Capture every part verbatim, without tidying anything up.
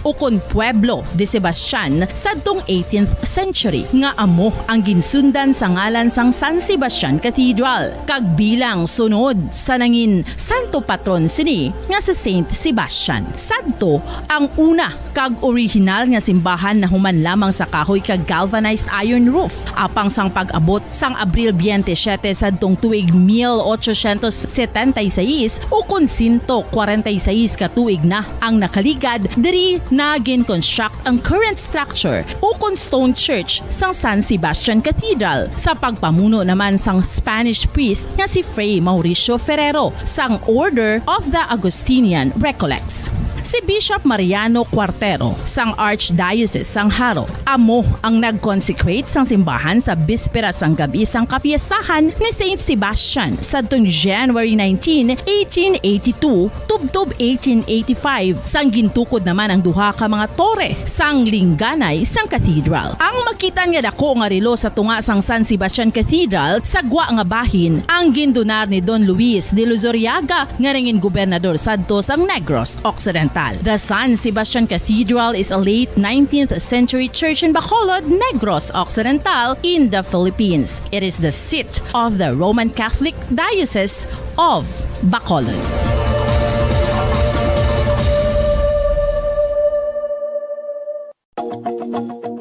ukon pueblo de Sebastian sadtong eighteenth century, nga amo ang ginsundan sa ngalan sang San Sebastian Cathedral, kag bilang sunod sa nangin santo patron sini nga si Saint Sebastian. Sadto ang una kag orihinal nga simbahan nahuman lamang sa kahoy kag galvanized iron roof, apang sang pag-abot sang Abril twenty-seven sadtong tuig mil ochocientos setenta y seis, ukon sento kwarenta y seis ka tuig na ang nakaligad, diri na gin-construct ang current structure ukon stone church sang San Sebastian Cathedral, sa pagpamuno naman sang Spanish priest nga si Fray Mauricio Ferrero sang Order of the Augustinian Recollects. Si Bishop Mariano Cuartero sang Archdiocese sang Jaro amo ang nag-consecrate sang simbahan sa bispera sang gab-i sang kapiestahan ni Saint Sebastian sadtong January nineteen, eighteen eighty-two, tubtob eighteen eighty-five, sang gintukod naman ang duha ka mga tore sang lingganay sang cathedral. Ang makitan nga dako nga relo sa tunga sang San Sebastian Cathedral sa gwa nga bahin ang gindonar ni Don Luis de Luzuriaga, nga nangin gobernador sadto sang Negros Occidental. The San Sebastian Cathedral is a late nineteenth century church in Bacolod, Negros Occidental, in the Philippines. It is the seat of the Roman Catholic Diocese of Bacolod.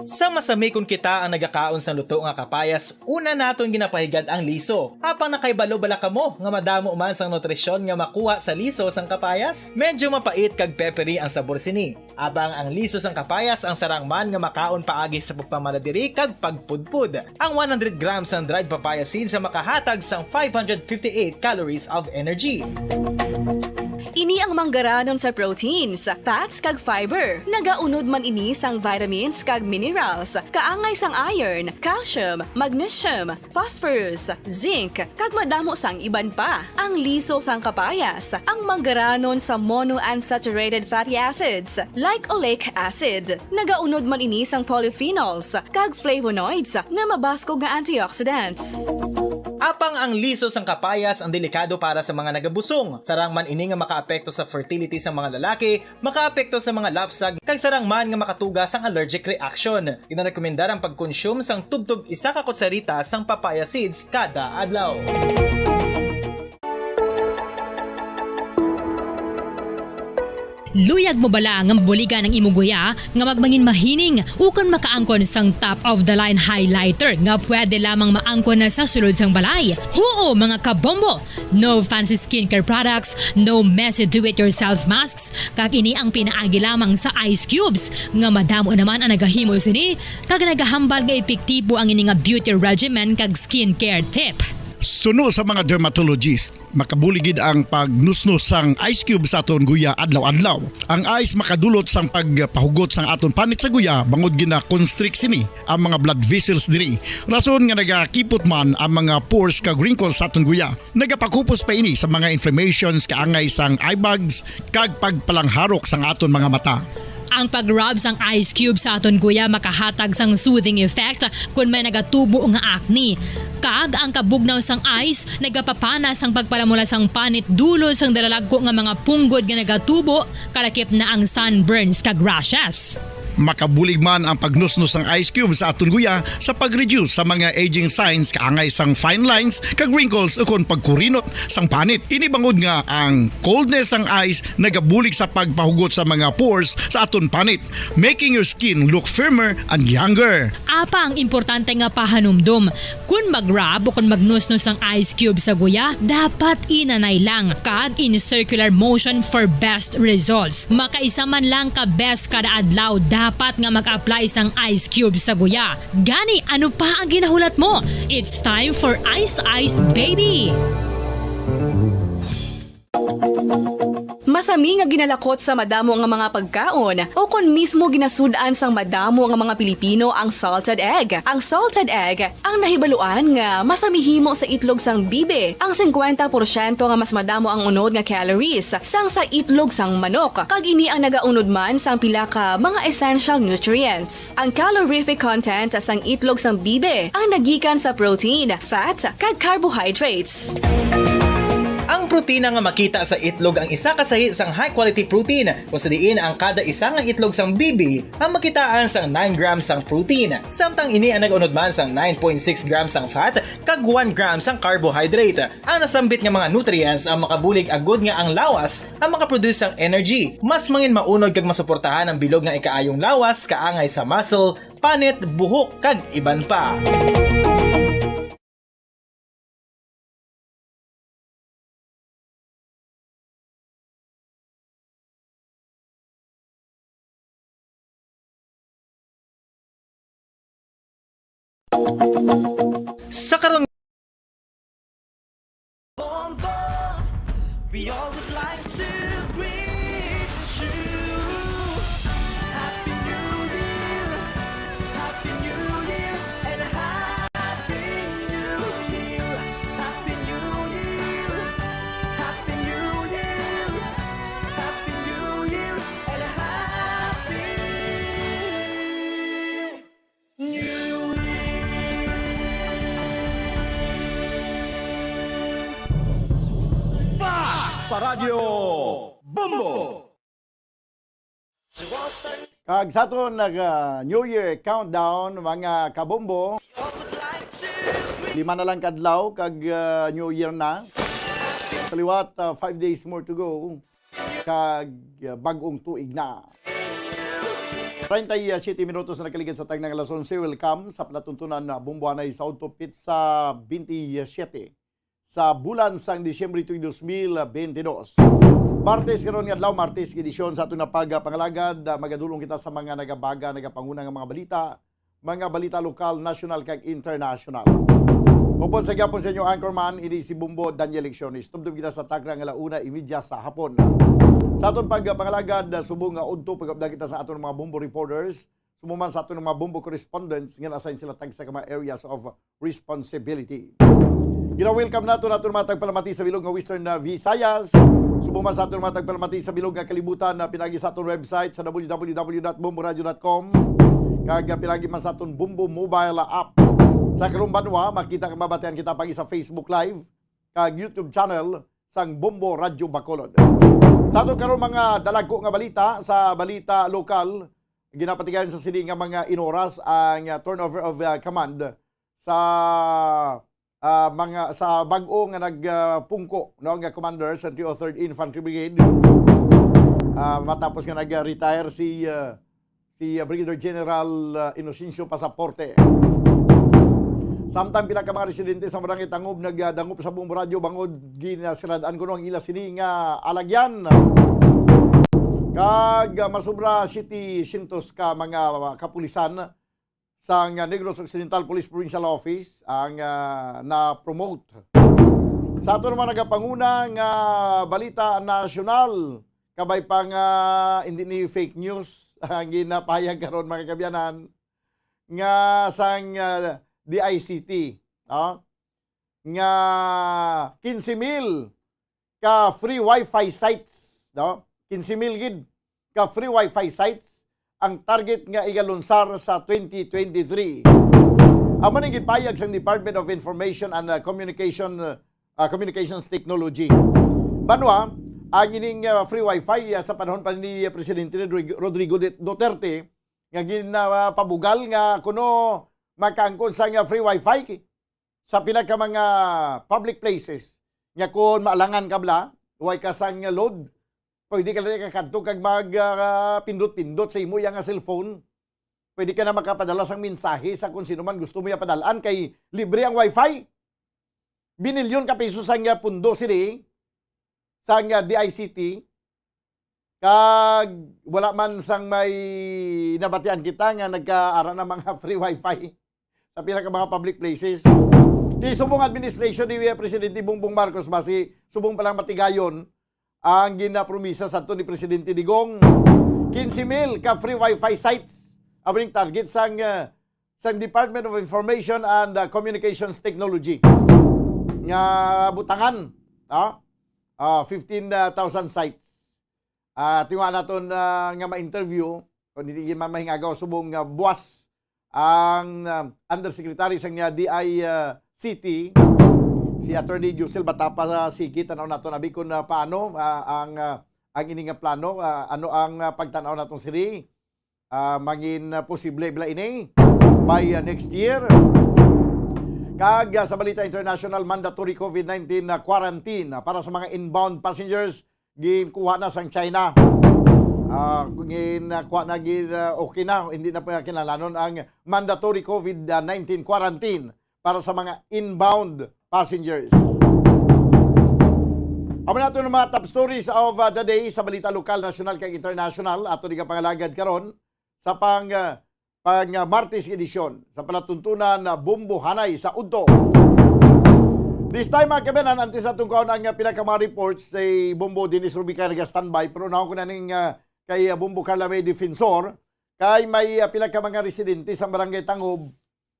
Sa masami kon kita ang nagakaon sang luto nga kapayas, una naton ginapahigad ang liso. Apang nakahibalo bala kamo nga madamo man sang nutrisyon nga makuha sa liso sang kapayas? Medyo mapait kag peppery ang sabor sini. Apang ang liso sang kapayas ang sarang man nga makaon paagi sa pagpamala diri kag pagpudpod. Ang one hundred grams sang dried papaya seeds ang makahatag sang five hundred fifty-eight calories of energy. Ini ang manggaranon sa proteins, fats, kag fiber. Nagaunod man ini sang vitamins kag minerals, kaangay sang iron, calcium, magnesium, phosphorus, zinc, kag madamo sang iban pa. Ang liso sang kapayas, ang manggaranon sa monounsaturated fatty acids, like oleic acid. Nagaunod man ini sang polyphenols kag flavonoids nga mabaskog nga antioxidants. Apang ang liso sang kapayas ang delikado para sa mga nagabusong. Sarang man ini nga makaapekto sa fertility sa mga lalaki, makaapekto sa mga lapsag, kag sarang man nga makatuga sang allergic reaction. Ginarekomendar ang pagkonsume sang tubtob isa ka kutsarita sang papaya seeds kada adlaw. Luyag mo bala nga mabuligan ang imo guya nga magmangin mahining ukon makaangkon sang top of the line highlighter nga pwede lamang maangkon na sa sulod sang balay? Huo, mga kabombo! No fancy skincare products, no messy do-it-yourself masks, kag ini ang pinaagi lamang sa ice cubes, nga madamo naman ang nagahimo sini, kag nagahambal nga epektibo ang ini nga beauty regimen kag skincare tip. Suno sa mga dermatologist, makabulig gid ang pagnusnos sang ice cube sa aton guya adlaw-adlaw. Ang ice makadulot sang pagpahugot sang aton panit sa guya, bangod gina-constrict sini ang mga blood vessels diri. Rason nga nagakipot man ang mga pores kag wrinkles sa aton guya. Nagapakupos pa ini sa mga inflammations, kaangay sang eye bags, kag pagpalangharok sang aton mga mata. Ang pag-rub sang ice cube sa aton guya makahatag sang soothing effect kon may nagatubo nga acne. Kag ang kabugnaw sang ice nagapapana sang pagpalamula sang panit dulod sang dalalagko nga mga punggod nga nagatubo, kalakip na ang sunburns kag rashes. Makabulig man ang pagnusnos sang ice cube sa aton guya sa pag-reduce sa mga aging signs, kaangay sang fine lines kag wrinkles, ukon pagkurinot sang panit. Ini bangod nga ang coldness sang ice nagabulig sa pagpahugot sa mga pores sa aton panit, making your skin look firmer and younger. Apang importante nga pahanumdom, kon mag-rub o kon magnusnos ang ice cube sa guya, dapat inanay lang kag in circular motion for best results. Makaisa man lang ka beses kada adlaw dapat nga mag-apply sang ice cube sa guya. Gani, ano pa ang ginahulat mo? It's time for Ice Ice Baby! Masami nga ginalakot sa madamo nga mga pagkaon, o kon mismo ginasud-an sang madamo nga mga Pilipino ang salted egg. Ang salted egg ang nahibaluan nga masami himo sa itlog sang bibe. Ang singkwenta porsyento nga mas madamo ang unod nga calories sang sa itlog sang manok, kag ini ang nagaunod man sang pila ka mga essential nutrients. Ang calorific content sang itlog sang bibe ang nagikan sa protein, fat, kag carbohydrates. Ang Ang protina nga makita sa itlog ang isa ka sahi sang high quality protein, kung sa diin ang kada isa nga itlog sang bibi ang makitaan sang nine grams sang protein, samtang ini ang nag-unod man sang nine point six grams sang fat kag one gram sang carbohydrate. Ang nasambit nga mga nutrients ang makabulig agud nga ang lawas ang makaproduce sang energy, mas mangin maunod kag masuportahan ang bilog nga ikaayong lawas, kaangay sa muscle, panit, buhok, kag iban pa. Sa karon, Bombo, we all would like to greet you. Happy New Year, Happy New Year, and a Happy New Year, Happy New Year, Happy New Year, Happy New Year, and a Happy New Year. Basta Radyo Bombo! Kag sa aton nag, ah, New Year countdown, mga kabombo, lima na lang kadlaw kag, ah, New Year na. Sa liwat, ah, five days more to go. Kag, ah, bag-ong tuig na. Treinta y siete minutos na nakaligid sa tangnang alas onse. Welcome sa palatuntunan na Bombo anay sa Auto Pizza twenty-seven sa bulan sang Disyembre tuig dos mil bentidós. Martes karon nga adlaw, Martes, edisyon sa aton nga pagpangalagad. Ah, magadulong kita sa mga nagabaga, nagapanguna nga mga balita, mga balita lokal, nasyonal, kag internasyonal. Upod sa gihapon sa inyo anchorman, ini si Bombo Daniel Lecciones. Tubtob kita sa takna nga ala una imedya sa hapon. Sa aton pagpangalagad, subong nga udto, pag-update kita sa aton mga Bombo reporters, subong man sa aton mga Bombo correspondents nga na-assign sila tagsa ka mga areas of responsibility. Gina-welcome nato naton mga tagpalamati sa bilog nga Western, ah, Visayas. Subong man sa aton mga tagpalamati sa bilog nga kalibutan, na pinagi sa aton website sa w w w dot bombo radio dot com, kag, ah, pinagi man sa aton Bombo mobile app. Sa karong banwa, makita kag mabatian kita pagi sa Facebook Live kag YouTube channel sang Bombo Radyo Bacolod. Sa aton karon mga dalagko nga balita, sa balita lokal, ginapatigayon sa sini nga mga inoras ang, ah, turnover of, ah, command sa, ah, mga, sa bag-o nga nag, ah, pungko, no, nga commander sa T O Third Infantry Brigade. Ah, matapos nga nag-retire si, ah, si, ah, Brigadier General, ah, Inocencio Pasaporte. Samtang pila ka mga residente sa Barangay Tangob nagdangop sa Bombo Radyo bangod ginasirad-an kuno ang ila sini nga alagyan. Kag, ah, masobra setecientos ka mga kapulisan sang Negros Occidental Police Provincial Office ang, ah, na-promote. Sa aton naman nagapanguna nga balita nasyonal, kabay pa nga hindi ni fake news ang ginapahayag karon, mga kaabyanan, nga sang, ah, D I C T, ah, nga quince mil ka free wifi sites, no? Quince mil gid ka free wifi sites ang target nga igalunsar sa twenty twenty-three. Amo ning gipahayag sang Department of Information and, uh, Communication, uh, Communications Technology. Banwa, ang ining, uh, free wifi, uh, sa panahon pa ni Presidente Rodrigo, Rodrigo Duterte, nga ginapabugal nga kuno makaangkon sa nga free wifi sa pila ka mga public places. Nya, kung maalangan ka bala, way ka sang load, pwede ka lang kakadto kag mag, ah, pindot-pindot sa imo iya nga cellphone. Pwede ka na makapadala sang mensahe sa kung sino man gusto mo iya padalaan kay libre ang wifi. Binilyon ka pesos ang, ah, pundo sini sang, ah, D I C T. Kag wala man sang may nabatian kita nga nagkaara na mga free wifi sa pila ka mga public places. Kay subong administration ni Presidente Bongbong Marcos, basi subong pa lang matigayon ang ginapromisa sa ni Presidente Digong. Quince mil ka free wifi sites ang target sang, ah, sang Department of Information and, ah, Communications Technology nga butangan, ah, ah, fifteen thousand sites. Ah, tinguha naton, ah, nga ma-interview, kung hindi man mahingagaw, subong nga buwas ang, ah, undersecretary sang, ah, D I C T, Si Attorney Josel Batapa, sige, tan-aw naton abi kung, ah, paano, ah, ang, ah, ang ini nga plano, ah, ano ang, ah, pagtan-aw naton sini. Ah, mangin, ah, posible bala ini by, ah, next year. Kag, ah, sa balita international, mandatory COVID nineteen na quarantine, ah, para sa mga inbound passengers ginkuha na sang China. Ah, gin, ah, kuha na, gin, ah, okay na, hindi na pa kinahanglanon ang mandatory COVID nineteen quarantine para sa mga inbound passengers. Amo na ito ang mga top stories of, uh, the day sa balita lokal, nasyonal, kag international. Ato di ka pangalagad karon sa pang, uh, pang, uh, Martes edisyon sa palatuntunan na Bombo Hanay sa Udto. This time, mga kabayan, antes naton kuhaon ang, uh, pinaka mga reports, si Bombo Dennis Rubica naga-standby, pero unahon ko na ning, uh, kay, uh, Bombo Carla May Defensor, kay may, uh, pila ka mga residente sa Barangay Tangob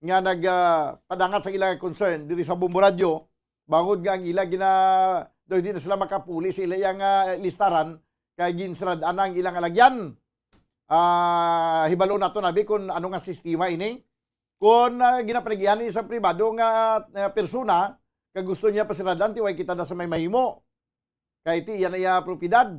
nga nag, ah, padangat sa ilang concern diri sa Bombo Radyo, bangod nga ang ila gina-, daw hindi na sila makapuli sa ila yang, ah, listaran kay ginsirad-an ang ilang alagyan. Ah, hibalo nato nabi kung ano nga sistema ini. Kung, ah, ginapanag-iya ni isang pribado nga, ah, persona, kag gusto niya pasirad-an, ti way kita na sa may mahimo. Kay ti iya na iya propiedad.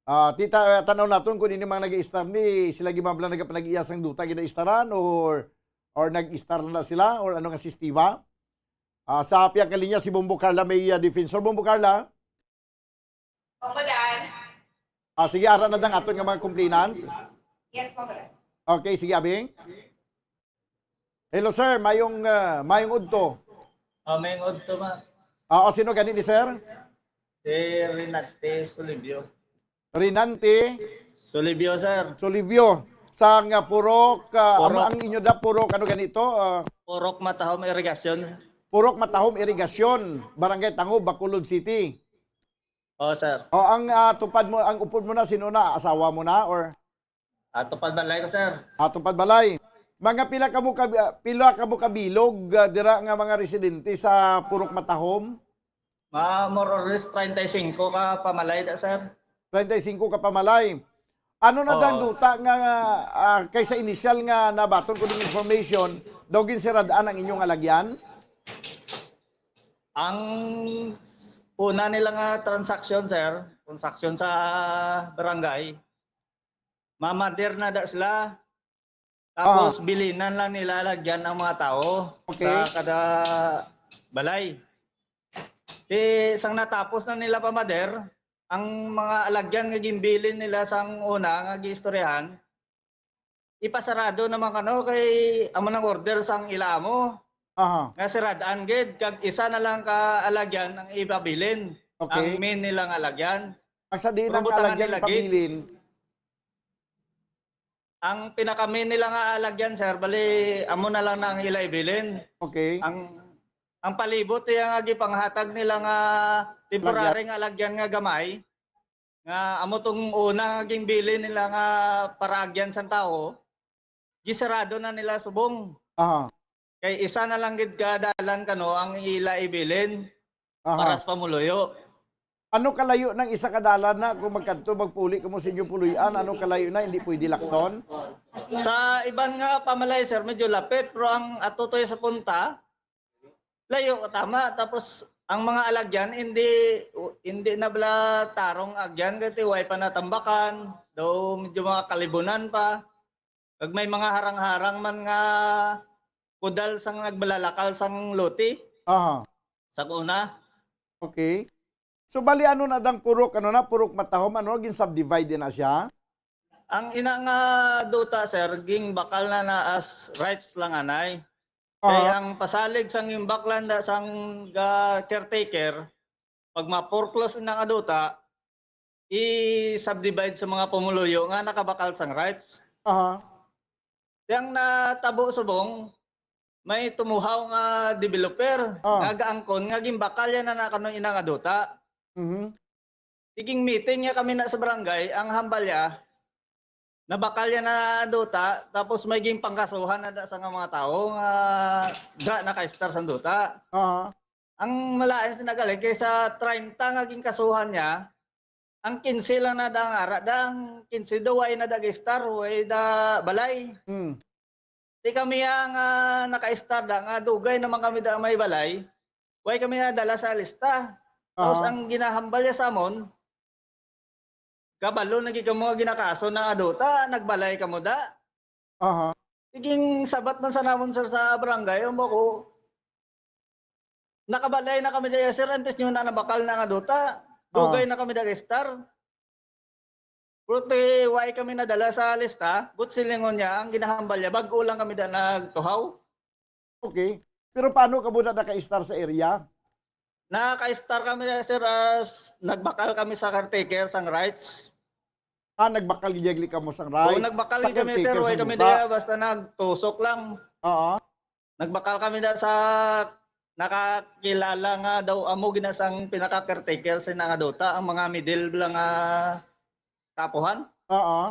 Ah, ti ta-, tanaw naton kung ini mga nag-iistar ni, sila gid man bala nagapanag-iya sang duta ginaistaran, or, or nag-istar na sila, or ano nga sistema. Ah, sa pihak nga linya si Bombo Carla may, ah, defensor. Bombo Carla? Opo, Dan. Ah, sige, ara na dang aton nga mga complainant. Yes, Bombo Dan. Okay, sige, Abing. Hello, sir. Mayong, ah, mayong udto. Ah, mayong udto, ma. Ah, o, sino gani ni sir? Si Renante Solibio. Renante Solibio, sir. Solibio. Sang, ah, Purok, ah, Purok. Ang inyo da, Purok, ano ganito? Ah, Purok Matahom Irigasyon. Purok Matahom Irigasyon, Barangay Tangob, Bacolod City. Oh, sir. O, ang, ah, tupad mo, ang upod mo na, sino na? Asawa mo na, or? Ah, tupad balay ko, sir. Ah, tupad balay. Mga pila ka mo ka, ah, pila ka mo ka bilog, ah, dira nga mga residente sa Purok Matahom? Ma, more or less treinta y cinco ka pamalay da, sir. Treinta y cinco ka pamalay. Ano na Oo. Dang duta nga, ah, kay sa initial nga nabaton ko ning information, daw ginsirad-an ang inyong alagyan? Ang una nila nga transaksyon, sir, transaksyon sa barangay, mamader na da sila. Tapos, ah, bilinan lang nila alagyan ang mga tao, okay, sa kada balay. Di, sang natapos na nila pamader, ang mga alagyan nga ginbilin nila sang una nga giistoryahan, ipasarado naman kano kay amo nang order sang ila amo. Aha. Nga sirad-an gid, kag isa na lang ka alagyan ang ipabilin. Okay. Ang main nila nga alagyan. Ang sa diin ang alagyan ipabilin? Ang pinaka-main nila nga alagyan, sir, bali, amo na lang na ang ila ibilin. Okay. Ang, ang palibot iya nga gipanghatag nila nga temporary nga alagyan nga gamay, nga amo tong una nga ginbilin nila nga paraagyan sang tawo, gisarado na nila subong. Aha. Kay isa na lang gid ka dalan kano ang ila ibilin, aha, para sa pamuluyo. Ano kalayo nang isa ka dalan na kung magkadto, magpuli kamo sa inyong puloy-an? Ano kalayo na, hindi pwede lakton? Sa iban nga pamalay, sir, medyo lapit, pero ang ato to sa punta, layo, tama. Tapos, ang mga alagyan, hindi, hindi na bala tarong agyan, kay ti way pa natambakan, daw medyo mga kalibunan pa. Kag may mga harang-harang man nga kudal sang nagbalalakal sang lote. Aha. Sa una. Okay. So, bali, ano na dang purok, ano na, Purok Matahom, ano, gin-subdivide na siya? Ang ina nga duta, sir, ginbakal na na as rights lang anay. Kay, aha, ang pasalig sang imbaklan na sang ga-, caretaker, pag ma-foreclose na nga duta, i-subdivide sa mga pumuluyo nga nakabakal sang rights. Aha. Yang natabo subong, may tumuhaw nga developer, ah, nga gaangkon nga ginbakal yan na, na kano ina nga duta. Mhm. Iging meeting niya kami na sa barangay, ang hambal niya, nabakal niya na duta, tapos may ginpangkasuhan na da sa nga mga tao nga da naka-star sa duta. Aha. Ang malain sa nagaling, kay sa treinta nga ginkasuhan niya, ang quince lang na da ang ara, da ang quince do, way na da ga-star, way da balay. Hmm. Di kami nga naka-star da, nga dugay naman kami da may balay. Way kami nadala sa lista. Tapos Aha. ang ginahambal niya sa amon, kabalo na gid kamo nga ginakaso na nga duta, nagbalay kamo da. Aha. Iging sabat man sa namon, sir, sa barangay, amo ko, nakabalay na kami daya, sir, antes nyo na nabakal na nga duta. Dugay Ah. na kami nag-star. Pero ti, way kami nadala sa lista, but silingon niya, ang ginahambal niya, bag-o lang kami da nagtuhaw. Okay. Pero paano ka muna naka-star sa area? Naka-star kami, sir, as nagbakal kami sa caretaker, sang rights. Ah, nagbakal gid kamo sang Oo, rights? Nagbakal Sa gid kami, sir. caretaker Way sang kami duta? daya, basta nagtusok lang. Oo. Nagbakal kami na sa nakakilala nga daw amo gina sang pinaka-caretaker sa nga duta, ang mga middle lang nga tapuhan. Oo.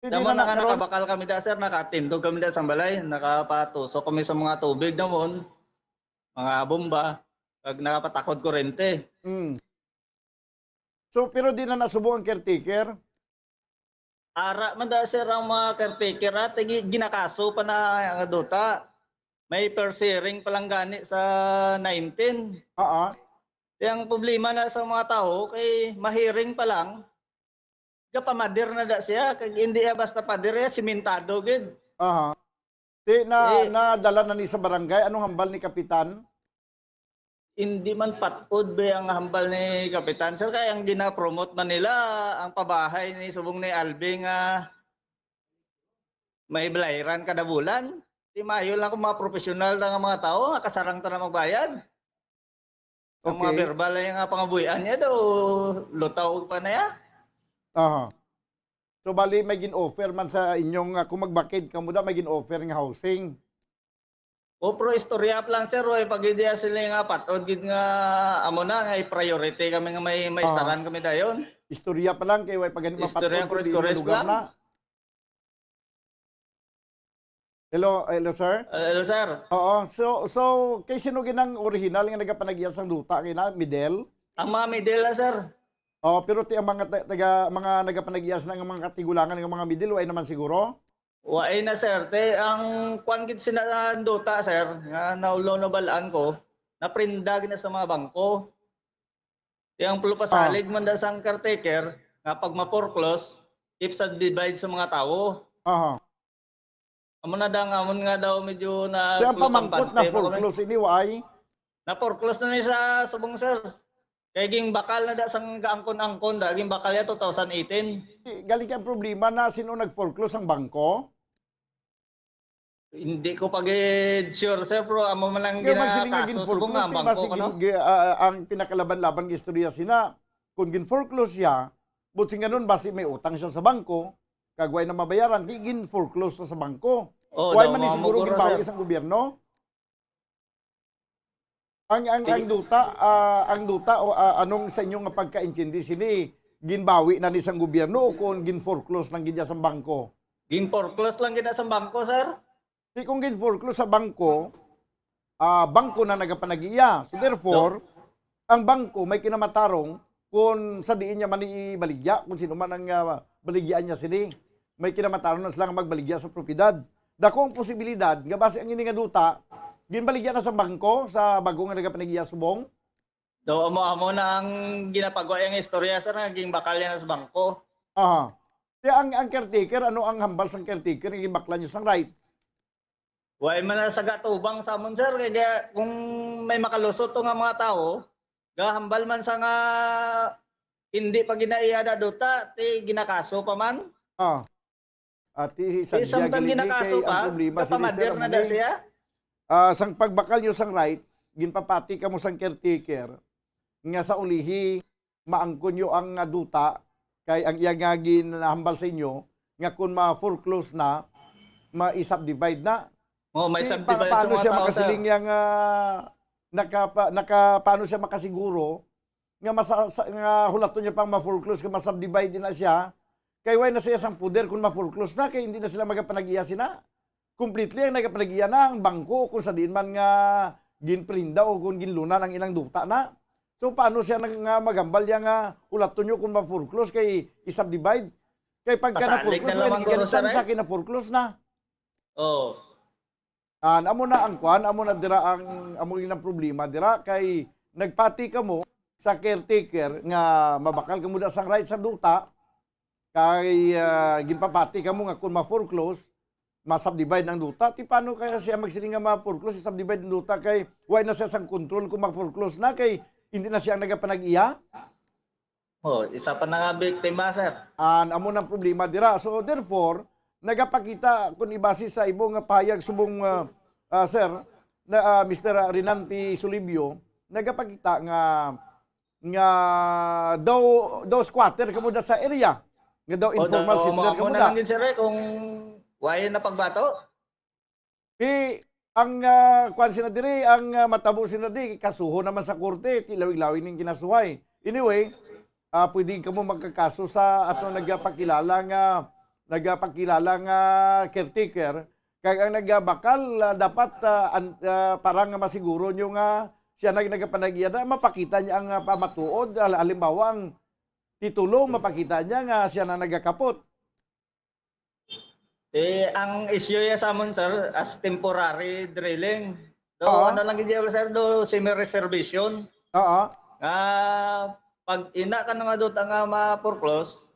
Hindi Tama na na nga nagkaroon? nakabakal kami da, sir, nakatindog kami da sa balay, nakapatusok kami sa mga tubig namon, mga bomba, kag nakapatakod kurente. Mm. So, pero di na nasubo ang caretaker? Ara man da, sir, ang mga caretaker, ah, tigi-, ginakaso pa na nga duta. May first hearing pa lang gani sa nineteen. Oo. Kaya ang problema na sa mga tao, kay mahiring pa lang, gapamader na da siya. Kag hindi ya basta pader, ya, simentado gid. Aha. Ti, na, Eh, nadala na ni sa barangay. Anong hambal ni Kapitan? Hindi man patod ba ang hambal ni Kapitan, sir? Kay ang gina-promote man nila, ang pabahay ni subong ni Alvin nga may balayran kada bulan. Ti mayo lang kung mga professional na nga mga tao, nga kasarang ta na magbayad. Ang mga Okay. verbal na nga pangabuhian niya daw, lutaw pa na ya. Aha. So, bali, may gin-offer man sa inyong, ah, kung magbakid kamo da, may gin-offer nga housing? O, pero istorya pa lang, sir. Way pag-idea sila nga patod gid nga amo na, nga priority kami nga may, may Ah. staran kami dayon. Istorya pa lang, kay way pa gani Istorya, mapatod pero kung diin nga istorya lugar lang. na. Hello, hello, sir? Uh, hello, sir. Oo, so, so, kay sino ginang original nga nagapanag-iya sang duta kay na, Midel? Ang mga Midel na, sir. Oh, pero ti ang mga ta-, taga, mga nagapanag-iya sa nga mga katigulangan nga mga Midel, way naman siguro? Way na, sir. Te, ang kwan gid sina ang duta, sir, nga naulo nabalaan ko, naprinda gid na sa mga bangko. Ti ang pulupasalig Ah. man da sang caretaker nga pag ma-foreclose, i-subdivide sa mga tawo. Aha. Amo na da nga, amon nga daw medyo na Kaya ang pamangkot na foreclose ini, why? Na-foreclose na ni sa subong, sir. Kay ginbakal na da sang gaangkon-angkon da, ginbakal ya two thousand eighteen. Galing kay ang problema na sino nag-foreclose, ang bangko? Hindi ko pa gid sure, sir, pero amo man lang Kaya magsiling nga ginakaso, subong nga gin-foreclose, ang di ba, bangko, si ano? gin-, gi-, ah, ang pinakalaban-laban nga istorya sina, kung gin-foreclose siya, butsing ganun, basi may utang siya sa bangko, kag way na mabayaran, di gin-foreclose sa, sa bangko. Oh, Way daw man ni mga siguro muguro, ginbawi sir. sang gobyerno? Ang, ang, Di- ang duta, ah, ang duta o, ah, anong sa inyo nga pagkaintindi sini, ginbawi na ni sang gobyerno o kung gin-foreclose lang gid niya sa bangko? Gin-foreclose lang gid na sa bangko, sir. Di kung gin-foreclose sa bangko, ah, bangko na nagapanag-iya. So therefore, Do- ang bangko may kinamatarong kung sa diin niya man ibaligya, kung sino man ang, ah, baligyaan niya sini. May kinamatarong na sila nga magbaligya sa propiedad. Dako ang posibilidad nga basi ang ini nga duta ginbaligya na sa bangko sa bago nga nagapanag-iya subong. Do amo, amo na ang ginapagwa yang istorya, sir, nga ginbakal niya na sa bangko. Aha. Kaya ang, ang caretaker, ano ang hambal sang caretaker nga ginbaklan niyo sang rights? Way man na sa gatubang sa amon, sir, kay kaya kung may makalusot to nga mga tawo, gahambal man sa nga hindi pa ginaiya na duta, ti ginakaso pa man. Ah. Ati, Ti samtang ginakaso pa, ang problema sini, sir, na da siya. Ah, sang pagbakal niyo sang rights, ginpapati kamo sang caretaker nga sa ulihi maangkon niyo ang, ah, duta kay ang iya nga ginahambal sa inyo nga kung ma-foreclose na, ma-subdivide na. Oh, may Ti, subdivide pa-, sa paano mga siya tao, sir. makasiling yang, ah, nakapa-, naka-, paano siya makasiguro nga masa-, sa, nga hulaton niya pang ma-foreclose, kung ma-subdivide na siya, kay way na siya sang poder kung ma-foreclose na, kay hindi na sila magapanag-iya sina. Completely ang nagapanag-iya na ang bangko kung sa diin man nga ginprinda o kung ginlunan ang ilang duta na. So, paano siya nag-, nga magambal niya nga hulaton niyo kung ma-foreclose kay i-subdivide? Kay pagka Pasalig na na-foreclose, lamang, may nagiging guro, sir, chance eh. Kay na-foreclose na. Oo. An, amo na ang kwan, amo na dira ang, amo yun ang problema dira kay nagpati kamo sa caretaker nga mabakal kamo da sang right sa duta, kay, ah, ginpapati kamo nga kung ma-foreclose, ma-subdivide ang duta. Ti paano kaya siya magsiling nga ma-foreclose, i-subdivide ang duta kay why na siya sang control kung ma-foreclose na kay hindi na siya ang nagapanag-iya? Oh, isa pa na nga biktima, sir. An, amo nang problema dira. So, therefore, nagapakita, kung ibase sa imo nga pahayag subong, ah, ah, sir, na, ah, Mister Renante Solibio, nagapakita nga, nga daw, daw squatter kamo da sa area. Nga daw Oh, informal daw, settler amo kamo na da. lang gid, sir, eh, kung why na pagbato? Ti, ang, ah, kwan sina diri, ang, ah, matabo sina di, kasuho naman sa korte, ti lawig-lawig ning kinasuhay. Anyway, ah, pwede kamo magkakaso sa ato nagapakilala nga, nagapakilala nga caretaker, kag ang nagabakal, ah, dapat, ah, an-, ah, para nga masiguro nyo nga siya nag-, nagapanag-iya na, mapakita niya ang, ah, pamatuod. Hal-, halimbawa, ang titulo, mapakita niya nga siya na nagakapot. Eh, ang issue ya sa amon, sir, as temporary drilling. Do, Oo. ano lang gid ya, sir, do semi-reservation. Oo. Nga pag ina ka nga duta nga ma-foreclose,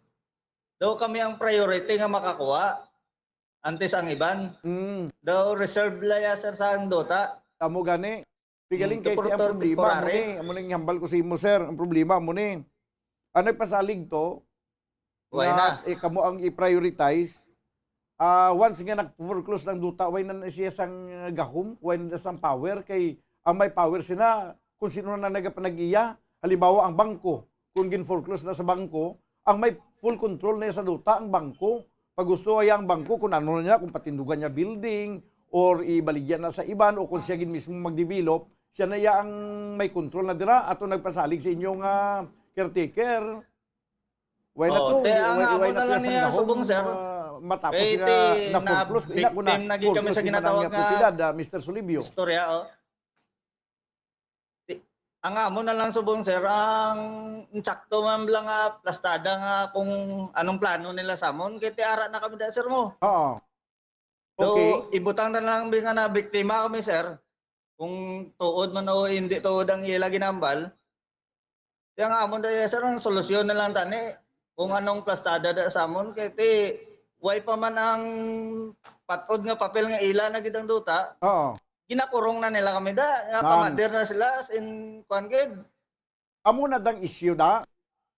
do kami ang priority nga makakuha antes ang iban. Mm. Do reserve la ya, sir, sa ang duta. Amo gani. Pigaling Mm, kay ti ang temporary, problema mo temporary. ni, amo nang hambal ko sa imo, sir. Ang problema mo ni. Ang nagpasalig to, Why nga, na? eh, kamo ang i-prioritize. Ah, once nga nag-foreclose ng duta, why na siya sang, ah, gahom, why na sang power, kay ang may power sina, kung sino na nagapanag-iya. Halimbawa, ang bangko, kung gin-foreclose na sa bangko, ang may full control na sa duta, ang bangko. Pag gusto ay ang bangko, kung ano na niya, kung patindugan niya building, or ibaligyan na sa iban, o kung siya gid mismo mag-develop, siya na iya ang may control na dira, ato nagpasalig sa inyo nga caretaker. Why na Oh, to? te, ang Why, why amo na na lang sang niya gahom, subong, sir. ah, matapos Kay nga ti na-foreclose, ina ko na, na-victim na gid kami foreclose sa mo na ginatawag nga nga propiedad, ah, Mister Solibio. Istorya, oh. Ti-, ang amo na lang subong, sir, ang insakto man lang nga plastada nga kung anong plano nila sa amon, kay ti ara na kami da, sir, mo. Oo. So, Okay. ibutang na lang bi nga na biktima kami, sir. Kung tuod man o hindi tuod ang ila ginambal, kaya nga amon da, sir, ang solusyon na lang tani kung anong plastada da sa amon, kay ti, way pa man ang patod nga papel nga ila na gid ang duta. Oo. Ginakurong na nila kami da, nga Nan. pamader na sila, as in, kuwan gid. Amo na dang issue da.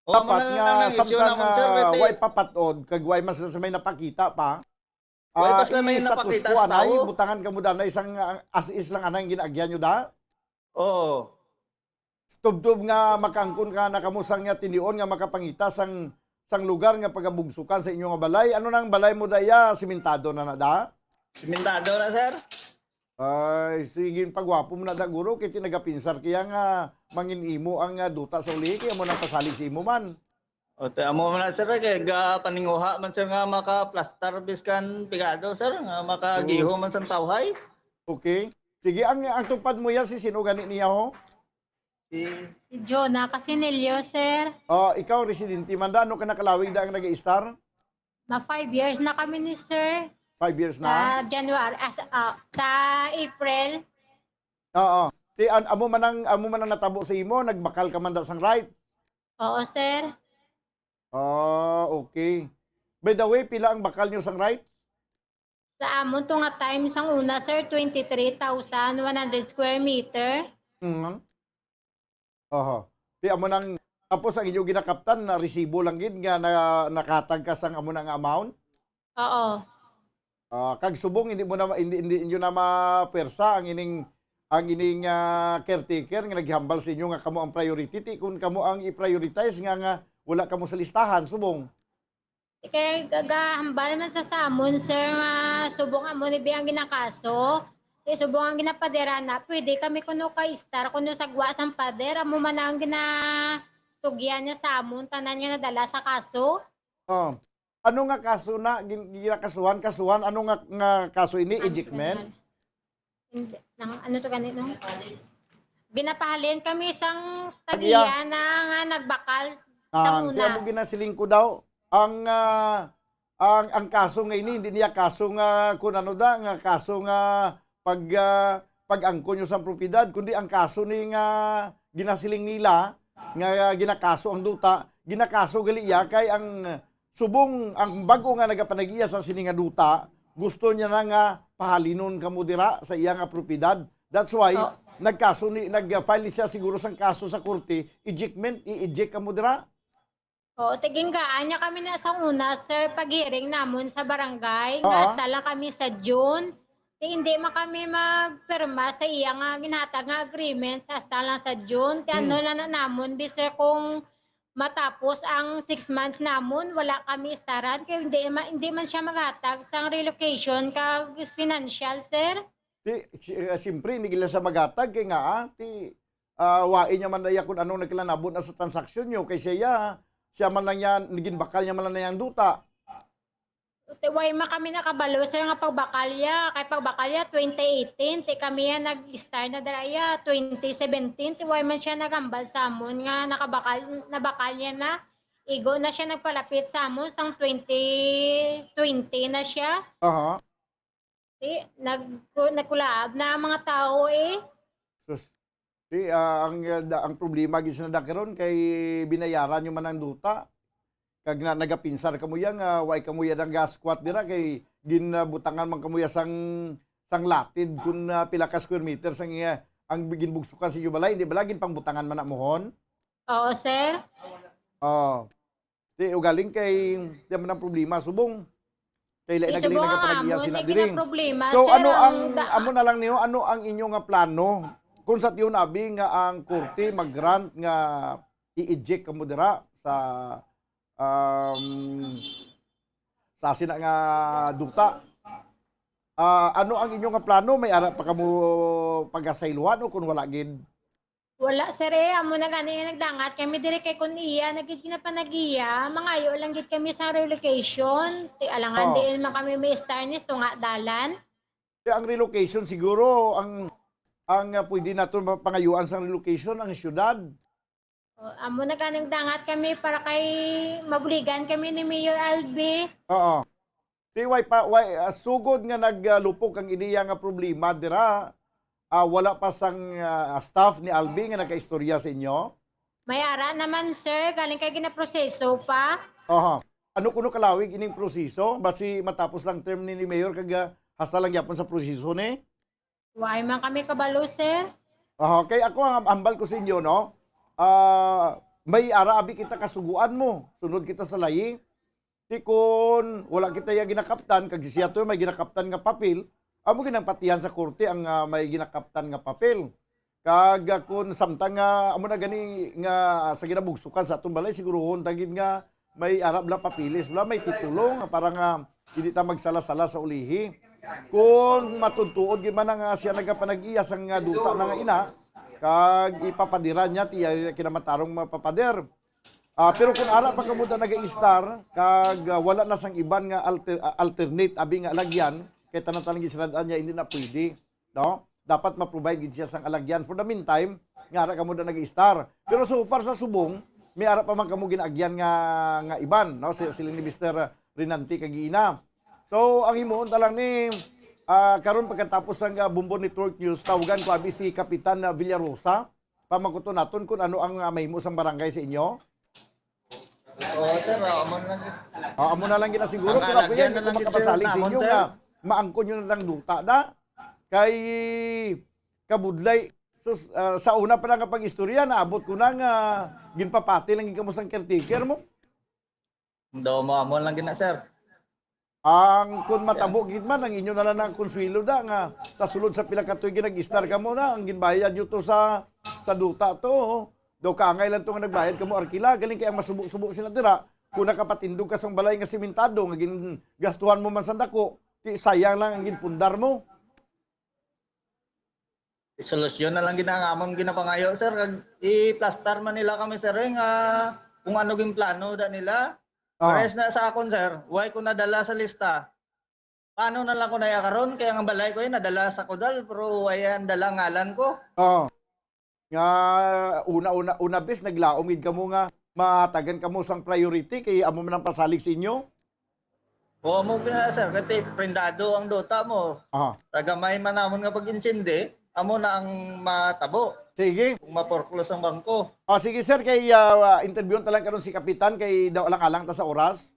O, amo Dapat na nga lang ang issue samtang, namon, sir, ah, kay ti way pa patod, kag way man sila sa may napakita pa. Way pa Ah, sila may i-status napakita quo, sa anay, tao. butangan kamo da na isang, ah, as is lang anay ang ginaagyan nyo da. Oo. Tubtob nga makaangkon ka na kamo sang nga tinion nga makapangita sang, sang lugar nga pagabugsukan sa inyo nga balay. Ano nang balay mo da iya? Simentado na na da? Simentado na, sir. Ay, sige, pagwapo mo na da, guro, kay ti nagapinsar kaya nga mangin-imo ang, ah, duta sa ulihi, kaya mo nang pasalig sa imo man. O, ti amo man na, sir, kay ga paninguha man, sir, nga makaplastar biskan pigado, sir, nga makagiho Sus. man sang tawhay. Okay. Sige, ang, ang tupad mo yan, si sino gani niya, ho? Si Si Jonah Casinelio, sir. Oh, ikaw, residente man da, ano ka nakalawig da ang nag-i-star? Na five years na kami ni sir. Five years na? Sa January, ah, sa, ah, sa April. Oo. Ti, an-, amo man ang, amo man ang natabo sa imo, nagbakal ka man da sang right? Oo, sir. Ah, okay. By the way, pila ang bakal nyo sang right? Sa amon to nga time, sang una, sir, twenty-three thousand one hundred square meter. Mhm. Oho. Ti amo nang, tapos ang inyo ginakaptan na resibo lang gid nga na, nakatag ka sang amo na nga amount? Oo. Ah, kag subong hindi mo na, hindi, hindi inyo na mapwersa ang ining, ang ining, ah, caretaker nga naghambal sa inyo nga kamo ang priority, ti kung kamo ang i-prioritize nga, nga wala kamo sa listahan, subong. Kay gagahambal man sa samon, sir, nga subong amo ni bi ang ginakaso. Kay subong ang ginapadera na, pwede kami kuno ka-star, kuno sagwa sang pader, amo man ang ginatugyan niya sa amon, tanan nga nadala sa kaso. Oh. Ano nga kaso na gin-, ginakasuhan? Kasuhan? Ano nga, nga kaso ini? Ano Ejectment? Hindi. Nang, ano to gani, no? Ginapahalin kami sang Tagiya. tagiya na nga nagbakal sa Ah, una. Kaya mo ginasiling ko daw, ang, ah, ang, ang kaso nga ini, hindi niya kaso nga kung ano da, nga kaso nga pag, ah, pag-angkon nyo sa propiedad, kundi ang kaso ni nga ginasiling nila nga ginakaso ang duta, ginakaso gali iya kay ang subong ang bag-o nga nagapanag-iya sa sini nga duta, gusto niya na nga pahalinon kamo dira sa iya nga propiedad. That's why Oh. nagkaso ni, nag-file siya siguro sang kaso sa korte, ejectment, i-eject kamo dira. Oo, tiginggaan niya kami na sa una, sir, pag-hearing namon sa barangay, nga Oo. hasta lang kami sa June. Ti hindi man kami magpirma sa iya nga ginhatag nga agreements hasta lang sa June. Ti ano Hmm. lang na namon, bi, sir, kung matapos ang six months namon, wala kami istaran. Kay hindi ma-, hindi man siya maghatag sang relocation ka financial, sir. Ti, si-, ah, siyempre, hindi gila siya maghatag kay nga, ah, ti, ah, wain niya man na iya kung anong nagkalanabo na sa transaksyon niyo kay siya, siya man lang niya, ginbakal niya man lang na yang duta. Ti, why man kami nakabalo, sir, nga pagbakalya? Kay pagbakalya, twenty eighteen, ti kami yan nag-start na dira iya, twenty seventeen, ti why man siya nagambal sa amon nga nakabakal, nabakalya na? Igo na siya nagpalapit sa amon sang twenty twenty na siya. Aha. Ti, nag-, nagkulaab na ang mga tao, eh. Sus. Ti, ah, ang, ah, da-, ang problema gid sa nanda karon kay binayaran nyo man ang duta. Kag na, nagapinsar kamo iya nga way kamo iya nang ga-squat dira kay ginabutangan man kamo iya sang, sang latid kun, ah, pila ka square meter sang iya, ang ginbugsukan sa inyo balay, hindi bala ginpangbutangan man na mohon? Oo, sir. Oh. Ti, ugaling kay, di man ang problema, subong. Kay lain Di, na gali subong ang nagapanag-iya amon, sila may diri. Ginaproblema, So, sir, ano ang ang, da- amo na lang niyo, ano ang inyo nga plano? Kung sa tiyon, abi, nga ang korte mag-grant nga i-eject kamo dira sa, um, sa sina nga duta. Ah, ano ang inyo nga plano? May ara pa kamo pagasaylohan o kung wala gid? Wala, sir, eh. Amo na gani nga nagdangat kami diri kay kun iya na gid ginapanag-iya, mangayo lang gid kami sa relocation. Ti alangan Oh. diin man kami may istarnis, tunga dalan. Kaya ang relocation siguro, ang, ang, ah, pwede naton mapangayuan sa relocation, ang syudad. Oh, amo na gani nagdangat kami para kay mabuligan kami ni Mayor Albi. Oo. Di, way pa, way, ah, sugod nga naglupok ang iliya nga problema dira, ah, wala pa sang, ah, staff ni Albi nga nagaistorya sa inyo? May ara naman, sir, galing kay ginaproseso pa. Aha. Ano kuno kalawig ining proseso? Basi matapos lang term ni, ni Mayor kag, ah, hasta lang gyapon sa proseso ni? Way man kami kabalo, sir. Aha, kay ako ang hambal ko sa inyo, no? Ah, may ara abi kita kasuguan mo. Sunod kita sa layi. Ti kun wala kita iya ginakaptan, kag siya to may ginakaptan nga papel, amo ginapatihan sa korte ang, ah, may ginakaptan nga papel. Kag, ah, kun samtang nga amo na gani nga sa ginabugsukan sa aton balay, siguruhon ta gid nga may arab la papeles, wala may titulo nga para nga hindi ta magsala-sala sa ulihi. Kung matuod-tuod gid man na nga siya nagapanag-iya sang, ah, duta na nga ina, kag ipapadiran niya ti iya kinamatarong mapapader. Ah, pero kung ara pa kamo da nag-istar, kag, ah, wala na sang iban nga alter-, ah, alternate, abi nga alagyan, kay tanan-tanan gisirad-an niya, hindi na pwede, no? Dapat ma-provide gid siya sang alagyan. For the meantime, nga ara kamo da nag-istar. Pero so far sa subong, may ara pa man kamo ginaagyan nga, nga iban, no? Si-, siling ni Mister Rinanti kag ina. So, ang himuon ta lang ni, ah, karon pagkatapos sang, ah, Bombo Network News, tawagan ko abi si Kapitan, ah, Villarosa. Pamakuton naton kung ano ang, ah, mahimo sang barangay sa inyo. Oo, sir. Oo, amo na lang. Ah, amo na lang gina siguro. Ang Pero ako alagyan yan, na hindi lang ko gid, sir, makapasalig sa namon, inyo sir. Nga maangkon nyo na lang duta na. Kay kabudlay. Sus, ah, sa una pa na nga pag-istorya, naabot ko na nga ginpapati lang gid kamo sang caretaker mo. Daw mo amo lang gid na, sir. Ang kun matabo gid man, ang inyo na lang nga konsuwelo da nga sa sulod sa pila ka tuig nag-istar kamo na, ang ginbayad nyo to sa, sa duta to, oh. Daw kaangay lang to nga nagbayad kamo arkila, galing kay ang masubo-subo sila dira, kung nakapatindog ka sang balay nga simentado nga gingastuhan mo man sa dako, ti sayang lang ang ginpundar mo. Solusyon na lang gid ang amon ginapangayo, sir, kag i-plastar man nila kami, sir, eh, nga kung ano gin plano da nila. Ah. Pares na sa akon, sir, way ko nadala sa lista. Paano na lang ko na iya karon? Kaya ang balay ko, eh, nadala sa Kudal, pero way ang dala ngalan ko. Oh. Nga una, una, una bis, naglaom gid kamo nga matagan kamo sang priority kay amo man ang pasalig sa inyo? O, amo gina, sir, kay prendado ang duta mo. Aha. Sa gamay man namon nga pag-intindi, amo na ang matabo. Sige. Kung mapurklos ang bangko. O, sige, sir, kay ah, interviewon ta lang karon si Kapitan kay daw alang-alang ta sa oras.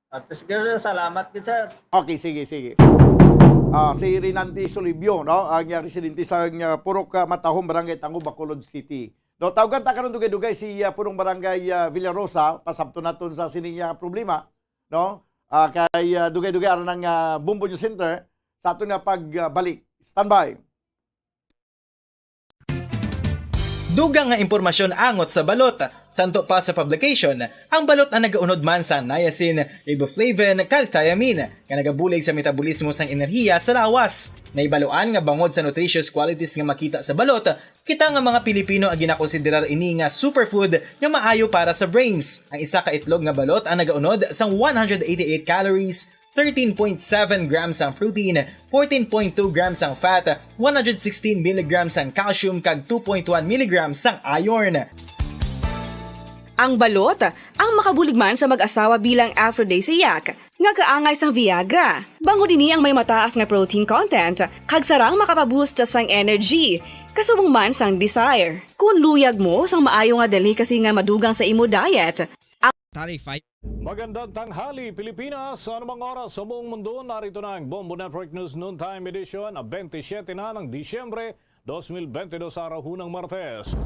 At sige, sir, salamat gid, sir. Okay, sige, sige. Ah, si Rinanti Solibio, no? Ang ah, residente sa ah, Purok ah, Matahom, Barangay Tango, Bacolod City. No, tawgan ta karon dugay-dugay si ah, Punong Barangay ah, Villarosa, pasabton naton sa sining ah, problema, no? Ah, kay ah, dugay-dugay aron ang ah, Bombo News Center sa aton nga pagbalik. Standby. Dugang nga impormasyon angot sa balot. Santo pa sa publication, ang balot ang nagaunod man sa niacin, riboflavin, kag thiamine nga nagabulig sa metabolismo sang enerhiya sa lawas. Nahibaluan nga bangod sa nutritious qualities nga makita sa balot, kita nga mga Pilipino ang ginakonsiderar ini nga superfood nga maayo para sa brains. Ang isa ka itlog nga balot ang nagaunod sang one hundred eighty-eight calories, thirteen point seven grams ang protein, fourteen point two grams ang fat, one hundred sixteen milligrams ang calcium, kag two point one milligrams ang iron. Ang balot, ang makabulig man sa mag-asawa bilang aphrodisiac, nga kaangay sang Viagra. Bangod ini ang may mataas nga protein content, kag sarang makapaboost sang energy, kasubong man sang desire. Kung luyag mo sang maayo nga delicacy nga madugang sa imo diet, Tarify. Magandang tanghali, Pilipinas. Sa anumang oras sa buong mundo, narito na ang Bombo Network News Noontime Edition, twenty-seven na ng Disyembre, dos mil bente dos, araw hunang Martes.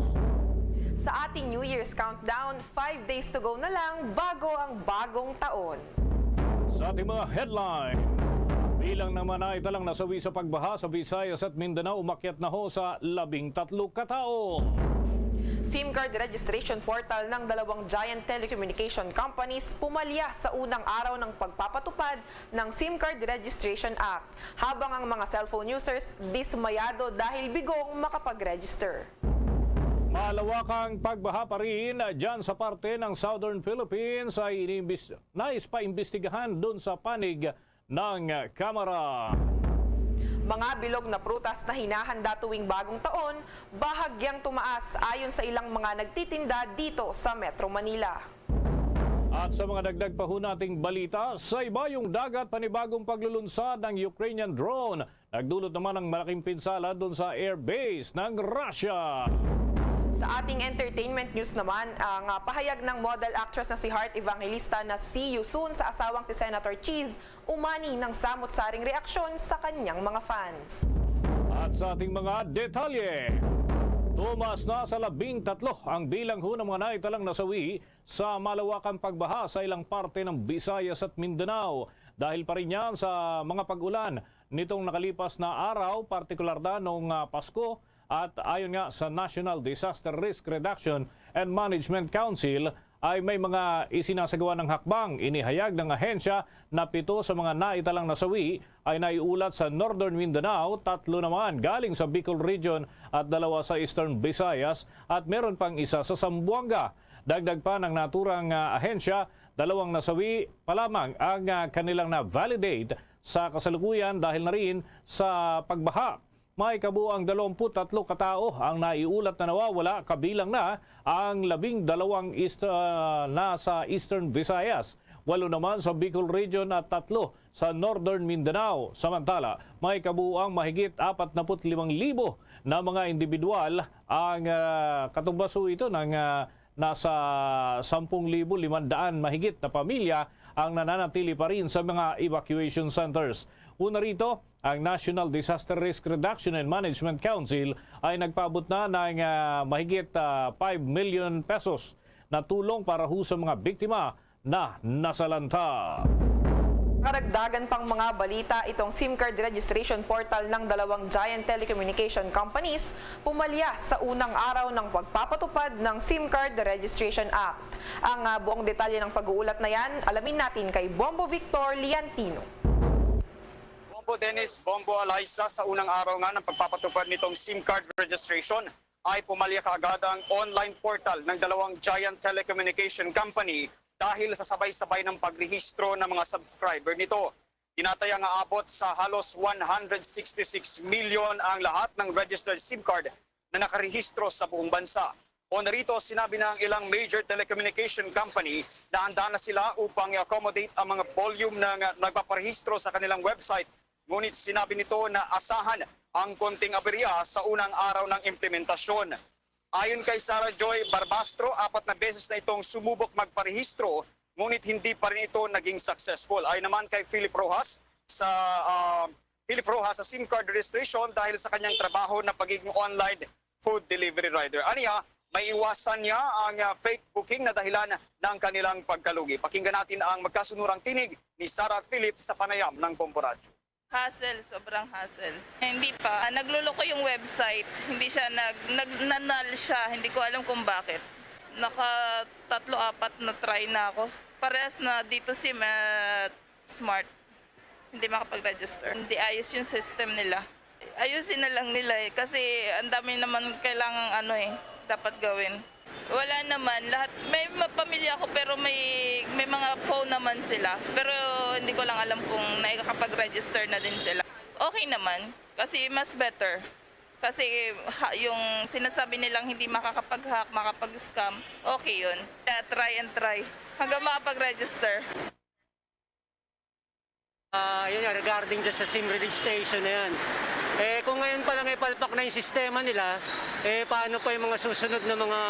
Sa ating New Year's countdown, five days to go na lang bago ang bagong taon. Sa ating mga headline, bilang naman na italang nasawi sa pagbaha sa Visayas at Mindanao, umakyat na ho sa labing tatlo ka tawo. SIM card registration portal ng dalawang giant telecommunication companies pumalya sa unang araw ng pagpapatupad ng SIM Card Registration Act, habang ang mga cellphone users dismayado dahil bigong makapag-register. Malawakang pagbaha pa rin dyan sa parte ng Southern Philippines ay inimbis- nais pa imbestigahan dun sa panig ng Kamara. Mga bilog na prutas na hinahanda tuwing bagong taon, bahagyang tumaas ayon sa ilang mga nagtitinda dito sa Metro Manila. At sa mga dagdag pa ho nating balita, sa ibayong dagat, panibagong paglulunsad ng Ukrainian drone. Nagdulot naman ng malaking pinsala dun sa airbase ng Russia. Sa ating entertainment news naman, ang ah, pahayag ng model actress na si Heart Evangelista na see you soon sa asawang si Senator Cheese, umani ng samot-saring reaksyon sa kanyang mga fans. At sa ating mga detalye, tumaas na sa labing tatlo ang bilang ho ng mga naitalang nasawi sa malawakang pagbaha sa ilang parte ng Visayas at Mindanao. Dahil pa rin yan sa mga pag-ulan nitong nakalipas na araw, partikular na nung ah, Pasko, at ayon nga sa National Disaster Risk Reduction and Management Council, ay may mga isinasagawa ng hakbang. Inihayag ng ahensya na pito sa mga naitalang nasawi ay naiulat sa Northern Mindanao, tatlo naman galing sa Bicol Region at dalawa sa Eastern Visayas, at meron pang isa sa Zamboanga. Dagdag pa ng naturang ah, ahensya, dalawang nasawi pa lamang ang ah, kanilang na-validate sa kasalukuyan dahil na rin sa pagbaha. May kabuang dalawampu't tatlo ka tawo ang naiulat na nawawala, kabilang na ang labing dalawang ist-, ah, na sa Eastern Visayas, walo naman sa Bicol Region at tatlo sa Northern Mindanao. Samantala, may kabuang mahigit apat na put limang libo na mga individual ang ah, katumbas ho ito ng ah, nasa sampung libo limandaan mahigit na pamilya ang nananatili pa rin sa mga evacuation centers. Una rito, ang National Disaster Risk Reduction and Management Council ay nagpaabot na ng ah, mahigit ah, five million pesos na tulong para ho sa mga biktima na nasalanta. Karagdagan pang mga balita, itong SIM card registration portal ng dalawang giant telecommunication companies pumalya sa unang araw ng pagpapatupad ng SIM Card Registration Act. Ang ah, buong detalye ng pag-uulat na yan, alamin natin kay Bombo Victor Liantino. Bombo Dennis, Bombo Eliza, sa unang araw nga ng pagpapatupad nitong SIM card registration ay pumalya kaagad ang online portal ng dalawang giant telecommunication company dahil sa sabay-sabay ng pagrehistro ng mga subscriber nito. Tinataya nga abot sa halos one hundred sixty-six million ang lahat ng registered SIM card na nakarehistro sa buong bansa. O narito, sinabi na ang ilang major telecommunication company na handa na sila upang i-accommodate ang mga volume ng nagpaparehistro sa kanilang website. Ngunit sinabi nito na asahan ang konting aberya sa unang araw ng implementasyon. Ayon kay Sarah Joy Barbastro, apat na beses na itong sumubok magparehistro, ngunit hindi pa rin ito naging successful. Ayon naman kay Philip Rojas sa, ah, Philip Rojas sa SIM card registration dahil sa kanyang trabaho na pagiging online food delivery rider. Aniya, may iwasan niya ang, ah, fake booking na dahilan ng kanilang pagkalugi. Pakinggan natin ang magkasunurang tinig ni Sarah at Philip sa panayam ng Bombo Radyo. Hassle, sobrang hassle. Hindi pa. Ah, nagloloko yung website. Hindi siya nag-, nag-, na-null siya. Hindi ko alam kung bakit. Naka tatlo, apat na try na ako. Parehas na dito si, ah, Smart. Hindi makapag-register. Hindi ayos yung system nila. Ayusin na lang nila eh. Kasi ang dami naman kailangang ano eh, dapat gawin. Wala naman. Lahat, may ma-, pamilya ko pero may, may mga phone naman sila. Pero hindi ko lang alam kung nakakapag-register na din sila. Okay naman. Kasi mas better. Kasi ha, yung sinasabi nilang hindi makakapag-hack, makapag-scam, okay yun. Kaya try and try hanggang makapag-register. Ah, yun nga, regarding dyan sa SIM registration na yan. Eh, kung ngayon pa lang ay palpak na yung sistema nila, eh, paano pa yung mga susunod na mga,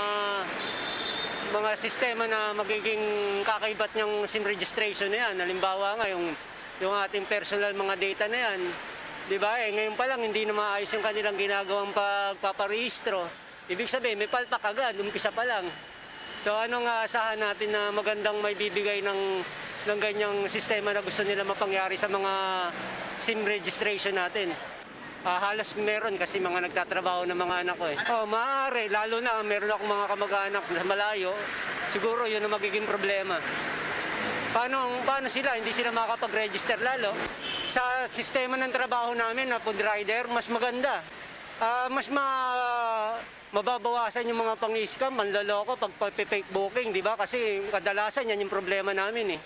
mga sistema na magiging kakaibat niyang SIM registration na yan? Halimbawa nga, yung, yung ating personal mga data na yan. Di ba? Eh, ngayon pa lang, hindi na maayos yung kanilang ginagawang pagpaparehistro. Ibig sabihin, may palpak agad, umpisa pa lang. So, anong aasahan natin na magandang may bibigay ng, ng ganyang sistema na gusto nila mapangyari sa mga SIM registration natin? Ah, halos meron kasi mga nagtatrabaho ng mga anak ko eh. Oh, maaari, lalo na meron akong mga kamag-anak sa malayo, siguro yun ang magiging problema. Paano, paano sila, hindi sila makakapag-register lalo? Sa sistema ng trabaho namin na food rider, mas maganda. Ah, mas ma-, mababawasan yung mga pang-scam, panloloko, pag, pag fake booking, di ba? Kasi kadalasan yan yung problema namin eh.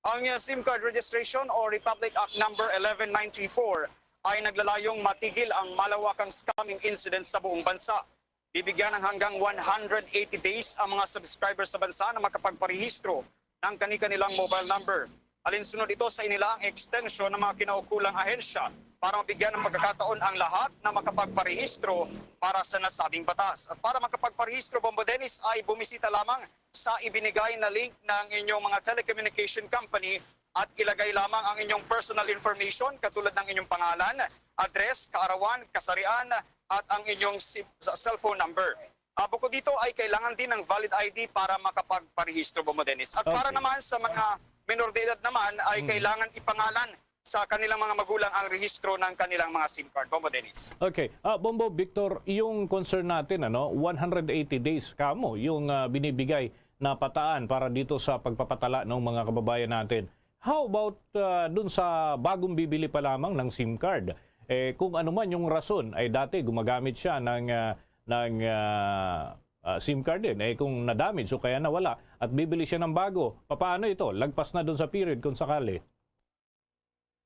Ang, uh, SIM card registration o Republic Act number eleven ninety-four ay naglalayong matigil ang malawakang scamming incident sa buong bansa. Bibigyan ng hanggang one hundred eighty days ang mga subscriber sa bansa na makapagparehistro ng kani-kanilang mobile number. Alinsunod ito sa inilaang ekstensyon ng mga kinaukulang ahensya para mabigyan ng pagkakataon ang lahat na makapagparehistro para sa nasabing batas. At para makapagparehistro, Bombo Dennis, ay bumisita lamang sa ibinigay na link ng inyong mga telecommunication company at ilagay lamang ang inyong personal information katulad ng inyong pangalan, address, kaarawan, kasarian, at ang inyong si-, sa-, cellphone number. Ah, bukod dito ay kailangan din ng valid I D para makapagparehistro, Bombo Dennis. At para Okay. naman sa mga menor de edad naman ay Mm. kailangan ipangalan sa kanilang mga magulang ang rehistro ng kanilang mga SIM card, Bombo Dennis. Okay. Ah, Bombo Victor, yung concern natin, ano, one hundred eighty days kamo yung, ah, binibigay na pataan para dito sa pagpapatala ng mga kababayan natin. How about, ah, dun sa bagong bibili pa lamang ng SIM card? Eh, kung ano man yung rason, ay dati gumagamit siya ng, ah, ng, ah, ah, SIM card din. Eh, kung na-damage o kaya nawala at bibili siya ng bago, papaano ito? Lagpas na dun sa period kung sakali.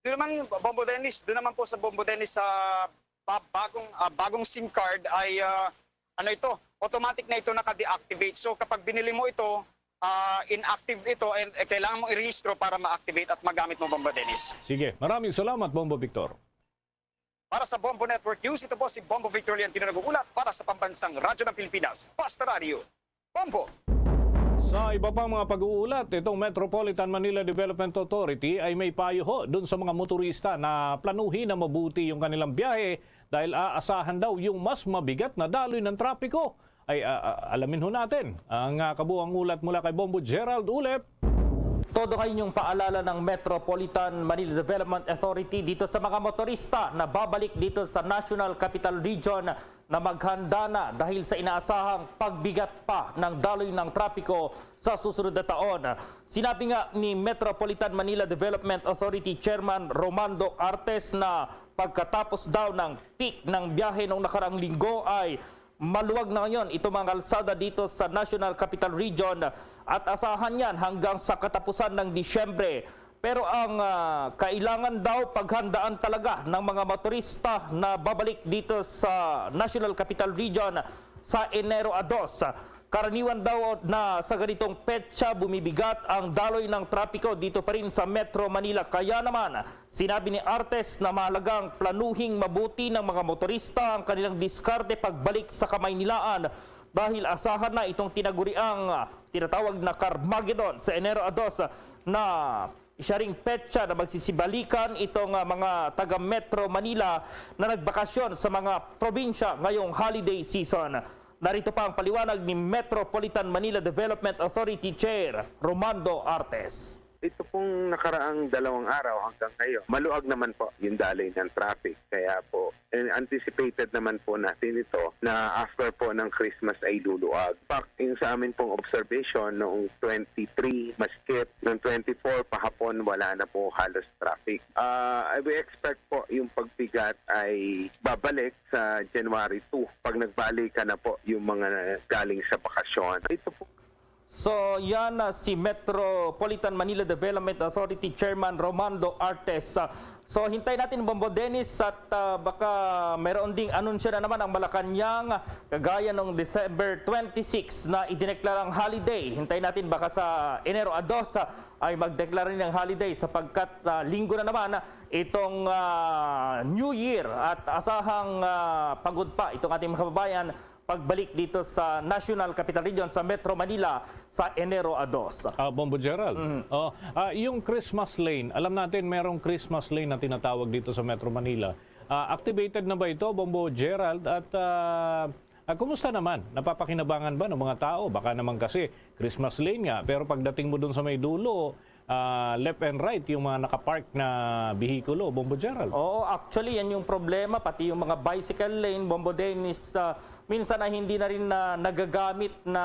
Doon naman, Bombo Dennis, doon naman po sa Bombo Dennis sa ba-, bagong, ah, bagong SIM card ay, ah, ano ito, automatic na ito naka-deactivate. So kapag binili mo ito, ah, inactive ito and, eh, kailangan mong i-rehistro para ma-activate at magamit mo, Bombo Dennis. Sige, maraming salamat, Bombo Victor. Para sa Bombo Network News, ito po si Bombo Victor Leontino nag-uulat para sa Pambansang Radyo ng Pilipinas, Basta Radio. Bombo! Sa iba pang mga pag-uulat, itong Metropolitan Manila Development Authority ay may payo ho dun sa mga motorista na planuhin na mabuti yung kanilang biyahe dahil aasahan daw yung mas mabigat na daloy ng trapiko. Ay, a-, a-, alamin ho natin ang, ah, kabuang ulat mula kay Bombo Gerald Ulep. Todo ngayon yung paalala ng Metropolitan Manila Development Authority dito sa mga motorista na babalik dito sa National Capital Region na maghanda na dahil sa inaasahang pagbigat pa ng daloy ng trapiko sa susunod na taon. Sinabi nga ni Metropolitan Manila Development Authority Chairman Romando Artes na pagkatapos daw ng peak ng biyahe noong nakaraang linggo ay maluwag na ngayon itong mga kalsada dito sa National Capital Region at asahan yan hanggang sa katapusan ng Disyembre. Pero ang, ah, kailangan daw paghandaan talaga ng mga motorista na babalik dito sa National Capital Region Sa Enero a dos, karaniwan daw na sa ganitong petsa bumibigat ang daloy ng trapiko dito pa rin sa Metro Manila. Kaya naman, sinabi ni Artes na mahalagang planuhing mabuti ng mga motorista ang kanilang diskarte pagbalik sa Kamaynilaan dahil asahan na itong tinaguriang, ah, tinatawag na Carmageddon sa Enero a dos na siya ring petsa na magsisibalikan itong, ah, mga taga Metro Manila na nagbakasyon sa mga probinsya ngayong holiday season. Narito pa ang paliwanag ni Metropolitan Manila Development Authority Chair Romando Artes. Ito pong nakaraang dalawang araw hanggang ngayon, maluag naman po yung daloy ng traffic. Kaya po, eh, anticipated naman po natin ito na after po ng Christmas ay luluag. Pak, yung sa amin pong observation noong twenty-three, maskit noong twenty-four, pahapon, wala na po halos traffic. Ah, we expect po yung pagbigat ay babalik sa January two pag nagbalik na po yung mga galing sa bakasyon. Ito po. So, yan, ah, si Metropolitan Manila Development Authority Chairman Romando Artes. Ah, so, hintay natin, Bombo Dennis, at, ah, baka mayroon ding anunsyo na naman ang Malacañang, kagaya nung December twenty-six na idineklarang holiday. Hintay natin baka sa Enero a dos, ah, ay magdeklara ng holiday sapagkat, ah, linggo na naman itong, ah, New Year at asahang, ah, pagod pa itong ating mga kababayan pagbalik dito sa National Capital Region sa Metro Manila sa Enero a dos. Ah, Bombo Gerald. Mhm. Oh, ah, yung Christmas lane, alam natin merong Christmas lane na tinatawag dito sa Metro Manila. Ah, activated na ba ito, Bombo Gerald? At, ah, ah, kumusta naman? Napapakinabangan ba ng mga tao? Baka naman kasi Christmas lane nga, pero pagdating mo dun sa may dulo, ah, left and right yung mga nakapark na behikulo, Bombo Gerald. Oo, actually, yan yung problema. Pati yung mga bicycle lane, Bombo Dennis, ah, minsan ay hindi na rin na nagagamit na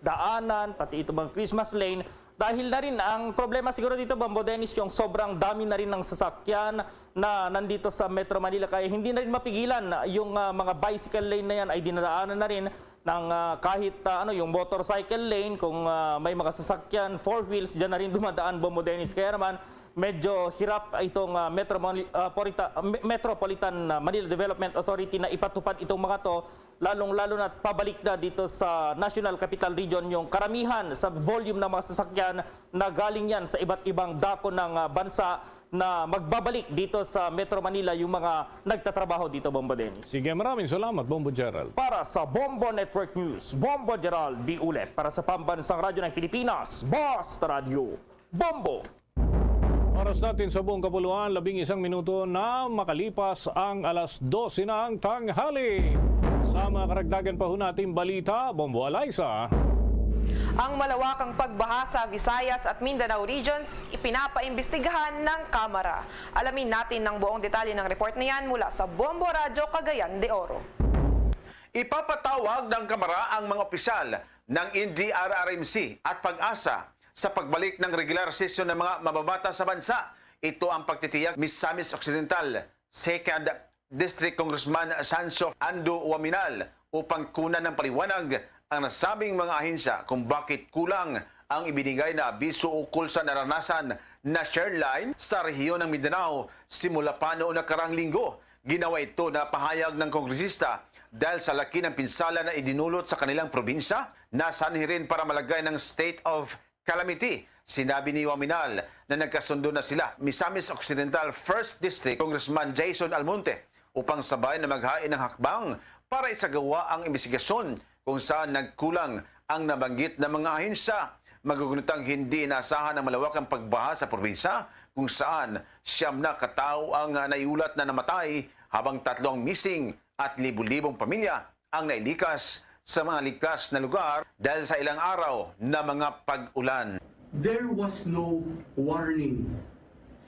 daanan, pati ito mga Christmas lane. Dahil na rin, ang problema siguro dito, Bombo Dennis, yung sobrang dami na rin ng sasakyan na nandito sa Metro Manila. Kaya hindi na rin mapigilan yung, ah, mga bicycle lane na yan ay dinadaanan na rin ng, ah, kahit, ah, ano, yung motorcycle lane, kung, ah, may mga sasakyan, four wheels, dyan na rin dumadaan, Bombo Dennis. Kaya naman, medyo hirap itong, ah, Metro Mani-, ah, Porita-, ah, Me-, Metropolitan, ah, Manila Development Authority na ipatupad itong mga to, lalong-lalo na pabalik na dito sa National Capital Region yung karamihan sa volume ng mga sasakyan na galing yan sa iba't ibang dako ng, ah, bansa na magbabalik dito sa Metro Manila yung mga nagtatrabaho dito, Bombo Dennis. Sige, maraming salamat, Bombo Gerald. Para sa Bombo Network News, Bombo Gerald Biule. Para sa Pambansang Radyo ng Pilipinas, Basta Radyo, Bombo. Oras natin sa buong kapuluan, labing isang minuto na makalipas ang alas dose ng tanghali. Sa mga karagdagan pa ho nating balita, Bombo Alaysa. Ang malawakang pagbaha sa Visayas at Mindanao regions, ipinapaimbestigahan ng Kamara. Alamin natin ang buong detalye ng report na yan mula sa Bombo Radyo Cagayan de Oro. Ipapatawag ng Kamara ang mga opisyal ng N D R R M C at PAGASA sa pagbalik ng regular sesyon ng mga mamabata sa bansa. Ito ang pagtitiyag ni Misamis Occidental Second District Congressman Sancho Ando Waminal upang kunan ng paliwanag ang nasabing mga ahensya kung bakit kulang ang ibinigay na abiso ukol sa naranasan na share line sa rehiyon ng Mindanao simula pa noong nakaraang linggo. Ginawa ito na pahayag ng kongresista dahil sa laki ng pinsala na idinulot sa kanilang probinsya na sanhi rin para malagay ng state of calamity. Sinabi ni Waminal na nagkasundo na sila, Misamis Occidental First District Congressman Jason Almonte, upang sabay na maghain ng hakbang para isagawa ang imbestigasyon kung saan nagkulang ang nabanggit na mga ahensya. Magugunitang hindi inaasahan ang malawakang pagbaha sa probinsya kung saan siyam na katao ang naiulat na namatay habang tatlo ang missing at libo-libong pamilya ang nailikas sa mga ligtas na lugar dahil sa ilang araw na mga pag-ulan. There was no warning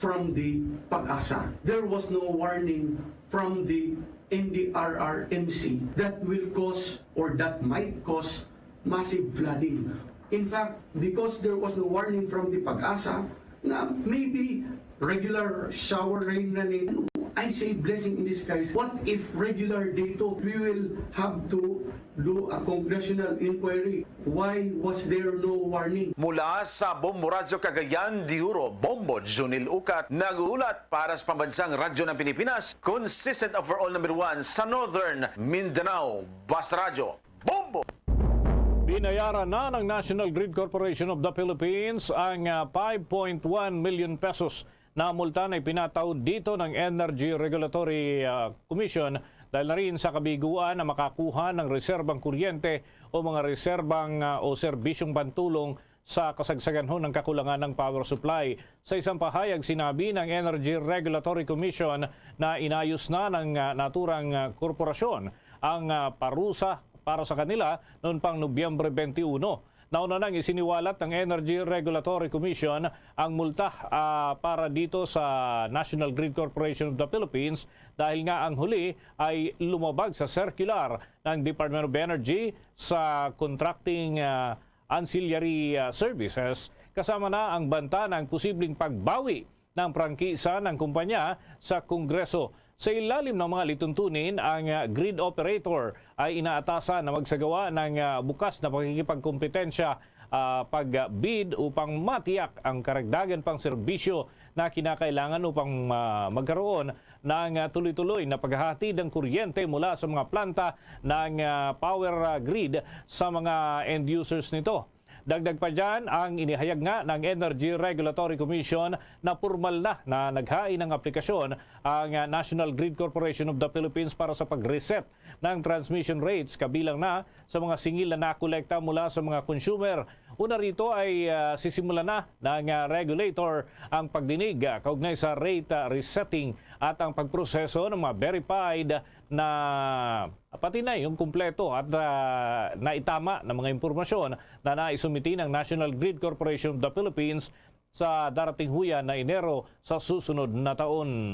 from the PAGASA. There was no warning from the N D R R M C that will cause or that might cause massive flooding. In fact, because there was no warning from the PAGASA, na maybe regular shower rain na ni, I say blessing in disguise. What if regular day to? We will have to do a congressional inquiry. Why was there no warning? Mula sa Bombo Radyo Cagayan de Oro, Bombo Junil Ucat, nag-uulat para sa Pambansang Radyo ng Pilipinas, consistent overall number one sa Northern Mindanao, Basta Radyo, Bombo! Binayaran na ng National Grid Corporation of the Philippines ang, ah, five point one million pesos na multa na ipinataw dito ng Energy Regulatory, ah, Commission dahil na rin sa kabiguan na makakuha ng reserbang kuryente o mga reserbang, ah, o serbisyong pantulong sa kasagsagan ho ng kakulangan ng power supply. Sa isang pahayag, sinabi ng Energy Regulatory Commission na inayos na ng, ah, naturang, ah, korporasyon ang, ah, parusa para sa kanila noon pang Nobyembre twenty-one. Nauna nang isiniwalat ng Energy Regulatory Commission ang multa, ah, para dito sa National Grid Corporation of the Philippines dahil nga ang huli ay lumabag sa circular ng Department of Energy sa contracting, ah, ancillary, ah, services, kasama na ang banta ng posibleng pagbawi ng prangkisa ng kumpanya sa Kongreso. Sa ilalim ng mga lituntunin, ang, ah, grid operator ay inaatasan na magsagawa ng, ah, bukas na pakikipagkompetensya, ah, pag-bid upang matiyak ang karagdagan pang serbisyo na kinakailangan upang, ah, magkaroon ng, ah, tuloy-tuloy na paghahatid ng kuryente mula sa mga planta ng, ah, power, ah, grid sa mga end users nito. Dagdag pa dyan ang inihayag nga ng Energy Regulatory Commission na pormal na na naghain ng aplikasyon ang, ah, National Grid Corporation of the Philippines para sa pag-reset ng transmission rates, kabilang na sa mga singil na nakolekta mula sa mga consumer. Una rito ay, ah, sisimulan na ng, ah, regulator ang pagdinig, ah, kaugnay sa rate, ah, resetting at ang pagproseso ng mga verified na pati na yung kumpleto at, ah, naitama na mga impormasyon na naisumiti ng National Grid Corporation of the Philippines sa darating huyan na Enero sa susunod na taon.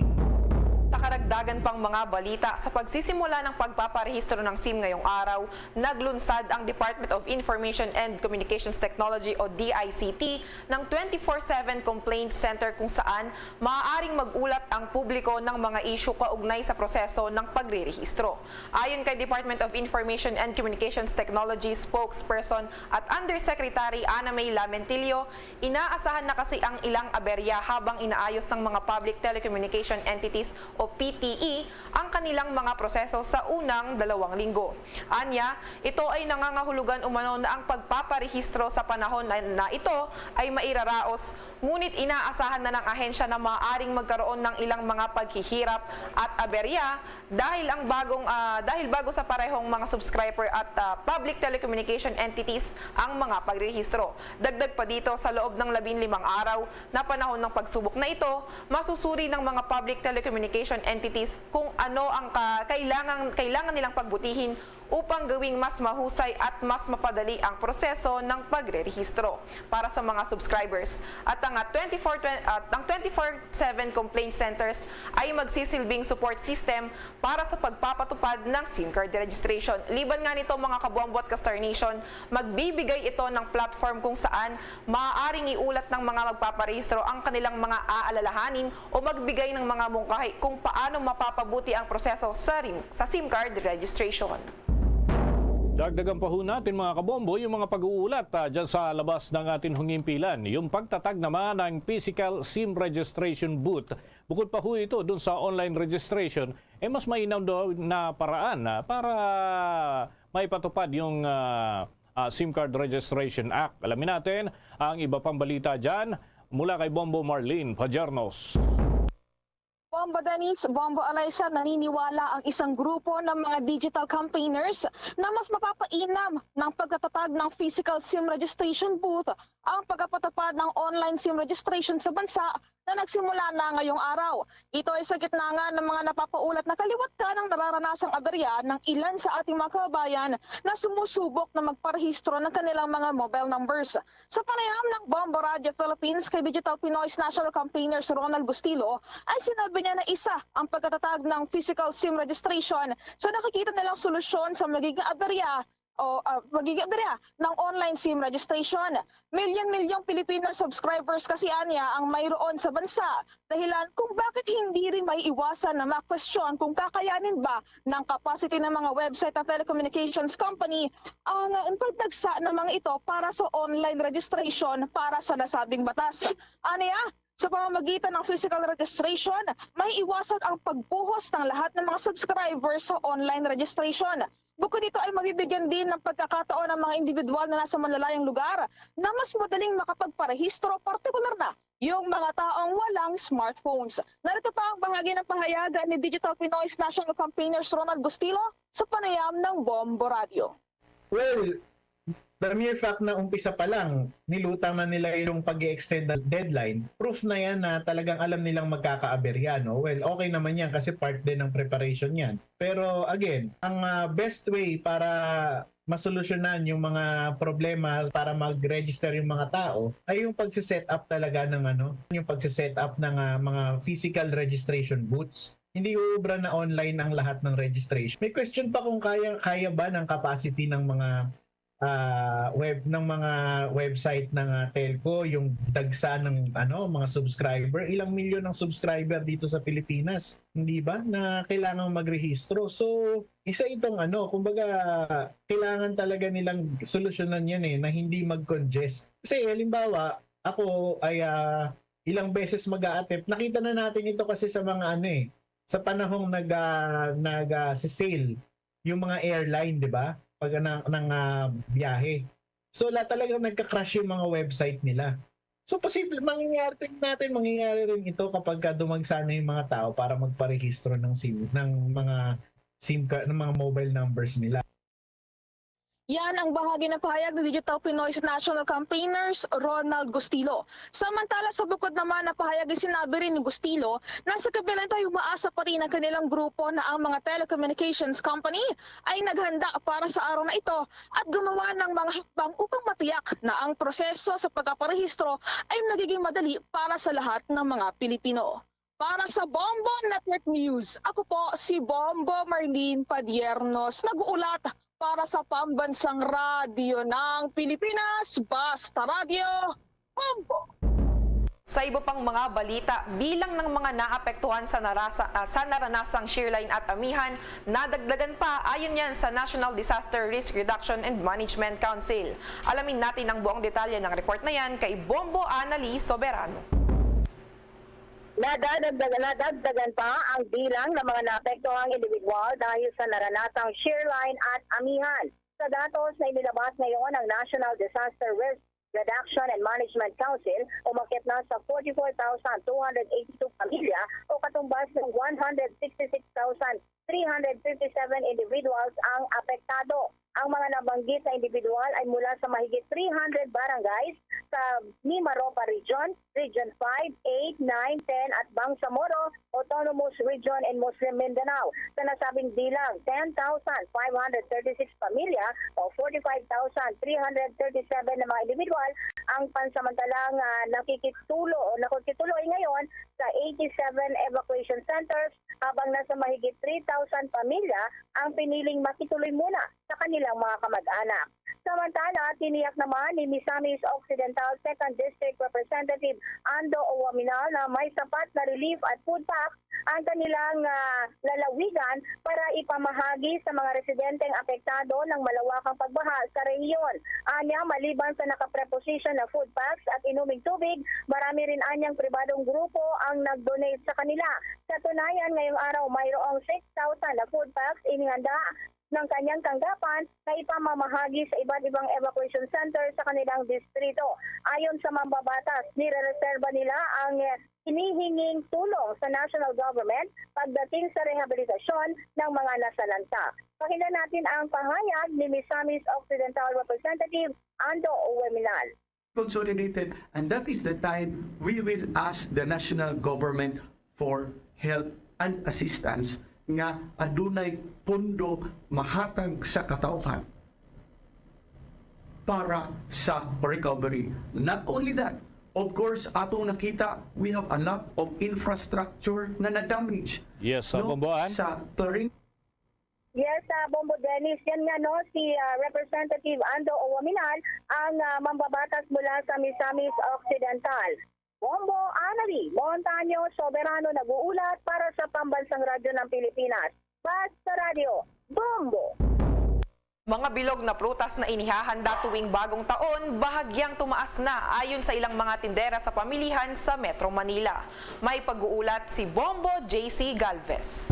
Sa karagdagan pang mga balita, sa pagsisimula ng pagpaparehistro ng sim ngayong araw, naglunsad ang Department of Information and Communications Technology o D I C T ng twenty-four seven Complaint Center, kung saan maaaring mag-ulat ang publiko ng mga isyu kaugnay sa proseso ng pagrerehistro. Ayon kay Department of Information and Communications Technology spokesperson at Undersecretary Ana May Lamentillo, inaasahan na kasi ang ilang aberya habang inaayos ng mga public telecommunication entities o P T E ang kanilang mga proseso sa unang dalawang linggo. Anya, ito ay nangangahulugan umano na ang pagpaparehistro sa panahon na, na ito ay mairaraos, ngunit inaasahan na ng ahensya na maaaring magkaroon ng ilang mga paghihirap at aberya dahil ang bagong, ah, dahil bago sa parehong mga subscriber at, ah, public telecommunication entities ang mga pagrerehistro. Dagdag pa dito, sa loob ng labing limang araw na panahon ng pagsubok na ito, masusuri ng mga public telecommunication entities kung ano ang ka-, kailangan, kailangan nilang pagbutihin upang gawing mas mahusay at mas mapadali ang proseso ng pagrerehistro para sa mga subscribers. At ang, ah, twenty-four, twen-, at ang twenty-four seven complaint centers ay magsisilbing support system para sa pagpapatupad ng sim card registration. Liban nga nito, mga kabombo at ka-Star Nation, magbibigay ito ng platform kung saan maaaring iulat ng mga magpaparehistro ang kanilang mga aalalahanin o magbigay ng mga mungkahi kung paano mapapabuti ang proseso sa rim-, sa sim card registration. Dagdagan pa ho natin, mga kabombo, yung mga pag-uulat, ah, dyan sa labas ng ating hungimpilan. Yung pagtatag naman ng physical sim registration booth. Bukod pa ho ito dun sa online registration, eh, mas mainam daw na paraan, ah, para maipatupad yung, ah, ah, sim Card Registration Act. Alamin natin ang iba pang balita dyan mula kay Bombo Marlene Pajernos. Bombo Dennis, Bombo Alaysa, naniniwala ang isang grupo ng mga digital campaigners na mas mapapainam ng pagtatatag ng physical sim registration booth ang pagpapatupad ng online sim registration sa bansa na nagsimula na ngayong araw. Ito ay sa gitna nga ng mga napapaulat na kaliwat ka ng nararanasang aberya ng ilan sa ating mga kababayan na sumusubok na magparehistro ng kanilang mga mobile numbers. Sa panayam ng Bombo Radio Philippines kay Digital Pinoy's National Campaigner si Ronald Bustillo, ay sinabi niya na isa ang pagkatatag ng physical sim registration sa nakikita nilang solusyon sa magiging aberya o, ah, magiging, diri, ah, ng online SIM registration. Milyon-milyong Filipino subscribers kasi anya ang mayroon sa bansa, dahilan kung bakit hindi rin maiiwasan na makwestiyon kung kakayanin ba ng capacity ng mga website ng telecommunications company ang, ah, pagdagsa ng mga ito para sa online registration para sa nasabing batas. Anya, sa pamamagitan ng physical registration, maiiwasan ang pagbuhos ng lahat ng mga subscribers sa online registration. Bukod dito ay mabibigyan din ng pagkakataon ang mga individual na nasa malalayang lugar na mas madaling makapagparehistro, partikular na yung mga taong walang smartphones. Narito pa ang bahagi ng pahayag ni Digital Pinoy's National Campaigner Ronald Gustilo sa panayam ng Bombo Radio. Well, the mere fact na umpisa pa lang, nilutang na nila yung pag extend ng deadline, proof na yan na talagang alam nilang magkakaaberya, no? Well, okay naman yan kasi part din ng preparation yan. Pero again, ang, ah, best way para masolusyonan yung mga problema para mag-register yung mga tao ay yung pagse-set up talaga ng ano, yung pagse-set up ng, ah, mga physical registration booths. Hindi uubra na online ang lahat ng registration. May question pa kung kaya, kaya ba ng capacity ng mga, ah, web, ng mga website ng, ah, telco, yung dagsa ng ano, mga subscriber. Ilang milyon ang subscriber dito sa Pilipinas, hindi ba? Na kailangan magrehistro. So, isa itong ano, kumbaga, kailangan talaga nilang solusyonan yan eh, na hindi mag-congest. Kasi halimbawa, ako ay, ah, ilang beses mag-a-attempt. Nakita na natin ito kasi sa mga ano eh, sa panahong nag, ah, nag, ah, si sale yung mga airline, di ba? Pag na, ng, ah, biyahe. So, la talagang nagka-crash yung mga website nila. So, posible, mangyayari, tingnan natin, mangyayari rin ito kapag ka dumagsa na yung mga tao para magparehistro ng SIM, ng mga SIM card, ng mga mobile numbers nila. Yan ang bahagi ng pahayag ni Digital Pinoy's National Campaigners, Ronald Gustilo. Samantala, sa bukod naman na pahayag, ay sinabi rin ni Gustilo na sa kabila nito ay umaasa pa rin ang kanilang grupo na ang mga telecommunications company ay naghanda para sa araw na ito at gumawa ng mga hakbang upang matiyak na ang proseso sa pagpaparehistro ay magiging madali para sa lahat ng mga Pilipino. Para sa Bombo Network News, ako po si Bombo Marlene Padiernos, nag-uulat para sa Pambansang Radyo ng Pilipinas, Basta Radyo, Bombo! Sa iba pang mga balita, bilang ng mga naapektuhan sa, narasa, ah, sa naranasang shearline at amihan, nadagdagan pa, ayon yan sa National Disaster Risk Reduction and Management Council. Alamin natin ang buong detalye ng report na yan kay Bombo Anali Soberano. Nadadagdagan, nadagdagan pa ang bilang ng mga naapektuhang individual dahil sa naranasang shearline at amihan. Sa datos na inilabas ngayon ng National Disaster Risk Reduction and Management Council, umakyat na sa forty-four thousand two hundred eighty-two pamilya o katumbas ng one hundred sixty-six thousand three hundred fifty-seven individuals ang apektado. Ang mga nabanggit na individual ay mula sa mahigit three hundred barangays sa Mimaropa Region, Region five, eight, nine, ten at Bangsamoro Autonomous Region in Muslim Mindanao. Sa nasabing bilang, ten thousand five hundred thirty-six pamilya o forty-five thousand three hundred thirty-seven na mga individual ang pansamantalang, ah, nakikitulo o nakikituloy ngayon sa eighty-seven evacuation centers, habang nasa mahigit three thousand pamilya ang piniling makituloy muna sa kanilang mga kamag-anak. Samantala, tiniyak naman ni Misamis Occidental Second District Representative Ando Uwaminal na may sapat na relief at food packs ang kanilang, ah, lalawigan para ipamahagi sa mga residenteng apektado ng malawakang pagbaha sa rehiyon. Anya, maliban sa nakapreposition na food packs at inuming tubig, marami rin anyang pribadong grupo ang nag-donate sa kanila. Sa tunayan, ngayong araw, mayroong six thousand na food packs inihanda ng kanyang tanggapan na ipamamahagi sa iba't ibang evacuation center sa kanilang distrito. Ayon sa mambabatas, nirereserba nila ang hinihinging tulong sa national government pagdating sa rehabilitasyon ng mga nasalanta. Pakinggan natin ang pahayag ni Misamis Occidental Representative Ando Uweminal. Consolidated, and that is the time we will ask the national government for help and assistance nga adunay pondo mahatag sa katawhan para sa recovery. Not only that, of course, atong nakita, we have a lot of infrastructure na na-damage. Yes, sa Bomboan. Sa Clarin- Yes, ah, Bombo Dennis, yan nga, no, si, ah, Representative Ando Owaminal, ang, ah, mambabatas mula sa Misamis Occidental. Bombo Annalie Montaño Soberano nag-uulat para sa Pambansang Radyo ng Pilipinas. Basta Radyo, Bombo! Mga bilog na prutas na inihahanda tuwing Bagong Taon, bahagyang tumaas na ayon sa ilang mga tindera sa pamilihan sa Metro Manila. May pag-uulat si Bombo J C Galvez.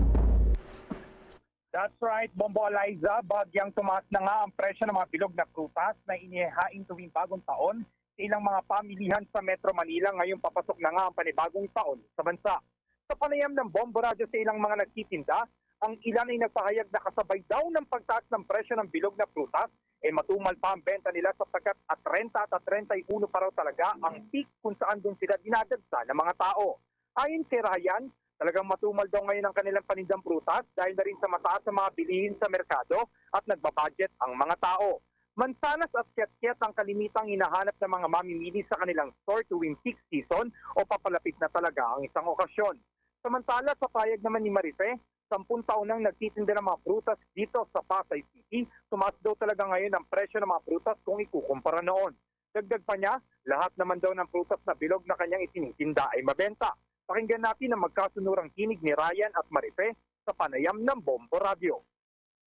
That's right, Bombo Eliza, bahagyang tumaas na nga ang presyo ng mga bilog na prutas na inihahain tuwing Bagong Taon sa ilang mga pamilihan sa Metro Manila. Ngayon, papasok na nga ang panibagong taon sa bansa. Sa panayam ng Bombo Radyo sa ilang mga nagtitinda, ang ilan ay nagpahayag na kasabay daw ng pagtaas ng presyo ng bilog na prutas, eh matumal pa ang benta nila sapagkat at treinta at at treinta y uno pa raw talaga ang peak kung saan doon sila dinadagsa ng mga tao. Ayon kay Ryan, talagang matumal daw ngayon ang kanilang panindang prutas dahil na rin sa mataas ang mga bilihin sa merkado at nagbabudget ang mga tao. Mansanas at kiat-kiat ang kalimitang hinahanap ng mga mamimili sa kanilang store tuwing peak season o papalapit na talaga ang isang okasyon. Samantala, sa payag naman ni Marife, sampung taon nang nagtitinda ng mga prutas dito sa Pasay City, tumaas daw talaga ngayon ang presyo ng mga prutas kung ikukumpara noon. Dagdag pa niya, lahat naman daw ng prutas na bilog na kanyang itinitinda ay mabenta. Pakinggan natin ang magkasunurang tinig ni Ryan at Marife sa panayam ng Bombo Radyo.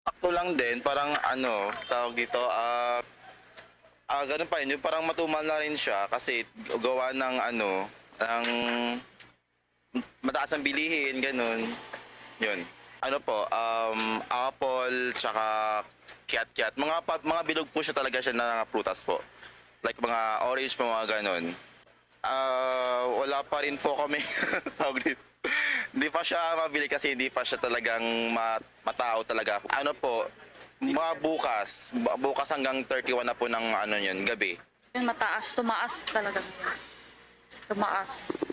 Sakto lang din, parang ano, tawag dito, ah, ah, ganun pa rin, yung parang matumal na rin siya kasi gawa ng ano, ng mataas ang bilihin, ganun. Yun. Ano po, um, apple, tsaka kiat-kiat. Mga, pa, mga bilog po siya talaga siya na prutas po. Like mga orange po, mga ganun. Ah, wala pa rin po kami tawag dito. Hindi pa siya mabili kasi hindi pa siya talagang ma matao talaga. Ano po, mga bukas, bu- bukas hanggang thirty-one na po ng ano yun, gabi. Yung mataas, tumaas talaga. Tumaas.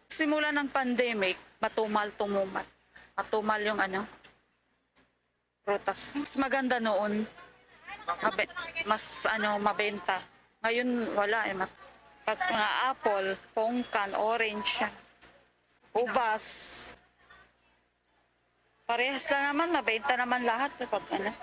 Simula ng pandemic, matumal, tumumal. Matumal yung ano, prutas. Mas maganda noon. Mabe- mas ano, mabenta. Ngayon, wala eh. Mat- Pag mga apple, pongkan, orange, ubas. Parehas lang naman, mabenta naman lahat. Pag ano.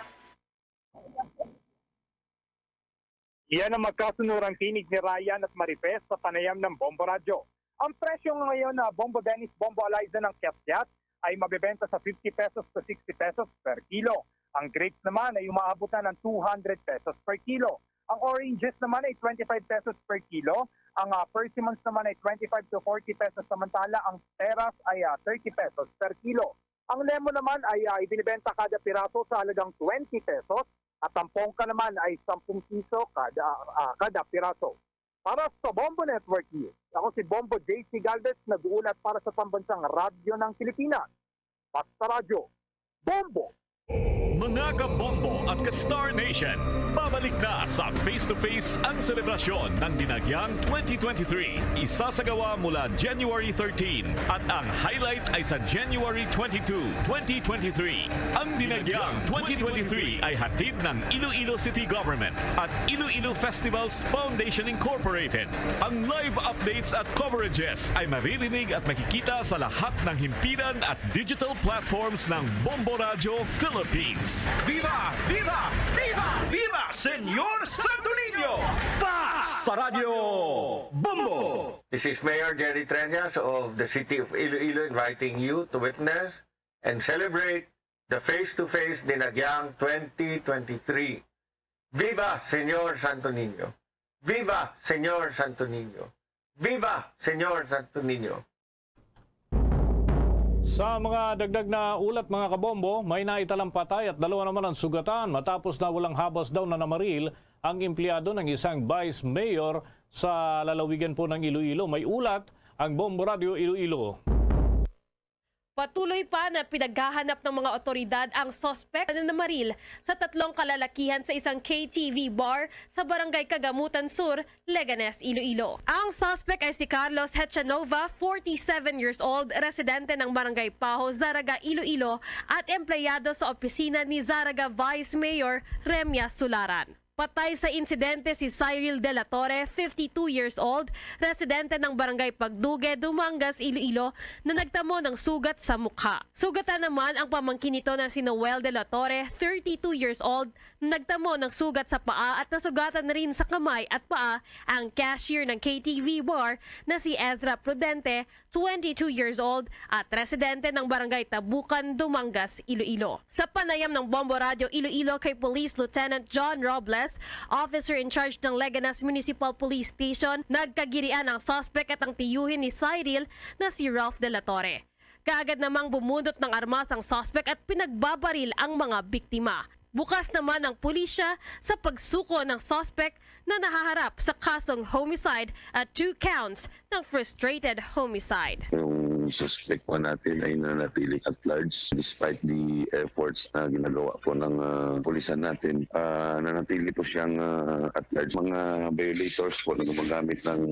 Iyan ang magkasunurang tinig ni Ryan at Maripes sa panayam ng Bombo Radyo. Ang presyo ngayon na Bombo Dennis, Bombo Eliza ng Kiat-Kiat ay mabebenta sa fifty pesos to sixty pesos per kilo. Ang grapes naman ay umaabot na ng two hundred pesos per kilo. Ang oranges naman ay twenty-five pesos per kilo. Ang ah, persimmons naman ay twenty-five to forty pesos, samantala ang peras ay ah, thirty pesos per kilo. Ang lemon naman ay ah, ibinibenta kada piraso sa halagang twenty pesos at ang pongka naman ay sampung piso kada, ah, kada piraso. Para sa Bombo Network News, ako si Bombo J C Galvez, nag-uulat para sa Pambansang Radyo ng Pilipinas. Basta Radyo, Bombo! Mga kabombo at ka-Star Nation, babalik na sa Face to Face ang selebrasyon ng Dinagyang twenty twenty-three. Isasagawa mula January thirteen at ang highlight ay sa January twenty-two, twenty twenty-three. Ang Dinagyang twenty twenty-three ay hatid ng Iloilo City Government at Iloilo Festivals Foundation Incorporated. Ang live updates at coverages ay maririnig at makikita sa lahat ng himpilan at digital platforms ng Bombo Radyo Philippines. Viva! Viva! Viva! Viva Señor Santo Niño! Basta Radyo Bombo! This is Mayor Jerry Treñas of the City of Iloilo inviting you to witness and celebrate the face-to-face Dinagyang twenty twenty-three. Viva Señor Santo Niño! Viva Señor Santo Niño! Viva Señor Santo Niño! Sa mga dagdag na ulat, mga kabombo, may naitalang patay at dalawa naman ang sugatan matapos na walang habas daw na namaril ang empleyado ng isang vice mayor sa lalawigan po ng Iloilo. May ulat ang Bombo Radio Iloilo. Patuloy pa na pinaghahanap ng mga otoridad ang suspek na namaril sa tatlong kalalakihan sa isang K T V bar sa Barangay Kagamutan Sur, Leganes, Iloilo. Ang suspek ay si Carlos Hechanova, forty-seven years old, residente ng Barangay Paho, Zaraga, Iloilo, at empleyado sa opisina ni Zaraga Vice Mayor Remya Sularan. Patay sa insidente si Cyril De La Torre, fifty-two years old, residente ng Barangay Pagduge, Dumangas, Iloilo, na nagtamo ng sugat sa mukha. Sugatan naman ang pamangkin nito na si Noel De La Torre, thirty-two years old, na nagtamo ng sugat sa paa at nasugatan na rin sa kamay at paa ang cashier ng K T V bar na si Ezra Prudente, twenty-two years old at residente ng Barangay Tabukan, Dumangas, Iloilo. Sa panayam ng Bombo Radyo Iloilo kay Police Lieutenant John Robles, officer in charge ng Leganas Municipal Police Station, nagkagirian ang suspect at ang tiyuhin ni Cyril na si Ralph De La Torre. Kaagad namang bumundot ng armas ang suspect at pinagbabaril ang mga biktima. Bukas naman ang pulisya sa pagsuko ng suspect na nahaharap sa kasong homicide at two counts ng frustrated homicide. Yung suspect po natin ay nanatili at large despite the efforts na ginagawa po ng ah, pulisan natin. Ah, nanatili po siyang ah, at large. Mga violators po na gumagamit ng,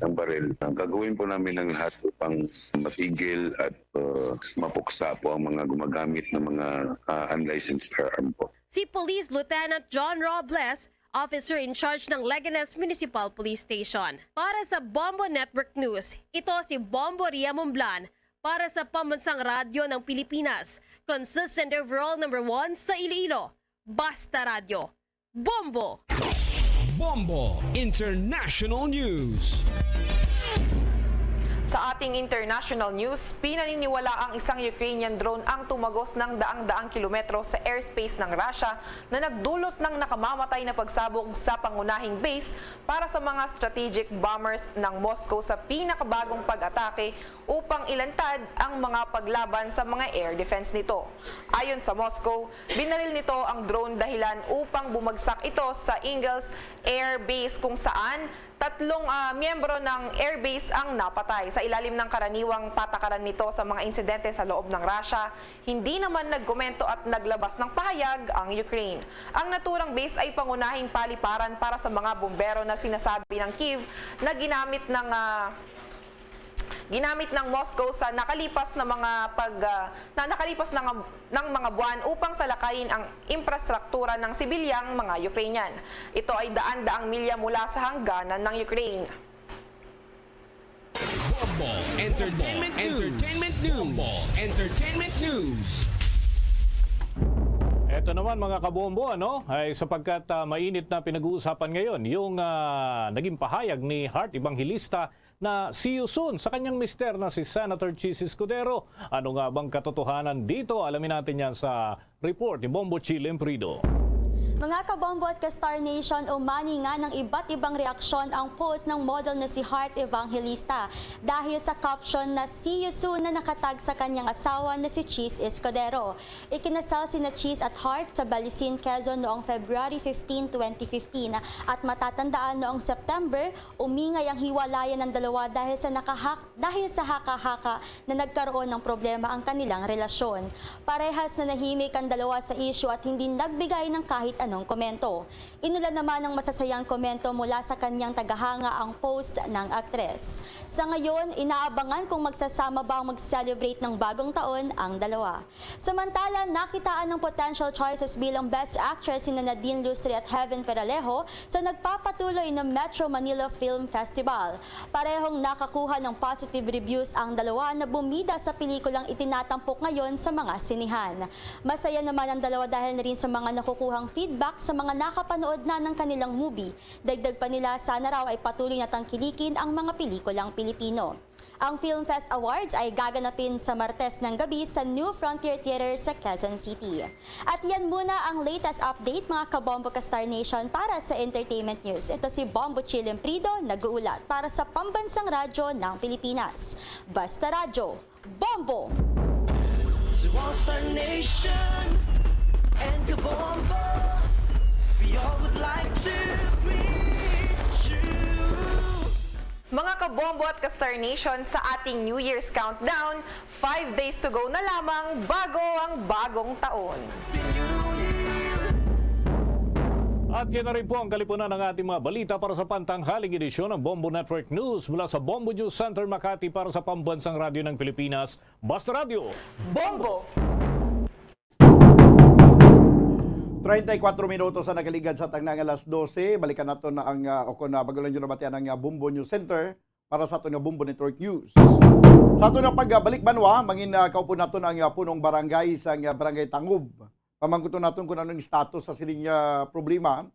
ng baril. Ah, gagawin po namin ang lahat upang matigil at ah, mapuksa po ang mga gumagamit ng mga ah, unlicensed firearm po. Si Police Lieutenant John Robles, officer in charge ng Leganes Municipal Police Station. Para sa Bombo Network News, ito si Bombo Ria Momblan para sa Pambansang Radyo ng Pilipinas, consistent overall number one sa Iloilo. Basta Radyo, Bombo! Bombo International News. Sa ating international news, pinaniniwala ang isang Ukrainian drone ang tumagos ng daang-daang kilometro sa airspace ng Russia na nagdulot ng nakamamatay na pagsabog sa pangunahing base para sa mga strategic bombers ng Moscow sa pinakabagong pag-atake upang ilantad ang mga paglaban sa mga air defense nito. Ayon sa Moscow, binaril nito ang drone dahilan upang bumagsak ito sa Engels Air Base, kung saan tatlong ah, miyembro ng airbase ang napatay. Sa ilalim ng karaniwang patakaran nito sa mga insidente sa loob ng Russia, hindi naman nagkomento at naglabas ng pahayag ang Ukraine. Ang naturang base ay pangunahing paliparan para sa mga bombero na sinasabi ng Kyiv na ginamit ng ah, ginamit ng Moscow sa nakalipas na mga pag ah, na nakalipas na nga ng mga buwan upang salakayin ang infrastruktura ng sibilyang mga Ukrainian. Ito ay daan-daang milya mula sa hangganan ng Ukraine. Bombo Entertainment News. Entertainment News. Bombo Entertainment News. Eto naman, mga kabombo, ano, ay sapagkat ah, mainit na pinag-uusapan ngayon yung ah, naging pahayag ni Heart Evangelista na see you soon sa kanyang mister na si Senator Chiz Escudero. Ano nga bang katotohanan dito? Alamin natin yan sa report ni Bombo Chi Limprido. Mga kabombo at ka-Star Nation, umani nga ng iba't ibang reaksyon ang post ng model na si Heart Evangelista dahil sa caption na "See you soon" na nakatag sa kanyang asawa na si Chiz Escudero. Ikinasal sina Chiz at Heart sa Balisin, Quezon noong February fifteen, twenty fifteen, at matatandaan noong September, umingay ang hiwalayan ng dalawa dahil sa nakahak-, dahil sa haka-haka na nagkaroon ng problema ang kanilang relasyon. Parehas nanahimik ang dalawa sa issue at hindi nagbigay ng kahit anong komento. Inulan naman ng masasayang komento mula sa kanyang tagahanga ang post ng aktres. Sa ngayon, inaabangan kung magsasama ba ang mag-celebrate ng bagong taon ang dalawa. Samantala, nakitaan ng potential choices bilang Best Actress sina Nadine Lustre at Heaven Peralejo sa nagpapatuloy na Metro Manila Film Festival. Parehong nakakuha ng positive reviews ang dalawa na bumida sa pelikulang itinatampok ngayon sa mga sinehan. Masaya naman ang dalawa dahil na rin sa mga nakukuhang feedback sa mga nakapanood na ng kanilang movie. Dagdag pa nila, sana raw ay patuloy na tangkilikin ang mga pelikulang Pilipino. Ang Film Fest Awards ay gaganapin sa Martes ng gabi sa New Frontier Theater sa Quezon City. At yan muna ang latest update, mga kabombo ka Star Nation, para sa entertainment news. Ito si Bombo Chi Limprido, nag-uulat para sa Pambansang Radyo ng Pilipinas. Basta Radyo, Bombo! To all Star Nation and Kabombo, we all would like to greet you. Mga kabombo at ka-Star Nation, sa ating New Year's countdown, five days to go na lamang bago ang bagong taon. At yan na rin po ang kalipunan ng ating mga balita para sa pantanghaling edisyon ng Bombo Network News. Mula sa Bombo News Center Makati para sa Pambansang Radyo ng Pilipinas, Basta Radyo, Bombo! Treinta y cuatro minutos ang nakaligad sa tangna nga alas dose. Balikan nato na ang, ah, o kung, ah, bago lang yun nabatian ang, ah, Bombo News Center para sa aton nga Bombo Network News. Sa aton nga pagbalik banwa, mangin, ah, kaupod naton ang, ah, punong barangay sa, ah, Barangay Tangob. Pamangkuton naton kung anong status sa sining, ah, problema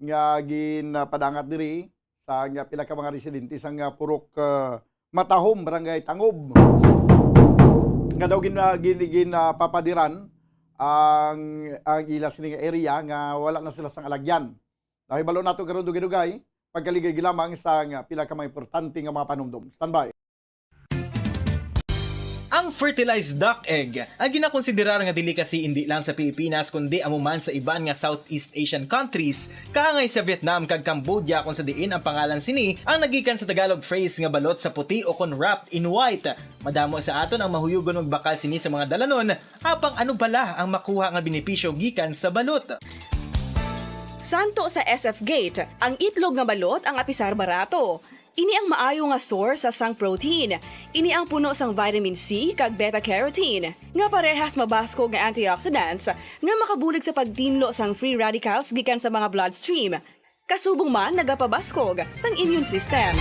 nga ginapadangat diri sa nga pila ka mga residente sa nga Purok, ah, Matahom, Barangay Tangob, nga daw gin-, ah, gin-, gin-, ah, papadiran ang, ang ila sini nga area nga wala na sila sang alagyan. Nahibalo nato karon dugay-dugay, pagkaligay lamang sa nga pila ka mga importante nga mga panumdom. Standby. Ang fertilized duck egg ang ginakonsiderar nga delicacy indi lang sa Pilipinas kundi amo man sa iban nga Southeast Asian countries, kaangay sa Vietnam kag Cambodia, kung sa diin ang pangalan sini ang nagikan sa Tagalog phrase nga balot sa puti o kon wrapped in white. Madamo sa aton ang mahuyugon magbakal sini sa mga dalanon, apang ano bala ang makuha nga benepisyo gikan sa balot? Santo sa S F Gate, ang itlog nga balot ang apisar barato. Ini ang maayo nga source sang protein. Ini ang puno sang vitamin C kag beta-carotene, nga parehas mabaskog nga antioxidants nga makabulig sa pagtinlo sang free radicals gikan sa mga bloodstream. Kasubong man nagapabaskog sang immune system.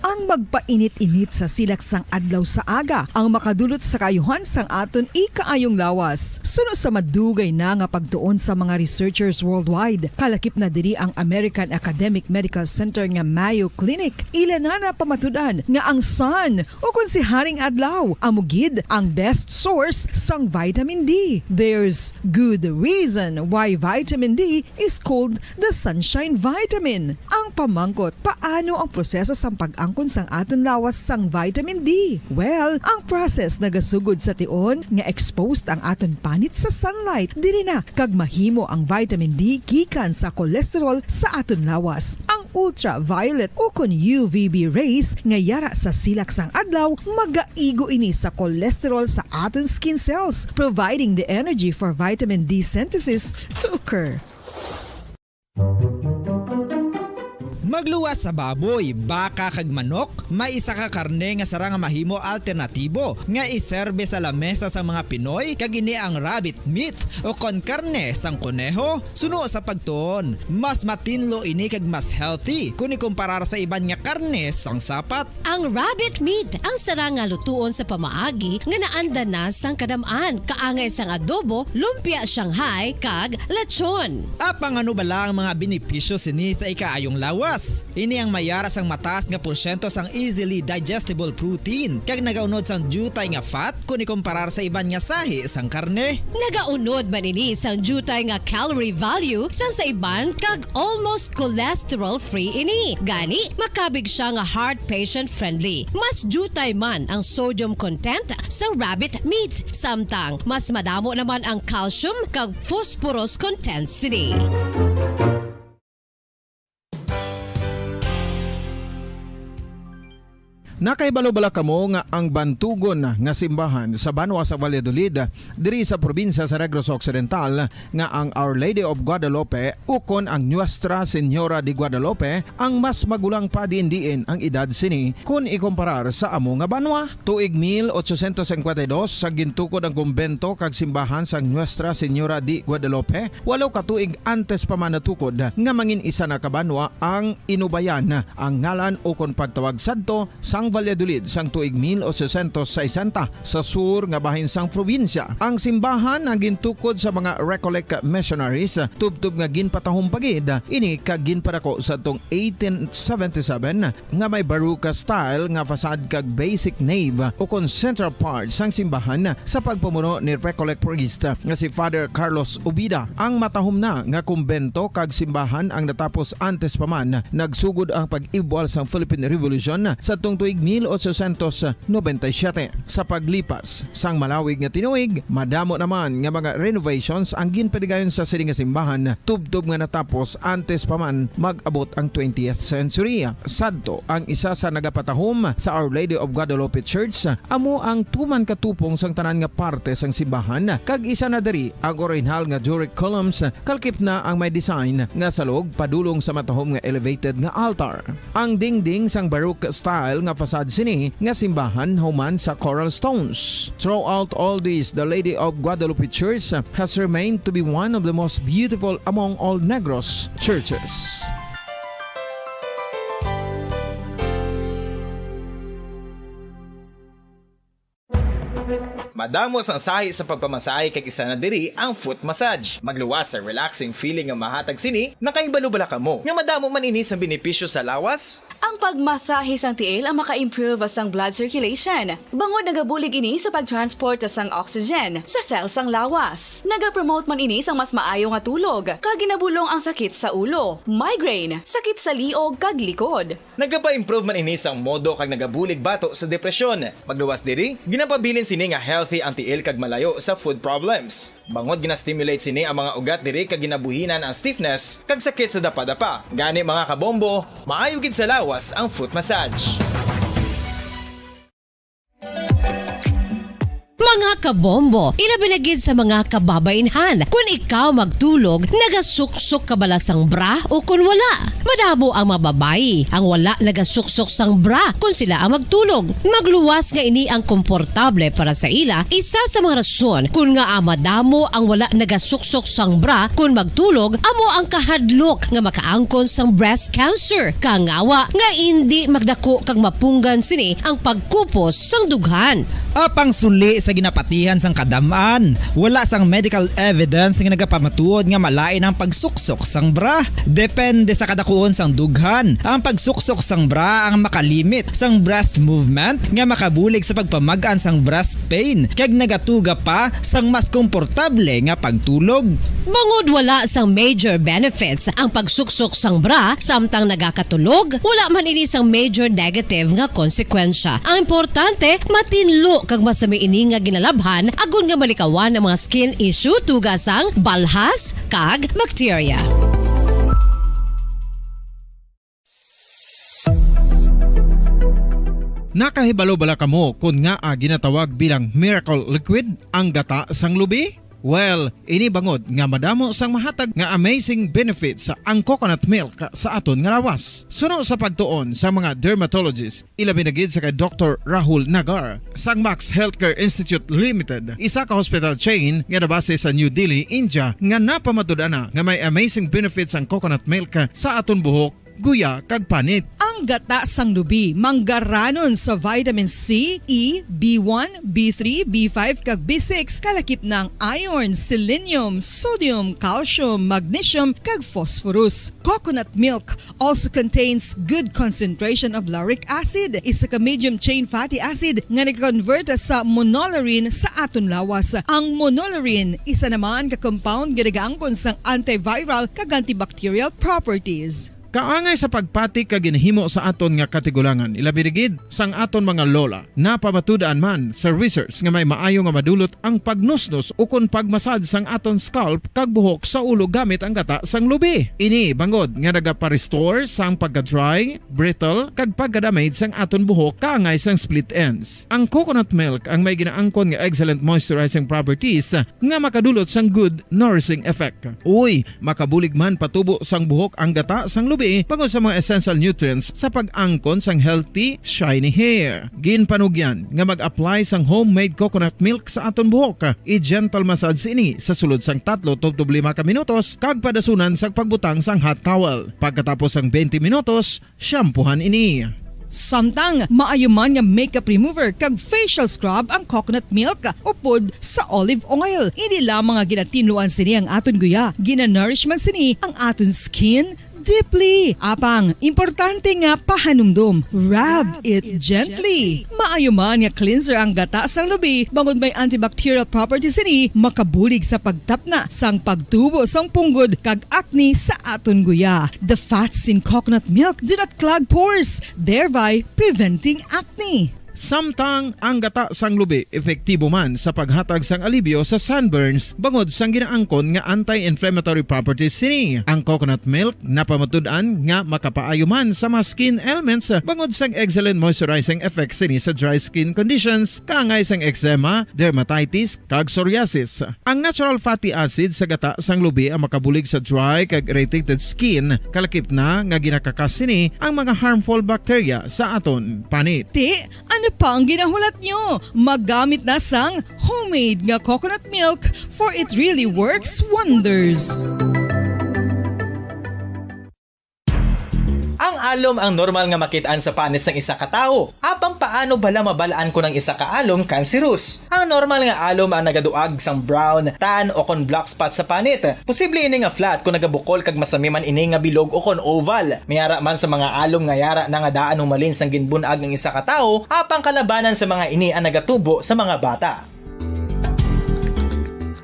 Ang magpainit-init sa silak sang adlaw sa aga ang makadulot sa kaayuhan sang aton ikaayong lawas. Suno sa madugay na nga pagtuon sa mga researchers worldwide, kalakip na diri ang American Academic Medical Center nga Mayo Clinic. Ila na napamatud-an nga ang sun, o kon si Haring Adlaw, amo gid ang best source sang vitamin D. There's good reason why vitamin D is called the sunshine vitamin. Ang pamangkot, paano ang proseso sang pag-angkon sang aton lawas sang vitamin D? Well, ang process nagasugod sa tion nga exposed ang aton panit sa sunlight, diri na kag mahimo ang vitamin D gikan sa cholesterol sa aton lawas. Ang ultraviolet o kon U V B rays nga yara sa silak sang adlaw magaigo ini sa cholesterol sa aton skin cells, providing the energy for vitamin D synthesis to occur. Magluwas sa baboy, baka kag manok, may isa ka karne nga sarang nga mahimo alternatibo nga iserbe sa lamesa sang mga Pinoy, kag ini ang rabbit meat o kon karne sang koneho. Suno sa pagtuon, mas matinlo ini kag mas healthy kon ikumparar sa iban nga karne sang sapat. Ang rabbit meat ang sarang nga lutuon sa pamaagi nga naanda na sang kadam-an, kaangay sang adobo, lumpia Shanghai, kag lechon. Apang ano bala ang mga benepisyo sini sa ikaayong lawas? Ini ang mayara sang mataas nga porsyento sang easily digestible protein kag nagaunod sang diutay nga fat kon ikumparar sa iban nga sahi sang karne. Nagaunod man ini sang diutay nga calorie value sang sa iban kag almost cholesterol-free ini. Gani, makabig siya nga heart patient-friendly. Mas diutay man ang sodium content sa rabbit meat, samtang mas madamo naman ang calcium kag phosphorus content sini. Nakahibalo bala kamo nga ang bantugon nga simbahan sa banwa sa Valladolid, diri sa probinsya sa Negros Occidental, nga ang Our Lady of Guadalupe ukon ang Nuestra Señora de Guadalupe ang mas magulang pa diin-diin ang edad sini kon ikomparar sa amo nga banwa? Tuig mil otsosyentos singkwenta y dos sa gintukod ang kumbento kag simbahan sang Nuestra Señora de Guadalupe, walo ka tuig antes pa man natukod nga mangin isa na ka banwa ang Inubayan ang ngalan ukon pagtawag sadto sang Valladolid sang tuig mil otsosyentos sesenta sa sur nga bahin sang probinsya. Ang simbahan ang gintukod sa mga Recollect missionaries, tubtob nga ginpatahom pa gid ini kag ginpadako sadtong eighteen seventy-seven nga may Baroque style nga facade kag basic nave ukon central part sang simbahan sa pagpamuno ni Recollect priest nga si Father Carlos Ubida. Ang matahom na nga kumbento kag simbahan ang natapos antes pa man nagsugod ang pag-ibwal sang Philippine Revolution sadtong tuig mil otsosyentos nobenta y siyete. Sa paglipas sang malawig nga tinuig, madamo naman nga mga renovations ang ginpaligayon sa sini nga simbahan, tubtob nga natapos antes pa man mag-abot ang twentieth century. Sadto, ang isa sa nagapatahom sa Our Lady of Guadalupe Church amo ang tuman ka tupong sang tanan nga parte sang simbahan, kag isa na diri ang orihinal nga Doric columns, kalakip na ang may design nga salog padulong sa matahom nga elevated nga altar. Ang dingding sang Baroque style nga Sad sini nga simbahan human sa coral stones. Throughout all this, the Lady of Guadalupe Church has remained to be one of the most beautiful among all Negros churches. Madamo sang sahi sa pagpamasahe kag isa na diri ang foot massage. Magluwas sa relaxing feeling nga mahatag sini, nakahibalo bala kamo nga madamo man ini sang benepisyo sa lawas? Ang pagmasahe sang tiil ang maka-improve sang blood circulation, bangod nagabulig ini sa pag-transport sang oxygen sa cell sang lawas. Nagapromote man ini sang mas maayo nga tulog, kag ginabulong ang sakit sa ulo, migraine, sakit sa liog, kag likod. Nagapa-improve man ini sang modo kag nagabulig bato sa depresyon. Magluwas diri, ginapabilin sini nga healthy ang tiil kag malayo sa foot problems. Bangod gina-stimulate sini ang mga ugat diri kag ginabuhinan ang stiffness kag sakit sa dapadapa. Gani, mga kabombo, maayo gid sa lawas ang foot massage. Mga kabombo, ilabi na gid sa mga kababainhan, kun ikaw magtulog, nagasuksok ka bala sang bra o kun wala? Madamo ang mga babayi ang wala nagasuksok sang bra kun sila ang magtulog. Magluwas nga ini ang komportable para sa ila, isa sa mga rason kun ngaa madamo ang wala nagasuksok sang bra kun magtulog, amo ang kahadlok nga makaangkon sang breast cancer, kangawa nga indi magdako kag mapunggan sini ang pagkupos sang dughan. Apang suli sa ginapatihan sang kadam-an, wala sang medical evidence nga nagapamatuod nga malain ang pagsuksok sang bra. Depende sa kadakuon sang dughan, ang pagsuksok sang bra ang makalimit sang breast movement nga makabulig sa pagpamag-an sang breast pain kag nagatuga pa sang mas komportable nga pagtulog. Bangod wala sang major benefits ang pagsuksok sang bra samtang nagakatulog, wala man ini sang major negative nga konsekwensya. Ang importante, matinlo kag masami ini nga ginalabhan agod nga malikawan ang mga skin issue tuga sang balhas kag bakterya. Nakahibalo bala kamo kon ngaa ginatawag bilang miracle liquid ang gata sang lubi? Well, ini bangod nga madamo sang mahatag nga amazing benefits ang coconut milk sa aton nga lawas. Suno sa pagtuon sa mga dermatologist, ilabi na gid sa kay Doktor Rahul Nagar sang Max Healthcare Institute Limited, isa ka hospital chain nga nabase sa New Delhi, India, nga napamatud-an na nga may amazing benefits ang coconut milk sa aton buhok, guya, kag panit. Ang gata sang lubi manggaranon sa vitamin C, E, B one, B three, B five, kag B six, kalakip na ang iron, selenium, sodium, calcium, magnesium, kag phosphorus. Coconut milk also contains good concentration of lauric acid, isa ka medium chain fatty acid nga nagakonvert sa monolaurin sa aton lawas. Ang monolaurin, isa naman ka compound nga nagaangkon sang antiviral kag antibacterial properties. Kaangay sa pagpati kag ginahimo sa aton nga katigulangan, ilabi na gid sang aton mga lola. Napamatud-an man sa research nga may maayo nga madulot ang pagnusnos ukon pagmasad sang aton scalp kag buhok sa ulo gamit ang gata sang lubi. Ini bangod nga nagapa-restore sang pagka-dry, brittle, kag pagka-damage sang aton buhok kaangay sang split ends. Ang coconut milk ang may ginaangkon nga excellent moisturizing properties nga makadulot sang good nourishing effect. Uy, makabulig man patubo sang buhok ang gata sang lubi bangod sa mga essential nutrients sa pag-angkon sang healthy, shiny hair. Ginpanugyan nga mag-apply sang homemade coconut milk sa aton buhok. I-gentle massage ini sa sulod sang tatlo tubtob lima ka minutos kag padasunan sang pagbutang sang hot towel. Pagkatapos sang twenty minutos, shampoohan ini. Samtang maayo man nga makeup remover kag facial scrub ang coconut milk upod sa olive oil. Hindi lamang nga ginatinluan sini ang aton guya, ginanourish man sini ang aton skin deeply. Apang, importante nga pahanumdom, rub it gently. Maayo man nga cleanser ang gata sang lubi, bangod may antibacterial property sini, makabulig sa pagtapna sang pagtubo sang punggod kag acne sa aton guya. The fats in coconut milk do not clog pores, thereby preventing acne. Samtang ang gata sang lubi epektibo man sa paghatag sang alibyo sa sunburns bangod sang ginaangkon nga anti-inflammatory properties sini. Ang coconut milk napamatud-an nga makapaayo man sa mga skin ailments bangod sang excellent moisturizing effect sini sa dry skin conditions kaangay sang eczema, dermatitis, kag psoriasis. Ang natural fatty acid sa gata sang lubi ang makabulig sa dry kag irritated skin, kalakip na nga ginakakas sini ang mga harmful bacteria sa aton panit. Ti, ano pa ang ginahulat nyo? Magamit na sang homemade nga coconut milk, for it really works wonders. Ang alom ang normal nga makit-an sa panit sang isa ka tawo. Apang paano bala mabal-an kon ang isa ka alom kanserus? Ang normal nga alom ang nagaduag sang brown, tan, o kon black spot sa panit. Posible ini nga flat kon nagabukol kag masami man ini nga bilog o kon oval. May ara man sa mga alom nga yara na nga daan humalin sang ginbun-ag ang isa ka tawo, apang kalabanan sa mga ini ang nagatubo sa mga bata.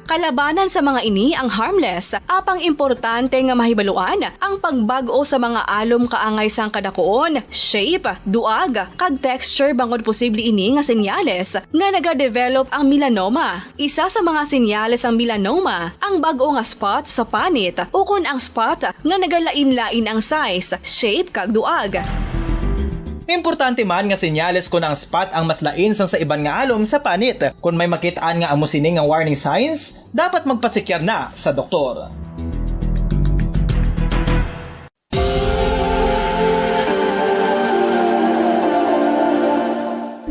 Kalabanan sa mga ini ang harmless, apang importante nga mahibaluan ang pagbag-o sa mga alom kaangay sang kadakuon, shape, duag, kag texture bangod posible ini nga senyales nga nagadevelop ang melanoma. Isa sa mga senyales sang melanoma ang bag-o nga spot sa panit ukon ang spot nga nagalain-lain ang size, shape, kag duag. Importante man nga senyales kon ang spot ang mas lain sang sa iban nga alom sa panit. Kon may makit-an nga amo sini nga warning signs, dapat magpatsikyar na sa doktor.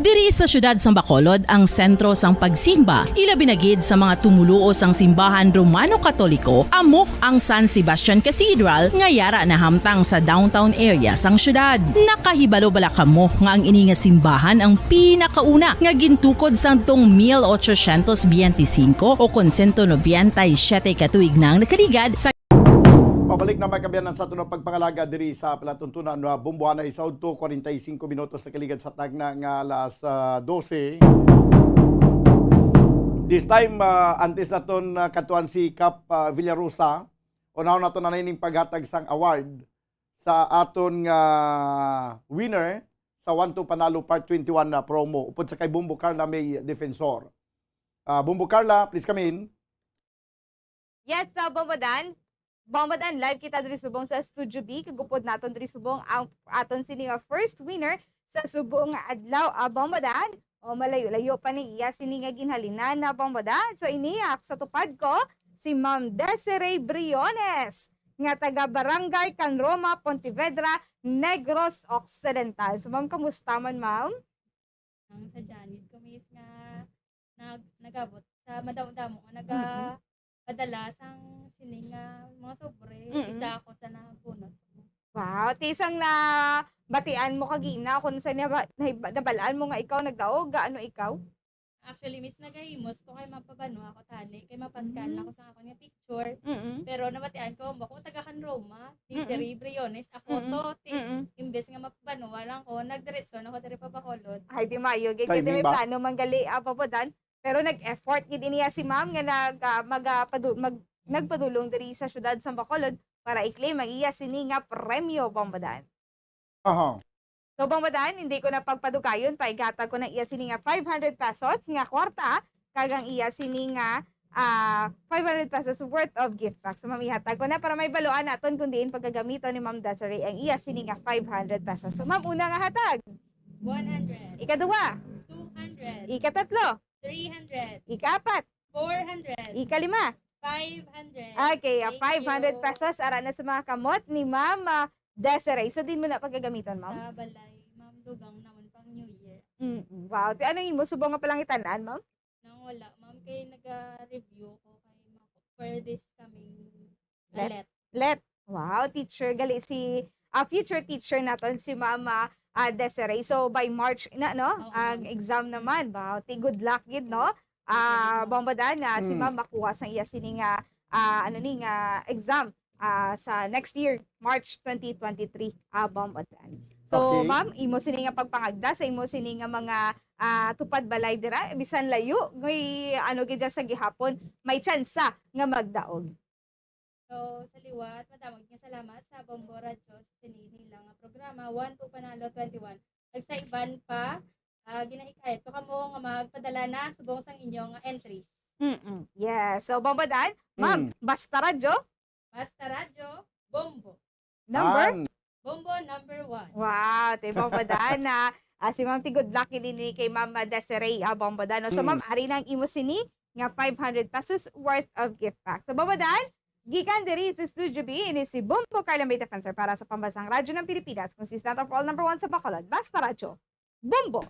Diri sa siyudad sang Bacolod ang sentro sang pagsimba, ilabi na gid sa mga tumoluo sang simbahan Romano-Katoliko, amo ang San Sebastian Cathedral nga yara nahamtang sa downtown area sang siyudad. Nakahibalo bala kamo nga ang ini nga simbahan ang pinakauna nga gintukod sadtong mil ochocientos biyente singko o kon sento nobenta y siyete ka tuig nang nakaligad sa Pabalik na, mga kaabyanan, sa aton pagpangalaga diri sa palatuntunan nga Bombohanay sa udto, kwarenta y singko minutos sa kaligad sa tagna nga alas, ah, dose. This time, ah, antes naton, ah, kadtuan si Kap, ah, Villarosa, unahon naton na ning paghatag sang award sa aton nga winner sa One to Panalo Part twenty-one na promo upod sa kay Bombo Carla May Defensor. Ah, Bombo Carla, please come in. Yes, sa Bombo Dan. Bombo Dan, live kita diri subong sa Studio B. Kag upod naton diri subong ang aton sini nga first winner sa subong nga adlaw, ah, Bombo Dan. O, malayo-layo pa ni iya sini nga ginhalinan na Bombo Dan. So, ini, ah, sa tupad ko, si Ma'am Desiree Briones, nga taga Barangay Can Roma, Pontevedra, Negros Occidental. So, ma'am, kamusta man, ma'am? Ang sa Janet Gomez nga nag-, nagabot sa madamo-damo nga Mm-mm. nagapadala sang sining nga mga sobre, Mm-mm. isa ako sa nabunot. Wow, ti sang nabatian mo kagina, kung sa naba-, nahiba-, nabalaan mo nga ikaw nagdaog, gaano ikaw? Actually, miss, nagahimos ko kay mapabanwa ko tani, kay mapaskal Mm-mm. na ko sa akon nga picture. Mm-mm. Pero nabatian ko, mako taga Can Roma, si Mm-mm. Sherry Briones, ako Mm-mm. to, ti, Mm-mm. imbes nga mapabanwa lang ko, nagdiretso na ko diri pa Bacolod. Ay, di maayo gid. Kay Timing may ba? plano man gali, ah, Bombo Dan. Pero nag-effort gid niya si ma'am nga nag, ah, mag, ah, padu-, mag-, nagpadulong diri sa siyudad sa Bacolod para i-claim ang iya sini nga premyo, Bombo Dan. Aha. So, Bombo Dan, hindi ko na pagpadugayon, paigatag ko na iya sini nga five hundred pesos nga kwarta, kag ang iya sini nga, ah, five hundred pesos worth of gift pack. So, ma'am, ihatag ko na para may baluan naton kung diin pagkagamiton ni Ma'am Desiree ang iya sini nga five hundred pesos. So, ma'am, una nga hatag. One hundred. Ikaduha. Two hundred. Ikatatlo. Three hundred. Ikaapat. Four hundred. Ikalima. Five hundred. Okay, ah, Thank five hundred you. pesos. Ara na sa mga kamot ni Ma'am, ah, Desiree. So, diin mo na pagagamiton, ma'am? Sa balay, ma'am, dugang naman pang New Year. Mm-mm. Wow. Ti, ano imo subong nga palangitan-an, ma'am? Nang wala, ma'am, kay naga-review ko kay ma-, for this coming Let. let. Let. Wow, teacher. Gali si, ah, future teacher naton si Mama, ah, Desiree. So, by March na, no? Oo, Ang ma'am. exam naman. Wow, ti good luck gid, no? Thank you, Ah, ma'am. Bombo Dan, ah, si Mm. ma'am makuha sang iya sini nga, ah, ano ni, nga exam, ah, sa next year, March twenty twenty-three, ah, Bombo Dan. So, Okay. ma'am, imo sini nga pagpangagda sa imo sini nga mga, ah, tupad balay dira, bisan layo, may ano gid dyan sa gihapon, may tsansa nga magdaog. So, sa liwat, madamo nga salamat sa Bombo Radyo sa sini nila nga programa, One to Panalo twenty-one. Kag sa iban pa, ah, ginahikayat ko kamo nga magpadala na subong sang inyo nga entries. Mm-mm. Yes. So, Bombo Dan, ma'am, Mm. Basta Radyo, Basta Radyo, Bombo. number? An. Bombo number one. Wow, ti Bombo Dan, ah, ah, si Ma'am ti good luck ini ni kay Ma'am Desiree, ah, Bombo Dan. No? So, Ma'am, Mm. ari na ang imo sini nga five hundred pesos worth of gift pack. So, Bombo Dan, gikan diri sa Studio B, ini si Bombo Carla May Defensor para sa Pambansang Radyo ng Pilipinas, consistent of all number one sa Bacolod. Basta Radyo, Bombo!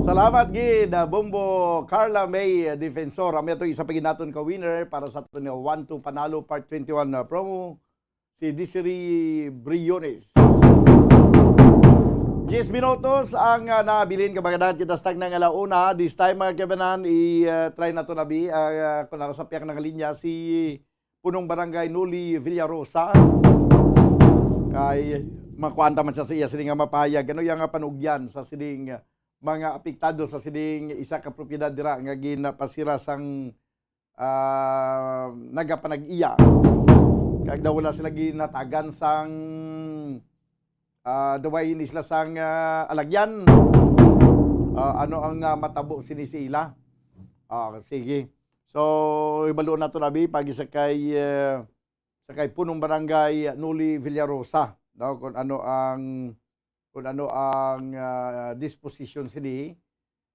Salamat gid, ah, Bombo Carla May, ah, Defensor. Amo to isa pa gid naton ka winner para sa aton nga One to Panalo Part twenty-one na promo, si Desiree Briones. Diyes minutos ang, ah, nabilin, kamagadahan kita sa tagna nga launa. This time, mga kabanan, i-try nato na bi, ah, kung nara sa piyak nga linya si Punong Barangay Noli Villarosa. Kay makuanta man siya sa iya sini nga mapahayag. Ano iya nga panugyan sa sining mga apektado sa sining isa ka propiedad dira nga ginapasira sang, ah, nagapanag-iya? Kag daw wala sila ginatagan sang, ah, daw wala sila sang, ah, alagyan. Ah, ano ang, ah, matabo sini sa ila? Ah, sige. So, ibaluon nato na bi pagi sa kay, eh, sa kay Punong Barangay Noli Villarosa, no, kung ano ang, kung ano ang, ah, disposition sini,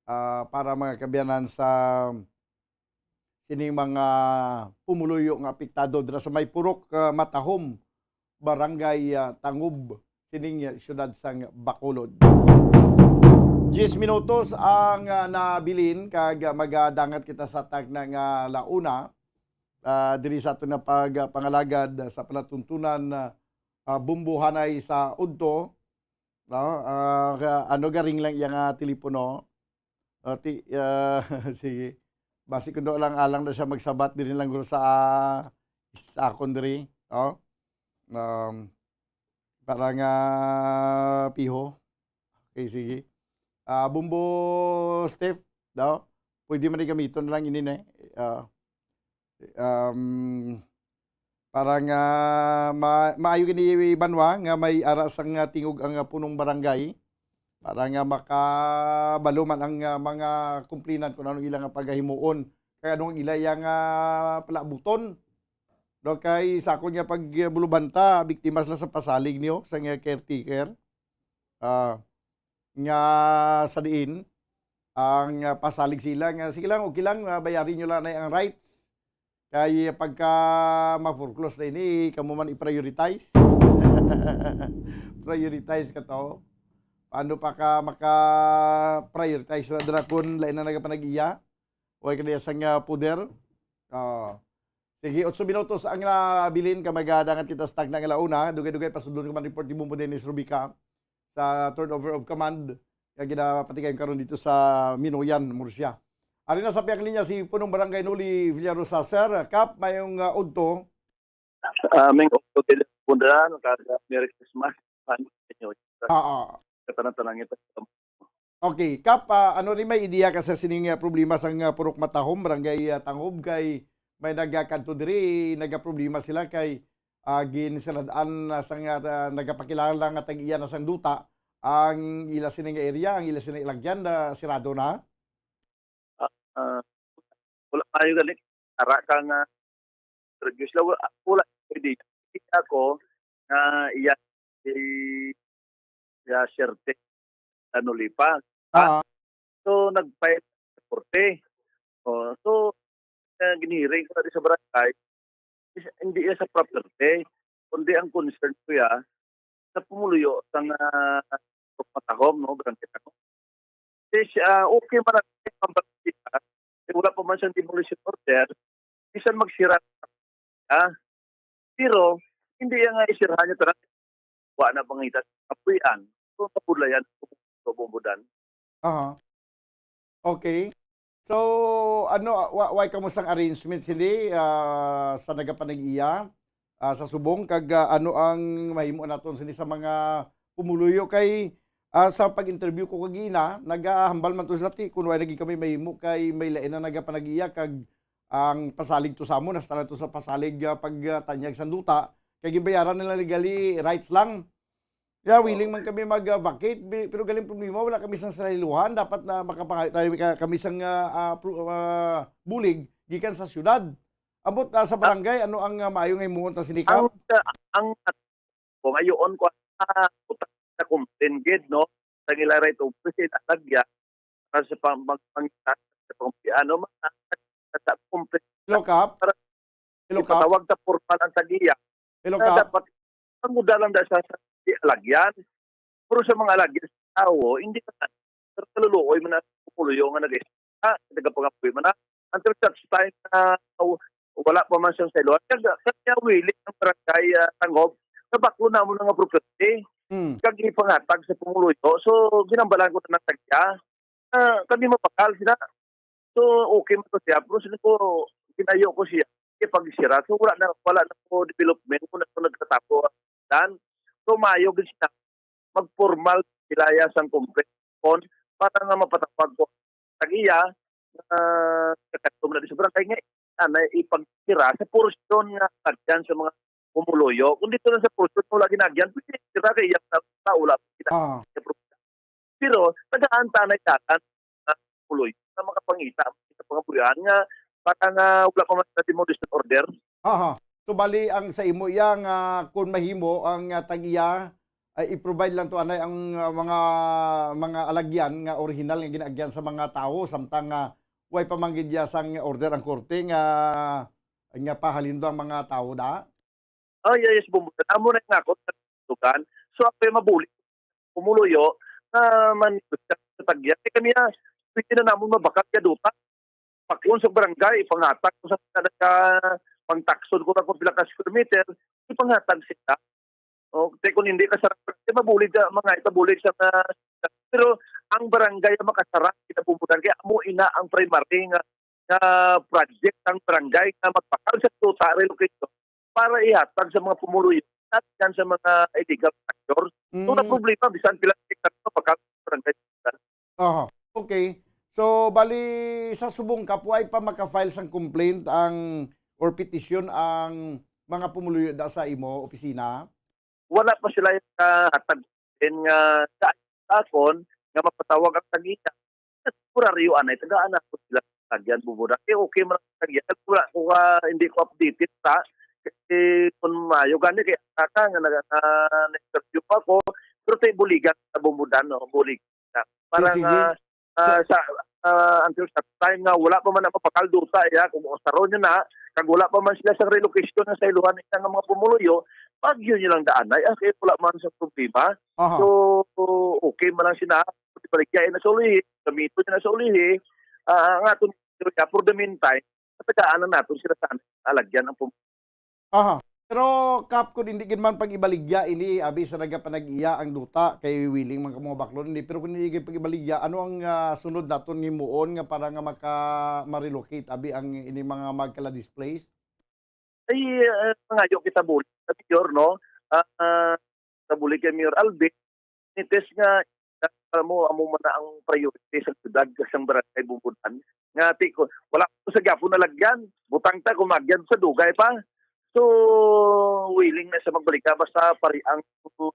ah, para mga kaabyanan sa sining mga pumuluyo nga apektado dira sa may Purok, ah, Matahom, Barangay, ah, Tangob, sining, ah, siyudad sang Bacolod. Diyes minutos ang, ah, nabilin kag, ah, magadangat kita sa tagna nga launa, ah, diri sa aton nga pagpangalagad sa palatuntunan, ah, ah, Bumbuhanay sa Udto, no? Ah, ka-, ano, garing lang iya nga telepono. Ah, ti-, ah, sige. Basi kuno lang alang na siya magsabat diri lang guro sa, ah, sa akon diri, no? Um, para nga piho. Okay, sige. Ah, Bumbo Steph, daw. Pwede man ni gamiton na lang ini, ne? Ah, um, para nga ma-, maayo gini banwa nga may ara sang, ah, tingog ang, ah, punong barangay para nga makabalo man ang, ah, mga complainant kung ano ila nga pagahimuon kay ano ang ila iya nga palabuton. Do kay sa akon nga pagbulubanta, biktima sila sa pasalig niyo sa nga caretaker. Ah, nga sa diin ang, ah, pasalig sila nga, "Sige lang, okay lang, ah, bayarin nyo lang na ang rights. Kay pagka ma-foreclose na ini, kamo man i-prioritize." Prioritize ka to. Paano pa ka maka-prioritize na dira kung lain na nagapanag-iya? Way ka niya sang, ah, poder? Ah. Sige, otso minutos ang nabilin ka magadangat kita sa tagna nga launa. Dugay-dugay, pasudlon ko man report ni Bumbo Dennis Rubica sa turnover of command nga ginapatigayon karon dito sa Minoyan, Murcia. Ari na sa pihak linya si Punong Barangay Noli Villarosa. Sir, Kap, mayong, ah, udto. Ah, Ming, Octo Telepundan, kag Merry Christmas. Ano sa inyo? Oo. Katanan-tanan ito. Okay, Kap, ah, ano rin may ideya ka sa sining, ah, problema sa nga Purok Matahom, Barangay, ah, Tangob, kay may nagakadto diri, nagaproblema sila kay, ah, ginsirad-an na sa nga, ah, nagapakilala nga tag-iya na sang duta ang ila sini nga area, ang ila sini ilagyan na sirado na. Ah, wala tayo gali. Ara ka nga previous la, wala, wala idea. Kita ko nga iya si, iya Sir Ted Tanolipa. Ah, So, nag-file sa korte. Oh, so, uh, giniring ko sa barangay, is, hindi iya sa property, kundi ang concern ko ya sa pumuluyo sa nga Matahom, no, barangay Tangob. Is, ah, okay man ang pambarangay, eh, wala pa man siyang demolition order, bisan magsira, ah, pero hindi iya nga isirahan niya tanan, wa na pangita sa kapuy-an, so, kabudlayan, kabumbudan. Aha. Okay. So, ano, wa, wa, kamusta ang arrangement sini, ah, sa nagapanag-iya, ah, sa subong, kag, ah, ano ang mahimo naton sini sa mga pumuluyo kay, ah, sa pag-interview ko kagina, nagahambal man to sila ti kun wala lagi kami mahimo kay may lain na nagapanag-iya kag ang pasalig to sa amon, hasta na to sa pasalig, ah, pagtanyag sang duta, kay ginbayaran nila legally rights lang. Yeah, willing man kami mag-vacate, bi-, pero galing problema, wala kami sang sarahiluhan. Dapat na makapangayo tayo ka-, kami sang, ah, ah, pro-, ah, bulig gikan sa syudad. Ambot, ah, sa barangay, ano ang, ah, maayo nga himuon ta sini, Kap? Ang, ang, kung ayoon ko, ah, utang sa complaint gid, no? Sa ila right of way, sa alagyan, para sa pang-, pang-, pang-, sa pang-, ano, mga, sa complaint, Hello, Kap? Para Hello, Kap? Ipatawag sa pormal ang tag-iya. Hello, Na Kap? dapat, ang muda lang da sa, sa alagyan. Pero sa mga alagyan sa tawo, hindi ka na. Pero kaluluoy man na pumuloyo nga nag-, ah, nagapangapoy man na. Until such time na, uh, wala pa man siyang saylohan. Kag, kag willing ang barangay, ah, Tangob, nga baklo namon nga property. Hmm. Kag ipangatag sa pumuloyo. So, ginambalan ko na ng tag-iya. Ah, kami mabakal sila. So, okay man to siya. Pero sila ko, ginayo ko siya. Ipagsira. So, wala na, wala na po development kung ano nagtatapo. Dan, so, maayo gid sila. Magpormal sila ya sang complaint para nga mapatawag ko tag-iya, ah, sa custom na di sa barangay nga, ah, na ipagsira sa porsyon nga agyan sa mga pumuluyo. Kung dito lang sa porsyon, wala ginagyan, pwede sira kay iya sa, sa wala kita. Ah. Pero, tagaan ta na itakan, ah, pumuluyo, na makapangita, sa mga buyan nga, para nga wala pa man sa demolition order. Aha. So, bali, ang sa imo iya nga, kung mahimo, ang, ah, tag-iya, ay i-provide lang to, anay, ang, ah, mga, mga alagyan nga original nga ginaagyan sa mga tawo, samtang, ah, way pa man gid iya sang order ang korte nga, nga pahalindo ang mga tawo, da? Oh, yeah, yes, Bumbutan. Amo na nga ako sa tukan. So, ako yung mabuli. Pumuluyo, na man sa tagyan. Kaya kami, ah, pwede na namon mabakal ka duta. Paklon sa barangay, ipangatag ko sa nagka, pangtakson ko lang kung pila ka square meter, ipangatag sila. O, te, kung hindi ka sa, te, mabulig ka, mga itabulig sa, ah, pero ang barangay ang makasara, kita Bumbutan. Kaya amo ina ang primary nga, nga project ng barangay nga magpakal sa tuta relocation para ihatag sa mga pumuluyo at yan sa mga illegal structures. So, na Mm. problema, bisan pila ka hektarya, mapakal sa barangay. Aha. Okay. So, bali, sa subong ka, way pa maka-file sang complaint ang, or petition ang mga pumuluyo da sa imo opisina? Wala pa sila yung kahatag din nga sa akon nga mapatawag ang tag-iya. Temporaryo anay, tagaan ako sila sa tagyan, Bumbudan. Eh, okay man ang tagyan. Wala ko ka, hindi ko updated sa, kasi kung maayo gani, kaya kaka nga nag-, na, na-interview pa ako, pero tayo buligan sa Bumbudan, no? Bulig. Para Sige. nga, ah, sa, ah, until such time nga wala pa man ang mapakaldo sa iya, kung usaron niya na, kag wala pa man sila sa relocation nga sa iluhan niya nga mga pumuluyo, pag yun nilang daan ay, ah, kaya wala man sa problema. Aha. So, okay man lang sila, baligyain na sa ulihi, gamiton niya na sa ulihi, ah, ang aton, for the meantime, natagaan na nato sila sa alagyan ang pum- Aha. Pero, Kap, kung hindi gid man pag-ibaligya ini, abi sa nagapanag-iya ang duta, kay willing man ka mga baklon ini. Pero kung hindi gid pag-ibaligya, ano ang, ah, sunod naton himuon nga para nga maka-, ma-relocate, abi ang ini mga magkala-displaced? Ay, ah, mangayo kita bulig sa mayor, no? Ah, ah, sa bulig kay Mayor Alvin, ni test nga, alam mo, amo man na ang priority sa syudad, sa barangay Bumbudan. Nga, ti-, ko, wala ko sa gyapon nalagyan. Butang ta, kung magyan sa dugay pa. So, willing na siya magbalik ka. Basta pari ang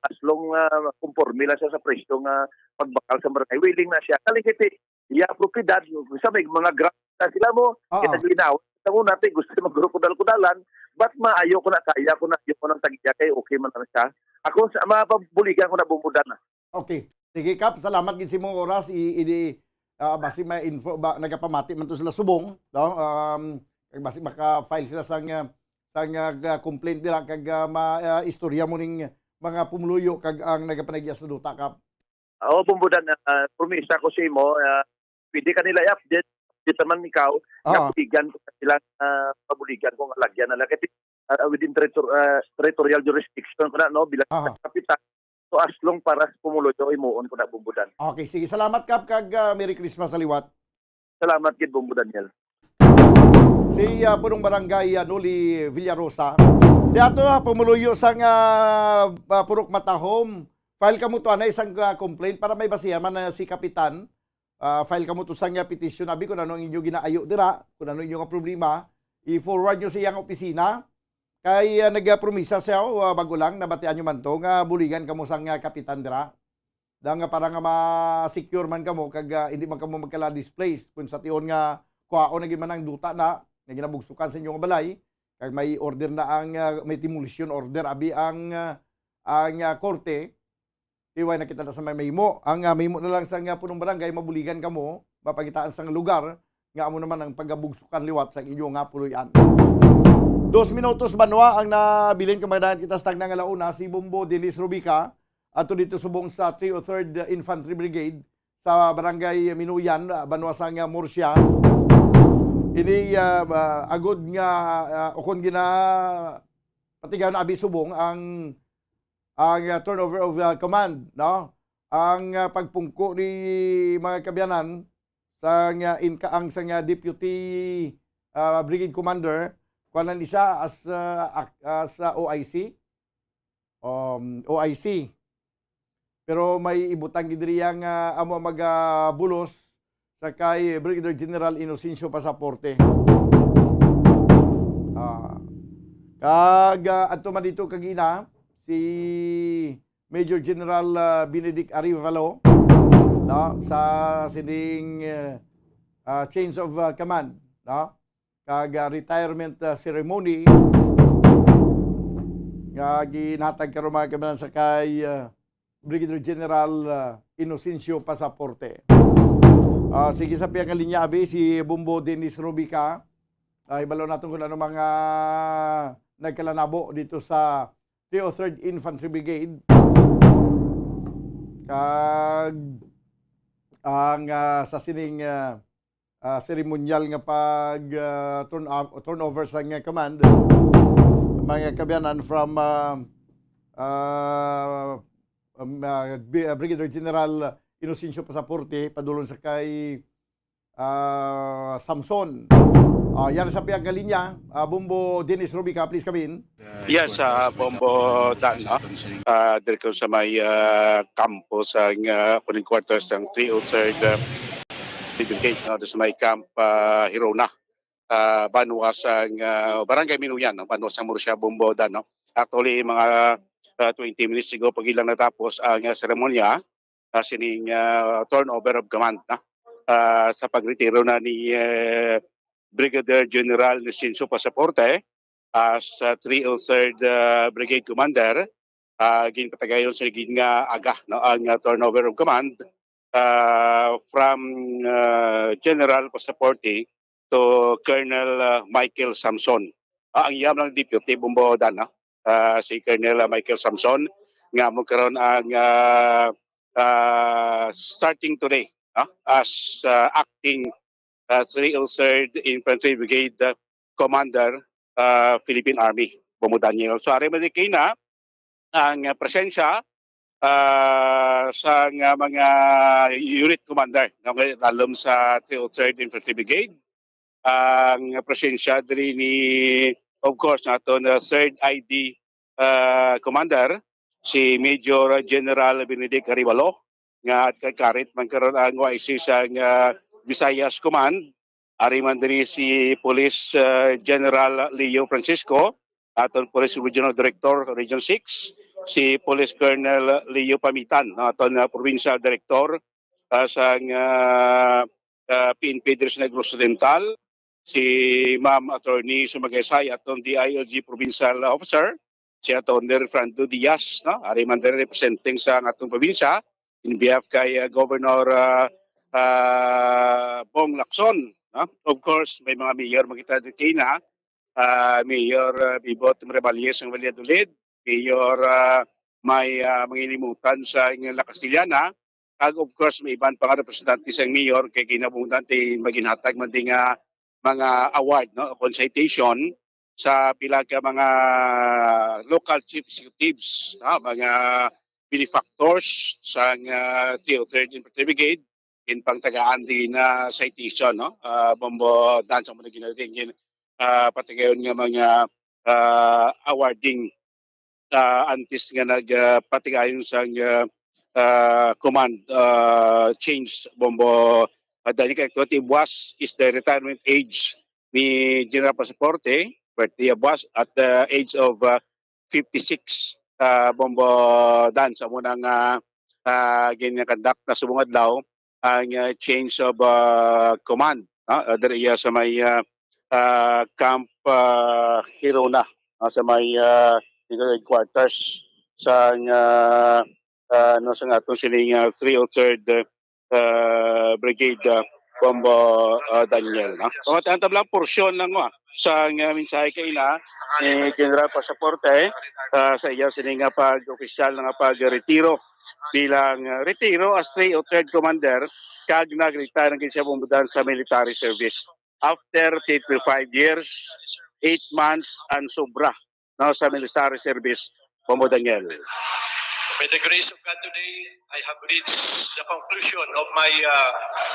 as long, ah, conforme lang siya sa presyo nga pagbakal sa barangay. Willing na siya. Kaling kay ti-, iya propiedad, sa may mga grant na sila mo, Oo. Kita ginawa. Sa una, ti, gusto siya magkudal-kudalan, but maayo ko na kaya ko na, ayaw ko ng tagya kay okay man na siya. Ako, sa, mapabuligan ko na Bumbudan na. Okay. Sige, Kap, salamat gid sa imong oras. I, i, di, ah, basi may info ba, nagapamati man to sila subong, no? Um, kag basi maka-file sila sang, ah, sang, ah, ga-, complaint nila kag, ah, ma, ah, istorya mo ning mga pumuluyo kag ang nagapanagya sa duta, Kap. Oo, Bumbudan, ah, promisa ko sa imo, ah, pwede ka nila i-update, di naman ikaw, Ah. nabuligan ko sila, ah, pabuligan kung alagyan na lang. Kasi, ah, within territor-, ah, territorial jurisdiction ko na, no, bilang Aha. kapitan. So, as long para sa pumuluyo, himuon ko na, Bumbudan. Okay, sige. Salamat, Kap, kag, ah, Merry Christmas sa liwat. Salamat gid, Bumbo Daniel. Si, ah, Punong Barangay, ah, Noli Villarosa. Di ato, ah, pumuluyo sang, ah, ah, Purok Matahom. File kamo to, anay, sang, ah, complaint para may basihan man, ah, si Kapitan. Ah, file kamo to sang, ah, petition. Abi kung ano ang inyo ginaayo dira, kung ano inyo nga problema, i-forward nyo sa iyang opisina. Kay, ah, nagpromisa siya, oh, ah, bag-o lang, nabatian nyo man to, nga buligan kamo sang, ah, kapitan dira. Da nga para nga ma-secure man kamo, kag, ah, hindi man kamo magkala-displace. Kung sa tion nga, kuhaon na gid man ang duta na, nga ginabugsukan sa inyo nga balay, kag may order na ang, ah, may demolition order, abi ang, ah, ang, ah, korte, Iway na kita na sa may mahimo. Ang, ah, mahimo na lang sa nga punong barangay, mabuligan kamo, mapakitaan sang lugar, nga amo naman ang pagabugsukan liwat sa inyo nga puloy-an. Dos minutos banwa ang nabilin, kamagdanan kita sa tagna nga launa, si Bombo Dennis Rubica, ato dito subong sa three oh third Infantry Brigade sa Barangay Minuyan, ah, banwa sang, ah, Murcia. Ini, ah, ba-, agod nga, ah, ukon gina-, patigayon abi subong ang ang, ah, turnover of, ah, command, no? Ang, ah, pagpungko ni mga kaabyanan sa nga inka-, ang sa nga deputy, ah, brigade commander, kuan ni siya as, ah, ak-, as, ah, O I C. Um, O I C. Pero may ibutang gid diri ang, ah, amo magabulos sa kay Brigadier General Inocencio Pasaporte. Ah, kag, ah, adto man dito kagina si Major General, ah, Benedict Arevalo, no, sa sining, ah, ah, change of, ah, command, no, kag, ah, retirement, ah, ceremony nga ginhatag karon, mga kaabyanan, sa kay, ah, Brigadier General, ah, Inocencio Pasaporte. Ah, sige, sa pihak nga linya, abi, si Bombo Dennis Rubica. Ah, hibalo naton kung ano mga nagkalanabo dito sa three oh third Infantry Brigade. Kag ang, ah, sa sining, ah, ah, seremonyal nga pag, ah, turn up, turnover sa nga command, mga kaabyanan, from, ah, ah, um, ah, Bi-, ah, Brigadier General Inocencio Pasaporte, padulong sa kay, ah, Samson. Ah, yan sa pihak nga linya, ah, Bombo Dennis Rubica, please come in. Yes, ah, Bombo Dan, no? Ah, diri ko sa may, ah, kampo sa, ah, kuning quarters sang three oh third, ah, Brigade, no? Sa may Camp, ah, Hirona, ah, banwa sang, ah, Barangay Minuyan, no? Banwa sang Murcia, Bombo Dan, no? Actually, mga, ah, twenty minutes ago, pag ilang natapos ang, ah, seremonya, ah, sining, ah, turnover of command, no? Ah, sa pagretiro na ni, eh, Brigadier General Inocencio Pasaporte, as, ah, three oh third, ah, Brigade Commander, ah, ginpatigayon sa gid nga aga, no, ang, ah, turnover of command, ah, from, ah, General Pasaporte to Colonel, ah, Michael Samson. Ah, ang iya man ang deputy, Bombo Dan, no? Ah, si Colonel, ah, Michael Samson, nga amo karon ang, ah, ah, starting today, no, as, ah, acting ah, three oh third Infantry Brigade, ah, Commander, ah, Philippine Army, Bombo Daniel. So, ari man kay na ang, ah, presensya, ah, sa nga mga unit commander, no, nga lalom sa three oh third Infantry Brigade. Ang presensya diri ni, of course, naton, ah, third I D, ah, Commander, si Major General Benedict Arevalo, nga at kay karit man karon ang O I C sa nga Visayas Command. Ari man diri si Police, ah, General Leo Francisco, aton Police Regional Director, Region six, si Police Colonel Leo Pamitan, no, aton, ah, Provincial Director, ah, sa nga, ah, P N P diri sa Negros Occidental, si Ma'am Attorney Sumagaysay, aton D I L G Provincial Officer, si Attorney Refrando Diaz, no? Ari man diri representing sa atong probinsya, in behalf kay, ah, Governor, ah, ah, Bong Lacson, no? Of course, may mga mayor man kita diri kay na, ah, Mayor, ah, Bebot Reballes sang Valladolid, Mayor, ah, may, ah, manginimutan sa La Castellana, kag of course, may iban pa nga representante sang mayor kay kinahanglan ti maginhatag man di nga mga award, no, o kon citation sa pila ka mga local chief executives, no, mga benefactors sang, ah, Theater Infantry Brigade, ginpangtagaan di na citation, no? Ah, Bombo Dan, sa mga ginading, gin-, ah, patigayon nga mga, ah, awarding, ah, antes nga nag, ah, patigayon sang, ah, ah, command, ah, change, Bombo, ah, Dan, kay twenty was is the retirement age ni General Pasaporte, birthday. Buwas at the age of, ah, fifty-six, ah, Bombo Dan, sa muna nga, ah, gin-conduct na subong adlaw ang, ah, change of, ah, command, ah, ah, diri iya sa may, ah, ah, Camp, ah, Hirona, ah, sa may, ah, headquarters sa, ah, ah, ano, sa atong sining, ah, three oh third, ah, Brigade, ah, Bombo, ah, Daniel, no? So, ang tablang porsyon lang, ah, sa, ah, mensahe kay na ni General Pasaporte, ah, sa iya sini nga pag-opisyal nga pagretiro bilang, ah, retiro as three oh third Commander kag nagretire ang siya pumudan sa military service after fifty-five years, eight months, and sobra, no, sa military service, Bombo Daniel. By the grace of God today, I have reached the conclusion of my, uh,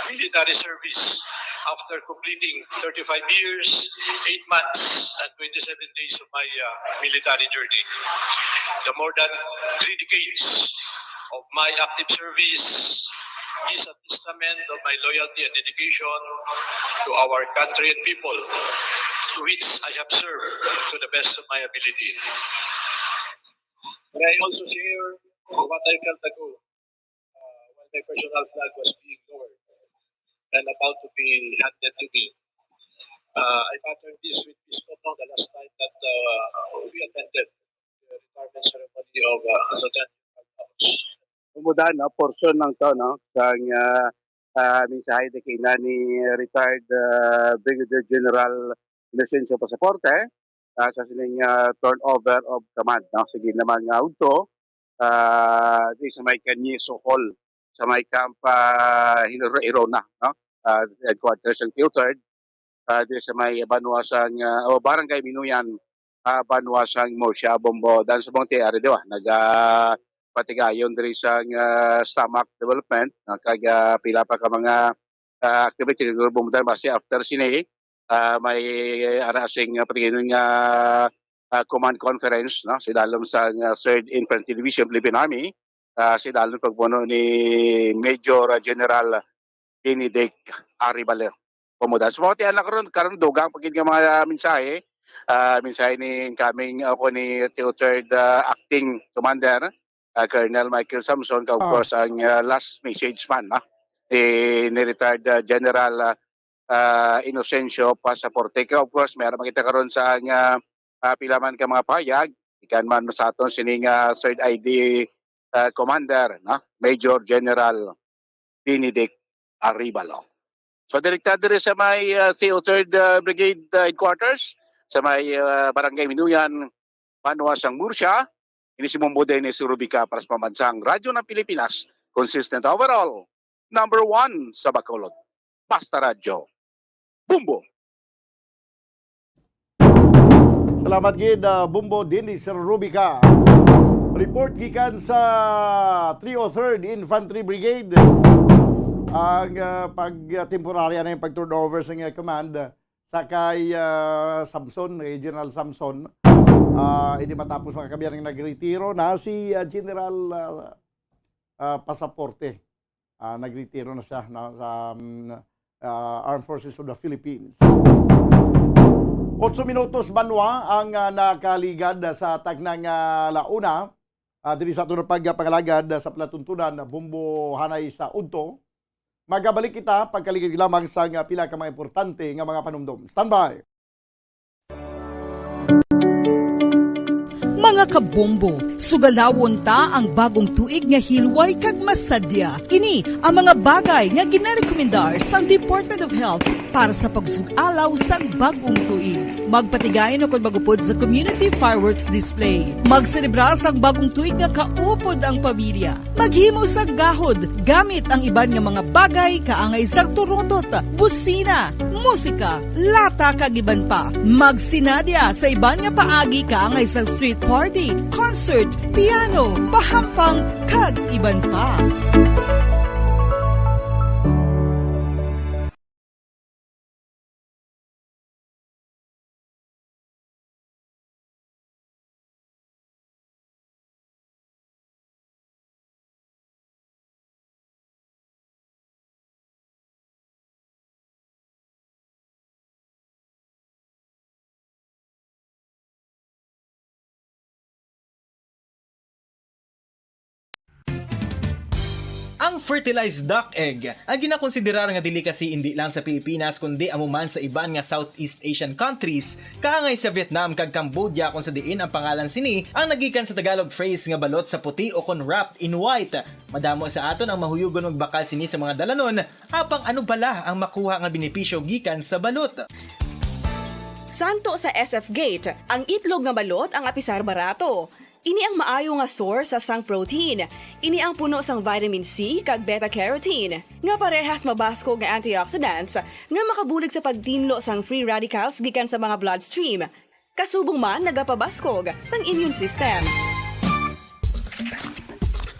military service after completing thirty-five years, eight months, and twenty-seven days of my, uh, military journey. The more than three decades of my active service is a testament of my loyalty and dedication to our country and people, to which I have served to the best of my ability. May I also share what I felt ago, uh, while my personal flag was being lowered and about to be handed to me. Uh, I battled this with Miss Toto the last time that, uh, we attended the retirement ceremony of, uh, Lieutenant General Ramos. Kumuda, no, portion lang to, no, sang, ah, ah, mensahe di kina ni retired, ah, Brigadier General Inocencio Pasaporte, ah, sa sining, ah, turnover of command, no. Sige naman nga udto, ah, di sa may Canyeso Hall, sa may Camp, ah, Hiro-, Hirona, no, ah, headquarters ng T O third, ah, di sa may banwa sang, ah, o Barangay Minuyan, ah, banwa sang Murcia, Bombo, dan sa mga tiyari, di ba? Naga patigayon diri sang, ah, stomach development, no, kag, ah, pila pa ka mga, ah, activity siguro bumutan base after sini, ah, may ara sing, ah, patigayon nga, ah, command conference, no, sa idalom sang, ah, Third Infantry Division, Philippine Army, ah, sa idalom pagpuno ni Major, ah, General Benedict Arevalo. Kumuda. So, mao ti ana karon, karon dugang pa gid nga mga mensahe. Ah, mensahe ni incoming, ah, ko ni T O third, ah, Acting Commander, ah, Colonel Michael Samson, kag of Ah. course, ang, ah, last message man, ah, ni, ni retired, ah, General, ah, ah, Inocencio Pasaporte. Kag of course, may ara makita karon sa nga, ah, pila man ka mga pahayag, ikan man sa aton sining, ah, third I D, ah, Commander, no? Major General Benedict Arevalo. So, direkta diri sa may, ah, T O third, ah, Brigade, ah, Headquarters, sa may, ah, Barangay Minuyan, banwa sang Murcia, ini si Bombo Dennis Rubica para sa Pambansang Radyo ng Pilipinas, consistent overall, number one sa Bacolod. Basta Radyo. Bombo! Salamat gid, ah, Bombo Dennis Rubica. Report gikan sa three oh third Infantry Brigade. Ang, ah, pag, ah, temporarya na yung pag-turnover sa, ah, command sa kay, ah, Samson, kay General Samson. Ah, hindi matapos makakabiyan ang nagretiro na si, ah, General, ah, ah, Pasaporte. Ah, nagretiro na siya, no, sa, um, ah, Armed Forces of the Philippines. Otso minutos banwa ang, ah, nakaligad sa taknang, ah, launa. Ah, diri sa aton pagpangalagad sa palatuntunan, Bombo Hanay sa Udto. Magabalik kita pagkaligid lamang sa nga pila ka mga importante nga mga panumdom. Standby! Mga kabombo, sugalawon ta ang bagong tuig nga hilway kag masadya. Ini ang mga bagay nga ginarekomendar sang Department of Health para sa pagsug-alaw sang bagong tuig. Magpatigayon ukon magupod sa community fireworks display. Magselebrar sang bagong tuig nga kaupod ang pamilya. Maghimo sa gahod gamit ang iban nga mga bagay kaangay sang turutot, busina, musika, lata, kag iban pa. Magsinadya sa iban nga paagi kaangay sang street party, concert, piano, pahampang, kag iban pa. Ang fertilized duck egg, ang ginakonsiderar nga delicacy indi lang sa Pilipinas kundi amo man sa iban nga Southeast Asian countries, kaangay sa Vietnam kag Cambodia, kung sa diin ang pangalan sini ang nagikan sa Tagalog phrase nga balot sa puti o kon wrapped in white. Madamo sa aton ang mahuyugon magbakal sini sa mga dalanon, apang ano bala ang makuha nga benepisyo gikan sa balot? Santo sa S F Gate, ang itlog nga balot ang apisar barato. Ini ang maayo nga source sa sang protein. Ini ang puno sang vitamin C kag beta carotene, nga parehas mabaskog nga antioxidants nga makabulig sa pagtinlo sang free radicals gikan sa mga bloodstream. Kasubong man nagapabaskog sang immune system.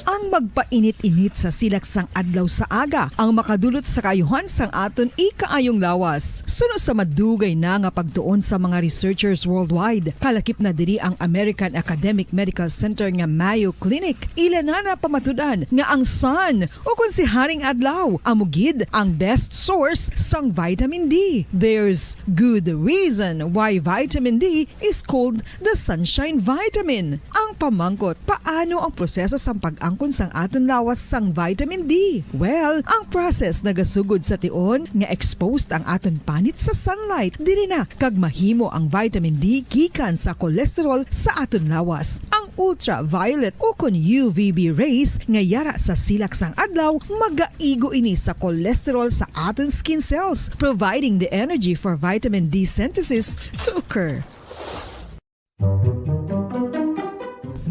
Ang magpainit-init sa silak sang adlaw sa aga ang makadulot sa kaayuhan sang aton ikaayong lawas. Suno sa madugay na nga pagtuon sa mga researchers worldwide, kalakip na diri ang American Academic Medical Center nga Mayo Clinic, ila na napamatud-an nga ang sun, o kon si Haring Adlaw, amo gid ang best source sang vitamin D. There's good reason why vitamin D is called the sunshine vitamin. Ang pamangkot, paano ang proseso sang pag-angkon sang aton lawas sang vitamin D? Well, ang process nagasugod sa tion nga exposed ang aton panit sa sunlight. Diri na kag mahimo ang vitamin D gikan sa cholesterol sa aton lawas. Ang ultraviolet o kon U V B rays nga yara sa silak sang adlaw magaigo ini sa cholesterol sa aton skin cells, providing the energy for vitamin D synthesis to occur.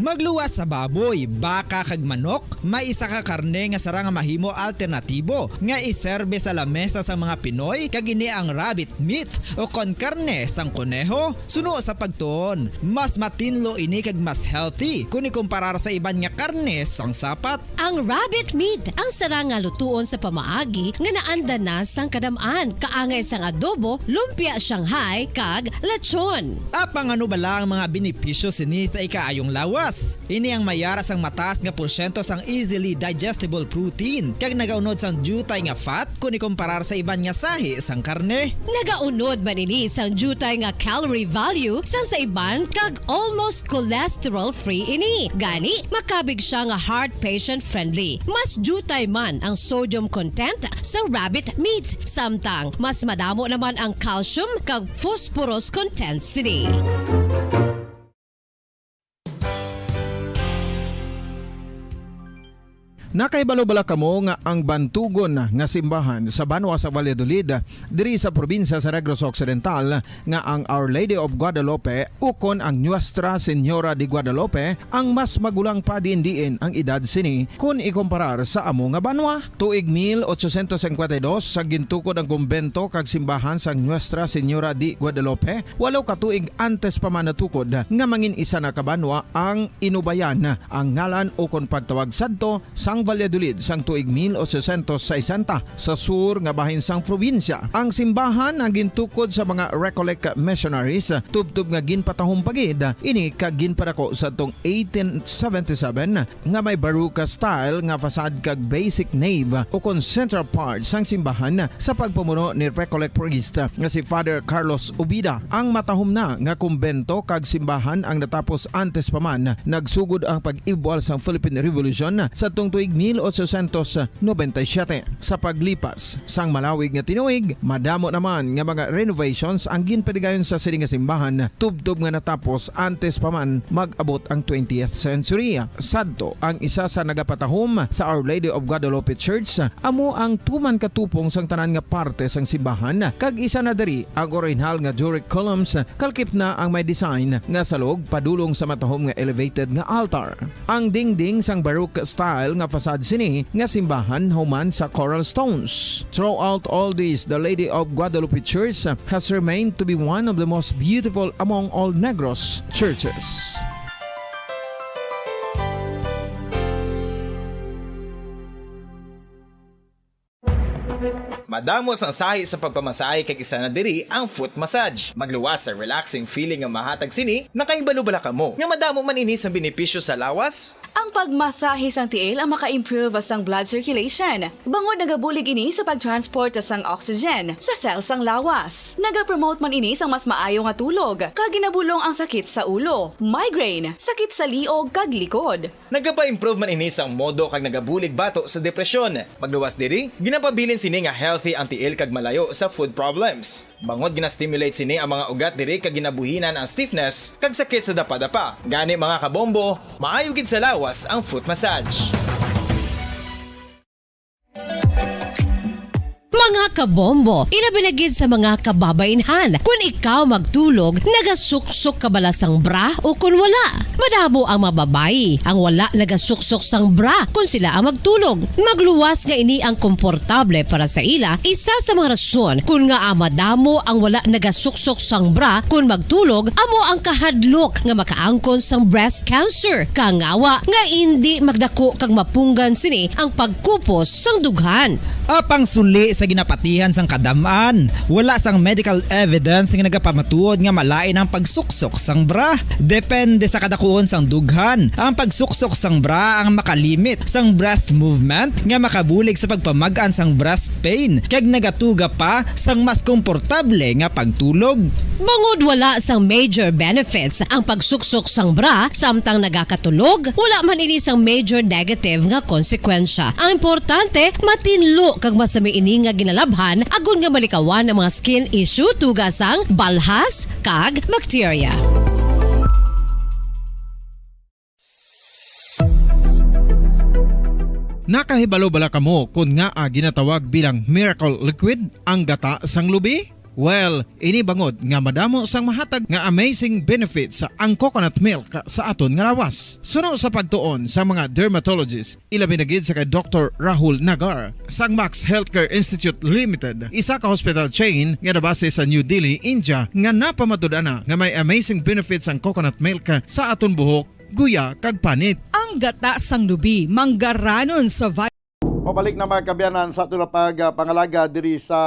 Magluwas sa baboy, baka, kag manok, may isa ka karne nga sarang nga mahimo alternatibo nga iserbe sa lamesa sang mga Pinoy, kag ini ang rabbit meat o kon karne sang koneho. Suno sa pagtuon, mas matinlo ini kag mas healthy kon ikumparar sa iban nga karne sang sapat. Ang rabbit meat ang sarang nga lutuon sa pamaagi nga naanda na sang kadam-an, kaangay sang adobo, lumpia Shanghai, kag lechon. Apang ano bala ang mga benepisyo sini sa ikaayong lawas? Ini ang mayara sang mataas nga porsyento sang easily digestible protein, kag nagaunod sang diutay nga fat kon ikumparar sa iban nga sahi sang karne. Nagaunod man ini sang diutay nga calorie value sang sa iban, kag almost cholesterol-free ini. Gani, makabig sia nga heart patient-friendly. Mas diutay man ang sodium content sa rabbit meat, samtang mas madamo naman ang calcium kag phosphorus content sini. Nakahibalo bala kamo nga ang bantugon nga simbahan sa banwa sa Valladolid, diri sa probinsya sa Negros Occidental, nga ang Our Lady of Guadalupe ukon ang Nuestra Señora de Guadalupe ang mas magulang pa diin-diin ang edad sini kon ikumparar sa amo nga banwa? Tuig mil ochocientos cincuenta y dos sa gintukod ang kumbento kag simbahan sang Nuestra Señora de Guadalupe, walo ka tuig antes pa man natukod nga mangin isa na ka banwa ang Inubayan ang ngalan ukon pagtawag sadto sang Valladolid sang tuig mil ochocientos sesenta sa sur nga bahin sang probinsya. Ang simbahan ang gintukod sa mga Recollect missionaries, tubtob nga ginpatahom pa gid ini kag ginpadako sadtong eighteen seventy-seven nga may Baroque style nga facade kag basic nave ukon central part sang simbahan sa pagpamuno ni Recollect priest nga si Father Carlos Ubida. Ang matahom na nga kumbento kag simbahan ang natapos antes pa man nagsugod ang pag-ibwal sang Philippine Revolution sadtong tuig mil ochocientos noventa y siete. Sa paglipas sang malawig nga tinuig, madamo naman nga mga renovations ang ginpatigayon sa sini nga simbahan, tubtob nga natapos antes pa man mag-abot ang twentieth century. Sadto ang isa sa nagapatahom sa Our Lady of Guadalupe Church, amo ang tuman katupong sang tanan nga parte sang simbahan, kag isa na diri ang orihinal nga Doric columns, kalakip na ang may design nga salog padulong sa matahom nga elevated nga altar. Ang dingding sang Baroque style nga facade sini nga simbahan human sa coral stones. Throughout all this, the Lady of Guadalupe Church has remained to be one of the most beautiful among all Negros churches. Damo sang sahi sa pagpamasahe kag isa na diri ang foot massage. Magluwas sa relaxing feeling nga mahatag sini, nakahibalo bala kamo nga madamo man ini sang benepisyo sa lawas? Ang pagmasahe sang tiil ang maka-improve sang blood circulation, bangod nagabulig ini sa pag-transport sang oxygen sa cell sang lawas. Nagapromote man ini sang mas maayo nga tulog, kag ginabulong ang sakit sa ulo, migraine, sakit sa liog kag likod. Nagapa-improve man ini sang modo kag nagabulig bato sa depresyon. Magluwas diri, ginapabilin sini nga healthy ang tiil kag malayo sa foot problems. Bangod gina-stimulate sini ang mga ugat diri kag ginabuhinan ang stiffness kag sakit sa dapadapa. Gani, mga kabombo, maayo gid sa lawas ang foot massage. Mga kabombo, ilabi na gid sa mga kababainhan. Kung ikaw magtulog, nagasuksok ka bala sang bra o kung wala? Madamo ang mga babayi ang wala nagasuksok sang bra kung sila ang magtulog. Magluwas nga ini ang komportable para sa ila, isa sa mga rason kung ngaa madamo ang wala nagasuksok sang bra kung magtulog amo ang kahadlok nga makaangkon sang breast cancer, kangawa nga indi magdako kag mapunggan sini ang pagkupos sang dughan. Apang suli sa ginapatihan sang kadam-an, wala sang medical evidence nga nagapamatuod nga malain ang pagsuksok sang bra. Depende sa kadakuon sang dughan, ang pagsuksok sang bra ang makalimit sang breast movement nga makabulig sa pagpamag-an sang breast pain kag nagatuga pa sang mas komportable nga pagtulog. Bangod wala sang major benefits ang pagsuksok sang bra samtang nagakatulog, wala man ini sang major negative nga konsekwensya. Ang importante, matinlo kag masami ini nga ginalabhan agod nga malikawan ang mga skin issue tuga sang balhas kag bacteria. Nakahibalo bala kamo kon ngaa ginatawag bilang miracle liquid ang gata sang lubi? Well, ini bangod nga madamo sang mahatag nga amazing benefits ang coconut milk sa aton nga lawas. Suno sa pagtuon sa mga dermatologist, ilabi na gid sa kay Doktor Rahul Nagar sang Max Healthcare Institute Limited, isa ka hospital chain nga nabase sa New Delhi, India, nga napamatud-an na nga may amazing benefits ang coconut milk sa aton buhok, guya, kag panit. Ang gata sang lubi manggaranon sa vi- Pabalik na, mga kaabyanan, sa aton na pagpangalaga diri sa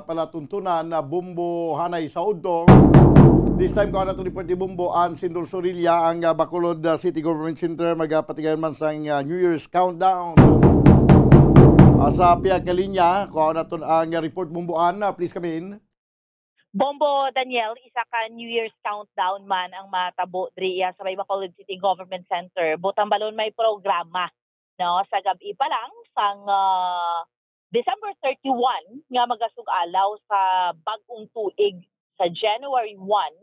palatuntunan na Bombo Hanay sa Udto. This time, kuha nato ni Puerto Bombo, ang Sindol Sorilla, ang, ah, Bacolod, ah, City Government Center, magapatigayon man sang, ah, New Year's countdown. Ah, sa pihak nga linya, kuha naton ang, ah, report, Bombo Ann, ah, please come in. Bombo Daniel, isa ka New Year's countdown man ang matabo diri iya sa may Bacolod City Government Center. Butang balon, may programa, no, sa gab-i pa lang sang, ah, December thirty-one nga magasug-alaw sa bag-ong tuig sa January one,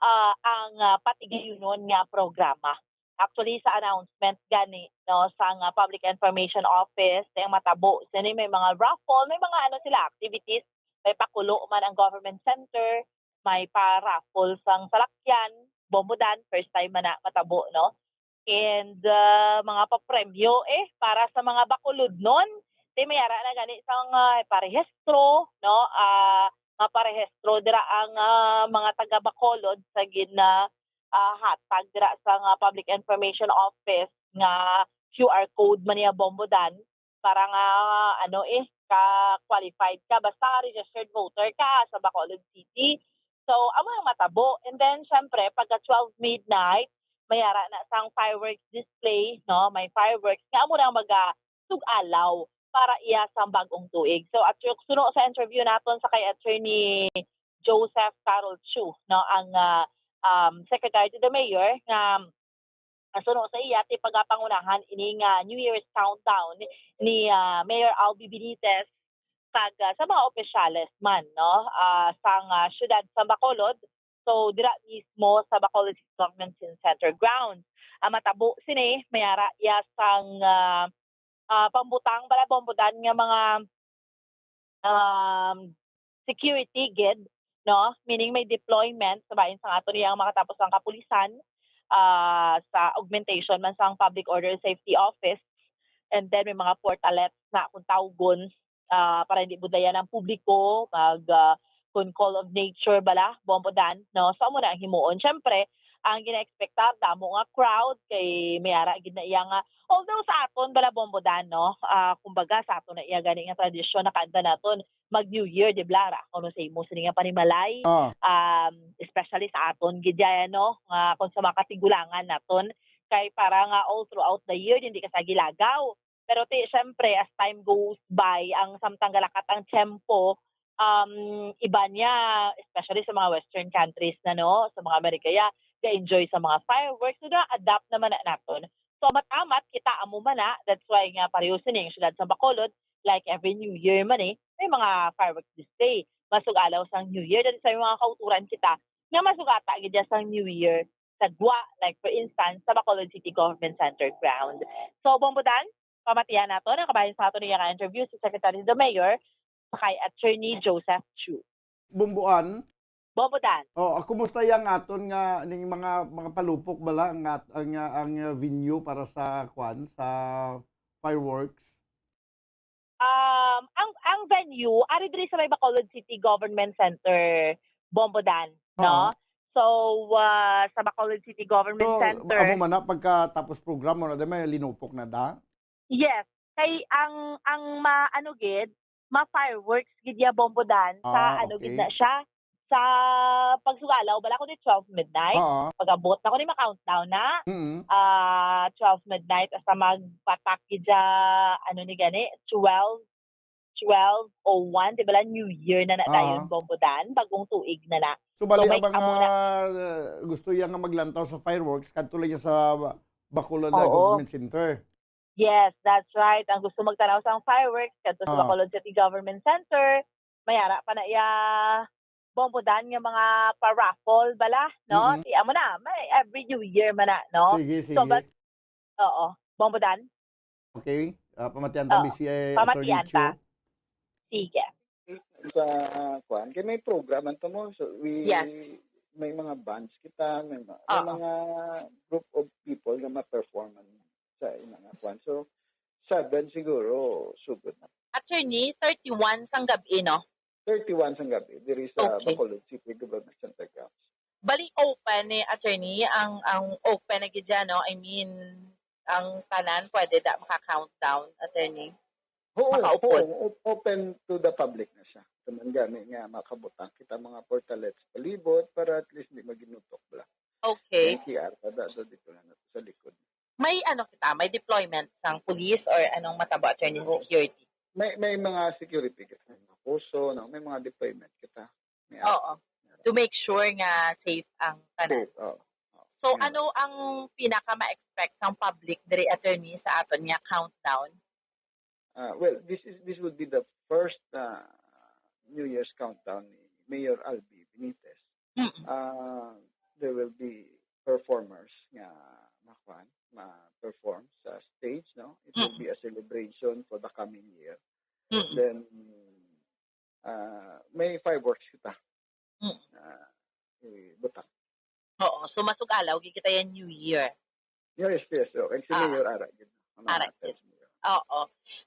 ah, ang, ah, patigayunon nga programa. Actually, sa announcement gani, no, sang, ah, Public Information Office, ang matabo sini, may mga raffle, may mga, ano, sila, activities, may pakulo man ang government center, may pa-raffle sang salakyan, Bombo Dan, first time man na matabo, no? And, ah, mga papremyo, eh, para sa mga Bacolodnon, ti may ara na gani sang, ah, parehistro, no? Ah, maparehistro dira ang, ah, mga taga Bacolod sa gina, ah, hatag dira sang, ah, Public Information Office nga Q R code man niya, Bombo Dan, para nga, ano, eh, ka qualified ka, basta registered voter ka sa Bacolod City. So, amo ang matabo. And then, syempre, pagka twelve midnight, may ara na sang fireworks display, no? May fireworks nga amo na ang maga-, sug-alaw para iya sang bag-ong tuig. So, at suno sa interview naton sa kay Attorney Joseph Carol Chu, no, ang, ah, um, Secretary to the Mayor, nga, ah, suno sa iya, ti pagapangunahan ini nga New Year's countdown ni, ah, Mayor Albee Benitez kag, ah, sa mga opisyales man, no, ah, sang, ah, siyudad sang Bacolod. So, dira mismo sa Bacolod City Government Center grounds. Ang matabo sini, may ara iya sang, ah, ah, pambutang bala, Bombo Dan, nga mga, um, security gid, no? Meaning may deployment sa bahin sang aton iya nga makatapos ang kapulisan, ah, sa augmentation man sang public order and safety office. And then may mga portalets na kung tawgon, ah, para hindi budlayan ang publiko, mag, ah, kung call of nature bala, Bombo Dan, no? So, amo na ang himuon. Syempre, ang gina-expectar, damo nga crowd, kay may ara gid na iya nga, although sa aton bala, Bombo Dan, no, ah, kumbaga sa aton na iya gani nga tradisyon, nakaanda naton mag New Year, di bala, ra, kuno sa imo sini nga panimalay, Ah. um, especially sa aton gid yan, no, nga kung sa mga katigulangan naton, kay para nga all throughout the year, hindi ka sa gilagaw. Pero ti, syempre, as time goes by, ang samtang galakat ang tiyempo, um, iba niya, especially sa mga Western countries na, no, sa mga Amerika, ya, ga-enjoy sa mga fireworks, so na-adapt naman na naton. So, amat-amat, kita amo man na, that's why nga pareho sini ang siyudad sa Bacolod, like every New Year man eh, may mga fireworks display. Masugalaw sang New Year, that's why mga kauturan kita, nga masugata gid sang New Year sa gwa, like for instance, sa Bacolod City Government Center ground. So, Bombo Dan, pamatian nato ang kabahin sa ato niya nga interview si Secretary the Mayor sa kay Attorney Joseph Chu. Bombo An? Bombo Dan. Oh, ah, kumusta yang aton nga ning mga, mga palupok bala nga, ang, ang, ah, venue para sa kwan, sa fireworks? Um, ang, ang venue, ari diri sa may Bacolod City Government Center, Bombo Dan, no? Oo. So, ah, sa Bacolod City Government So, Center, amo man na pagkatapos program, mo na, di may linupok na da? Yes. Kay ang, ang ma-, ano gid, ma-fireworks gid ya, Bombo Dan, sa Ah, ano gid okay. na siya, sa pagsugalaw, bala ko di twelve midnight. Oo. Pag-abot na ko ni ma-countdown na. Mm. Ah, twelve midnight, hasta magpatak gid siya, ano ni gani, twelve, twelve oh one, di bala, New Year na na Ah. dayon, Bombo Dan, bagong tuig na na. So, So, bali, may ang mga, amo na. uh, gusto iya nga maglantaw sa fireworks, kadto lang iya sa Ba-, Bacolod Oo. Government Center. Yes, that's right. Ang gusto magtanaw sang fireworks, kadto sa Ah. Bacolod City Government Center, may ara pa na iya, Bombo Dan, nga mga pa-raffle bala, no? Mm. Ti, amo na, may every New Year man na, no? Sige, So, sige. but, oo. Bombo Dan? Okay. Ah, pamatian ta, Oo. B C A Attorney Pamatian ta. Chu. Sige. Sa, ah, kuan, kay may program man to mo. So, we, Yes. may mga bands kita, may ma-, may Oo. mga group of people nga ma-perform man sa ina nga kuan. So, seven siguro, sugod na. Attorney, thirty-one sang gab-i, no? Thirty-one sang gab-i, diri sa Okay. Bacolod City Government Center grounds. Bali, open ni, attorney, ang, ang open na gid dyan, no? I mean, ang tanan pwede da maka-countdown, attorney? Oo, Makaupod. oo, op-, open to the public na siya. Tuman gani nga makabutang kita mga portalets palibot para at least di maginutok bala. Okay. May C R pa da, so dito na nato sa likod. May ano kita, may deployment sang police or anong matabo, attorney, Oo. security? May, may mga security kita, may mga puso, no? May mga deployment kita. May Oo. To make sure nga safe ang tanan. Safe, oo. Oo. So, Yun. ano ang pinaka ma-expect sang public diri, attorney, sa aton nga countdown? Ah, well, this is, this would be the first, ah, New Year's countdown ni Mayor Albi Benitez. Mm. Ah, there will be performers nga makuan, ma-perform sa stage, no? It will Mm. be a celebration for the coming year. Mm. Then, ah, may fireworks kita. Mm. Ah, eh, butang. Oo, so masugalaw gid kita yan New Year. Yes, yes. So, kay si Ah. Mayor ara gid. Ang mga Ara attempts gid. Mayor. Oo.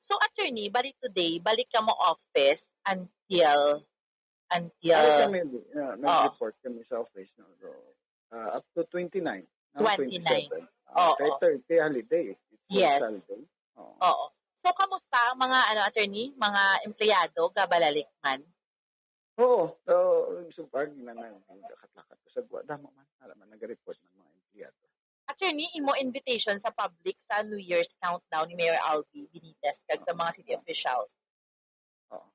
So, attorney, bali today, balik ka mo office until, until Ay, kami, yeah, Oo. nag-report kami sa office, no? So, ah, up to twenty-nine, no? Twenty-nine. Twenty-seven. Ah, Oo. kay thirty, holiday. It's Yes. holiday. Oo. Oo. So, kamusta ang mga, ano, attorney, mga empleyado, gabalalik man? Oo. So, so far, na, na, naglakat-lakat ko sa gwa. Damo man. Alam man, nag-report ng mga empleyado. Attorney, imo invitation sa public sa New Year's countdown ni Mayor Albi Benitez kag sa Oo. mga city Oo. officials? Oo.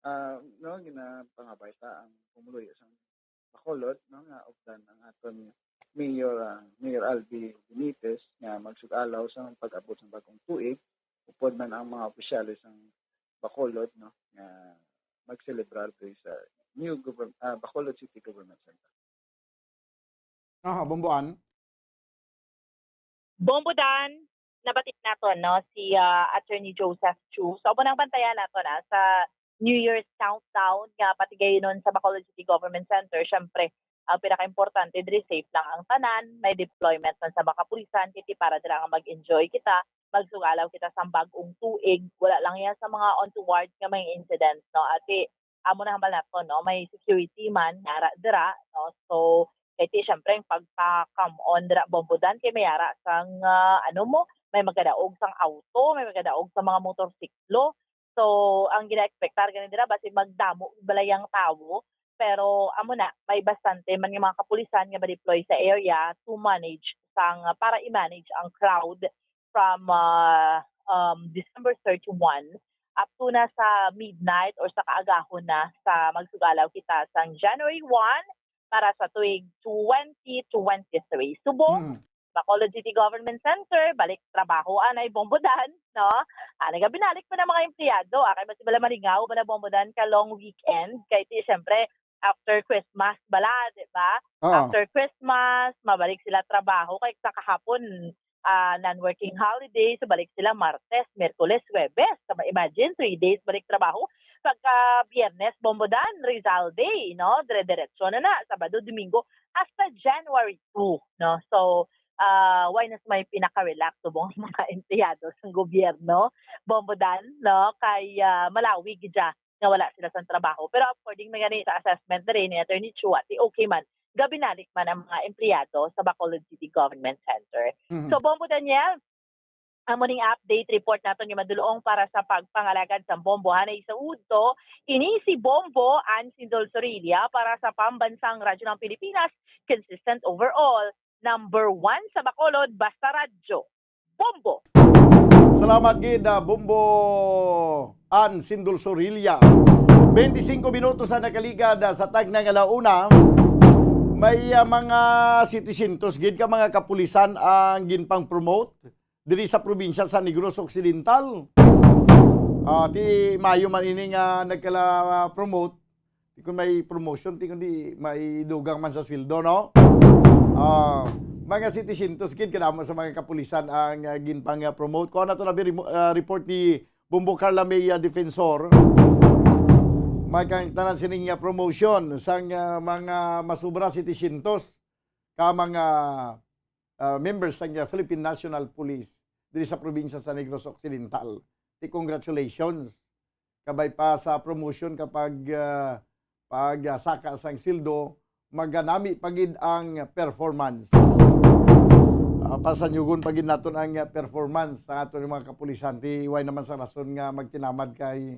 Ah, no, ginapangabay ta ang pumuluyo sa Bacolod, no, nga updan ang aton Mayor, ah, Mayor Albi Benitez nga magsugalaw sa pag-abot sa bagong tuig, upod man ang mga opisyales sa Bacolod, no, nga magselebrar diri sa new govern-, ah, Bacolod City Government Center. Aha, Bombo An? Bombo Dan, nabati naton, no, si, ah, Attorney Joseph Chu. So, amo nang bantayan naton, ah, sa New Year's countdown nga patigayonon sa Bacolod City Government Center. Syempre, ang pinakaimportante diri, safe lang ang tanan, may deployment man sa mga kapulisan, kay ti para dira nga mag-enjoy kita, magsugalaw kita sa bag-ong tuig, wala lang yan sa mga untoward nga mga incidents, no? Ati, amo na hambal naton, no? May security man, nara dira, no? So, Kay ti, syempre, ang pagpa-come on dira, Bombo Dan, kay may ara sang, ah, ano mo, may magadaog sang auto, may magadaog sa mga motorsiklo. So, ang gina-expectar gani dira, basi magdamo balay ang tawo. Pero, amo na, may bastante man nga mga kapulisan nga ma-deploy sa area to manage sang, para i-manage ang crowd from, ah, um, December thirty-one up to na sa midnight or sa kaagahon na sa magsugalaw kita sang January one para sa tuig twenty twenty-three. Subong, Mm. Bacolod City Government Center, balik trabaho anay, Bombo Dan, no? Ah, nagabinalik pa ng mga empleyado, ah, kay mas bala malingaw ba na, Bombo Dan, ka long weekend, kay ti, siyempre, after Christmas bala, di ba? Oo. After Christmas, mabalik sila trabaho, kay sa kahapon, ah, non-working holiday, so balik sila Martes, Miyerkules, Huwebes. So, imagine, three days balik trabaho. Pagka Biyernes, Bombo Dan, Rizal Day, no? Dire-diretso na na, Sabado, Domingo, hasta January two, no? So, ah, why nas may pinaka-relax subong ang mga empleyado sa gobyerno, Bombo Dan, no? Kay, ah, malawig dya nga wala sila sa trabaho. Pero according man gani sa assessment diri ni Attorney Chua, ti okay man, gabinalik man ang mga empleyado sa Bacolod City Government Center. Mhm. So, Bombo Daniel, amo ning update report naton nga madulong para sa pagpangalagad sa Bombo. Hanay sa udto, ini si Bombo Ansindol Sorilla para sa Pambansang Radyo ng Pilipinas, consistent overall, number one sa Bacolod, basta radyo. Bombo! Salamat gid, ah, Bombo Ansindol Sorilla. Twenty-cinco minutos ang nakaligad, ah, sa tagna nga ala una. May, ah, mga setecientos gid ka mga kapulisan ang ginpang-promote diri sa probinsya sa Negros Occidental. Ah, ti mayo man ini nga nagkala-promote. Ti kung may promotion, ti kundi may dugang man sa sweldo, no? Ah, mga setecientos gid kadamo sa mga kapulisan ang, ah, ginpang-promote. Kuha na to na bi-, remo-, ah, report ni Bombo Carla May, ah, Defensor. May kang tanan sining, ah, promotion sang, ah, mga masubra setecientos ka mga, ah, members sang, ah, Philippine National Police diri sa probinsya sa Negros Occidental. Ti congratulations. Kabay pa sa promotion kapag, ah, pag, ah, saka sang sweldo, maganami pa gid ang performance. Ah, pasanyugon pa gid naton ang, ah, performance sa aton mga kapulisan. Ti wala naman sa rason nga magtinamad kay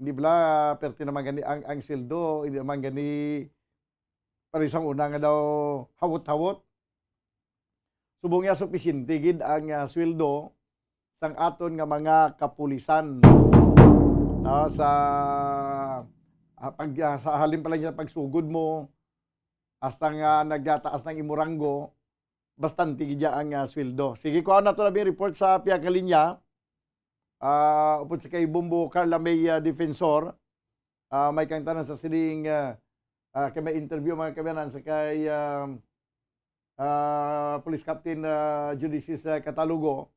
hindi bala, perte naman gani ang, ang sweldo, hindi naman gani pareho sang una nga daw hawot-hawot. Subong niya, supisyente gid ang, ah, sweldo sang aton nga mga kapulisan, no, sa, ah, pag, ah, sa halin pa lang sa pagsugod mo, hasta nga nagataas ng imo ranggo, bastante gid ang, ah, sweldo. Sige, kuha na to na report sa pihak nga linya. Ah, upod sa kay Bombo Carla May, ah, Defensor, ah, may kang tanan sa siling, ah, ah, kay may interview, mga kabayanan, sa kay, ah, ah, Police Captain, ah, Judicis, ah, Catalogo.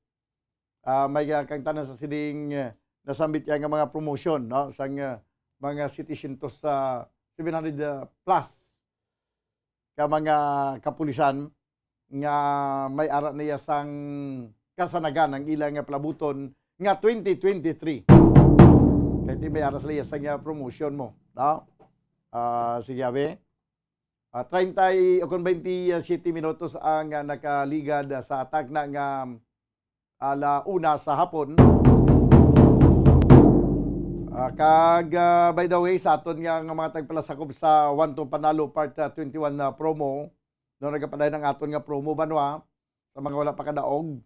Ah, may, ah, kang tanan sa siling, ah, nasambit niya nga mga promotion, no? Sang, ah, mga setecientos, ah, seven hundred, ah, plus ka mga kapulisan nga may ara na iya sang kasanagan ang ila nga palabuton nga twenty twenty-three. Kay ti may ara sila iya sang, ah, promotion mo, no? Ah, sige, abi. Ah, treinta y, o kon twenty-seven minutos ang, ah, nakaligad, ah, sa atak na nga ala una sa hapon. Ah, kag, ah, by the way, sa aton nga, nga mga tagpalasakop sa One to Panalo Part, ah, twenty-one na promo, no, nagapadayon ang aton nga promo, banwa, sa mga wala pa kadaog,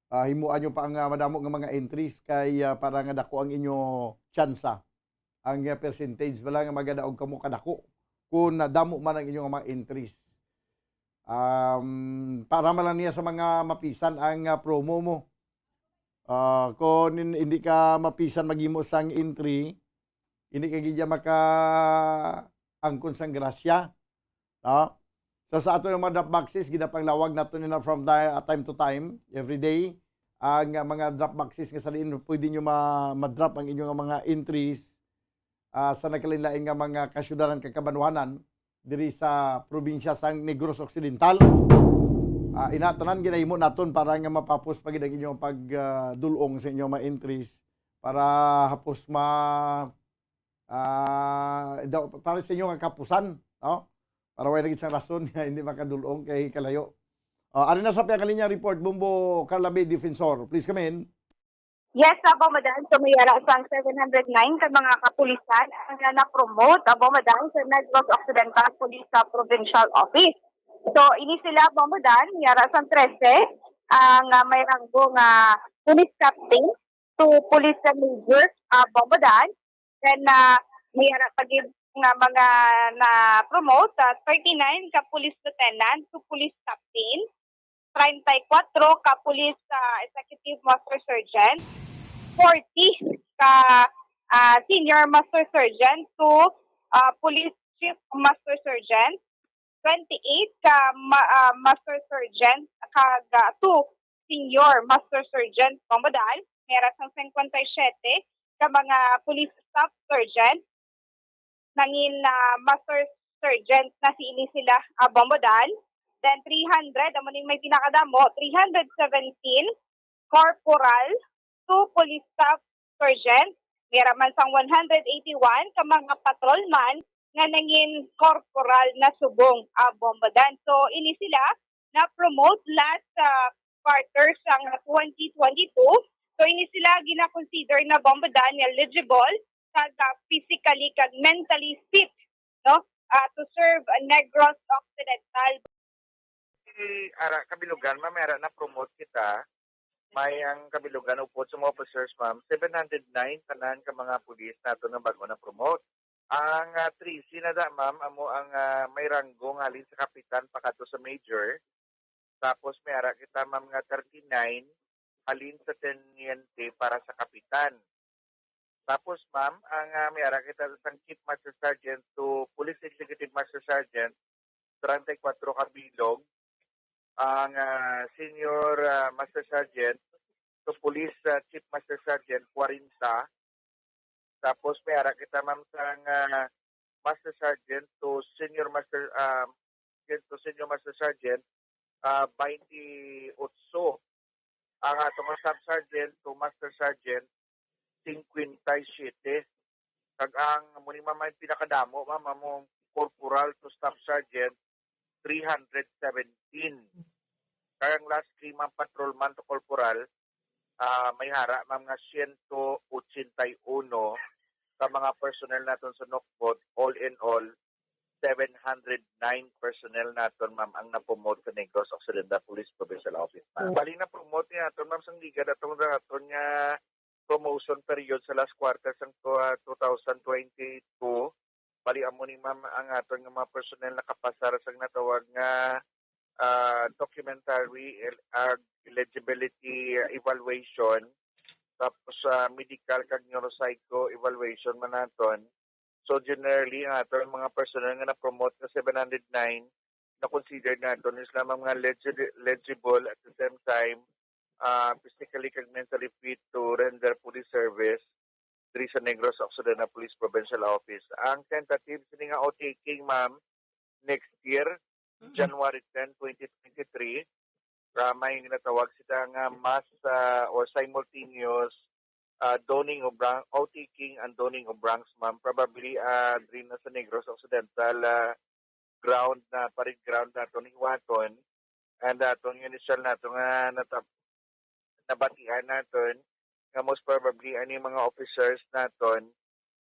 ah, himuan nyo pa ang, ah, madamo nga mga entries kay, ah, para nga dako ang inyo tsansa. Ang, ah, percentage bala nga magadaog kamo kadako kung nadamo man ang inyong mga entries. Um, para man lang niya sa mga mapisan ang, ah, promo mo. Ah, kung hin-, hindi ka mapisan maghimo sang entry, hindi ka gid maka-angkon sang grasya, no? So, sa ato nga mga drop boxes, ginapanglawag nato nila from ti-, time to time, every day. Ang, ah, mga drop boxes nga sa diin pwede nyo ma-, ma-drop ang inyong mga entries, ah, sa nagkalain-lain nga mga kasyudaran kag kabanwanan diri sa probinsya sang Negros Occidental. Ah, ina, tanan ginahimo naton para nga mapapos pa gid ang inyong pag, ah, dul-ong sa inyong mga entries para hapos ma-, ah, daw, para sa inyong kapusan, no? Para wala na gid sang rason nga hindi makadulong kay kalayo. Ah, ari na sa piyakalinya report, Bombo Carla Bay Defensor. Please come in. Yes, Bombo Dan. So, may ara sang seven hundred nine ka mga kapulisan ang na na-promote, Bombo Dan, sa Negros Occidental Police sa Provincial Office. So, ini sila, Bombo Dan, may ara sang trese ang ah, may ranggo nga police captain to police major, Bombo Dan. Then, ah, may ara pa gid nga mga na-promote, ah, thirty-nine ka police lieutenant to police captain, treinta y cuatro ka police, ah, executive master sergeant, forty ka, ah, senior master sergeant to, ah, police chief master sergeant, twenty-eight ka ma- ah, master sergeant, kag ah, two senior master sergeant, Bombo Dan. May ara sang cincuenta y siete ka mga police staff sergeant, nangin ah, master sergeant na si ini sila, ah, Bombo Dan. Then three hundred, amo ning may pinakadamo, three hundred seventeen corporal, two police staff sergeant, may ara man sang one hundred eighty-one ka mga patrolman nga nangin corporal na subong, ah, Bombo Dan. So, ini sila na-promote last ah, quarter sang twenty twenty-two. So, ini sila gina-consider na, Bombo Dan, nga eligible kag ah, physically kag mentally fit, no? Ah, to serve, ah, Negros Occidental. Si ara Kabilugan, ma'am, may ara na-promote kita. May ang Kabilugan, upod sa mga officers, ma'am, seven hundred nine tanan ka mga pulis nato nga bag-o na-promote. Ang ah, trese na da, ma'am, amo ang ah, may ranggo nga halin sa kapitan pakadto sa major. Tapos may ara kita, ma'am, nga thirty-nine halin sa teniente para sa kapitan. Tapos, ma'am, ang ah, may ara kita sang Chief Master Sergeant to Police Executive Master Sergeant, treinta y cuatro ka bilog. Ang ah, Senior ah, Master Sergeant to Police ah, Chief Master Sergeant, forty. Tapos may ara kita, ma'am, sang ah, Master Sergeant to Senior Master, um, to Senior Master Sergeant, ah, twenty-eight. Ang ato nga Staff Sergeant to Master Sergeant, cincuenta y siete. Kag ang amo ni, ma'am, may pinakadamo, ma'am, among Corporal to Staff Sergeant, three hundred seventeen. Kag ang lastly, ma'am, Patrolman to Corporal, ah, may ara, ma'am, nga siyento ochenta y uno ka mga personnel naton sa Nocbot. All in all, seven hundred nine personnel naton, ma'am, ang na-promote sa Negros Occidental Police Provincial Office, ma'am. Bali, na-promote ni aton, ma'am, sang ligad atong aton nga promotion period sa last quarter sang tw- ah, two thousand twenty-two. Bali, amo ni, ma'am, ang aton nga mga personnel nakapasar sang natawag nga ah, documentary el- ah, eligibility evaluation, tapos sa medical kag neuropsycho evaluation man naton. So generally, ang aton mga personnel nga na-promote nga seven hundred nine, na-consider naton is lamang mga legi- eligible, at the same time ah, physically kag mentally fit to render police service diri sa Negros Occidental Police Provincial Office. Ang tentative sini nga oath taking, ma'am, next year, Mm. January ten, twenty twenty-three, ah, may ginatawag sila nga mass ah, or simultaneous ah, donning of branch, oath taking and donning of branch, ma'am. Probably ah, diri na sa Negros Occidental ah, ground na, parade ground naton hiwaton. And ah, atong initial nato nga natap- nabatian naton nga most probably ani mga officers naton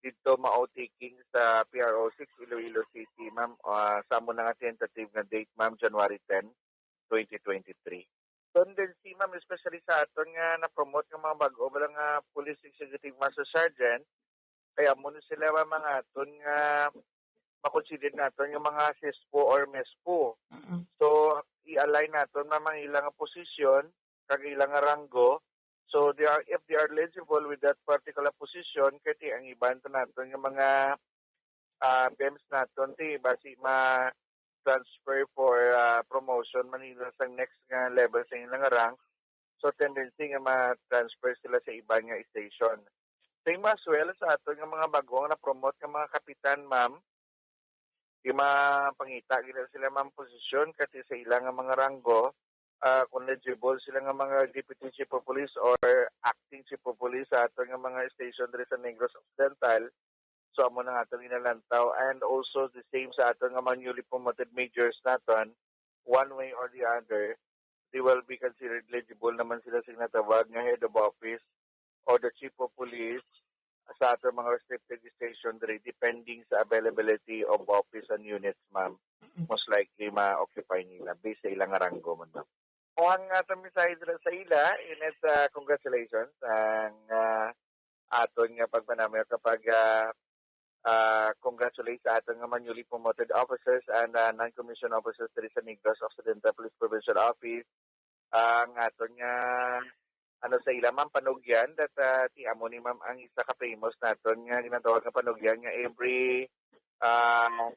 didto ma-oath taking sa P R O six Iloilo City, ma'am. Ah, sa amo na nga tentative nga date, ma'am, January ten, twenty twenty-three. Tendency, ma'am, especially sa aton nga na-promote nga mga bag-o bala nga Police Executive Master Sergeant, kay amo ni sila, ma'am, mga aton nga makonsider naton nga mga SESPO or MESPO. Mm-mm. So, i-align naton, ma'am, ang ilang nga posisyon kag ilang nga ranggo. So, they are, if they are eligible with that particular position, kay ti ang iban pa naton nga mga ah, PEMS naton ti basi ma-transfer for ah, promotion man nila sa next nga level sa ilang rank. So, tendency nga ma-transfer sila sa iban nga station. Same as well sa aton nga mga bag-o nga na-promote nga mga kapitan, ma'am, di mapangita gid sila, ma'am, posisyon kati sa ila nga mga ranggo, ah, kung eligible sila nga mga deputy chief of police or acting chief of police sa aton nga mga station diri sa Negros Occidental, So, amo na nga atong ginalantaw. And also, the same sa aton nga mga newly promoted majors naton, one way or the other, they will be considered eligible naman sila sa ginatawag nga head of office or the chief of police sa aton mga respective station diri, depending sa availability of office and units, ma'am. Most likely ma-occupy nila based sa ilang ranggo man, ma'am. O ang aton mensahe dira sa ila, Ines, ah, congratulations. Ang, ah, aton nga pagpanamyo kapag, ah, ah, congratulate sa aton nga mga newly promoted officers and, ah, non-commissioned officers diri sa Negros Occidental Police Provincial Office. Ang aton nga, ano, sa ila, ma'am, panugyan, that, ah, ti amo ni ma'am ang isa ka famous naton nga ginatawag nga panugyan nga every, ah,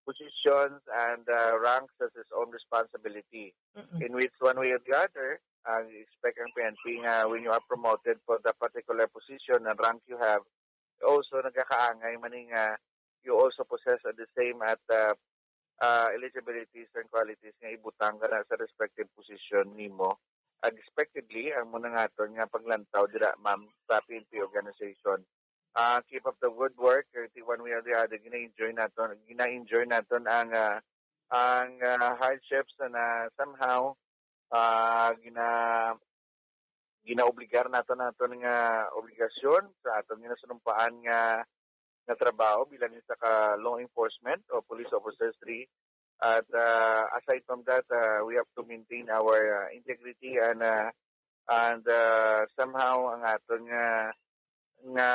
positions and, uh, ranks has its own responsibility, Mm-mm. in which one way or the other, uh, you expect ang P N P nga when you are promoted for the particular position and rank you have, also nagakaangay man ni nga you also possess at the same at, uh, uh, eligibilities and qualities nga ibutang ka na sa respective position nimo. Expectedly, ang muna nga aton nga paglantaw dira, ma'am, sa P N P organization, ah, keep up the good work. Kay ti one way or the other, gina-enjoy naton, gina-enjoy naton ang, ah, ang, ah, hardships na somehow, ah, gina-, ginaobligar naton, naton nga obligasyon sa aton ginasunumpaan nga, nga trabaho bilang isa ka law enforcement o police officers diri. At, ah, aside from that, ah, we have to maintain our, ah, integrity and, ah, and, ah, somehow ang aton nga, nga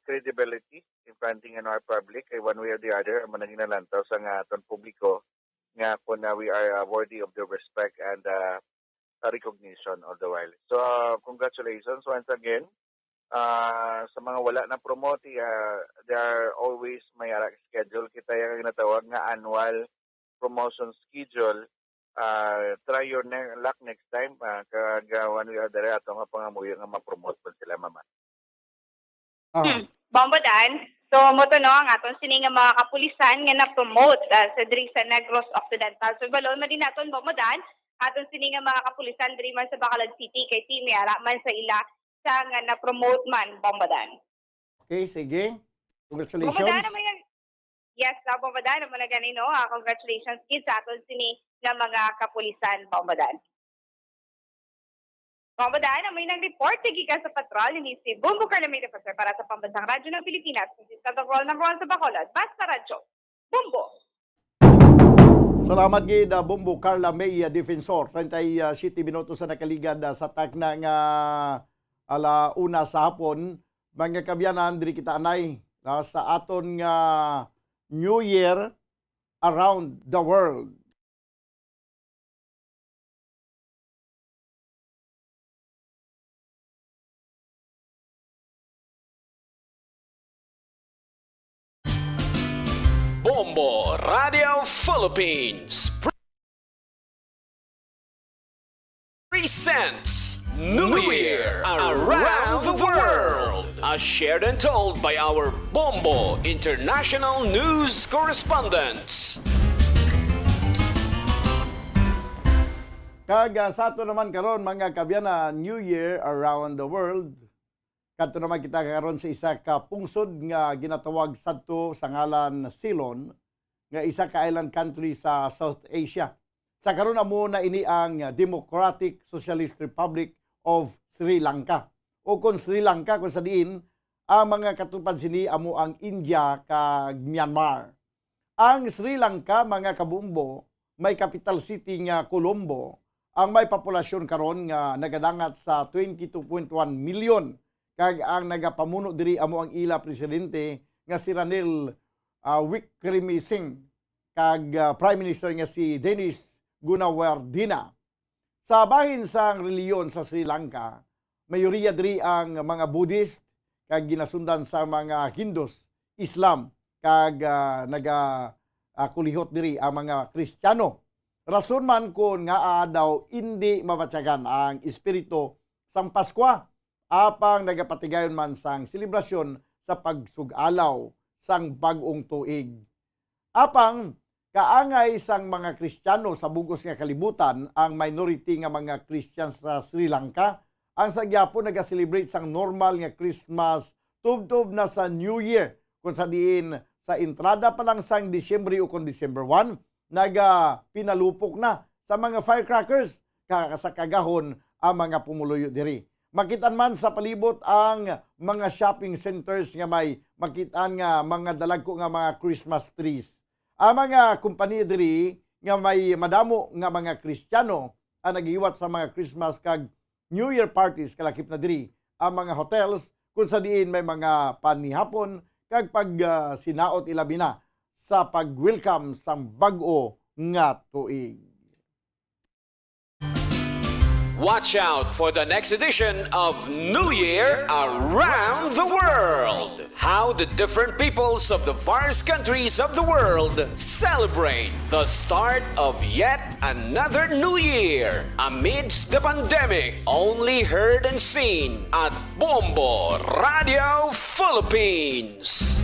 credibility in fronting, ano, our public, kay one way or the other, amo na ginalantaw sa nga aton publiko nga kung na we are, ah, worthy of their respect and, ah, ah, recognition all the while. So, ah, congratulations once again. Ah, sa mga wala na promote, ah, there are always may ara schedule kita yung ginatawag nga annual promotion schedule. Ah, try your ne-, luck next time. Ah, kag, ah, one way or the other, ato nga pangamuyo nga ma-promote po sila, mama. Ah. Hmm. Bombo Dan. So, mo to, no, ang aton sini nga mga kapulisan nga na-promote, ah, sa diri sa Negros Occidental. So, balon man din naton, Bombo Dan, aton sini nga mga kapulisan diri man sa Bacolod City, kay ti may ara man sa ila sa nga na-promote man, Bombo Dan. Okay, sige. Congratulations. Bombo Dan, amo yung, yes, ah, Bombo Dan, amo na gani, no? Ah, congratulations gid sa aton sini nga mga kapulisan, Bombo Dan. Bombo Dan, amo yung nang report gikan sa patrol ni si Bombo Carla May Defensor para sa Pambansang Radyo ng Pilipinas. This is the Roll ng Roll sa Bacolod. Basta Radyo. Bombo! Salamat gid, ah, Bombo Carla May, ah, Defensor. Treinta y siete minutos na nakaligad, ah, sa takna nga ala una sa hapon. Mga kabyanan, diri kita anay, ah, sa aton nga New Year around the world. Bombo Radio Philippines pre-, presents New Year Around the World, as shared and told by our Bombo International News Correspondents. Kag, ah, sa ato naman karon, mga kabyanan, New Year Around the World. Kadto naman kita karon sa isa ka pungsod nga ginatawag sadto sa ngalan Ceylon, nga isa ka island country sa South Asia. Sa karon, amo na ini ang Democratic Socialist Republic of Sri Lanka, o kon Sri Lanka, kung sa diin ang mga katupad sini amo ang India kag Myanmar. Ang Sri Lanka, mga kabombo, may capital city nga Colombo, ang may populasyon karon nga nagadangat sa twenty-two point one million, kag ang nagapamuno diri amo ang ila presidente nga si Ranil, ah, Wickremesinghe kag, ah, Prime Minister nga si Dinesh Gunawardena. Sa bahin sang relihiyon sa Sri Lanka, mayoriya diri ang mga Buddhist kag ginasundan sa mga Hindus, Islam, kag, ah, naga, ah, kulihot diri ang mga Kristiyano. Rason man kon ngaa daw indi mabatyagan ang espiritu sang Paskwa, apang nagapatigayon man sang selebrasyon sa pagsug-alaw sang bag-ong tuig. Apang kaangay sang mga Kristiyano sa bug-os nga kalibutan, ang minority nga mga Christian sa Sri Lanka ang sa gyapon naga-celebrate sang normal nga Christmas tubtob na sa New Year, kung sa diin sa entrada pa lang sang Disyembre o kung December one, naga pinalupok na sa mga firecrackers, kag sa kagahon ang mga pumuluyo diri. Makit-an man sa palibot ang mga shopping centers nga may makit-an nga mga dalagko nga mga Christmas trees. Ang mga kompanya diri nga may madamo nga mga Kristiyano ang naghiwat sa mga Christmas kag New Year parties, kalakip na diri ang mga hotels, kung sa diin may mga panihapon kag pag, ah, sinaot, ilabi na sa pag-welcome sang bag-o nga tuig. Watch out for the next edition of New Year Around the World. How the different peoples of the various countries of the world celebrate the start of yet another new year amidst the pandemic, only heard and seen at Bombo Radio Philippines.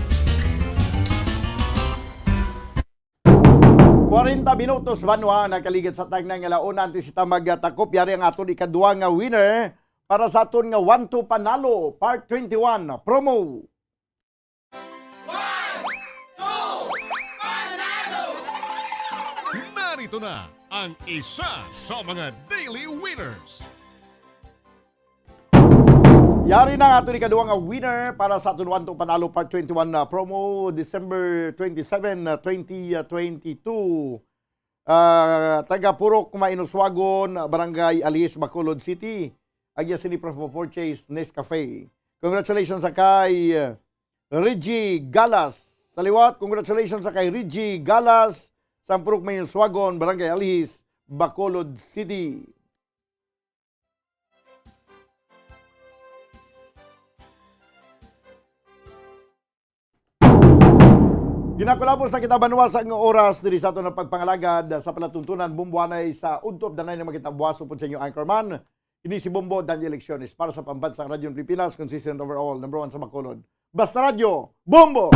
Kwarenta minutos, banwa, nakaligid sa tagna nga laon. Antes kita magtakop, yari ang aton ikadwa nga winner para sa aton nga One to Panalo Part twenty-one promo. One, two, panalo! Narito na ang isa sa mga daily winners. Yari na ang aton ikaduha nga winner para sa aton One to Panalo Part twenty-one na promo, December twenty-seven, twenty twenty-two. Ah, taga Purok Mainoswagon, Barangay Alihis, Bacolod City. Agya sini Prof. Purchase Nescafe. Congratulations sa kay, uh, Reggie Galas. Sa liwat, congratulations sa kay Reggie Galas sa Purok Mainoswagon, Barangay Alihis, Bacolod City. Ginakulabos na kita, banwa, sa nga oras diri sa aton nga pagpangalagad sa palatuntunan. Bumbuanay sa udto of the night nga makita buwas upod sa inyo, anchorman. Ini si Bombo Daniel Lecciones para sa Pambansang Radyo Pilipinas, consistent overall, number one sa Bacolod. Basta Radyo, Bombo!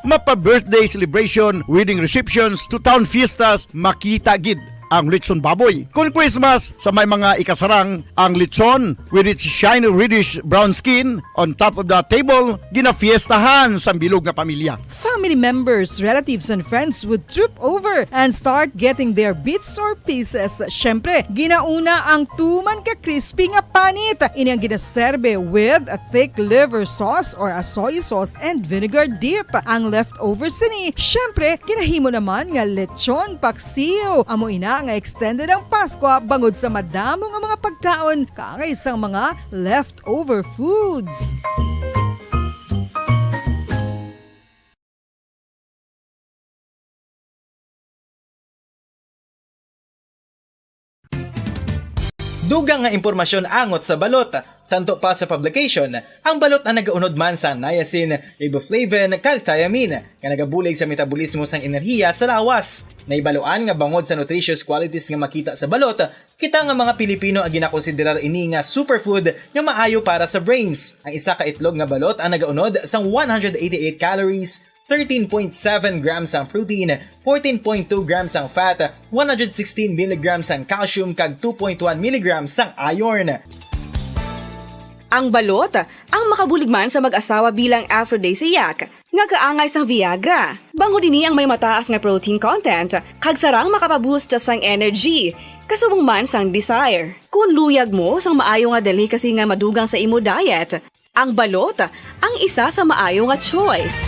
Mapa birthday celebration, wedding receptions, to town fiestas, makita gid ang lechon baboy. Kon Christmas, sa may mga ikasarang, ang lechon with its shiny reddish brown skin on top of the table, ginafiestahan sang bilog nga pamilya. Family members, relatives, and friends would troop over and start getting their bits or pieces. Syempre, ginauna ang tuman ka crispy nga panit. Ini ang ginaserbe with a thick liver sauce or a soy sauce and vinegar dip. Ang leftover sini, syempre, ginahimo naman nga lechon paksiw. Amo ina nga extended ang Paskwa bangod sa madamo nga mga pagkaon kaangay sang mga leftover foods. Dugang nga impormasyon angot sa balot. Santo pa sa publication, ang balot ang nagaunod man sang niacin, riboflavin, kag thiamine, nga nagabulig sa metabolismo sang enerhiya sa lawas. Nahibaluan nga bangod sa nutritious qualities nga makita sa balot, kita nga mga Pilipino ang ginakonsiderar ini nga superfood nga maayo para sa brains. Ang isa ka itlog nga balot ang nagaunod sang one hundred eighty-eight calories, thirteen point seven grams ang protein, fourteen point two grams ang fat, one hundred sixteen milligrams ang calcium, kag two point one milligrams ang iron. Ang balot ang makabulig man sa mag-asawa bilang aphrodisiac nga kaangay sang Viagra. Bangod ini ang may mataas nga protein content kag sarang makapaboost sang energy, kasubong man sang desire. Kon luyag mo sang maayo nga delicacy nga madugang sa imo diet, ang balot ang isa sa maayo nga choice.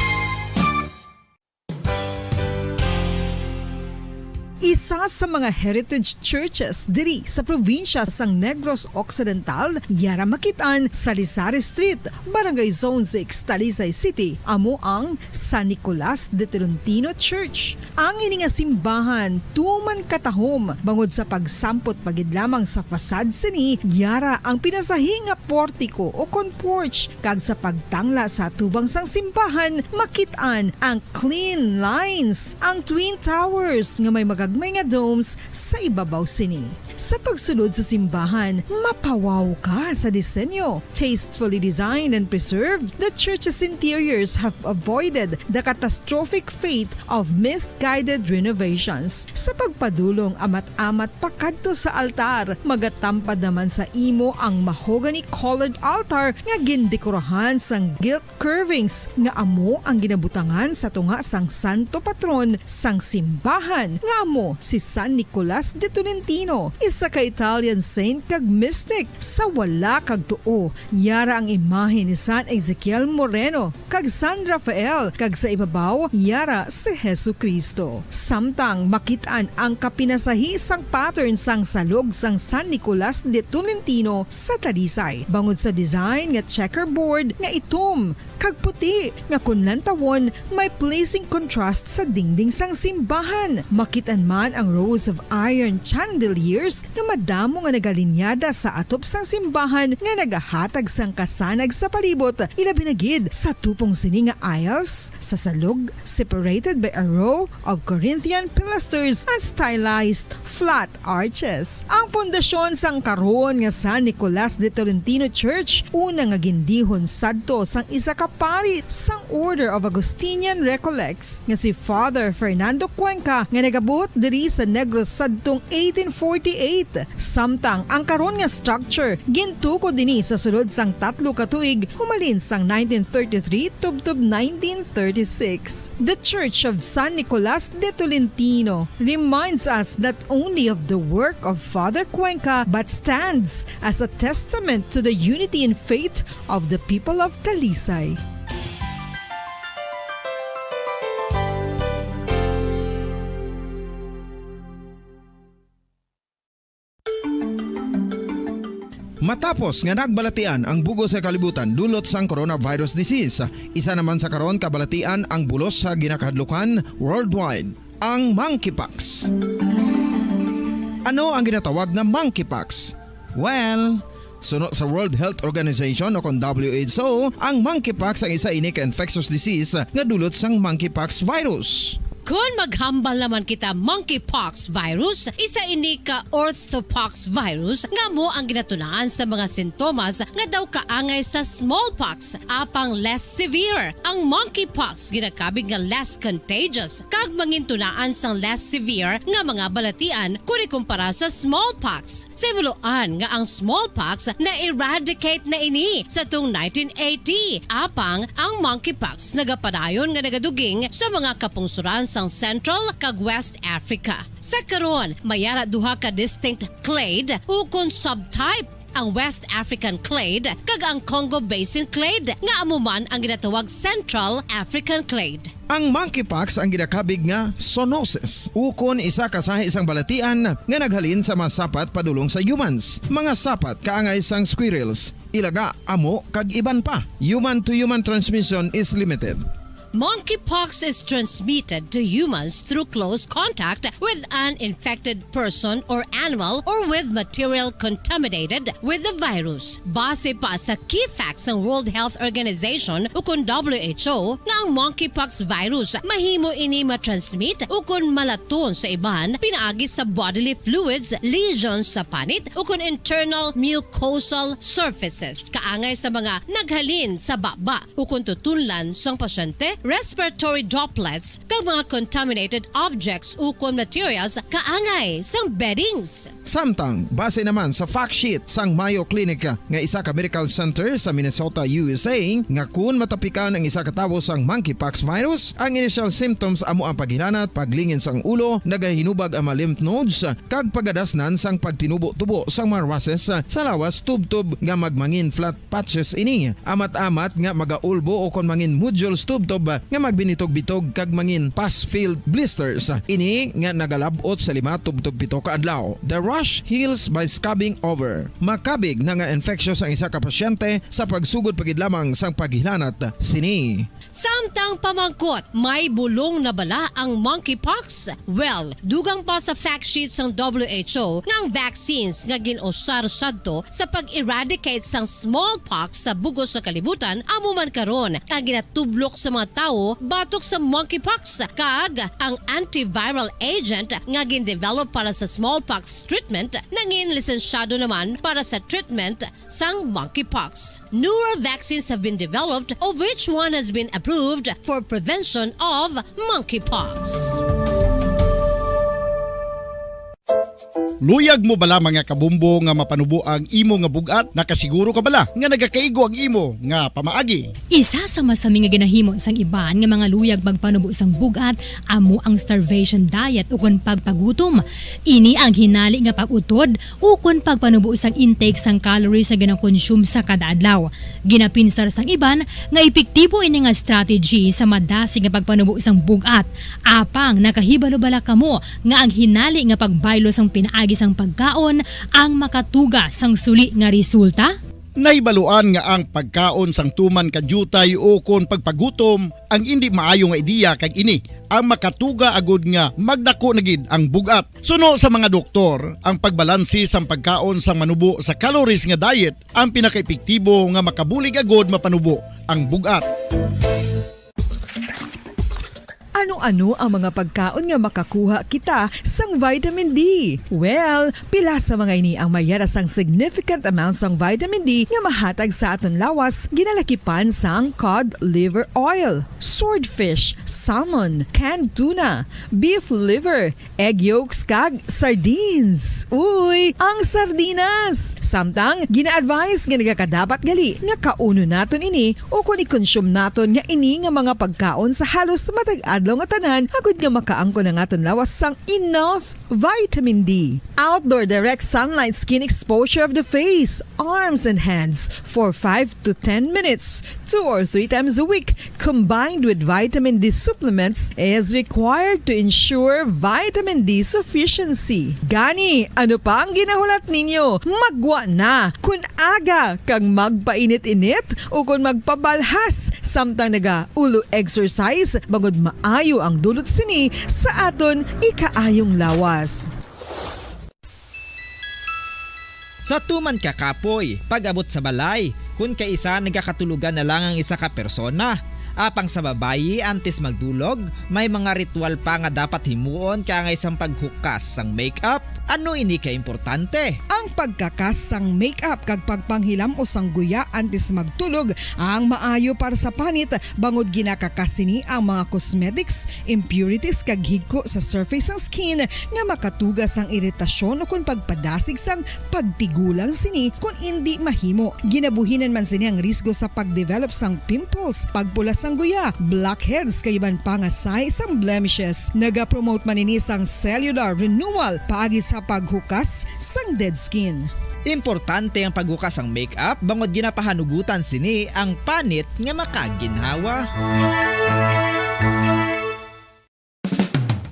Isa sa mga heritage churches diri sa probinsya sang Negros Occidental, yara makit-an sa Lizares Street, Barangay Zone six, Talisay City, amo ang San Nicolas de Tolentino Church. Ang ini nga simbahan tuman katahom bangod sa pagsampot pa gid lamang sa facade sini, yara ang pinasahi nga portiko o kon porch, kag sa pagtangla sa atubang sang simbahan, makit-an ang clean lines, ang twin towers nga may magagmay nga domes sa ibabaw sini. Sa pagsulod sa simbahan, mapawaw ka sa disenyo. Tastefully designed and preserved, the church's interiors have avoided the catastrophic fate of misguided renovations. Sa pagpadulong amat-amat pakadto sa altar, magatampad naman sa imo ang mahogany-colored altar nga gindekorahan sang gilt curvings nga amo ang ginabutangan sa tunga sang santo patron sang simbahan, nga amo si San Nicolas de Tolentino, isa ka Italian saint kag mystic. Sa wala kag tuo, yara ang imahe ni San Ezekiel Moreno kag San Rafael, kag sa ibabaw yara si Jesu-Cristo. Samtang makit-an ang kapinasahi sang pattern sang salog sang San Nicolas de Tolentino sa Talisay, bangod sa design nga checkerboard nga itom kag puti, nga kon lantawon, may pleasing contrast sa dingding sang simbahan. Makit-an man ang rows of iron chandeliers nga madamo nga nagalinyada sa atop sang simbahan nga nagahatag sang kasanag sa palibot, ilabi na gid sa tupong sini nga aisles sa salog, separated by a row of Corinthian pilasters and stylized flat arches. Ang pundasyon sang karon nga San Nicolas de Tolentino Church, una nga gindihon sadto sang isa ka pari sang Order of Augustinian Recollects nga si Father Fernando Cuenca, nga nagabot diri sa Negros sadtong eighteen forty-eight. Samtang ang karon nga structure gintukod dinhi sa sulod sang tatlo ka tuig, humalin sang nineteen thirty-three tubtob nineteen thirty-six. The Church of San Nicolas de Tolentino reminds us not only of the work of Father Cuenca, but stands as a testament to the unity in faith of the people of Talisay. Matapos nga nagbalatian ang bug-os nga kalibutan dulot sang coronavirus disease, isa naman sa karon kabalatian ang bulos sa ginakahadlukan worldwide, ang monkeypox. Ano ang ginatawag nga monkeypox? Well, suno sa World Health Organization o kon W H O, ang monkeypox ang isa ini ka infectious disease nga dulot sang monkeypox virus. Kon maghambal naman kita monkeypox virus, isa ini ka orthopox virus nga amo ang ginatunaan sa mga sintomas nga daw kaangay sa smallpox, apang less severe. Ang monkeypox ginakabig nga less contagious kag mangintunaan sang less severe nga mga balatian kon ikumpara sa smallpox. Sa himuloan nga ang smallpox na-eradicate na ini sa tung nineteen eighty, apang ang monkeypox nagapadayon nga nagaduging sa mga kapungsoran sang Central kag West Africa. Sa karon, may ara duha ka distinct clade ukon subtype, ang West African clade kag ang Congo Basin clade, nga amo man ang ginatawag Central African clade. Ang monkeypox ang ginakabig nga zoonosis, ukon isa ka sahi sang balatian nga naghalin sa mga sapat padulong sa humans, mga sapat kaangay sang squirrels, ilaga, amo, kag iban pa. Human-to-human transmission is limited. Monkeypox is transmitted to humans through close contact with an infected person or animal or with material contaminated with the virus. Base pa sa key facts sang World Health Organization ukon W H O nga ang monkeypox virus mahimo ini matransmit ukon malaton sa iban pinaagi sa bodily fluids, lesions sa panit ukon internal mucosal surfaces kaangay sa mga naghalin sa baba ukon tutunlan sang pasyente, respiratory droplets, kag mga contaminated objects ukon materials kaangay sang beddings. Samtang, base naman sa fact sheet sang Mayo Clinic nga isa ka medical center sa Minnesota, U S A, nga kun matapikan ang isa ka tawo sang monkeypox virus, ang initial symptoms amo ang paghilanat, paglingin sang ulo, nagahinubag ang mga lymph nodes, kag pagadasnan sang pagtinubo-tubo sang mga rushes sa lawas tubtob nga magmangin flat patches ini, amat-amat nga magaulbo ukon mangin nodules tubtob nga magbinitog-bitog kag mangin pus-filled blisters. Ini nga nagalab-ot sa lima tubtob pito ka adlaw. The rash heals by scabbing over. Makabig na nga infectious ang isa ka pasyente sa pagsugod pa gid lamang sang paghilanat sini. Samtang pamangkot, may bulong na bala ang monkeypox? Well, dugang pa sa fact sheet sang W H O nga ang vaccines nga gin-usar sadto sa pag-eradicate sang smallpox sa bug-os nga kalibutan amo man karon ang ginatublok sa mga tawo batok sa monkeypox, kag ang antiviral agent nga gin-develop para sa smallpox treatment nangin lisensyado naman para sa treatment sang monkeypox. Newer vaccines have been developed, of which one has been approved for prevention of monkeypox. Luyag mo bala, mga kabombo, nga mapanubo ang imo nga bug-at? Nakasiguro ka bala nga nagakaigo ang imo nga pamaagi? Isa sa masami nga ginahimo sang iban nga mga luyag magpanubo sang bug-at amo ang starvation diet ukon pagpagutom. Ini ang hinali nga pag-utod ukon pagpanubo sang intake sang calories nga ginakonsume sa kada adlaw. Ginapinsar sang iban nga epektibo ini nga strategy sa madasig nga pagpanubo sang bug-at. Apang nakahibalo bala kamo nga ang hinali nga pagbaylo sang pinaagi sang pagkaon ang makatuga sang suli nga resulta? Nahibaluan nga ang pagkaon sang tuman ka diutay ukon pagpagutom ang indi maayo nga ideya, kag ini ang makatuga agud nga magdako na gid ang bug-at. Suno sa mga doktor, ang pagbalanse sang pagkaon sang manubo sa calories nga diet ang pinakaepektibo nga makabulig agud mapanubo ang bug-at. Ano-ano ang mga pagkaon nga makakuha kita sang vitamin D? Well, pila sa mga ini ang mayara sang significant amount sang vitamin D nga mahatag sa aton lawas, ginalakipan sang cod liver oil, swordfish, salmon, canned tuna, beef liver, egg yolks, kag sardines. Uy, ang sardinas! Samtang gina-advise nga nagakadapat gali nga kaunon naton ini ukon i-consume naton nga ini nga mga pagkaon sa halos matag adlaw nga tanan, agud nga makaangkon ang aton lawas sang enough vitamin D. Outdoor direct sunlight skin exposure of the face, arms, and hands for five to ten minutes, two or three times a week, combined with vitamin D supplements, is required to ensure vitamin D sufficiency. Gani, ano pa ang ginahulat ninyo? Magwa na! Kun aga kag magpainit-init ukon magpabalhas samtang naga-ulo exercise, bangod maayo ang dulot sini sa aton ikaayong lawas. Sa tuman ka kapoy, pag-abot sa balay, kun kaisa nagakatulogan na lang ang isa ka persona. Apang sa babayi, antes magdulog, may mga ritual pa nga dapat himuon kaangay sang paghukas sang makeup. Ano ini ka importante? Ang pagkakas sang makeup kag pagpanghilam-os sang guya antes magtulog ang maayo para sa panit, bangod ginakakas sini ang mga cosmetics, impurities, kag higko sa surface sang skin nga makatuga sang iritasyon ukon pagpadasig sang pagtigulang sini kon indi mahimo. Ginabuhinan man sini ang risgo sa pagdevelop sang pimples, pagpula sang guya, blackheads, kag iban pa nga sahi sang blemishes. Nagapromote man ini sang cellular renewal paagi sa paghukas sang dead skin. Importante ang paghukas sang makeup bangod ginapahanugutan sini ang panit nga makaginhawa.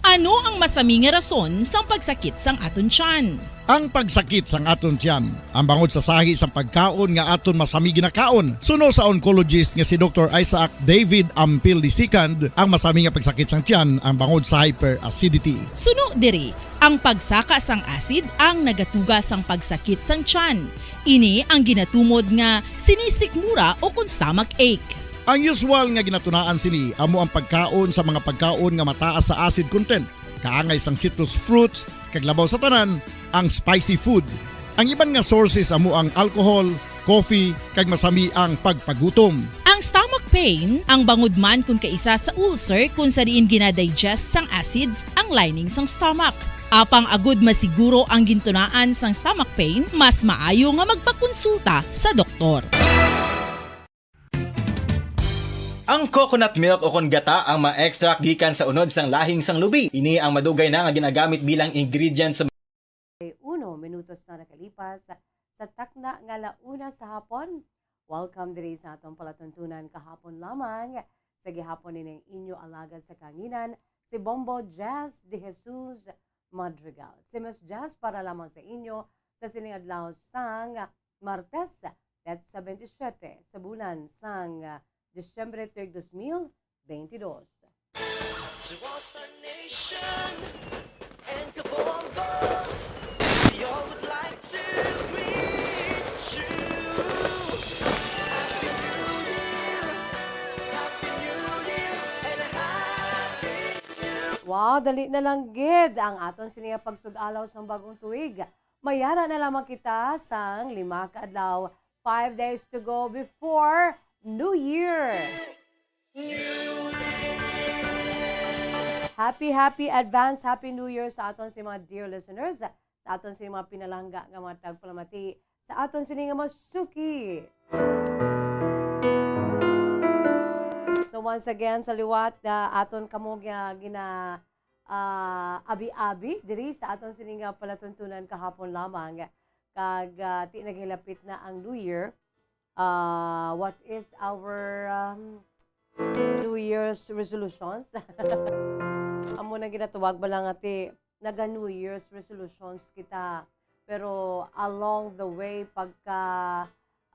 Ano ang masami nga rason sang pagsakit sang aton tiyan? Ang pagsakit sang aton tiyan, ang bangod sa sahi sang pagkaon nga aton masami ginakaon, suno sa oncologist nga si Doktor Isaac David Ampil the second, ang masami nga pagsakit sang tiyan ang bangod sa hyperacidity. Suno diri, ang pagsaka sang acid ang nagatuga sang pagsakit sang tiyan. Ini ang ginatumod nga sinisikmura ukon stomach ache. Ang usual nga ginatunaan sini amo ang pagkaon sa mga pagkaon nga mataas sa acid content, kaangay sang citrus fruits, kag labaw sa tanan, ang spicy food. Ang iban nga sources amo ang alcohol, coffee, kag masami ang pagpagutom. Ang stomach pain, ang bangod man kun kaisa sa ulcer kun sa diin ginadigest sang acids ang lining sang stomach. Apang agud masiguro ang gintunaan sang stomach pain, mas maayo nga magpakonsulta sa doktor. Ang coconut milk ukon gata ang ma-extract gikan sa unod sang lahing sang lubi. Ini ang madugay na nga ginagamit bilang ingredient sa Uno minutos na nakalipas sa takna nga la una sa hapon. Welcome diri sa atong palatuntunan kahapon lamang. Sa gihapon nining inyo alagad sa kanginan, si Bombo Jazz de Jesus Madrigal. Si Miss Jazz para lamang sa inyo sa sining adlaw sang Martes, petsa twenty-seven sa bulan sang Disyembre, tuig dos mil bentidós. To all Star Nation and Kabombo, we all would like to greet you. Happy New Year, Happy New Year, Wow, dali na lang gid ang aton sini nga pagsud-alaw sang bagong tuig. Mayara na lamang kita sang lima ka adlaw, five days to go before New Year. Happy, happy advance, Happy New Year sa aton si mga dear listeners, sa aton si mga pinalangga nga mga tagpalamati, sa aton sini nga mga suki. So once again, sa liwat, ah, aton kamo nga gina, ah, abi-abi diri sa aton sini nga palatuntunan kahapon lamang. Kag, ah, ti naghilapit na ang New Year. Ah, what is our, um, New Year's resolutions? Amo na ginatawag ba lang ati, naga New Year's resolutions kita. Pero along the way, pagka,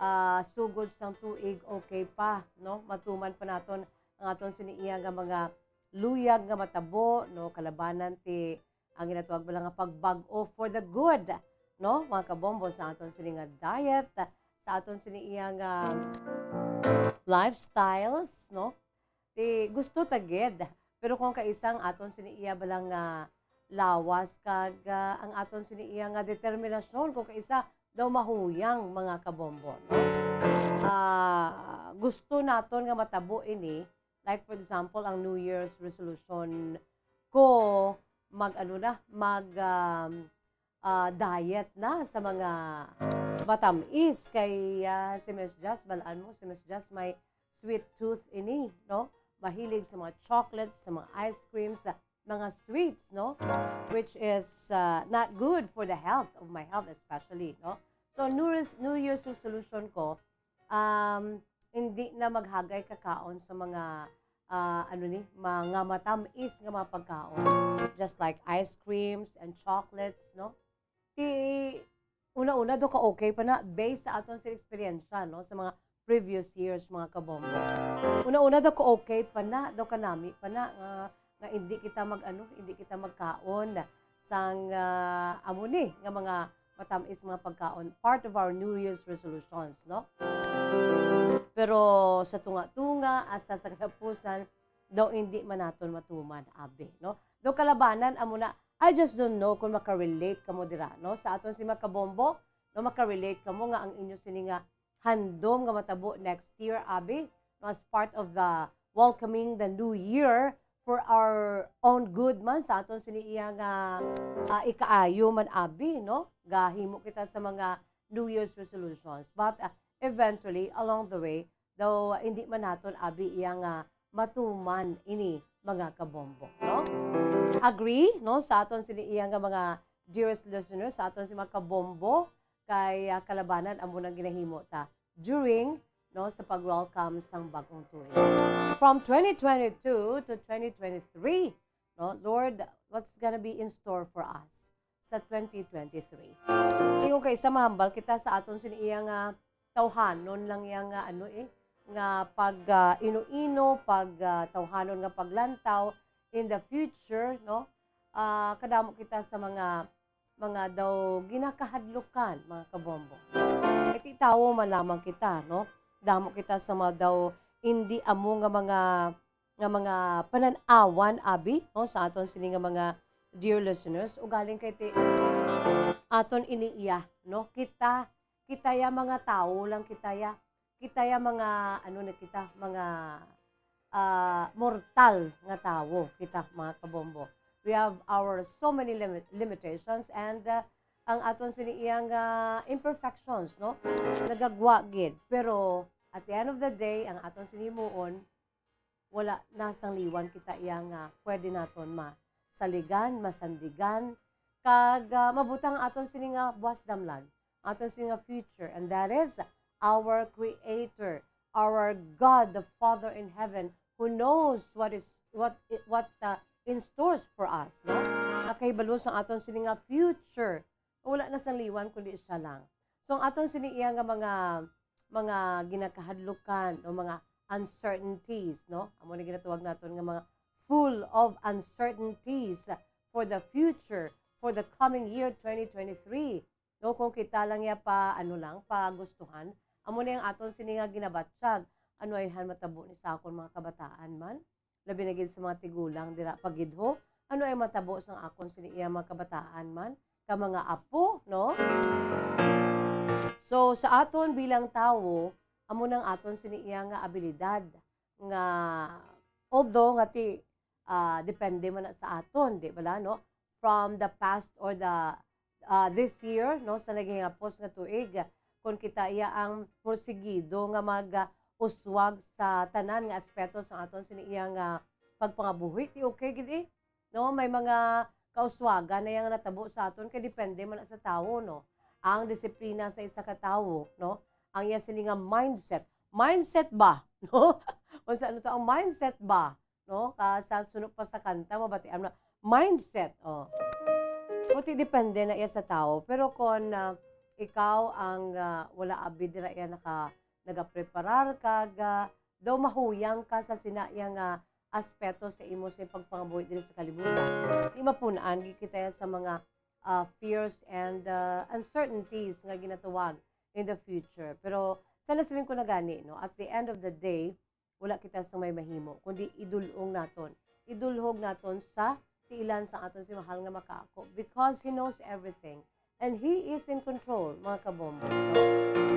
ah, sugod sang tuig, okay pa, no? Matuman pa naton ang aton sini iya nga mga luyag nga matabo, no? Kalabanan ti ang ginatawag bala nga pagbag-o for the good, no? Mga kabombo, sa aton sini nga diet, sa aton sini iya nga lifestyles, no? Ti gusto ta gid, pero kung kaisa ang aton sini iya bala nga lawas kag, ah, ang aton sini iya nga determinasyon, kung kaisa daw mahuyang, mga kabombo, no? Ah, gusto naton nga matabo ini, like for example, ang New Year's resolution ko mag, ano na, mag, um, ah, diet na sa mga matamis kay, ah, si Miss Jazz, balaan mo, si Miss Jazz may sweet tooth ini, no? Mahilig sa mga chocolates, sa mga ice creams, sa mga sweets, no? Which is, ah, not good for the health of my health especially, no? So, New Year's, New Year's resolution ko, um, hindi na maghagay kakaon sa mga, ah, ano ni, mga matamis nga mga pagkaon. Just like ice creams and chocolates, no? Ti, una-una, do ka okay pa na, based sa aton sa eksperyensya, no? Sa mga previous years, mga kabombo. Una-una, do ka okay pa na, do ka nami pa na, nga, nga hindi kita mag, ano, hindi kita magkaon sang, ah, amo ni, nga mga matamis mga pagkaon, part of our New Year's resolutions, no? Pero sa tunga-tunga, asa sa katapusan, daw hindi man naton matuman, abi, no? Daw kalabanan, amo na, I just don't know kung makarelate kamo dira, no? Sa aton si mga kabombo, no, makarelate kamo nga ang inyo sini nga handom nga matabo next year, abi, no, as part of the welcoming the new year for our own good man, sa aton sini iya nga, ah, ikaayo man, abi, no? Gahimo kita sa mga New Year's resolutions. But, ah, eventually, along the way, daw hindi man naton, abi, iya nga matuman ini, mga kabombo, no? Agree, no, sa aton sini iya nga mga dearest listeners, sa aton si mga kabombo, kay, ah, kalabanan amo nang ginahimo ta during, no, sa pag-welcome sang bagong tuig. From twenty twenty-two to twenty twenty-three, no, Lord, what's gonna be in store for us sa twenty twenty-three? Ingon kay sa mahambal kita sa aton sini iya nga tawhanon lang iya nga ano eh, nga pag, ah, ino-ino, pag, ah, tawhanon nga paglantaw in the future, no? Ah, kadamo kita sa mga, mga daw ginakahadlukan, mga kabombo. Kay ti tawo man lamang kita, no? Damo kita sa mga daw hindi amo nga mga, nga mga panan-awan, abi, no? Sa aton sini nga mga dear listeners, ugaling kay ti aton ini iya, no? Kita, kita ya mga tawo lang kita ya. Kita ya mga, ano na kita, mga, ah, mortal nga tawo kita, mga kabombo. We have our so many limit-, limitations and, ah, ang aton sini iyang, ah, imperfections, no? Nagagwa gid. Pero at the end of the day, ang aton sini himuon, wala na sang liwan kita iya nga pwede naton masaligan, masandigan, kag, ah, mabutang aton sini nga buwas damlag, aton sini nga future, and that is our Creator, our God, the Father in heaven, who knows what is, what i-, what, uh, in stores for us, no? Nakahibalo sa aton sini nga future, wala na sang liwan kundi siya lang. So, ang aton sini iya nga mga, mga ginakahadlukan o mga uncertainties, no? Amo na ginatawag naton nga mga full of uncertainties for the future, for the coming year twenty twenty-three. No, kung kita lang ya pa, ano lang, pa gustuhan, amo na ang aton sini nga ginabatyag. Ano ay han matabo ni sa akon mga kabataan man? Labi na gid sa mga tigulang dira pa gid ho, Ano ay matabo sang akon sini iya mga kabataan man, ka mga apo, no? So, sa aton bilang tawo, amo nang aton sini iya nga abilidad nga, although nga ti, ah, depende man na sa aton, di bala, no? From the past or the, ah, this year, no, sa naghingapos nga tuig, kung kita iya ang porsigido nga mag, ah, uswag sa tanan nga aspeto sa aton sini iya nga pagpangabuhi, ti okay gid, eh. No, may mga kauswagan na yang natabo sa aton kay depende man na sa tawo, no. Ang disiplina sa isa ka tawo, no, ang iya sini nga mindset. Mindset ba? No? Unsa ano to ang mindset ba? No? Ka sa suno pa sa kanta, mabatian na mindset, oh. Buti depende na iya sa tawo. Pero kung, ah, ikaw ang, ah, wala abi dira iya naka-, nagapreparar kag, ah, daw mahuyang ka sa sina iya nga aspeto sa imo sa pagpangabuhi diri sa kalibutan. Di mapun-an gid kita sa mga, ah, fears and, ah, uncertainties nga ginatawag in the future. Pero sa nasiling ko na gani, no, at the end of the day, wala kita sa may mahimo, kundi idulong naton. Idulhog naton sa tiilan sa aton si mahal nga makaako because He knows everything. And He is in control, mga kabombo.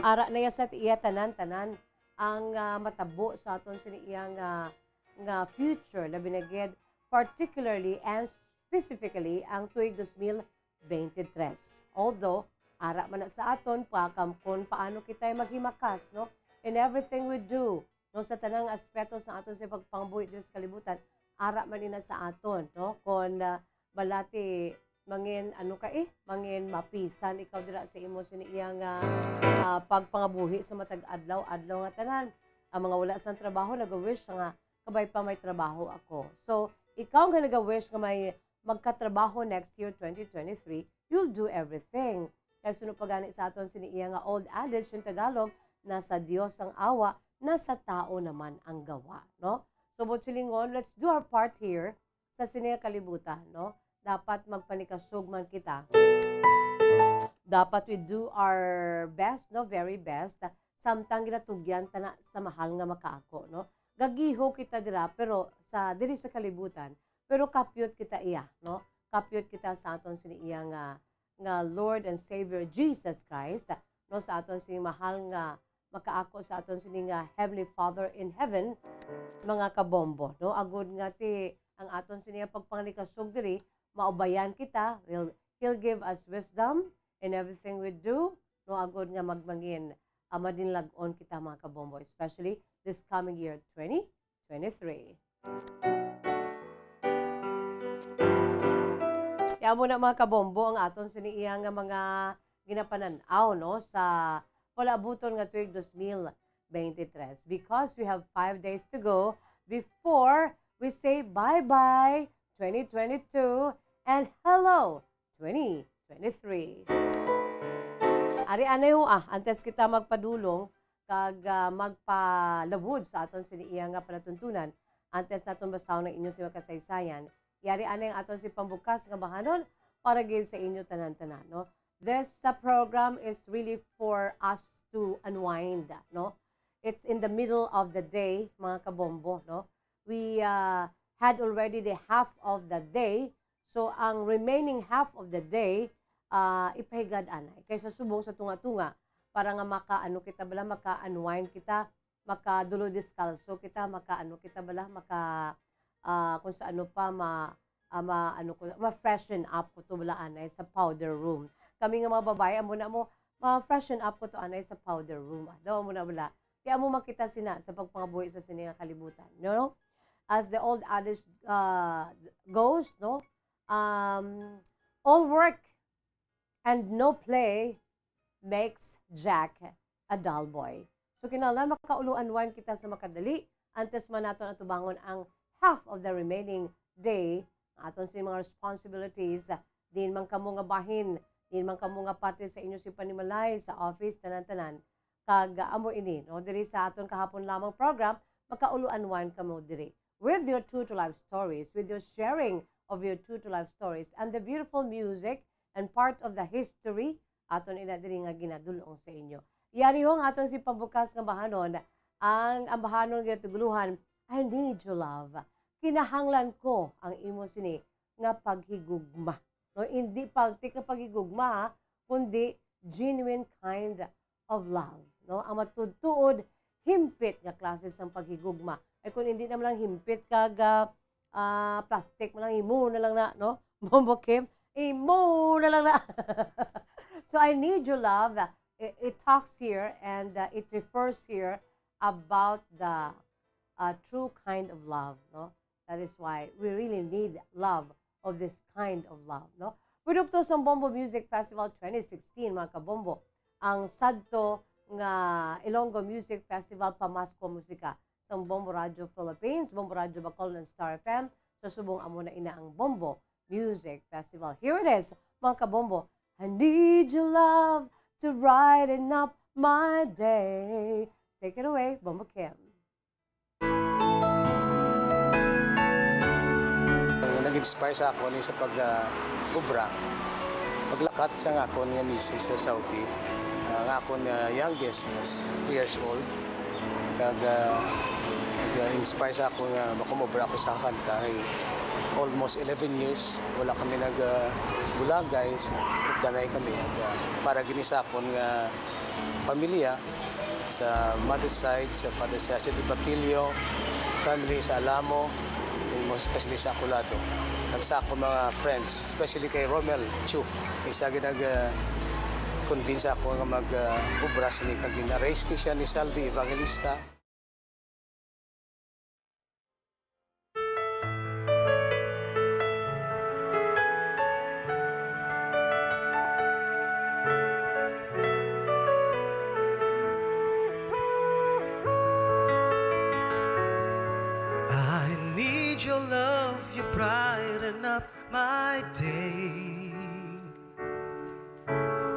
Ara na iya sa iya tanan-tanan ang, ah, matabo sa aton sini iya nga, nga future, labi na gid, particularly and specifically ang tuig dos mil bente tres. Although, ara man na sa aton pa kam-, kung paano kita maghimakas, no? In everything we do, no, sa tanang aspeto sa aton sa pagpangabuhi diri sa kalibutan, ara man ina sa aton, no? Kung, ah, balati, mangin, ano ka, eh, mangin mapisan ikaw dira sa imo sini iya nga, ah, pagpangabuhi sa matag adlaw-adlaw nga tanan. Ang mga wala sang trabaho nag-wish nga, "Kabay pa may trabaho ako." So, ikaw nga nag-wish nga may magkatrabaho next year, twenty twenty-three, you'll do everything. Kay suno pa gani sa aton sini iya nga old adage in Tagalog, "Nasa Dios ang awa, nasa tao naman ang gawa," no? So, buot silingon, let's do our part here sa sini nga kalibutan, no? Dapat magpanikasog man kita. Dapat we do our best, no? Very best. Samtang ginatugyan ta na sa mahal nga makaako, no? Gagiho kita dira, pero sa, diri sa kalibutan, pero kapyot kita iya, no? Kapyot kita sa aton sini iya nga, nga Lord and Savior Jesus Christ, no? Sa aton sini mahal nga makaako sa aton sini nga Heavenly Father in Heaven, mga kabombo, no? Agud nga ti ang aton sini nga pagpanganikasog diri, maubayan kita. He'll, He'll give us wisdom in everything we do, no? Agud nga magmangin, ah, madinlag-on kita, mga kabombo, especially this coming year, twenty twenty-three. Kaya mo na, mga kabombo, ang aton sini iya nga mga ginapanan-aw, no, sa palaabuton nga tuig dos mil bente tres, because we have five days to go before we say bye-bye twenty twenty-two and hello twenty twenty-three. Ari anay ho, ah, antes kita magpadulong kag, ah, magpalabod sa aton sini iya nga palatuntunan, antes naton basahon ang inyo sa mga kasaysayan, yari anay ang aton si pambukas nga bahanon para gid sa inyo tanan-tanan, no? This, uh, program is really for us to unwind, no? It's in the middle of the day, mga kabombo, no? We, uh, had already the half of the day. So, ang remaining half of the day, ah, ipahigad anay. Kaysa subong sa tunga-tunga, para nga maka-, ano kita bala, maka-unwind kita, makadulo deskalso kita, maka-, ano kita bala, maka-, ah, kung sa ano pa, ma-, ah, ma-, ano ko, ma-freshen up ko to bala anay sa powder room. Kami nga mga babae, amo na mo, ma-freshen up ko to anay sa powder room. Ah, daw, amo na bala. Kaya amo makita sina sa pagpangabuhi sa sini nga kalibutan, no? As the old adage, uh, goes, no? Um, all work and no play makes Jack a dull boy. So, kinahanglan makaulo-unwind kita sa makadali, antes man naton atubangon ang half of the remaining day, aton sa mga responsibilities, din man kamo nga bahin, din man kamo nga parte sa inyo si panimalay, sa office, tanan-tanan. Kag, ah, amo ini, no? Diri sa aton kahapon lamang program, makaulo-unwind kamo diri with your true to life stories, with your sharing of your true to life stories and the beautiful music and part of the history, aton ina diri nga ginadul-ong sa inyo. Yari ho ang aton si pambukas nga bahanon, ang, ang bahanon ginatuguluhan, "I need your love." Kinahanglan ko ang imo sini nga paghigugma. No, hindi paltik nga paghigugma, ha, kundi genuine kind of love, no? Ang matuod-tuod, himpit nga klase sang paghigugma. Ay, kung hindi naman lang himpit kag, ah, ah, plastic man lang, imo na lang na, no? Bombo Kim, imo na lang na. So, "I Need Your Love," uh, it, it talks here and, uh, it refers here about the, uh, true kind of love, no? That is why we really need love of this kind of love, no? Produkto sang Bombo Music Festival twenty sixteen, mga kabombo, ang sadto nga Ilonggo Music Festival Pamasko Musika sang Bombo Radio Philippines, Bombo Radio Bacolod, and Star F M. Sa subong, amo na ina ang Bombo Music Festival. Here it is, mga kabombo. "I Need Your Love to Brighten Up My Day." Take it away, Bombo Kim. Nag-inspire sa akon ni sa pag, ah, obra, paglakat sa akon nga misis sa Saudi, ah, nga akon, ah, youngest is three years old. Kag, ah, nag-inspire sa akon nga makumobra ako sa kanta kay almost eleven years wala kami nag, ah, bulagay, danay kami. Kag, ah, para gini sa akon nga pamilya, sa mother's side, sa father's side, sa Di Patillo family, sa Alamo, and most especially sa ako lado. Kag sa ako mga friends, especially kay Romel Chu, isa gid nag, ah, convince ako nga mag, ah, obra sini, kag gin-arrange ni siya ni Saldi Evangelista. I need your love, you brighten up my day.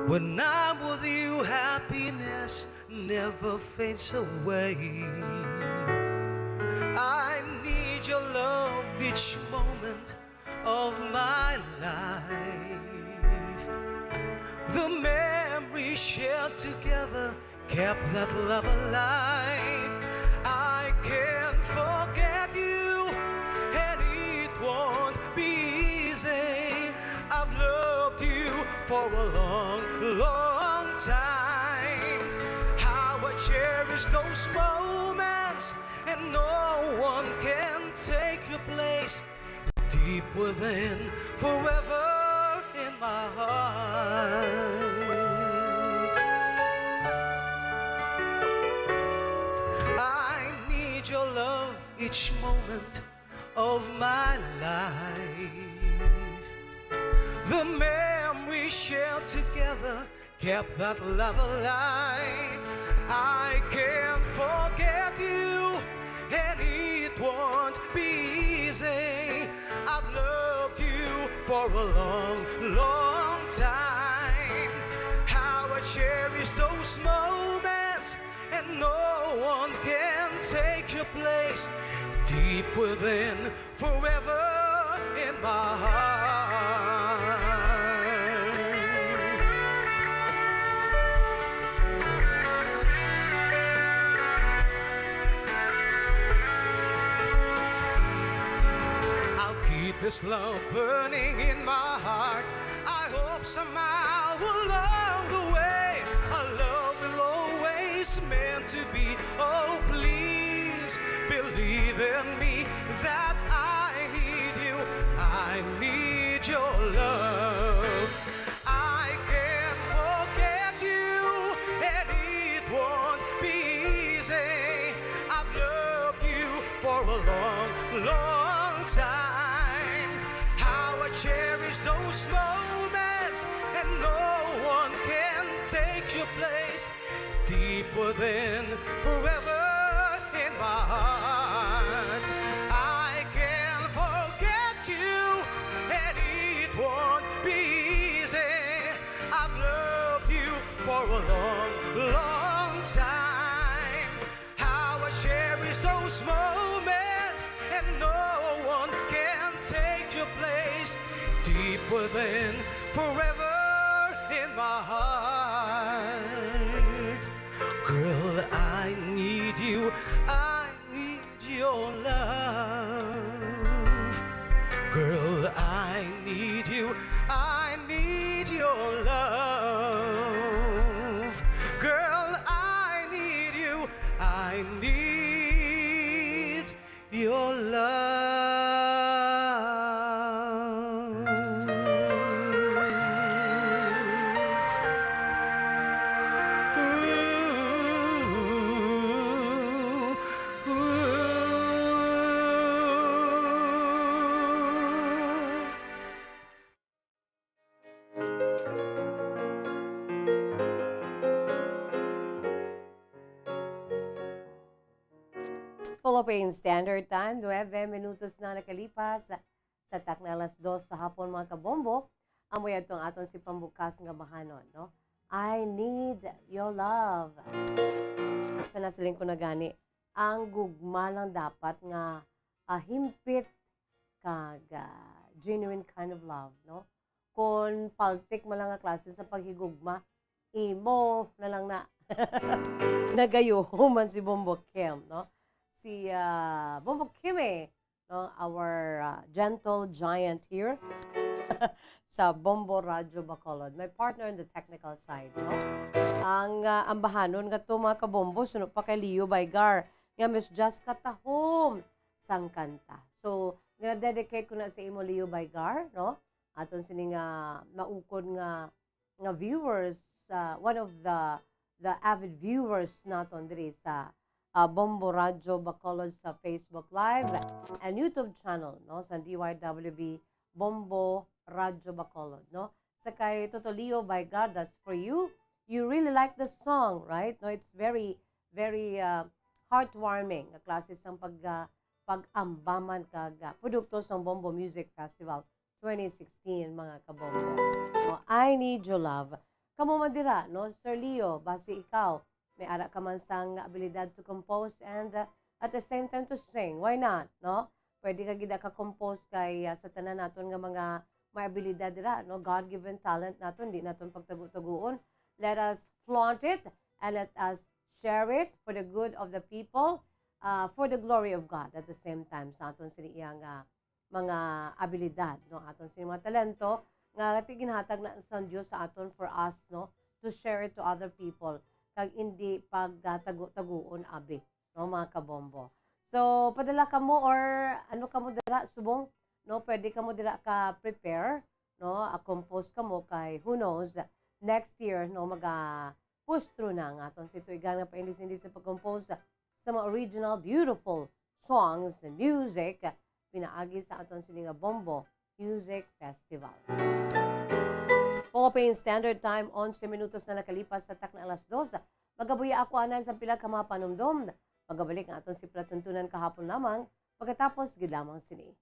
When I'm with you, happiness never fades away. I need your love each moment of my life. The memories shared together kept that love alive. I can't forget you, and it won't be easy. I've loved you for a long, long time. How I cherish those moments, and no one can take your place. Deep within, forever in my heart. I need your love each moment of my life. The memories shared together kept that love alive. I can't forget you, and it won't be easy. I've loved you for a long, long time. How I cherish those moments, and no one can take your place. Deep within, forever in my heart. I'll keep this love burning in my heart. I hope somehow along the way our love will always meant to be. Oh, please believe in me that I need you. I need your love. I can't forget you, and it won't be easy. I've loved you for a long, long time. How I cherish those moments, and no one can take your place. Deep within, forever in my heart. I can't forget you, and it won't be easy. I've loved you for a long, long time. How I cherish those moments, and no one can take your place. Deep within, forever in my heart. Girl, I need you. I need your love. Girl, I need you, I need your love. Girl, I need you, I need your love. Ooh, ooh. Philippine Standard Time, nuebe minutos na nakalipas sa takna alas dos sa hapon, mga kabombo. Amo yadto ang aton si pambukas nga bahanon, no? I need your love. Sa nasiling ko na gani, ang gugma lang dapat nga, ah, himpit kag, ah, genuine kind of love, no? Kon paltik man lang nga klase sa paghigugma, imo na lang na. Nagayoman si Bombo Kim, no? Si, ah, Bombo Kim, eh, no? Our, ah, gentle giant here sa Bombo Radyo Bacolod. My partner in the technical side, no? Ang, ah, ambahanon nga to, mga kabombo, suno pa kay Leo Baygar, nga Miss Jessica Tahom sang kanta. So, gina-dedicate ko na sa imo, Leo Baygar, no? Aton sini nga maukod nga, nga viewers, ah, one of the, the avid viewers naton diri sa, ah, Bombo Radyo Bacolod sa Facebook Live and YouTube channel, no? Sa D Y W B Bombo Radyo Bacolod, no? Sa kay Toto Leo, by God, that's for you. You really like the song, right? No, it's very, very, uh, heartwarming nga klase sang pag, uh, pag-ambaman kag, uh, produkto sang Bombo Music Festival twenty sixteen, mga kabombo. O, I Need Your Love. Kamo man dira, no, Sir Leo, basi ikaw, may ara ka man sang abilidad to compose and, uh, at the same time to sing. Why not, no? Pwede ka gid ka compose kay, uh, sa tanan naton nga mga may abilidad dira, no? God-given talent naton, di naton pagtago-taguon. Let us flaunt it and let us share it for the good of the people, uh, for the glory of God at the same time sa aton sini iya nga mga abilidad, no? Aton sini mga talento nga ti-, ginhatag na sang Dios sa aton for us, no? To share it to other people. Kag indi pagtago-taguon, abi, no, mga kabombo. So, padala kamo or ano kamo dira, subong, no? Pwede kamo dira ka prepare, no? A compose kamo kay who knows, next year, no, maga push through na ang aton si tuigan nga paindis-indis sa pag-compose sa mga original beautiful songs and music pinaagi sa aton sini nga Bombo Music Festival. Philippine Standard Time, onse minutos na nakalipas sa takna alas dos. Magabuya ako anay sa pila ka mga panumdom. Magabalik ang aton si palatuntunan kahapon lamang, pagkatapos gid lamang sini.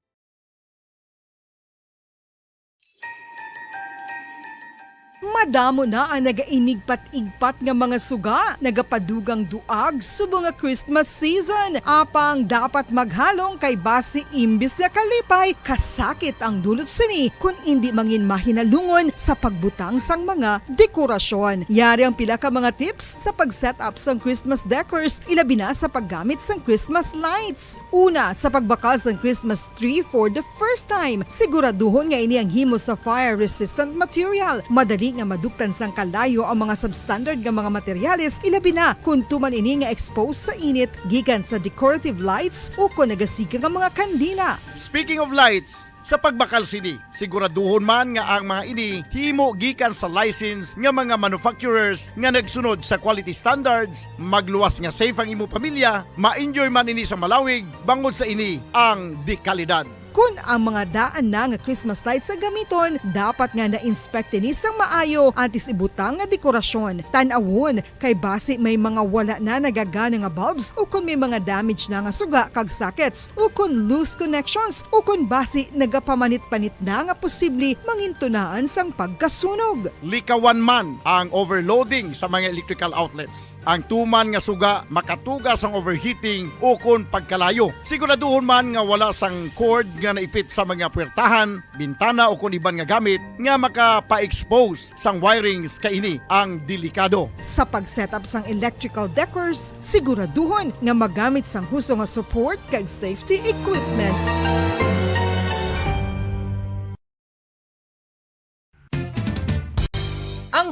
Madamo na ang nagainigpat-igpat nga mga suga, nagapadugang duag subong nga Christmas season. Apang dapat maghalong kay basi imbis nga kalipay, kasakit ang dulot sini kun indi mangin mahinalungon sa pagbutang sang mga dekorasyon. Yari ang pila ka mga tips sa pag-set up sang Christmas decors, ilabi na sa paggamit sang Christmas lights. Una, sa pagbakal sang Christmas tree for the first time, siguraduhon nga ini ang himo sa fire-resistant material. Madali nga maduktan sang kalayo ang mga substandard nga mga materyales, ilabi na kon tuman ini nga exposed sa init gikan sa decorative lights o kon nagasiga nga mga kandila. Speaking of lights, sa pagbakal sini, siguraduhon man nga ang mga ini himo gikan sa license nga mga manufacturers nga nagsunod sa quality standards, magluwas nga safe ang imo pamilya, ma-enjoy man ini sa malawig, bangod sa ini ang dekalidad. Kun ang mga daan na nga Christmas lights ang gamiton, dapat nga na-inspect ini sang maayo antes ibutang nga dekorasyon. Tan-awon kay basi may mga wala na nagagana nga bulbs, ukon may mga damage na nga suga kag sockets, ukon loose connections, ukon basi nagapamanit-panit na nga posible mangin tunaan sang pagkasunog. Likawan man ang overloading sa mga electrical outlets. Ang tuman nga suga makatuga sang overheating ukon pagkalayo. Siguraduhon man nga wala sang cord nga naipit sa mga puwertahan, bintana ukon iban nga gamit nga makapa-expose sang wirings kay ini ang delikado. Sa pag-set up sang electrical decors, siguraduhon nga magamit sang husto nga support kag safety equipment.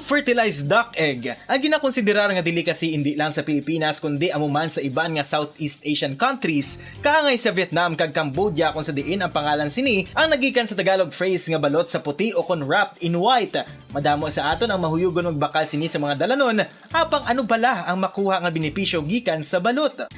Fertilized duck egg, ang ginakonsiderar nga delicacy indi lang sa Pilipinas kundi amo man sa iban nga Southeast Asian countries, kaangay sa Vietnam kag Cambodia, kung sa diin ang pangalan sini ang nagikan sa Tagalog phrase nga balot sa puti o kon wrapped in white. Madamo sa aton ang mahuyugon magbakal sini sa mga dalanon, apang ano bala ang makuha nga benepisyo gikan sa balot?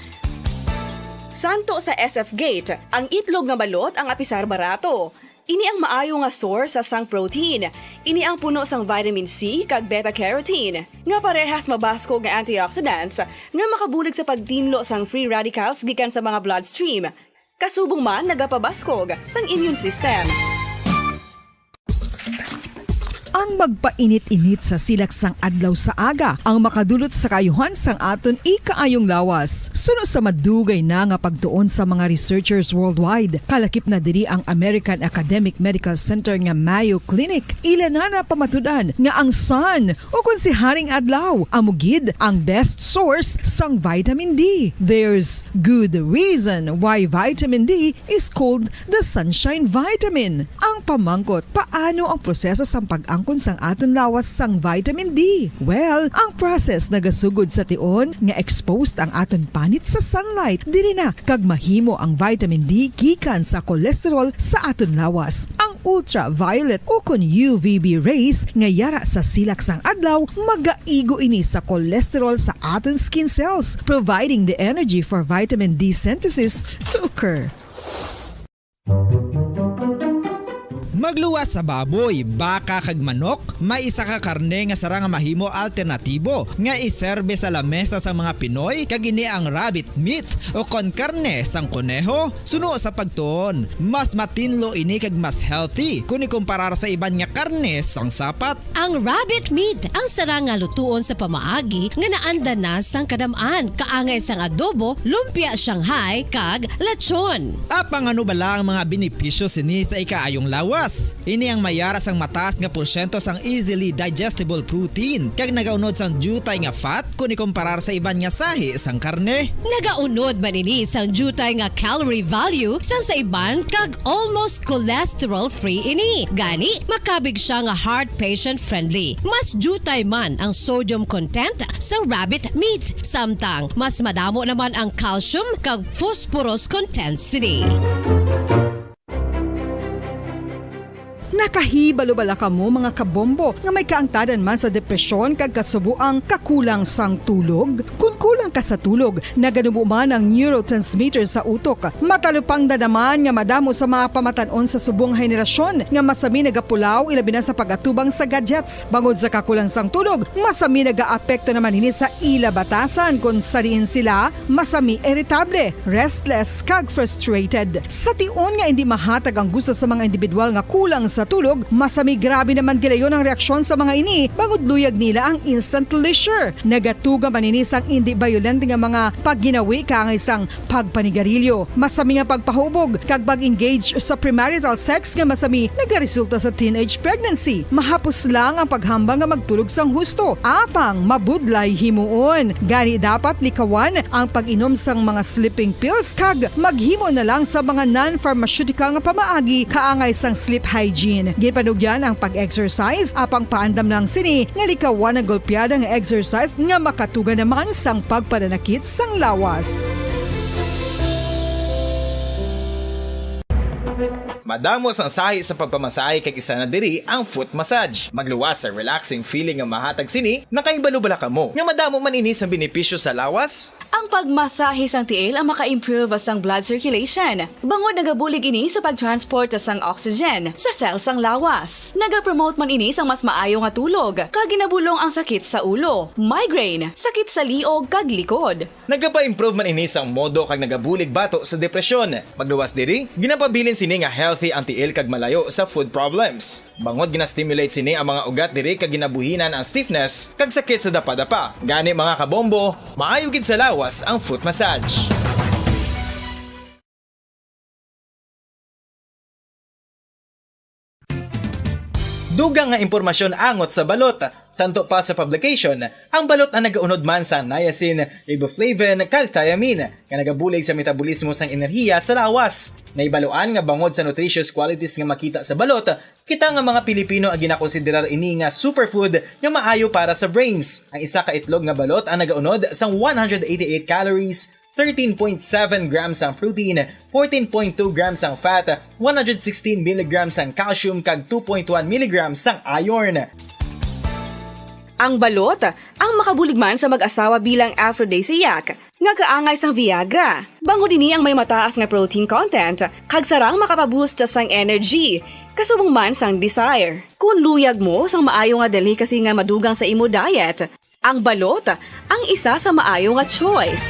Santo sa S F Gate, ang itlog nga balot ang apisar barato. Ini ang maayo nga source sa sang protein. Ini ang puno sang vitamin C kag beta-carotene, nga parehas mabaskog nga antioxidants nga makabulig sa pagtinlo sang free radicals gikan sa mga bloodstream. Kasubong man nagapabaskog sang immune system. Ang magpainit-init sa silak sang adlaw sa aga ang makadulot sa kaayuhan sang aton ikaayong lawas. Suno sa madugay na nga pagtuon sa mga researchers worldwide, kalakip na diri ang American Academic Medical Center nga Mayo Clinic. Ila na napamatud-an nga ang sun, o kon si Haring Adlaw, amo gid ang best source sang vitamin D. There's good reason why vitamin D is called the sunshine vitamin. Ang pamangkot, paano ang proseso sang pag-angkon sang aton lawas sang vitamin D? Well, ang process nagasugod sa tion nga exposed ang aton panit sa sunlight. Diri na kag mahimo ang vitamin D gikan sa cholesterol sa aton lawas. Ang ultraviolet o kon U V B rays nga yara sa silak sang adlaw magaigo ini sa cholesterol sa aton skin cells, providing the energy for vitamin D synthesis to occur. Magluwas sa baboy, baka kag manok, may isa ka karne nga sarang nga mahimo alternatibo nga iserbe sa lamesa sang mga Pinoy, kag ini ang rabbit meat o kon karne sang koneho. Suno sa pagtuon, mas matinlo ini kag mas healthy kon ikumparar sa iban nga karne sang sapat. Ang rabbit meat ang sarang nga lutuon sa pamaagi nga naanda na sang kadam-an, kaangay sang adobo, lumpia Shanghai, kag lechon. Apang ano bala ang mga benepisyo sini sa ikaayong lawas? Ini ang mayara sang mataas nga porsyento sang easily digestible protein kag nagaunod sang diutay nga fat kon ikumparar sa iban nga sahi sang karne. Nagaunod man ini sang diutay nga calorie value sang sa iban kag almost cholesterol-free ini. Gani, makabig sia nga heart patient-friendly. Mas diutay man ang sodium content sa rabbit meat, samtang mas madamo naman ang calcium kag phosphorus content sini. Nakahibalo bala kamo, mga kabombo, nga may kaangtadan man sa depresyon kag kasuboang kakulang sang tulog? Kon kulang ka sa tulog, naganubo man ang neurotransmitter sa utok. Matalupangdan naman nga madamo sa mga pamatan-on sa subong nga henerasyon nga masami nagapulaw, ilabi na sa pag-atubang sa gadgets. Bangod sa kakulang sang tulog, masami nagaapekto naman ini sa ila batasan, kon sa diin sila masami iritable, restless, kag frustrated. Sa tion nga indi mahatag ang gusto sa mga individual nga kulang sa tulog, masami grabe naman gilayon ang reaksyon sa mga ini, bangod luyag nila ang instant leisure. Nagatuga man ini sang indi bayolente nga mga pagginawi kaangay sang pagpanigarilyo, masami nga pagpahubog, kag pag-engage sa premarital sex nga masami nagaresulta sa teenage pregnancy. Mahapos lang ang paghambal nga magtulog sang husto, apang mabudlay himuon. Gani, dapat likawan ang pag-inom sang mga sleeping pills kag maghimo na lang sa mga non-pharmaceutical nga pamaagi kaangay sang sleep hygiene. Ginpanugyan ang pag-exercise, apang paandam lang sini nga likawan ang golpeada nga exercise nga makatuga naman sang pagpananakit sang lawas. Madamo sang sahi sa pagpamasahe, kag isa na diri ang foot massage. Magluwas sa relaxing feeling nga mahatag sini. Nakahibalo bala kamo nga madamo man ini sang benepisyo sa lawas? Ang pagmasahe sang tiil ang maka-improve sang blood circulation, bangod nagabulig ini sa pagtransport sang oxygen sa cell sang lawas. Nagapromote man ini sang mas maayo nga tulog, kag ginabulong ang sakit sa ulo, migraine, sakit sa liog, kag likod. Nagapa-improve man ini sang modo kag nagabulig bato sa depresyon. Magluwas diri, ginapabilin sini nga healthy ang tiil kag malayo sa food problems. Bangod gina-stimulate sini ang mga ugat diri kag ginabuhinan ang stiffness kag sakit sa dapadapa. Gani, mga kabombo, maayo gid sa lawas ang foot massage. Dugang nga impormasyon angot sa balot. Santo pa sa publication, ang balot ang nagaunod man sa niacin, riboflavin, kag thiamine, nga nagabulig sa metabolismo sang enerhiya sa lawas. Naibaluan nga bangod sa nutritious qualities nga makita sa balot, kita nga mga Pilipino ang ginakonsiderar ini nga superfood nga maayo para sa brains. Ang isa ka itlog nga balot ang nagaunod sang one hundred eighty-eight calories, thirteen point seven grams ang protein, fourteen point two grams ang fat, one hundred sixteen milligrams ang calcium, kag two point one milligrams ang iron. Ang balot ang makabulig man sa mag-asawa bilang aphrodisiac, nga kaangay sang Viagra. Bangod ini ang may mataas nga protein content, kag sarang makapaboost sang energy, kasubong man sang desire. Kung luyag mo sang maayo nga delicacy nga madugang sa imo diet, ang balot ang isa sa maayo nga choice.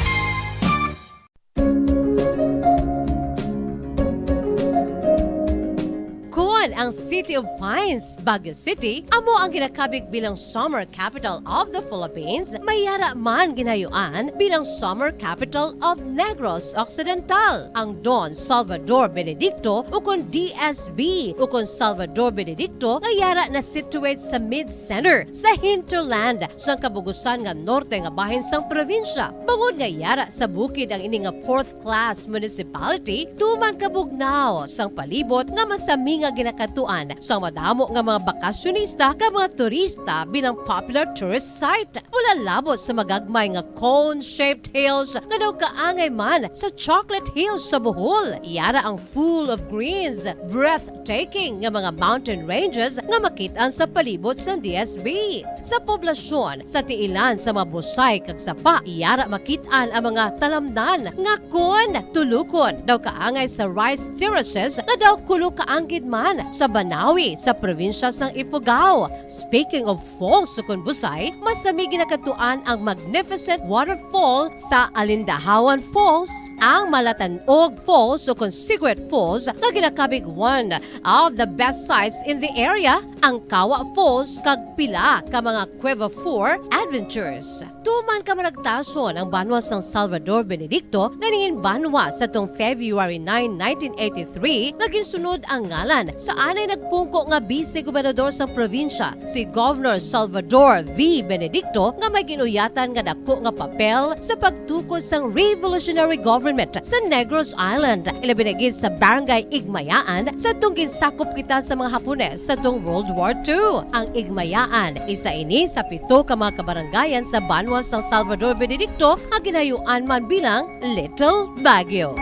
Kon ang City of Pines, Baguio City, amo ang ginakabig bilang Summer Capital of the Philippines, may yara man ginayuan bilang Summer Capital of Negros Occidental. Ang Don Salvador Benedicto, ukon D S B, ukon Salvador Benedicto, nga yara na situate sa mid-center, sa hinterland, sang kabugusan nga norte nga bahin sang probinsya. Bangod nga yara sa bukid ang ini nga fourth class municipality, tuman kabugnaw sang palibot nga masami nga ginakadtuan sang madamo nga mga bakasyonista kag mga turista bilang popular tourist site. Wala labot sa magagmay nga cone-shaped hills nga daw kaangay man sa Chocolate Hills sa Bohol. Yara ang full of greens, breathtaking nga mga mountain ranges nga makit-an sa palibot sang D S B. Sa poblasyon, sa tiilan sa Mabusay kag Sapa, yara makit-an ang mga talamnan nga kon tulukon daw kaangay sa rice terraces nga daw kulo kaanggid man sa Banawi sa probinsya sang Ifugao. Speaking of falls, ukon Busay, masami ginakadtuan ang magnificent waterfall sa Alindahawan Falls, ang Malatanog Falls, ukon Secret Falls, nga ginakabig one of the best sights in the area, ang Kawa Falls, kag pila ka mga Cueva four adventures. Tuman kamaragtason ang banwa sang Salvador Benedicto nga nangin banwa sa tung February nine, nineteen eighty-three, nga ginsunod ang ngalan sa anay nagpungko nga Vice Gobernador sang probinsya, si Governor Salvador V. Benedicto, nga may ginuyatan nga dako nga papel sa pagtukod sang revolutionary government sa Negros Island, ilabi na gid sa Barangay Igmayaan, sa tung ginsakop kita sa mga Hapones sa tung World War Two. Ang Igmayaan, isa ini sa pito ka mga kabarangayan sa banwa sang Salvador Benedicto nga ginayuan man bilang Little Baguio.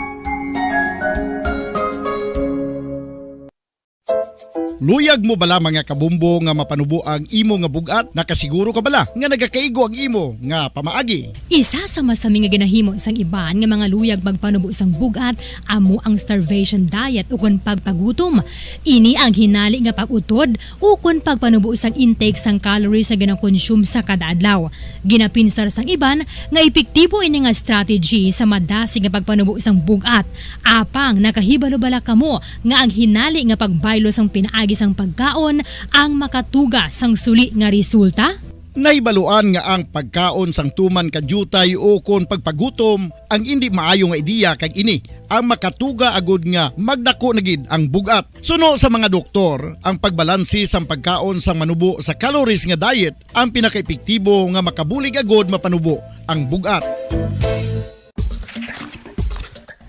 Luyag mo bala, mga kabombo, nga mapanubo ang imo nga bug-at? Nakasiguro ka bala nga nagakaigo ang imo nga pamaagi? Isa sa masami nga ginahimo sang iban nga mga luyag magpanubo sang bug-at amo ang starvation diet ukon pagpagutom. Ini ang hinali nga pag-utod ukon pagpanubo sang intake sang calories nga ginakonsume sa kada adlaw. Ginapinsar sang iban nga epektibo ini nga strategy sa madasig nga pagpanubo sang bug-at. Apang nakahibalo bala kamo nga ang hinali nga pagbaylo sang pinaagi sang pagkaon ang makatuga sang suli nga resulta? Nahibaluan nga ang pagkaon sang tuman ka diutay ukon pagpagutom ang indi maayo nga ideya, kag ini ang makatuga agud nga magdako na gid ang bug-at. Suno sa mga doktor, ang pagbalanse sang pagkaon sang manubo sa calories nga diet ang pinakaepektibo nga makabulig agud mapanubo ang bug-at.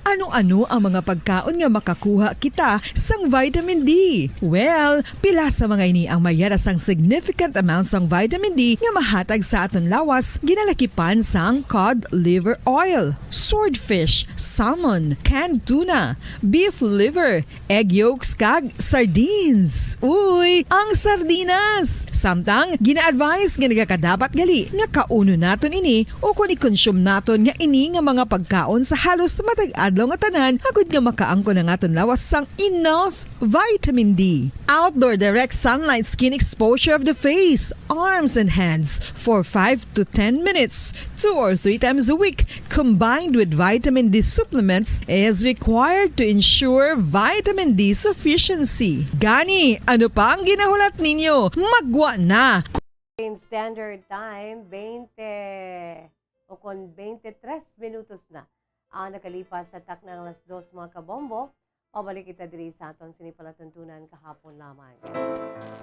Ano-ano ang mga pagkaon nga makakuha kita sang vitamin D? Well, pila sa mga ini ang may yara sang significant amount sang vitamin D nga mahatag sa aton lawas, ginalakipan sang cod liver oil, swordfish, salmon, canned tuna, beef liver, egg yolks, kag sardines. Uy, ang sardinas! Samtang, gina-advise nga nagakadapat gali nga kaunon naton ini ukon i-consume naton nga ini nga mga pagkaon sa halos matag adlaw nga tanan, agud nga makaangkon ang aton lawas sang enough vitamin D. Outdoor direct sunlight skin exposure of the face, arms, and hands for five to ten minutes, two or three times a week, combined with vitamin D supplements, is required to ensure vitamin D sufficiency. Gani, ano pa ang ginahulat ninyo? Maggwa na! In standard time, twenty o kon twenty-three minutos na ang nakalipas sa taknang alas dos, mga kabombo. Pabalik kita diri sa aton sini palatuntunan kahapon lamang.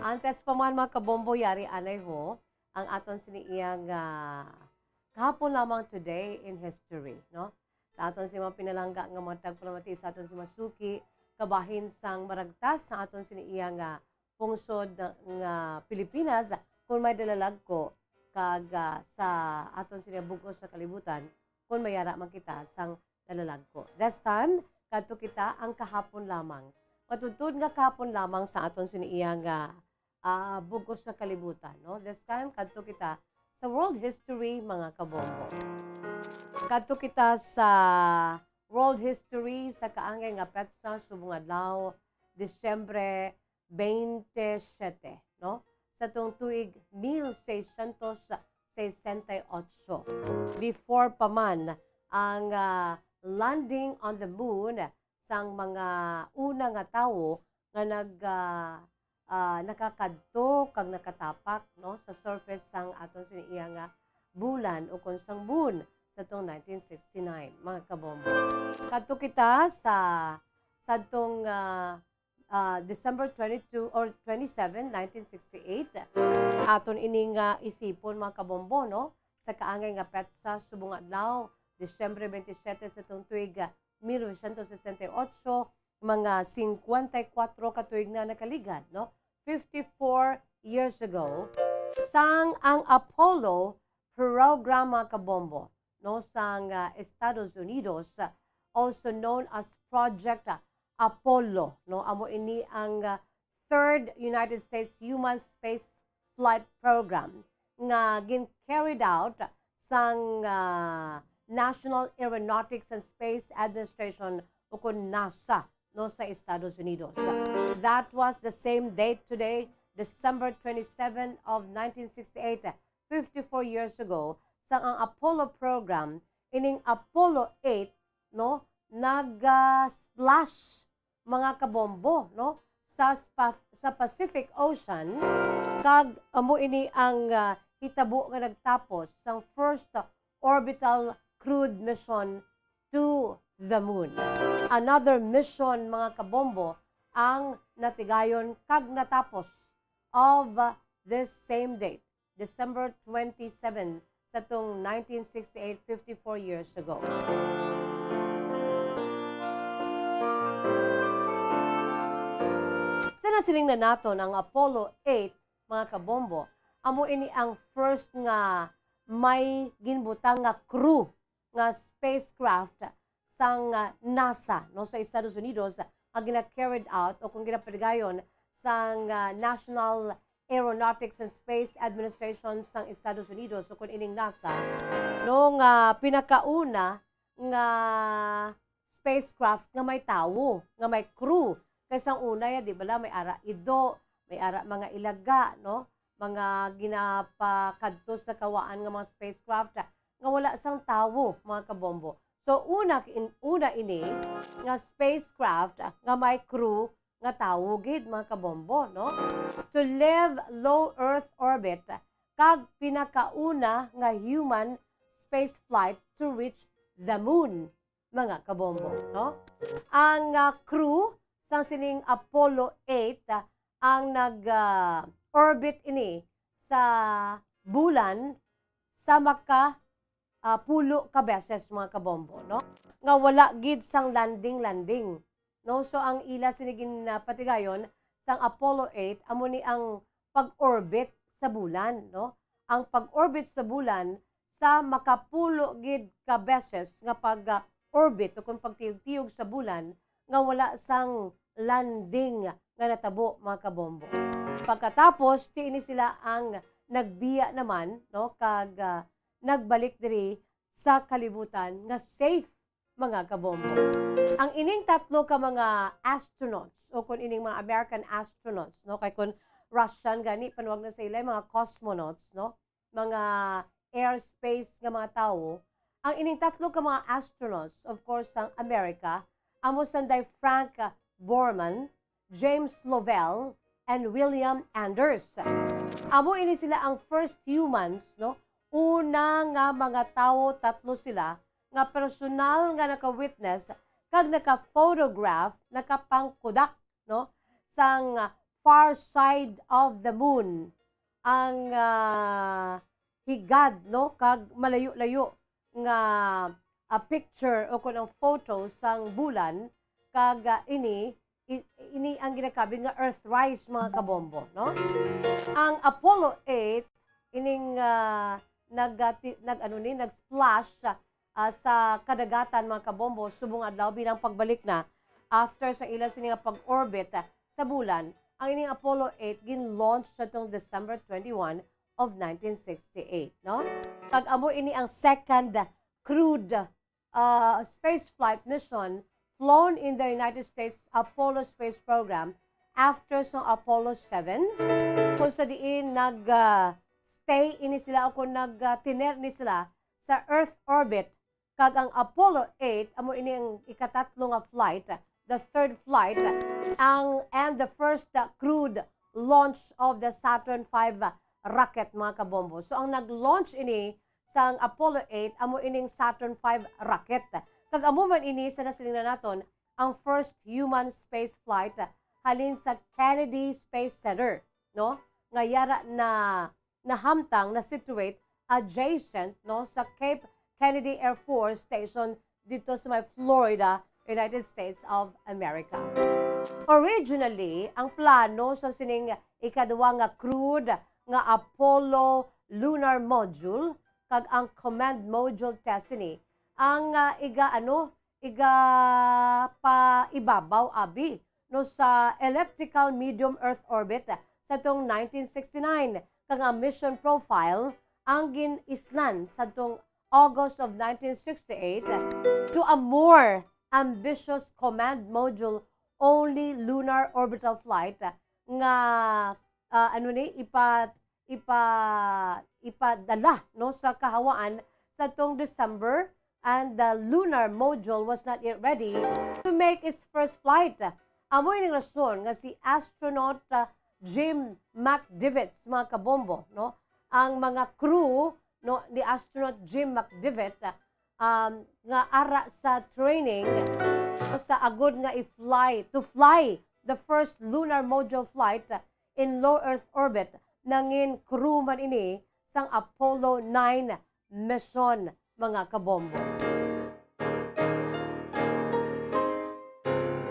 Antes pa man, mga kabombo, yari anay ho ang aton sini iyang, ah, kahapon lamang, today in history, no? Sa aton si mga pinalangga nga mga tagpalamati, sa aton si masuki, kabahin sang maragtas sa aton sini iyang, ah, pungsod nga, nga Pilipinas, kung may dalalagko, kag, ah, sa aton sini bug-os sa kalibutan, kung mayara man kita sang dalalagko. This time, kadto kita ang kahapon lamang. Matudtod nga kahapon lamang sa aton sini iyang, ah, ah, bug-os nga kalibutan, no? This time, kadto kita sa world history, mga kabombo. Kadto kita sa world history sa kaangay nga petsa subong adlaw, Disyembre twenty-seven, no? Sa tong tuig mil seiscientos sesenta y ocho. Before pa man ang, ah, landing on the moon sang mga una nga tawo nga nag, ah, ah, nakakadto kag nakatapak, no, sa surface sang aton sini iya nga bulan o kon sang moon sa tong nineteen sixty-nine, mga kabombo. Kadto kita sa, sa tong, ah, ah, December twenty-two or twenty-seven, nineteen sixty-eight. Aton ini nga isipon, mga kabombo, no? Sa kaangay nga petsa subong adlaw, Disyembre twenty-seven sa tong tuig, ah, mil novecientos sesenta y ocho, mga singkwenta y kuwatro ka tuig na nakaligad, no? Fifty-four years ago, sang ang Apollo program, mga kabombo, no, sang, ah, Estados Unidos, ah, also known as Project, ah, Apollo, no? Amo ini ang, ah, third United States human space flight program nga gin-carried out sang, ah, National Aeronautics and Space Administration, o kon NASA, no, sa Estados Unidos. That was the same date today, December twenty-seven of nineteen sixty-eight, fifty-four years ago, sang ang Apollo program, ining Apollo eight, no, naga-splash, mga kabombo, no, sa spa-, sa Pacific Ocean, kag amo ini ang, ah, hitabo nga nagtapos sang first orbital crewed mission to the moon. Another mission, mga kabombo, ang natigayon kag natapos of, uh, this same date, December twenty-seven, sa tong nineteen sixty-eight, fifty-four years ago. Sa nasiling na naton ang Apollo eight, mga kabombo, amo ini ang first nga may ginbutang nga crew nga spacecraft sang, ah, NASA, no, sa Estados Unidos, nga gina-carried out o kung ginapaligayon sang, ah, National Aeronautics and Space Administration sang Estados Unidos o kung ining NASA, no, nga pinakauna nga spacecraft nga may tawo, nga may crew. Kay sang una, ya, di bala, may ara ido, may ara mga ilaga, no? Mga ginapakadto sa kawaan nga mga spacecraft nga wala sang tawo, mga kabombo. So, una, in-, una ini nga spacecraft nga may crew nga tawo gid, mga kabombo, no? To leave low Earth orbit, kag pinakauna nga human space flight to reach the moon, mga kabombo, no? Ang, ah, crew sang sining Apollo eight, ah, ang nag, ah, orbit ini sa bulan sa maka, ah, pulo ka beses, mga kabombo, no? Nga wala gid sang landing-landing, no? So, ang ila sini ginapatigayon sang Apollo eight, amo ni ang pag-orbit sa bulan, no? Ang pag-orbit sa bulan sa makapulo gid ka beses nga pag, ah, orbit o kung pagtiyog-tiyog sa bulan nga wala sang landing nga natabo, mga kabombo. Pagkatapos, ti ini sila ang nagbiya naman, no, kag, ah, nagbalik diri sa kalibutan nga safe, mga kabombo. Ang ining tatlo ka mga astronauts, o kung ining mga American astronauts, no, kay kung Russian gani, panuwag na sa ila, mga cosmonauts, no, mga airspace nga mga tawo. Ang ining tatlo ka mga astronauts, of course, sang America, amo sanday Frank Borman, James Lovell, and William Anders. Amo ini sila ang first humans, no? Una nga mga tawo, tatlo sila nga personal nga naka-witness kag naka-photograph, nakapangkudak, no, sang, ah, far side of the moon ang, ah, higad, no, kag malayo-layo nga, ah, picture o kon ang photo sang bulan, kag, ah, ini i-, ini ang ginakabig nga Earthrise, mga kabombo, no? Ang Apollo eight, ining, ah, nag-, ah, ti-, nag-, ano ni, nag-splash, ah, sa kadagatan, mga kabombo, subong adlaw bilang pagbalik na after sa ila sini nga pag-orbit, ah, sa bulan. Ang ining Apollo eight gin-launch sa tong December twenty-one of nineteen sixty-eight, no? Kag amo ini ang second crewed, ah, space flight mission flown in the United States Apollo space program after sa Apollo seven, kung sa diin nag, ah, stay ini sila o kung nag, ah, tiner ni sila sa Earth orbit. Kag ang Apollo eight, amo ini ang ikatatlo nga flight, the third flight, ang, and the first, uh, crewed launch of the Saturn five, uh, rocket, mga kabombo. So, ang nag-launch ini sang Apollo eight, amo ining Saturn five rocket. Kag amo man ini sa nasilingan naton, ang first human space flight, uh, halin sa Kennedy Space Center, no? Nga yara na nahamtang, na-situate adjacent, no, sa Cape Kennedy Air Force Station dito sa may Florida, United States of America. Originally, ang plano sa sining ikaduwa nga crewed nga Apollo lunar module kag ang command module test sini ang, ah, iga, ano, iga pa ibabaw abi, no, sa elliptical medium Earth orbit sa tong nineteen sixty-nine, kag ang mission profile ang gin-islan sa tong August of nineteen sixty-eight to a more ambitious command module only lunar orbital flight nga, ah, ano ni, ipa-, ipa-, ipadala, no, sa kahawaan sa tong December, and the lunar module was not yet ready to make its first flight. Amo ining rason nga si astronaut, ah, Jim McDivitt, mga kabombo, no, ang mga crew, no, ni astronaut Jim McDivitt, um, nga ara sa training sa agod nga i-fly, to fly the first lunar module flight in low Earth orbit, nangin crew man ini sang Apollo nine mission, mga kabombo.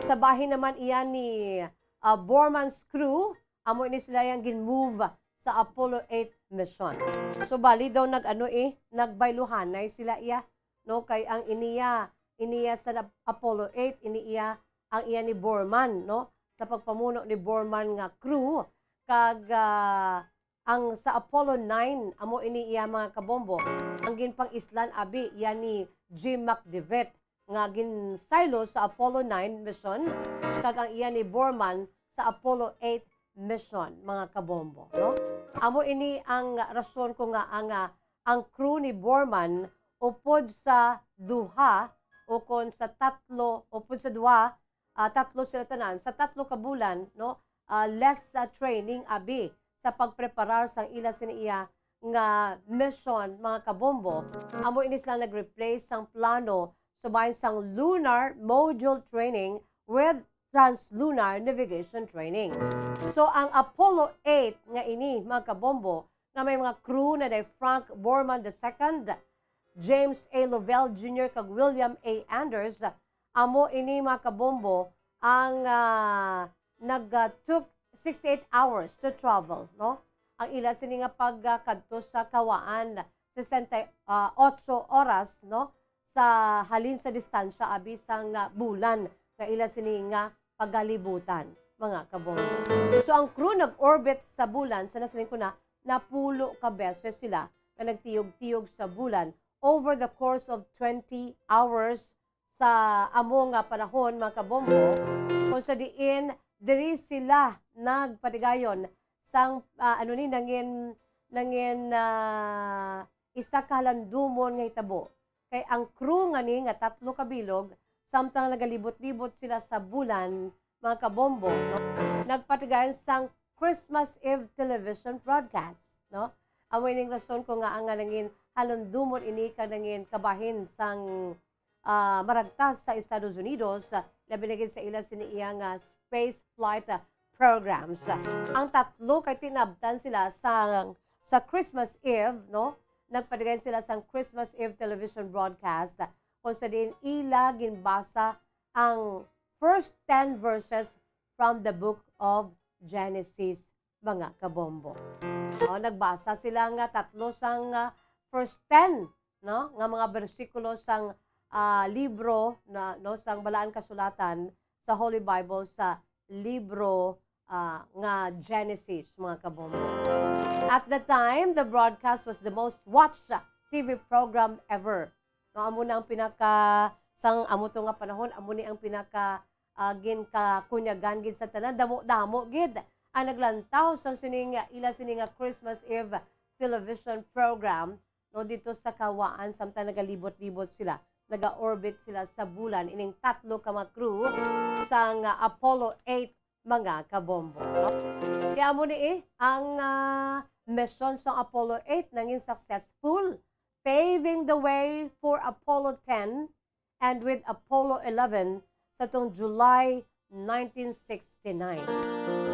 Sa bahin naman iya ni, ah, Borman's crew, amo ini sila yang gin-move sa Apollo eight mission. So, bali daw nag-ano eh, nagbayluhanay sila iya, no? Kay ang iniya, iniya sa nab-, Apollo eight, ini iya, ang iya ni Borman, no? Sa pagpamuno ni Borman nga crew, kag, ah, ang sa Apollo nine, amo ini iya, mga kabombo, ang ginpang-islan abi iya ni Jim McDivitt nga ginsaylo sa Apollo nine mission, kag ang iya ni Borman sa Apollo eight mission, mga kabombo, no? Amo ini ang rason ko nga ang, ah, ang crew ni Borman upod sa duha o kon sa tatlo, upod sa duha, ah, tatlo sila tanan, sa tatlo ka bulan, no? Ah, less, ah, training abi sa pagpreparar sang ila sini iya nga mission, mga kabombo. Amo ini sila nag-replace sang plano subay sang lunar module training with translunar navigation training. So, ang Apollo eight nga ini, mga kabombo, nga may mga crew na day Frank Borman the second, James A. Lovell Junior kag William A. Anders, amo ini, mga kabombo, ang, ah, nag, ah, took sixty-eight hours to travel, no? Ang ila sini nga pagkadto sa kahawaan, sesenta y ocho oras, no? Sa halin sa distansya abi sang, ah, bulan nga ila sini nga pagalibutan, mga kabombo. So, ang crew nag-orbit sa bulan, sa nasiling ko na, napulo ka beses sila nga nagtiyog-tiyog sa bulan over the course of twenty hours sa amo nga panahon, mga kabombo, kung sa diin diri sila nagpatigayon sang, ah, ano ni, nangin, nangin, ah, isa ka halandumon nga hitabo. Kay ang crew nga ni nga tatlo ka bilog, samtang nagalibot-libot sila sa bulan, mga kabombo, no? Nagpatigayon sang Christmas Eve television broadcast, no? Amo ining rason ko nga ang nga nangin halumdumon ini kag nangin kabahin sang, ah, maragtas sa Estados Unidos, ah, labi na gid sa ila sini iya nga space flight, ah, programs. Ang tatlo kay tinabtan sila sa, sa Christmas Eve, no? Nagpadayon sila sang Christmas Eve television broadcast, kung sa diin ila ginbasa ang first ten verses from the book of Genesis, mga kabombo. No, nagbasa sila nga tatlo sang, ah, first ten, no, nga mga bersikulo sang, ah, libro na, no, sang Balaan Kasulatan sa Holy Bible sa libro, ah, nga Genesis, mga kabombo. At the time, the broadcast was the most watched T V program ever. No, amo na ang pinaka, sang amo to nga panahon, amo ni ang pinaka, ah, ginkakunyagan gid sa tanan. Damo-damo gid ang naglantaw sang sining, ila sini nga Christmas Eve television program, no, dito sa kawaan, samtang nagalibot-libot sila, naga-orbit sila sa bulan, ining tatlo ka mga crew sang, ah, Apollo eight, mga kabombo, no? Kaya amo ni, eh, ang, ah, misyon sa Apollo eight nangin successful, paving the way for Apollo ten and with Apollo eleven sa tong July nineteen sixty-nine.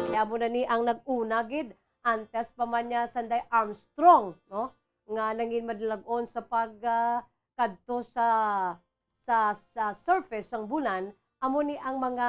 Kaya amo na ni ang nag-una gid, antes pa man niya sanday Armstrong, no, nga nangin madalagon sa pag, ah, kadto sa, sa, sa surface sang bulan, amo ni ang mga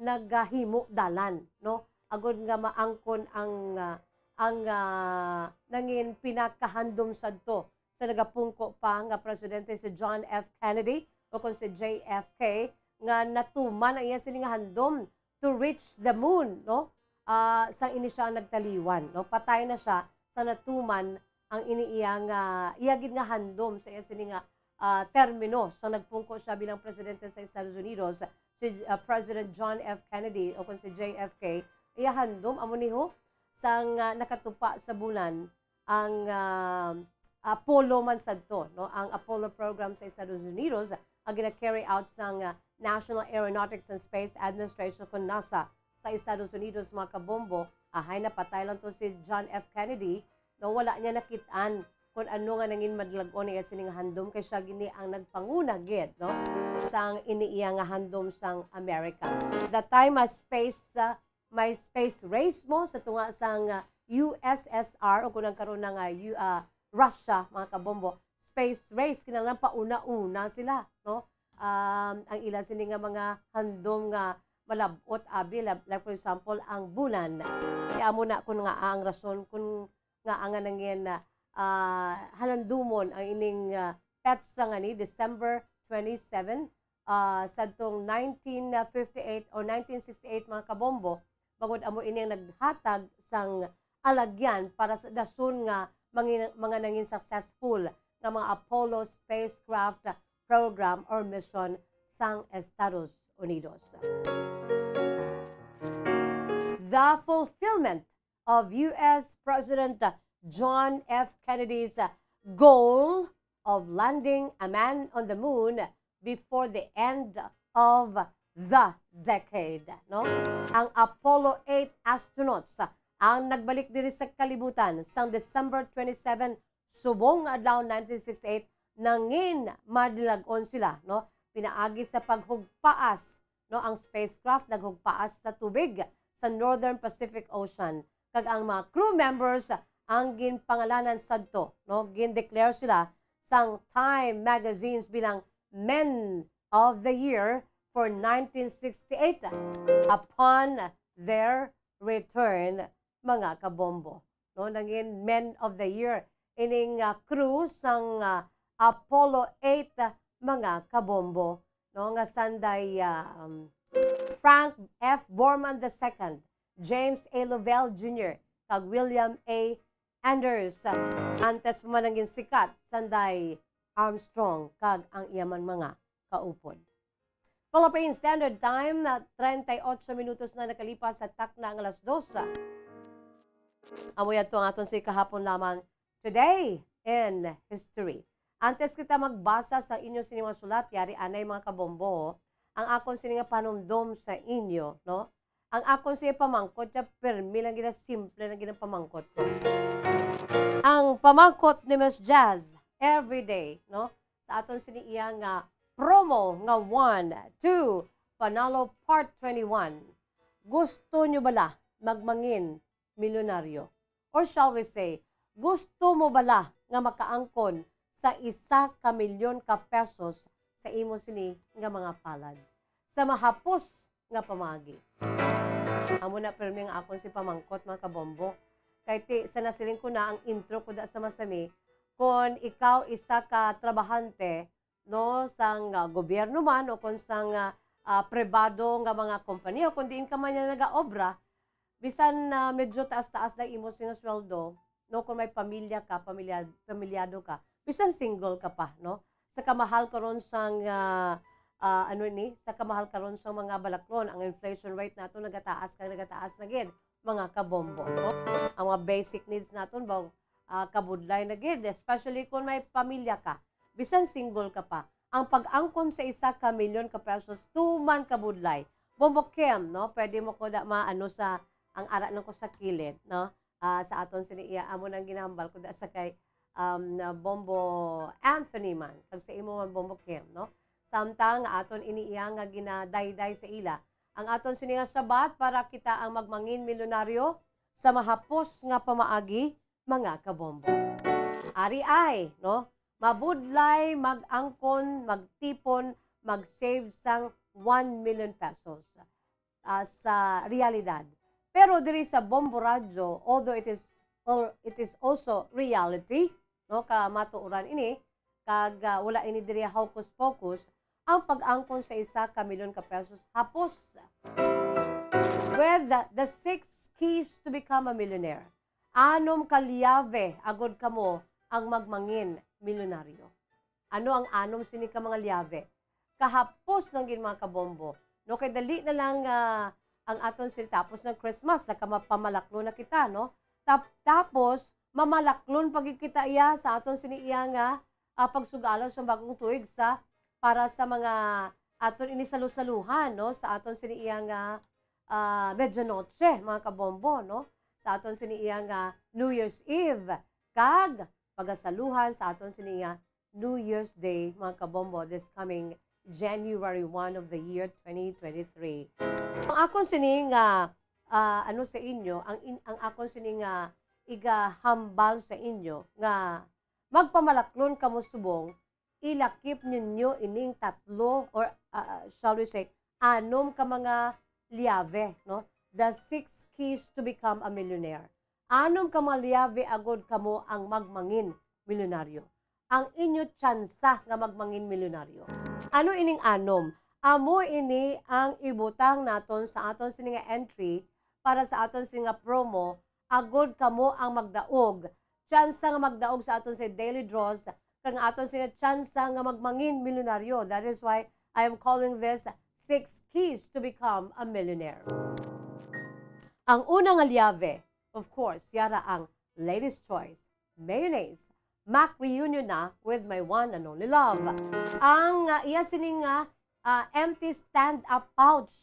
nagahimo dalan, no? Agod nga maangkon ang, ah, ang, ah, nangin pinakahandom sadto sa nagapungko pa nga presidente si John F. Kennedy o kon si J F K, nga natuman ang iya sini nga handom to reach the moon, no? Ah, sang ini siya ang nagtaliwan, no? Patay na siya sa natuman ang ini iya nga, iya gid nga handom sa iya sini nga, ah, termino sa nagpungko siya bilang presidente sa Estados Unidos, si, ah, President John F. Kennedy o kon si J F K. Iya handom amo ni ho sang, ah, nakatupa sa bulan ang, ah, Apollo man sadto, no? Ang Apollo program sa Estados Unidos ang gina-carry out sang, ah, National Aeronautics and Space Administration, kon NASA, sa Estados Unidos, mga kabombo. Ahay, napatay lang to si John F. Kennedy, no? Wala niya nakit-an kung ano nga nangin madalagon niya sining handom, kay siya gini ang nagpanguna gid, no, sang ini iya nga handom sang America. The time, ah, space, ah, may space race mo sa tunga sang, ah, U S S R o kung ang karon na nga U-, ah, Russia, mga kabombo. Space race, kinahanglan pauna-una sila, no? Um, ang ila sini nga mga handom nga malab-ot, abi, lab-, like for example, ang bulan. Kaya amo na kun nga ang rason kun nga ang nangin, ah, halandumon ang ining, ah, petsa nga ni December twenty-seven, ah, sadtong nineteen fifty-eight o nineteen sixty-eight, mga kabombo, bangod amo ini ang naghatag sang alagyan para sa dason nga mangin-, mga nangin successful nga mga Apollo spacecraft program or mission sang Estados Unidos. The fulfillment of U S President John F. Kennedy's goal of landing a man on the moon before the end of the decade, no? Ang Apollo eight astronauts ang nagbalik diri sa kalibutan sang December twenty-seven, subong nga adlaw, nineteen sixty-eight, nangin madalagon sila, no? Pinaagi sa paghugpaas, no, ang spacecraft naghugpaas sa tubig sa Northern Pacific Ocean, kag ang mga crew members ang ginpangalanan sadto, no, gindeclare sila sang Time magazines bilang Men of the Year for nineteen sixty-eight upon their return, mga kabombo. No, nangin Men of the Year ining, ah, crew sang, ah, Apollo eight, ah, mga kabombo, no, nga sanday, ah, um, Frank F. Borman the second, James A. Lovell Junior, kag William A. Anders, ah, antes pa man nangin sikat sanday Armstrong kag ang iya man mga kaupod. Philippine Standard Time, na treinta y ocho minutos na nakalipas sa takna nga alas dos. Amo yadto ang aton si kahapon lamang, Today in History. Antes kita magbasa sa inyo sini mga sulat, yari anay, mga kabombo, ang akon sini nga panumdom sa inyo, no? Ang akon sini pamangkot, siya, permi lang gid, simple lang gid ang pamangkot ko. Ang pamangkot ni Miss Jazz, everyday, no? Sa aton sini iya nga promo nga one, two, Panalo Part twenty-one. Gusto nyo bala magmangin milyonaryo? Or shall we say, gusto mo bala nga makaangkon sa isa ka milyon ka pesos sa imo sini nga mga palad sa mahapos nga pamaagi? Amo na pirmi nga akon si pamangkot, mga kabombo. Kay ti, sa nasiling ko na ang intro ko da sa masami, kon ikaw isa ka trabahante, no, sang, ah, gobyerno man o kon sang, ah, ah, pribado nga mga kompanya, kon diin ka man nga nagaobra, bisan na medyo taas-taas na imo sing sweldo, no, kung may pamilya ka, pamilya, pamilyado ka, bisan single ka pa, no, sa kamahal karon sang, ah, ah, ano ni, sa kamahal karon sang mga balaklon, ang inflation rate nato nagataas kag nagataas na gid, mga kabombo, no? Ang mga basic needs naton ba, ah, kabudlay na gid, especially kung may pamilya ka. Bisan single ka pa, ang pag-angkon sa isa ka milyon ka pesos tuman kabudlay. Bombo Kim, no? Pwede mo ko da maano sa ang ara nang ko sa kilid, no? Ah, sa aton sini iya, amo nang ginahambal ko da sa kay, um, na Bombo Anthony man, kag sa imo man, Bombo Kim, no? Samtang nga aton ini iya nga ginadayday sa ila, ang aton sini nga sabat para kita ang magmangin milyonaryo sa mahapos nga pamaagi, mga kabombo. Ari ay, no? Mabudlay mag-angkon, magtipon, mag-save sang one million pesos, ah, sa realidad. Pero diri sa Bombo Radyo, although it is al-, it is also reality, no, kamatuoran ini, kag, ah, wala ini diri hocus pocus, ang pag-angkon sa isa ka milyon ka pesos hapos. With the, the six keys to become a millionaire, anom ka liyabe agod kamo ang magmangin milyonaryo. Ano ang anom sini ka mga liyabe? Kahapos lang gid, mga kabombo. No, kay dali na lang, ah, ang aton sini tapos ng Christmas, nagkamapamalaklon na kita, no? Tap-, tapos, mamalaklon pa gid kita iya sa aton sini iya nga, ah, pagsugalo sa bagong tuig sa, para sa mga aton ini salusaluhan, no? Sa aton sini iya nga, ah, medianoche, mga kabombo, no? Sa aton sini iya nga New Year's Eve, kag pagasaluhan sa aton sini iya New Year's Day, mga kabombo, this coming January one of the year twenty twenty-three. Ang akon sini nga, ah, ano sa inyo, ang in-, ang akon sini nga igahambal sa inyo nga magpamalaklon kamo subong, ilakip ninyo ining tatlo or, ah, shall we say, anom ka mga liyabe, no? The six keys to become a millionaire. Anom ka mga liyabe agod kamo ang magmangin milyonaryo. Ang inyo tsansa nga magmangin milyonaryo. Ano ining anom? Amo ini ang ibutang naton sa aton sini nga entry para sa aton sini nga promo, agod kamo ang magdaog. Tsansa nga magdaog sa aton sa daily draws, kag ang aton sini tsansa nga magmangin milyonaryo. That is why I am calling this six keys to become a millionaire. Ang una nga liyabe, of course, yara ang Ladies Choice Mayonnaise. Mac reunion na with my one and only love. Ang, ah, iya sini nga, ah, empty stand-up pouch,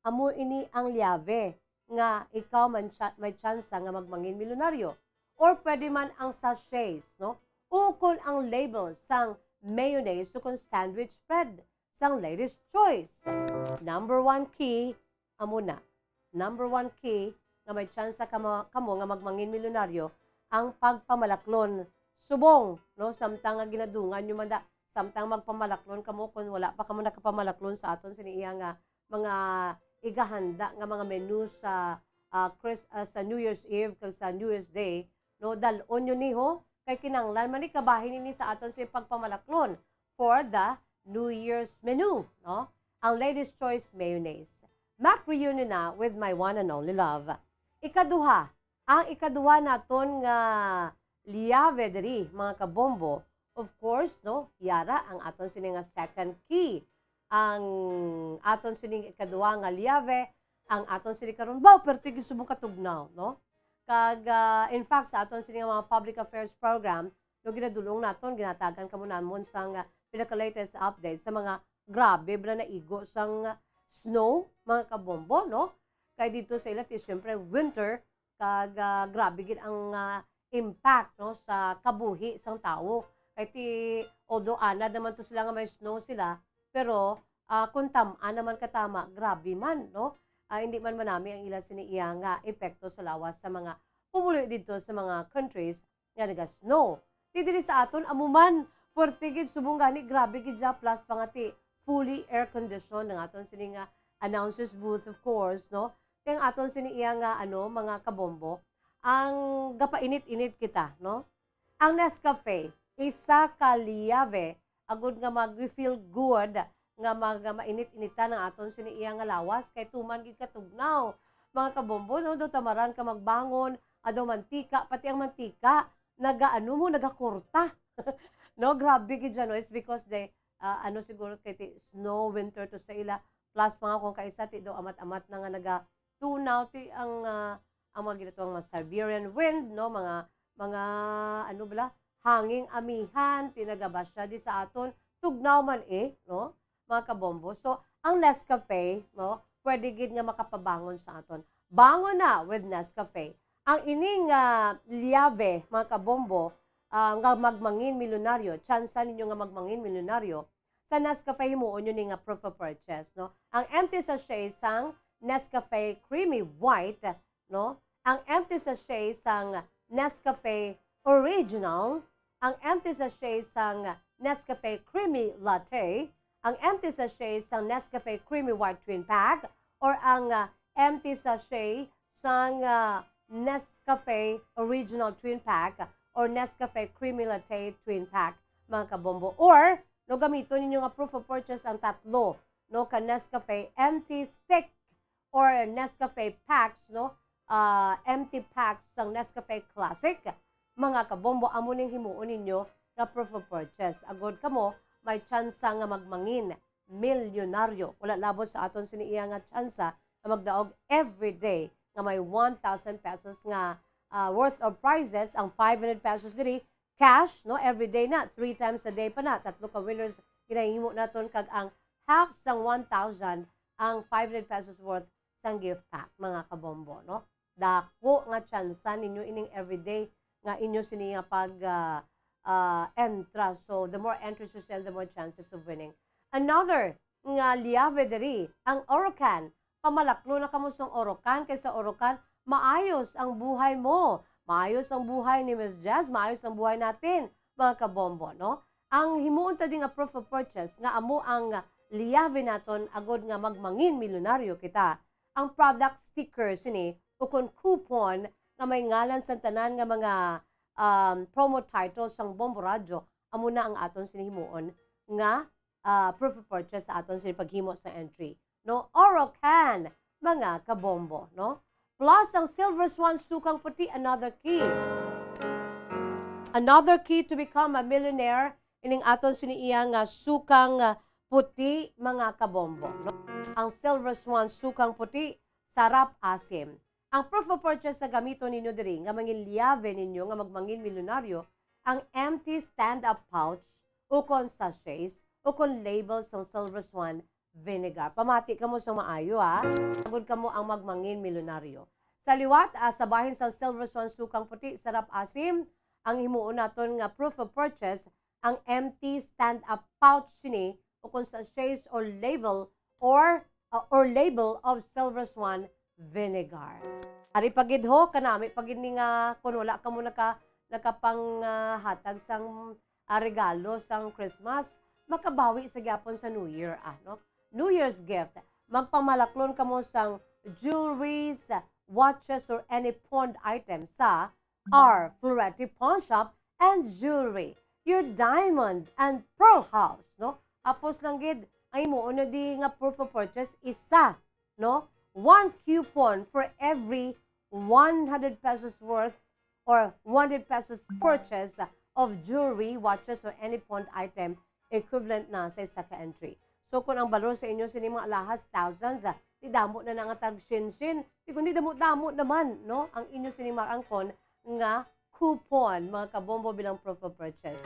amo ini ang liyabe nga ikaw man siya, may tsansa nga magmangin milyonaryo. Or pwede man ang sachets, no? Ukon ang label sang mayonnaise ukon sandwich spread sang Ladies Choice. Number one key, amo na. Number one key nga may tsansa kamo, kamo nga magmangin milyonaryo, ang pagpamalaklon. Subong, no, samtang nga ginadungan nyo man da, samtang magpamalaklon kamo, kung wala pa kamo nakapamalaklon sa aton sini iya nga mga igahanda nga mga menu sa, ah, Chris-, ah, sa New Year's Eve kag sa New Year's Day, no, dal-on nyo ni, ho, kay kinahanglan man ni kabahin ini sa aton sa pagpamalaklon for the New Year's menu, no? Ang Ladies Choice Mayonnaise. Mac reunion na with my one and only love. Ikaduha, ang ikaduha naton nga liyabe diri, mga kabombo, of course, no, yara ang aton sini nga second key. Ang aton sini ikaduha nga liyabe, ang aton sini karon, baw, perti gid subong katugnaw, no? Kag, ah, in fact, sa aton sini nga mga public affairs program, no, ginadulong naton, ginatagan kamo namon sang, ah, pinaka-latest update sa mga grabe bala naigo sang, ah, snow, mga kabombo, no? Kay dito sa ila, ti, siyempre, winter, kag, ah, grabe gid ang, ah, impact, no, sa kabuhi sang tawo. Kay ti, although anad naman to sila nga may snow sila, Pero, ah, kung tam-an naman katama, grabe man, no? Ah, hindi man manami ang ila sini iya nga epekto sa lawas sa mga pumuluyo didto sa mga countries nga naga-snow. Di diri sa aton, amo man, puwerte gid, subong gani, grabe gid siya, plus pa nga ti fully air condition ang aton sini nga announcers booth, of course, no? Kay ang aton sini iya nga, ano, mga kabombo, ang gapainit-init kita, no? Ang Nescafe, isa ka liyabe, agud nga mag-feel good, nga mag-, mainit-initan ang aton sini iya nga lawas, kay tuman gid katugnaw. Mga kabombo, no? Daw tamaran ka magbangon, adaw mantika, pati ang mantika, nagaano mo, nagakurta. No, grabe gid siya, no? It's because they, ah, ano siguro kay ti snow, winter to sa ila, plus mga kung kaisa ti daw amat-amat na nga nagatunaw ti ang, ah, ang mga ginatawag mga Siberian wind, no? Mga, mga, ano bala, hanging amihan, ti nagabasya di sa aton, tugnaw man eh, no? Mga kabombo. So, ang Nescafe, no, pwede gid nga makapabangon sa aton. Bangon na with Nescafe. Ang ining, ah, liyabe, mga kabombo, ah, nga magmangin milyonaryo, tsansa ninyo nga magmangin milyonaryo, sa Nescafe himuon nyo ni nga proof of purchase, no? Ang empty sachet sang Nescafe Creamy White, no? Ang empty sachet sang Nescafe Original, ang empty sachet sang Nescafe Creamy Latte, ang empty sachet sang Nescafe Creamy White Twin Pack, or ang, ah, empty sachet sang, ah, Nescafe Original Twin Pack or Nescafe Creamy Latte Twin Pack, mga kabombo. Or, no, gamiton ninyo nga proof of purchase ang tatlo, no, ka Nescafe empty stick or Nescafe packs, no? Ah, empty packs sang Nescafe Classic, mga kabombo, amo ning himuon ninyo nga proof of purchase. Agod kamo, may tsansa nga magmangin milyonaryo. Wala labot sa aton sini iya nga tsansa nga magdaog every day nga may one thousand pesos nga, ah, worth of prizes, ang five hundred pesos diri, cash, no? Every day na, three times a day pa na, tatlo ka winners ginahimo naton, kag ang half sang one thousand, ang five hundred pesos worth sang gift pack, mga kabombo, no? Dako nga tsansa ninyo ining everyday nga inyo sini nga pag, ah, ah, entra. So, the more entries you send, the more chances of winning. Another nga liyabe diri, ang Orocan. Pamalaklon na kamo sang Orocan, kay sa Orocan, maayos ang buhay mo. Maayos ang buhay ni Miss Jess, maayos ang buhay natin, mga kabombo, no? Ang himuon ta di nga proof of purchase nga amo ang liyabe naton agod nga magmangin milyonaryo kita. Ang product sticker sini ukon coupon nga may ngalan sang tanan nga mga, um, promo titles sang Bombo Radyo, amo na ang aton sini himuon nga, ah, proof of purchase sa aton sini paghimo sa entry. No, Orocan, mga kabombo, no? Plus ang Silver Swan Sukang Puti, another key. Another key to become a millionaire, ining aton sini iya nga sukang, ah, puti, mga kabombo, no? Ang Silver Swan Sukang Puti, sarap asim. Ang proof of purchase nga gamiton ninyo diri nga mangin liyabe ninyo nga magmangin milyonaryo, ang empty stand-up pouch, ukon sachets, ukon labels sang Silver Swan vinegar. Pamati kamo sang maayo, ha. Agod kamo ang magmangin milyonaryo. Sa liwat, ah, sa bahin sang Silver Swan Sukang Puti, sarap asim, ang himuon naton nga proof of purchase, ang empty stand-up pouch sini, ukon sachets or label, or, uh, or label of Silver Swan vinegar. Ari pa gid ho, kanami pa gid ni nga kung wala kamo naka-, nakapang, ah, hatag sang, ah, regalo sang Christmas, makabawi sa gyapon sa New Year, ah, no? New Year's gift. Magpamalaklon kamo sang jewelries, watches, or any pawned items sa Our Florete Pawn Shop and Jewelry, your diamond and pearl house, no? Hapos lang gid, ang himuon nyo di nga proof of purchase, isa, no? One coupon for every one hundred pesos worth or one hundred pesos purchase of jewelry, watches, or any pawned item, equivalent na sa isa ka entry. So, kung ang balor sa inyo sini mga alahas, thousands, ah, di damo na na nga tag shin-shin. Di kundi damo-damo naman, no? Ang inyo sini maangkon nga coupon, mga kabombo, bilang proof of purchase.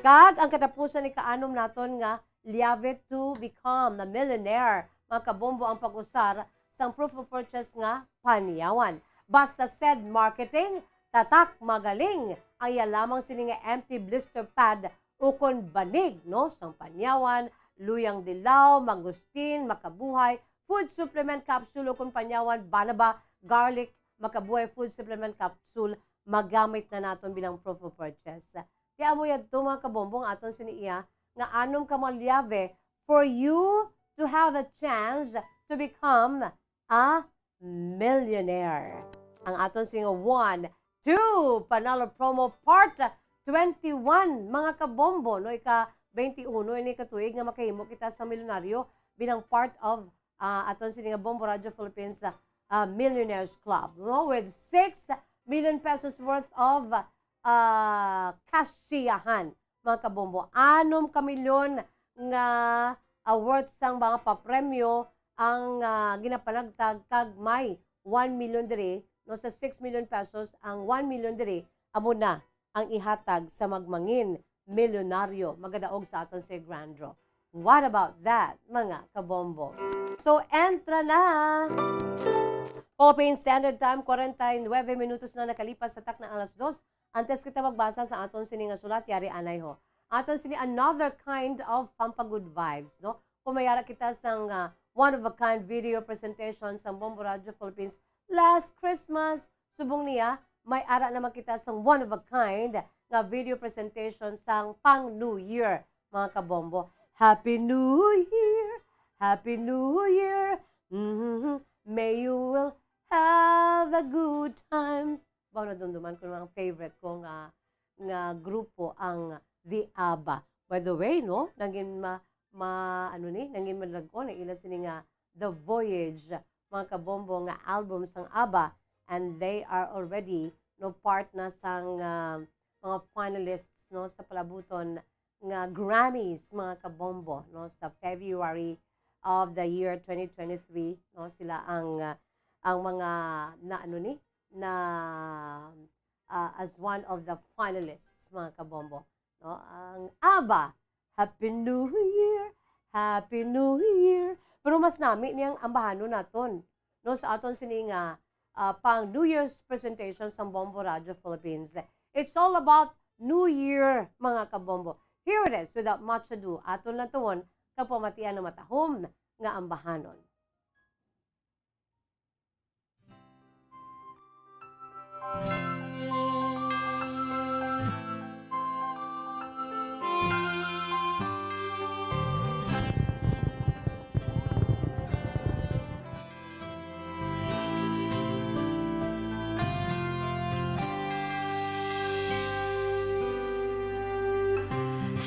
Kag ang katapusan ni kaanom naton nga liyabe to become a millionaire, mga kabombo, ang pag-usar sang proof of purchase nga panyawan. Basta said marketing, tatak, magaling. Ang iya lamang sini nga empty blister pad ukon banig, no, sang panyawan, luyang dilaw, mangosteen, makabuhay, food supplement capsule o kon panyawan, banaba, garlic, makabuhay food supplement capsule, magamit na naton bilang proof of purchase. Kaya amo yadto, mga kabombo, ang aton sini iya nga anom ka mga llave for you to have a chance to become a millionaire. Ang aton sini nga one, two, Panalo Promo Part twenty-one, mga kabombo, no, ika twenty-one ini ka tuig nga makahimo kita sa milyonaryo bilang part of, ah, aton sini nga Bombo Radio Philippines, ah, ah, Millionaires Club, no, with six million pesos worth of, ah, kasiyahan, mga kabombo. Anom ka milyon nga, ah, worth sang mga papremyo ang, ah, ginapanagtag, kag may one million diri, no, sa six million pesos ang one million diri, amo na ang ihatag sa magmangin milyonaryo magadaog sa aton sa grand draw. What about that, mga kabombo? So, entra na! Philippine Standard Time, forty-nine minutos na nakalipas sa takna alas dos. Antes kita magbasa sa aton sini nga sulat, yari anay ho. Aton sini another kind of pampagood vibes, no? Kung may ara kita sang, ah, one of a kind video presentation sang Bombo Radio Philippines last Christmas, subong niya, may ara naman kita sang one of a kind nga video presentation sang pang New Year, mga kabombo. Happy New Year! Happy New Year! Mhm. May you will have a good time. Baw, nadumduman ko ang favorite ko nga, nga grupo, ang The ABBA. By the way, no, nangin ma-, ma-, ano ni, nangin madrag-on ang ila sini nga The Voyage, mga kabombo, nga album sang ABBA, and they are already, no, part na sang, ah, mga finalists, no, sa palabuton nga Grammys, mga kabombo, no, sa February of the year twenty twenty-three, no, sila ang, ah, ang mga na, ano ni, na, ah, as one of the finalists, mga kabombo, no, ang ABBA. Happy New Year, Happy New Year. Pero mas nami niyang ambahanon naton, no, sa aton sini nga, ah, pang New Year's presentation sa Bombo Radio Philippines. It's all about New Year, mga kabombo. Here it is, without much ado, aton lang tuon kag pamatian ang matahom nga ambahanon.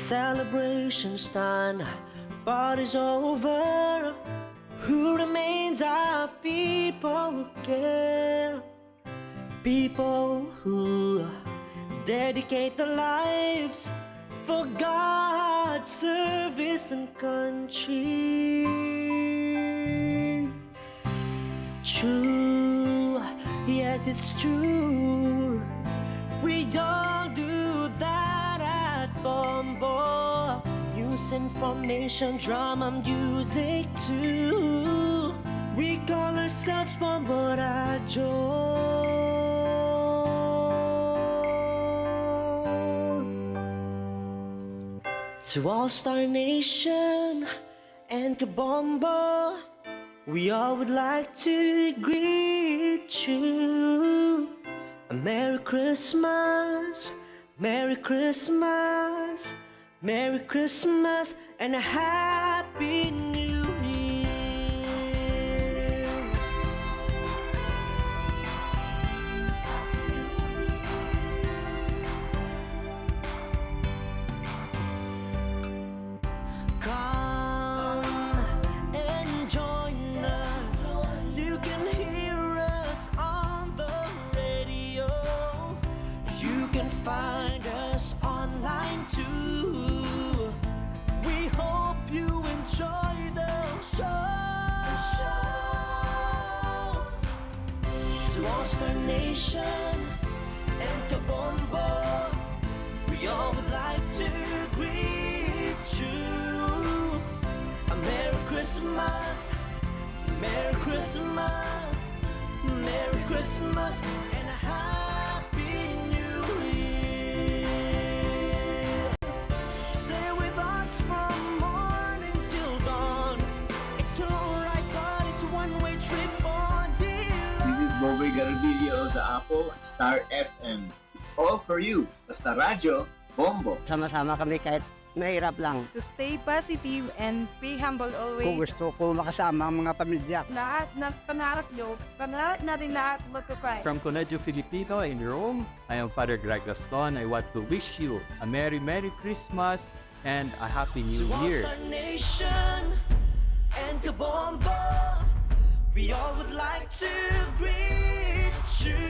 Celebration's done, party's over. Who remains are people who care, people who dedicate their lives for God's service and country. True, yes, it's true. We all do that at Bombo. News, information, drama, music too. We call ourselves Bombo Radyo. To All Star Nation and Kabombo, we all would like to greet you a Merry Christmas, Merry Christmas, Merry Christmas, and a Happy New Year. Come and join us. You can hear us on the radio. You can find us online too. We hope you enjoy the show. To Monster Nation and Kabombo, we all would like to greet you a Merry Christmas, Merry Christmas, Merry Christmas, and a Happy New Year. Stay with us from morning This is Boboy Garbillo of the Apo, Star F M. It's all for you. Basta Radyo, Bombo. Sama-sama kami kahit mahirap lang. To stay positive and be humble always. Kung gusto ko makasama ang mga pamilya. Lahat ng pangarap nyo, pangarap natin lahat magka-pride. From Colegio Filipino in Rome, I am Father Greg Gaston. I want to wish you a Merry, Merry Christmas and a Happy New Year. To all Star Nation and Kabombo, we all would like to greet you.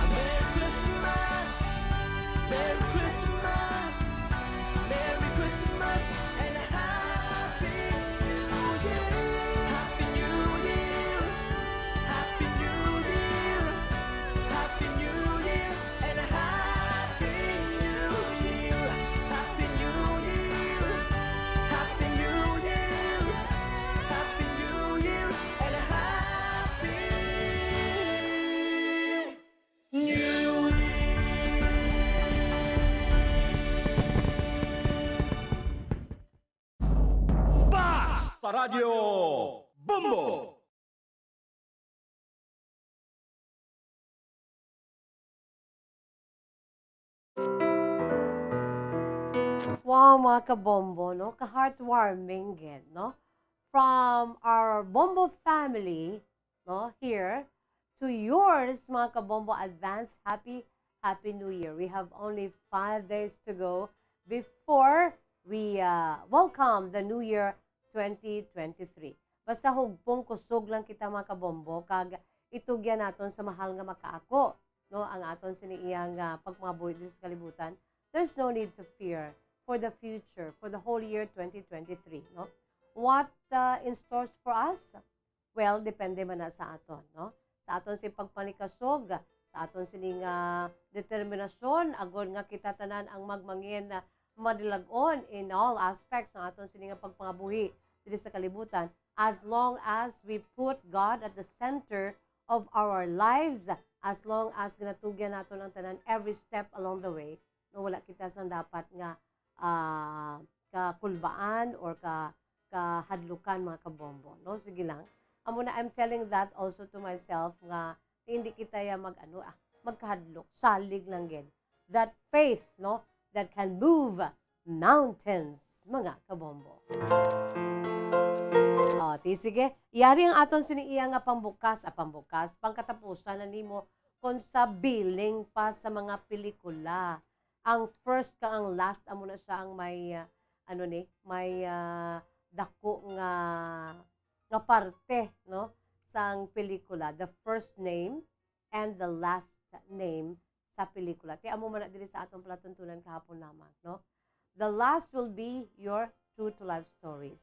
A Merry Christmas, Merry Christmas, Merry Christmas, and a Happy New Year. Happy New Year, Happy New Year, Happy New Year. And a Happy New Year, Happy New Year, Happy New Year, Happy New Year, and a Happy New Year. Basta Radyo Bombo! Wow, mga kabombo, no? Ka-heartwarming gid, no? From our Bombo family, no, here, to yours, mga kabombo, advance happy, happy New Year. We have only five days to go before we, uh, welcome the New Year twenty twenty-three. Basta hugpong kusog lang kita, mga kabombo, kag itugyan naton sa mahal nga makaako, no, ang aton sini iyang, ah, pagpangabuhi diri sa kalibutan. There's no need to fear for the future, for the whole year twenty twenty-three, no? What, uh, in stores for us? Well, depende man na sa aton, no? Sa aton sing pagpanikasog, sa aton sini nga determinasyon, agod nga kita tanan ang magmangin, ah, madilag-on in all aspects ng aton sini nga pagpangabuhi diri sa kalibutan, as long as we put God at the center of our lives, as long as ginatugyan naton ang tanan every step along the way, no, wala kita sang dapat nga, ah, kakulbaan or ka, kahadlukan, mga kabombo, no? Sige lang. Amo na, I'm telling that also to myself nga hindi kita ya mag, ano, ah, magkahadlok, salig lang gid. That faith, no, that can move mountains, mga kabombo. O, ti, sige. Yari ang aton sini iya nga pambukas, ah, pambukas, pangkatapusan na nimo kon sa billing pa sa mga pelikula. Ang first kag ang last, amo na siya ang may, ah, ano ni, may, ah, dako nga, nga parte, no, sang pelikula. The first name and the last name sa pelikula. Ti amo man na diri sa aton palatuntunan kahapon lamang, no? The last will be your true to life stories.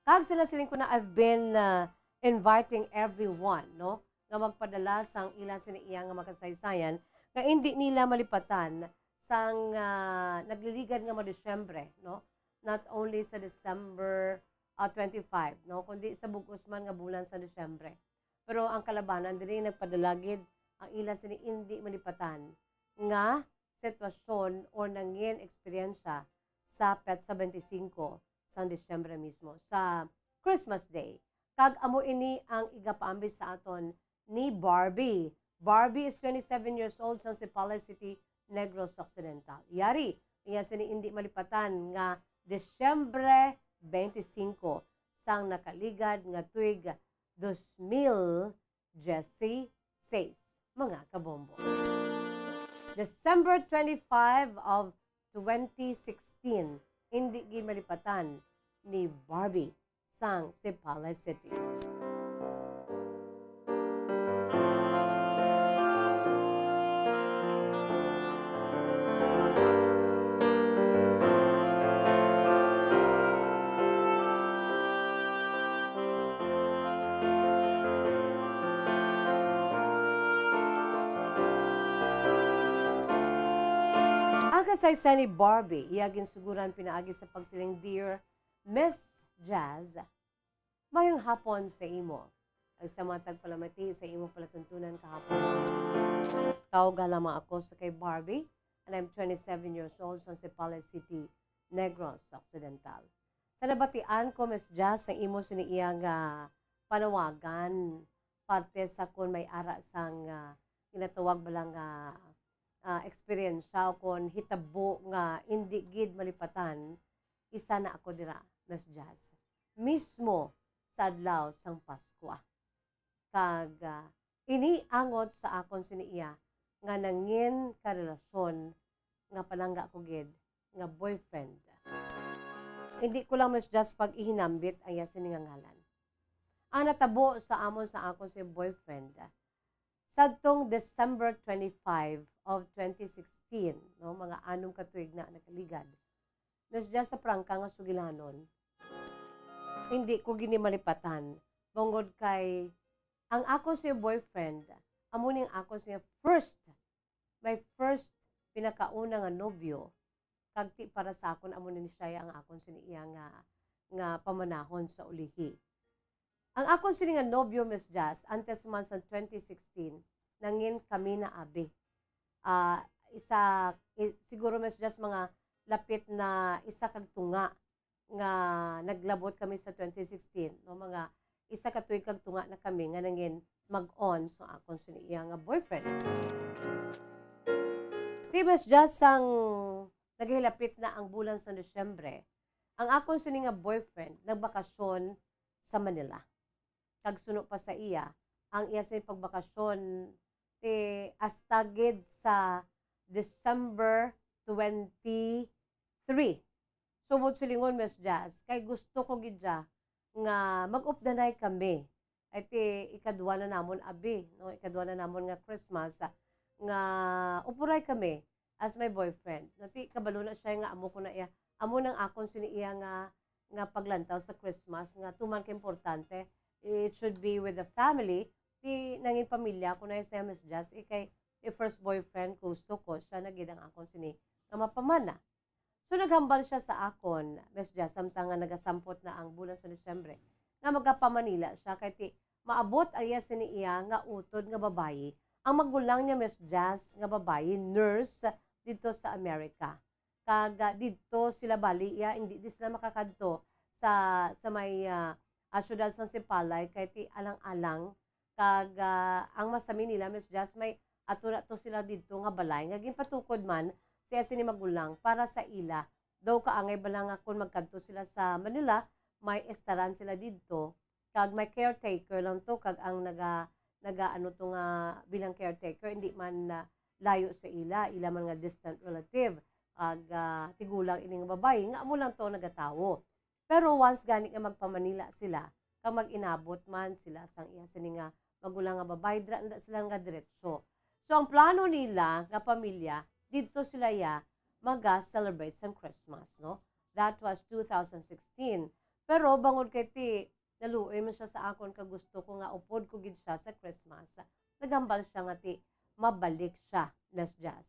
Kag sila siling ko na, I've been, uh, inviting everyone, no, nga magpadala sang ila sini iya nga makasaysayan nga indi nila malipatan sang, uh, nagliligad nga mga Disyembre, no? Not only sa December, uh, twenty-five, no, kundi sa bug-os man nga bulan sa Disyembre. Pero ang kalabanan diri nagpadala gid ang ila sini indi malipatan nga sitwasyon or nangin eksperyensya sa petsa twenty-cinco sang Disyembre mismo, sa Christmas Day. Kag amo ini ang igapaambit sa aton ni Barbie. Barbie is twenty-seven years old sang Sipala City, Negros Occidental. Yari, iya sini indi malipatan nga Disyembre twenty-five sang nakaligad nga tuig dos mil dieciséis, mga kabombo. December twenty-five of twenty sixteen, hindi gid malipatan ni Barbie sang Sipala City. Ang kasaysayan ni Barbie, iya ginsuguran pinaagi sa pagsiling, "Dear Miss Jazz, mayong hapon sa imo. Ag sa mga tagpalamati sa imo palatuntunan kahapon. Tawag lamang ako sa kay Barbie, and I'm twenty-seven years old, sa Sipala City, Negros Occidental. Sa nabatian ko, Miss Jazz, sa imo sini iya nga panawagan parte sa kon may ara sang, ah, ginatawag bala nga, ah, eksperyensya o kon hitabo nga indi gid malipatan, isa na ako dira, Miss Jazz, mismo sa adlaw sang Paskwa. Kag, ah, ini angot sa akon sini iya nga nangin karelasyon nga palangga ko gid nga boyfriend. Hindi ko lang, Miss Jazz, pag-ihinambit ang iya sini nga ngalan. Ang natabo sa amon sa akon si boyfriend, sadtong December twenty-five of twenty sixteen, no, mga anom ka tuig na nakaligad. Miss Jazz, sa prangka nga sugilanon, hindi ko gini malipatan, tungod kay ang akon si boyfriend, amo ning akon siya first, my first pinakauna nga nobyo, kag ti para sa akon amo ni siya ang akon sini iya nga, nga pamanahon sa ulihi. Ang akon sini nga nobyo, Miss Jazz, antes man sa twenty sixteen, nangin kami na abi. Ah, isa, i-, siguro, Miss Jazz, mga lapit na isa kag tunga nga naglabot kami sa twenty sixteen, no? Mga isa ka tuig kag tunga na kami nga nangin mag-on sa akon sini iya nga boyfriend. Ti, Miss Jazz, sang naghilapit na ang bulan sa Disyembre, ang akon sini nga boyfriend nagbakasyon sa Manila. Kag suno pa sa iya, ang iya sini pagbakasyon, ti, hasta gid sa December twenty-three. Subot silingon, Miss Jazz, kay gusto ko gid siya nga mag-updanay kami. Ay ti, ikadwa na namon abi, no? Ikadwa na namon nga Christmas, ah, nga upuray kami as my boyfriend. No, ti, kabalo na siya nga amo ko na iya, amo nang akon sini iya nga, nga paglantaw sa Christmas, nga tuman ka importante, it should be with the family. Ti, nangin pamilya ko na siya, Miss Jazz, eh, kay, eh, first boyfriend ko, gusto ko, siya na gid ang akon sini nga mapamana. So, naghambal siya sa akon, Miss Jazz, samtang nga nagasampot na ang bulan sa Disyembre, nga magapamanila siya kay ti maabot ang iya sini iya nga utod nga babayi. Ang magulang niya, Miss Jazz, nga babayi, nurse dito sa Amerika. Kag, ah, dito sila bali iya, hindi di sila makakadto sa, sa may, ah, ah, syudad sang Sipalay kay ti alang-alang. Kag, ah, ang masami nila, Miss Jazz, may ato na to sila didto nga balay nga ginpatukod man sa iya sini magulang para sa ila. Daw kaangay bala nga kon magkadto sila sa Manila, may estaran sila didto, kag may caretaker lang to, kag ang naga-, naga-ano to nga bilang caretaker, hindi man, ah, layo sa ila, ila man nga distant relative, kag, ah, tigulang ini nga babayi, nga amo lang to nagatawo. Pero once gani nga magpamanila sila, kag mag-inabot man sila sang iya sini nga magulang nga babayi, dira na sila nga diretso. So, ang plano nila nga pamilya, didto sila ya maga-celebrate sang Christmas, no? That was two thousand sixteen. Pero bangod kay ti naluoy man siya sa akon, kag gusto ko nga upod ko gid siya sa Christmas, naghambal siya nga ti mabalik siya, Miss Jazz,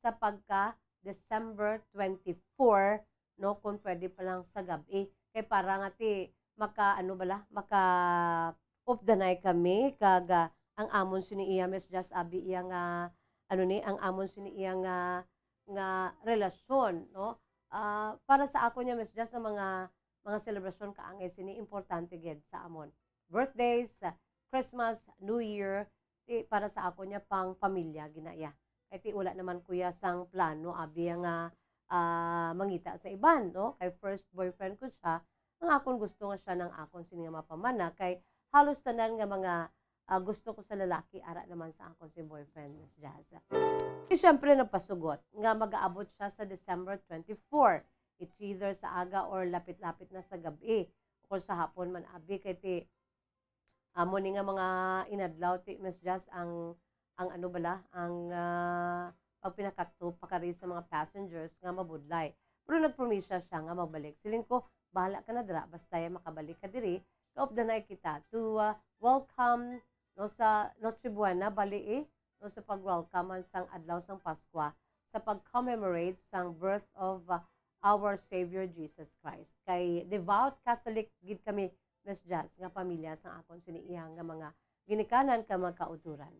sa pagka December twenty-four, no, kung pwede pa lang sa gab-i. Kay para nga ti maka, ano bala, maka-updanay kami, kag, ah, ang amon sini iya, Miss Jazz, abi iya nga, ano ni, ang amon sini iya nga, nga relasyon, no? Ah, para sa ako niya, Miss Jazz, ang mga, mga selebrasyon kaangay sini importante gid sa amon. Birthdays, ah, Christmas, New Year, ti para sa ako niya pang pamilya ginaya. Kay ti wala naman ko ya sang plano abi nga, ah, mangita sa iban, no? Kay first boyfriend ko siya, ang akon gusto nga siya nang akon sini nga mapamana, kay halos tanan nga mga, ah, gusto ko sa lalaki, ara naman sa akon si boyfriend, Miss Jazz. Ti syempre nagpasugot nga magaabot siya sa December twenty-four. It's either sa aga or lapit-lapit na sa gab-i, o kung sa hapon man abi, kay ti amo ni nga mga inadlaw, ti, Miss Jazz, ang, ang ano bala, ang, ah, pagpinakadto pa kari sa mga passengers nga mabudlay. Pero nagpromisya siya nga magbalik. Siling ko, "Bahala ka na dira, basta ya makabalik ka diri, kaupdanay kita to, ah, welcome, no, sa Noche Buena, bali, eh, no, sa pag-welcome man sang adlaw sang Paskwa, sa pag-commemorate sang birth of, ah, our Savior Jesus Christ." Kay devout Catholic gid kami, Miss Jazz, nga pamilya sang akon sini iya nga mga ginikanan kag mga kauturan.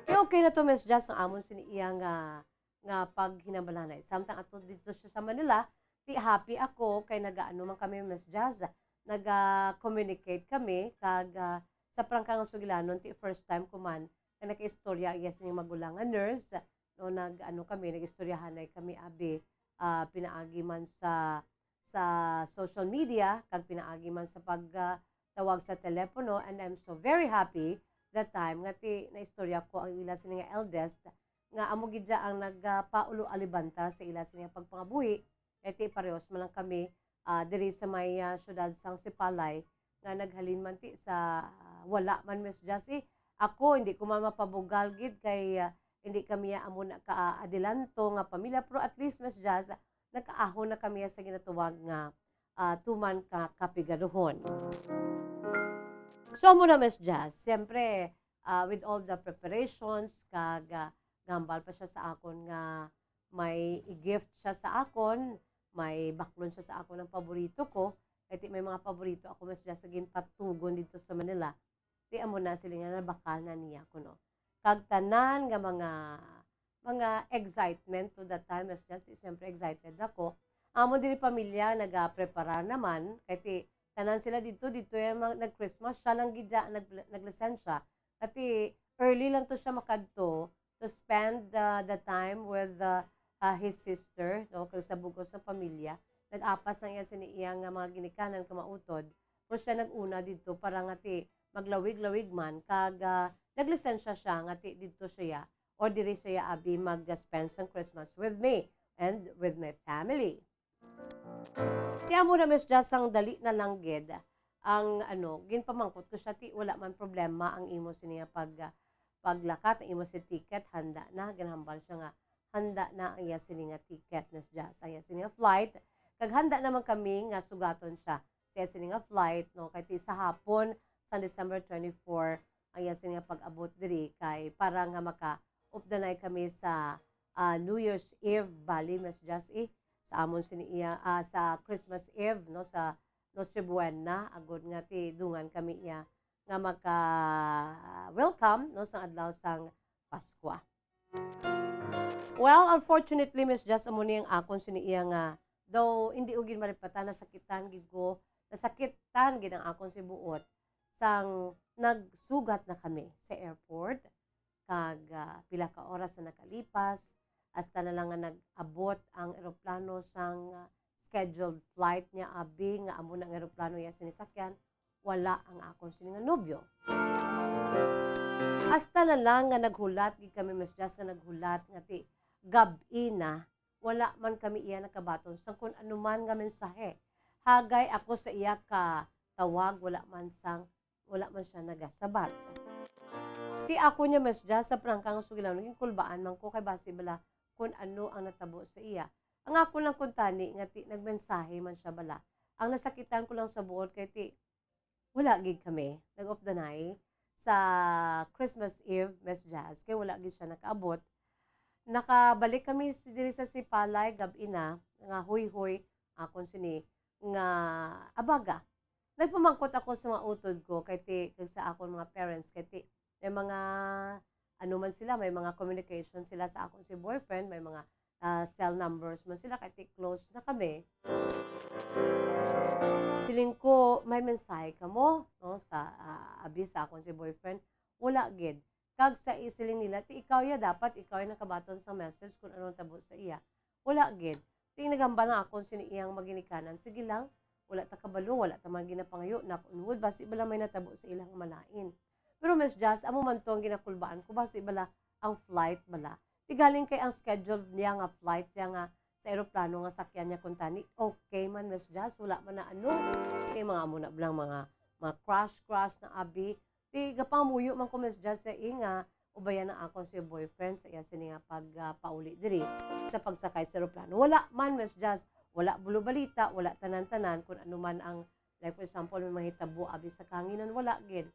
Kay okay na to, Miss Jazz, ang amon sini iya nga, nga paghinambalanay. Samtang ato dito siya sa Manila, ti happy ako kay nagaano man kami, Miss Jazz, naga-communicate kami, kag, ah, sa prangka nga sugilanon, ti first time ko man nga nakaistorya ang iya sining magulang nga nurse, no, nag-ano kami, nag-istoryahanay kami, abi, ah, pinaagi man sa, sa social media, kag pinaagi man sa pag, ah, tawag sa telepono, and I'm so very happy that time nga ti naistorya ko ang ila sini nga eldest, nga amo gid siya ang nagpaulo alibanta sa ila sini nga pagpangabuhi, kay ti parehos man lang kami, ah, diri sa may, ah, siyudad sang Sipalay, nga naghalin man ti sa, ah, wala man, Miss Jas, eh. Ako, hindi ko man mapabugal gid kay, ah, hindi kami amo na ka-adilanto nga pamilya, pero at least, Miss Jas, nakaahon na kami sa ginatawag nga, ah, tuman ka kapigaduhon. So, amo na, Miss Jas, siyempre, ah, with all the preparations, kag, ah, gahambal pa siya sa akon nga may i-gift siya sa akon, may baklon siya sa akon ang paborito ko. Kay ti may mga paborito ako, Miss Jas, sa ginpatugon dito sa Manila. Ti amo na sila nga nabakal na niya kuno. Kag tanan nga mga, mga excitement to that time, Miss Jas, ti siyempre excited ako. Amo diri pamilya nagaprepara naman, kay ti tanan sila dito, dito yung mga nag-Christmas, siya lang gid ya nag-, naglisensya. Kay ti early lang to siya makadto to spend, uh, the time with, uh, uh, his sister, no, kag sa bug-os nga pamilya. Nag-apas ang iya sini iya nga mga ginikanan kamautod, pero siya nag-una didto para nga ti maglawig-lawig man, kag, ah, naglisensya siya nga ti didto siya or diri siya abi mag-spend sang Christmas with me and with my family. Ti amo na, Miss Jas, ang dali na lang gid ang, ano, ginpamangkot ko siya, ti wala man problema ang imo sini nga pag-, paglakat, ang imo si ticket, handa na. Ginhambal siya nga handa na ang iya sini nga ticket, Miss Jas, ang iya sini nga flight. Kag handa naman kami nga sugaton siya sa iya sini nga flight, no? Kay ti sa hapon, sa December twenty-four, ang iya sini nga pag-abot diri kay para nga maka-updanay kami sa, ah, New Year's Eve, bali, Miss Jas, eh, sa amon sini iya, ah, sa Christmas Eve, no, sa Noche Buena, agod nga ti dungan kami iya nga maka-welcome, no, sa adlaw sang Paskwa. Well, unfortunately, Miss Jas, amo ni ang akon sini iya nga, though hindi ko gid maripatan, nasakitan gid ko, nasakitan gid ang akon si buot sang nagsugat na kami sa airport. Kag, ah, pila ka oras na nakalipas, hasta na lang nga nag-abot ang eroplano sang, ah, scheduled flight niya, abi, nga amo na ang eroplano iya sinisakyan, wala ang akon sini nga nobyo. Hasta na lang nga naghulat gid kami, Miss Jas, nga naghulat nga ti gab-i na, wala man kami iya nakabaton sang kun ano man nga mensahe. Hagay ako sa iya ka tawag, wala man sang, wala man siya nagasabat. Ti ako niya, Miss Jas, sa prangka nga sugilanon, ginkulbaan man ko kay basi bala kun ano ang natabo sa iya. Ang ako lang kuntani nga ti nagmensahe man siya bala. Ang nasakitan ko lang sa buot kay ti wala gid kami nag-updanay sa Christmas Eve, Miss Jas, kay wala gid siya nakaabot. Nakabalik kami s-, diri sa Sipalay gab-i na, nga huyhoy akon sini nga abaga. Nagpamangkot ako sa mga utod ko kay ti, kag sa akon mga parents kay ti may mga ano man sila, may mga communication sila sa akon si boyfriend, may mga, ah, cell numbers man sila kay ti close na kami. Siling ko, "May mensahe kamo, no, sa, ah, abi sa akon si boyfriend?" Wala gid. Kag sa isiling nila, ti ikaw ya dapat, ikaw ya nakabaton sa message kung anong tabo sa iya. Wala gid. Ti naghambal ang akon sini iyang maginikanan, "Sige lang, wala ta kabalo, wala ta man ginapangayo, knock on wood, basi bala may natabo sa ilang malain." Pero Miss Jas, amo man to ang ginakulbaan ko, basi bala ang flight bala. Ti galing kay ang schedule niya nga flight niya nga sa eroplano nga sakyan niya kuntani, okay man, Miss Jas, wala man na ano. Kay mga amo na blang mga, mga crash, crash na abi. Ti gapangamuyo man ko, Miss Jas, sa iya nga ubayan ang akon si boyfriend sa iya sini nga pag, ah, pauli diri sa pagsakay sa eroplano. Wala man, Miss Jas, wala bulo balita, wala tanan-tanan kung ano man ang, like, for example, may mahitabo abi sa kahanginan, wala gid.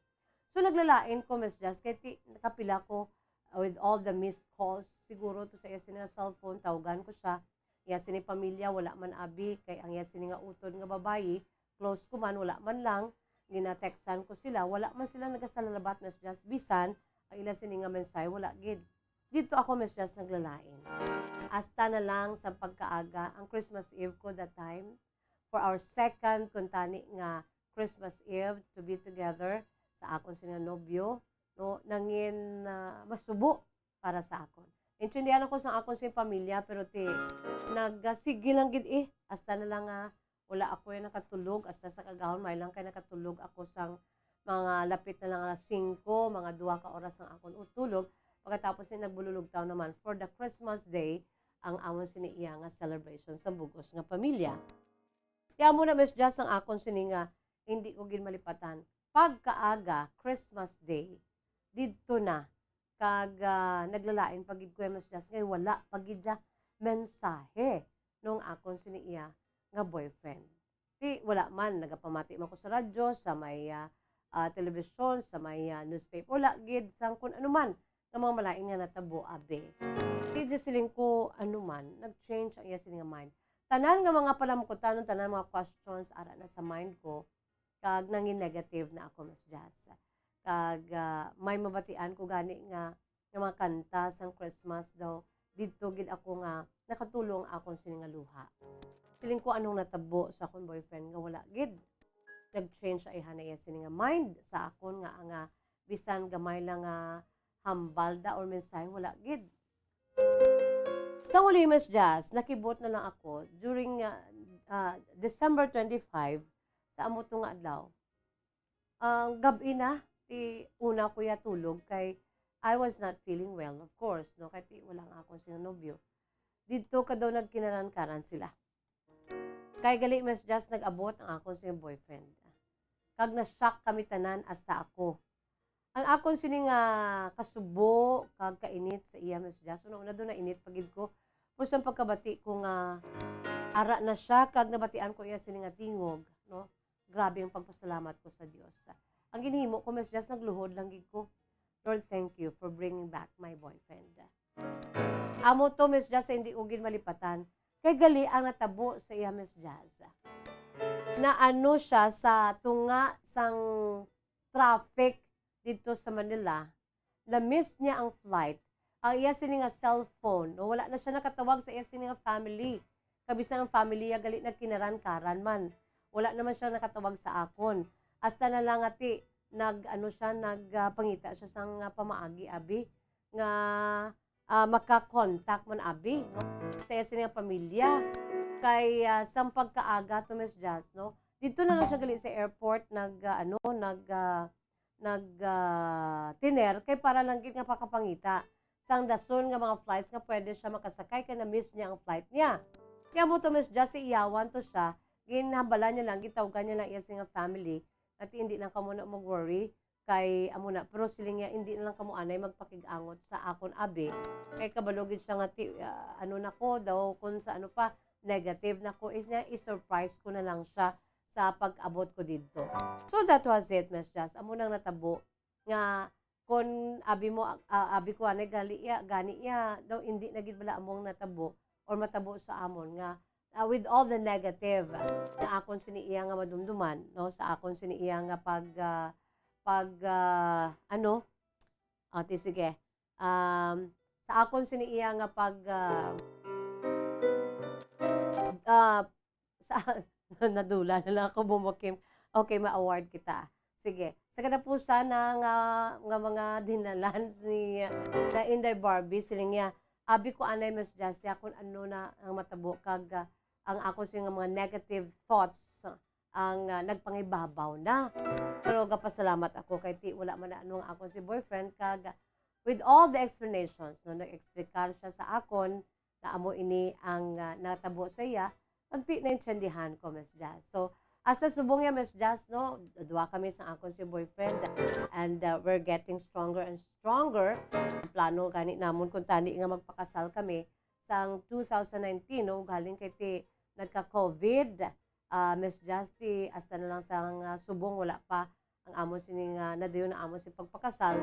So, naglalain ko, Miss Jas, kay ti-, nakapila ko, uh, with all the missed calls, siguro to sa iya sini nga cellphone, tawgan ko siya. Iya sini pamilya, wala man abi, kay ang iya sini nga utod nga babayi, close ko man, wala man lang, ginatextan ko sila, wala man sila nagasalalabat, Miss Jas, bisan ang ila sini nga mensahe, wala gid. Dito ako, Miss Jas, naglalain. Hasta na lang sa pagkaaga, ang Christmas Eve ko that time, for our second kuntani nga Christmas Eve to be together sa akon sini nga nobyo, no, nangin, ah, masubo para sa akon. Intindihan ako sa akon sini pamilya, pero ti, nagasige lang gid, eh. Hasta na lang nga wala ako nakatulog, hasta sa kaagahon, may lang kay nakatulog ako sang mga lapit na lang alas singko, mga duha ka oras ang akon utulog. Pagkatapos ni nagbululugtaw naman for the Christmas Day, ang amon sini iya nga celebration sa bug-os nga pamilya. Kaya mo na, Miss Jazz, ang akon sini nga hindi ko gid malipatan. Pagkaaga, Christmas Day, didto na. Kag, ah, naglalain pa gid ko, Miss Jazz, ngay wala pa gid siya mensahe nung akon sini iya nga boyfriend. Ti, wala man, nagapamati man ko sa radyo, sa may, ah, ah, telebisyon, sa may, ah, newspaper, wala gid sang kun ano man nga mga malain nga natabo, abi. Ti, di siling ko, ano man, nag-change ang iya sini nga mind. Tanan nga mga palamkutanon, tanan mga questions, ara na sa mind ko, kag nangin negative na ako, Miss Jazz. Kag, ah, may mabatian ko gani nga, nga mga kanta sang Christmas daw, didto gid ako nga nakatulo ang akon sini nga luha. Siling ko, anong natabo sa akon boyfriend nga wala gid nag-change sa iya na iya sini nga mind sa akon nga, nga bisan gamay lang nga hambal da or mensahe, wala gid. Sa huli, Miss Jazz, nakibot na lang ako during, ah, ah, December twenty-five, sa amo to nga adlaw. Ang gab-i na, ti una ko ya tulog kay I was not feeling well, of course, no? Kay ti wala nga akon sing nobyo. Didto ka daw nagkinaran-karan sila. Kay gali, Miss Jazz, nag-abot ang akon sing boyfriend. Kag na-shock kami tanan, hasta ako. Ang akon sini nga kasubo kag kainit sa iya, Miss Jazz. Una-una daw nainit pa gid ko. Pero sa pagkabati ko nga ara na siya, kag nabatian ko iya sini nga tingog, no? Grabe ang pagpasalamat ko sa Dios. Ang ginhimo ko, Miss Jazz, nagluhod lang gid ko. Lord, thank you for bringing back my boyfriend. Amo to, Miss Jazz, sa hindi ko gid malipatan. Kay gali ang natabo sa iya, Miss Jazz. Naano siya sa tunga sang traffic didto sa Manila. Na-miss niya ang flight. Ang iya sini nga cellphone, no, wala na siya nakatawag sa iya sini nga family. Kag bisan ang family niya gali nagkinaran-karan man. Wala naman siya nakatawag sa akon. Hasta na lang nga ti, nag, ano siya, nag, ah, pangita siya sang, ah, pamaagi, abi, nga, ah, maka-contact man, abi, no? Sa iya sini nga pamilya. Kay, ah, sang pagkaaga to, Miss Jazz, no? Didto na lang siya gali sa airport, nag, ah, ano, nag, ah, nag, ah, tiner, kay para lang gid nga makapangita sang dason nga mga flights nga pwede siya makasakay kay na-miss niya ang flight niya. Kaya mo to, Miss Jazz, iyawan to siya, ginhambalan niya lang, gitawgan niya lang iya sini nga family, nga ti, "Hindi lang kamo na mag-worry, kay amo na." Pero siling niya, "Hindi na lang kamo anay magpakig-angot sa akon, abi." Kay kabalo gid siya nga ti, ah, ano na ko daw, kung sa ano pa, negative na ko, is niya, i-surprise ko na lang siya sa pag-abot ko didto. So that was it, Miss Jazz. Amo nang natabo nga kun abi mo, ah, abi ko anay gali iya, gani iya, daw hindi na gid bala among natabo or matabo sa amon nga, ah, with all the negative, ah, nga akon sini iya nga madumduman, no, sa akon sini iya nga pag, ah, pag, ah, ano, ah, ti sige, um, sa akon sini iya nga pag, ah, ah, sa, nadula na lang ako, bumukim. Okay, ma-award kita. Sige. Sa katapusan na nga, nga mga dinalan ni, na Inday Barbie, siling niya, "Abi ko anay, Miss Jasia, kung ano na ang matabo kag, ah, ang ako sini nga mga negative thoughts ang, ah, nagpangibabaw na." Pero gapasalamat ako kay ti wala man na ano ang akon si boyfriend kag, ah, with all the explanations, no, nag-explicar siya sa akon nga amo ini ang, ah, natabo sa iya, kag ti naintindihan ko, Miss Jazz. So, hasta subong ya, Miss Jazz, no, duha kami sa akon si boyfriend, and, ah, we're getting stronger and stronger. Ang plano gani namon kung tani nga magpakasal kami sang two thousand nineteen, no, galing kay ti nagka-COVID, ah, Miss Jazz, ti hasta na lang sang, ah, subong wala pa ang amon sini nga nadayon na amon sini pagpakasal.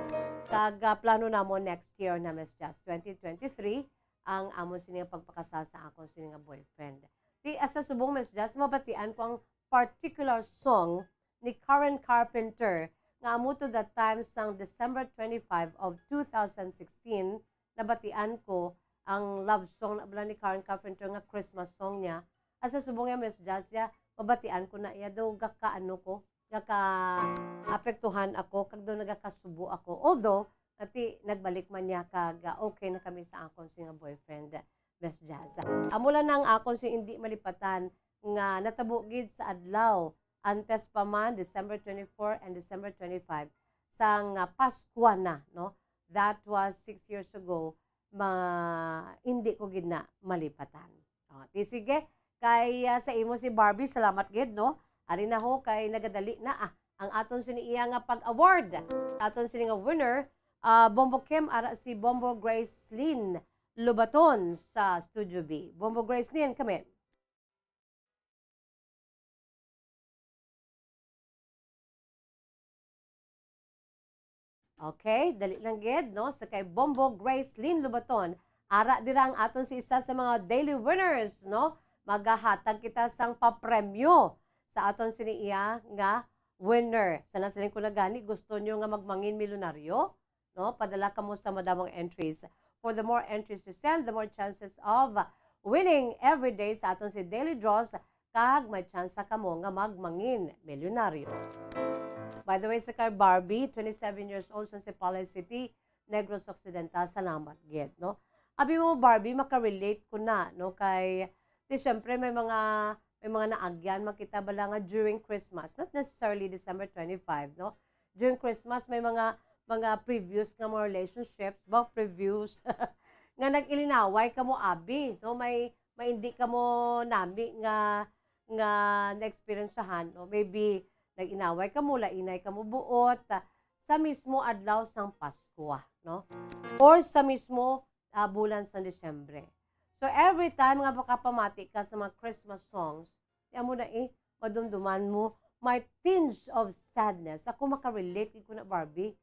Kag, ah, plano namon next year na, Miss Jazz, twenty twenty-three, ang amon sini nga pagpakasal sa akon sini nga boyfriend. Ti hasta subong, Miss Jazz, mabatian ko ang particular song ni Karen Carpenter nga amo to that time sang December twenty-five of two thousand sixteen, nabatian ko ang love song na bala ni Karen Carpenter nga Christmas song niya. Hasta subong ya, Miss Jazz, ya, mabatian ko na iya daw gakaano ko, naka-apektuhan ako, kag daw nagakasubo ako. Although, ati, nagbalik man niya, kag, ah, okay na kami sa akon siya nga boyfriend, Miss Jazz. Amo lang na ang akon siya hindi malipatan nga natabo gid sa adlaw, antes pa man, December twenty-four and December twenty-five, sang, ah, Paskwa na, no? That was six years ago, ma-, hindi ko gid na malipatan. O, ti sige, kay, ah, sa imo si Barbie, salamat gid, no? Ari na ho, kay nagadali na, ah, ang aton sini iya nga pag-award. Aton sini nga winner, ah, Bombo Kim, ara si Bombo Grace Lynn Lubaton sa Studio B. Bombo Grace Lynn, kami. Okay, dali lang gid, no? Sa kay Bombo Grace Lynn Lubaton, ara dira ang aton si isa sa mga daily winners, no? Magahatag kita sang papremyo sa aton sini iya nga winner. Sa nasiling ko na gani, gusto nyo nga magmangin milyonaryo? No? Padala kamo sa madamong entries. For the more entries you send, the more chances of winning every day sa aton si daily draws, kag may tsansa kamo nga magmangin milyonaryo. By the way, sa kay Barbie, twenty-seven years old, sa Sipalay City, Negros Occidental. Salamat gid, no? Abi mo, Barbie, makarelate ko na, no? Kay, di, syempre, may mga, may mga naagyan man kita bala nga during Christmas, not necessarily December twenty-five, no? During Christmas, may mga, mga previous nga mga relationships, ba, previous, nga nag-ilinaway kamo, abi, no? May, may hindi kamo nami nga, nga naeksperiensyahan, no? Maybe nag-inaway kamo, lainay kamo buot, ah, sa mismo adlaw sang Paskwa, no? Or sa mismo, ah, bulan sang Disyembre. So, every time nga makapamati ka sa mga Christmas songs, di amo na, eh, madumduman mo, may tinge of sadness. Ako, makarelate gid ko na, Barbie.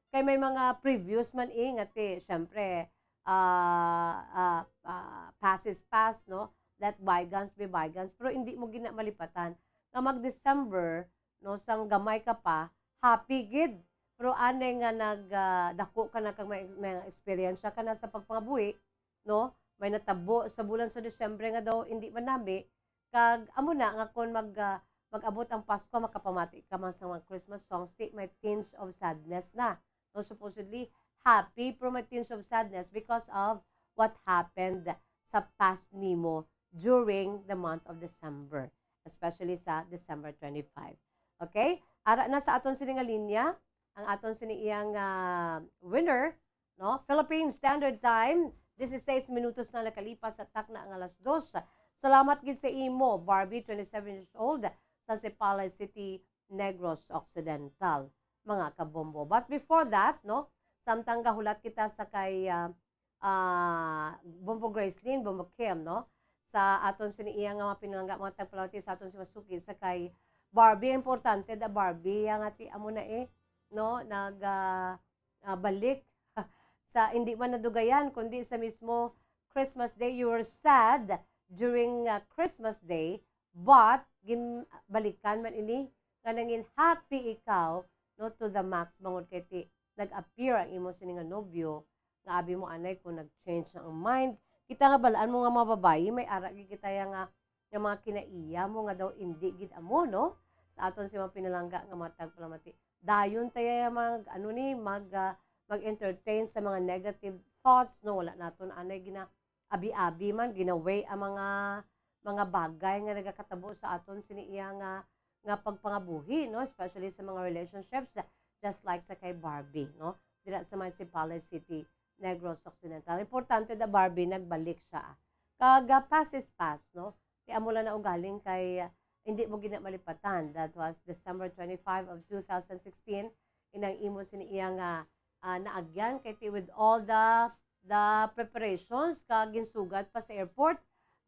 Kay may mga previous man, eh, nga ti, syempre, ah, ah, ah, past is past, no? Let bygones be bygones. Pero hindi mo gina malipatan nga mag-December, no, sang gamay ka pa, happy gid. Pero anay nga nag, ah, dako ka na kag may, may eksperyensya ka na sa pagpangabuhi, no? May natabo sa bulan sa Disyembre nga daw hindi man nami, kag amo na nga kon mag, ah, mag-abot ang Pasko, makapamati ka man sa mga Christmas songs, ti may tinge of sadness na. No, supposedly happy, pero may tinge of sadness because of what happened sa past nimo during the month of December, especially sa December twenty-five. Okay? Ara na sa aton sini nga linya, ang aton sini iyang, ah, winner, no? Philippine Standard Time, dieciséis minutos na nakalipas sa takna nga alas dos. Salamat gid sa imo, Barbie, twenty-seven years old, sa Sipalay City, Negros Occidental, mga kabombo. But before that, no, samtang gahulat kita sa kay, ah, ah, Bombo Gracelyn, Bombo Kim, no, sa aton sini iya nga mga pinalangga, mga tagpalamati sa aton si Masuki, sa kay Barbie, importante da Barbie, yang ati amo na, eh, no, nag, ah, ah, balik sa hindi man nadugayan, kundi sa mismo Christmas Day. You were sad during, ah, Christmas Day, but gin-, balikan man ini nga nangin happy ikaw, no, to the max, bangod kay ti nag-appear ang imo sini nga nobyo, nga abi mo anay kung nag-change na ang mind. Kita nga balaan mo nga mga babayi, may ara gid kita ya nga, nga mga kinaiya mo nga daw indi gid amo, no? Sa aton si mga pinalangga nga mga tagpalamati. Dayon ta ya mag, ano ni, mag, ah, mag-entertain sa mga negative thoughts, no? Wala naton anay gina-, abi-abi man, ginaway ang mga, mga bagay nga nagakatabo sa aton sini iya nga, nga pagpangabuhi, no? Especially sa mga relationships, just like sa kay Barbie, no? Dira sa Municipal City, Negros Occidental. Importante da Barbie, nagbalik siya. Kag, ah, past is past, no? Kay amo lang na ugaling kay, ah, hindi mo gina malipatan. That was December twenty-five of two thousand sixteen. Inang imo sini iya nga, ah, naagyan kay ti with all the, the preparations ka ginsugad pa sa airport.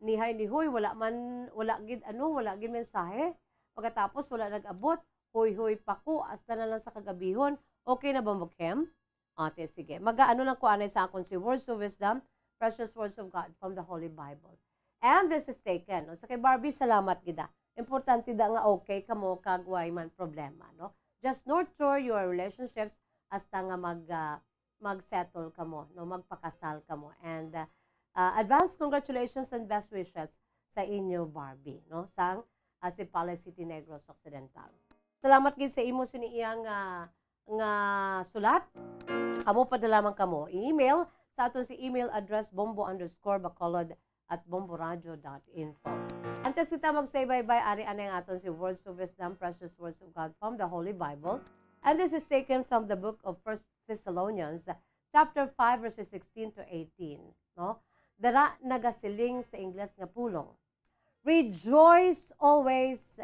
Nihay nihoy, wala man, wala gid ano, wala gid mensahe. Pagkatapos, wala nag-abot. Hoy-hoy pa ko, hasta na lang sa kagabihon. Okay na ba, Ma'am Kim? Ate, sige. Mag-aano lang ko anay sa akon si Words of Wisdom, Precious Words of God from the Holy Bible. And this is taken. No? Sa kay Barbie, salamat gid, ah. Importante da nga okay kamo kag way man problema, no? Just nurture your relationships hasta nga mag, ah, mag-settle kamo, no? Magpakasal kamo. And, ah, ah, advance congratulations and best wishes sa inyo, Barbie, no? Sang, ah, Sipalay City, Negros Occidental. Salamat gid sa imo sini iya nga, nga sulat. Kamo pa lamang kamo. I-email sa aton si email address, bombo underscore bacolod at bomboradio dot info. Antes kita magsaybaybay, ari anay ang aton si Words of Wisdom, Precious Words of God from the Holy Bible. And this is taken from the book of First Thessalonians, chapter five, verses sixteen to eighteen, no? Dara nagasiling sa Ingles nga pulong, "Rejoice always,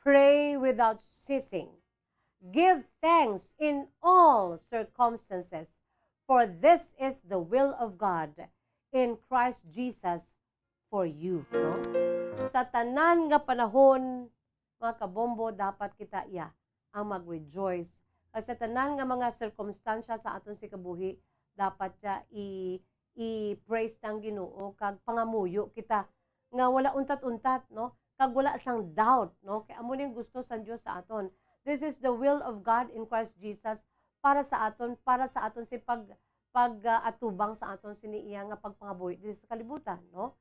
pray without ceasing. Give thanks in all circumstances, for this is the will of God in Christ Jesus for you." No? Sa tanan nga panahon, mga kabombo, dapat kita iya ang mag-rejoice. Kag sa tanan nga mga sirkumstansya sa aton si kabuhi, dapat siya i-, i-praise ta ang Ginoo kag pangamuyo kita nga wala untat-untat, no? Kag wala sang doubt, no? Kay amo ning gusto sang Dios sa aton. This is the will of God in Christ Jesus para sa aton, para sa aton si pag, pag, ah, atubang sa aton sini iya nga pagpangabuhi diri sa kalibutan, no?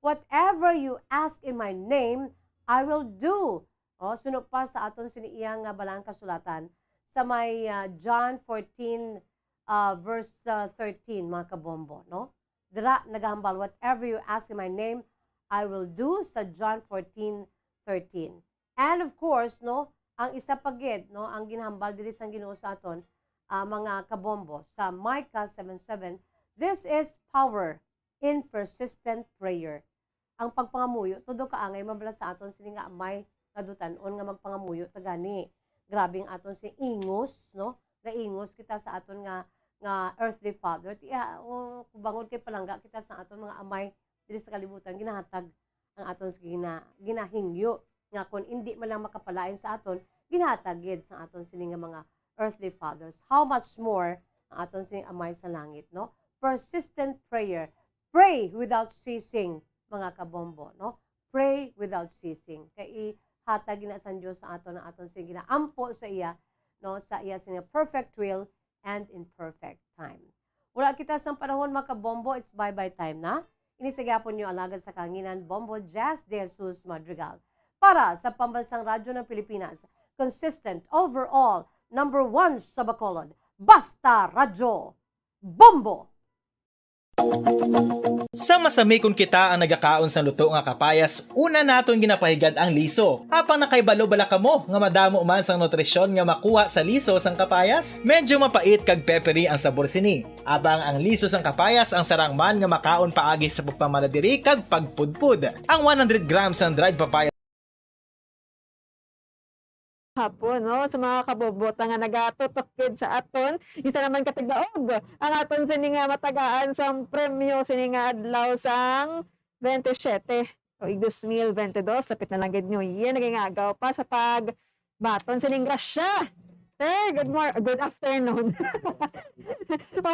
"Whatever you ask in my name, I will do." O, suno pa sa aton sini iya nga Balaan Kasulatan, sa may, ah, John fourteen, ah, verse, ah, thirteen, mga kabombo, no? Dira nagahambal, "Whatever you ask in my name, I will do," sa John fourteen thirteen. And of course, no, ang isa pa gid, no, ang ginahambal diri sang Ginoo sa aton, ah, mga kabombo, sa Micah seven seven, "This is power in persistent prayer." Ang pagpangamuyo, todo kaangay man bala sa aton sini nga amay nga dutan-on nga magpangamuyo ta gani. Grabe ang aton si ingos, no? Gaingos kita sa aton nga, nga earthly father. Ti, ah, o, bangod kay palangga kita sa aton mga amay diri sa kalibutan, ginahatag ang aton sa gina-, ginahingyo nga kon indi man lang makapalain sa aton, ginahatag gid sa aton sini nga mga earthly fathers. How much more ang aton sini Amay sa langit, no? Persistent prayer. Pray without ceasing, mga kabombo, no? Pray without ceasing. Kay ihatag gina sang Dios sa aton ang aton sini ginaampo sa iya, no? Sa iya sini perfect will and in perfect time. Wala kita sang panahon, mga kabombo, it's bye-bye time na. Ini sa gihapon niyo alagad sa kahanginan, Bombo Jazz de Jesus Madrigal. Para sa Pambansang Radyo ng Pilipinas, consistent, overall, number one sa Bacolod. Basta Radyo, Bombo! Sa masamikon kita ang nagakaon sang luto nga kapayas, una naton ginapahigad ang liso. Apang nakahibalo bala kamo nga madamo man sang nutrisyon nga makuha sa liso sang kapayas? Medyo mapait kag peppery ang sabor sini. Apang ang liso sang kapayas ang sarang man nga makaon paagi sa pagpamanadiri kag pagpudpod. Ang one hundred grams sang dried papaya hapon, no? Sa mga kabobota nga nagatutok gid sa aton, isa naman ka tigdaog ang aton sini nga matagaan sang premyo sini nga adlaw sang twenty-seven o igdos mil twenty-two, lapit na lang gid New Year, nagingagaw pa sa pagbaton sining grasya. Sir, good mor-, good afternoon. Ako,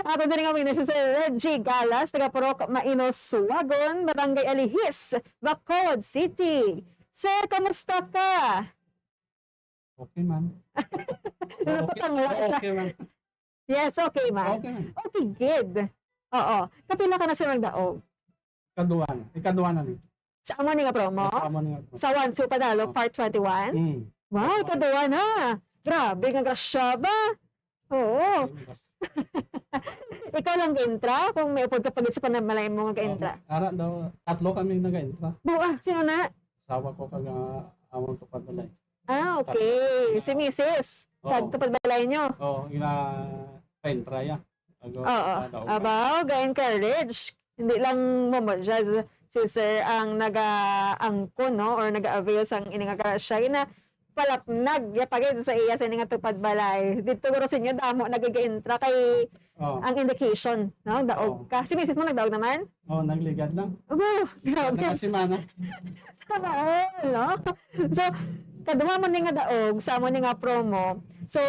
aton sini nga winner si Sir Reggie Galas, taga Purok Mainos, Suwagon, Barangay Alihis, Bacolod City. Sir, kamusta ka? Okay, ma'am. Napatangla siya. Okay, ma'am. Yes, okay, ma'am. Okay, ma'am. Okay, good. Oo. Kapila ka na, sir, nagdaog? Ikaduha na. Ikaduha na ni. Sa amo ni nga promo? Sa amo ni nga promo. Sa One Two Panalo, Oo. Part twenty-one? Mm. Wow, Oo. ikaduha na. Grabe nga grasya ba? Oo. Ay, may kas- Ikaw lang ga-entra? Kung may upod ka pag sa panamalayan mo nga ga-entra? Oo. Ara daw, tatlo kami naga-entra. Buwa, sino na? Asawa ko kag, ah, among tupad balay. Ah, okay. Si misis, Oo. Kag tupad balay nyo? Oo, ina-entra ya. Ago, Oo. ah, daog ka. Abaw, ga-encourage. Hindi lang mo, mo, just si sir ang naga-angkon, no? Or naga-avail sang ini nga grasya. Ina-, palapnag, ya pagid sa iya sa ini nga tupad balay. Dito guro sa inyo, damo nagig-entra kay Oo. ang indication, no? Daog Oo. ka. Si misis mo nagdaog naman? Oo, nagligad lang. Aba, grabe. Kada semana. Sana all, no? So, kaduha mo ni nga daog, sa mo ni nga promo. So,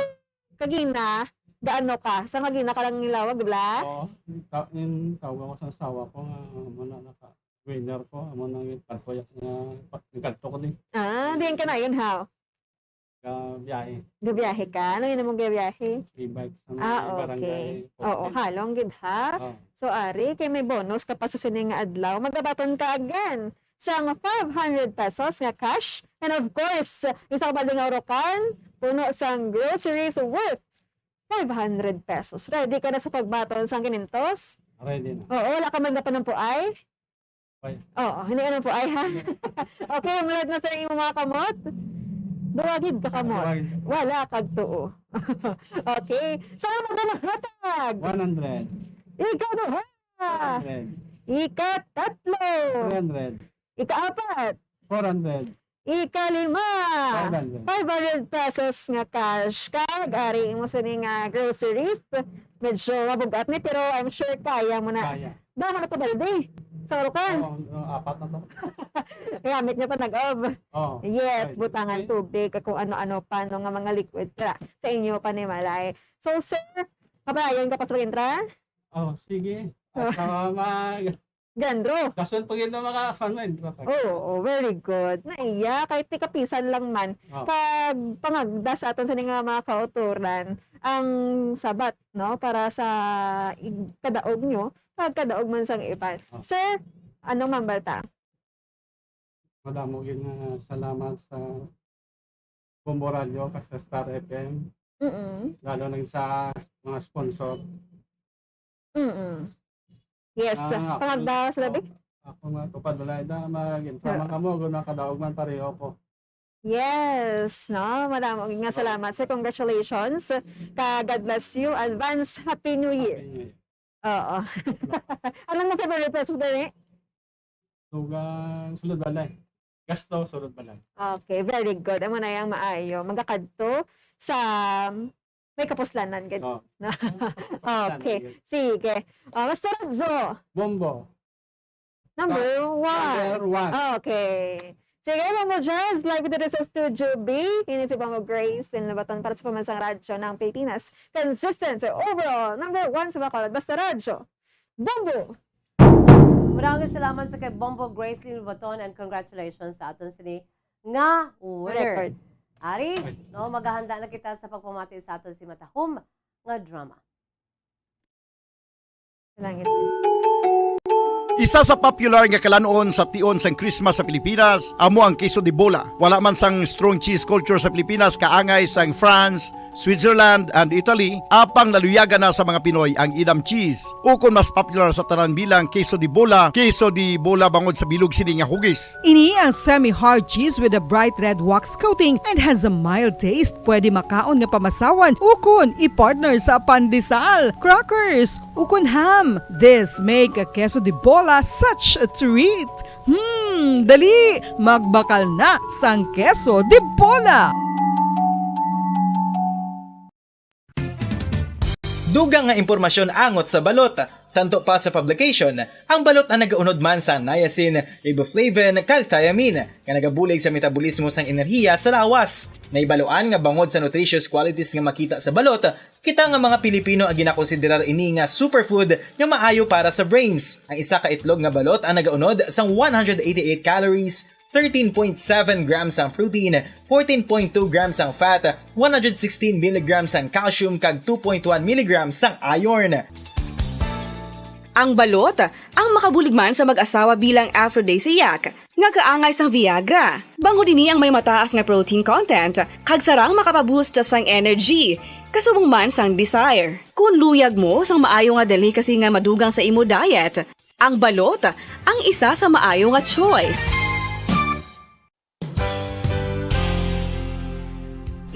kagina, gaano ka? Sa kagina ka lang nilawag, bla? Oo. Ta-, yung tawag ako sa asawa ko nga, ano, naka, winner ko, amo nang yung kadto, yung kadto ko din. Ah, diyan ka na yun, how? Gabiyahe. Gabiyahe ka? Ano yun among gabiyahe? E-bike sa may Ah, barangay okay. Oo, Fourteen. Halong gid, ha? Oh. So, ari, kay may bonus ka pa sa sini nga adlaw. Magabaton ka again. sang five hundred pesos nga cash. And of course, isa ka balde nga urukan, puno sang groceries worth five hundred pesos. Ready ka na sa pagbaton sang kinentos? Ready na. Oo, wala ka man na panampuay? Ay. Oo, hindi ka na po ay, ha? Okay, mulat na sa imong mga kamot. Duwagid ka kamot. Duwagid. Wala kag tuo. Okay. So, ano ba naghatag? One hundred. Ikaduha. One hundred. Ikatatlo. Three hundred. Ikaapat. Four hundred. Ikalima. Five hundred. Five hundred pesos nga cash. Kag ari imo sini nga groceries. Medyo mabugat ni, pero I'm sure kaya mo na. Kaya. Damo na to, balde. Sa urukan. Oo, oo, apat na to. Gamit niya pa nag-ob. Oo. Yes, ay, butangan okay. Tubig, kung ano-ano pa, no, nga mga liquid sa, sa inyo panimalay. So, sir, kabayan ka pa sa pag-intra? Oh, sige. At, ah, mag- Gandro. Dason pa gid na maka-, ano, intro pa. Oo, oo, very good. Naiya, kahit ti kapisan lang man. Oh. Kag pangagda sa aton sa nga mga kauturan, ang sabat, no, para sa ig-, kadaog nyo, kag kadaog man sang iban. Oh. Sir, anong mambalta? Madamo gyud nga salamat sa Bombo Radio, kag sa Star F M. Mm-mm. Lalo na sa mga sponsor. Mm-mm. Yes, ah, ako, pangagda sa labi? Ako, ako nga, tupad wala ida, mag-intro man kamo, kung nakadaog man pareho ko. Yes, no? Madamo nga salamat, sir. Congratulations. Ka, God bless you. Advance Happy New Year. Happy New Year. Oo. Anong nasa request gani? Tugang sulod balay. Gasto, sulod balay. Okay, very good. Amo na yang maayo. Magakadto sa may kapuslanan gid. Oh. Okay. Sige. Oh, Master Radyo. Bombo. Number one. Number one. Okay. Sige, Bombo Jazz, live dito sa Studio B. Ini si Bombo Grace, Lynn Labaton para sa Pamansang Radyo ng Pilipinas. Consistent or overall, number one sa Bacolod. Basta Radyo. Bombo! Maraming salamat sa kay Bombo Grace Lynn Labaton and congratulations sa aton sini nga winner. Record. Ari, no, maghahanda na kita sa pagpamati sa aton si Matahom nga drama. Langit. Isa sa popular nga kalan-on sa tion sang Christmas sa Pilipinas amo ang queso de bola. Wala man sang strong cheese culture sa Pilipinas kaangay sang France, Switzerland, and Italy, apang naluyagan na sa mga Pinoy ang Edam cheese, ukon mas popular sa tanan bilang queso de bola, queso de bola bangod sa bilog sini nga hugis. Ini ang semi-hard cheese with a bright red wax coating and has a mild taste. Pwede makaon nga pamasawan ukon i-partner sa pandesal, crackers, ukon ham. This make a queso de bola such a treat. Hmm, dali, magbakal na sang queso de bola. Dugang nga impormasyon angot sa balot. Santo pa sa publication, ang balot ang nagaunod man sa niacin, riboflavin, kag thiamine, nga nagabulig sa metabolismo sang enerhiya sa lawas. Nahibaluan nga bangod sa nutritious qualities nga makita sa balot, kita nga mga Pilipino ang ginakonsiderar ini nga superfood nga maayo para sa brains. Ang isa ka itlog nga balot ang nagaunod sang one hundred eighty-eight calories, thirteen point seven grams ang protein, fourteen point two grams ang fat, one hundred sixteen milligrams ang calcium, kag two point one milligrams ang iron. Ang balot, ang makabulig man sa mag-asawa bilang aphrodisiac, nga kaangay sang Viagra. Bangod ini ang may mataas nga protein content, kag sarang makapaboost sang energy, kasubong man sang desire. Kung luyag mo sang maayo nga delicacy nga madugang sa imo diet, ang balot ang isa sa maayo nga choice.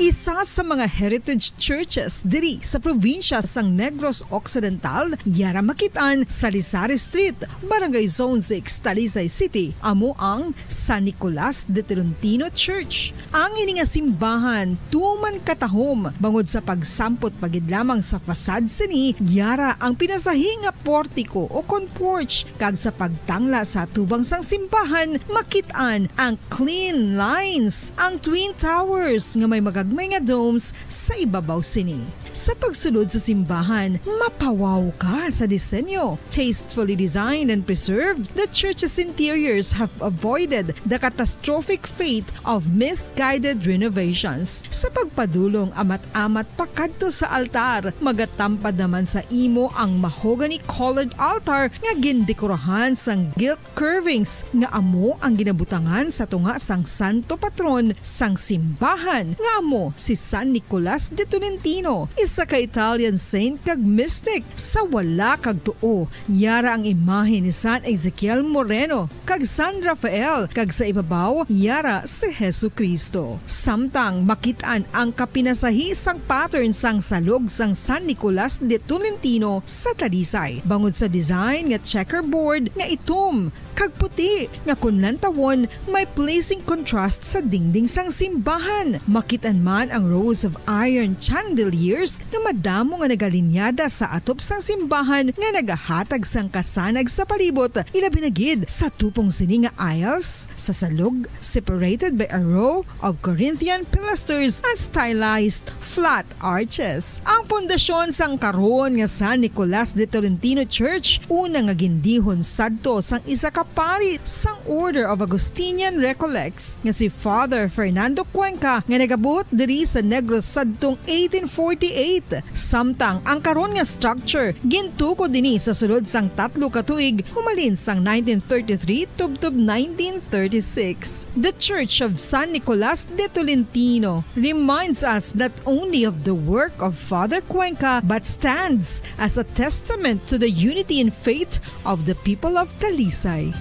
Isa sa mga heritage churches diri sa probinsya sang Negros Occidental, yara makit-an sa Rizal Street, Barangay Zone six, Talisay City, amo ang San Nicolas de Tolentino Church. Ang ini nga simbahan tuman katahom bangod sa pagsampot pa gid lamang sa facade sini, yara ang pinasahi nga portiko o kon porch, kag sa pagtangla sa atubang sang simbahan makit-an ang clean lines, ang twin towers nga may magagmay nga domes sa ibabaw sini. Sa pagsulod sa simbahan, mapawaw ka sa disenyo. Tastefully designed and preserved, the church's interiors have avoided the catastrophic fate of misguided renovations. Sa pagpadulong amat-amat pakadto sa altar, magatampad naman sa imo ang mahogany-colored altar nga gindekorahan sang gilt curvings nga amo ang ginabutangan sa tunga sang santo patron sang simbahan, nga amo si San Nicolas de Tolentino, isa ka Italian saint kag mystic. Sa wala kag tuo, yara ang imahe ni San Ezekiel Moreno kag San Rafael, kag sa ibabaw, yara si Jesu-Cristo. Samtang makit-an ang kapinasahi sang pattern sang salog sang San Nicolas de Tolentino sa Talisay, bangod sa design nga checkerboard nga itom kag puti, nga kon lantawon, may pleasing contrast sa dingding sang simbahan. Makit-an man ang rows of iron chandeliers nga madamo nga nagalinyada sa atop sang simbahan nga nagahatag sang kasanag sa palibot, ilabi na gid sa tupong sini nga aisles sa salog, separated by a row of Corinthian pilasters and stylized flat arches. Ang pundasyon sang karon nga San Nicolas de Tolentino Church, una nga gindihon sadto sang isa ka pari sang Order of Augustinian Recollects nga si Father Fernando Cuenca, nga nagabuot diri sa Negros sadtong eighteen forty-eight. Samtang ang karon nga structure gintukod ini sa sulod sang tatlo ka tuig, humalin sang nineteen thirty-three tubtob nineteen thirty-six. The Church of San Nicolas de Tolentino reminds us not only of the work of Father Cuenca, but stands as a testament to the unity and faith of the people of Talisay.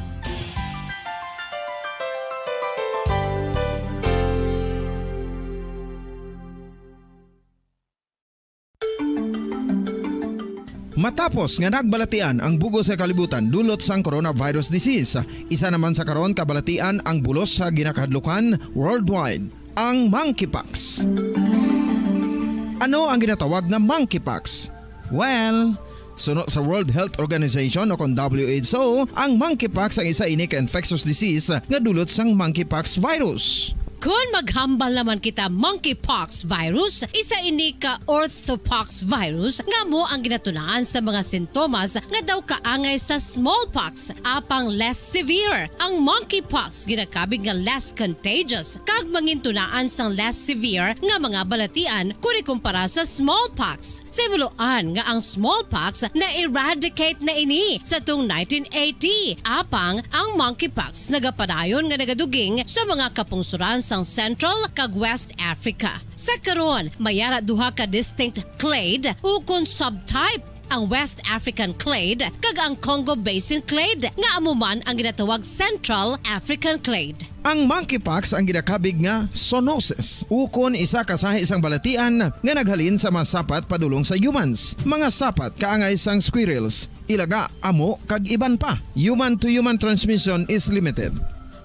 Matapos nga nagbalatian ang bug-os nga kalibutan dulot sang coronavirus disease, isa naman sa karon kabalatian ang bulos sa ginakahadlukan worldwide, ang monkeypox. Ano ang ginatawag nga monkeypox? Well, suno sa World Health Organization o kon W H O, ang monkeypox ang isa ini ka infectious disease nga dulot sang monkeypox virus. Kon maghambal naman kita monkeypox virus, isa ini ka orthopox virus nga amo ang ginatunaan sa mga sintomas nga daw kaangay sa smallpox, apang less severe. Ang monkeypox ginakabig nga less contagious kag mangintunaan sang less severe nga mga balatian kon ikumpara sa smallpox. Sa himuloan nga ang smallpox na-eradicate na ini sa tong nineteen eighty, apang ang monkeypox nagapadayon nga nagaduging sa mga kapungsoran sang Central kag West Africa. Sa karon, may ara duha ka distinct clade ukon subtype, ang West African clade kag ang Congo Basin clade, nga amo man ang ginatawag Central African clade. Ang monkeypox ang ginakabig nga zoonosis, ukon isa ka sahi sang balatian nga naghalin sa mga sapat padulong sa humans, mga sapat kaangay sang squirrels, ilaga, amo, kag iban pa. Human-to-human transmission is limited.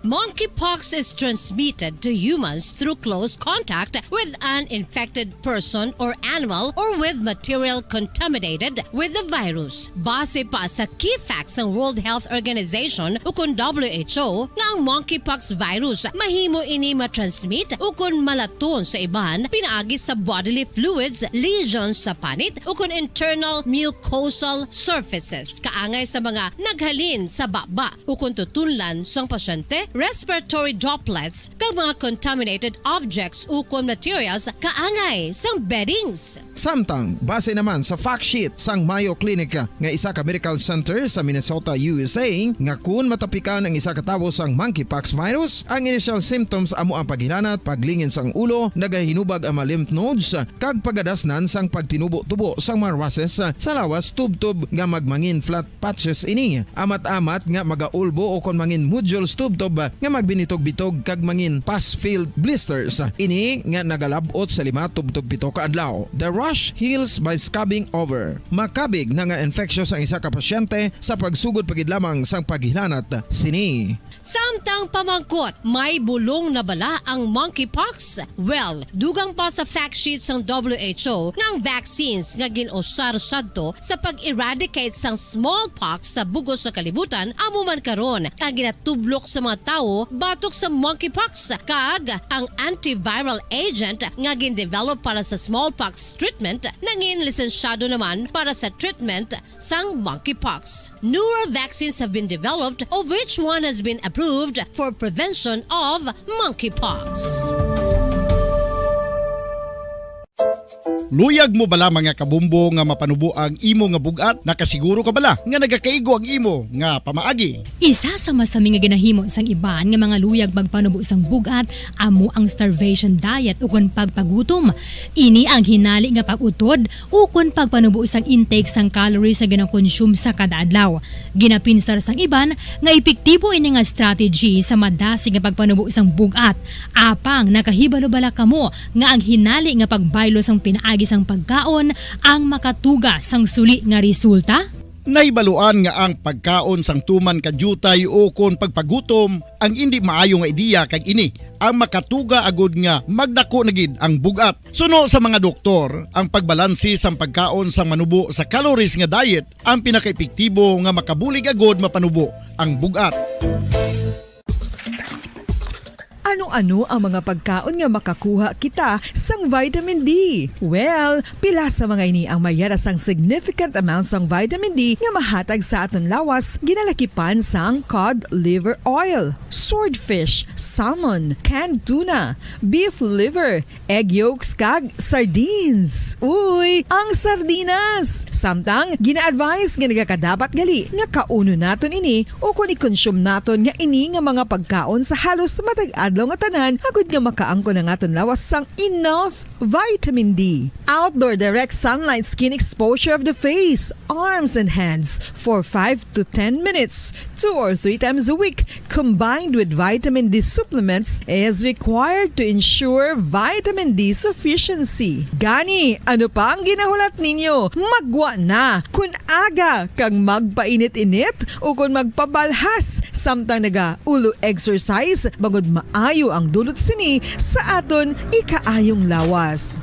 Monkeypox is transmitted to humans through close contact with an infected person or animal or with material contaminated with the virus. Base pa sa key facts sang World Health Organization ukon W H O nga ang monkeypox virus mahimo ini matransmit ukon malaton sa iban pinaagi sa bodily fluids, lesions sa panit ukon internal mucosal surfaces kaangay sa mga naghalin sa baba ukon tutunlan sang pasyente, respiratory droplets, kag mga contaminated objects ukon materials kaangay sang beddings. Samtang, base naman sa fact sheet sang Mayo Clinic nga isa ka medical center sa Minnesota, U S A, nga kun matapikan ang isa ka tawo sang monkeypox virus, ang initial symptoms amo ang paghilanat, paglingin sang ulo, nagahinubag ang mga lymph nodes, kag pagadasnan sang pagtinubo-tubo sang mga rushes sa lawas tubtob nga magmangin flat patches ini. Amat-amat nga magaulbo ukon mangin nodules tubtob nga magbinitog-bitog kag mangin pus-filled blisters. Ini nga nagalab-ot sa lima tubtob pito ka adlaw. The rash heals by scabbing over. Makabig na nga infectious ang isa ka pasyente sa pagsugod pa gid lamang sang paghilanat sini. Samtang pamangkot, may bulong na bala ang monkeypox? Well, dugang pa sa fact sheet sang W H O nga ang vaccines nga gin-usar sadto sa pag-eradicate sang smallpox sa bug-os nga kalibutan amo man karon ang ginatublok sa mga tawo batok sa monkeypox, kag ang antiviral agent nga gin-develop para sa smallpox treatment nangin lisensyado naman para sa treatment sang monkeypox. Newer vaccines have been developed, of which one has been approved for prevention of monkeypox. Luyag mo bala, mga kabumbo, nga mapanubo ang imo nga bug-at? Nakasiguro ka bala nga nagakaigo ang imo nga pamaagi? Isa sa masami nga ginahimo sang iban nga mga luyag magpanubo sang bug-at amo ang starvation diet ukon pagpagutom. Ini ang hinali nga pag-utod ukon pagpanubo sang intake sang calories nga ginakonsume sa kada adlaw. Ginapinsar sang iban nga epektibo ini nga strategy sa madasig nga pagpanubo sang bug-at. Apang nakahibalo bala kamo nga ang hinali nga pagbaylo sang pinaagi sang pagkaon ang makatuga sang suli nga resulta? Nahibaluan nga ang pagkaon sang tuman ka diutay ukon pagpagutom ang indi maayo nga ideya, kag ini ang makatuga agud nga magdako na gid ang bug-at. Suno sa mga doktor, ang pagbalanse sang pagkaon sang manubo sa calories nga diet ang pinakaepektibo nga makabulig agud mapanubo ang bug-at. Ano-ano ang mga pagkaon nga makakuha kita sang vitamin D? Well, pila sa mga ini ang may yara sang significant amount sang vitamin D nga mahatag sa aton lawas, ginalakipan sang cod liver oil, swordfish, salmon, canned tuna, beef liver, egg yolks, kag sardines. Uy, ang sardinas! Samtang, gina-advise nga nagakadapat gali nga kaunon naton ini ukon i-consume naton nga ini nga mga pagkaon sa halos matag adlaw nga tanan, agud nga makaangkon ang aton lawas sang enough vitamin D. Outdoor direct sunlight skin exposure of the face, arms, and hands for five to ten minutes, two or three times a week, combined with vitamin D supplements, is required to ensure vitamin D sufficiency. Gani, ano pa ang ginahulat ninyo? Maggwa na! Kun aga kag magpainit-init ukon magpabalhas samtang naga-ulo exercise, bangod maayo ang dulot sini sa aton ikaayong lawas.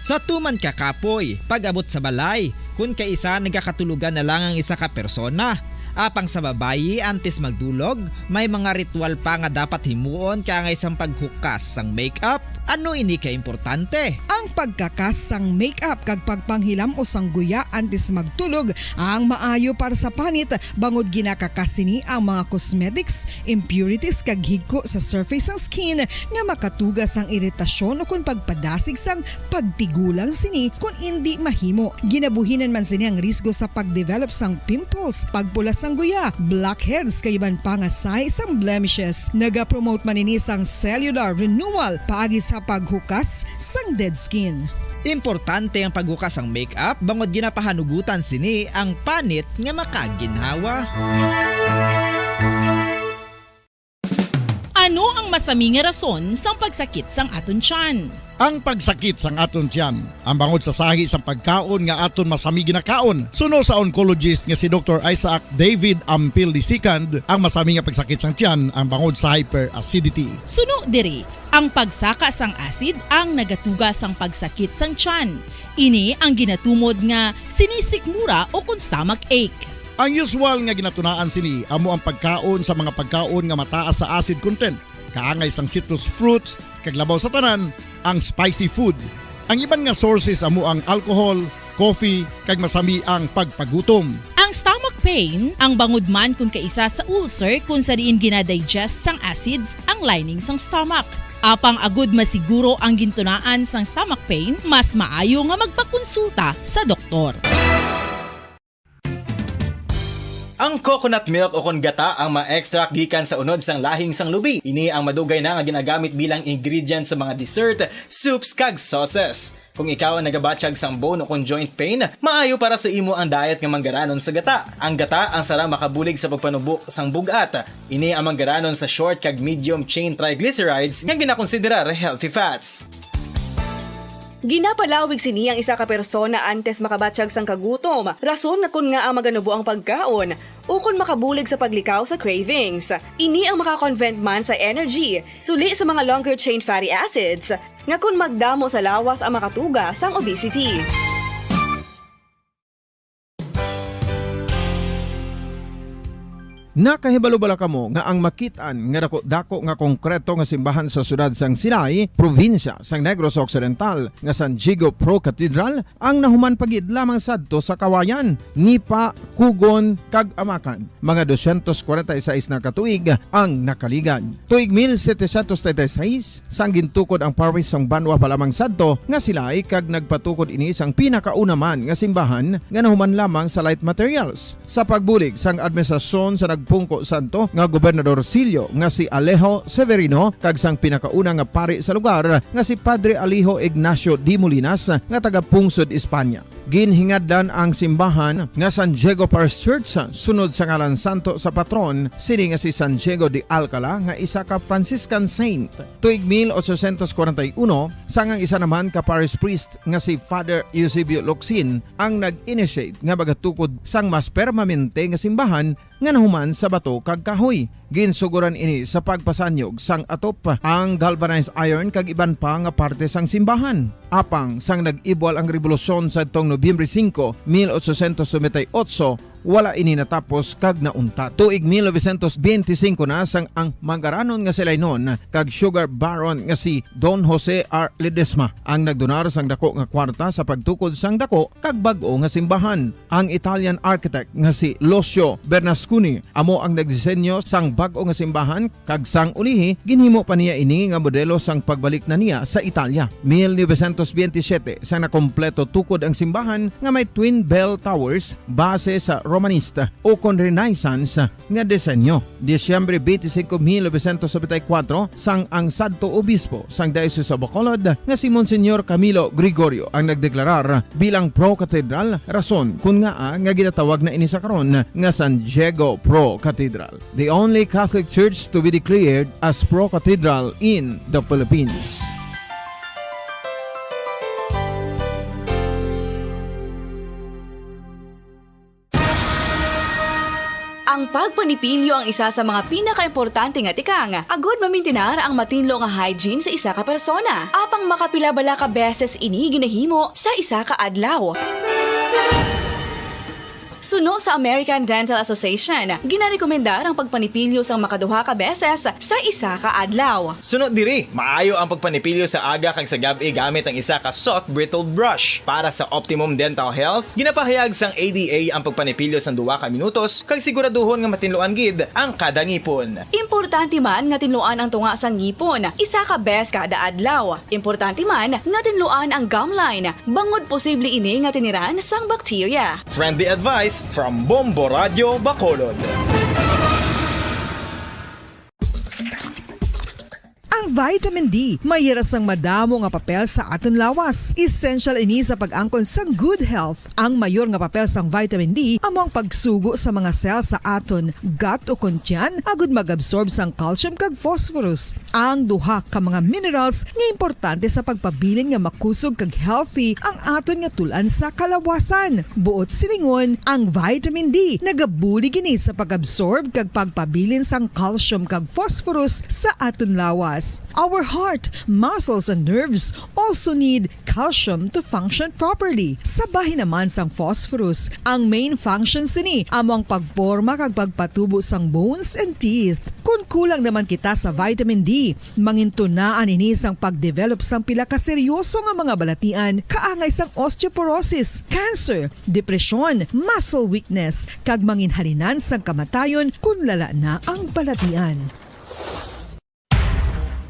Sa tuman ka kapoy, pag-abot sa balay, kun kaisa nagakatulogan na lang ang isa ka persona. Apang sa babayi, antes magdulog, may mga ritual pa nga dapat himuon kaangay sang paghukas sang makeup. Ano ini ka importante? Ang pagkakas sang makeup kag pagpanghilam-os sang guya antes magtulog ang maayo para sa panit, bangod ginakakas sini ang mga cosmetics, impurities, kag higko sa surface sang skin nga makatuga sang iritasyon ukon pagpadasig sang pagtigulang sini kon indi mahimo. Ginabuhinan man sini ang risgo sa pagdevelop sang pimples, pagpula sang guya, blackheads, kag iban pa nga sahi sang blemishes. Nagapromote man ini sang cellular renewal paagi sa paghukas sang dead skin. Importante ang paghukas sang makeup bangod ginapahanugutan sini ang panit nga makaginhawa. Ano ang masami nga rason sang pagsakit sang aton tiyan? Ang pagsakit sang aton tiyan, ang bangod sa sahi sang pagkaon nga aton masami ginakaon. Suno sa oncologist nga si Doktor Isaac David Ampil the second, ang masami nga pagsakit sang tiyan ang bangod sa hyperacidity. Suno diri, ang pagsaka sang acid ang nagatuga sang pagsakit sang tiyan. Ini ang ginatumod nga sinisikmura ukon stomach ache. Ang usual nga ginatunaan sini amo ang pagkaon sa mga pagkaon nga mataas sa acid content, kaangay sang citrus fruits, kag labaw sa tanan, ang spicy food. Ang iban nga sources amo ang alcohol, coffee, kag masami ang pagpagutom. Ang stomach pain, ang bangod man kon kaisa sa ulcer kon sa diin ginadigest sang acids ang lining sang stomach. Apang agud masiguro ang gintunaan sang stomach pain, mas maayo nga magpakonsulta sa doktor. Ang coconut milk ukon gata ang ma-extract gikan sa unod sang lahing sang lubi. Ini ang madugay na nga ginagamit bilang ingredient sa mga dessert, soups, kag sauces. Kung ikaw ang nagabatyag sang bone ukon joint pain, maayo para sa imo ang diet nga manggaranon sa gata. Ang gata ang sarang makabulig sa pagpanubo sang bug-at. Ini ang manggaranon sa short kag medium chain triglycerides nga ginakonsiderar healthy fats. Ginapalawig sini ang isa ka persona antes makabatyag sang kagutom, rason nga kon ngaa maganubo ang pagkaon, ukon makabulig sa paglikaw sa cravings. Ini ang maka-convert man sa energy, suli sa mga longer chain fatty acids, nga kon magdamo sa lawas ang makatuga sang obesity. Nakahibalo bala kamo nga ang makit-an nga dako-dako nga konkreto nga simbahan sa siyudad sang Silay, probinsya sang Negros Occidental, nga San Diego Pro Cathedral, ang nahuman pa gid lamang sadto sa kawayan, nipa, kugon, kag amakan? Mga dosyentos kwarenta y seis na ka tuig ang nakaligad. Tuig mil setecientos treinta y seis, sang gintukod ang parish sang banwa pa lamang sadto nga Silay, kag nagpatukod ini sang pinakauna man nga simbahan nga nahuman lamang sa light materials. Sa pagbulig sang administrasyon sa nagpungko sadto nga Gobernador Silio nga si Alejo Severino kag sang pinakauna nga pari sa lugar nga si Padre Alejo Ignacio de Molinas nga taga Pungsod, Espanya. Ginhingadlan ang simbahan nga San Diego Parish Church sunod sa ngalan santo sa patron sini nga si San Diego de Alcala nga isa ka Franciscan saint. Tuig mil ochocientos kwarenta y uno, sang ang isa naman ka parish priest nga si Father Eusebio Locsin ang nag-initiate nga magatukod sang mas permanente nga simbahan nga nahuman sa bato kag kahoy. Ginsugoran ini sa pagpasanyog sang atop, ang galvanized iron kag iban pa nga parte sang simbahan. Apang sang nag-ibwal ang rebolusyon sadtong Nobyembre singko, mil ochocientos noventa y ocho, wala ini natapos kag nauntat. Tuig mil novecientos benti singko na sang ang manggaranon nga si Lainon kag sugar baron nga si Don Jose R. Ledesma ang nagdonar sang dako nga kwarta sa pagtukod sang dako kag bag-o nga simbahan. Ang Italian architect nga si Lucio Bernasconi amo ang nagdisenyo sang bag-o nga simbahan, kag sang ulihi ginhimo pa niya ini nga modelo sang pagbalik na niya sa Italia. Mil novecientos benti siyete, sang nakompleto tukod ang simbahan nga may twin bell towers base sa Romanista o kon Renaissance nga disenyo. Disyembre twenty-five, mil novecientos noventa y cuatro, sang ang sadto obispo sang Diocese of Bacolod nga si Monsignor Camilo Gregorio ang nagdeklarar bilang Pro Cathedral, rason kun ngaa nga ginatawag na ini sa karon nga San Diego Pro Cathedral, the only Catholic church to be declared as Pro Cathedral in the Philippines. Ang pagpanipilyo ang isa sa mga pinakaimportante nga tikang agud mamintinar ang matinlo nga hygiene sa isa ka persona. Apang makapila bala ka beses ini ginahimo sa isa ka adlaw? Suno sa American Dental Association, ginarekomendar ang pagpanipilyo sang makaduha ka beses sa isa ka adlaw. Suno diri, maayo ang pagpanipilyo sa aga kag sa gab-i gamit ang isa ka soft bristled brush. Para sa optimum dental health, ginapahayag sang A D A ang pagpanipilyo sang duha ka minutos kag siguraduhon nga matinluan gid ang kada ngipon. Importante man nga tinluan ang tunga sang ngipon isa ka bes kada adlaw. Importante man nga tinluan ang gum line, bangod posible ini nga tiniran sang bakterya. Friendly advice from Bombo Radio Bacolod. Ang vitamin D may hira sang madamo nga papel sa aton lawas. Essential ini sa pag-angkon sang good health. Ang mayor nga papel sang vitamin D amo ang pagsugo sa mga cell sa aton gut o kon tiyan agud mag-absorb sang calcium kag phosphorus, ang duha ka mga minerals nga importante sa pagpabilin nga makusog kag healthy ang aton nga tul-an sa kalawasan. Buot silingon, ang vitamin D nagabulig ini sa pag-absorb kag pagpabilin sang calcium kag phosphorus sa aton lawas. Our heart, muscles, and nerves also need calcium to function properly. Sa bahin naman sang phosphorus, ang main function sini amo ang pagporma kag pagpatubo sang bones and teeth. Kon kulang naman kita sa vitamin D, mangintunaan ini sang pag-develop sang pila ka seryoso nga mga balatian, kaangay sang osteoporosis, cancer, depresyon, muscle weakness, kag manginhalinan sang kamatayon kon lala na ang balatian.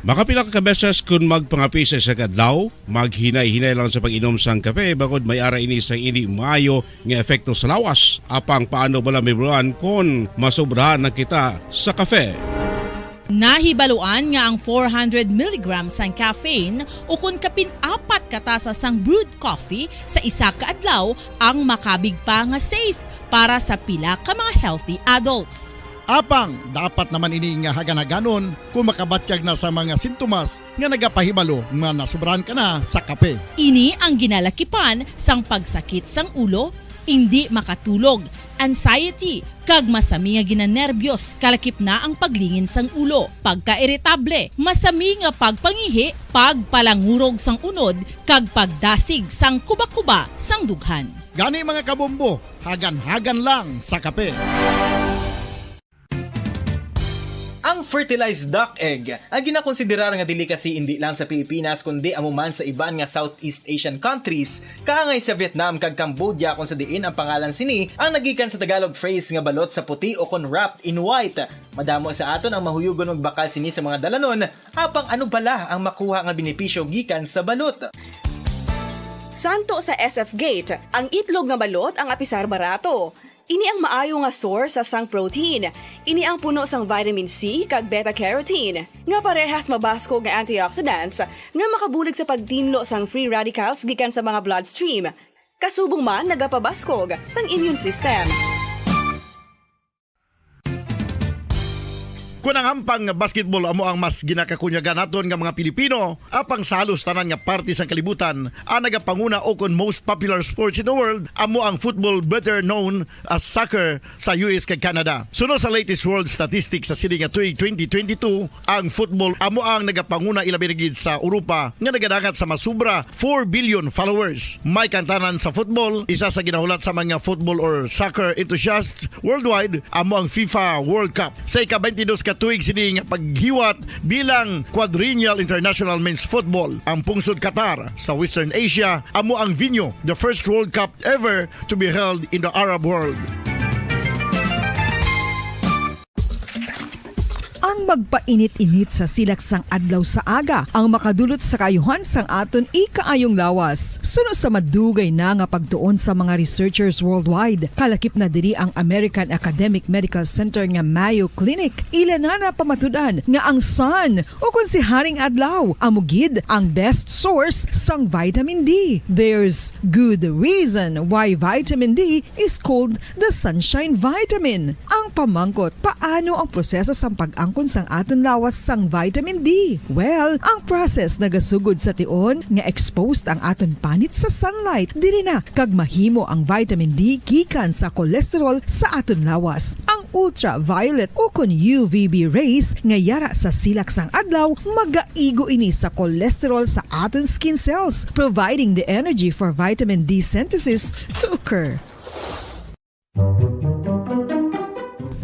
Makapila ka beses kon magpangape sa isa ka adlaw, maghinay-hinay lang sa pag-inom sang kape, bangod may ara ini sang indi maayo nga epekto sa lawas. Apang paano bala mahibaluan kon masobrahan na kita sa kape? Nahibaluan nga ang four hundred milligrams sang caffeine ukon kapin apat ka tasa sang brewed coffee sa isa ka adlaw ang makabig pa nga safe para sa pila ka mga healthy adults. Apang dapat naman ini nga hagan-haganon kon makabatyag na sa mga sintomas nga nagapahibalo nga nasobrahan ka na sa kape. Ini ang ginalakipan sang pagsakit sang ulo, indi makatulog, anxiety, kag masami nga ginanerbyos kalakip na ang paglingin sang ulo, pagkairitable, masami nga pagpangihi, pagpalangurog sang unod, kag pagdasig sang kubakuba sang dughan. Gani, mga kabombo, hagan-hagan lang sa kape. Fertilized duck egg, ang ginakonsiderar nga delicacy indi lang sa Pilipinas kundi amo man sa iban nga Southeast Asian countries, kaangay sa Vietnam kag Cambodia, kung sa diin ang pangalan sini ang nagikan sa Tagalog phrase nga balot sa puti o kon wrapped in white. Madamo sa aton ang mahuyugon magbakal sini sa mga dalanon, apang ano bala ang makuha nga benepisyo gikan sa balot? Santo sa S F Gate, ang itlog nga balot ang apisar barato. Ini ang maayo nga source sa sang protein. Ini ang puno sang vitamin C kag beta-carotene, nga parehas mabaskog nga antioxidants nga makabulig sa pagtinlo sang free radicals gikan sa mga bloodstream. Kasubong man nagapabaskog sang immune system. Kung ang hampang nga basketball amo ang mas ginakakunyagan naton nga mga Pilipino, apang sa halos tanan nga parte sang kalibutan, ang nagapanguna o kon most popular sports in the world amo ang football, better known as soccer, sa U S kag Canada. Suno sa latest world statistics sa sini nga tuig twenty twenty-two, ang football amo ang nagapanguna, ilabi na gid sa Europa nga nagadangat sa masubra four billion followers. May kantanan sa football, isa sa ginahulat sa mga football or soccer enthusiasts worldwide, amo ang FIFA World Cup. Sa ika-twenty-dos ka tuig sini nga paghiwat bilang quadrennial international men's football, ang pungsod Qatar sa Western Asia amo ang venue, the first World Cup ever to be held in the Arab world. Ang magpainit-init sa silak sang adlaw sa aga ang makadulot sa kaayuhan sang aton ikaayong lawas. Suno sa madugay na nga pagtuon sa mga researchers worldwide, kalakip na diri ang American Academic Medical Center nga Mayo Clinic, ila na napamatud-an nga ang sun, o kon si Haring Adlaw, amo gid ang best source sang vitamin D. There's good reason why vitamin D is called the sunshine vitamin. Ang pamangkot, paano ang proseso sang pag-angkon sang aton lawas sang vitamin D? Well, ang process nagasugod sa tion nga exposed ang aton panit sa sunlight diri na, kag mahimo ang vitamin D gikan sa cholesterol sa aton lawas. Ang ultraviolet o kon U V B rays nga yara sa silak sang adlaw magaigo ini sa cholesterol sa aton skin cells, providing the energy for vitamin D synthesis to occur.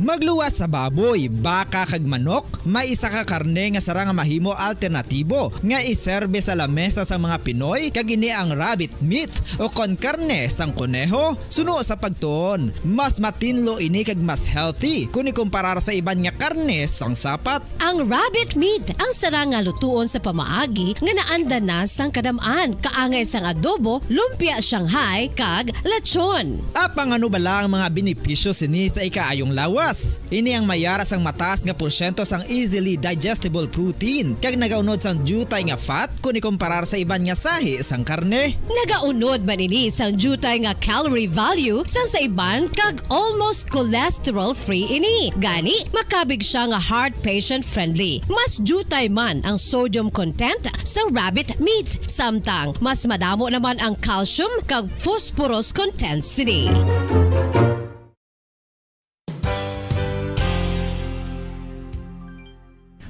Magluwas sa baboy, baka, kag manok, may isa ka karne nga sarang nga mahimo alternatibo nga iserbe sa lamesa sang mga Pinoy, kag ini ang rabbit meat o kon karne sang koneho. Suno sa pagtuon, mas matinlo ini kag mas healthy kon ikumparar sa iban nga karne sang sapat. Ang rabbit meat ang sarang nga lutuon sa pamaagi nga naandan na sang kadam-an, kaangay sang adobo, lumpia Shanghai, kag lechon. Apang ano bala ang mga benepisyo sini sa ikaayong lawas? Ini ang mayara sang mataas nga porsyento sang easily digestible protein, kag nagaunod sang diutay nga fat kon ikumparar sa iban nga sahi sang karne. Nagaunod man ini sang diutay nga calorie value sang sa iban, kag almost cholesterol-free ini. Gani, makabig sia nga heart patient-friendly. Mas diutay man ang sodium content sa rabbit meat, samtang mas madamo naman ang calcium kag phosphorus content sini.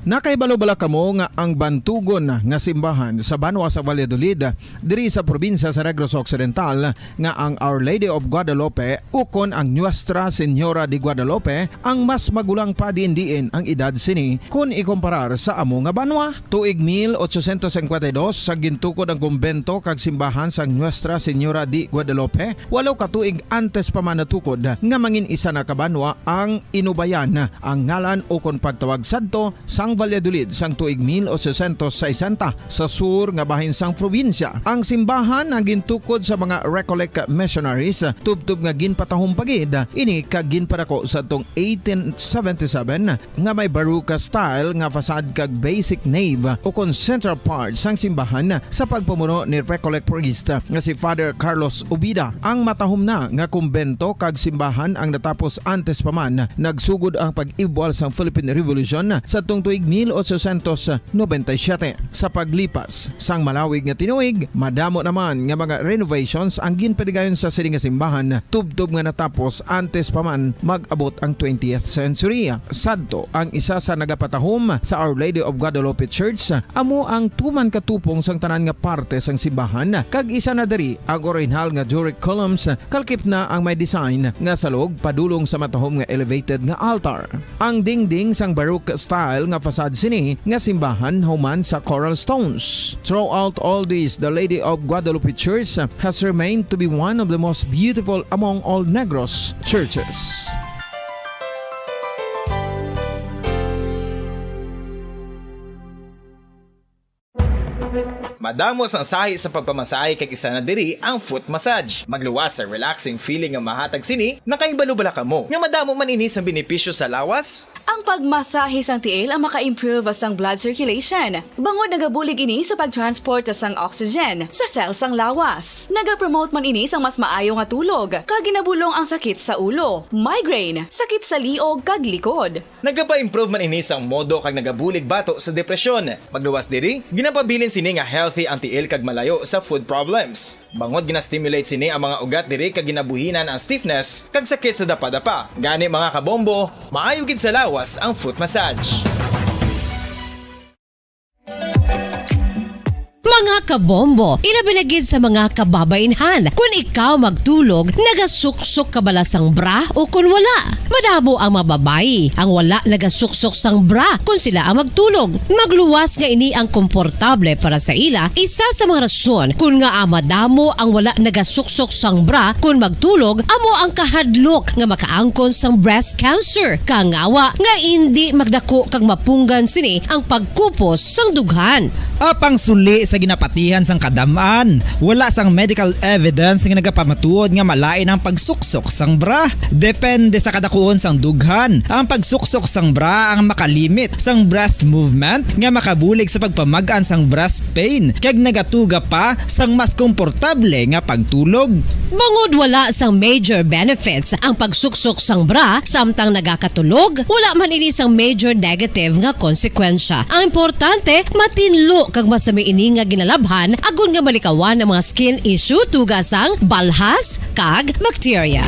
Nakahibalo bala kamo nga ang bantugon nga simbahan sa banwa sa Valladolid, diri sa probinsya sa Negros Occidental, nga ang Our Lady of Guadalupe ukon ang Nuestra Señora de Guadalupe ang mas magulang pa diin-diin ang edad sini kon ikumparar sa amo nga banwa? Tuig mil ochocientos cincuenta y dos sa gintukod ang kumbento kag simbahan sang Nuestra Señora de Guadalupe, walo ka tuig antes pa man natukod nga mangin isa na ka banwa ang Inubayan, ang ngalan ukon pagtawag sadto sang Valladolid sang tuig mil ochocientos sesenta sa sur nga bahin sang probinsya. Ang simbahan ang gintukod sa mga Recollect missionaries, tubtob nga ginpatahom pa gid ini kag ginpadako sadtong eighteen seventy-seven nga may Baroque style nga facade kag basic nave ukon central part sang simbahan sa pagpamuno ni Recollect priest nga si Father Carlos Ubida. Ang matahom na nga kumbento kag simbahan ang natapos antes pa man nagsugod ang pag-ibwal sang Philippine Revolution sadtong tuig mil ochocientos noventa y siete. Sa paglipas sang malawig nga tinuig, madamo naman nga mga renovations ang ginpatigayon sa sini nga simbahan, tubtob nga natapos antes pa man mag-abot ang twentieth century. Sadto, ang isa sa nagapatahom sa Our Lady of Guadalupe Church amo ang tuman katupong sang tanan nga parte sang simbahan, kag isa na diri ang orihinal nga Doric columns, kalkip na ang may design nga salog padulong sa matahom nga elevated nga altar. Ang dingding sang Baroque style nga facade sini nga simbahan human sa coral stones. Throughout all this, the Lady of Guadalupe Church has remained to be one of the most beautiful among all Negros churches. Madamo sang sahi sa pagpamasahe, kag isa na diri ang foot massage. Magluwas sa relaxing feeling nga mahatag sini. Nakahibalo bala kamo nga madamo man ini sang benepisyo sa lawas? Ang pagmasahe sang tiil ang maka-improve sang blood circulation, bangod nagabulig ini sa pag-transport sang oxygen sa cell sang lawas. Nagapromote man ini sang mas maayo nga tulog, kag ginabulong ang sakit sa ulo, migraine, sakit sa liog, kag likod. Nagapa-improve man ini sang modo kag nagabulig bato sa depresyon. Magluwas diri, ginapabilin sini nga healthy ang tiil kag malayo sa foot problems. Bangod gina-stimulate sini ang mga ugat diri kag ginabuhinan ang stiffness kag sakit sa dapadapa. Gani, mga kabombo, maayo gid sa lawas ang foot massage. Mga kabombo, ilabi na gid sa mga kababainhan, kun ikaw magtulog, nagasuksok ka bala sang bra o kun wala? Madamo ang mga babayi ang wala nagasuksok sang bra kun sila ang magtulog. Magluwas nga ini ang komportable para sa ila, isa sa mga rason kun ngaa madamo ang wala nagasuksok sang bra kun magtulog amo ang kahadlok nga makaangkon sang breast cancer. Kangawa nga indi magdako kag mapunggan sini ang pagkupos sang dughan. Apang suli sa ginapatihan sang kadam-an, wala sang medical evidence nga nagapamatuod nga malain ang pagsuksok sang bra. Depende sa kadakuon sang dughan, ang pagsuksok sang bra ang makalimit sang breast movement nga makabulig sa pagpamag-an sang breast pain kag nagatuga pa sang mas komportable nga pagtulog. Bangod wala sang major benefits ang pagsuksok sang bra samtang nagakatulog, wala man ini sang major negative nga konsekwensya. Ang importante, matinlo kag masami ini nga ginalabhan agod nga malikawan ang mga skin issue tuga sang balhas kag bakterya.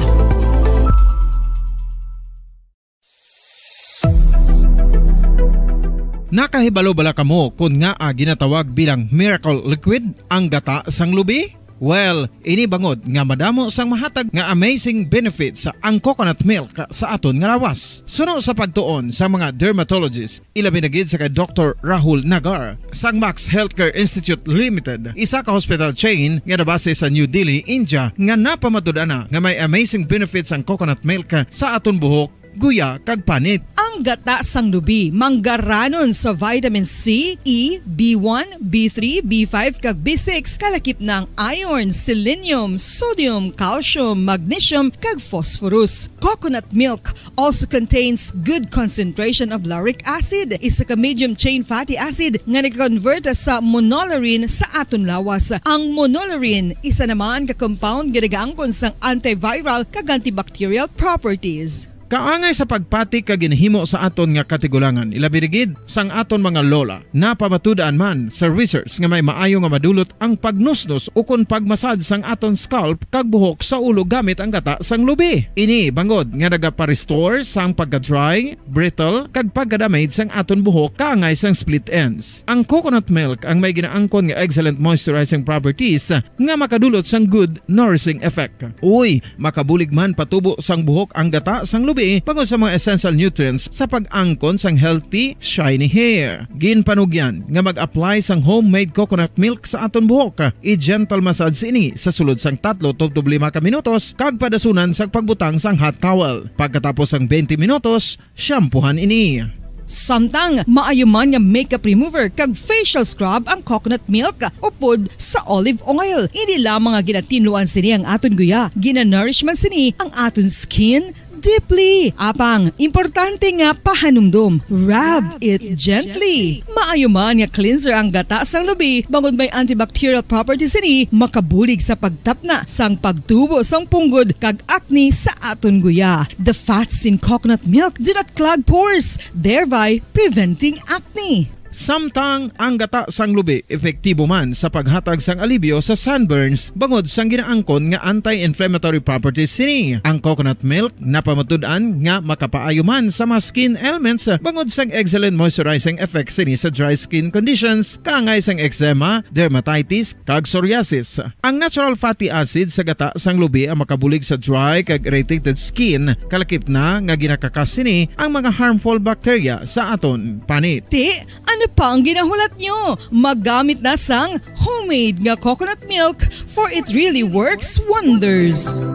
Nakahibalo bala kamo kon ngaa ginatawag bilang miracle liquid ang gata sang lubi? Well, ini bangod nga madamo sang mahatag nga amazing benefits ang coconut milk sa aton nga lawas. Suno sa pagtuon sa mga dermatologist, ilabi na gid sa kay Doktor Rahul Nagar sang Max Healthcare Institute Limited, isa ka hospital chain nga nabase sa New Delhi, India, nga napamatud-an na nga may amazing benefits ang coconut milk sa aton buhok, guya, kag panit. Ang gata sang lubi manggaranon sa vitamin C, E, B one, B three, B five, kag B six, kalakip na ang iron, selenium, sodium, calcium, magnesium, kag phosphorus. Coconut milk also contains good concentration of lauric acid, isa ka medium chain fatty acid nga nag-convert sa monolaurin sa aton lawas. Ang monolaurin, isa naman ka compound nga nagaangkon sang antiviral kag antibacterial properties. Kaangay sa pagpati kag ginahimo sa aton nga katigulangan, ilabi na gid sang aton mga lola. Napamatud-an man sa research nga may maayo nga madulot ang pagnusnos ukon pagmasad sang aton scalp kag buhok sa ulo gamit ang gata sang lubi. Ini bangod nga nagapa-restore sang pagka-dry, brittle, kag pagka-damage sang aton buhok kaangay sang split ends. Ang coconut milk ang may ginaangkon nga excellent moisturizing properties nga makadulot sang good nourishing effect. Uy, makabulig man patubo sang buhok ang gata sang lubi bangod sa mga essential nutrients sa pag-angkon sang healthy, shiny hair. Ginpanugyan nga mag-apply sang homemade coconut milk sa aton buhok. I-gentle massage ini sa sulod sang tatlo tubtob lima ka minutos kag padasunan sang pagbutang sang hot towel. Pagkatapos sang twenty minutos, shampoohan ini. Samtang maayo man nga makeup remover kag facial scrub ang coconut milk upod sa olive oil. Hindi lamang nga ginatinluan sini ang aton guya, ginanourish man sini ang aton skin, deeply. Apang, importante nga pahanumdom, rub it gently. Maayo man nga cleanser ang gata sang lubi, bangod may antibacterial properties sini, makabulig sa pagtapna sang pagtubo sang punggod kag acne sa aton guya. The fats in coconut milk do not clog pores, thereby preventing acne. Samtang ang gata sang lubi epektibo man sa paghatag sang alibyo sa sunburns bangod sang ginaangkon nga anti-inflammatory properties sini. Ang coconut milk napamatud-an nga makapaayo man sa mga skin ailments bangod sang excellent moisturizing effect sini sa dry skin conditions, kaangay sang eczema, dermatitis, kag psoriasis. Ang natural fatty acid sa gata sang lubi ang makabulig sa dry kag irritated skin, kalakip na nga ginakakas sini ang mga harmful bacteria sa aton panit. Ti, ano pa ang ginahulat nyo? Maggamit na sang homemade nga coconut milk, for it really works wonders.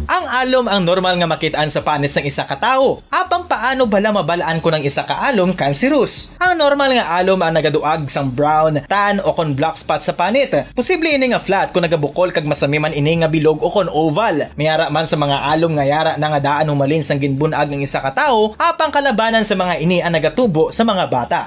Ang alom ang normal nga makit-an sa panit sang isa ka tawo. Apang paano bala mabal-an kon ang isa ka alom cancerous? Ang normal nga alom ang nagaduag sang brown, tan, o kon black spot sa panit. Posible ini nga flat kon nagabukol kag masami man ini nga bilog o kon oval. May ara man sa mga alom nga yara na nga daan humalin sang ginbun-ag ang isa ka tawo, apang kalabanan sa mga ini ang nagatubo sa mga bata.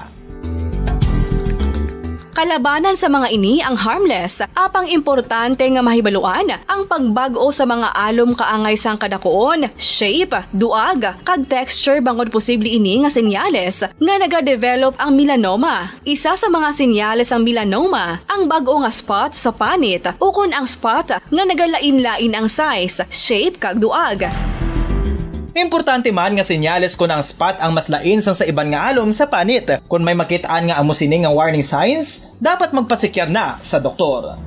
Kalabanan sa mga ini ang harmless, apang importante nga mahibaluan ang pagbag-o sa mga alom kaangay sang kadakuon, shape, duag, kag texture, bangod posible ini nga senyales nga nagadevelop ang melanoma. Isa sa mga senyales sang melanoma ang bag-o nga spot sa panit ukon ang spot nga nagalain-lain ang size, shape, kag duag. Importante man nga senyales kon ang spot ang mas lain sang sa iban nga alom sa panit. Kon may makit-an nga amo sini nga warning signs, dapat magpasikyar na sa doktor.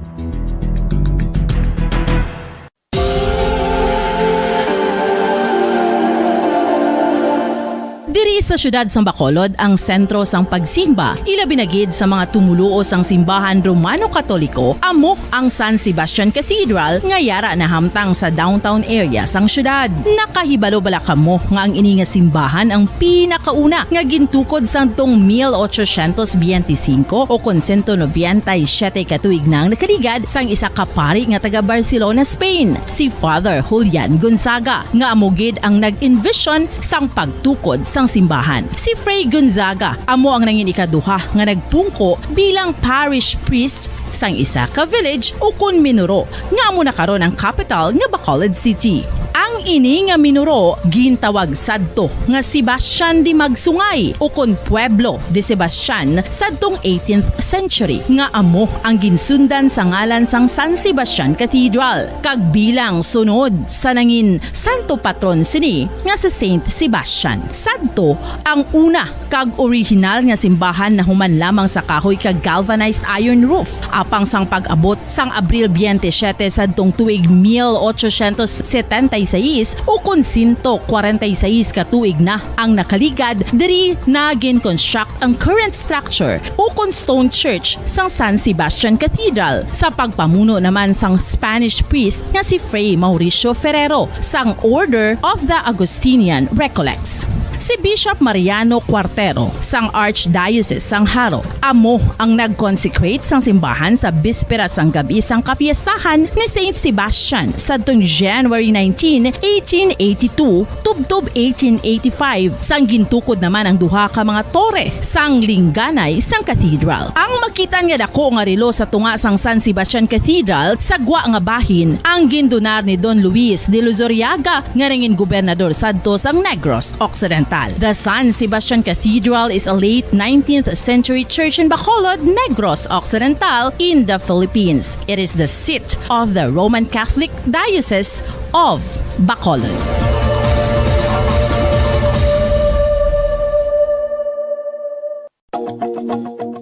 Diri sa siyudad sang Bacolod ang sentro sang pagsimba, ilabi na gid sa mga tumoluo sang simbahan Romano-Katoliko, amo ang San Sebastian Cathedral nga yara nahamtang sa downtown area sang siyudad. Nakahibalo bala kamo nga ang ini nga simbahan ang pinakauna nga gintukod sadtong mil ochocientos biyente singko o kon sento nobenta y siyete ka tuig na ang nakaligad sang isa ka pari nga taga Barcelona, Spain, si Father Julian Gonzaga, nga amo gid ang nag-envision sang pagtukod sang simbahan. Si Fray Gonzaga amo ang nangin ikaduha nga nagpungko bilang parish priest sang isa ka village ukon minuro nga amo na karon ang kapital nga Bacolod City. Ang ini nga minuro gintawag sadto nga Sebastian de Magsungay ukon Pueblo de Sebastian sadtong eighteenth century, nga amo ang ginsundan sa ngalan sang San Sebastian Cathedral, kag bilang sunod sa nangin santo patron sini nga si Saint Sebastian. Sadto ang una kag orihinal nga simbahan nahuman lamang sa kahoy kag galvanized iron roof. Apang sang pag-abot sang Abril biyente siyete sadtong tuig mil ochocientos setenta y seis, ukon sento kwarenta y seis ka tuig na ang nakaligad, diri na gin-construct ang current structure ukon stone church sang San Sebastian Cathedral sa pagpamuno naman sang Spanish priest nga si Fray Mauricio Ferrero sang Order of the Augustinian Recollects. Si Bishop Mariano Cuartero sang Archdiocese sang Jaro amo ang nag-consecrate sang simbahan sa bispera sang gab-i sang kapiestahan ni Saint Sebastian sadtong January nineteen, eighteen eighty-two, tubtob eighteen eighty-five, sang gintukod naman ang duha ka mga tore sang lingganay sang cathedral. Ang makit-an nga dako nga relo sa tunga sang San Sebastian Cathedral sa gwa nga bahin ang gindonar ni Don Luis de Luzuriaga nga nangin gobernador sadto sang Negros Occidental. The San Sebastian Cathedral is a late nineteenth century church in Bacolod, Negros Occidental, in the Philippines. It is the seat of the Roman Catholic Diocese of Bacolod.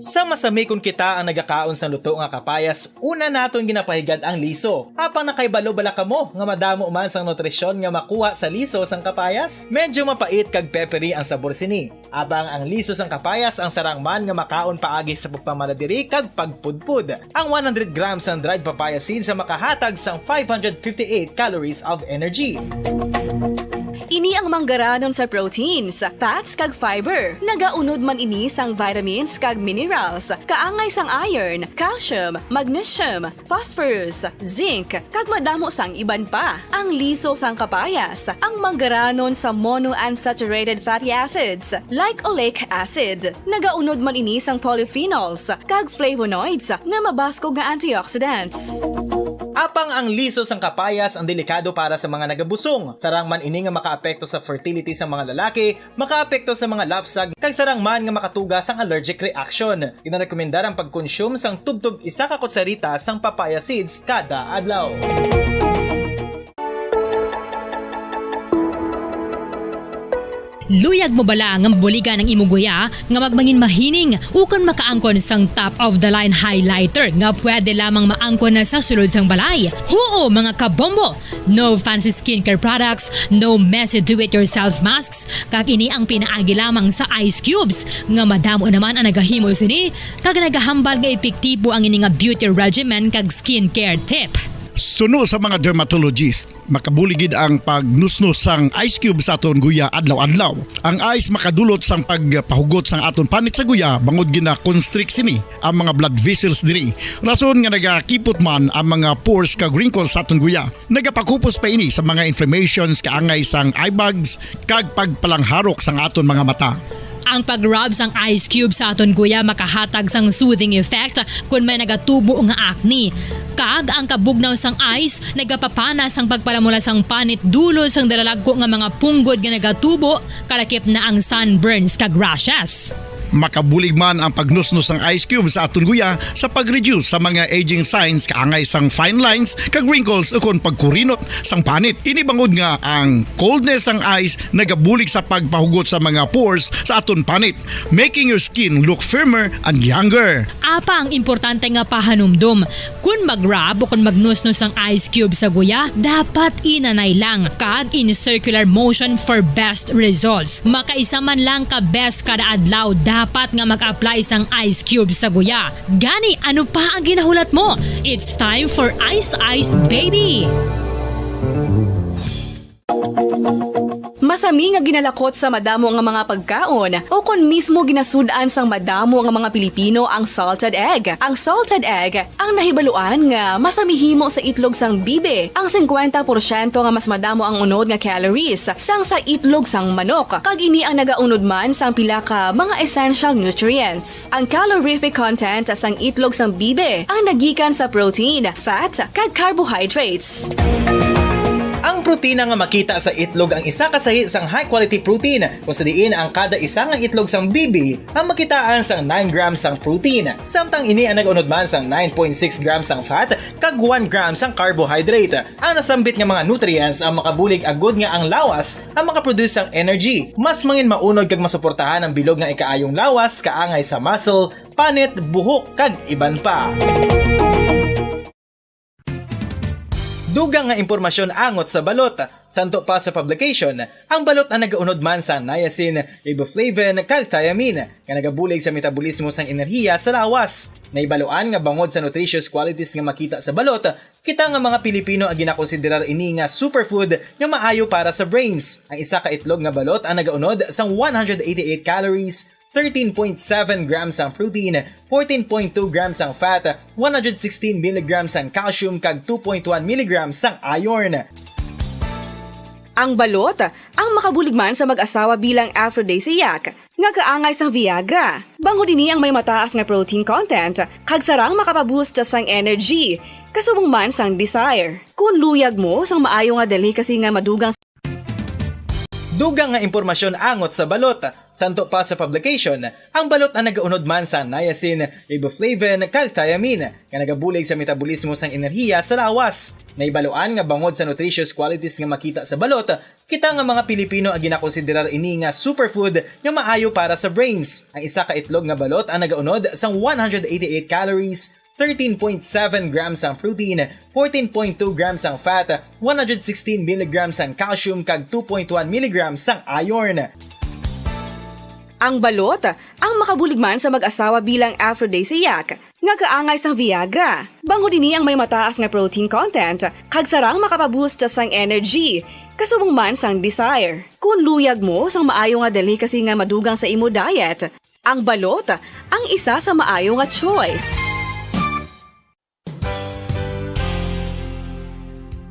Sa masami kon kita ang nagakaon sang luto nga kapayas, una naton ginapahigad ang liso. Apang nakahibalo bala kamo nga madamo man sang nutrisyon nga makuha sa liso sang kapayas? Medyo mapait kag peppery ang sabor sini. Apang ang liso sang kapayas ang sarang man nga makaon paagi sa pagpamaladiri kag pagpudpod. Ang one hundred grams sang dried papaya seeds ang makahatag sang five hundred fifty-eight calories of energy. Ini Ang manggaranon sa proteins, fats, kag fiber. Nagaunod man ini sang vitamins kag minerals, kaangay sang iron, calcium, magnesium, phosphorus, zinc, kag madamo sang iban pa. Ang liso sang kapayas, ang manggaranon sa monounsaturated fatty acids, like oleic acid. Nagaunod man ini sang polyphenols kag flavonoids nga mabaskog nga antioxidants. Apang ang liso sang kapayas ang delikado para sa mga nagabusong. Sarang man ini nga makaapekto sa fertility sa mga lalaki, makaapekto sa mga lapsag, kag sarang man nga makatuga sang allergic reaction. Ginarekomendar ang pagkonsume sang tubtob isa ka kutsarita sang papaya seeds kada adlaw. Luyag mo bala nga mabuligan ang imo guya nga magmangin mahining ukon makaangkon sang top of the line highlighter nga pwede lamang maangkon na sa sulod sang balay? Huo, mga kabombo! No fancy skincare products, no messy do-it-yourself masks, kag ini ang pinaagi lamang sa ice cubes, nga madamo naman ang nagahimo sini, kag nagahambal nga epektibo ang ini nga beauty regimen kag skincare tip. Suno sa mga dermatologist, makabulig gid ang pagnusnos sang ice cube sa aton guya adlaw-adlaw. Ang ice makadulot sang pagpahugot sang aton panit sa guya, bangod gina-constrict sini ang mga blood vessels diri. Rason nga nagakipot man ang mga pores kag wrinkles sa aton guya. Nagapakupos pa ini sa mga inflammations kaangay sang eye bags kag pagpalangharok sang aton mga mata. Ang pag-rub sang ice cube sa aton guya makahatag sang soothing effect kon may nagatubo nga acne. Kag ang kabugnaw sang ice nagapapana sang pagpalamula sang panit dulot sang dalalagko nga mga punggod nga nagatubo, kalakip na ang sunburns kag rashes. Makabulig man ang pagnusnos sang ice cube sa aton guya sa pag-reduce sa mga aging signs kaangay sang fine lines kag wrinkles ukon pagkurinot sang panit. Ini bangod nga ang coldness sang ice nagabulig sa pagpahugot sa mga pores sa aton panit, making your skin look firmer and younger. Apang importante nga pahanumdom, kon mag-rub o kon magnusnos ang ice cube sa guya, dapat inanay lang kag in circular motion for best results. Makaisa man lang ka beses kada adlaw dapat nga mag-apply sang ice cube sa guya. Gani, ano pa ang ginahulat mo? It's time for Ice Ice Baby! Masami nga ginalakot sa madamo nga mga pagkaon, o kon mismo ginasud-an sang madamo nga mga Pilipino ang salted egg. Ang salted egg ang nahibaluan nga masami himo sa itlog sang bibi, ang singkwenta porsyento nga mas madamo ang unod nga calories sang sa itlog sang manok, kag ini ang nagaunod man sang pila ka mga essential nutrients. Ang calorific content sang itlog sang bibi ang nagikan sa protein, fat, kag carbohydrates. Ang protina nga makita sa itlog ang isa ka sahi sang high-quality protein, kung sa diin ang kada isa nga itlog sang bibi ang makitaan sang nine grams sang protein, samtang ini ang nag-unod man sang nine point six grams sang fat kag one gram sang carbohydrate. Ang nasambit nga mga nutrients ang makabulig agud nga ang lawas ang makaproduce sang energy, mas mangin maunod kag masuportahan ang bilog nga ikaayong lawas kaangay sa muscle, panit, buhok, kag iban pa. Dugang nga impormasyon angot sa balot. Santo pa sa publication, ang balot ang nagaunod man sa niacin, riboflavin, kag thiamine, nga nagabulig sa metabolismo sang enerhiya sa lawas. Nahibaluan nga bangod sa nutritious qualities nga makita sa balot, kita nga mga Pilipino ang ginakonsiderar ini nga superfood nga maayo para sa brains. Ang isa ka itlog nga balot ang nagaunod sang one hundred eighty-eight calories, thirteen point seven grams ang protein, fourteen point two grams ang fat, one hundred sixteen milligrams ang calcium, kag two point one milligrams ang iron. Ang balot ang makabulig man sa mag-asawa bilang aphrodisiac nga kaangay sang Viagra. Bangod ini ang may mataas nga protein content, kag sarang makapaboost sang energy, kasubong man sang desire. Kung luyag mo sang maayo nga delicacy nga madugang Dugang nga impormasyon angot sa balot. Santo pa sa publication, ang balot ang nagaunod man sa niacin, riboflavin, kag thiamine, nga nagabulig sa metabolismo sang enerhiya sa lawas. Nahibaluan nga bangod sa nutritious qualities nga makita sa balot, kita nga mga Pilipino ang ginakonsiderar ini nga superfood nga maayo para sa brains. Ang isa ka itlog nga balot ang nagaunod sang one hundred eighty-eight calories, thirteen point seven grams ang protein, fourteen point two grams ang fat, one hundred sixteen milligrams ang calcium, kag two point one milligrams ang iron. Ang balot, ang makabulig man sa mag-asawa bilang aphrodisiac, nga kaangay sang Viagra. Bangod ini ang may mataas nga protein content, kag sarang makapaboost sang energy, kasubong man sang desire. Kung luyag mo sang maayo nga delicacy nga madugang sa imo diet, ang balot ang isa sa maayo nga choice.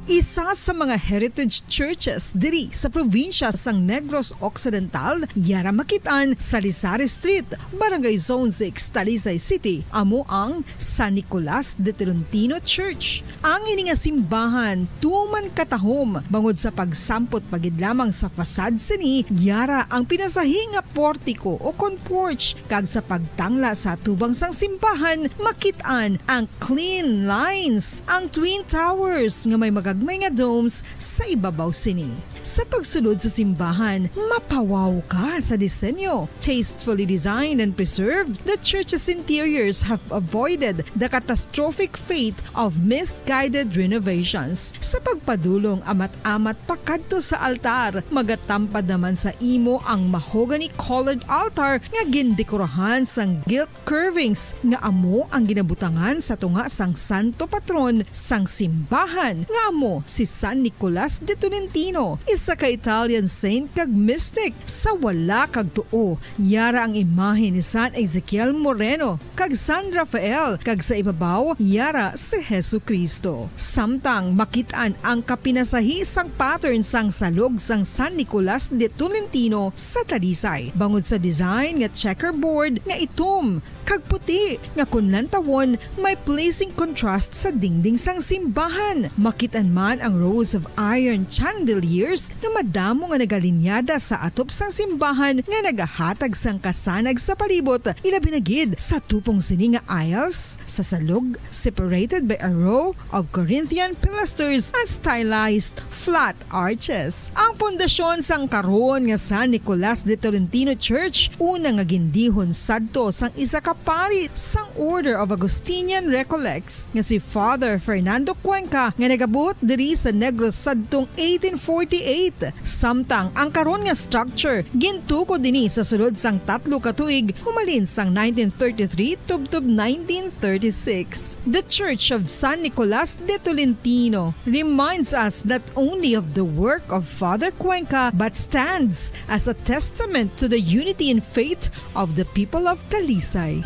Isa sa mga heritage churches diri sa probinsya sang Negros Occidental, yara makit-an sa Lisari Street, Barangay Zone six, Talisay City, amo ang San Nicolas de Tolentino Church. Ang ini nga simbahan tuman katahom bangod sa pagsampot pa gid lamang sa facade sini, yara ang pinasahi nga portiko o kon porch, kag sa pagtangla sa atubang sang simbahan, makit-an ang clean lines, ang twin towers nga may magagmay nga domes sa ibabaw sini. Sa pagsulod sa simbahan, mapawaw ka sa disenyo. Tastefully designed and preserved, the church's interiors have avoided the catastrophic fate of misguided renovations. Sa pagpadulong amat-amat pakadto sa altar, magatampad naman sa imo ang mahogany-colored altar nga gindekorahan sang gilt curvings nga amo ang ginabutangan sa tunga sang santo patron sang simbahan, nga amo si San Nicolas de Tolentino, isa ka Italian saint kag mystic. Sa wala kag tuo, yara ang imahe ni San Ezekiel Moreno kag San Rafael, kag sa ibabaw, yara si Jesu-Cristo. Samtang makit-an ang kapinasahi sang pattern sang salog sang San Nicolas de Tolentino sa Talisay, bangod sa design nga checkerboard nga itom kag puti nga kon lantawon may pleasing contrast sa dingding sang simbahan. Makit-an man ang rows of iron chandeliers nga madamo nga nagalinyada sa atop sang simbahan nga nagahatag sang kasanag sa palibot, ilabi na gid sa tupong sini nga aisles sa salog, separated by a row of Corinthian pilasters and stylized flat arches. Ang pundasyon sang karon nga San Nicolas de Tolentino Church, una nga gindihon sadto sang isa ka pari sang Order of Augustinian Recollects nga si Father Fernando Cuenca, nga nagabuot diri sa Negros sadtong eighteen forty-eight. Samtang ang karon nga structure gintukod ini sa sulod sang tatlo ka tuig, humalin sang nineteen thirty-three tubtob nineteen thirty-six. The Church of San Nicolas de Tolentino reminds us not only of the work of Father Cuenca but stands as a testament to the unity in faith of the people of Talisay.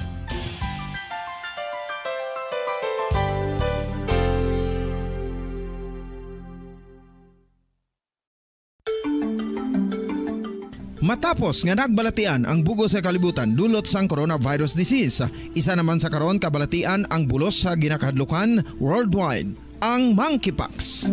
Matapos nga nagbalatian ang bug-os nga kalibutan dulot sang coronavirus disease, isa naman sa karon kabalatian ang bulos sa ginakahadlukan worldwide, ang monkeypox.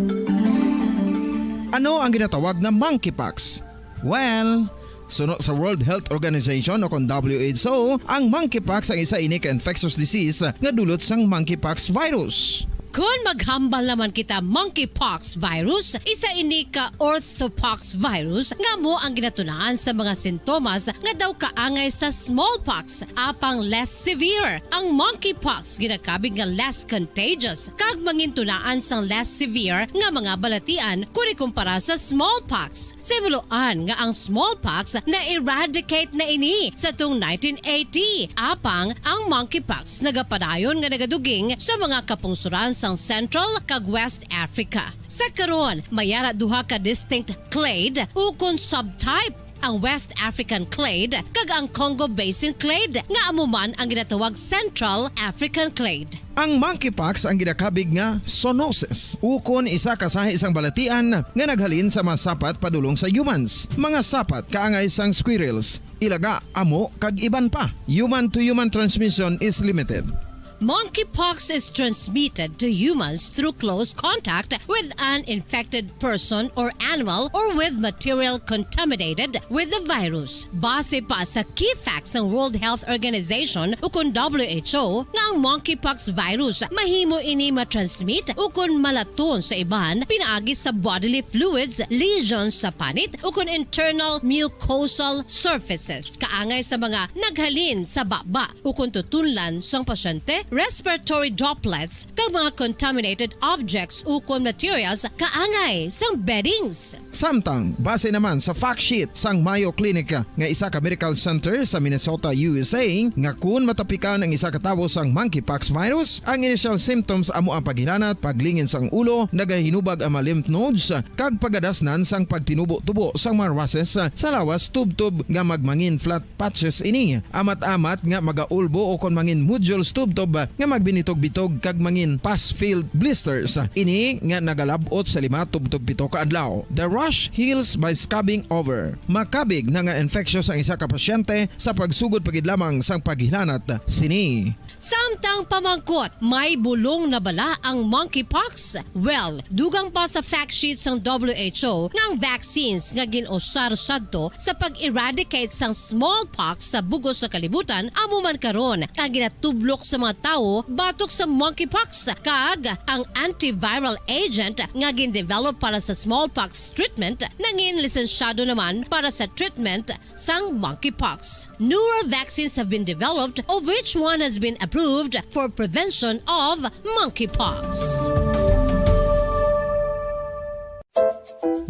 Ano ang ginatawag nga monkeypox? Well, suno sa World Health Organization o kon W H O, ang monkeypox ang isa ini ka infectious disease nga dulot sang monkeypox virus. Kon maghambal naman kita, monkeypox virus, isa ini ka orthopox virus nga amo ang ginatunaan sa mga sintomas nga daw kaangay sa smallpox, apang less severe. Ang monkeypox ginakabig nga less contagious kag mangintunaan sang less severe nga mga balatian kon ikumpara sa smallpox. Sa himuloan nga ang smallpox na-eradicate na ini sa tung nineteen eighty, apang ang monkeypox nagapadayon nga nagaduging sa mga kapungsoran sang Central kag West Africa. Sa karon, may ara duha ka distinct clade ukon subtype, ang West African clade kag ang Congo Basin clade, nga amo man ang ginatawag Central African clade. Ang monkeypox ang ginakabig nga zoonosis, ukon isa ka sahi sang balatian nga naghalin sa mga sapat padulong sa humans, mga sapat kaangay sang squirrels, ilaga, amo, kag iban pa. Human-to-human transmission is limited. Monkeypox is transmitted to humans through close contact with an infected person or animal or with material contaminated with the virus. Base pa sa key facts sang World Health Organization ukon W H O nga ang monkeypox virus mahimo ini matransmit ukon malaton sa iban pinaagi sa bodily fluids, lesions sa panit ukon internal mucosal surfaces kaangay sa mga naghalin sa baba ukon tutunlan sang pasyente respiratory droplets, kag mga contaminated objects ukon materials kaangay sang beddings. Samtang, base naman sa fact sheet sang Mayo Clinic nga isa ka medical center sa Minnesota, U S A, nga kun matapikan ang isa ka tawo sang monkeypox virus, ang initial symptoms amo ang paghilanat, paglingin sang ulo, nagahinubag ang mga lymph nodes, kag pagadasnan sang pagtinubo-tubo sang mga rushes sa lawas tubtob nga magmangin flat patches ini, amat-amat nga magaulbo o kon mangin nodules tubtob nga magbinitog-bitog kag mangin pus-filled blisters. Ini nga nagalab-ot sa lima tubtob pito ka adlaw. The rash heals by scabbing over. Makabig na nga infectious ang isa ka pasyente sa pagsugod pa gid lamang sang paghilanat sini. Samtang pamangkot, may bulong na bala ang monkeypox? Well, dugang pa sa fact sheet sang W H O nga ang vaccines nga gin-usar sadto sa pag-eradicate sang smallpox sa bug-os nga kalibutan amo man karon ang ginatublok sa mga tawo batok sa monkeypox, kag ang antiviral agent nga gin-develop para sa smallpox treatment nangin lisensyado naman para sa treatment sang monkeypox. Newer vaccines have been developed, of which one has been approved for prevention of monkeypox.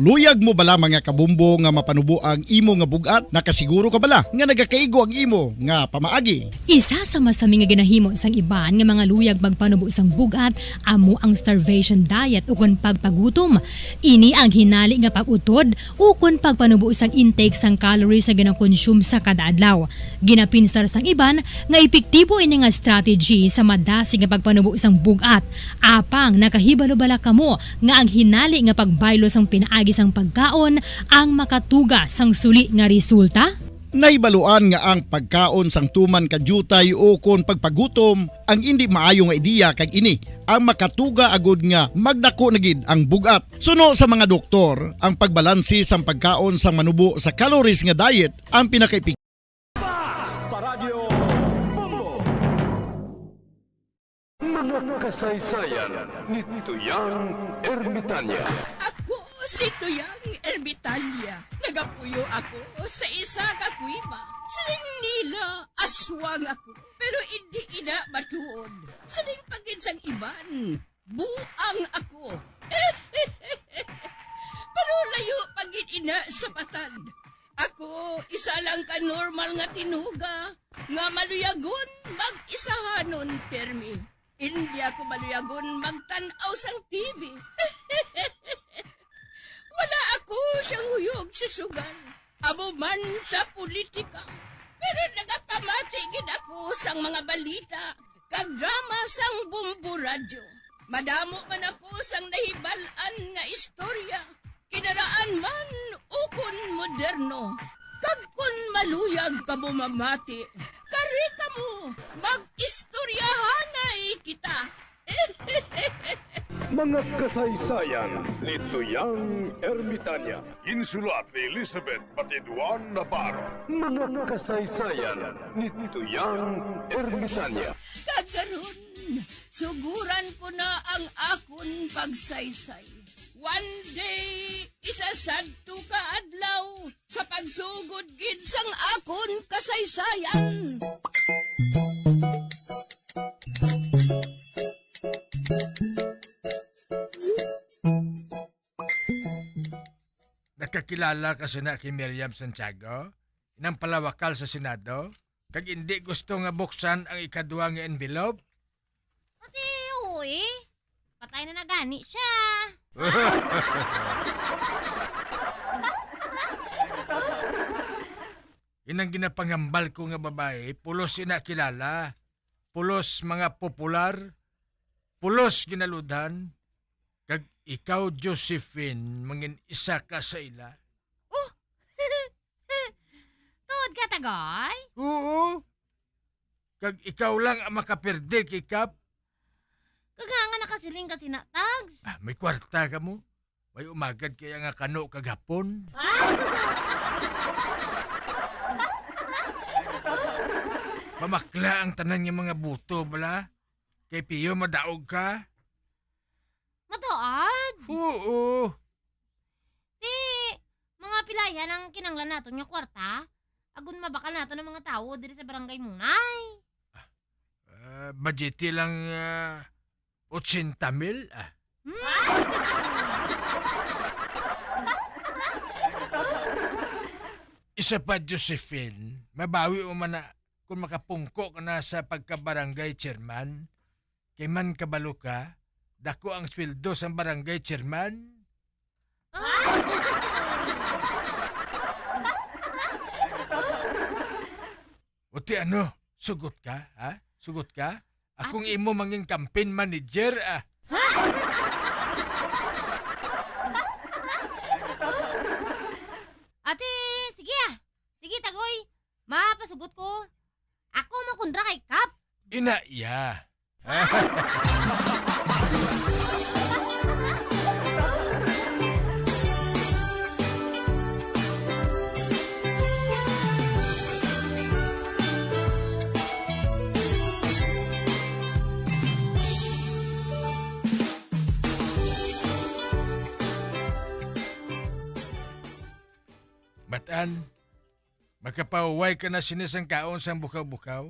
Luyag mo bala, mga kabumbo, nga mapanubo ang imo nga bug-at? Nakasiguro ka bala nga nagakaigo ang imo nga pamaagi? Isa sa masami nga ginahimo sang iban nga mga luyag magpanubo sang bug-at amo ang starvation diet ukon pagpagutom. Ini ang hinali nga pag-utod ukon pagpanubo sang intake sang calories nga gina-consume sa kada adlaw. Ginapinsar sang iban nga epektibo ini nga strategy sa madasig nga pagpanubo sang bug-at. Apang nakahibalo bala kamo nga ang hinali nga pagbaylo sang pinaagi sang pagkaon ang makatuga sang suli nga resulta? Nahibaluan nga ang pagkaon sang tuman ka diutay ukon pagpagutom ang indi maayo nga ideya, kag ini ang makatuga agud nga magdako na gid ang bug-at. Suno sa mga doktor, ang pagbalanse sang pagkaon sang manubo sa calories nga diet ang pinakaepektibo. Basta Radyo Bombo! Mga kasaysayan ni Tuyang Ermitanya. Ako si Tuyang Ermitanya. Nagapuyo ako sa isa ka kuweba. Siling nila, aswang ako, pero indi ina matuod. Siling pa gid sang iban, buang ako. Pero layo pa gid ina sa patag. Ako, isa lang ka normal nga tinuga nga maluyagon mag-isahanon pirmi. Indi ako maluyagon magtan-aw sang T V. Wala ako siyang huyog sa sugal, amo man sa politika. Pero nagapamati gid ako sang mga balita kag drama sang Bombo Radyo. Madamo man ako sang nahibal-an nga istorya, kinaraan man ukon moderno. Kag kon maluyag kamo mamati, kari kamo, mag-istoryahanay kita. Mga kasaysayan ni Tuyang Ermitanya. Ginsulat ni Elizabeth Batiduan Navarro. Mga kasaysayan ni Tuyang Ermitanya. Kag karon, suguran ko na ang akon pagsaysay. One day, isa sadto ka adlaw, sa pagsugod gid sang akon kasaysayan. Nakakilala ka sina kay Miriam Santiago, inang palawakal sa Senado, kag indi gusto nga buksan ang ikadua nga envelope? Pati, uy. Patay na na gani siya. Inang ginapangambal ko nga babayi, pulos ina kilala, pulos mga popular, pulos ginaludhan, kag ikaw, Josephine, mangin isa ka sa ila. Oh! Tuod ka, Tagoy? Oo. Kag ikaw lang ang makaperde kay Kap. Kag nga nga nakasiling ka sina, Tags? Ah, may kwarta ka mo? May umagad kaya nga kano kag hapon? Pamakla ang tanan nga mga buto, bala? Kay piyo madaog ka? Matuod? Oo. Ti, mga pilayan ang kinanglan naton nga kwarta? Agon mabakal naton ang mga tawo diri sa barangay Munay. Ah, Ah, budgeti lang, ah, ochenta mil, ah. Hmm? Isa pa, Josephine, mabawi mo man na kung makapungko ka na sa pagkabarangay chairman. Kay man kabalo ka, dako ang sweldo sang barangay chairman. O ti ano? Sugot ka, ha? Sugot ka? Akong Ate. Imo mangin campaign manager, ah. Ate, sige, ah. Sige, Tagoy. Mapasugot ko. Ako mo kundra kay Kap. Ina iya. Matan, makapahuway ka na sini sang kaon sang bukaw-bukaw?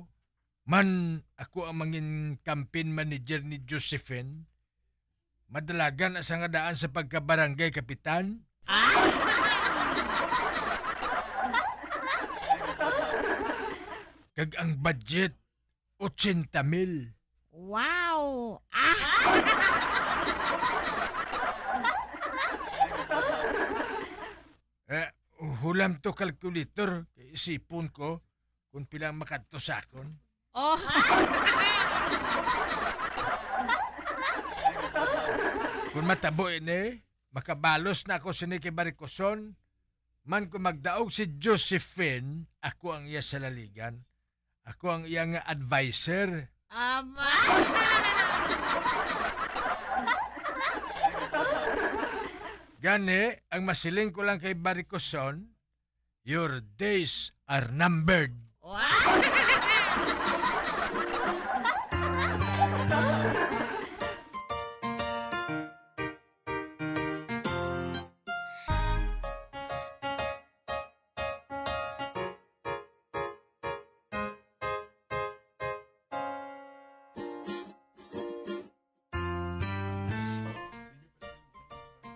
Man ako ang mangin campaign manager ni Josephine, madalagan asa nga daan sa pagkabarangay kapitan. Ah! Kag ang budget, ochenta mil. Wow! Ah! Eh, hulam to calculator, kay isipon ko kung pila ang makadto sa akon. Oh. Kung matabo ini, makabalos na ako sini kay Baricoson. Man kung magdaog si Josephine, ako ang iya salaligan. Ako ang iya nga adviser. Ama! Gani, ang masiling ko lang kay Baricoson, your days are numbered. Wow!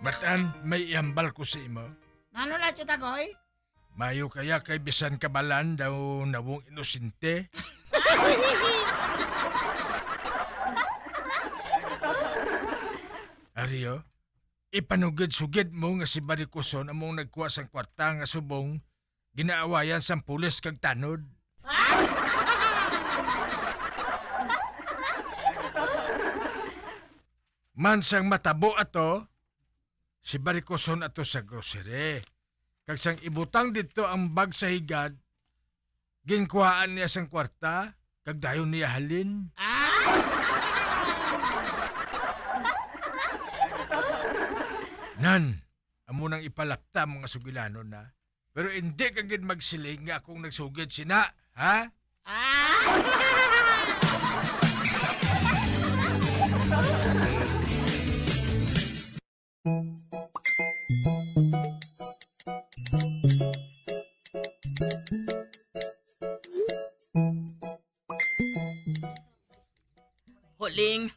Matan, may ihambal ko sa imo. Ano na, Tita Goy? Mayo kaya kay bisan kabalan daw nawong inosente? Ari, oh. Ipanugid-sugid mo nga si Baricoson among nagkuha sang kwarta nga subong ginaawayan sang pulis kag tanod. Man sang matabo ato, si Baricoson ato sa grocery. Kag sang ibutang didto ang bag sa higad, ginkuhaan niya sang kwarta, kag dayon niya halin. Ah! Nan, amo nang ipalapta, mga sugilanon, ha? Pero indi ka gid magsiling nga akong nagsugid sina, ha? Ah! Huling,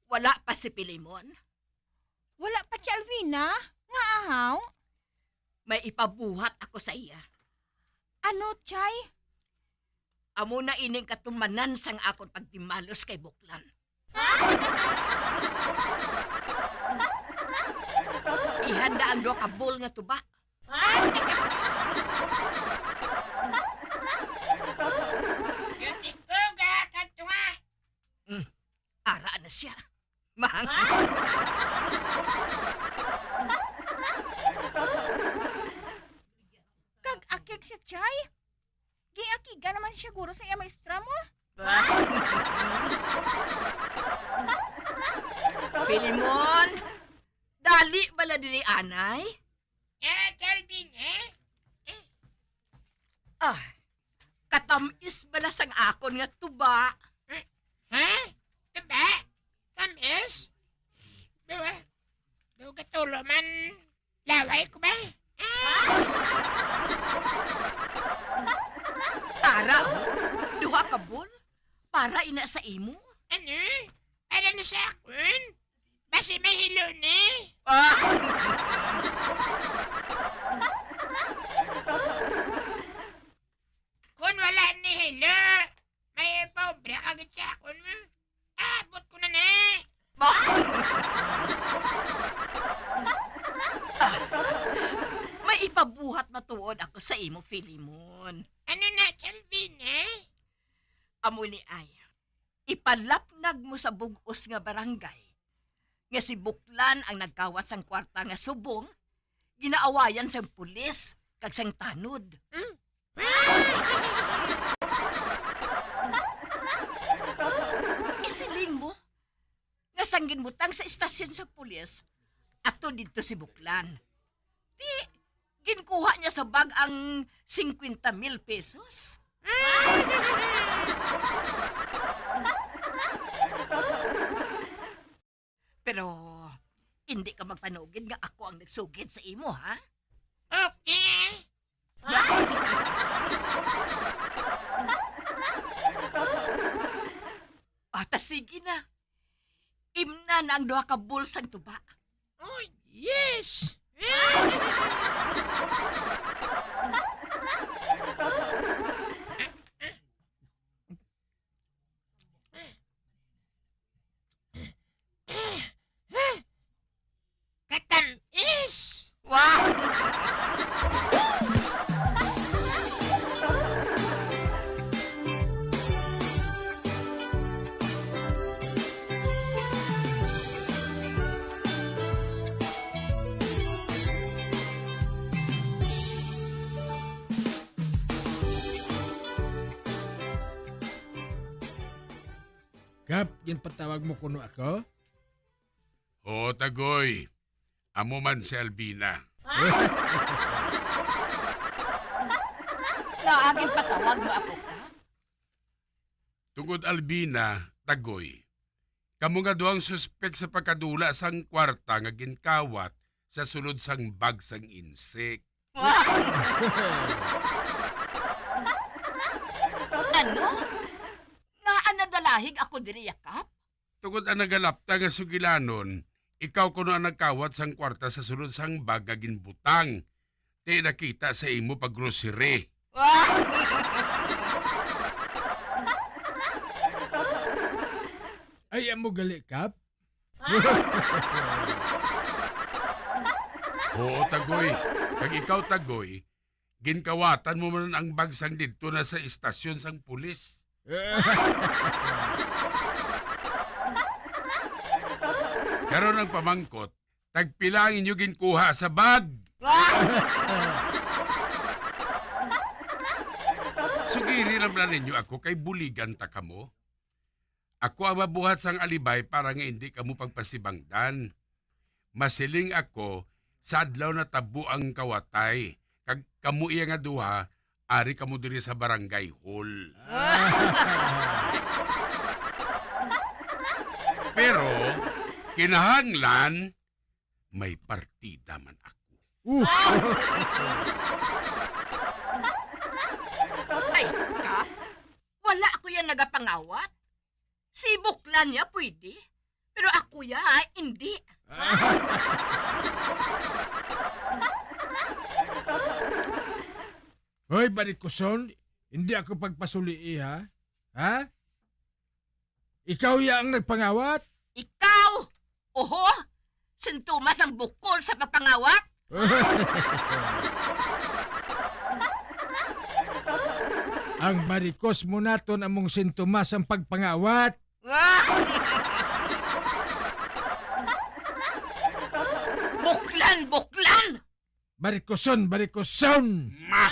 wala pa si Pilimon? Wala pa si Alvina? Nga ahaw? May ipabuhat ako sa iya. Ano, Chay? Amo na ining katumanan sang akon pagdimalos kay Buklan. Ihanda ang duha ka bowl nga tuba. Beautiful, ga, kanto nga. Mm, ara na siya. Mahang. Kag akig si Chay? Giakiga naman siya guro sa iya maestra mo? Filimon, dali bala diri anay? Eh, Kelvin, eh? Eh. Ah, katamis bala sang akon nga tuba. Eh, ha? Tuba? Tamis? Diba? Daw gatulo man. Laway ko ba? Tara, oh. Duha ka bol. Para ina sa imo? Ano? Para na sa akon? Basi may hilo ni? Ah! Kung wala ni hilo, may paobra ka gid sa akon. Abot ko na ni. Ba- Ah, may ipabuhat matuod ako sa imo, Filimon. Ano na, Salvina? Amo ni ay, ipalapnag mo sa bug-os nga barangay nga si Buklan ang nagkawat sang kwarta nga subong, ginaawayan sang pulis kag sang tanod. Mm. Isiling mo nga sang ginbutang sa istasyon sa pulis, ato didto si Buklan. Ti, ginkuha niya sa bag ang singkwenta mil pesos. Pero hindi ka magpanugid nga ako ang nagsugid sa imo, ha? Okay. Ah, ta sige na. Imna na ang duha ka bulsang tuba. Oh, yes! Katamis! Wow! Kap, ginpatawag mo kuno ako? Oo, Tagoy. Amo man si Albina. Ngaa ginpatawag mo ako, Kap? Tungod Albina, Tagoy, kamo nga duhang suspek sa pagkadula sang kwarta nga ginkawat sa sulod sang bag sang insik. Ano? Ngaa nadalahig ako diri, Kap? Tungod ang nagalapta nga sugilanon, ikaw kuno ang nagkawat sang kwarta sa sulod sang bag nga ginbutang, ti nakita sa imo pag-grocery. Ay, amo gali, Kap? Oo, Tagoy. Kag ikaw, Tagoy, ginkawatan mo man ang bag sang didto na sa istasyon sang pulis. Karon ang pamangkot, tagpila ang inyo ginkuha sa bag? Sugiri lang bala ninyo ako kay buligan ta kamo. Ako ang mabuhat sang alibay para nga indi kamo pagpasibangdan. Masiling ako, sa adlaw natabo ang kawatay, kag kamo iya nga duha, ari kamo diri sa barangay hall. Pero, kinahanglan, may partida man ako. Uh. Ay, Kap, wala ako yan nagapangawat. Si Buklan niya pwede, pero ako ya, hindi. Hoy, barikuson, hindi ako pagpasulii, ha? Ha? Ikaw ya ang nagpangawat? Ikaw? Oho, sintomas ang bukol sa pagpangawat. Ang barikos mo naton among sintomas ang pagpangawat. Buklan, buklan! Barikoson, barikoson! Ma!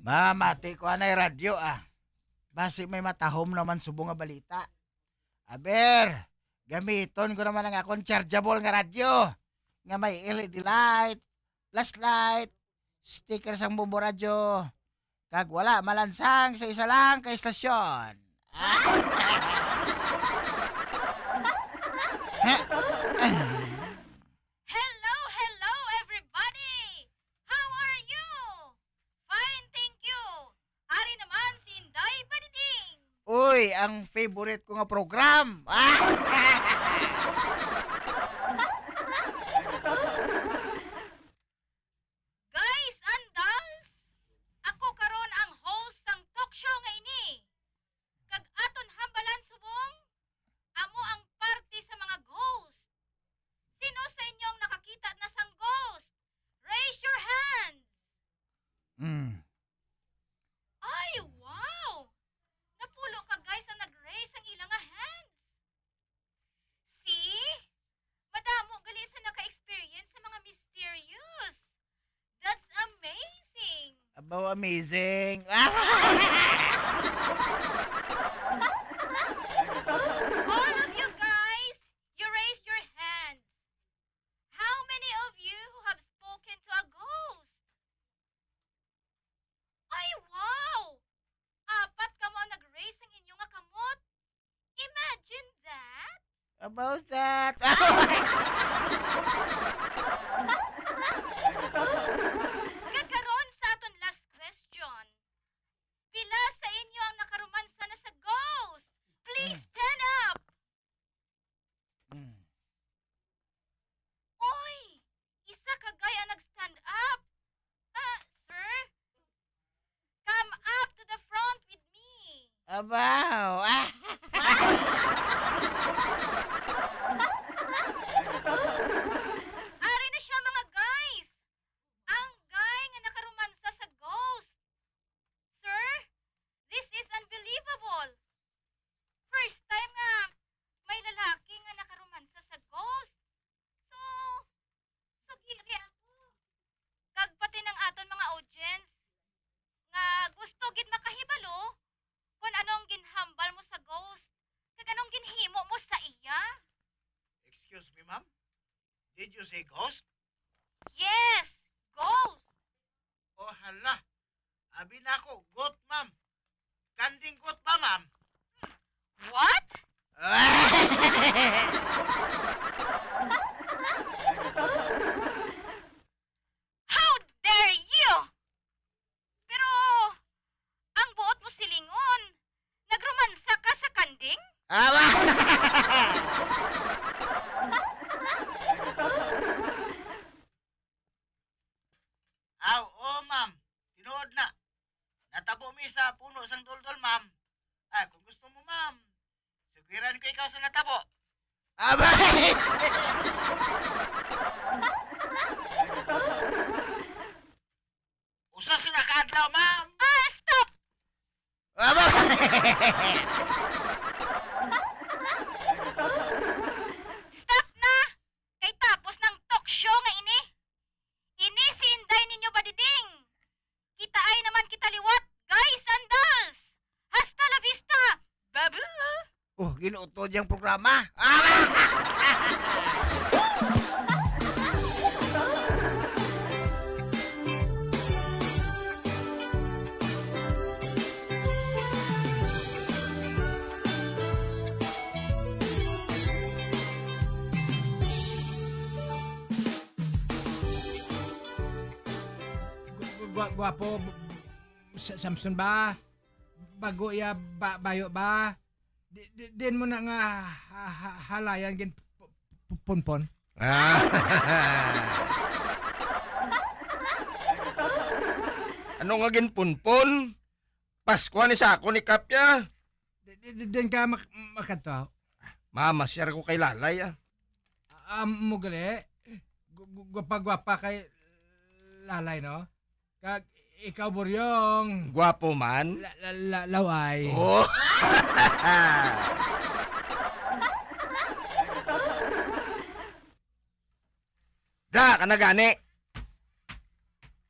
Mamati ko anay radyo, ah. Basi may matahom naman subong nga balita. Aber, gamiton ko naman ang akon chargeable nga radyo nga may L E D light, flashlight, sticker sang Bombo Radyo, kag wala malansang sa isa lang ka estasyon. Hello, hello, everybody! How are you? Fine, thank you. Ari naman si Inday Badiding. Uy, ang favorite ko nga program. Guys and dolls, ako karon ang host sang talk show nga ini. Kag aton hambalan subong, amo ang parte sa mga ghost. Sino sa inyo ang nakakita na sang ghost? Raise your hands. Mm. Ay, wow! Napulo ka guys ang nag-raise ang ila nga hands. See? Madamo gali sa naka-experience sa mga mysterious. That's amazing! Abaw, amazing! All of you guys, you raise your hands. How many of you who have spoken to a ghost? Ay, wow! Apat kamo ang nag-raise sang inyo nga kamot. Imagine that! About that. Nga karon sa aton last question. Pila sa inyo ang nakaromansa na sa ghost? Please stand up! Mm. Oy! Isa ka guy ang nag-stand up. Ah, sir? Come up to the front with me. Abaw! Ari na siya, mga guys. Ang guy nga nakaromansa sa ghost. Sir, this is unbelievable. First time nga may lalaki nga nakaromansa sa ghost. So, sugiri ako. Kag pati nang aton mga audience nga gusto gid makahibalo kon anong ginhambal mo sa ghost, kag anong ginhimo mo sa iya. Excuse me, ma'am? Did you say ghost? Yes, ghost. Oh, hala. Abi nako, goat, ma'am. Kanding goat ba, ma'am? What? How dare you? Pero ang buot mo silingon, nagromansa ka sa kanding? Awa! Aw, oo, ma'am. Tinuod na. Natabo mi sa puno sang duldol, ma'am. Ah, kung gusto mo, ma'am, sugiran ko ikaw sa natabo. Abay! Usa sila ka adlaw, ma'am. Ah, stop! Abay! Stop na! Kay tapos nang talk show nga ini. Ini si Inday ninyo, Badiding. Kitaay naman kita liwat, guys and dolls. Hasta la vista, babu! Oh, ginuto diyang programa. Gu-, gu-, gwa-, gwapo, b-, Sa-, Samson ba? Bago ya ba-, bayo ba? Di, di, din mo na nga ha-, ha-, halayan gin pu-, pu-, punpon. Ah. Ano nga ginpunpon? Pasko ni sa ako ni Kapya. Di, di, di, din ka mak-, makadto. Mamasyar ko kay Lalay, ah. Ah, mo gali. Gu-, gu-, gwapa-gwapa kay Lalay, no? Kag ikaw, Buryong. Gwapo man. La-, la-, la-, laway. Oh. Da, kana gani.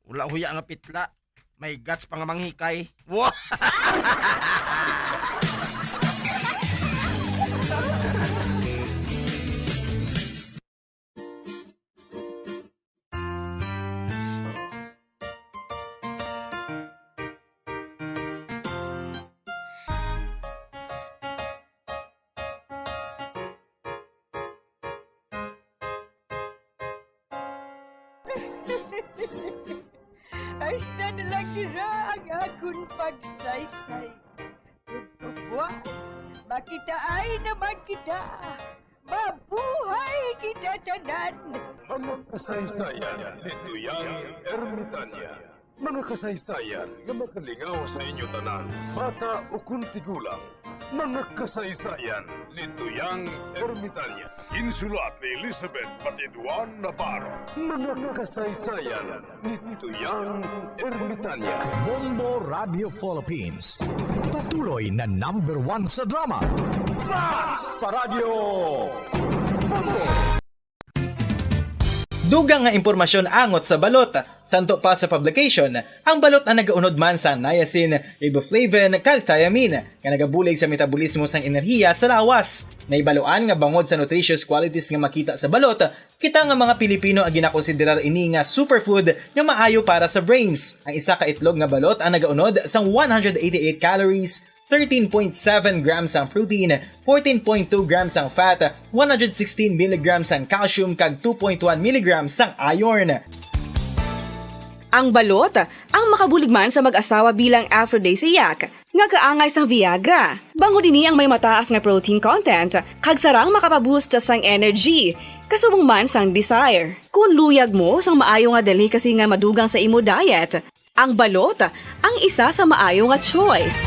Wala huya nga pitla. May guts pa nga manghikay. Wa-, Hasta na lang dira ang akon pagsaysay. Ug kabuang, makitaay naman kita. Mabuhay kita tanan! Mga kasaysayan ni Tuyang Ermitanya. Mga kasaysayan nga makalingaw sa inyo tanan, bata ukon tigulang. Mga kasaysayan ni Tuyang Ermitanya. Insulat ni Elizabeth Batiduan Navarro. Mga kasaysayan ni Tuyang Ermitanya. Bombo Radio Philippines. Patuloy na number one sa drama. Fast Paradyo! Bombo! Dugang nga impormasyon angot sa balot. Santo pa sa publication, ang balot ang nagaunod man sang niacin, riboflavin, kag thiamine, nga nagabulig sa metabolismo sang enerhiya sa lawas. Nahibaluan nga bangod sa nutritious qualities nga makita sa balot, kita nga mga Pilipino ang ginakonsiderar ini nga superfood nga maayo para sa brains. Ang isa ka itlog nga balot ang nagaunod sang one hundred eighty-eight calories, thirteen point seven grams ang protein, fourteen point two grams ang fat, one hundred sixteen milligrams ang calcium, kag two point one milligrams ang iron. Ang balot ang makabulig man sa mag-asawa bilang aphrodisiac nga kaangay sang Viagra. Bangod ini ang may mataas nga protein content kag sarang makapaboost sang energy, kasubong man sang desire. Kon luyag mo sang maayo nga delicacy nga madugang sa imo diet, ang balot ang isa sa maayo nga choice.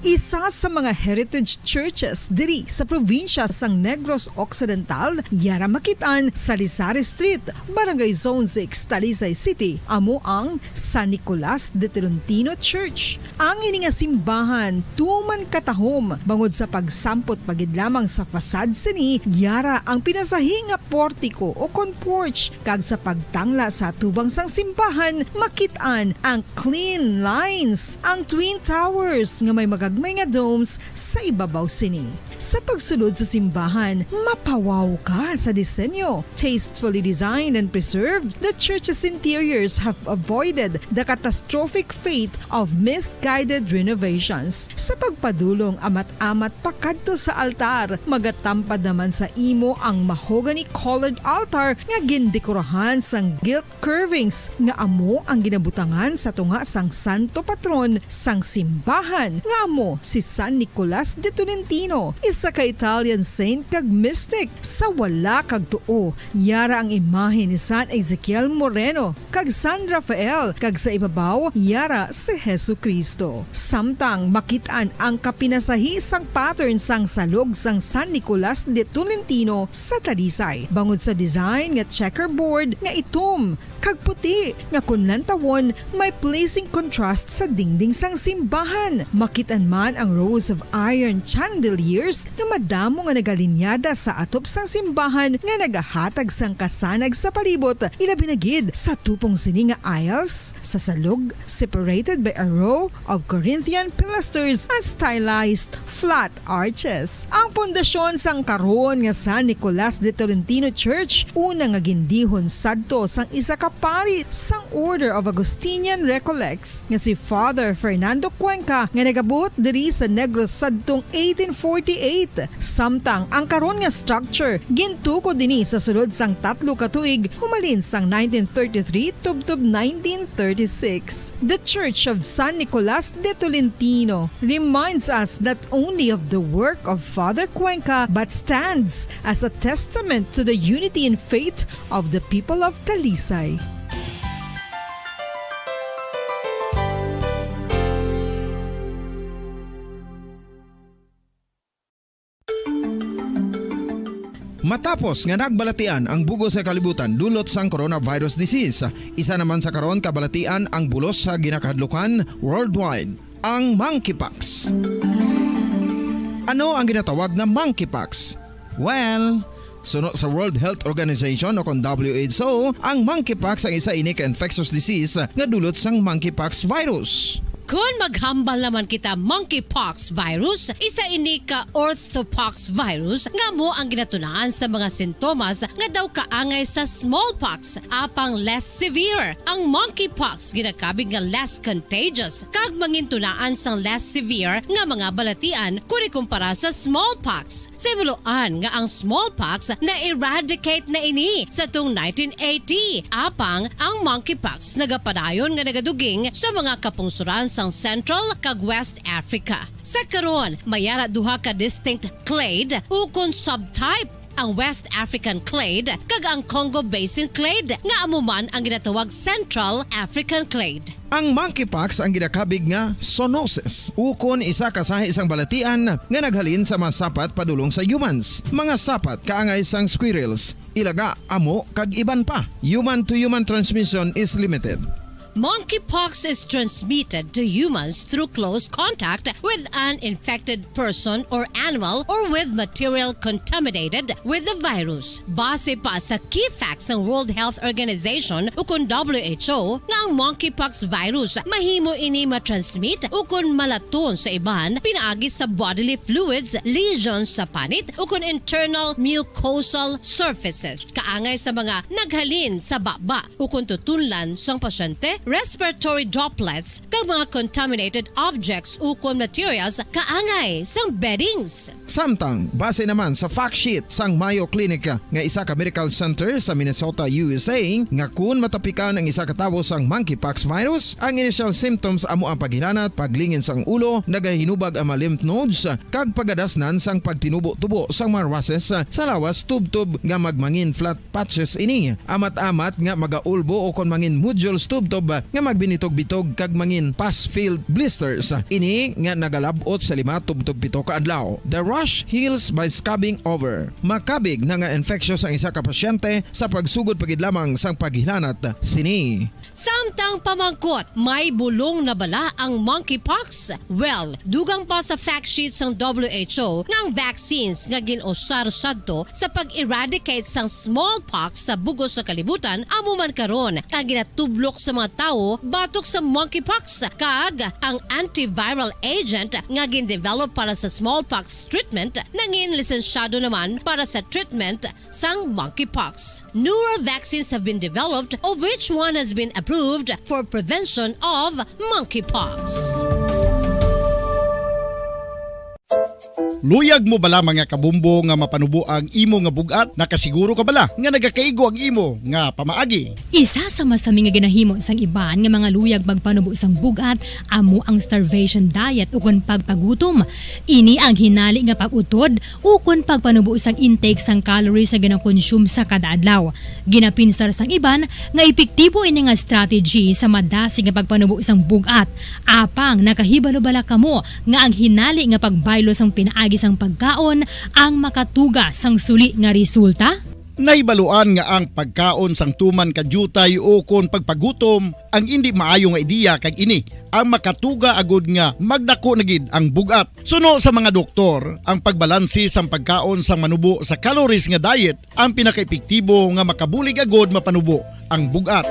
Isa sa mga heritage churches diri sa probinsya sang Negros Occidental, yara makit-an sa Lisari Street, Barangay Zone six, Talisay City, amo ang San Nicolas de Tolentino Church. Ang ini nga simbahan tuman katahom bangod sa pagsampot pa gid lamang sa facade sini, yara ang pinasahi nga portiko o kon porch, kag sa pagtangla sa atubang sang simbahan, makit-an ang clean lines, ang twin towers nga may magagmay nga domes sa ibabaw sini. Sa pagsulod sa simbahan, mapawaw ka sa disenyo. Tastefully designed and preserved, the church's interiors have avoided the catastrophic fate of misguided renovations. Sa pagpadulong amat-amat pakadto sa altar, magatampad naman sa imo ang mahogany-colored altar nga gindekorahan sang gilt curvings nga amo ang ginabutangan sa tunga sang santo patron sang simbahan, nga amo si San Nicolas de Tolentino, isa ka Italian saint kag mystic. Sa wala kag tuo, yara ang imahe ni San Ezekiel Moreno kag San Rafael, kag sa ibabaw, yara si Jesu-Cristo. Samtang makit-an ang kapinasahi sang pattern sang salog sang San Nicolas de Tolentino sa Talisay, bangod sa design nga checkerboard nga itom kag puti nga kon lantawon may pleasing contrast sa dingding sang simbahan. Makit-an man ang rows of iron chandeliers nga madamo nga nagalinyada sa atop sang simbahan nga nagahatag sang kasanag sa palibot, ilabi na gid sa tupong sini nga aisles sa salog, separated by a row of Corinthian pilasters and stylized flat arches. Ang pundasyon sang karon nga San Nicolas de Tolentino Church, una nga gindihon sadto sang isa ka pari sang Order of Augustinian Recollects nga si Father Fernando Cuenca, nga nagabuot diri sa Negros sadtong eighteen forty-eight. Samtang ang karon nga structure gintukod dinhi sa sulod sang tatlo ka tuig, humalin sang nineteen thirty-three tubtob nineteen thirty-six. The Church of San Nicolas de Tolentino reminds us not only of the work of Father Cuenca, but stands as a testament to the unity in faith of the people of Talisay. Matapos nga nagbalatian ang bug-os nga kalibutan dulot sang coronavirus disease, isa naman sa karon kabalatian ang bulos sa ginakahadlukan worldwide, ang monkeypox. Ano ang ginatawag nga monkeypox? Well, suno sa World Health Organization o kon W H O, ang monkeypox ang isa ini ka infectious disease nga dulot sang monkeypox virus. Kon maghambal naman kita monkeypox virus, isa ini ka orthopox virus nga amo ang ginatunaan sa mga sintomas nga daw kaangay sa smallpox, apang less severe. Ang monkeypox ginakabig nga less contagious kag mangintunaan sang less severe nga mga balatian kon ikumpara sa smallpox. Sa himuloan nga ang smallpox na-eradicate na ini sa tuong nineteen eighty, apang ang monkeypox nagapadayon nga nagaduging sa mga kapungsuran sang Central kag West Africa. Sa karon, may ara duha ka distinct clade ukon subtype, ang West African clade kag ang Congo Basin clade, nga amo man ang ginatawag Central African clade. Ang monkeypox ang ginakabig nga zoonosis, ukon isa ka sahi sang balatian nga naghalin sa mga sapat padulong sa humans, mga sapat kaangay sang squirrels, ilaga, amo, kag iban pa. Human-to-human transmission is limited. Monkeypox is transmitted to humans through close contact with an infected person or animal or with material contaminated with the virus. Base pa sa key facts sang World Health Organization ukon W H O, nga ang monkeypox virus mahimo ini matransmit ukon malaton sa iban pinaagi sa bodily fluids, lesions sa panit, ukon internal mucosal surfaces, kaangay sa mga naghalin sa baba ukon tutunlan sang pasyente, respiratory droplets, kag mga contaminated objects ukon materials kaangay sang beddings. Samtang, base naman sa fact sheet sang Mayo Clinic nga isa ka medical center sa Minnesota, U S A, nga kun matapikan ang isa ka tawo sang monkeypox virus, ang initial symptoms amo ang paghilanat, paglingin sang ulo, nagahinubag ang mga lymph nodes, kag pagadasnan sang pagtinubo-tubo sang mga rushes sa lawas, tubtob nga magmangin flat patches ini, amat-amat nga magaulbo ukon mangin nodules tubtob nga magbinitog-bitog kag mangin pus-filled blisters. Ini nga nagalab-ot sa lima tubtob pito ka adlaw. The rash heals by scabbing over. Makabig na nga infectious ang isa ka pasyente sa pagsugod pa gid lamang sang paghilanat sini. Samtang pamangkot, may bulong na bala ang monkeypox? Well, dugang pa sa fact sheet sang W H O nga ang vaccines nga gin-usar sadto sa pag-eradicate sang smallpox sa bug-os sa kalibutan amo man karon ang ginatublok sa mga tawo batok sa monkeypox, kag ang antiviral agent nga gin-develop para sa smallpox treatment nangin lisensyado naman para sa treatment sang monkeypox. Newer vaccines have been developed, of which one has been approved for prevention of monkeypox. Luyag mo bala, mga kabumbo, nga mapanubo ang imo nga bug-at? Nakasiguro ka bala nga nagakaigo ang imo nga pamaagi? Isa sa masami nga ginahimo sang iban nga mga luyag magpanubo sang bug-at amo ang starvation diet ukon pagpagutom. Ini ang hinali nga pag-utod ukon pagpanubo sang intake sang calories nga ginakonsume sa kada adlaw. Ginapinsar sang iban nga epektibo ini nga strategy sa madasig nga pagpanubo sang bug-at. Apang nakahibalo bala kamo nga ang hinali nga pagbaylo sang pinaagi sang pagkaon ang makatuga sang suli nga resulta? Nahibaluan nga ang pagkaon sang tuman ka diutay ukon pagpagutom ang indi maayo nga ideya, kag ini ang makatuga agud nga magdako na gid ang bug-at. Suno sa mga doktor, ang pagbalanse sang pagkaon sang manubo sa calories nga diet ang pinakaepektibo nga makabulig agud mapanubo ang bug-at.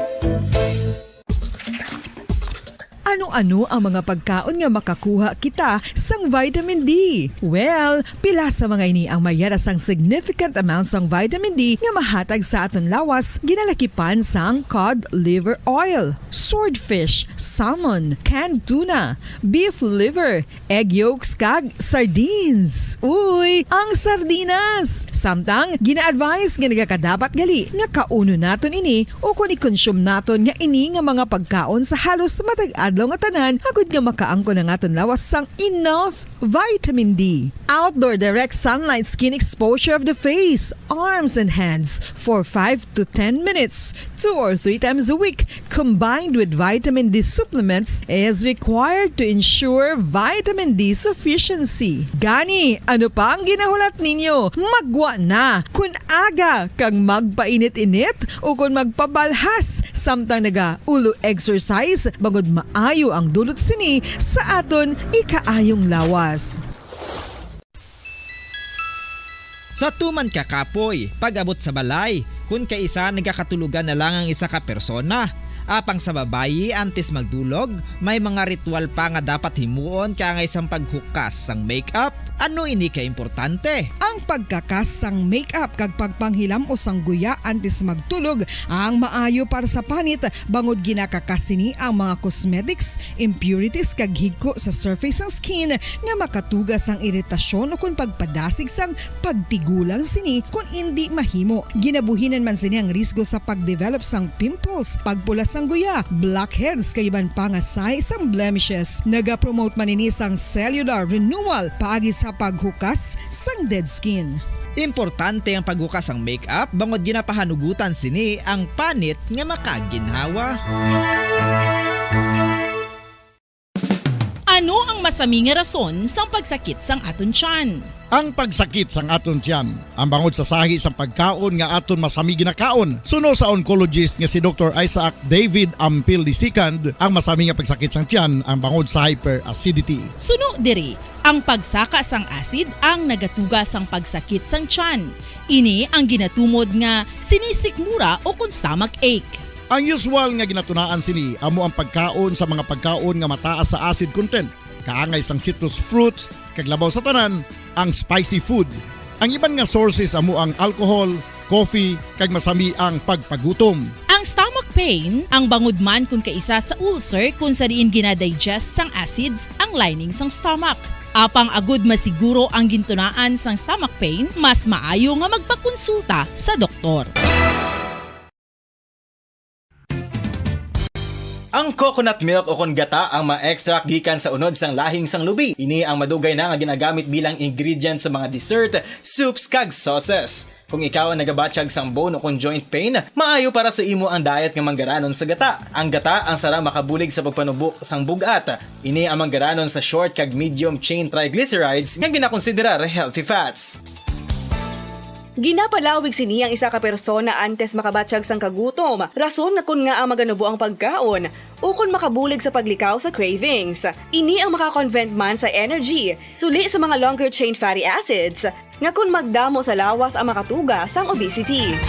Ano-ano ang mga pagkaon nga makakuha kita sang vitamin D? Well, pila sa mga ini ang may ara sang significant amount sang vitamin D nga mahatag sa aton lawas, ginalakipan sang cod liver oil, swordfish, salmon, canned tuna, beef liver, egg yolks, kag sardines. Uy, ang sardinas! Samtang, gina-advise nga nagakadapat gali nga kaunon naton ini ukon i-consume naton nga ini nga mga pagkaon sa halos matag adlaw nga tanan, agud nga makaangkon ang aton lawas sang enough vitamin D. Outdoor direct sunlight skin exposure of the face, arms, and hands for five to ten minutes, two or three times a week, combined with vitamin D supplements, is required to ensure vitamin D sufficiency. Gani, ano pa ang ginahulat ninyo? Maggwa na! Kon aga kag magpainit-init ukon magpabalhas samtang nagaulo exercise, bangod maayo ang dulot sini sa aton ikaayong lawas. Sa tuman ka kapoy, pag-abot sa balay, kun kaisa nagakatulogan na lang ang isa ka persona, Apang sa babayi, antes magdulog, may mga ritual pa nga dapat himuon kaangay sang paghukas sang makeup. Ano ini ka importante? Ang pagkakas sang makeup kag pagpanghilam-os sang guya antes magtulog ang maayo para sa panit, bangod ginakakas sini ang mga cosmetics, impurities, kag higko sa surface sang skin nga makatuga sang iritasyon ukon pagpadasig sang pagtigulang sini kon indi mahimo. Ginabuhinan man sini ang risgo sa pag-develop sang pimples, pagpula sang guya, blackheads, kag iban pa nga sahi sang blemishes. Nagapromote man ini sang cellular renewal paagi sa paghukas sang dead skin. Importante ang paghukas sang makeup bangod ginapahanugutan sini ang panit nga makaginhawa. Ano ang masami nga rason sang pagsakit sang aton tiyan? Ang pagsakit sang aton tiyan, ang bangod sa sahi sang pagkaon nga aton masami ginakaon. Suno sa oncologist nga si Doktor Isaac David Ampil the second, ang masami nga pagsakit sang tiyan ang bangod sa hyperacidity. Suno diri, ang pagsaka sang acid ang nagatuga sang pagsakit sang tiyan. Ini ang ginatumod nga sinisikmura o kon stomach ache. Ang usual nga ginatunaan sini amo ang pagkaon sa mga pagkaon nga mataas sa acid content, kaangay sang citrus fruits, kag labaw sa tanan, ang spicy food. Ang iban nga sources amo ang alcohol, coffee, kag masami ang pagpagutom. Ang stomach pain, ang bangod man kon kaisa sa ulcer kon sa diin ginadigest sang acids ang lining sang stomach. Apang agud masiguro ang gintunaan sang stomach pain, mas maayo nga magpakonsulta sa doktor. Ang coconut milk o kon gata ang ma-extract gikan sa unod sang lahing sang lubi. Ini ang madugay na nga ginagamit bilang ingredient sa mga dessert, soups, kag sauces. Kung ikaw ang nagabatyag sang bone o kon joint pain, maayo para sa imo ang diet nga manggaranon sa gata. Ang gata ang sarang makabulig sa pagpanubo sang bug-at. Ini ang manggaranon sa short kag medium chain triglycerides nga ginakonsiderar healthy fats. Ginapalawig sini ang isa ka persona antes makabatyag sang kagutom, rason nga kon ngaa maganubo ang pagkaon, ukon makabulig sa paglikaw sa cravings. Ini ang maka-convert man sa energy, suli sa mga longer chain fatty acids, nga kon magdamo sa lawas ang makatuga sang obesity.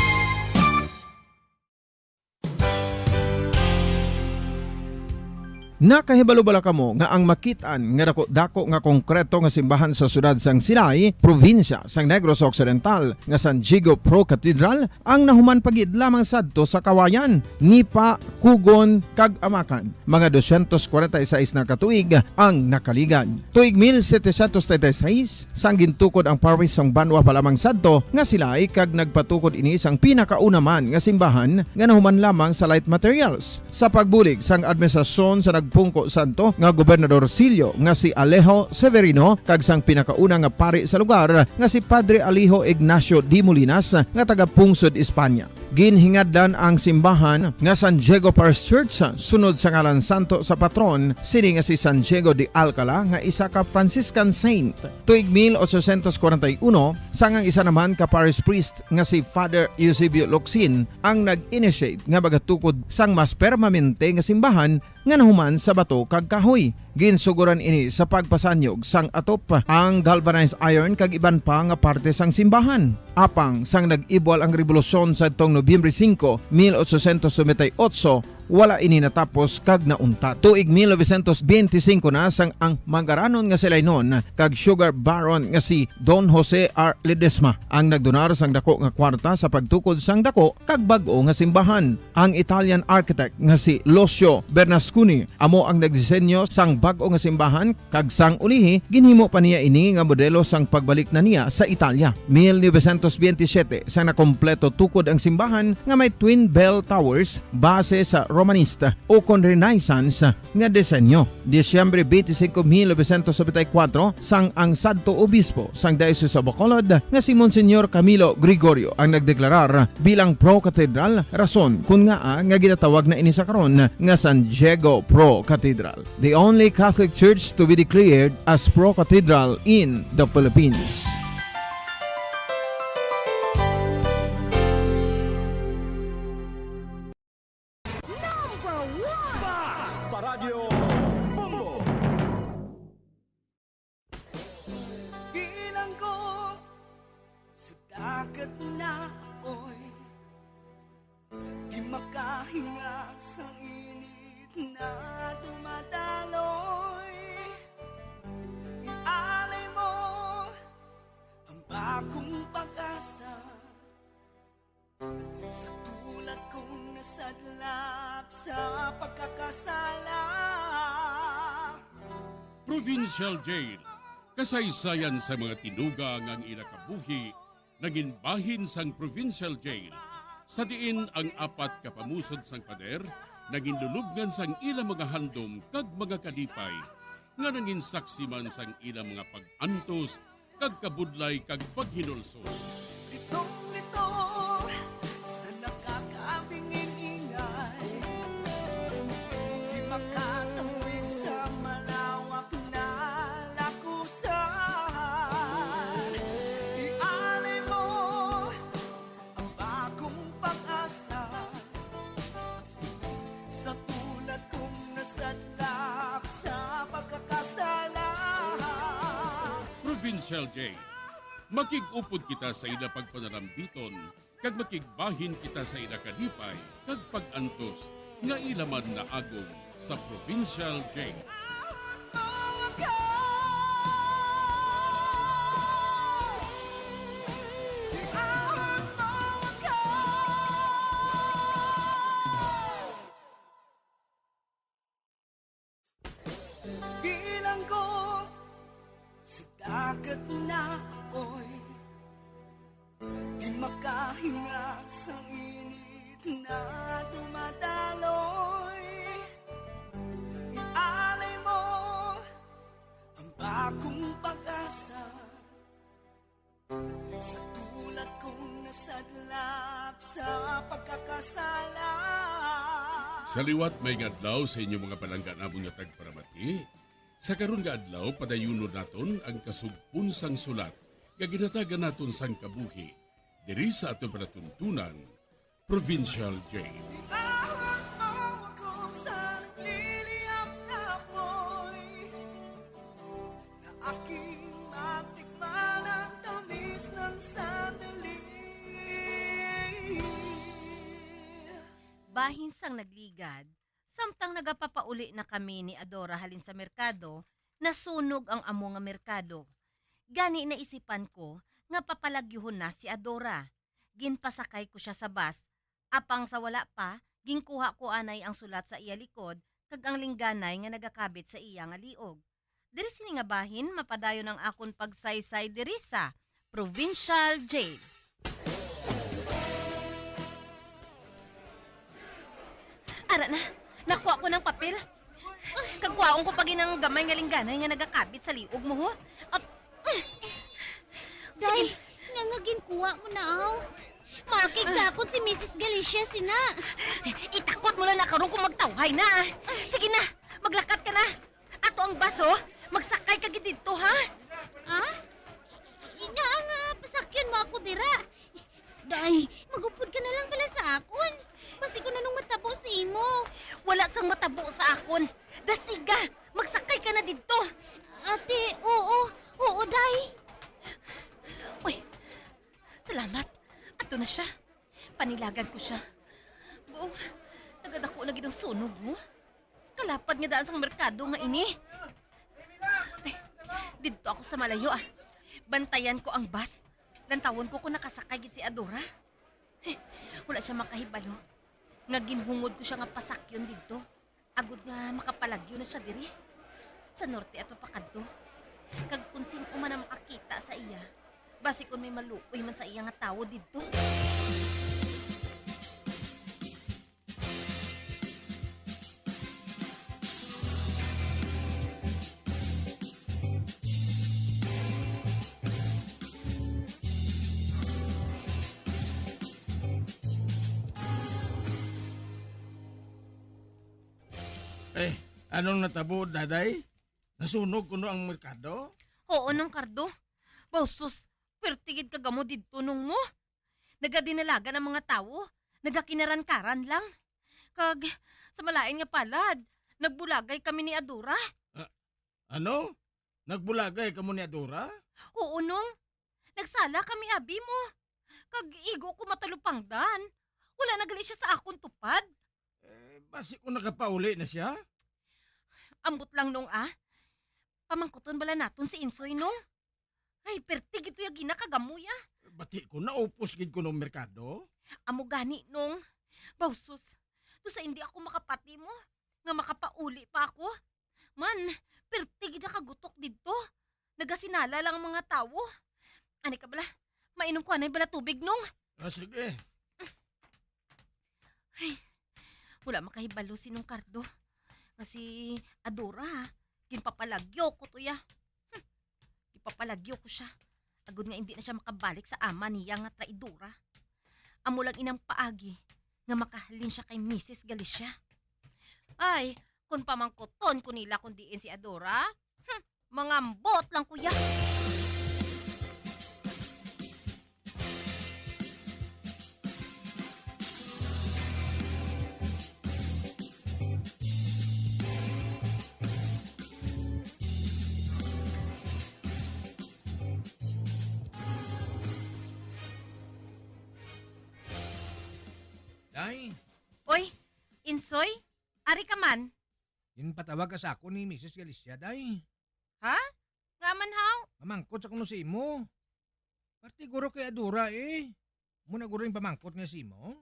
Nakahibalo bala kamo nga ang makit-an nga dako-dako nga konkreto nga simbahan sa siyudad sang Silay, probinsya sang Negros Occidental, nga San Diego Pro Cathedral ang nahuman pa gid lamang sadto sa Kawayan, Nipa, Cogon, kag Amacan? Mga dosyentos kwarenta y seis na ka tuig ang nakaligad. Tuig mil setecientos treinta y seis, sang gintukod ang parish sang banwa pa lamang sadto nga Silay, kag nagpatukod ini sang pinakauna man nga simbahan nga nahuman lamang sa light materials. Sa pagbulig sang administrasyon sa nagpungko sadto nga Gobernador Sillo nga si Alejo Severino kag sang pinakauna nga pari sa lugar nga si Padre Alejo Ignacio de Molinas nga taga-pungsod Espanya. Ginhingadlan ang simbahan nga San Diego Parish Church sunod sa ngalan santo sa patron sini nga si San Diego de Alcala nga isa ka Franciscan saint. Tuig mil ochocientos kwarenta y uno, sang ang isa naman ka parish priest nga si Father Eusebio Locsin ang nag-initiate nga magatukod sang mas permanente nga simbahan nga nahuman sa bato kag kahoy. Ginsugoran ini sa pagpasanyog sang atop, ang galvanized iron kag iban pa nga parte sang simbahan. Apang sang nag-ibwal ang rebolusyon sadtong Nobyembre singko, mil ochocientos noventa y ocho, wala ini natapos kag nauntat. Tuig mil novecientos benti singko na sang ang manggaranon nga Silaynon kag sugar baron nga si Don Jose R. Ledesma ang nagdonar sang dako nga kwarta sa pagtukod sang dako kag bag-o nga simbahan. Ang Italian architect nga si Lucio Bernasconi amo ang nagdisenyo sang bag-o nga simbahan, kag sang ulihi ginhimo pa niya ini nga modelo sang pagbalik na niya sa Italia. Mil novecientos benti siyete, sang nakompleto tukod ang simbahan nga may twin bell towers base sa Romanista o kon Renaissance nga disenyo. Disyembre twenty-five, mil novecientos noventa y cuatro, sang ang sadto obispo sang Diocese of Bacolod nga si Monsignor Camilo Gregorio ang nagdeklarar bilang pro-cathedral, rason kon ngaa nga ginatawag na ini sa karon nga San Diego Pro Cathedral, the only Catholic Church to be declared as pro-cathedral in the Philippines. Number one! Paradyo Bombo! Bilang ko sa dagat na apoy, di makahinga sa Lap sa pagkakasala. Provincial Jail. Kasaysayan sa mga tinuga nga ang ila kabuhi nangin bahin sang Provincial Jail, sa diin ang apat ka pamusod sang pader nangin lulubngan sang ila mga handom kag mga kalipay nga nangin saksi man sang ila mga pag-antos kag kabudlay kag paghinulsol. Litong-lito sa nakakabinging-ingay, di makatawid sa malawak na lakusan. Ialay mo ang bagong pag-asa sa tulad kong nasadlak sa pagkakasala. Provincial Jail. Makig-upod kita sa ila pagpanarambiton, kag makigbahin kita sa ila kalipay kag pag-antos nga ila man naagom sa Provincial Jail. Bilanggo sa dagat na apoy, di makahinga sa init na dumadaloy. Ialay mo ang bagong pag-asa sa tulad kong nasadlak sa pagkakasala. Sa liwat, maayong adlaw sa inyo mga palangga namon nga tagparamati. Sa karon nga adlaw, padayunon naton ang kasugpon sang sulat nga ginhatagan naton sang kabuhi diri sa aton palatuntunan, Provincial Jail. Iawag mo ako sa nagliliyab na apoy, na aking matikman ang tamis ng sandali. Bahin sang nagligad, samtang nagapapauli na kami ni Adora halin sa merkado, nasunog ang amo nga merkado. Gani naisipan ko nga papalagyuhon na si Adora. Ginpasakay ko sia sa bus, apang sa wala pa, ginkuha ko anay ang sulat sa iya likod kag ang lingganay nga nagakabit sa iya nga liog. Diri sini nga bahin mapadayon ang akon pagsaysay diri sa Provincial Jail. Ara na, nakuha ko ng papel. Kag kuhaon ko pa gid ang gamay nga lingganay nga nagakabit sa liog mo, ho. Ap-, Day, sige. Nga nga ginkuha mo na, aw. Makig sa akon si Missus Galicia, sina. Itakot mo lang na karon kung magtawhay na. Sige na, maglakat ka na. Ato ang bus, ho. Magsakay ka gid didto, ha? Ha? Ina nga pasakyan mo ako dira. Day, magupod ka na lang bala sa akon. Basi kung anong matabo sa imo. Wala sang matabo sa akon. Dasiga, magsakay ka na didto. Ate, oo. Oo, day. Uy, salamat. Ato na siya. Panilagan ko siya. Buong, nagadako na gid ang sunog, ho. Kalapad nga daan sang merkado nga ini. Ay, didto ako sa malayo, ah. Bantayan ko ang bus. Lantawon ko kung nakasakay gid si Adora. Eh, wala siya makahibalo nga ginhungod ko siya nga pasakyon didto, agod nga makapalagyo na siya diri. Sa norte ato pakadto. Kag kung sin-o man ang makakita sa iya, basi kung may maluoy man sa iya nga tawo didto. Eh, anong natabo, Daday? Nasunog kuno ang merkado? Oo, Nong Cardo. Bausos, pwerte gid kagamo didto, Nong, mo. Nagadinalagan ang mga tawo, nagakinarankaran lang. Kag sa malain nga palad, nagbulagay kami ni Adora. Ah, ano? Nagbulagay kamo ni Adora? Oo, Nong. Nagsala kami, abi mo. Kag igo ko matalupangdan. Wala na gali siya sa akon tupad. Eh, basi kung nagapauli na siya? Ambot lang, Nong, ah. Pamangkuton bala naton si Insoy, Nong? Ay, perti gid to ya ginakagamoy, ah. Bati ko, naupos gid ko ng merkado. Amo gani, Nong. Bausos, Daw sa indi ako makapati mo, nga makapauli pa ako. Man, pirti gid ka gutok didto. Nagasinala lang ang mga tawo. Ani ka bala, mainom ko anay bala tubig, Nong? Ah, sige. Ay, wala makahibalo si Nong Cardo. Nga si Adora, ha? Ginpapalagyo ko to, ya. Hmm. Ginpapalagyo ko siya. Agod nga hindi na siya makabalik sa ama niya nga traidora. Amo lang inang paagi nga makahalin siya kay Misis Galicia. Ay, kung pamangkuton ko nila kung diin si Adora, hmm, mangambot lang ko, ya. Day, Oy, Insoy, ari ka man. Ginpatawag ka sa akon ni Misis Galicia, day. Ha? Nga man, haw? Mamangkot sa kuno sa imo. Parte guro kay Adora, eh. Amo na guro yung pamangkot niya sa imo.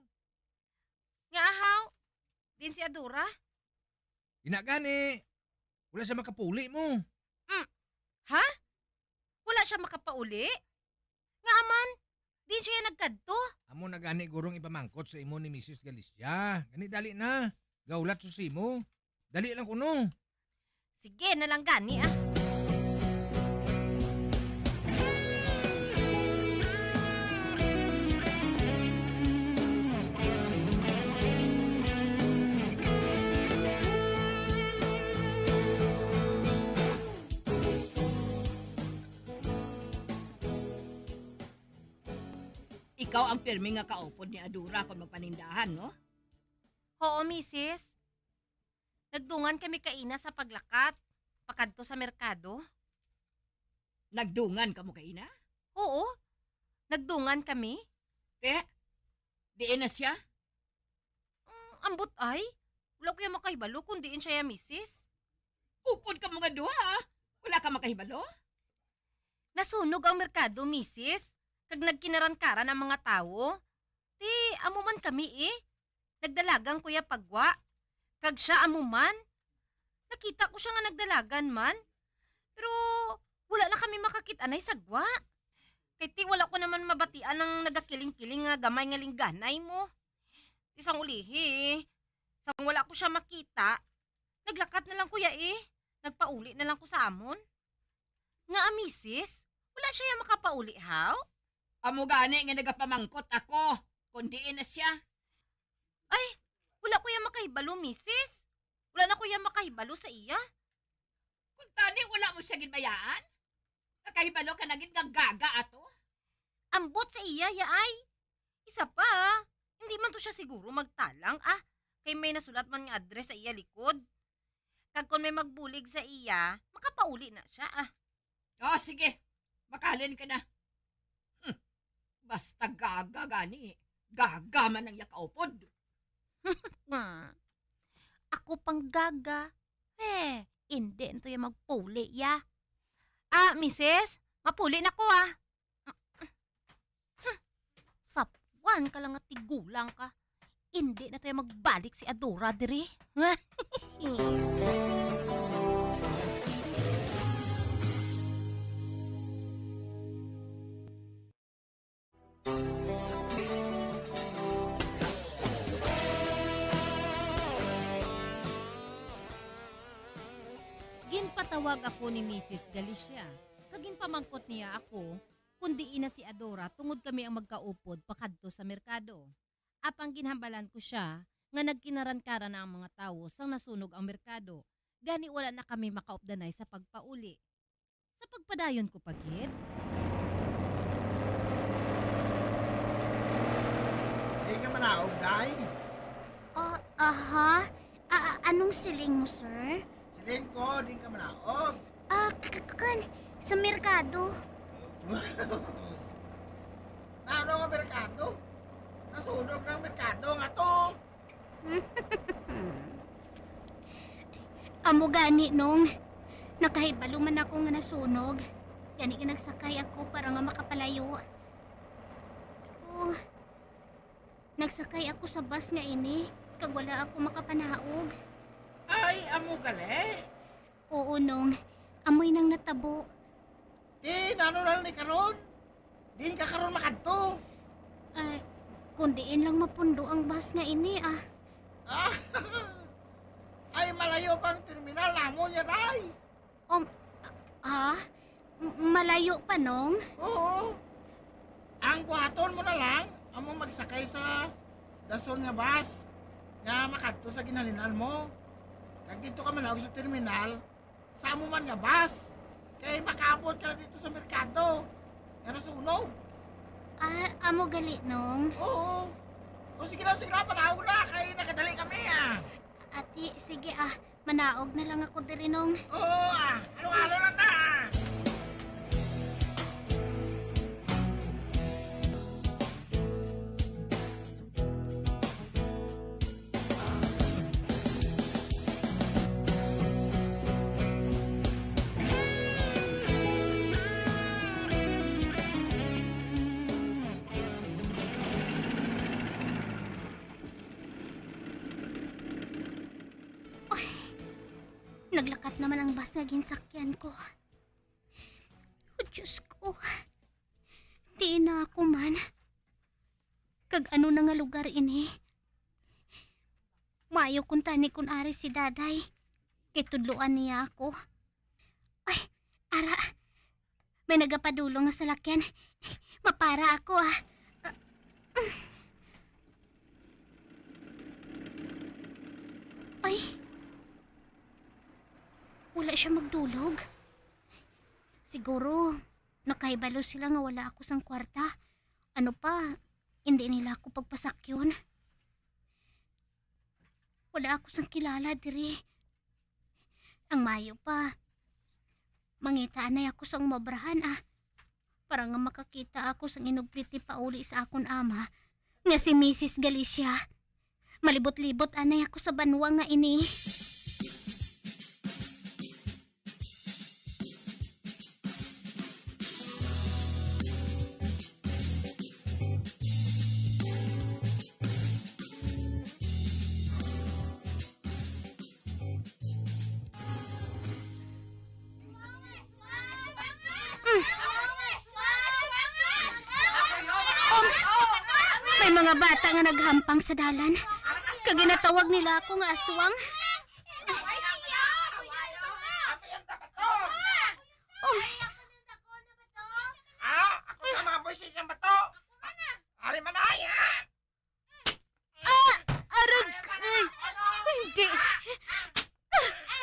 Nga, haw? Diin si Adora? Ina gani. Wala siya makapuli mo. Mm. Ha? Wala siya makapauli? Nga man, diin siya nagkadto? Amo na gani gurong ipamangkot sa imo ni Misis Galicia. Gani dali na. Gaulat sa imo. Dali lang kuno. Sige na lang gani, ah. Ikaw ang pirmi nga kaupod ni Adora kon magpanindahan, no? Oo, misis. Nagdungan kami kaina sa paglakat, pakadto sa merkado. Nagdungan kamo kaina? Oo, nagdungan kami. Te, diin na siya? Mm, ambot ay, wala ko ya makahibalo kung diin siya ya, misis. Upod kamo nga duha, ah. Wala ka makahibalo? Nasunog ang merkado, misis, kag nagkinarankaran ang mga tawo. Ti, amo man kami, eh. Nagdalagan ko ya pagwa. Kag siya amo man. Nakita ko siya nga nagdalagan man. Pero wala na kami makakit-anay sa gwa. Kay ti wala ko naman mabatian ang nagakiling-kiling nga gamay nga lingganay mo. Ti sang ulihi, sang wala ko siya makita, naglakat na lang ko ya, eh. Nagpauli na lang ko sa amon. Nga, misis, wala siya ya makapauli, haw? Amo gani nga nagapamangkot ako kon diin na siya. Ay, wala ko ya makahibalo, misis. Wala na ko ya makahibalo sa iya. Kung tani, wala mo siya ginbayaan? Nakahibalo ka na gid nga gaga ato? Ambot sa iya, ya ay. Isa pa, hindi man to siya siguro magtalang, ah. Kay may nasulat man nga address sa iya likod. Kag kon may magbulig sa iya, makapauli na siya, ah. Oh, sige. Makalin ka na. Hmm. Basta gaga gani. Gaga man ang yakaupod. Hmm. Ako pang gaga. Eh, hindi na to ya magpuli, ya. Ah, misis, mapuli na ko, ah. Hmm. Sapwan ka lang nga tigulang ka. Indi na tayo magbalik si Adora diri. Ginpatawag ako ni Misis Galicia, kag ginpamangkot niya ako kon diin na si Adora tungod kami ang magkaupod pakadto sa merkado. Apang ginhambalan ko sia nga nagkinarankaran na ang mga tawo sang nasunog ang merkado, gani wala na kami makaupdanay sa pagpauli. Sa pagpadayon ko pa gid. Di ka manaog, day? Ah, aha? A-, a-, anong siling mo, sir? Siling ko, di ka manaog. Ah, k-, k-, kan, sa merkado. Ano nga merkado? Nasunog na ang merkado nga to. Amo gani, Nong. Nakahibalo man ako nga nasunog. Gani nga nagsakay ako para nga makapalayo. Oh, nagsakay ako sa bus nga ini. kag wala ako makapanaog. Ay, amo gali? Oo, Nong. Amoy nang natabo. Di, nano na lang ni karon? Diin ka karon makadto? Ay, kung diin lang mapundo ang bus nga ini, ah. Ah, ay, malayo pa ang terminal namon niya, day. Um, ah? M-, malayo pa, Nong? Oo. Ang buhaton mo na lang, amo magsakay sa dason nga bus nga makadto sa ginhalinan mo. Kag dito ka manaog sa terminal, sa amo man nga bus. Kay makaabot ka na dito sa merkado nga nasunog. Ah, amo gali, Nong? Oo. O sige na, sige na, panaog na, kay nakadali kami, ah. Ati, sige, ah. Manaog na lang ako diri, Nong. Oo, ah. Halo-halo lang na, ah. Ay, naglakat naman ang bus nga ginsakyan ko. Oh, Diyos ko. Diin na ako man? Kag ano na nga lugar ini? Maayo kuntani kun ari si Daday. Kay tudloan niya ako. Ay, ara. May nagapadulong nga salakyan. Mapara ako, ah. Ay. Wala siya magdulog. Siguro, nakahibalo sila nga wala ako sang kwarta. Ano pa, hindi nila ako pagpasakyon. Wala ako sang kilala diri. Ang maayo pa, mangita anay ako sang umabrahan, ah, para nga makakita ako sang inugriti pauli sa akon ama nga si Misis Galicia. Malibot-libot anay ako sa banwa nga ini. Oh, may mga bata nga naghampang sa dalan. Kag ginatawag nila ako nga aswang. Oh. Ah, ako na mga boys sa isang bato. Ari man ay, ha? Ah! Aragay! Hindi! Ah!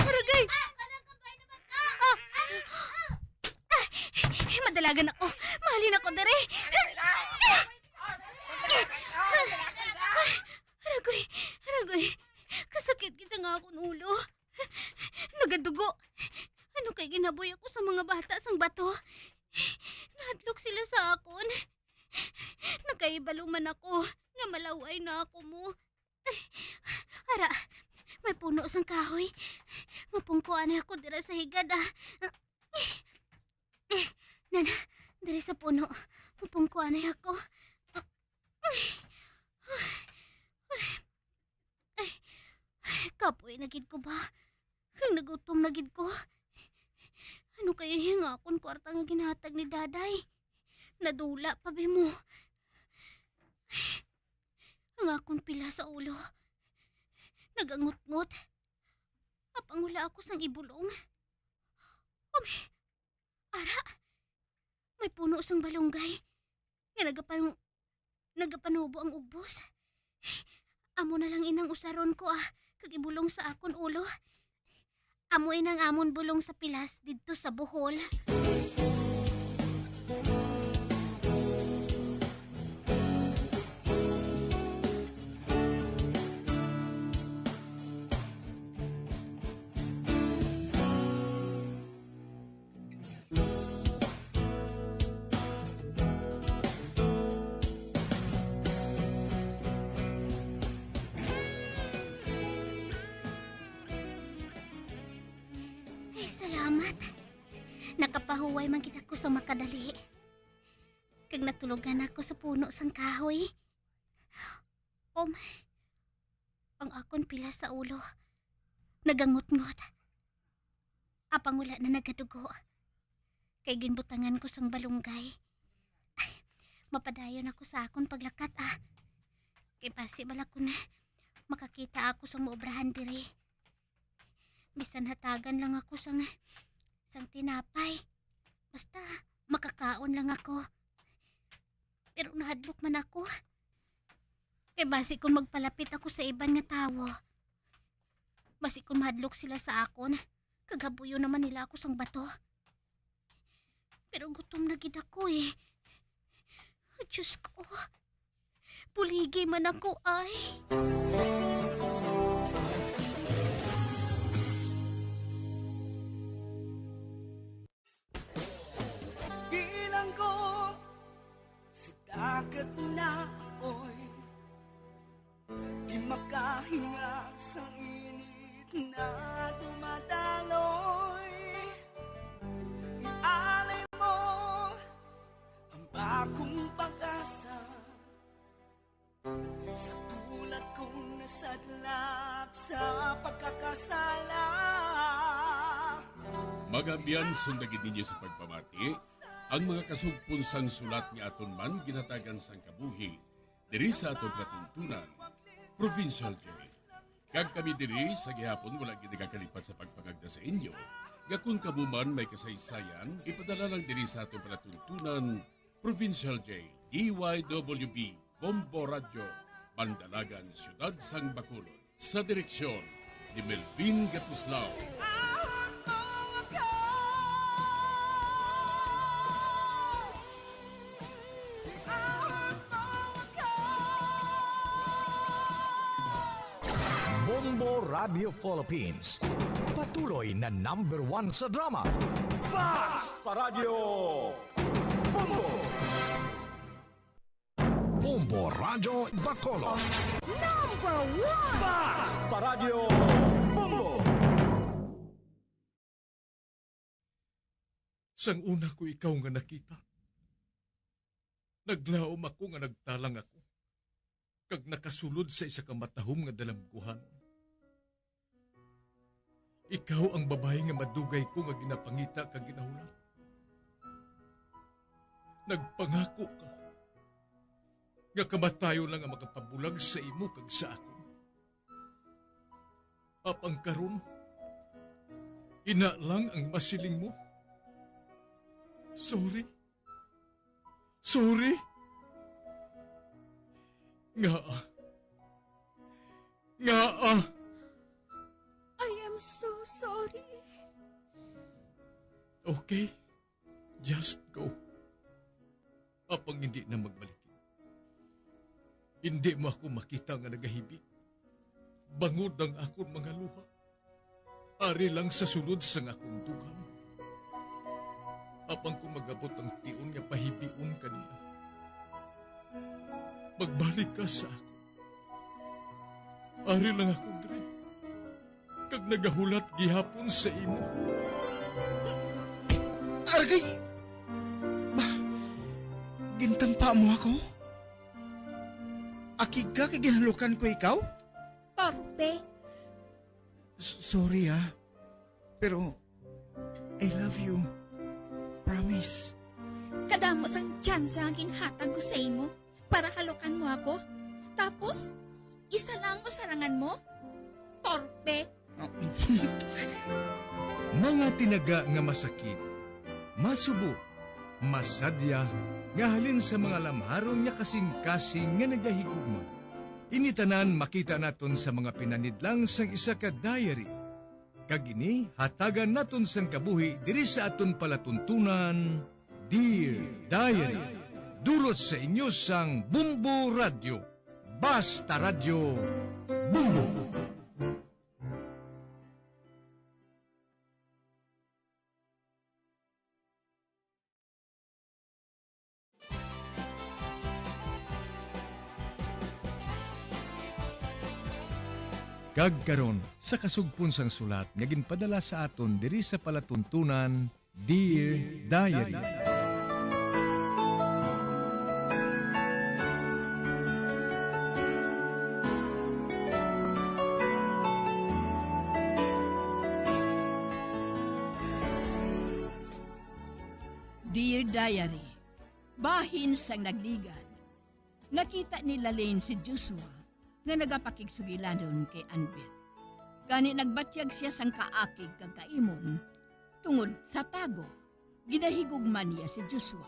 Aragay! Ah! Ah! Madalagan ako! Mahalin ako diri! Aragay! Aragay! Kasakit kita nga akong ulo! Nagadugo! Ano kay ginaboy ako sa mga bata sang bato? Nahadlok sila sa akon! Nakahibalo man ako nga malaway na ako mo. Ara, may puno sang kahoy. Mapungko anay ako dira sa higad, ah. Nana, diri sa puno. Mapungko anay ako. Ay, ay, kapoy na gid ko ba? Kag nagutom na gid ko. Ano kaya yung akon kwarta nga ginhatag ni Daday? Nadula pa ba mo? Ang akon pila sa ulo. Nagangot-ngot. Apang wala ako sang ibulong. Oh, may, ara! May puno sang balunggay nga nagapanu-, nagapanubo ang ugbos. Amo na lang inang usaron ko, ah, kag ibulong sa akon ulo. Amo inang amon bulong sa pilas didto sa Bohol. Ay, salamat. Nakapahuway man kita ko sa makadali. Kag natulugan ako sa puno sang kahoy. Oh my. Ang akon pila sa ulo nagangutngot. Apang wala na nagadugo. Kay ginbutangan ko sang balunggay. Ay, mapadayon ako sa akon paglakat, ah. Kay basi bala kun makakita ako sang maobrahan diri. Bisan hatagan lang ako sang, sang tinapay. Basta, makakaon lang ako. Pero nahadlok man ako. Kay basi kung magpalapit ako sa iban nga tawo, basi kung mahadlok sila sa akon, kag habuyon naman nila ako sang bato. Pero gutom na gid ako, eh. Diyos ko, buligi man ako, ay. Bilang ko sa dagat na apoy, di makahinga sa init na dumadaloy. Ialay mo ang bagong pag-asa sa tulad kong nasadlak sa pagkakasala. Mga abyan, sunda gid ninyo sa pagpamati ang mga kasugpon sang sulat nga aton man ginhatagan sang kabuhi diri sa aton palatuntunan, Provincial Jail. Kag kami diri sa gihapon wala gid nagakalipat sa pagpangagda sa inyo nga kon kamo man may kasaysayan, ipadala lang diri sa aton palatuntunan, Provincial Jail, D Y W B, Bombo Radyo, Bandalagan, Siyudad sang Bacolod. Sa direksyon ni Melvin Gatuslao. Bombo Radio Philippines, patuloy na number one sa drama. Basta Radyo Bombo! Bombo Radyo Bacolod. Number one! Basta Radyo Bombo! Sang una ko ikaw nga nakita, naglaom ako nga nagtalang ako, kag nakasulod sa isa ka matahom nga dalamguhanon. Ikaw ang babayi nga madugay ko nga ginapangita kag ginahulat. Nagpangako ka nga kamatayon lang ang makapabulag sa imo kag sa akon. Apang karon, ina lang ang masiling mo. Sorry. Sorry. Ngaa? Ngaa? I am so sorry. Okay. Just go. Apang hindi na magbalik. Hindi mo ako makita nga nagahibi. Bangod ang akon mga luha. Ari lang sa sulod sang akon dughan. Apang kung mag-abot ang tion nga pahibion ka nila, magbalik ka sa akon. Ari lang ako diri, kag nagahulat gihapon sa imo. Argay! Ba, gintampa mo ako? Akig ka kay ginhalukan ko ikaw? Torpe! S-, sorry, ah. Pero, I love you. Promise. Kadamo sang tsansa nga ginhatag ko sa imo para halukan mo ako. Tapos, isa lang ang masarangan mo? Torpe! Mga tinaga nga masakit, masubo, masadya, nga halin sa mga lamharon nga kasing-kasing nga nagahigugma. Ini tanan makita naton sa mga pinanidlang sang isa ka diary. Kag ini hatagan naton sang kabuhi diri sa aton palatuntunan, Dear Diary. Dulot sa inyo sang Bombo Radyo. Basta Radyo, Bombo. Kag karon, sa kasugpon sang sulat nga ginpadala sa aton diri sa palatuntunan, Dear Diary. Diary. Bahin sang nagligad. Nakita ni Lalaine si Joshua nga nagapakigsugilanon kay Anbet. Gani nagbatyag sia sang kaakig kag kaimon tungod sa tago. Ginahigugma niya si Joshua,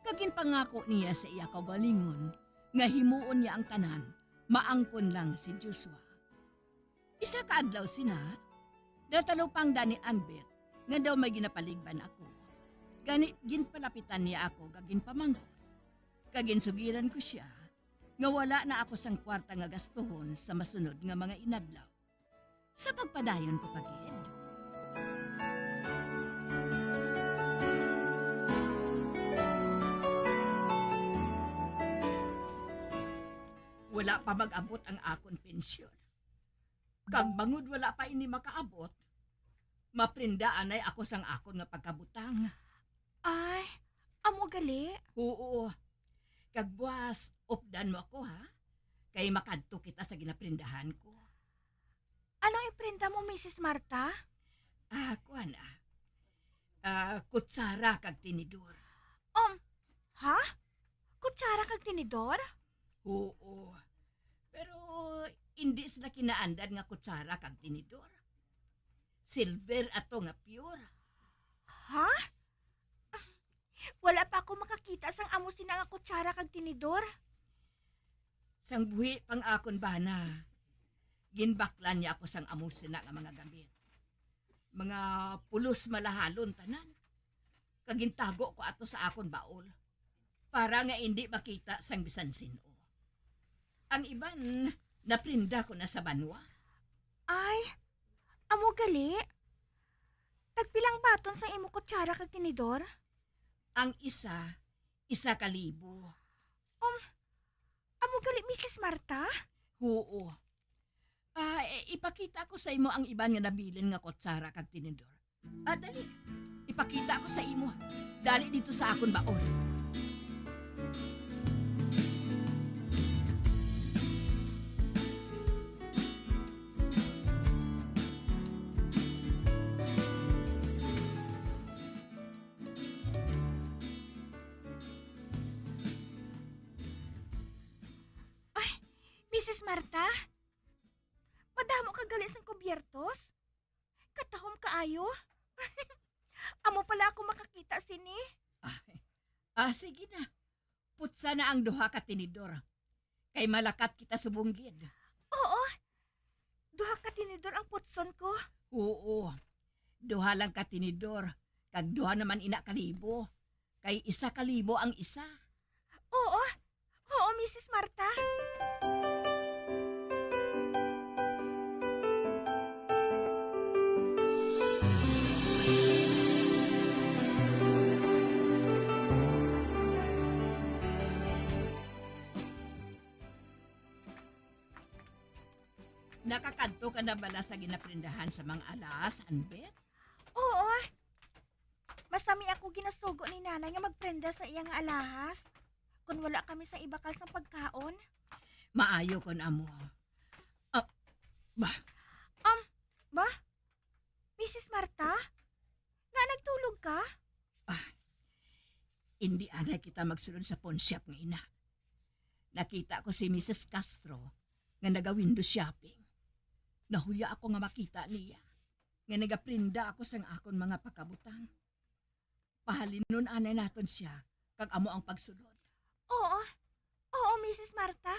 kag ginpangako niya sa iya kaugalingon nga himuon niya ang tanan maangkon lang si Joshua. Isa ka adlaw sina, natalupangdan ni Anbet nga daw may ginapaligban ako. Gani, ginpalapitan niya ako kag ginpamangkot. Kag ginsugiran ko sia nga wala na ako sang kwarta nga gastuhon sa masunod nga mga inadlaw. Sa pagpadayon ko pa gid. Wala pa mag-abot ang akon pensyon. Kag bangod wala pa ini makaabot, maprenda anay ako sang akon nga pagkabutang. Ay, amo gali? Oo. Kag buas, updan mo ako, ha? Kay makadto kita sa ginaprendahan ko. Anong iprenda mo, Misis Marta? Ah, kuan, ah. Ah, kutsara kag tinidor. Um, ha? Kutsara kag tinidor? Oo. Pero hindi sila kinaandan nga kutsara kag tinidor. Silver ato nga pure. Ha? Wala pa ako makakita sang amo sina nga kutsara kag tinidor. Sang buhi pang akon bana, ginbaklan niya ako sang amo sina nga mga gamit. Mga pulos malahalon tanan. Kag gintago ko ato sa akon baol, para nga indi makita sang bisan sin-o. Ang iban, naprinda ko na sa banwa. Ay, amo gali? Tagpilang baton sang imo kutsara kag tinidor? Ang isa, isa ka libo. Um, amo gali, Misis Marta? Oo. Ah, i-, ipakita ko sa imo ang iban nga nabilin nga kutsara kag tinidor. Ah, dali. Ipakita ko sa imo. Dali dito sa akon baon. Ay, Misis Marta? Madamo ka gali sang kubyertos? Katahom kaayo. Amo pala ako makakita sini. Ah, ah, sige na. Putsa na ang duha ka tinidor. Kay malakat kita subong gid. Oo. Duha ka tinidor ang putson ko. Oo. Duha lang ka tinidor, kag duha naman ina ka libo. Kay isa ka libo ang isa. Oo. Oo, Misis Marta. Nakakadto ka na bala sa ginaprendahan sa mga alahas, Anbet? Oo. Masami ako ginasugo ni Nanay nga magprenda sa iya nga alahas kon wala kami sang ibakal sang pagkaon. Maayo kon amo. Ah, ba? Um, ba? Misis Marta? Nga nagtulog ka? Ah, indi anay kita magsulod sa pawnshop nga ina. Nakita ko si Misis Castro nga naga-window shopping. Nahuya ako nga makita niya nga nagaprinda ako sang akon mga pakabutang. Pahalinon anay naton siya, kag amo ang pagsulod. Oo. Oo, Misis Marta.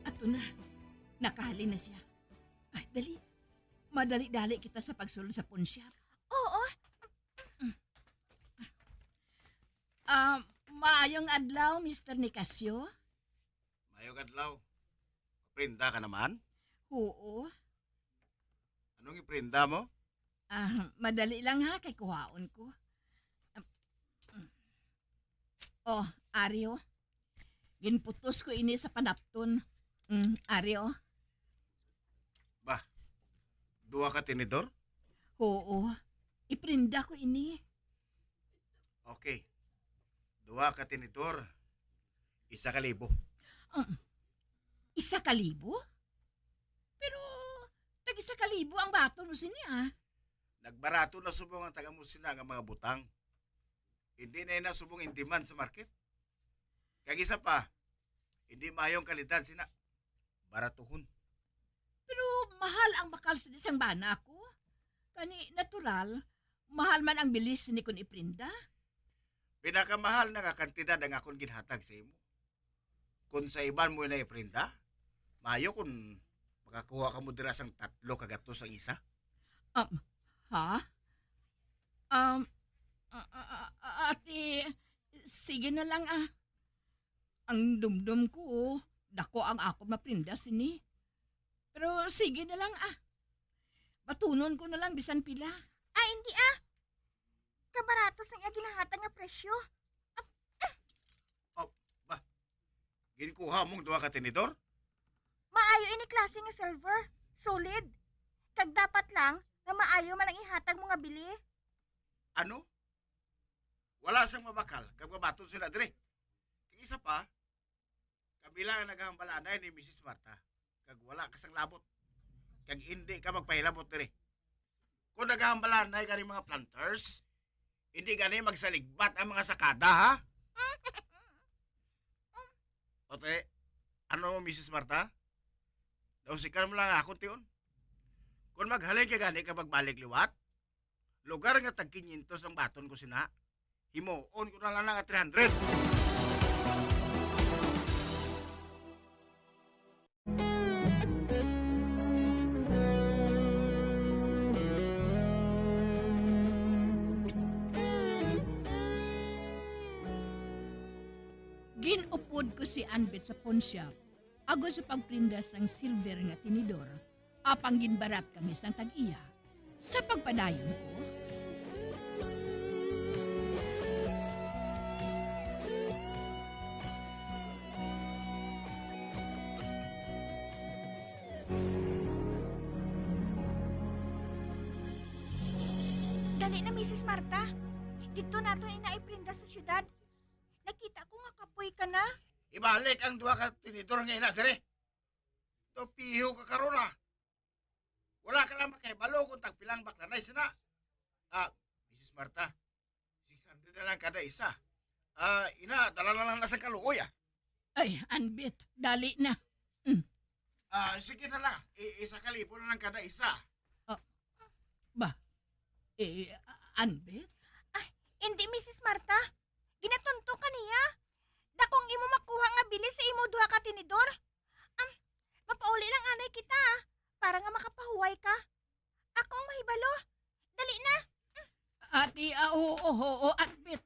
Ato na. Nakahalin na siya. Ay, dali. Madali-dali kita sa pagsulod sa pawnshop. Oo. Ah, maayong adlaw, Mister Nicasio. Maayong adlaw. Prenda ka naman? Oo. Anong iprinda mo? Ah, madali lang ha, kay kuhaon ko. Oh, ari, oh. Ginputos ko ini sa panapton. Mm, ari, oh. Bah, duha ka tinidor? Oo, iprinda ko ini. Okay. Duha ka tinidor, isa ka libo. Um, isa ka libo? Pero tag isa ka libo ang baton mo sini, ah. Nagbarato na subong ang taga mo sina nga mga butang. Hindi na ina subong in demand sa market. Kag isa pa, hindi maayong kalidad sina. Baratuhon. Pero mahal ang bakal sa isang bana ko. Kani natural, mahal man ang bilis ni kun iprinda. Pinakamahal na nga kantidad ang akon ginhatag sa imo. Kung sa iban mo na iprinda, maayo kung makakuha ka mo dira sang tatlo ka gatos ang isa. Um, ha? Um, a- a- a- ate, sige na lang, ah. Ang dumdum ko, dako ang akon maprinda sini. Pero sige na lang, ah. Batunon ko na lang bisan pila. Ah, hindi, ah. Kabarato sang iya ginahatag nga presyo. Oh, ba? Ginkuha mong duha ka tinidor? Maayo ini klase nga silver. Solid. Kag dapat lang nga maayo man ang ihatag mo nga bili. Ano? Wala sang mabakal kag mabaton sila diri. Kag isa pa, kami lang ang nagahambal anay ni Misis Martha. Kag wala ka sang labot. Kag indi ka magpahilabot diri. Kung nagahambal anay gani mga planters, hindi gani magsaligbat ang mga sakada, ha? Ote, ano mo, Misis Martha? Nausikan mo lang ako, tion. Kung maghalin ka gani ka pagbalik liwat, lugar nga tag kinyentos ang baton ko sina, himuon ko na lang nga three hundred. Gin-upod ko si Anbet sa pawnshop agod sa pagprinda sang silver nga tinidor, apang ginbarat kami sang tag-iya. Sa pagpadayon ko, dali na, Misis Martha. Didto naton ina iprinda sa syudad. Nakita ko nga kapoy ka na. Ibalik ang duha ka tinidor nga ina diri. Daw piho ka karon, ah. Wala ka lang makahibalo kung tagpilang baklanay sina. Ah, Misis Martha, six hundred na lang kada isa. Ah, ina, dala na lang na sa kaluoy, ah. Ay, Anbit, dali na. Mm. Ah, sige na lang. I- isa ka libo na lang kada isa. Ah, ba? Eh, Anbit? Ah, hindi, Misis Martha. Ginatunto ka niya. Dakong imo makuha nga bili sa imo duha ka tinidor. Am, mapauli lang anay kita, ah, para nga makapahuway ka. Ako ang mahibalo. Dali na. Ati, ah, oo, oo, oo, Anbit.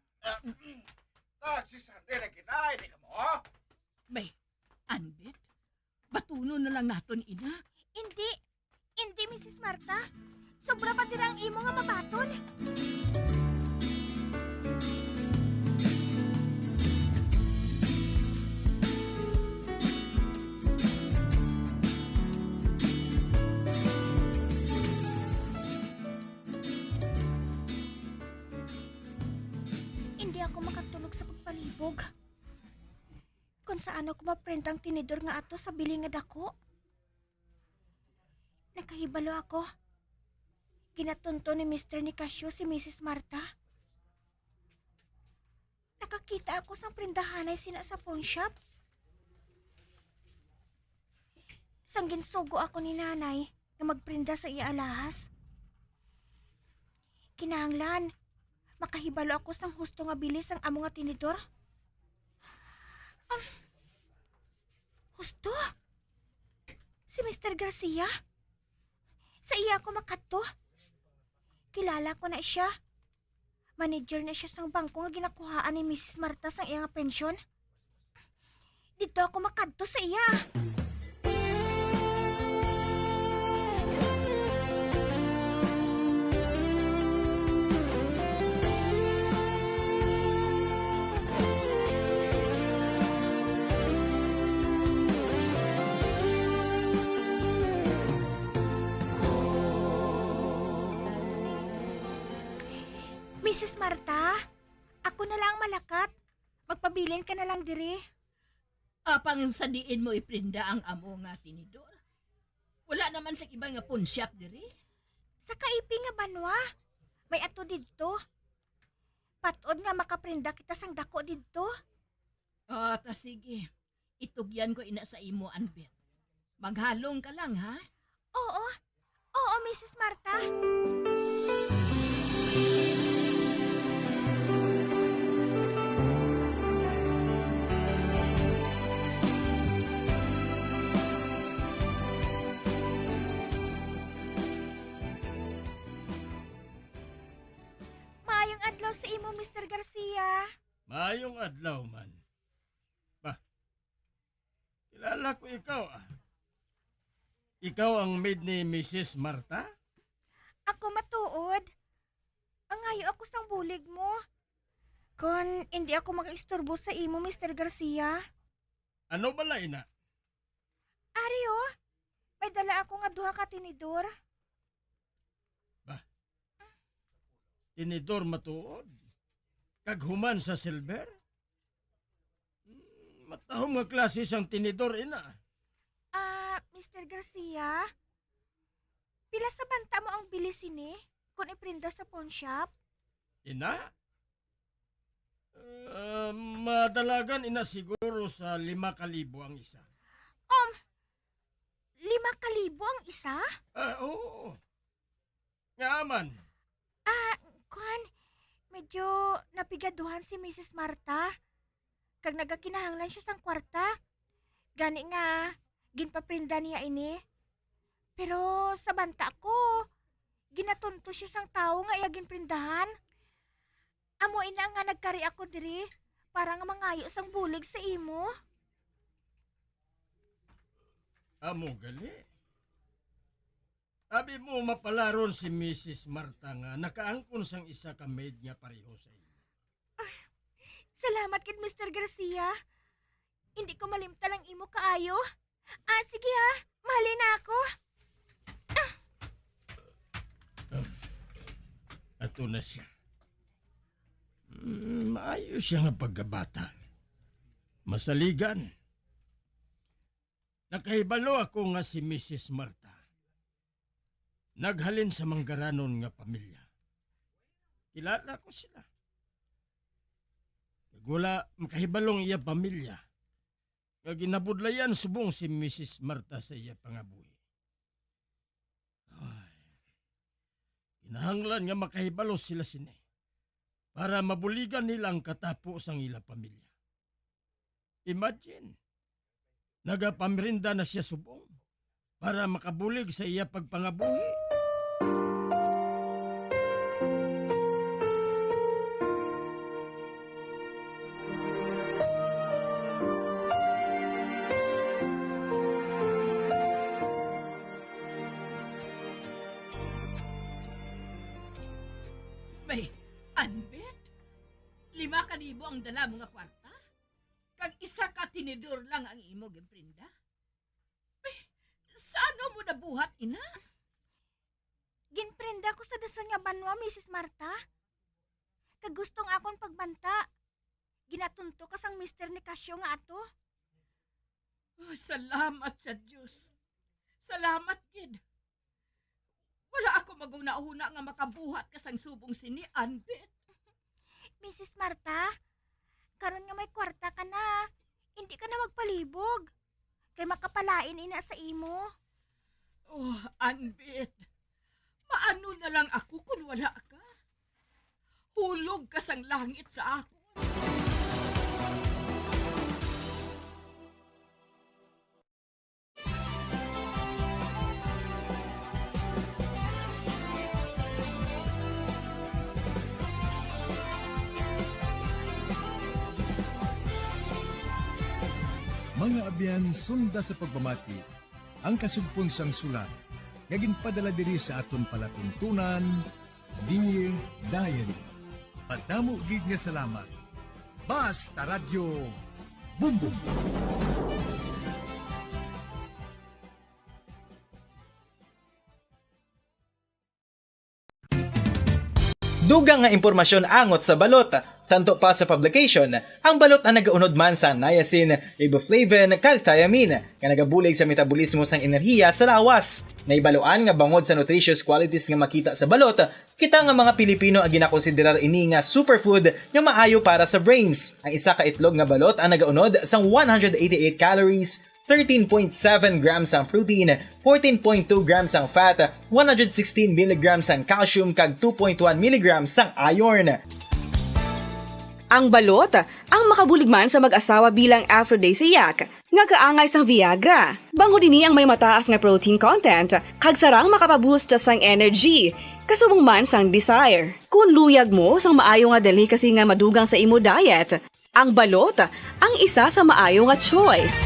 Ah, si Sunday na kita, hindi ka mo? Bay, Anbit, batunon na lang naton ina. Hindi. Hindi, Misis Martha. Sobra pa dira ang imo nga mabaton. Hindi ako makatulog sa pagpalibog. Kung saan ako maprenta ang tinidor nga ato sa bili nga dako? Nakahibalo ako. Ginatunto ni Mister Nicasio si Missus Martha. Nakakita ako sang prindahanay sina sa pawnshop. Sang ginsugo ako ni Nanay nga magprinda sa iya alahas. Kinahanglan, makahibalo ako sang husto nga bili sang amo nga tinidor. Ah, husto? Si Mister Garcia? Sa iya ako makadto? Kilala ko na siya. Manager na siya sang bangko nga ginakuhaan ni Missus Martha sang iya nga pensyon. Didto ako makadto sa iya. Sis Marta, ako na lang ang malakat. Magpabilin ka na lang diri. Apang sa diin mo iprinda ang amo nga tinidor? Wala naman sa iban nga pawn shop diri. Sa kaipi nga banwa, may ato didto. Patod nga makaprinda kita sang dako didto. Ah, ta sige. Itugyan ko ina sa imo, Anbet. Maghalong ka lang, ha? Oo. Oo, Misis Marta. Maayong adlaw sa imo, Mister Garcia. Maayong adlaw man. Bah, kilala ko ikaw, ah. Ikaw ang maid ni Misis Marta? Ako matuod. Mangayo ako sang bulig mo. Kon hindi ako makaistorbo sa imo, Mister Garcia. Ano bala ina? Ari, oh. May dala ako nga duha ka tinidor. Bah, tinidor matuod? Kag human sa silver? Hmm, matahom nga klase sang tinidor ina. Ah, Mister Garcia, pila sa banta mo ang bili sini kon iprinda sa pawn shop? Ina? Ah, madalagan ina siguro sa lima ka libo ang isa. Um, lima ka libo ang isa? Ah, oo. Nga man? Ah, kuan, medyo napigaduhan si Misis Marta. Kag nagakinahanglan siya sang kwarta. Gani nga, ginpaprinda niya ini. Pero sa banta ko, ginatunto siya sang tawo nga iya ginprindahan. Amo ina nga nagkari ako diri para nga mangayo sang bulig sa imo. Amo gali. Abi mo mapalaron si Misis Marta nga nakaangkon sang isa ka maid nga pareho sa imo. Ah, salamat gid, Mister Garcia. Hindi ko malimtan ang imo kaayo. Ah, sige ha. Mali na ako. Ah. Ato na siya. Mm, maayo siya nga pagkabata. Masaligan. Nakahibalo ako nga si Misis Marta naghalin sa manggaranon nga pamilya. Kilala ko sila. Kag wala makahibalong iya pamilya nga ginabudlayan subong si Misis Marta sa iya pangabuhi. Ay, kinahanglan nga makahibalo sila sini para mabuligan nila ang katapo sang ila pamilya. Imagine, nagapamirinda na siya subong para makabulig sa iya pagpangabuhi. May, Anbet, lima ka libo ang dala mo nga kwarta? Kag isa ka tinidor lang ang imo ginprinda? Ay, sa ano mo nabuhat ina? Ginprinda ko sa dason nga banwa, Misis Marta. Kag gusto nga akon pagbanta. Ginatunto ka sang mister ni Casio nga ato. Oh, salamat sa Dios. Salamat gid. Wala ako maghunahuna nga makabuhat ka sang subong sini, Anbet. Misis Marta, karon nga may kwarta ka na, hindi ka na magpalibog. Kay makapalain ina sa imo. Oh, Anbet, maano na lang ako kun wala ka? Hulog ka sang langit sa akon. Mga abyan, sunda sa pagpamati ang kasugpon sang sulat nga ginpadala diri sa aton palatuntunan, Dear Diary. Madamo gid nga salamat. Basta Radyo Bumbong. Dugang nga impormasyon angot sa balot. Santo pa sa publication, ang balot ang nagaunod man sa niacin, riboflavin, kag thiamine, nga nagabulig sa metabolismo sang enerhiya sa lawas. Nahibaluan nga bangod sa nutritious qualities nga makita sa balot, kita nga mga Pilipino ang ginakonsiderar ini nga superfood nga maayo para sa brains. Ang isa ka itlog nga balot ang nagaunod sang one hundred eighty-eight calories, thirteen point seven grams ang protein, fourteen point two grams ang fat, one hundred sixteen milligrams ang calcium, kag two point one milligrams ang iron. Ang balot, ang makabulig man sa mag-asawa bilang aphrodisiac, nga kaangay sang Viagra. Bangod ini ang may mataas nga protein content, kag sarang makapaboost sang energy, kasubong man sang desire. Kung luyag mo sang maayo nga delicacy nga madugang sa imo diet, ang balot ang isa sa maayo nga choice.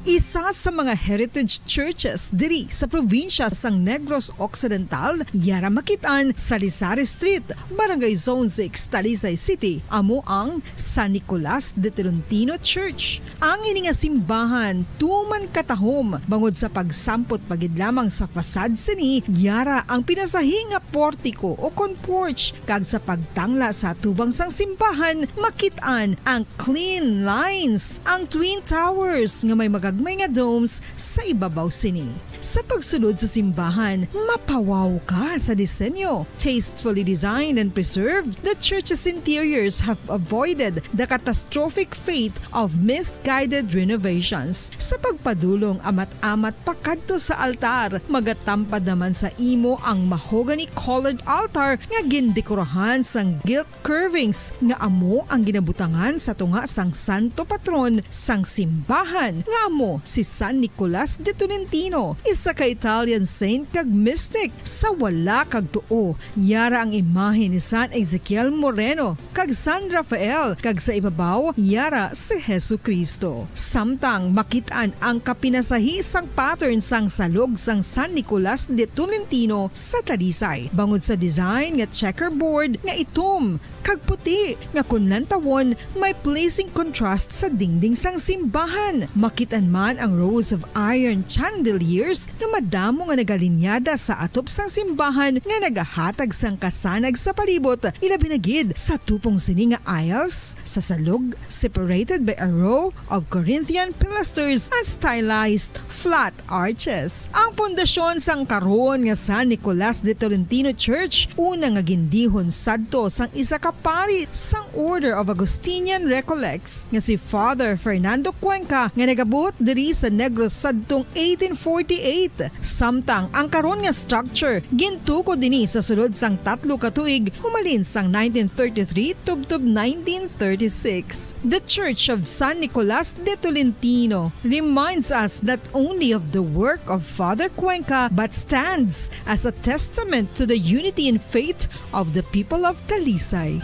Isa sa mga heritage churches diri sa probinsya sang Negros Occidental, yara makit-an sa Lisari Street, Barangay Zone six, Talisay City, amo ang San Nicolas de Tolentino Church. Ang ini nga simbahan tuman katahom bangod sa pagsampot pa gid lamang sa facade sini, yara ang pinasahi nga portiko o kon porch, kag sa pagtangla sa atubang sang simbahan makit-an ang clean lines, ang twin towers nga may magagmay nga domes sa ibabaw sini. Sa pagsulod sa simbahan, mapawaw ka sa disenyo. Tastefully designed and preserved, the church's interiors have avoided the catastrophic fate of misguided renovations. Sa pagpadulong amat-amat pakadto sa altar, magatampad naman sa imo ang mahogany-colored altar nga gindekorahan sang gilt curvings nga amo ang ginabutangan sa tunga sang santo patron sang simbahan, nga amo si San Nicolas de Tolentino, isa ka Italian saint kag mystic. Sa wala kag tuo, yara ang imahe ni San Ezekiel Moreno kag San Rafael, kag sa ibabaw, yara si Jesu-Cristo. Samtang makit-an ang kapinasahi sang pattern sang salog sang San Nicolas de Tolentino sa Talisay, bangod sa design nga checkerboard nga itom kag puti, nga kon lantawon, may pleasing contrast sa dingding sang simbahan. Makit-an man ang rows of iron chandeliers nga madamo nga nagalinyada sa atop sang simbahan nga nagahatag sang kasanag sa palibot, ilabi na gid sa tupong sini nga aisles sa salog, separated by a row of Corinthian pilasters and stylized flat arches. Ang pundasyon sang karon nga San Nicolas de Tolentino Church, una nga gindihon sadto sang isa ka pari sang Order of Augustinian Recollects nga si Father Fernando Cuenca, nga nagabuot diri sa Negros sadtong eighteen forty-eight. Samtang ang karon nga structure gintukod ini sa sulod sang tatlo ka tuig, humalin sang nineteen thirty-three tubtob nineteen thirty-six. The Church of San Nicolas de Tolentino reminds us not only of the work of Father Cuenca, but stands as a testament to the unity in faith of the people of Talisay.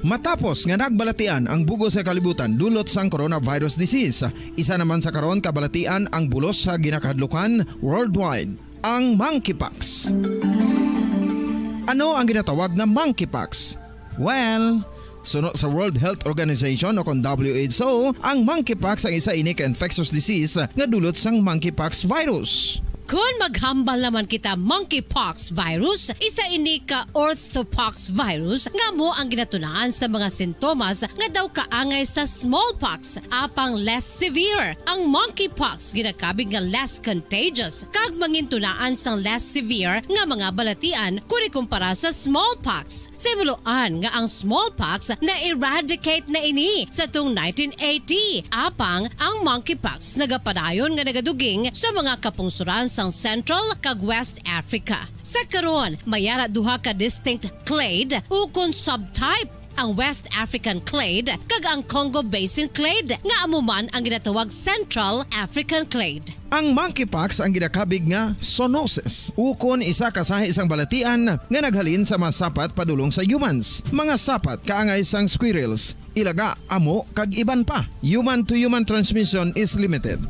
Matapos nga nagbalatian ang bug-os nga kalibutan dulot sang coronavirus disease, isa naman sa karon kabalatian ang bulos sa ginakahadlukan worldwide, ang monkeypox. Ano ang ginatawag nga monkeypox? Well, suno sa World Health Organization o kon W H O, ang monkeypox ang isa ini ka infectious disease nga dulot sang monkeypox virus. Kon maghambal naman kita, monkeypox virus, isa ini ka orthopox virus nga amo ang ginatunaan sa mga sintomas nga daw kaangay sa smallpox, apang less severe. Ang monkeypox ginakabig nga less contagious kag mangintunaan sang less severe nga mga balatian kon ikumpara sa smallpox. Sa himuloan nga ang smallpox na-eradicate na ini sa tung nineteen eighty, apang ang monkeypox nagapadayon nga nagaduging sa mga kapungsoran sang Central kag West Africa. Sa karon, may ara duha ka distinct clade ukon subtype, ang West African clade kag ang Congo Basin clade, nga amo man ang ginatawag Central African clade. Ang monkeypox ang ginakabig nga zoonosis, ukon isa ka sahi sang balatian nga naghalin sa mga sapat padulong sa humans, mga sapat kaangay sang squirrels, ilaga, amo, kag iban pa. Human to human transmission is limited.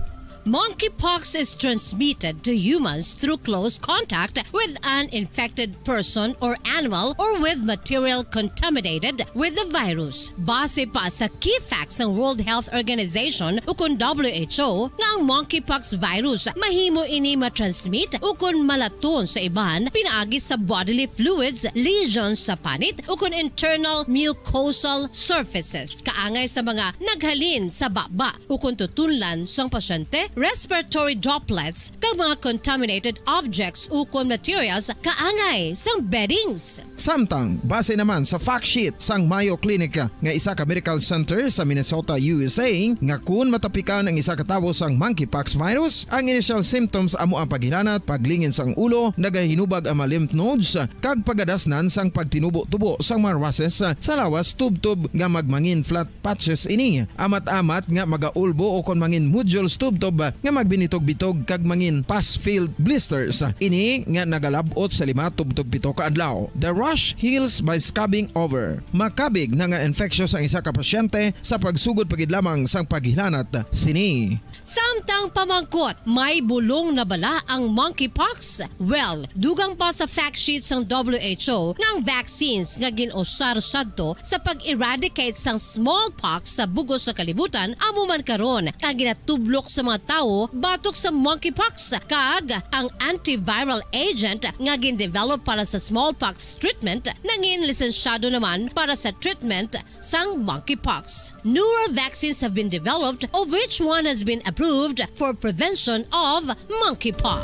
Monkeypox is transmitted to humans through close contact with an infected person or animal or with material contaminated with the virus. Base pa sa key facts sang World Health Organization ukon W H O nga ang monkeypox virus mahimo ini matransmit ukon malaton sa iban pinaagi sa bodily fluids, lesions sa panit ukon internal mucosal surfaces kaangay sa mga naghalin sa baba ukon tutunlan sang pasyente, respiratory droplets, kag mga contaminated objects ukon materials kaangay sang beddings. Samtang, base naman sa fact sheet sang Mayo Clinic nga isa ka medical center sa Minnesota, U S A, nga kun matapikan ang isa ka tawo sang monkeypox virus, ang initial symptoms amo ang paghilanat, paglingin sang ulo, nagahinubag ang mga lymph nodes, kag pagadasnan sang pagtinubo-tubo sang mga rushes sa lawas tubtob nga magmangin flat patches ini. Amat-amat nga magaulbo o kon mangin nodules tubtob nga magbinitog-bitog kag mangin pus-filled blisters. Ini nga nagalab-ot sa lima tubtob pito ka adlaw. The rash heals by scrubbing over. Makabig na nga infectious ang isa ka pasyente sa pagsugod pa gid lamang sang paghilanat sini. Samtang pamangkot, may bulong na bala ang monkeypox? Well, dugang pa sa fact sheet sang W H O nga ang vaccines nga gin-usar sadto sa pag-eradicate sang smallpox sa bug-os nga kalibutan amo man karon ang ginatublok sa mga tawo batok sa monkeypox, kag ang antiviral agent nga gin-develop para sa smallpox treatment nangin lisensyado naman para sa treatment sang monkeypox. Newer vaccines have been developed, of which one has been approved for prevention of monkeypox.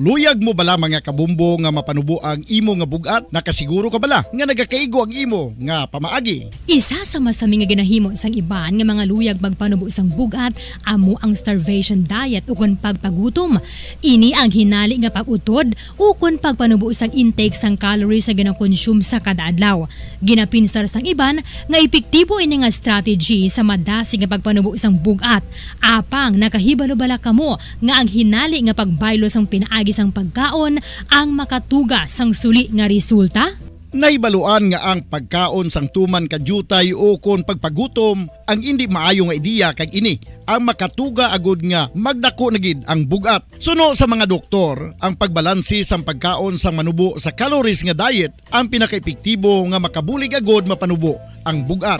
Luyag mo bala, mga kabumbo, nga mapanubo ang imo nga bug-at? Nakasiguro ka bala nga nagakaigo ang imo nga pamaagi? Isa sa masami nga ginahimo sang iban nga mga luyag magpanubo sang bug-at amo ang starvation diet ukon pagpagutom. Ini ang hinali nga pag-utod ukon pagpanubo sang intake sang calories nga ginakonsume sa kada adlaw. Ginapinsar sang iban nga epektibo ini nga strategy sa madasig nga pagpanubo sang bug-at. Apang nakahibalo bala kamo nga ang hinali nga pagbaylo sang pinaagi sang pagkaon ang makatuga sang suli nga resulta? Nahibaluan nga ang pagkaon sang tuman ka diutay ukon pagpagutom ang indi maayo nga ideya, kag ini ang makatuga agud nga magdako na gid ang bug-at. Suno sa mga doktor, ang pagbalanse sang pagkaon sang manubo sa calories nga diet ang pinakaepektibo nga makabulig agud mapanubo ang bug-at.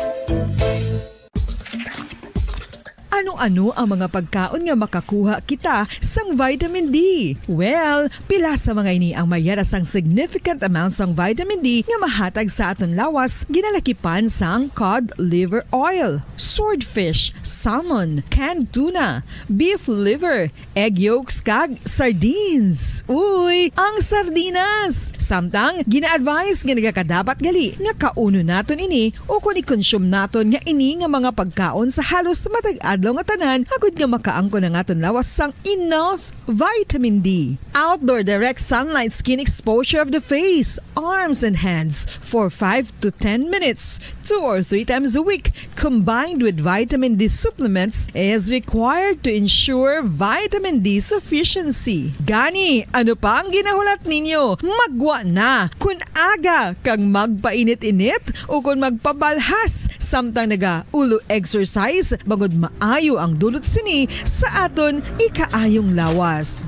Ano-ano ang mga pagkaon nga makakuha kita sang vitamin D? Well, pila sa mga ini ang mayara sang significant amount sang vitamin D nga mahatag sa aton lawas, ginalakipan sang cod liver oil, swordfish, salmon, canned tuna, beef liver, egg yolks, kag sardines. Uy, ang sardinas! Samtang, gina-advise nga nagakadapat gali nga kaunon naton ini ukon i-consume naton nga ini nga mga pagkaon sa halos matag adlaw nga tanan, agud nga makaangkon ang aton lawas sang enough vitamin D. Outdoor direct sunlight skin exposure of the face, arms, and hands for five to ten minutes, two or three times a week, combined with vitamin D supplements, is required to ensure vitamin D sufficiency. Gani, ano pa ang ginahulat ninyo? Maggwa na! Kun aga kag magpainit-init ukon magpabalhas samtang naga-ulo exercise, bangod maayo ang dulot sini sa aton ikaayong lawas.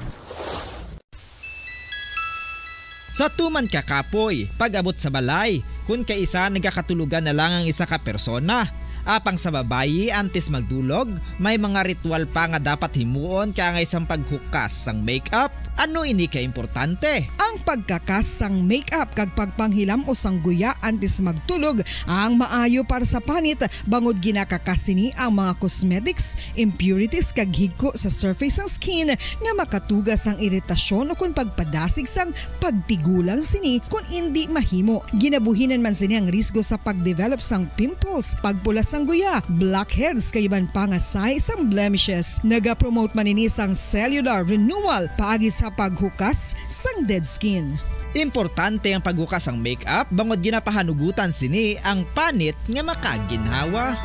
Sa tuman ka kapoy, pag-abot sa balay, kun kaisa nagakatulogan na lang ang isa ka persona. Apang sa babayi, antes magdulog, may mga ritual pa nga dapat himuon kaangay sang paghukas sang makeup. Ano ini ka importante? Ang pagkakas sang makeup kag pagpanghilam-os sang guya antes magtulog ang maayo para sa panit, bangod ginakakas sini ang mga cosmetics, impurities, kag higko sa surface sang skin nga makatuga sang iritasyon ukon pagpadasig sang pagtigulang sini kon indi mahimo. Ginabuhinan man sini ang risgo sa pagdevelop sang pimples, pagpula sang guya, blackheads, kag iban pa nga sahi sang blemishes. Nagapromote man ini sang cellular renewal paagi sa paghukas sang dead skin. Importante ang paghukas sang makeup bangod ginapahanugutan sini ang panit nga makaginhawa.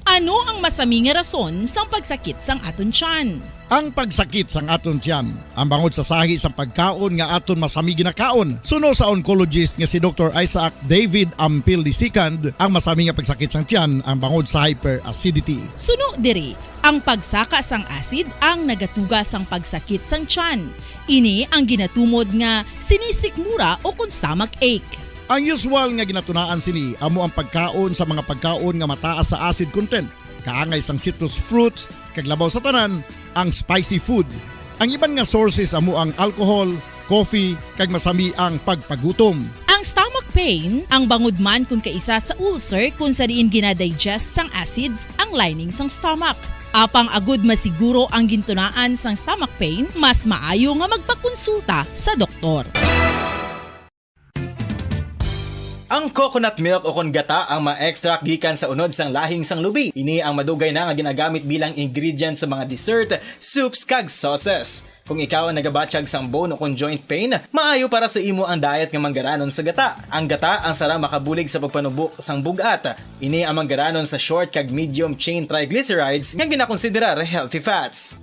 Ano ang Masami nga rason sang pagsakit sang aton tiyan. Ang pagsakit sang aton tiyan, ang bangod sa sahi sang pagkaon nga aton masami ginakaon. Suno sa oncologist nga si Doktor Isaac David Ampil the second, ang masami nga pagsakit sang tiyan ang bangod sa hyperacidity. Suno diri, ang pagsaka sang acid ang nagatuga sang pagsakit sang tiyan. Ini ang ginatumod nga sinisikmura o kon stomach ache. Ang usual nga ginatunaan sini amo ang pagkaon sa mga pagkaon nga mataas sa acid content, kaangay sang citrus fruits, kag labaw sa tanan, ang spicy food. Ang iban nga sources amo ang alcohol, coffee, kag masami ang pagpagutom. Ang stomach pain, ang bangod man kon kaisa sa ulcer kon sa diin ginadigest sang acids ang lining sang stomach. Apang agud masiguro ang gintunaan sang stomach pain, mas maayo nga magpakonsulta sa doktor. Ang coconut milk o kon gata ang ma-extract gikan sa unod sang lahing sang lubi. Ini ang madugay na nga ginagamit bilang ingredient sa mga dessert, soups, kag sauces. Kung ikaw ang nagabatyag sang bone o kon joint pain, maayo para sa imo ang diet nga manggaranon sa gata. Ang gata ang sarang makabulig sa pagpanubo sang bug-at. Ini ang manggaranon sa short kag medium chain triglycerides nga ginakonsiderar healthy fats.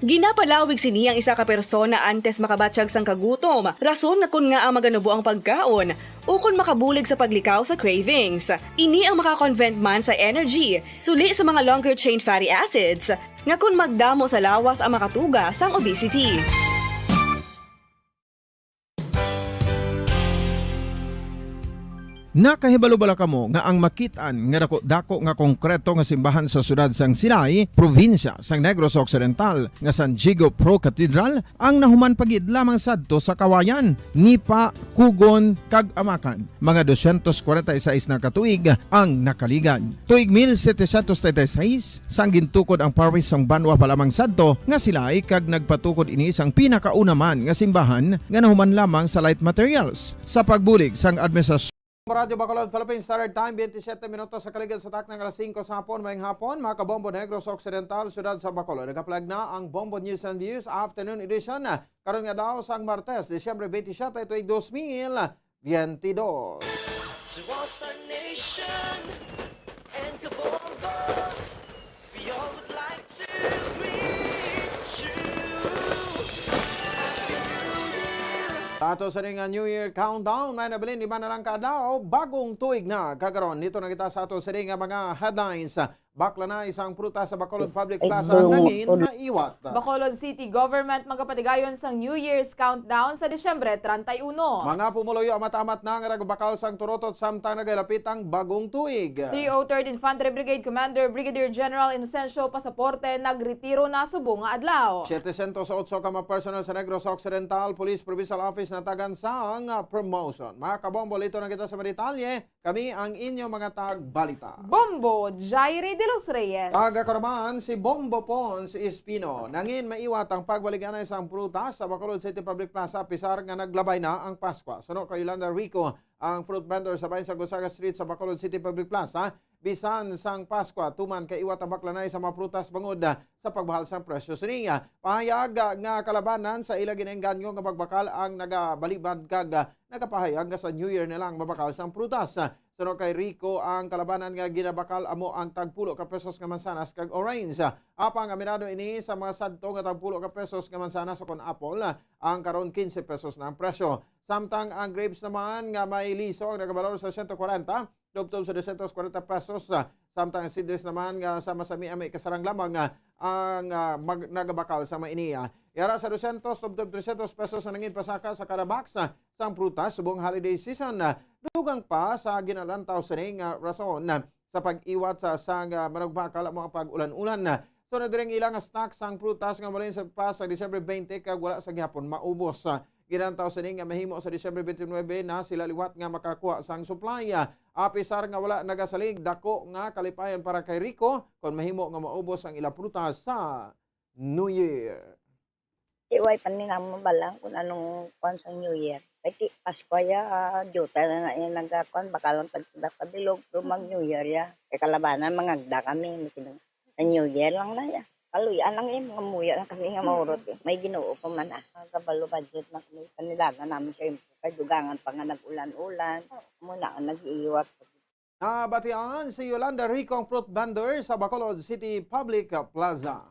Ginapalawig sini ang isa ka persona antes makabatyag sang kagutom, rason nga kon ngaa maganubo ang pagkaon, ukon makabulig sa paglikaw sa cravings. Ini ang makakonvert man sa energy, suli sa mga longer chain fatty acids, nga kon magdamo sa lawas ang makatuga sang obesity. Nakahibalo bala kamo nga ang makit-an nga dako-dako nga konkreto nga simbahan sa siyudad sang Silay, probinsya sang Negros Occidental, nga San Diego Pro Cathedral, ang nahuman pa gid lamang sadto sa Kawayan, Nipa, Kugon, kag Amakan? Mga dosyentos kwarenta y seis na ka tuig ang nakaligad. Tuig mil setecientos treinta y seis, sang gintukod ang parish sang Banwa pa lamang sadto nga Silay, kag nagpatukod ini sang pinakauna man nga simbahan nga nahuman lamang sa light materials. Sa pagbulig sang administrasyon, Radyo Bacolod, Philippine Standard Time, twenty-seven minutos sa kaligad sa takna nga alas singko sa hapon. Maayong hapon, mga kabombo, Negros Occidental, siyudad sa Bacolod. Nagaplag na ang Bombo News and Views Afternoon Edition, karon nga adlaw sang Martes, Disyembre twenty-seven, tuig dos mil veintidós. To all Star Nation and Kabombo, we all would like to greet you. Happy New Year! Sa ato sa ring, uh, New Year countdown, may nabilin lima na lang ka adlaw, bagong tuig na. Kag karon, dito na kita sa ato sa ring, uh, mga headlines. Bakla na isang prutas sa Bacolod Public Plaza, nangin maiwat. Bacolod City Government magapatigayon sang New Year's countdown sa Disyembre treinta y uno. Mga pumuluyo amat-amat na nga nagbakal sang turotot samtang nagalapit ang bagong tuig. Three oh third Infantry Brigade Commander Brigadier General Inocencio Pasaporte nagretiro na subong nga adlaw. Setecientos otso ka mga personnel sa Negros Occidental Police Provincial Office natagan sang, ah, promotion. Mga kabombo, dito na kita sa mga detalye. Kami ang inyo mga tagbalita. Bombo Jairi de los Reyes. Kag ako naman si Bombo Pons Espino. Nangin maiwat ang pagbaligyanay sang prutas sa Bacolod City Public Plaza, pisar nga naglabay na ang Paskwa. Suno kay Yolanda Rico, ang fruit vendor sa bahin sa Gonzaga Street sa Bacolod City Public Plaza, bisan sang Paskwa, tuman kay iwat ang baklanay sa mga prutas bangod sa pagbahal sang presyo sini. Pahayag nga kalabanan sa ila ginaengganyo nga magbakal ang nagabalibad kag nagapahayag nga sa New Year na lang mabakal sang prutas. Suno kay Rico, ang kalabanan nga ginabakal amo ang tagpulo ka pesos nga mansanas kag orange. Apang aminado ini sa mga sadto nga tagpulo ka pesos nga mansanas ukon apple, ang karon quince pesos na ang presyo. Samtang ang grapes naman nga may liso ang nagabalor sa siyento kwarenta, tubtob sa dosyentos kwarenta pesos, ah, samtang ang seedless naman nga sa masami ang may kasarang lamang, ah, ang, ah, mag-, nagabakal sa mainiya. Yara sa dosyentos tubtob tresyentos pesos ang nangin pasaka sa kada box, ah, sang prutas subong holiday season. Ah, dugang pa sa ginalantaw sini nga rason, ah, sa pag-iwat sa, sang, ah, manugbakal amo ang pag-ulan-ulan. So, na diri ang ila nga stock sang prutas nga malin sa pa sa Disyembre twenty kag wala sa gihapon maubos. Ah, Ginantaw sini nga mahimo sa Disyembre twenty-nine na sila liwat nga makakuha sang supply. Apisar nga wala nagasalig, dako nga kalipayan para kay Rico kon mahimo nga maubos ang ila prutas sa New Year. Iway pa ni namo balang kung anong kuwan sa New Year. Kay ti Pasko ya, ah, diuta na na yung nagkakuan, baka lang tagpida pa bilog, pero mag New Year ya. Kay kalabanan, mangagda kami, masinong Sa New Year lang na ya. Kaluy-an lang eh, mga muya lang kami nga maurot eh. May Ginoo pa man ah. Mga kabalo budget na kami, panilaga namin siya yung kadugangan pa nga nag-ulan-ulan. Muna ang nag-iiwat. Nabatian si Yolanda Rico, ang fruit vendor sa Bacolod City Public Plaza.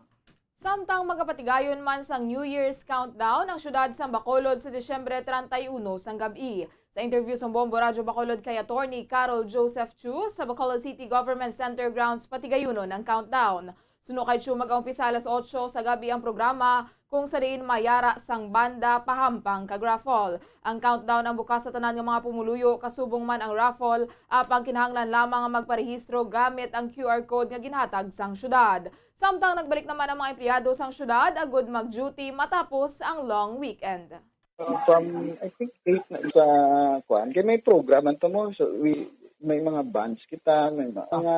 Samtang magapatigayon man sang New Year's countdown ang syudad sang Bacolod sa Disyembre treinta y uno sang gab-i. Sa interview sang Bombo Radyo Bacolod kay Attorney Carol Joseph Chu sa Bacolod City Government Center grounds, patigayunon ang countdown. Suno kay Chu, mag-aumpisa alas otso sa gab-i ang programa, kung sa diin mayara sang banda pahampang kag raffle. Ang countdown ang bukas sa tanan nga mga pumuluyo, kasubong man ang raffle, apang kinahanglan lamang nga magparehistro gamit ang Q R code nga ginhatag sang syudad. Samtang nagbalik naman ang mga empleyado sang syudad agud mag-duty matapos ang long weekend. From, I think, eight na sa kuan. Kay may program man to mo. So, we, may mga bands kita, may mga, mga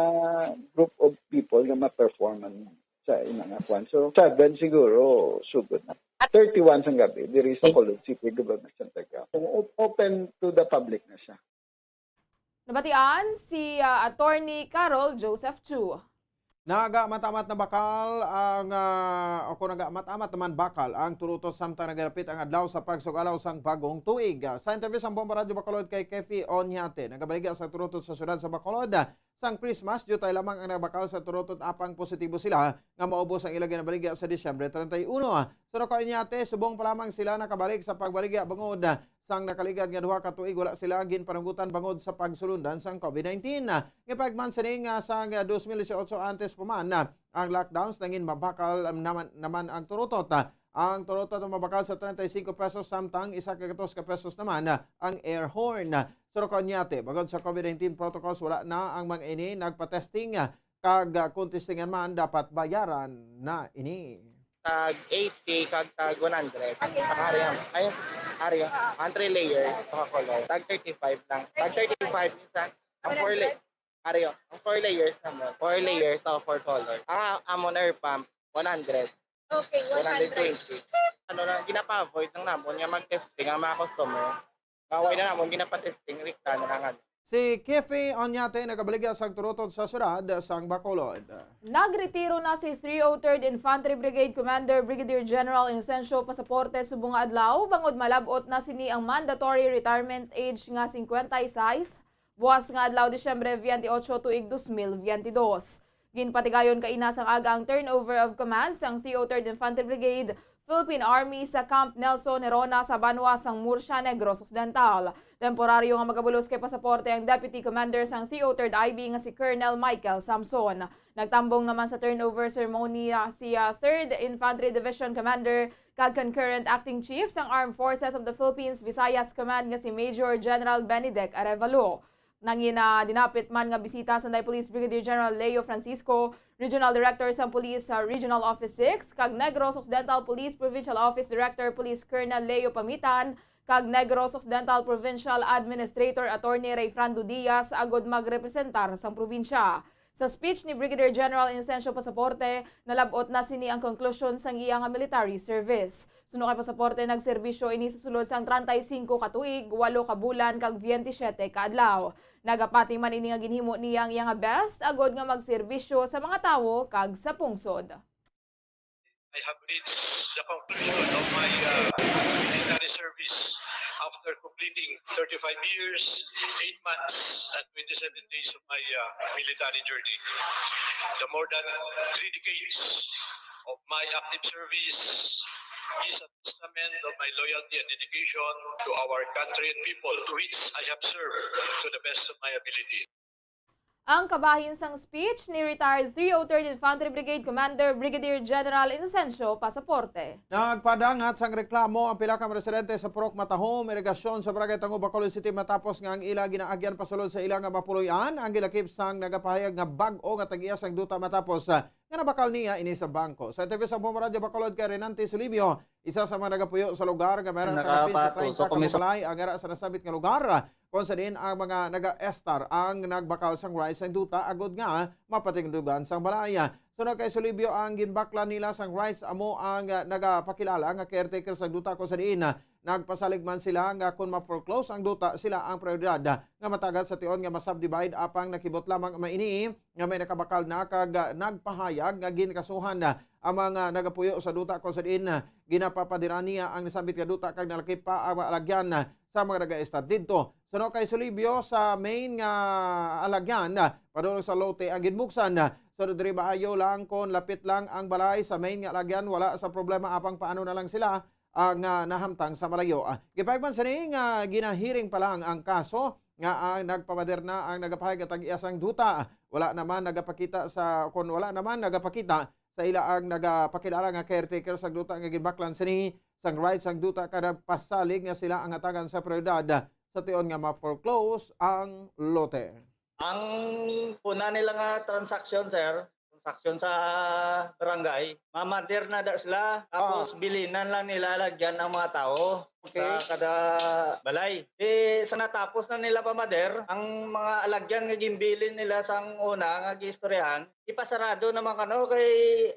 group of people nga ma-perform man sa ina nga kuan. So, seven siguro, sugod na. Thirty-one sang gabi, diri sa Colon City Government Center Ground. So, op-, open to the public na siya. Nabatian si, ah, Attorney Carol Joseph Chu. Nagaamat-amat na bakal ang, ah, o kung nagaamat-amat naman bakal ang turutot samtang nagalapit ang adlaw sa pagsugalaw sang bagong tuig. Sa interview sang Bombo Radyo Bacolod kay Kefi Oñate, nagabaligya sa turutot sa siyudad sa Bacolod, sang Christmas, diutay lamang ang nabakal sa turutot apang positibo sila nga maubos ang ila ginabaligya sa Disyembre treinta y uno. Suno kay Oñate, subong pa lamang sila nakabalik sa pagbaligya bangod sang nakaligad nga duha ka tuig wala sila ginpanunggutan bangod sa pagsulundan sang COVID nineteen. Gipahayag man sini nga sang dos mil dieciocho antes pa man ang lockdowns, nangin mabakal naman, naman ang turutot. Ang turutot ang mabakal sa treinta y cinco pesos, samtang isa ka gatos ka pesos naman ang air horn. Suno kay Oñate, bangod sa COVID nineteen protocols, wala na ang mga ini nagpa-testing, kag, ah, kung testingan man, dapat bayaran na ini. Tag eighty kag tag one hundred. Ari, ari, ang three layers, Coca-Cola. Tag thirty-five lang. Tag thirty-five minsan. Ang four la-, ari, ang four layers namon. Four layers o four colors. Ang a-, amon air pump, one hundred. Okay, one hundred twenty. Ano lang, ginapa-avoid lang namon nga mag-testing ang mga customer. Nga wala namon ginapa-testing, rekta na lang, ano. Si Kefi Oñate nagabaligya sang turutot sa siyudad sang Bacolod. Nagretiro na si three oh third Infantry Brigade Commander Brigadier General Inocencio Pasaporte subong nga adlaw, bangod malab-ot na sini ang mandatory retirement age nga cincuenta y seis, buas nga adlaw, Disyembre veintiocho, tuig dos mil veintidós. Ginpatigayon kaina sang aga ang turnover of command sang three oh third Infantry Brigade, Philippine Army, sa Camp Nelson Nerona sa banwa sang Murcia, Negros Occidental. Temporaryo nga magabulos kay Pasaporte ang Deputy Commander sang three oh third I B nga si Colonel Michael Samson. Nagtambong naman sa turnover ceremony, ah, si, ah, third Infantry Division Commander kag Concurrent Acting Chief sang Armed Forces of the Philippines Visayas Command nga si Major General Benedek Arevalo. Nangina, dinapit man nga bisita sang Police Brigadier General Leo Francisco, Regional Director sang Police sa Regional Office six, kag Negros Occidental Police Provincial Office Director Police Colonel Leo Pamitan, kag Negros Occidental Provincial Administrator Attorney Rayfrando Diaz, agud magrepresentar sang probinsya. Sa speech ni Brigadier General Inocencio Pasaporte, nalab-ot na sini ang konklusyon sang iya nga military service. Suno kay Pasaporte, nagserbisyo ini sa sulod sang treinta y cinco ka tuig, walo ka bulan, kag veintisiete ka adlaw. Nagapati man ini nga ginhimo niya ang iya nga best agod nga magserbisyo sa mga tawo kag sa pungsod. I have reached the conclusion of my, uh, military service after completing thirty-five years, eight months, and twenty-seven days of my, uh, military journey. The more than three decades of my active service is a testament of my loyalty and dedication to our country and people, to which I have served to the best of my ability. Ang kabahin sang speech ni retired three oh third Infantry Brigade Commander Brigadier General Inocencio Pasaporte. Nagpadangat sang reklamo ang pila ka mga residente sa Purok Matahom, Irigasyon sa Barangay Tango, Bacolod City, matapos nga ang ila ginaagyan pasulod sa ila nga mapuloy-an ang gilakip sang nagapahayag nga bag-o nga tag-iya sang duta matapos, ah, nga nabakal niya ini sa bangko. Sa interview sa Bombo Radyo Bacolod kay Renante Solibio, isa sa mga nagapuyo sa lugar nga may ara sa kapin sa treinta ka mga balay ang ara sa nasabit nga lugar, kung sa diin ang mga naga-estar ang nagbakal sang rice sang duta agod nga mapatindugan sang balay. Suno kay Solibio, ang ginbaklan nila sang rice amo ang, ah, nagapakilala nga caretaker sang duta, kung sa diin, ah, nagpasalig man sila nga kon ma-foreclose ang duta, sila ang prioridad nga matagad sa tion nga ma-subdivide, apang nakibot lamang man ini nga may nakabakal na kag, ah, nagpahayag nga ginkasuhan na ang mga nagapuyo sa duta, kung sa diin, ah, ginapapadira niya ang nasambit nga duta kag nalakip pa ang mga alagyan, ah, sa mga nagaestar didto. Suno kay Solibio, sa main nga alagyan, ah, padulong sa lote ang ginbuksan. Sunod diri, maayo lang kon lapit lang ang balay sa main nga alagyan, wala sa problema, apang paano na lang sila, ah, nga nahamtang sa malayo. Ah, gipahayag man sini nga ginahiring pa lang ang kaso nga ang nagpamader na ang nagapahayag nga tag-iya sang duta. Wala naman nagapakita sa, kon wala naman nagapakita sa ila ang nagapakilala nga caretaker sang duta nga ginbaklan sini sang rights sang duta kag nagpasalig nga sila ang hatagan sa prioridad sa tion nga ma-foreclose ang lote. Ang una nila nga transaksyon, sir, transaksyon sa barangay, mamader na da sila, tapos Ah. bilinan lang nila alagyan ang mga tao Okay. sa kada balay. Di, sa natapos na nila pamader, ang mga alagyan nga ginbilin nila sang una nga giistoryahan, ipasarado naman kano kay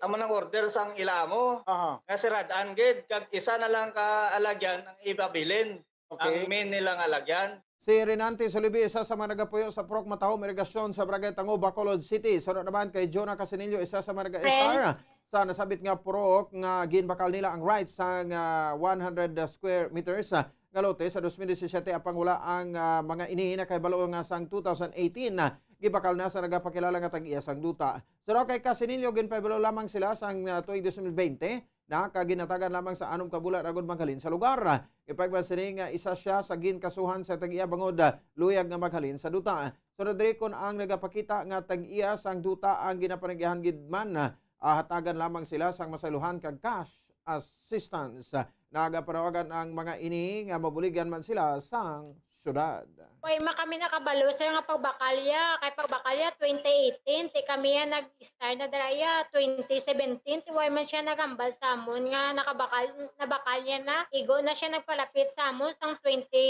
amo nang order sang ila amo Aha. nga sirad-an gid, kag isa na lang ka alagyan ang ipabilin. Okay. Ang main nila nga alagyan. Si Renante Solibi, isa sa mga nagapuyo sa Purok Matahom Irigasyon sa Barangay Tango, Bacolod City. Sunod naman kay Jonah Casinillo, isa sa mga nag-estar sa nasabit nga purok nga ginbakal nila ang rights sang, ah, one hundred square meters, ah, nga lote sa dos mil disisiyete, apang wala ang, ah, mga ini nakahibalo nga sang two thousand eighteen, ah, gibakal na sa nagapakilala nga tag-iya sang duta. Suno kay Casinillo, ginpahibalo lamang sila sang, ah, tuig dos mil bente, na kaginatagan lamang sa anom ka bulan agud maghalin sa lugar. Ipagban sini nga isa siya sa ginkasuhan sa tag-iya bangod, ah, luyag nga maghalin sa duta. Sunod diri, kon ang nagapakita nga tag-iya sang duta ang ginapanag-iyahan gid man, ah, hatagan lamang sila sang masaylohan kag cash assistance. Nagapanawagan ang mga ini nga mabuligan man sila sang syudad. Way man kami nakabalo, sir, nga pagbakalya. Kay pagbakalya, twenty eighteen, ti kami ya nag-start na dira ya, twenty seventeen, ti way man siya nagambal sa amon nga nakabakal, nabakalya na. Igo na siya nagpalapit sa amon sang twenty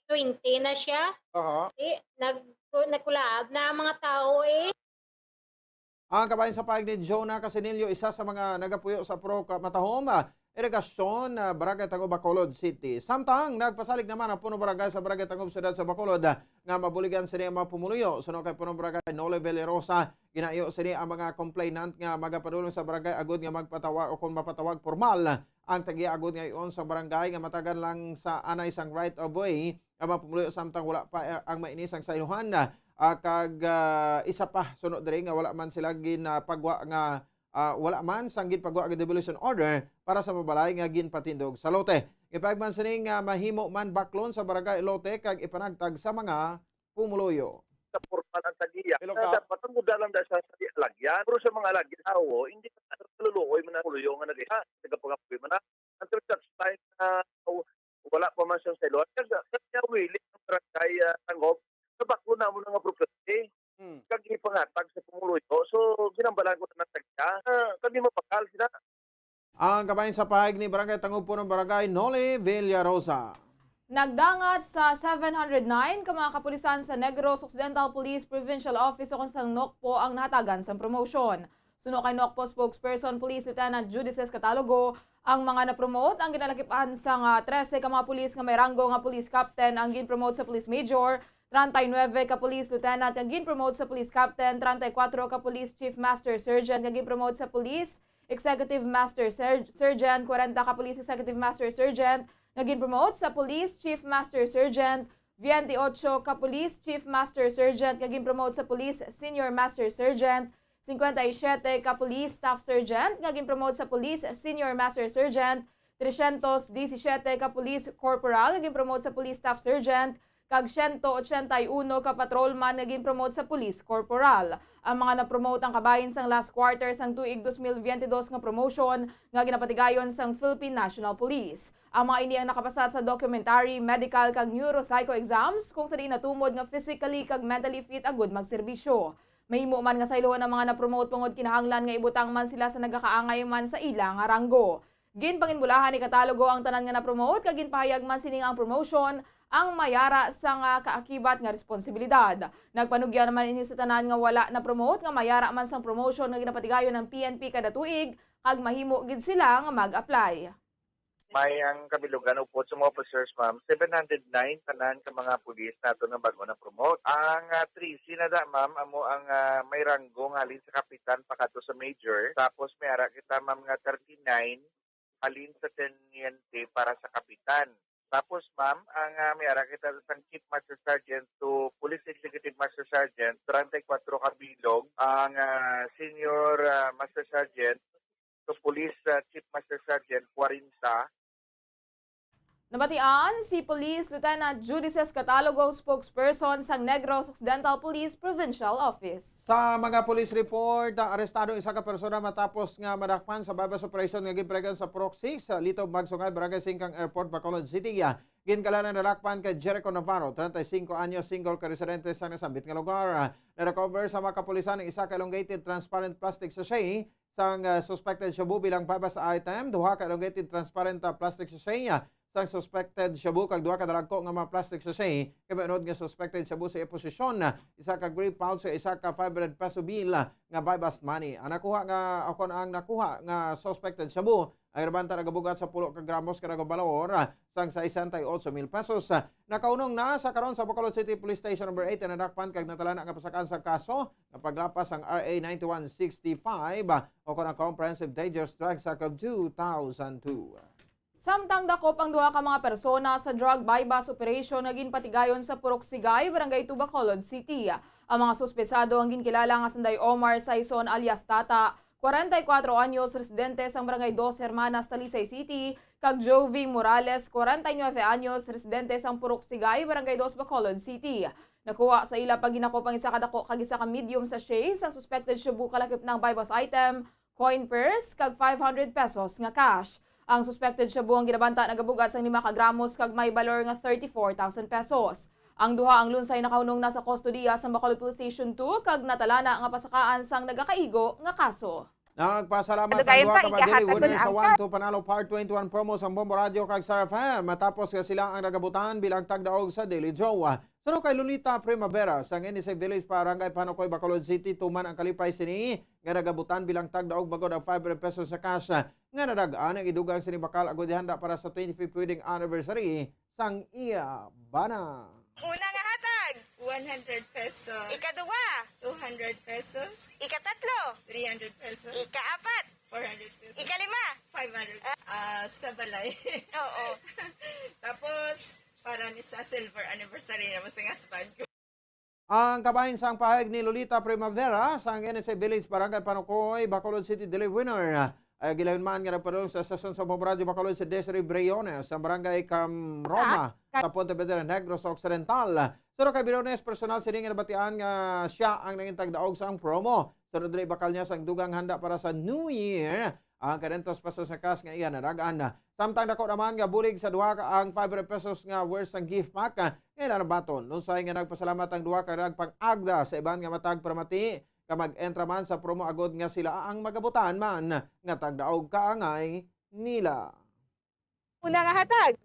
twenty na siya. Aha. Ti, nag-, nagkulaab na ang mga tao, eh. Ang kabahin sa pahayag ni Jonah Casinillo, isa sa mga nagapuyo sa Purok Matahom, ah, Irigasyon, ah, Barangay Tango, Bacolod City. Samtang nagpasalig naman ang Punong Barangay sa Barangay Tango, Siyudad sa Bacolod, ah, nga mabuligan sini ang mga pumuluyo. Suno kay Punong Barangay Noli Villarosa, ginaiyo sini ang mga complainant nga magapadulong sa barangay agud nga magpatawag o kung mapatawag formal ang tag-iya agud nga iyon sa barangay nga matagan lang sa anay sang right of way ang mga pumuluyo, samtang wala pa, eh, ang mainis ang saylohan. Ah, kag, ah, isa pa, suno diri nga wala man sila ginpagwa nga, ah, wala man sang ginpagwa nga demolition order para sa mabalay nga ginpatindog sa lote. Ipagman sini nga mahimo man baklon sa barangay lote kag ipanagtag sa mga pumuluyo. Sa portal ang tag-iya. Hello, Kap. Dapat ang muda lang dahil sa, sa alagyan. Pero sa mga alagyan, awo, hindi na kaluluoy man ang pumuluyo nga nag-isa. Nagapangapoy man na. Until such time na, aw, wala pa man siyang saylohan. Kaya, kaya willing ang barangay, ah, Tangob. Nabaklo na mo na nga property. Hmm. Kag ipangatag sa pumuluyo. So, ginambalan ko na ng tag-iya. Ah, kami mapakal sila. Ang kabahin sa pahayag ni Barangay Tangob, Punong Barangay Noli Villarosa. Nagdangat sa seven hundred nine ka mga kapulisan sa Negros Occidental Police Provincial Office o kon sang NOCPO ang nahatagan sang promotion. Suno kay NOCPO spokesperson Police Lieutenant Judices Catalogo, ang mga na-promote ang ginalakipan sang, ah, trese ka mga pulis nga may ranggo nga police captain ang gin-promote sa police major, treinta y nueve ka police lieutenant nga gin-promote sa police captain, treinta y cuatro ka police chief master sergeant nga gin-promote sa police executive master ser-, sergeant, kwarenta ka police executive master sergeant nga gin-promote sa police chief master sergeant, veintiocho ka police chief master sergeant nga gin-promote sa police senior master sergeant, cincuenta y siete ka police staff sergeant nga gin-promote sa police senior master sergeant, trescientos diecisiete ka police corporal nga gin-promote sa police staff sergeant, kag siyento ochenta y uno ka patrolman nga gin-promote sa police corporal. Ang mga na-promote ang kabahin sang last quarter sang tuig dos mil veintidós nga promotion nga ginapatigayon sang Philippine National Police. Ang mga ini ang nakapasar sa documentary, medical, kag neuropsycho exams, kung sa diin natumod nga physically kag mentally fit agud magserbisyo. Mahimo man nga saylohon ang mga na-promote tungod kinahanglan nga ibutang man sila sa nagakaangay man sa ila nga ranggo. Ginpanginbulahan ni Catalogo ang tanan nga na-promote kag ginpahayag man sini nga ang promotion ang may ara sang kaakibat nga responsibilidad. Nagpanugya naman ini sa tanan nga wala na-promote nga may ara man sang promotion nga ginapatigayon ang P N P kada tuig kag mahimo gid sila nga mag-apply. May ang kabilugan upod sa mga officers, ma'am, seven hundred nine tanan ka mga pulis nato nga bago na promote. Ang, ah, trese na da, ma'am, amo ang, ah, may ranggo nga halin sa kapitan pakadto sa major. Tapos may ara kita, ma'am, nga thirty-nine halin sa teniente para sa kapitan. Tapos, ma'am, ang, ah, may ara kita sang Chief Master Sergeant to Police Executive Master Sergeant, treinta y cuatro ka bilog. Ang, ah, Senior, ah, Master Sergeant to Police, ah, Chief Master Sergeant, kwarenta. Nabatian si Police Lieutenant Judices Catalogo, spokesperson sang Negros Occidental Police Provincial Office. Sa mga police report, ah, arestado isa ka persona matapos nga madakpan sa buy-bust operation nga ginpahigayon sa Purok six, sa Litob Magsungay, Barangay singkang Airport, Bacolod City. Ginkaila nga nadakpan kay Jericho Navarro, treinta y cinco anyos, single ka residente sa nasambit nga lugar. Na-recover sa mga kapulisan ang isa ka elongated transparent plastic sachet sang, ah, suspected shabu bilang buy-bust item, duha ka elongated transparent, ah, plastic sachet, ah, sang suspected shabu kag duha ka dalagko nga mga plastic sachet kay may unod nga suspected shabu sa iya posisyon, ah, isa ka gray pouch sa isa ka five hundred peso bill, ah, nga buy-bust money. Ang nakuha nga, o kon ang nakuha nga suspected shabu ay nabantay nagabugat sa pulo ka gramos nga nagabalor, ah, sang sesenta y ocho mil pesos. Ah, nakaunong na sa karon sa Bacolod City Police Station Number eight ang nadakpan kag natalana nga pasakaan sa kaso nga paglapas sang R A ninety-one sixty-five, ah, o kon ang Comprehensive Dangerous Drugs Act of two thousand two. Samtang dakop ang duha ka mga persona sa drug buy-bust operation nga ginpatigayon sa Purok Sigay, Barangay two, Bacolod City. Ang mga suspesado ang ginkilala nga sanday Omar Saison alias Tata, kwarenta y kuwatro anyos, residente sang Barangay Dos Hermanas, Talisay City, kag Jovi Morales, kwarenta y nuebe anyos, residente sang Purok Sigay, Barangay Dos, Bacolod City. Nakuha sa ila paghinakop ang isa ka dako kag isa ka medium sachet sang suspected shabu, kalakip na ang buy-bust item, coin purse, kag five hundred pesos nga cash. Ang suspected shabu ang ginabanta nagabugat sang lima ka gramos kag may balor nga thirty-four thousand pesos. Ang duha ang lunsay nakaunong na sa kustodiya sa Bacolod Police Station two kag natalana nga pasakaan sang nagakaigo nga kaso. Nagpasalamat ang duha ka mga daily winners sa One to Panalo Part twenty-one promo sa Bombo Radio kag Star F M, matapos nga sila ang nagabutan bilang tagdaog sa Daily Draw. Suno kay Lolita Primavera sang N S A Village, Barangay Panukoy, Bacolod City, tuman ang kalipay sini nga nagabutan bilang tagdaog magod ang five hundred pesos sa cash nga nadag-an. Ang idugang sini bakal agud ihanda para sa twenty-fifth wedding anniversary sang iya bana. Una nga hatag, one hundred pesos. Ikaduha, two hundred pesos. Ikatatlo, three hundred pesos. Ikaapat, four hundred pesos. Ikalima, five hundred. Ah, sa balay. Oo. Tapos, para ni sa silver anniversary naman sa husband ko. Ang kabahin sang pahayag ni Lolita Primavera sang N S A Village, Barangay Panukoy, Bacolod City, daily winner ay gilayon man nga nagpadulong sa estasyon sa Bombo Radio Bacolod si Desiree Briones sa Barangay Cam Roma sa Pontevedra, Negros Occidental. Suno kay Briones, personal sini nga nabatian nga siya ang nangin tagdaog sang promo. Sunod diri bakal niya sang dugang handa para sa New Year ang kwarenta pesos nga cash nga iya nadag-an. Samtang dako naman nga bulig sa duha ka ang five hundred pesos nga worth sang gift pack, ah, nga ila nabaton. Lunsay nga nagpasalamat ang duha ka nagpang-agda sa iban nga matag paramati nga mag-entra man sa promo agod nga sila ang magabutan man nga tagdaog kaangay nila. Una nga hatag,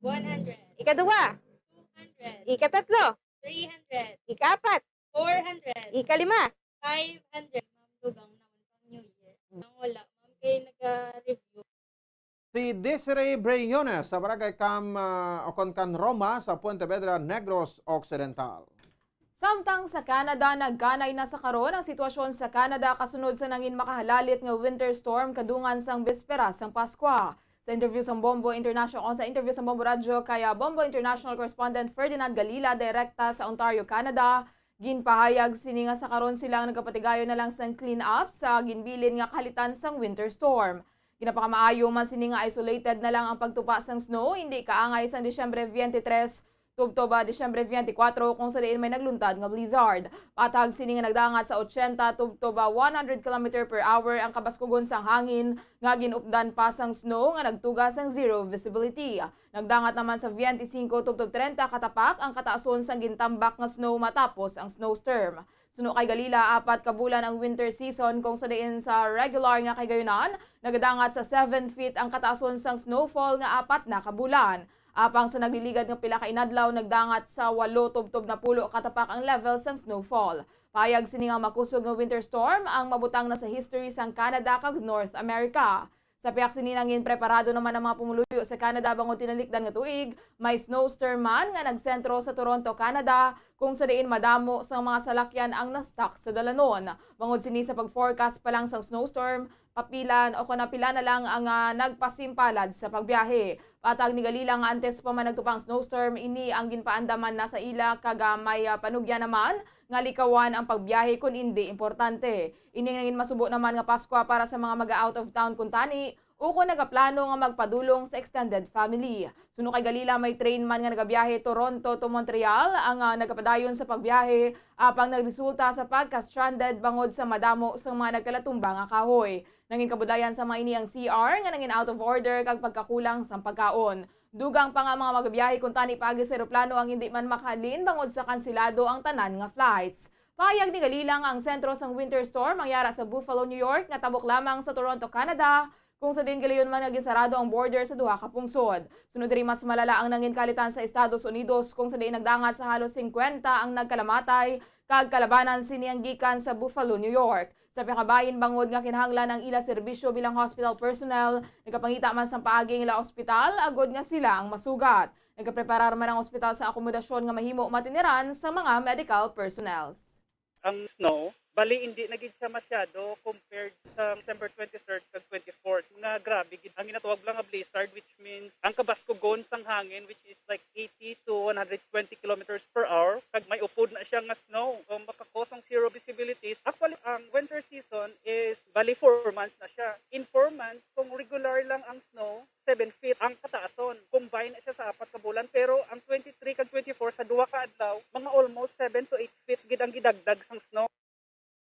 one hundred. Ikaduha, two hundred. Ikatatlo, three hundred. Ikaapat, four hundred. Ikalima, five hundred. Ma'am, dugang naman pang New Year. Ang wala, ma'am, kay naga-review. Si Desiree Briones sa Barangay Cam, ah, o kon Can Roma sa Pontevedra, Negros Occidental. Samtang sa Canada, nagkanay na sa karon ang sitwasyon sa Canada kasunod sa nangin makahalalit nga winter storm kadungan sang bisperas sang Paskwa. Sa interview sang Bombo International, o sa interview sang Bombo Radyo kay, ah, Bombo International correspondent Ferdinand Galila, direkta sa Ontario, Canada, ginpahayag sini nga sa karon sila ang nagapatigayon na lang sang clean-up sa ginbilin nga kahalitan sang winter storm. Ginapakamaayo man sini nga isolated na lang ang pagtupa sang snow, hindi kaangay sang Disyembre twenty-three tubtob, ah, Disyembre twenty-four, kung sa diin may nagluntad nga blizzard. Patag sini nga nagdangat sa eighty tubtob, ah, one hundred kilometer per hour ang kabaskugon sang hangin nga gin-updan pa sang snow nga nagtuga sang zero visibility. Nagdangat naman sa twenty-five tubtob treinta ka tapak ang kataason sang gintambak nga snow matapos ang snowstorm. Suno kay Galila, apat ka bulan ang winter season, kung sa diin sa regular nga kahigayunan, nagadangat sa seven feet ang kataason sang snowfall nga apat na ka bulan. Apang sa nagliligad nga pila ka inadlaw, nagdangat sa walo tubtob napulo ka tapak ang level sang snowfall. Pahayag sini nga makusog nga winter storm ang mabutang na sa history sang Canada kag North America. Sa pihak sini, nangin preparado naman ang mga pumuluyo sa Canada bangod tinalikdan nga tuig. May snowstorm man nga nagsentro sa Toronto, Canada, kung sa diin madamo sa mga salakyan ang na-stuck sa dalanon. Bangod sini, sa pag-forecast pa lang sang snowstorm, papilan o kon pila na lang ang, ah, nagpasimpalad sa pagbiyahe. Patag ni Galila nga antes pa man nagtupang snowstorm, ini ang ginpaandaman na sa ila kag, ah, may, ah, panugyan naman nga likawan ang pagbiyahe kon indi importante. Ini nga nangin masubo naman nga Paskwa para sa mga mag-out of town kuntani ukon nagaplano nga magpadulong sa extended family. Suno kay Galila, may train man nga nagabiyahe Toronto to Montreal ang, ah, nagapadayon sa pagbiyahe, apang nagresulta sa pagka-stranded bangod sa madamo sang mga nagkalatumba nga kahoy. Nangin kabudlayan sa mga ini ang C R nga nangin out of order kag pagkakulang sang pagkaon. Dugang pa nga mga magabiyahe kuntani paagi sa eroplano ang indi man makahalin bangod sa kansilado ang tanan nga flights. Pahayag ni Galila nga ang sentro sang winter storm ang yara sa Buffalo, New York, nga tabok lamang sa Toronto, Canada, kung sa diin galayon man nga ginsarado ang border sa duha ka pungsod. Sunod diri, mas malala ang nangin kalitan sa Estados Unidos, kung sa diin nagdangat sa halos singkwenta ang nagkalamatay, kag kalabanan sini ang gikan sa Buffalo, New York. Sa pihak nga bahin, bangod nga kinahanglan ang ila serbisyo bilang hospital personnel, nagapangita man sang paagi ang ila ospital agod nga sila ang masugat. Nagapreparar man ang ospital sa akomodasyon nga mahimo matiniran sa mga medical personnels. Ang snow, bali, hindi na gid siya masyado compared sa December twenty-third kag twenty-fourth, nga grabe gid ang ginatawag lang nga blizzard, which means ang kabaskugon sang hangin, which is like eighty to one hundred twenty kilometers per hour, kag may upod na siya nga snow. So, maka-cause ang zero visibilities. Actually, ang winter season is, bali, four months na siya. In four months, kung regular lang ang snow, seven feet ang kataason. Combine na siya sa apat ka bulan, pero ang twenty-three kag twenty-four, sa duha ka adlaw, mga almost seven to eight feet gid ang gidagdag sang snow.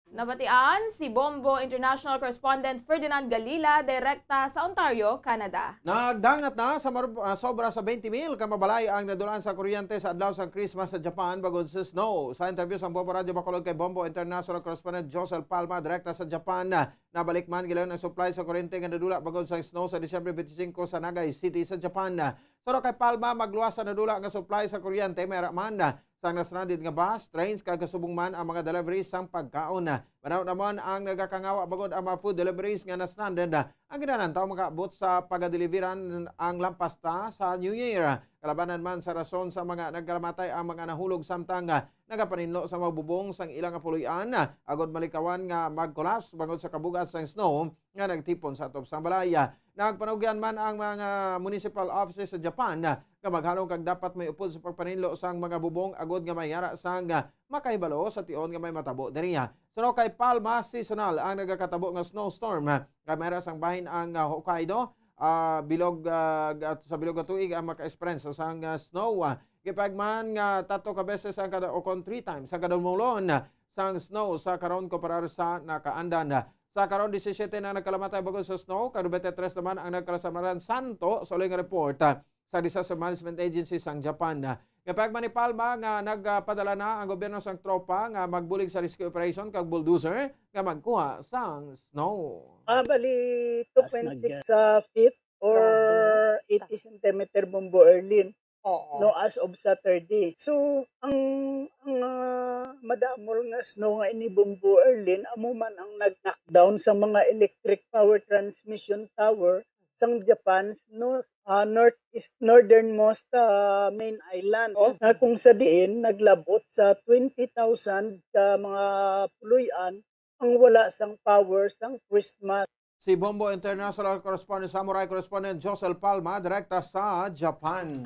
Nabatian si Bombo International Correspondent Ferdinand Galila, direkta sa Ontario, Canada. Nagdangat na sa mar- ah, sobra sa twenty mil ka mabalay ang nadulaan sa kuryente sa adlaw sang Christmas sa Japan bangod sa snow. Sa interview sang Bombo Radyo Bacolod kay Bombo International Correspondent Josel Palma, direkta sa Japan, nabalik man gilayon ang supply sa kuryente nga nadula bangod sa snow sa Disyembre twenty-five sa Nagai City sa Japan. Suno kay Palma, magluwas sa nadula nga supply sa kuryente, may ara man sang na-stranded nga bus, trains, kag kasubong man ang mga deliveries sang pagkaon. Manaw naman ang nagakangawa bangod ang mga food deliveries nga na-stranded. Ang ginanan tawo makaabot sa pagadeliveran ang lampasta sa New Year. Kalabanan man sa rason sa mga nagkalamatay ang mga nahulog samtang nagapaninlo sa mga bubong sang ilang puloy-an, agod malikawan nga mag-collapse bangod sa kabugat sang snow nga nagtipon sa atop sang balay. Nagpanugyan man ang mga municipal offices sa Japan nga maghalong kag dapat may upod sa pagpaninlo sang mga bubong agod nga mayara sang makahibalo sa tion nga may matabo diri. Suno kay Palma, seasonal ang nagakatabo nga snowstorm, kay mayara sang bahin ang, ah, Hokkaido, ah, bilog, ah, ga- sa bilog nga tuig ang maka-experience sang, ah, snow. Ah, gipahayag man nga tatlo ka beses ang kada o kon three times ang kadumulon sang snow sa karon kumparar sa nakaandan. Sa karon, disisiete na nagkalamatay bangod sa snow, kag nobenta y tres naman ang nagkalasaran, suno sa uloy nga report sa Disaster Management Agency sang Japan. Gipahayag man ni Palma nga nagpadala na ang gobyerno sang tropa nga magbulig sa rescue operation kag bulldozer nga magkuha sang snow. Ah, bali, two point six ah, feet or eighty centimeter, Bombo Erlin, Oo. No, as of Saturday. So, ang ang ah, madamol nga snow nga ini, Bombo Erlin, amo man ang nag-knockdown sa mga electric power transmission tower sang Japan's, no, ah, northeast, northernmost ah, main island, Oh. na kung sa diin naglabot sa twenty thousand ka mga puloy-an ang wala sang power sang Christmas. Si Bombo International Correspondent, Samurai Correspondent Josel Palma, direkta sa Japan.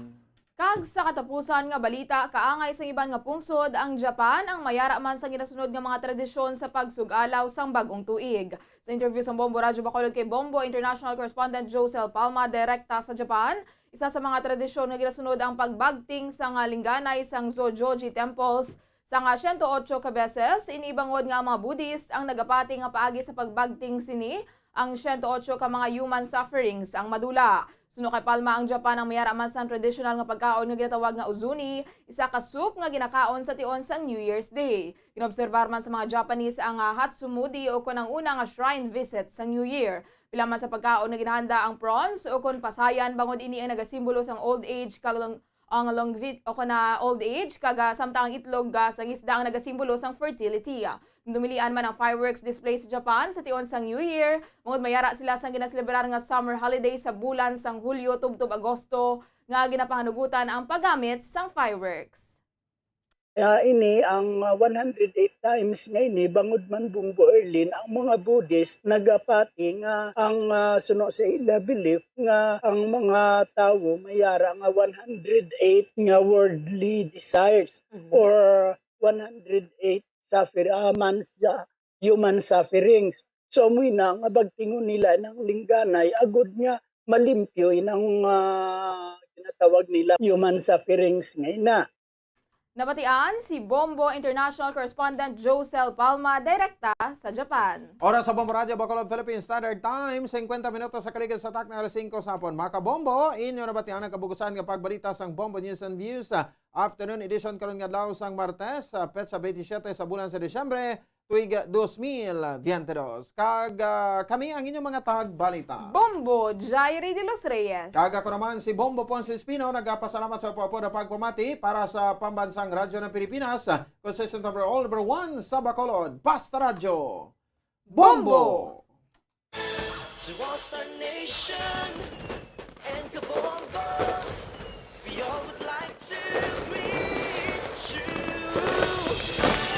Kag sa katapusan nga balita, kaangay sa iban nga pungsod ang Japan, ang mayara man sa ginasunod nga mga tradisyon sa pagsug-alaw sang bag-ong tuig. Sa interview sa Bombo Radyo Bacolod kay Bombo International Correspondent Josel Palma, direkta sa Japan, isa sa mga tradisyon nga ginasunod ang pagbagting sa nga lingganay sang Zojoji temples sa nga siyento otso ka beses. Ini bangod nga ang mga Buddhist ang nagapati nga paagi sa pagbagting sini ang siyento otso ka mga human sufferings ang madula. Suno kay Palma, ang Japan ang mayara man sang tradisyonal nga pagkaon nga ginatawag nga uzuni, isa ka soup nga ginakaon sa tion sang New Year's Day. Ginobserbar man sa mga Japanese ang ah, Hatsumodi o kon ang una nga shrine visit sa New Year. Pila man sa pagkaon nga ginahanda ang prawns o kon pasayan, bangod ini ang nagasimbolo sang old age kag long- ang longevity o kon na old age, kag ah, samtang ang itlog ah, sang isda ang nagasimbolo sang fertility. Dumilian man ang fireworks display sa Japan sa tion sang New Year, bangod mayara sila sang ginaselebrar nga summer holiday sa bulan sang Hulyo tubtob Agosto, nga ginapanganugutan ang paggamit sang fireworks. Ah, ini ang, ah, one hundred eight times nga ini, bangod man, Bombo Erlin, ang mga Buddhist nagapati nga ang, ah, suno sa ila belief nga ang mga tawo mayara nga one hundred eight nga worldly desires Mhm. or one hundred eight suffer-, ah, man sa human sufferings. So, amo na nga bagtingon nila nang lingganay, agod nga malimpyo inang, ah, ginatawag nila human sufferings nga ina. Nabatian si Bombo International Correspondent Josel Palma, direkta sa Japan. Oras sa Bombo Radyo Bacolod, Philippine Standard Time, singkwenta minutos sa kaligid sa takna alas singko sa hapon. Mga kabombo, inyo nabatian ang kabugusan nga pagbalita sang Bombo News and Views, ah, afternoon edition karon nga adlaw sang Martes, ah, petsa twenty-seven sa bulan sa Disyembre, tuig dos mil veinte dos. Kag, ah, kami ang inyong mga tagbalita. Bombo Jairi de los Reyes. Kag ako naman si Bombo Ponce Espino, nagapasalamat sa pagpapod pagpamati para sa Pambansang Radyo ng Pilipinas, consistent number all number one sa Bacolod, Basta Radyo. Bombo! Bombo! To all Star Nation and Kabombo, we all would like to greet you.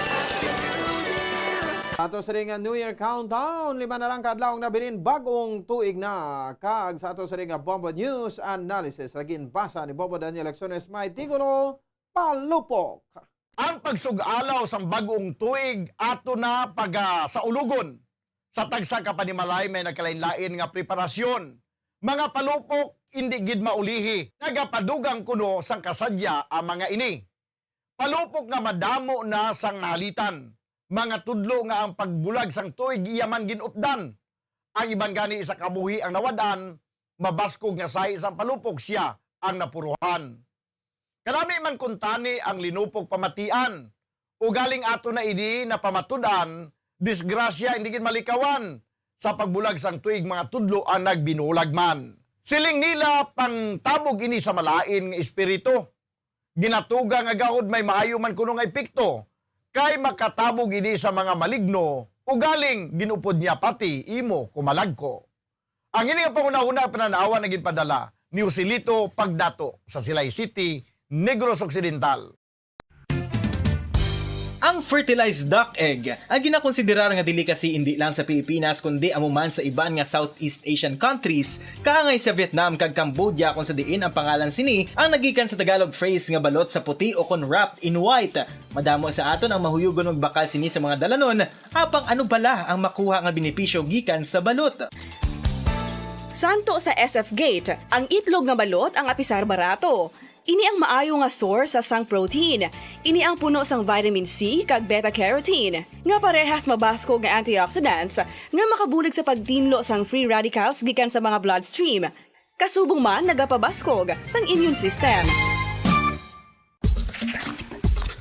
Happy New Year! Sa ato sini nga New Year countdown, lima na lang ka adlaw ang nabilin, bag-ong tuig na. Kag sa ato sini nga Bombo News Analysis, naging basa ni Bombo Daniel Acciones, may titulo, Palupok. Ang pagsug-alaw sang bag-ong tuig ato na pagasaulogon. Sa tagsa ka panimalay may nagkalainlain nga preparasyon. Mga palupok, indi gid maulihi. Nagapadugang kuno sang kasadya ang mga ini. Palupok nga madamo na sang nahalitan. Mga tudlo nga ang pagbulag sang tuig iya man gin-updan. Ang iban gani sa kabuhi ang nawad-an, mabaskog nga sahi sang palupok sia ang napuruhan. Kadami man kuntani ang linupok pamatian. Ugaling ato na ini napamatud-an, disgrasya hindi gid malikawan. Sa pagbulag sang tuig, mga tudlo ang nagbinulag man. Siling nila, pangtabog ini sa malain nga espiritu. Ginatuga nga gahod may maayo man kuno nga epekto, kay makatabog ini sa mga maligno, ugaling ginupod niya pati imo kumalagko. Ang ini nga panghunahuna, panan-awan nga ginpadala ni Joselito Pagdato sa Silay City, Negros Occidental. Ang fertilized duck egg, ang ginakonsiderar nga delicacy indi lang sa Pilipinas, kundi amo man sa iban nga Southeast Asian countries, kaangay sa Vietnam kag Cambodia, kung sa diin ang pangalan sini ang nagikan sa Tagalog phrase nga balot sa puti o kon wrapped in white. Madamo sa aton ang mahuyugon magbakal sini sa mga dalanon, apang ano bala ang makuha nga benepisyo gikan sa balot? Santo sa S F Gate, ang itlog nga balot ang apisar barato. Ini ang maayo nga source sang protein. Ini ang puno sang vitamin C kag beta-carotene, nga parehas mabaskog nga antioxidants nga makabulig sa pagtinlo sang free radicals gikan sa mga bloodstream. Kasubong man nagapabaskog sang immune system.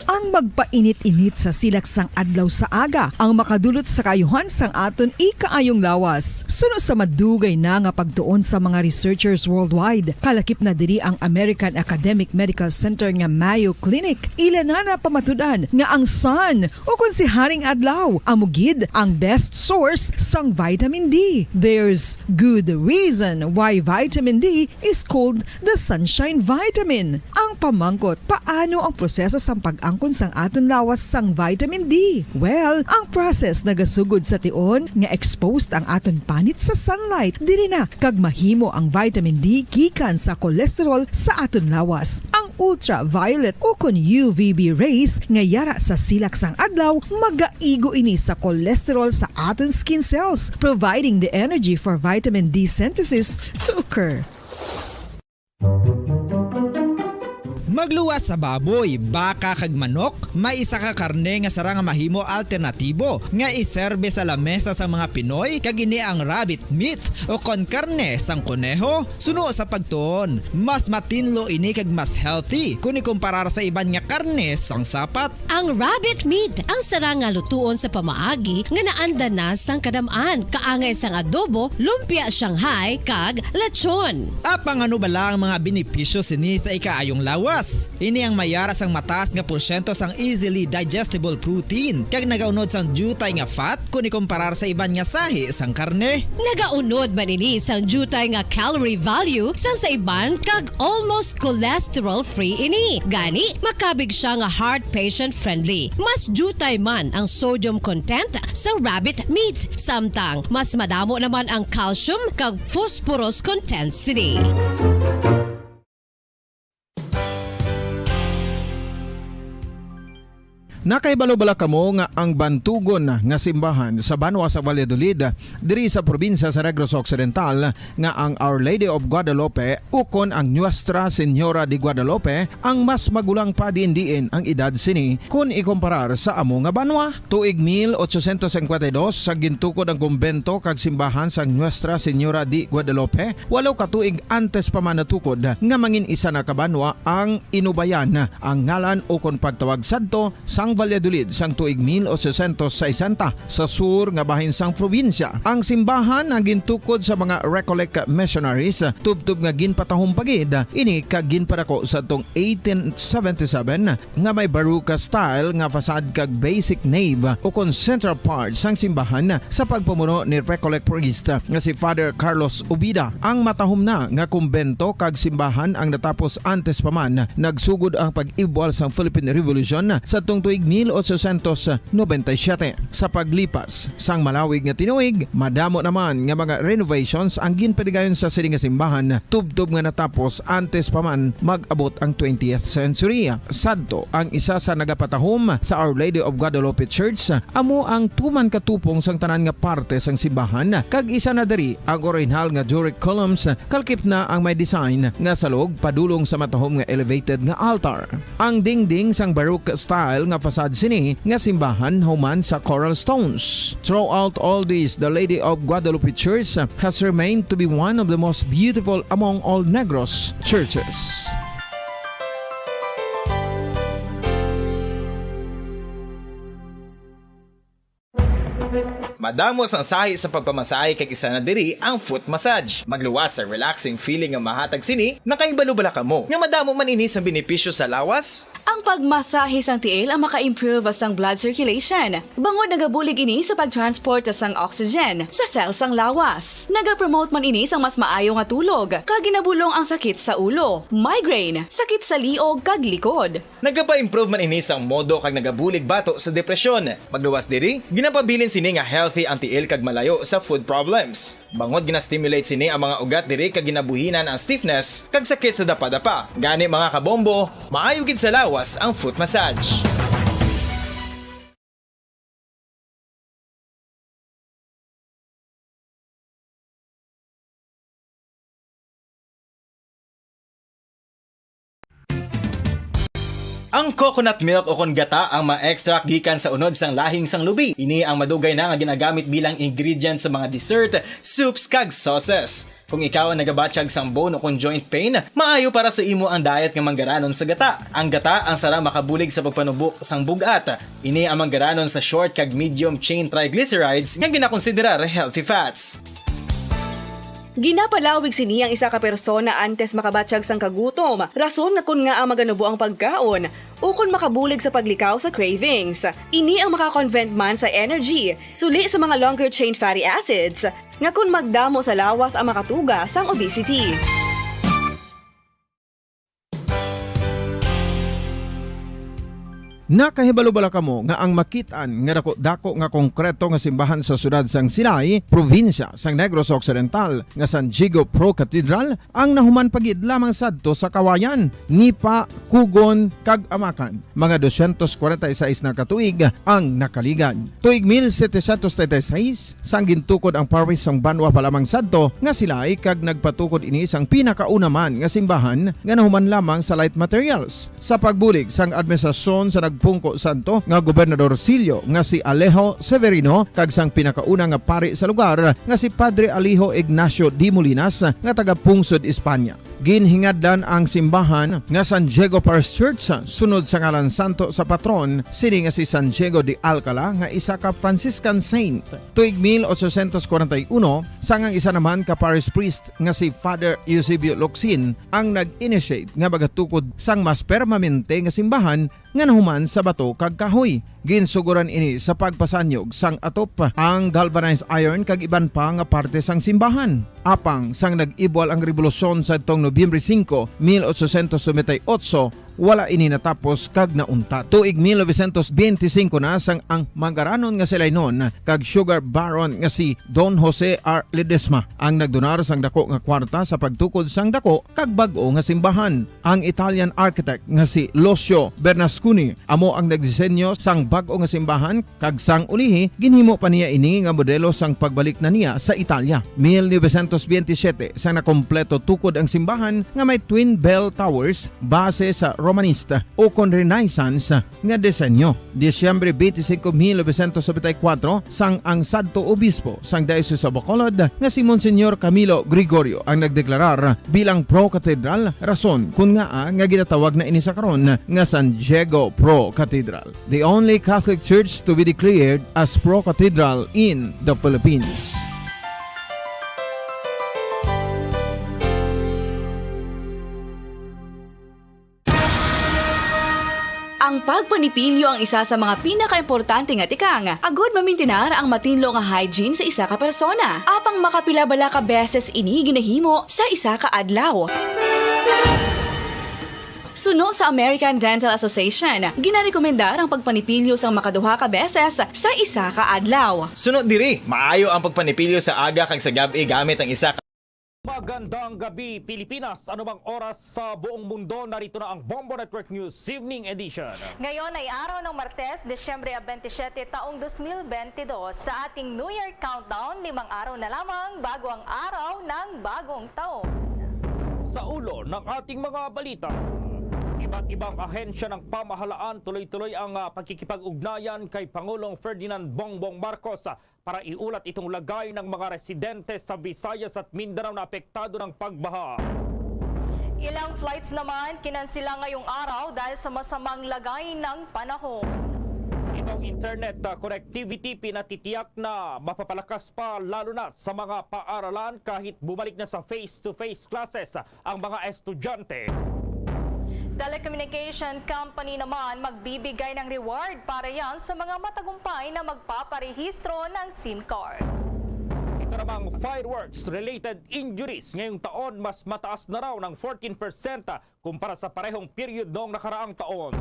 Ang magpainit-init sa silak sang adlaw sa aga ang makadulot sa kaayuhan sang aton ikaayong lawas. Suno sa madugay na nga pagtuon sa mga researchers worldwide, kalakip na diri ang American Academic Medical Center nga Mayo Clinic. Ila na napamatud-an nga ang sun, o kon si Haring Adlaw, amo gid ang best source sang vitamin D. There's good reason why vitamin D is called the sunshine vitamin. Ang pamangkot, paano ang proseso sang pag-angkon sang aton lawas sang vitamin D? Well, ang process nagasugod sa tion nga exposed ang aton panit sa sunlight. Diri na kag mahimo ang vitamin D gikan sa cholesterol sa aton lawas. Ang ultraviolet o kon U V B rays nga yara sa silak sang adlaw, magaigo ini sa cholesterol sa aton skin cells, providing the energy for vitamin D synthesis to occur. Magluwas sa baboy, baka kag manok, may isa ka karne nga sarang nga mahimo alternatibo nga iserbe sa lamesa sang mga Pinoy, kag ini ang rabbit meat o kon karne sang koneho. Suno sa pagtuon, mas matinlo ini kag mas healthy kon ikumparar sa iban nga karne sang sapat. Ang rabbit meat ang sarang nga lutuon sa pamaagi nga naanda na sang kadam-an, kaangay sang adobo, lumpia Shanghai, kag lechon. Apang ano bala ang mga benepisyo sini sa ikaayong lawas? Ini ang may ara sang mataas nga porsyento sang easily digestible protein, kag nagaunod sang diutay nga fat kon ikomparar sa iban nga sahi sang karne. Nagaunod man ini sang diutay nga calorie value sang sa iban, kag almost cholesterol-free ini. Gani, makabig siya nga heart patient-friendly. Mas diutay man ang sodium content sa rabbit meat, samtang mas madamo naman ang calcium kag phosphorus content sini. Nakahibalo bala kamo nga ang bantugon nga simbahan sa banwa sa Valladolid, diri sa probinsya sa Negros Occidental, nga ang Our Lady of Guadalupe ukon ang Nuestra Señora de Guadalupe ang mas magulang pa diin-diin ang edad sini kon ikomparar sa amo nga banwa? Tuig mil ochocientos cincuenta y dos, sa gintukod ang kumbento kag simbahan sang Nuestra Señora de Guadalupe, walo ka tuig antes pa man natukod nga mangin isa na ka banwa ang inubayan ang ngalan ukon pagtawag sadto sang Valladolid sang tuig mil ochocientos sesenta sa sur nga bahin sang probinsya. Ang simbahan ang gintukod sa mga Recollect missionaries, tubtob nga ginpatahom pa gid ini kag ginpadako sadtong eighteen seventy-seven, nga may Baroque style nga facade kag basic nave ukon central part sang simbahan sa pagpamuno ni Recollect priest nga si Father Carlos Ubida. Ang matahom na nga kumbento kag simbahan ang natapos antes pa man nagsugod ang pag-ibwal sang Philippine Revolution sadtong tuig mil ochocientos noventa y siete. Sa paglipas sang malawig nga tinuig, madamo naman nga mga renovations ang ginpadigayon sa sini nga simbahan, tubtob nga natapos antes pa man mag-abot ang twentieth century. Sadto, ang isa sa nagapatahom sa Our Lady of Guadalupe Church amo ang tuman ka tupong sang tanan nga parte sang simbahan, kag isa na diri ang orihinal nga Doric columns, kalkip na ang may design nga salog padulong sa matahom nga elevated nga altar. Ang dingding sang Baroque style nga facade sini nga simbahan human sa coral stones. Throughout all this, the Lady of Guadalupe Church has remained to be one of the most beautiful among all Negros churches. Madamo sang sahi sa pagpamasahe, kag isa na diri ang foot massage. Magluwas sa relaxing feeling nga mahatag sini. Nakahibalo bala kamo nga madamo man ini sang benepisyo sa lawas? Ang pagmasahe sang tiil ang maka-improve sang blood circulation, bangod nagabulig ini sa pag-transport sang oxygen sa cell sang lawas. Nagapromote man ini sang mas maayo nga tulog, kag ginabulong ang sakit sa ulo, migraine, sakit sa liog, kag likod. Nagapa-improve man ini sang modo kag nagabulig bato sa depresyon. Magluwas diri, ginapabilin sini nga healthy ang tiil kag malayo sa foot problems. Bangod gina-stimulate sini ang mga ugat diri kag ginabuhinan ang stiffness kag sakit sa dapadapa. Gani, mga kabombo, maayo gid sa lawas ang foot massage. Ang coconut milk ukon gata ang ma-extract gikan sa unod sang lahing sang lubi. Ini ang madugay na nga ginagamit bilang ingredient sa mga dessert, soups, kag sauces. Kung ikaw ang nagabatyag sang bone ukon joint pain, maayo para sa imo ang diet nga manggaranon sa gata. Ang gata ang sara makabulig sa pagpanubo sang bug-at. Ini ang manggaranon sa short kag medium chain triglycerides nga ginakonsiderar healthy fats. Ginapalawig sini ang isa ka persona antes makabatyag sang kagutom, rason nga kon ngaa maganubo ang pagkaon, ukon makabulig sa paglikaw sa cravings. Ini ang maka-convert man sa energy, suli sa mga longer chain fatty acids, nga kon magdamo sa lawas ang makatuga sang obesity. Nakahibalo bala kamo nga ang makit-an nga dako-dako nga konkreto nga simbahan sa siyudad sang Silay, probinsya sang Negros Occidental, nga San Diego Pro Cathedral, ang nahuman pa gid lamang sadto sa Kawayan, Nipa, Cogon, kag Amacan? Mga doscientos cuarenta y seis na ka tuig ang nakaligad. Tuig mil setecientos treinta y seis, sang gintukod ang parish sang banwa pa lamang sadto nga Silay, kag nagpatukod ini sang pinakauna man nga simbahan nga nahuman lamang sa light materials. Sa pagbulig sang administrasyon sa nagpungko sadto nga Gobernador Sillo nga si Alejo Severino kag sang pinakauna nga pari sa lugar nga si Padre Alejo Ignacio de Molinas nga taga-pungsod Espanya. Ginhingadlan ang simbahan nga San Diego Parish Church sunod sa ngalan santo sa patron sini nga si San Diego de Alcala, nga isa ka Franciscan saint. Tuig mil ochocientos kwarenta y uno, sang ang isa naman ka parish priest nga si Father Eusebio Locsin ang nag-initiate nga magatukod sang mas permanente nga simbahan nga nahuman sa bato kag kahoy. Ginsuguran ini sa pagpasanyog sang atop, ang galvanized iron kag iban pa nga parte sang simbahan. Apang sang nag-ibwal ang rebolusyon sadtong Nobyembre singko, mil ochocientos noventa y ocho, wala ini natapos kag nauntat. Tuig mil novecientos benti singko na sang ang mangaranon nga si Lainon kag sugar baron nga si Don Jose R. Ledesma ang nagdonar sang dako nga kwarta sa pagtukod sang dako kag bag-o nga simbahan. Ang Italian architect nga si Lucio Bernasconi amo ang nagdisenyo sang bag-o nga simbahan, kag sang ulihi ginhimo pa niya ini nga modelo sang pagbalik na niya sa Italia. Mil novecientos benti siyete, sa nakompleto tukod ang simbahan nga may twin bell towers base sa Romanista ukon Renaissance nga disenyo. Disyembre twenty-five, mil novecientos noventa y cuatro, sang ang sadto obispo sang Diocese of Bacolod nga si Monsignor Camilo Gregorio ang nagdeklarar bilang pro-cathedral, rason kun ngaa nga ginatawag na ini sa karon nga San Diego Pro Cathedral, the only Catholic church to be declared as pro-cathedral in the Philippines. Ang pagpanipilyo ang isa sa mga pinakaimportante nga tikang agod mamintinar ang matinlo nga hygiene sa isa ka persona. Apang makapila bala ka beses ini ginahimo sa isa ka adlaw? Suno sa American Dental Association, ginarekomendar ang pagpanipilyo sang makaduha ka beses sa isa ka adlaw. Suno diri, maayo ang pagpanipilyo sa aga kag sa gab-i gamit ang isa ka Magandang gabi, Pilipinas. Ano bang oras sa buong mundo? Narito na ang Bombo Network News Evening Edition. Ngayon ay araw ng Martes, Disyembre twenty-seven, taong dos mil benti dos. Sa ating New Year Countdown, limang araw na lamang bago ang araw ng bagong taon. Sa ulo ng ating mga balita, iba't ibang ahensya ng pamahalaan tuloy-tuloy ang, ah, pagkikipag-ugnayan kay Pangulong Ferdinand Bongbong Marcos, ah, para iulat itong lagay ng mga residente sa Visayas at Mindanao na apektado ng pagbaha. Ilang flights naman kinansila ngayong araw dahil sa masamang lagay ng panahon. Itong internet, ah, connectivity pinatitiyak na mapapalakas pa, lalo na sa mga paaralan kahit bumalik na sa face-to-face classes ang mga estudyante. Telecommunication company naman magbibigay ng reward para yan sa mga matagumpay na magpaparehistro ng SIM card. Ito namang fireworks-related injuries ngayong taon, mas mataas na raw ng fourteen percent kumpara sa parehong period noong nakaraang taon.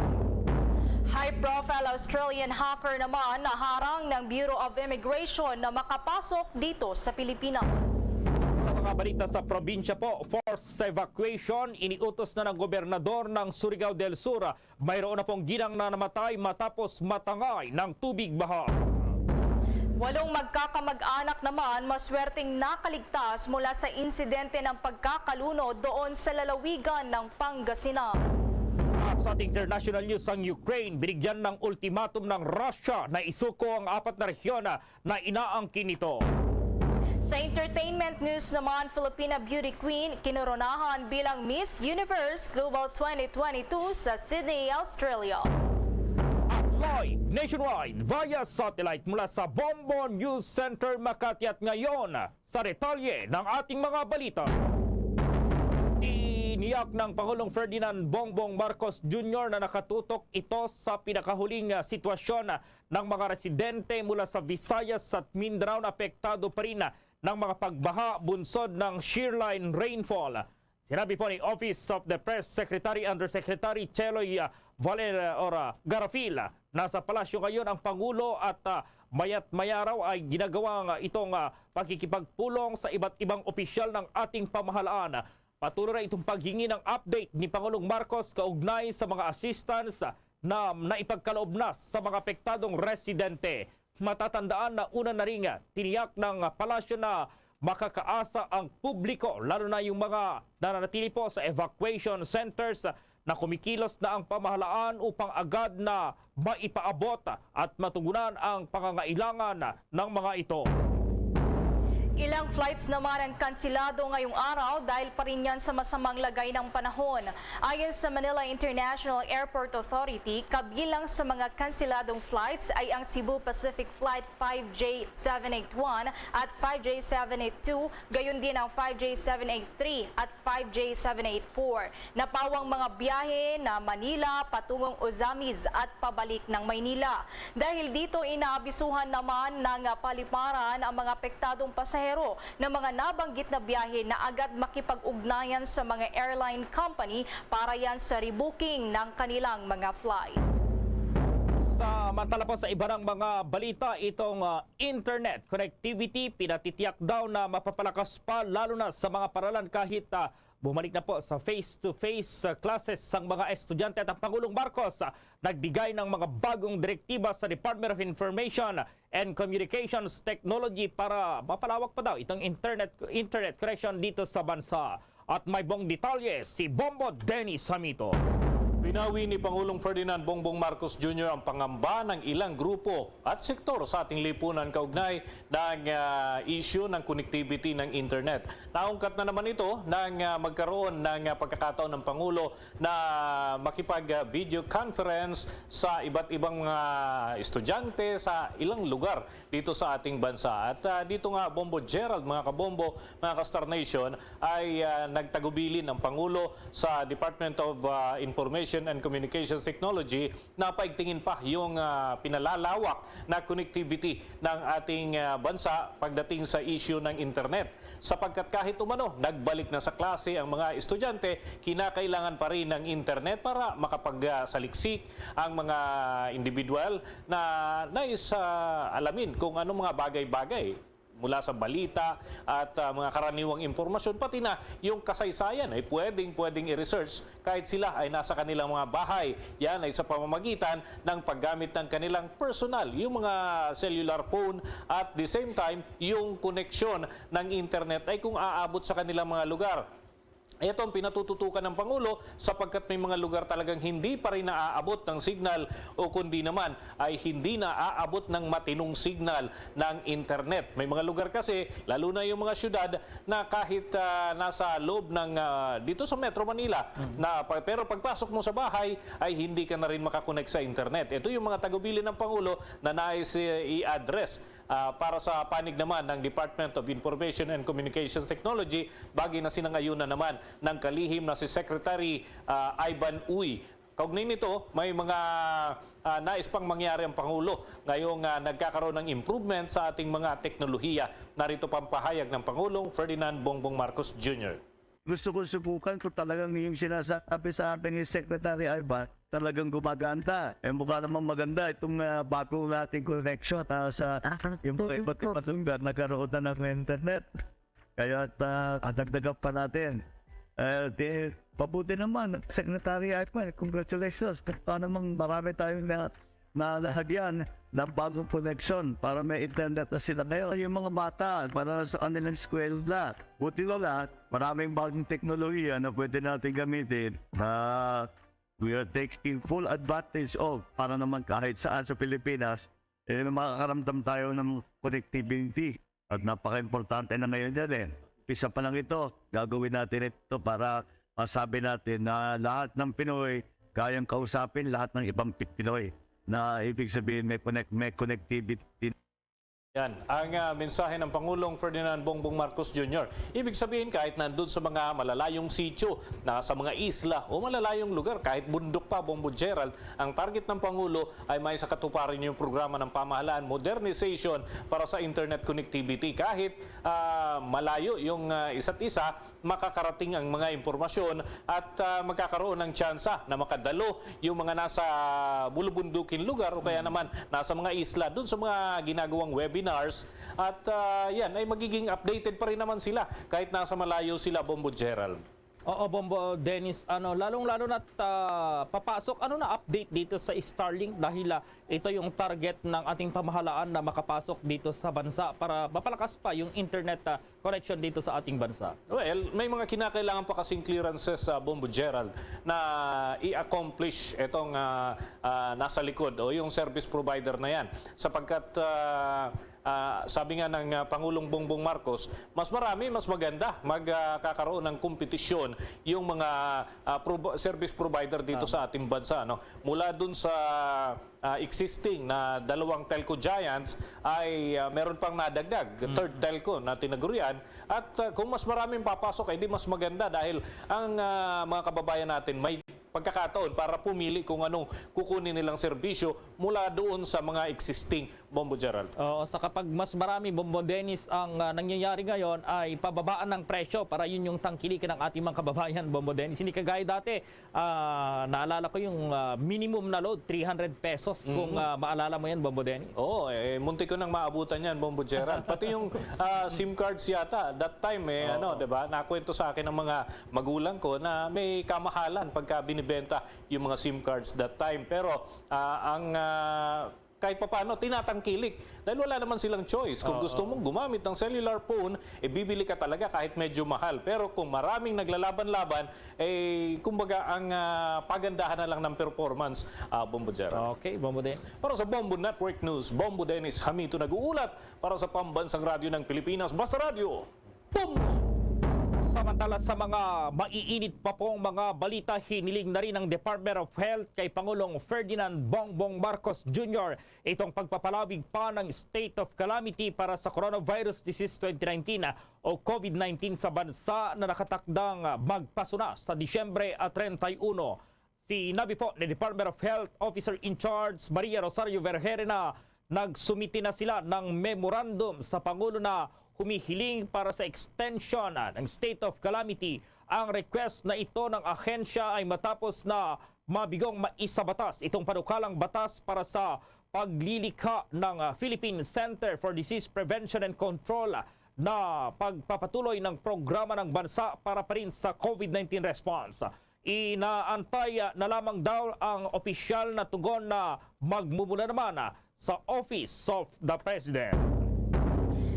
High-profile Australian hacker naman naharang ng Bureau of Immigration na makapasok dito sa Pilipinas. Sa mga balita sa probinsya po, forced evacuation, iniutos na ng gobernador ng Surigao del Sur. Mayroon na pong ginang na namatay matapos matangay ng tubig baha. Walong magkakamag-anak naman maswerteng nakaligtas mula sa insidente ng pagkakalunod doon sa lalawigan ng Pangasinan. At sa ating international news, ang Ukraine binigyan ng ultimatum ng Russia na isuko ang apat na rehiyon na inaangkin nito. Sa entertainment news naman, Filipina beauty queen kinoronahan bilang Miss Universe Global twenty twenty-two sa Sydney, Australia. At live nationwide via satellite mula sa Bombo News Center Makati. At ngayon, sa detalye ng ating mga balita. Tiniyak ng Pangulong Ferdinand Bongbong Marcos Junior na nakatutok ito sa pinakahuling, ah, sitwasyon, ah, ng mga residente mula sa Visayas at Mindanao na apektado pa rin, ah, ng mga pagbaha bunsod ng shearline rainfall. Sinabi po ni Office of the Press Secretary Undersecretary Cheloy, ah, Valer-, or, ah, Garafil, ah, nasa palasyo ngayon ang Pangulo at, ah, maya't maya raw ay ginagawa nga itong, ah, pakikipagpulong sa iba't ibang opisyal ng ating pamahalaan. Patuloy na itong paghingi ng update ni Pangulong Marcos kaugnay sa mga assistance na naipagkaloob na sa mga apektadong residente. Matatandaan na una na ring tiniyak ng palasyo na makakaasa ang publiko, lalo na yung mga nananatili po sa evacuation centers, na kumikilos na ang pamahalaan upang agad na maipaabot at matugunan ang pangangailangan ng mga ito. Ilang flights naman ang kansilado ngayong araw dahil pa rin yan sa masamang lagay ng panahon. Ayon sa Manila International Airport Authority, kabilang sa mga kansiladong flights ay ang Cebu Pacific Flight five J seven eight one at five J seven eight two, gayon din ang five J seven eight three at five J seven eight four. Napawang mga biyahe na Manila patungong Ozamiz at pabalik ng Maynila. Dahil dito, inaabisuhan naman ng paliparan ang mga apektadong pasahero ng mga nabanggit na biyahe na agad makipag-ugnayan sa mga airline company para yan sa rebooking ng kanilang mga flight. Samantala po, sa iba ng mga balita, itong, ah, internet connectivity pinatitiyak daw na mapapalakas pa, lalo na sa mga paralan kahit, ah, bumalik na po sa face-to-face, ah, classes sang mga estudyante. At ang Pangulong Marcos, ah, nagbigay ng mga bagong direktiba sa Department of Information and Communications Technology para mapalawak pa daw itong internet, internet connection dito sa bansa. At may buong detalye si Bombo Dennis Hamito. Binawi ni Pangulong Ferdinand Bongbong Marcos Junior ang pangamba ng ilang grupo at sektor sa ating lipunan kaugnay ng, ah, issue ng connectivity ng internet. Naungkat na naman ito nang, ah, magkaroon ng, ah, pagkakataon ng Pangulo na makipag, ah, video conference sa iba't ibang mga estudyante sa ilang lugar dito sa ating bansa. At, ah, dito nga, Bombo Gerald, mga kabombo, mga ka-Star Nation, ay, ah, nagtagubilin ang Pangulo sa Department of, ah, Information and Communications Technology na paigtingin pa yung, ah, pinalalawak na connectivity ng ating, ah, bansa pagdating sa issue ng internet. Sapagkat kahit umano nagbalik na sa klase ang mga estudyante, kinakailangan pa rin ng internet para makapagsaliksik ang mga individual na nais, ah, alamin kung anong mga bagay-bagay mula sa balita at, ah, mga karaniwang impormasyon, pati na yung kasaysayan ay pwedeng, pwedeng i-research kahit sila ay nasa kanilang mga bahay. Yan ay sa pamamagitan ng paggamit ng kanilang personal, yung mga cellular phone, at the same time, yung koneksyon ng internet ay kung aabot sa kanilang mga lugar. Ito ang pinatututukan ng Pangulo sapagkat may mga lugar talagang hindi pa rin naaabot ng signal o kundi naman ay hindi naaabot ng matinong signal ng internet. May mga lugar kasi, lalo na yung mga syudad, na kahit, ah, nasa loob ng, ah, dito sa Metro Manila, Mhm. na pa-, pero pagpasok mo sa bahay ay hindi ka na rin makakonect sa internet. Ito yung mga tagubilin ng Pangulo na nais, eh, i-address. Ah, para sa panig naman ng Department of Information and Communications Technology, bagay na sinangayunan naman ng kalihim na si Secretary, ah, Ivan Uy. Kaugnay nito, may mga, ah, nais pang mangyari ang Pangulo ngayong, ah, nagkakaroon ng improvement sa ating mga teknolohiya. Narito pang pahayag ng Pangulong Ferdinand Bongbong Marcos Junior. Gusto ko subukan kung talagang yung sinasabi sa akin ni Secretary Ivan, talagang gumaganda. Eh, mukha namang maganda itong, ah, bago nating connection, ah, sa yung mga iba't ibang lugar, nagkaroon na ng internet. Kaya, ah, kadagdagan pa natin. Eh, di, mabuti naman, Secretary Ivan, congratulations. Mukha namang marami tayong na, nalahagyan ng bagong connection para may internet na sila. Ngayon, yung mga bata, para sa kanilang eskwela, buti na lang, maraming bagong teknolohiya na pwede natin gamitin na we are taking full advantage of para naman kahit saan sa Pilipinas, eh, makakaramdam tayo ng connectivity. At napaka-importante na ngayon yan eh. Umpisa pa lang ito, gagawin natin ito para masabi natin na lahat ng Pinoy kayang kausapin lahat ng ibang Pi-, Pinoy. Na ibig sabihin may connect-, may connectivity. Yan ang, ah, mensahe ng Pangulong Ferdinand Bongbong Marcos Junior. Ibig sabihin, kahit nandun sa mga malalayong sitio, na sa mga isla o malalayong lugar, kahit bundok pa, Bombo Gerald, ang target ng Pangulo ay may sa katuparan yung programa ng pamahalaan, modernization para sa internet connectivity. Kahit, ah, malayo yung, ah, isa't isa, makakarating ang mga impormasyon at, ah, magkakaroon ng tsansa na makadalo yung mga nasa bulubundukin lugar o kaya naman nasa mga isla dun sa mga ginagawang webinars. At, ah, yan ay magiging updated pa rin naman sila kahit nasa malayo sila, Bombo Gerald. Oo, Bombo Dennis, ano, lalong-lalo na't, ah, papasok, ano na update dito sa Starlink dahil, ah, ito yung target ng ating pamahalaan na makapasok dito sa bansa para mapalakas pa yung internet, ah, connection dito sa ating bansa? Well, may mga kinakailangan pa kasing clearances sa Bombo Gerald na i-accomplish itong, ah, ah, nasa likod o yung service provider na yan. Sapagkat, ah, Ah, sabi nga ng, ah, Pangulong Bongbong Marcos, mas marami, mas maganda magkakaroon ng kompetisyon yung mga, ah, prob-, service provider dito Tama. sa ating bansa, no? Mula dun sa, ah, existing na dalawang telco giants ay, ah, meron pang nadagdag, Mm. third telco na tinagurian. At, ah, kung mas maraming papasok, edi mas maganda dahil ang, ah, mga kababayan natin may pagkakataon para pumili kung anong kukunin nilang serbisyo mula doon sa mga existing, Bombo Gerald. Oo, sa kapag mas marami, Bombo Dennis, ang, ah, nangyayari ngayon ay pababaan ng presyo para yun yung tangkilikin ng ating mga kababayan, Bombo Dennis. Hindi kagaya dati, ah, naalala ko yung, ah, minimum na load, three hundred pesos, kung, Mhm. ah, maalala mo yan, Bombo Dennis. Oo, eh, munti ko nang maabutan yan, Bombo Gerald. Pati yung, ah, SIM cards yata, that time, eh, Oo. ano, 'di ba? Nakwento sa akin ng mga magulang ko na may kamahalan pagka binibenta yung mga SIM cards that time. Pero, ah, ang, ah, kahit papaano, tinatangkilik. Dahil wala naman silang choice. Kung Oo. gusto mong gumamit ng cellular phone, eh, bibili ka talaga kahit medyo mahal. Pero kung maraming naglalaban-laban, eh, kumbaga, ang, ah, pagandahan na lang ng performance, ah, Bombo Gerald. Okay, Bombo Dennis. Para sa Bombo Network News, Bombo Dennis Hamito nag-uulat para sa Pambansang Radyo ng Pilipinas, Basta Radyo. Boom! Samantala, sa mga maiinit pa pong mga balita, hiniling na rin ng Department of Health kay Pangulong Ferdinand Bongbong Marcos Junior itong pagpapalawig pa ng state of calamity para sa coronavirus disease twenty nineteen o COVID nineteen sa bansa na nakatakdang magpasuna sa Disyembre, ah, treinta y uno. Sinabi po ni Department of Health Officer in Charge Maria Rosario Vergere na nagsumiti na sila ng memorandum sa Pangulo na humihiling para sa extension, ah, ng state of calamity. Ang request na ito ng ahensya ay matapos na mabigong maisabatas itong panukalang batas para sa paglilikha ng, ah, Philippine Center for Disease Prevention and Control na pagpapatuloy ng programa ng bansa para pa rin sa COVID nineteen response. Inaantay, ah, na lamang daw ang opisyal na tugon na magmumula naman, ah, sa Office of the President.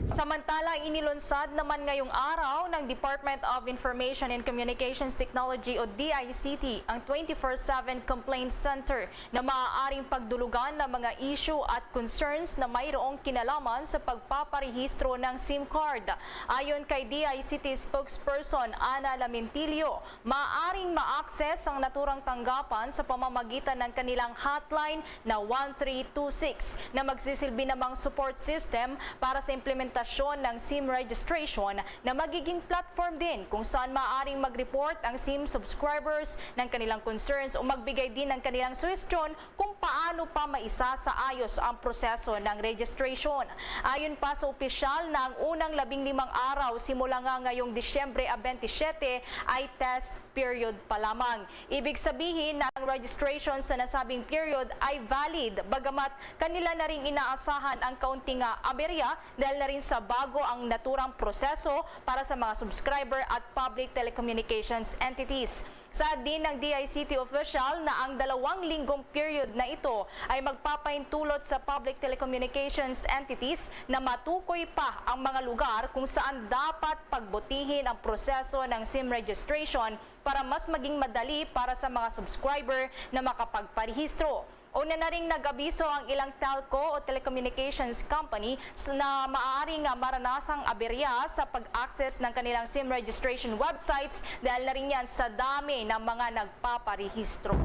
Samantala, inilunsad naman ngayong araw ng Department of Information and Communications Technology o D I C T ang twenty-four seven Complaint Center na maaaring pagdulugan ng mga issue at concerns na mayroong kinalaman sa pagpaparehistro ng SIM card. Ayon kay D I C T spokesperson Ana Lamintilio, maaring ma-access ang naturang tanggapan sa pamamagitan ng kanilang hotline na one three two six na magsisilbi namang support system para sa implementasyon ng SIM registration na magiging platform din kung saan maaaring mag-report ang SIM subscribers ng kanilang concerns o magbigay din ng kanilang suhestyon kung paano pa maisa sa ayos ang proseso ng registration. Ayon pa sa opisyal na ang unang labing limang araw simula nga ngayong Disyembre a bente siyete ay test period pa lamang. Ibig sabihin na ang registration sa nasabing period ay valid, bagamat kanila na ring inaasahan ang kaunti nga aberya dahil na rin sa bago ang naturang proseso para sa mga subscriber at public telecommunications entities. Saad din ng D I C T official na ang dalawang linggong period na ito ay magpapahintulot sa public telecommunications entities na matukoy pa ang mga lugar kung saan dapat pagbutihin ang proseso ng SIM registration para mas maging madali para sa mga subscriber na makapagparehistro. Una na ring nag-abiso ang ilang telco o telecommunications company s-, na maaari nga maranasang aberya sa pag-access ng kanilang SIM registration websites dahil na rin yan sa dami ng mga nagpaparehistro.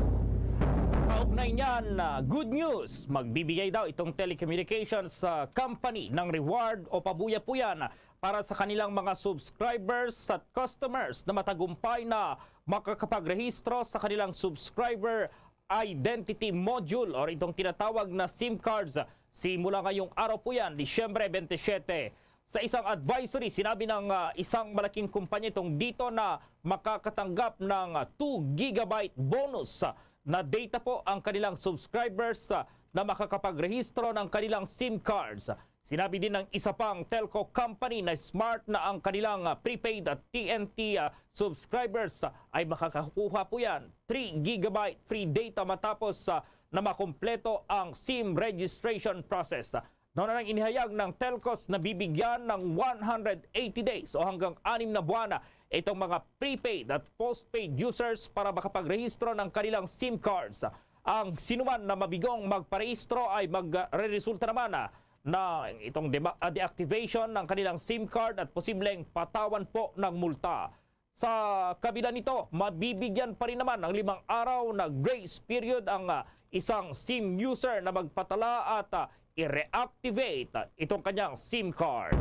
Kaugnay niyan, ah, good news! Magbibigay daw itong telecommunications, ah, company ng reward o pabuya-puyan para sa kanilang mga subscribers at customers na matagumpay na makakapagrehistro sa kanilang subscriber identity module or itong tinatawag na SIM cards. Simula ngayong araw po yan, Disyembre bente siyete. Sa isang advisory, sinabi ng, ah, isang malaking kumpanya itong dito na makakatanggap ng, ah, two gigabyte bonus, ah, na data po ang kanilang subscribers, ah, na makakapagrehistro ng kanilang SIM cards. Sinabi din ng isa pang telco company na Smart na ang kanilang, ah, prepaid at T N T, ah, subscribers, ah, ay makakakuha po yan three gigabyte free data matapos, ah, na makumpleto ang SIM registration process. Nauna nang inihayag ng telcos na bibigyan ng one hundred eighty days o hanggang anim na buwan itong mga prepaid at postpaid users para makapagrehistro ng kanilang SIM cards. Ang sinuman na mabigong magparehistro ay magreresulta naman, ah, na itong dema-, ah, deactivation ng kanilang SIM card at posibleng patawan po ng multa. Sa kabila nito, mabibigyan pa rin naman ng limang araw na grace period ang, ah, isang SIM user na magpatala at, ah, i-reactivate itong kanyang SIM card.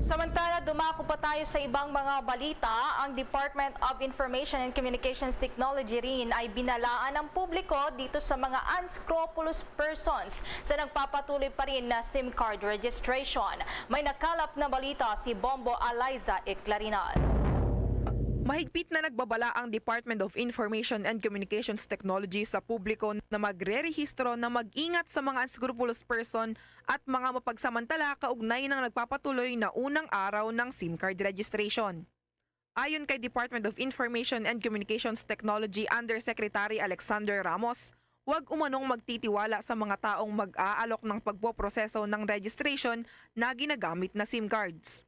Samantala, dumako pa tayo sa ibang mga balita. Ang Department of Information and Communications Technology rin ay binalaan ang publiko dito sa mga unscrupulous persons sa nagpapatuloy pa rin na SIM card registration. May nakalap na balita si Bombo Eliza Eclarinal. Mahigpit na nagbabala ang Department of Information and Communications Technology sa publiko na magrerehistro na mag-ingat sa mga unscrupulous person at mga mapagsamantala kaugnay ng nagpapatuloy na unang araw ng SIM card registration. Ayon kay Department of Information and Communications Technology Undersecretary Alexander Ramos, huwag umanong magtitiwala sa mga taong mag-aalok ng pagpoproseso ng registration na ginagamit na SIM cards.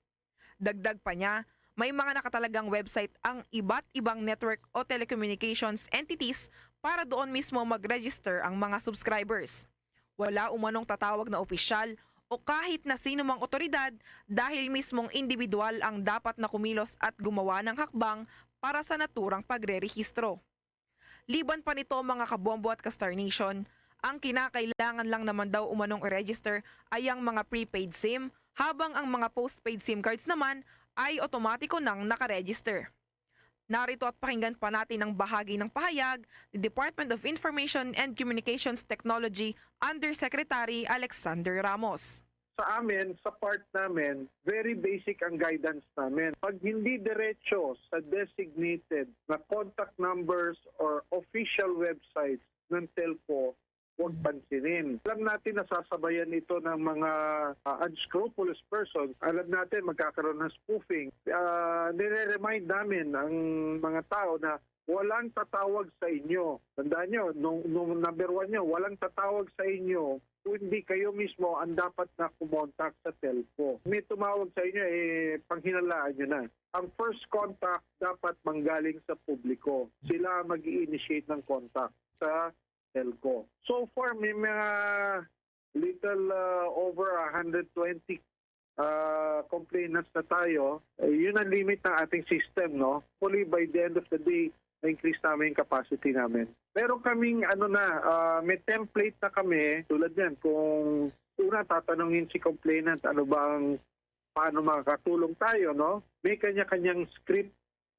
Dagdag pa niya, may mga nakatalagang website ang iba't ibang network o telecommunications entities para doon mismo mag-register ang mga subscribers. Wala umanong tatawag na opisyal o kahit na sino mang otoridad dahil mismong individual ang dapat na kumilos at gumawa ng hakbang para sa naturang pagrerehistro. Liban pa nito, mga kabombo at ka-Star Nation, ang kinakailangan lang naman daw umanong i-register ay ang mga prepaid SIM, habang ang mga postpaid SIM cards naman ay otomatiko nang nakaregister. Narito at pakinggan pa natin ang bahagi ng pahayag ni Department of Information and Communications Technology Undersecretary Alexander Ramos. Sa amin, sa part namin, very basic ang guidance namin. Pag hindi diretso sa designated na contact numbers or official websites ng telco, huwag pansinin. Alam natin nasasabayan ito ng mga ah, unscrupulous persons. Alam natin magkakaroon ng spoofing. Ah, nire-remind namin ang mga tao na walang tatawag sa inyo. Tandaan nyo, nung, nung number one nyo, walang tatawag sa inyo, kundi kayo mismo ang dapat na kumontak sa telco. May tumawag sa inyo, eh, panghinalaan nyo na. Ang first contact dapat manggaling sa publiko. Sila mag initiate ng contact sa telco. So far, may mga little uh, over one hundred twenty uh, complainants na tayo. Eh, yun ang limit ng ating system, no? Hopefully, by the end of the day, na-increase namin yung capacity namin. Pero kaming, ano na, uh, may template na kami, tulad yan, kung una tatanungin si complainant, ano bang, paano makakatulong tayo, no? May kanya-kanyang script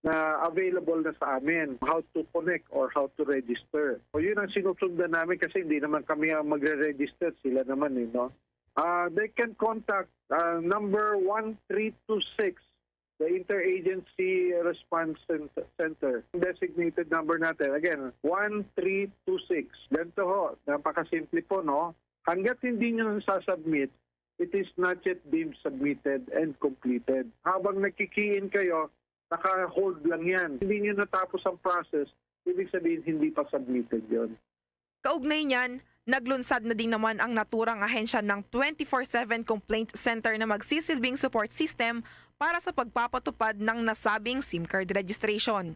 na available na sa amin, how to connect or how to register. O yun ang sinusundan namin kasi hindi naman kami ang magre-register, sila naman eh, no? Uh, they can contact uh, number one three two six, the Interagency Response Cent- Center. Designated number natin, again, one three two six. Ganito ho, napakasimple po, no? Hanggat hindi nyo nasasubmit, it is not yet deemed submitted and completed. Habang nagki-key in kayo, naka-hold lang yan. Hindi nyo natapos ang process, ibig sabihin hindi pa submitted yon. Kaugnay niyan, naglunsad na din naman ang naturang ahensya ng twenty-four seven Complaint Center na magsisilbing support system para sa pagpapatupad ng nasabing SIM card registration.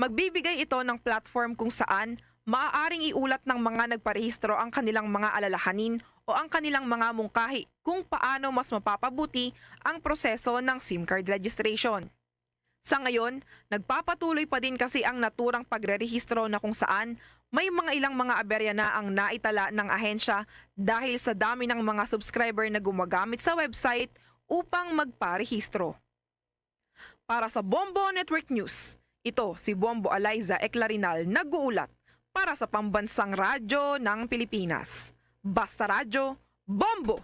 Magbibigay ito ng platform kung saan maaaring iulat ng mga nagparehistro ang kanilang mga alalahanin o ang kanilang mga mungkahi kung paano mas mapapabuti ang proseso ng SIM card registration. Sa ngayon, nagpapatuloy pa din kasi ang naturang pagrerehistro na kung saan may mga ilang mga aberya na ang naitala ng ahensya dahil sa dami ng mga subscriber na gumagamit sa website upang magparehistro. Para sa Bombo Network News, ito si Bombo Eliza Eclarinal nag-uulat para sa Pambansang Radyo ng Pilipinas. Basta Radyo, Bombo!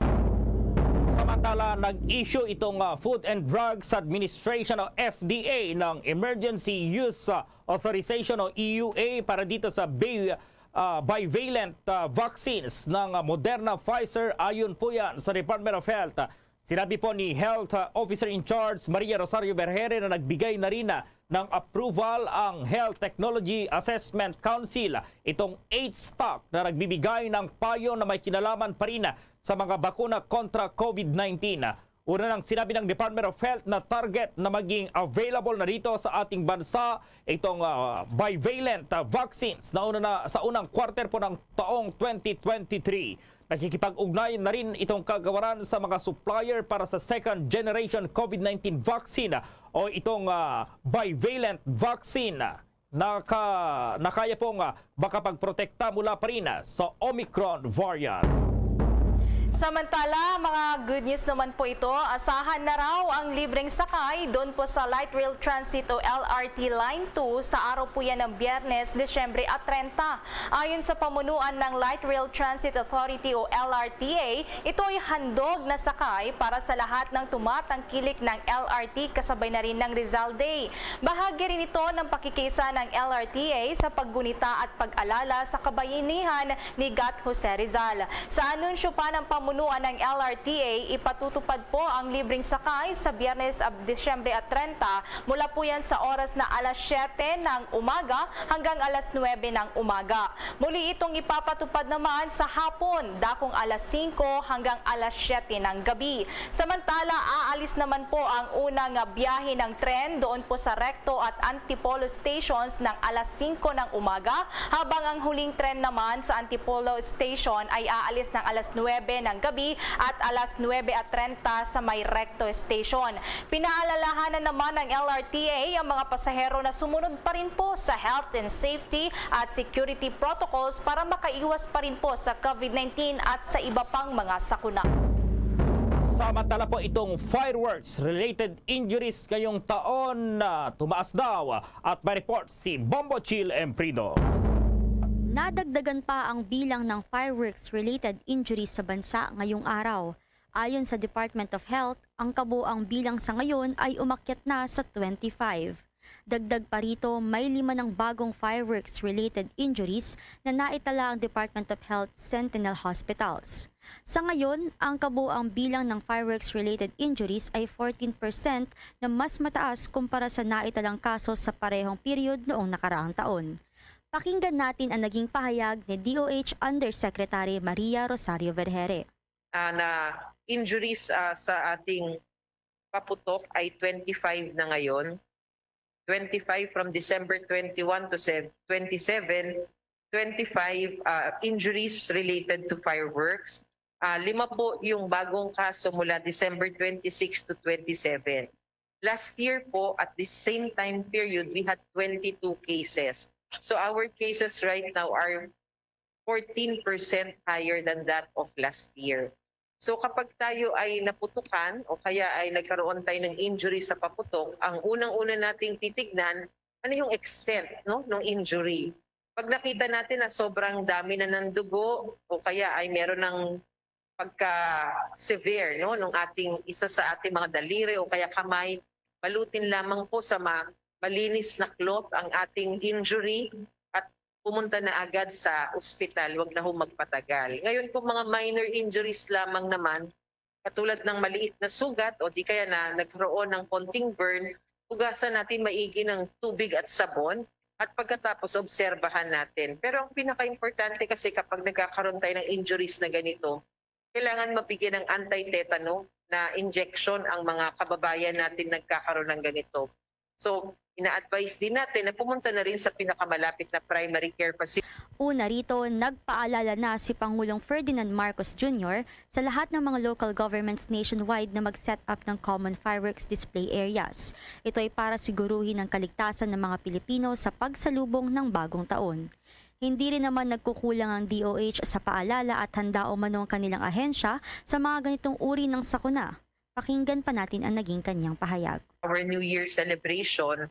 Samantala, nag-issue itong ah, Food and Drugs Administration o F D A ng Emergency Use ah, Authorization o E U A para dito sa bi- ah, bivalent ah, vaccines ng ah, Moderna Pfizer. Ayon po yan sa Department of Health. Sinabi po ni Health ah, Officer in Charge Maria Rosario Vergere na nagbigay na rin ah, ng approval ang Health Technology Assessment Council, itong H stock na nagbibigay ng payo na may kinalaman pa rin sa mga bakuna kontra COVID nineteen. Una nang sinabi ng Department of Health na target na maging available na dito sa ating bansa itong ah, bivalent ah, vaccines na una na sa unang quarter po ng taong twenty twenty-three. Nakikipag-ugnayan na rin itong kagawaran sa mga supplier para sa second generation COVID nineteen vaccine o itong, ah, bivalent vaccine. Naka-, na kaya pong, ah, makapagprotekta mula pa rin, ah, sa Omicron variant. Samantala, mga good news naman po ito. Asahan na raw ang libreng sakay doon po sa Light Rail Transit o L R T Line two sa araw po yan ng Biyernes, Disyembre at treinta. Ayon sa pamunuan ng Light Rail Transit Authority o L R T A, ito ay handog na sakay para sa lahat ng tumatangkilik ng L R T kasabay na rin ng Rizal Day. Bahagi rin ito ng pakikiisa ng L R T A sa paggunita at pag-alala sa kabayanihan ni Gat Jose Rizal. Sa anunsyo pa ng pamunuan ng L R T A, ipatutupad po ang libreng sakay sa Biyernes, ab-, Disyembre at treinta, mula po yan sa oras na alas siyete ng umaga hanggang alas nuwebe ng umaga. Muli itong ipapatupad naman sa hapon, dakong alas singko hanggang alas siyete ng gabi. Samantala, aalis naman po ang unang biyahe ng tren doon po sa Recto at Antipolo stations ng alas singko ng umaga, habang ang huling tren naman sa Antipolo Station ay aalis ng alas nuwebe ng gabi at alas nuwebe at treinta sa may Recto Station. Pinaalalahanan naman ng L R T A ang mga pasahero na sumunod pa rin po sa health and safety at security protocols para makaiwas pa rin po sa COVID nineteen at sa iba pang mga sakuna. Samantala po, itong fireworks-related injuries ngayong taon na tumaas daw at may report si Bombo Chill Emprido. Nadagdagan pa ang bilang ng fireworks-related injuries sa bansa ngayong araw. Ayon sa Department of Health, ang kabuoang bilang sa ngayon ay umakyat na sa twenty-five. Dagdag pa rito, may lima ng bagong fireworks-related injuries na naitala ang Department of Health Sentinel Hospitals. Sa ngayon, ang kabuoang bilang ng fireworks-related injuries ay fourteen percent na mas mataas kumpara sa naitalang kaso sa parehong period noong nakaraang taon. Pakinggan natin ang naging pahayag ni D O H Undersecretary Maria Rosario Vergeire. Ah, na injuries, ah, sa ating paputok ay twenty-five na ngayon. Twenty-five from December twenty-one to sev-, twenty-seven, twenty-five, ah, injuries related to fireworks. Ah, lima po yung bagong kaso mula December twenty-six to twenty-seven. Last year po, at the same time period, we had twenty-two cases. So our cases right now are fourteen percent higher than that of last year. So kapag tayo ay naputukan o kaya ay nagkaroon tayo ng injury sa paputok, ang unang-una nating titignan, ano yung extent, no, ng injury. Pag nakita natin na sobrang dami na ng dugo o kaya ay meron ng pagka-severe, no, nung ating, isa sa ating mga daliri o kaya kamay, balutin lamang po sa ma-, malinis na cloth ang ating injury at pumunta na agad sa ospital, wag na ho magpatagal. Ngayon, kung mga minor injuries lamang naman, katulad ng maliit na sugat o di kaya na nagkaroon ng konting burn, hugasan natin maigi ng tubig at sabon at pagkatapos obserbahan natin. Pero ang pinakaimportante kasi kapag nagkakaroon tayo ng injuries na ganito, kailangan mabigyan ng anti-tetano na injection ang mga kababayan natin nagkakaroon ng ganito. So, ina-advise din natin na pumunta na rin sa pinakamalapit na primary care facility. Una rito, nagpaalala na si Pangulong Ferdinand Marcos Junior sa lahat ng mga local governments nationwide na mag-set up ng common fireworks display areas. Ito ay para siguruhin ang kaligtasan ng mga Pilipino sa pagsalubong ng bagong taon. Hindi rin naman nagkukulang ang D O H sa paalala at handa umano ang kanilang ahensya sa mga ganitong uri ng sakuna. Pakinggan pa natin ang naging kanyang pahayag. Our New Year celebration,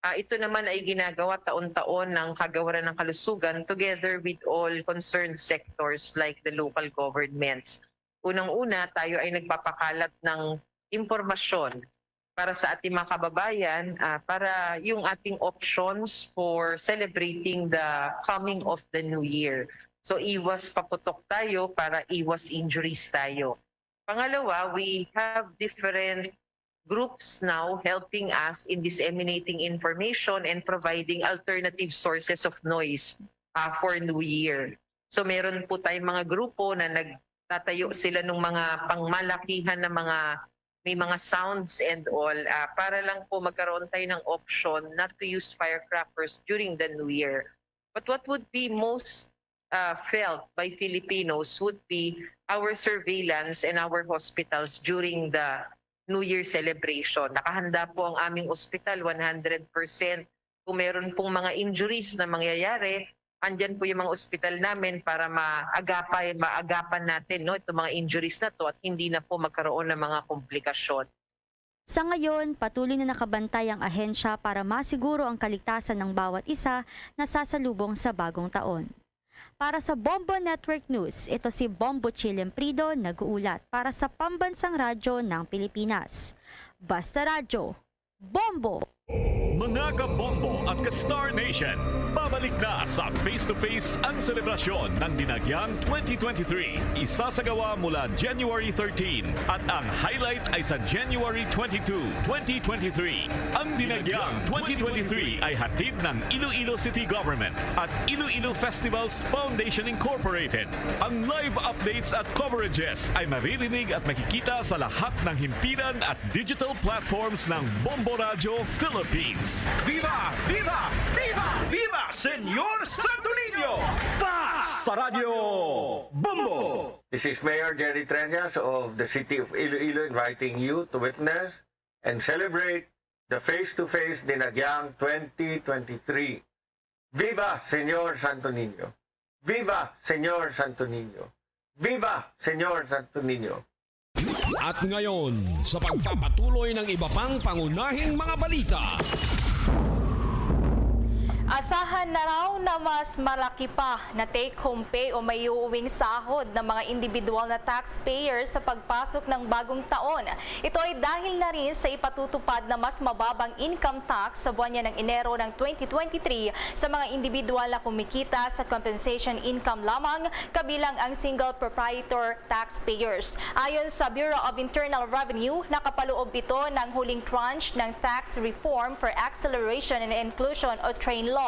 ah, ito naman ay ginagawa taon-taon ng Kagawaran ng Kalusugan together with all concerned sectors like the local governments. Unang-una, tayo ay nagpapakalat ng impormasyon para sa ating mga kababayan, ah, para yung ating options for celebrating the coming of the new year. So, iwas paputok tayo para iwas injuries tayo. Pangalawa, we have different groups now helping us in disseminating information and providing alternative sources of noise, ah, for New Year. So, meron po tayong mga grupo na nagtatayo sila ng mga pangmalakihan na mga, may mga sounds and all, ah, para lang po magkaroon tayo ng option not to use firecrackers during the New Year. But what would be most, uh, felt by Filipinos would be our surveillance and our hospitals during the New Year celebration. Nakahanda po ang aming ospital, one hundred percent. Kung meron pong mga injuries na mangyayari, andyan po yung mga ospital namin para maagapay, maagapan natin, no, itong mga injuries na to at hindi na po magkaroon ng mga komplikasyon. Sa ngayon, patuloy na nakabantay ang ahensya para masiguro ang kaligtasan ng bawat isa na sasalubong sa bagong taon. Para sa Bombo Network News, ito si Bombo Chilemprido nag-uulat para sa Pambansang Radyo ng Pilipinas. Basta Radyo, Bombo! Mga kabombo at ka-Star Nation, babalik na sa Face to Face ang selebrasyon ng Dinagyang twenty twenty-three. Isasagawa mula January thirteen at ang highlight ay sa January twenty-two, twenty twenty-three. Ang Dinagyang twenty twenty-three ay hatid ng Iloilo City Government at Iloilo Festivals Foundation Incorporated. Ang live updates at coverages ay maririnig at makikita sa lahat ng himpilan at digital platforms ng Bombo Radyo Philippines. Viva! Viva! Viva! Viva Señor Santo Niño! Basta Radyo Bombo! This is Mayor Jerry Treñas of the City of Iloilo inviting you to witness and celebrate the Face to Face Dinagyang twenty twenty-three. Viva Señor Santo Niño! Viva Señor Santo Niño! Viva Señor Santo Niño! At ngayon, sa pagpapatuloy ng iba pang pangunahing mga balita. Asahan na raw na mas malaki pa na take-home pay o maiuuwing sahod ng mga individual na taxpayer sa pagpasok ng bagong taon. Ito ay dahil na rin sa ipatutupad na mas mababang income tax sa buwan niya ng Enero ng twenty twenty-three sa mga individual na kumikita sa compensation income lamang, kabilang ang single proprietor taxpayers. Ayon sa Bureau of Internal Revenue, nakapaloob ito ng huling tranche ng Tax Reform for Acceleration and Inclusion o TRAIN Law.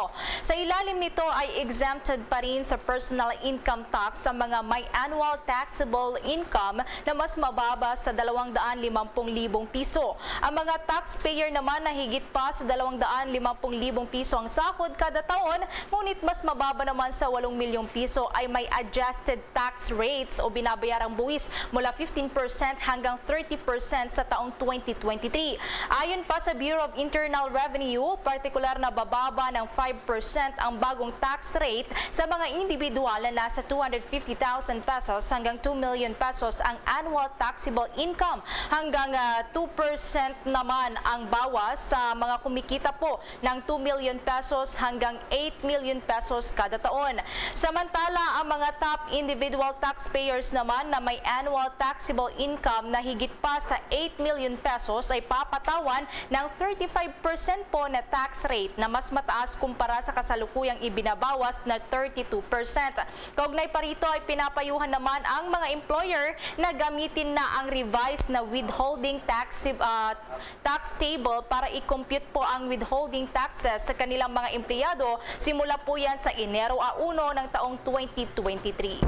Sa ilalim nito ay exempted pa rin sa personal income tax ang mga may annual taxable income na mas mababa sa dalawang daan limampung libong piso. Ang mga taxpayer naman na higit pa sa dalawang daan limampung libong piso ang sahod kada taon, ngunit mas mababa naman sa walong milyong piso ay may adjusted tax rates o binabayarang buwis mula fifteen percent hanggang thirty percent sa taong twenty twenty-three. Ayon pa sa Bureau of Internal Revenue, partikular na bababa ng five percent ang bagong tax rate sa mga individual na nasa two hundred fifty thousand pesos hanggang two million pesos ang annual taxable income, hanggang ah, two percent naman ang bawas sa mga kumikita po ng two million pesos hanggang eight million pesos kada taon. Samantala, ang mga top individual taxpayers naman na may annual taxable income na higit pa sa eight million pesos ay papatawan ng thirty-five percent po na tax rate na mas mataas kumpara sa kasalukuyang ibinabawas na thirty-two percent. Kaugnay pa rito ay pinapayuhan naman ang mga employer na gamitin na ang revised na withholding tax, ah, tax table para i-compute po ang withholding taxes sa kanilang mga empleyado. Simula po yan sa Enero a uno ng taong twenty twenty-three.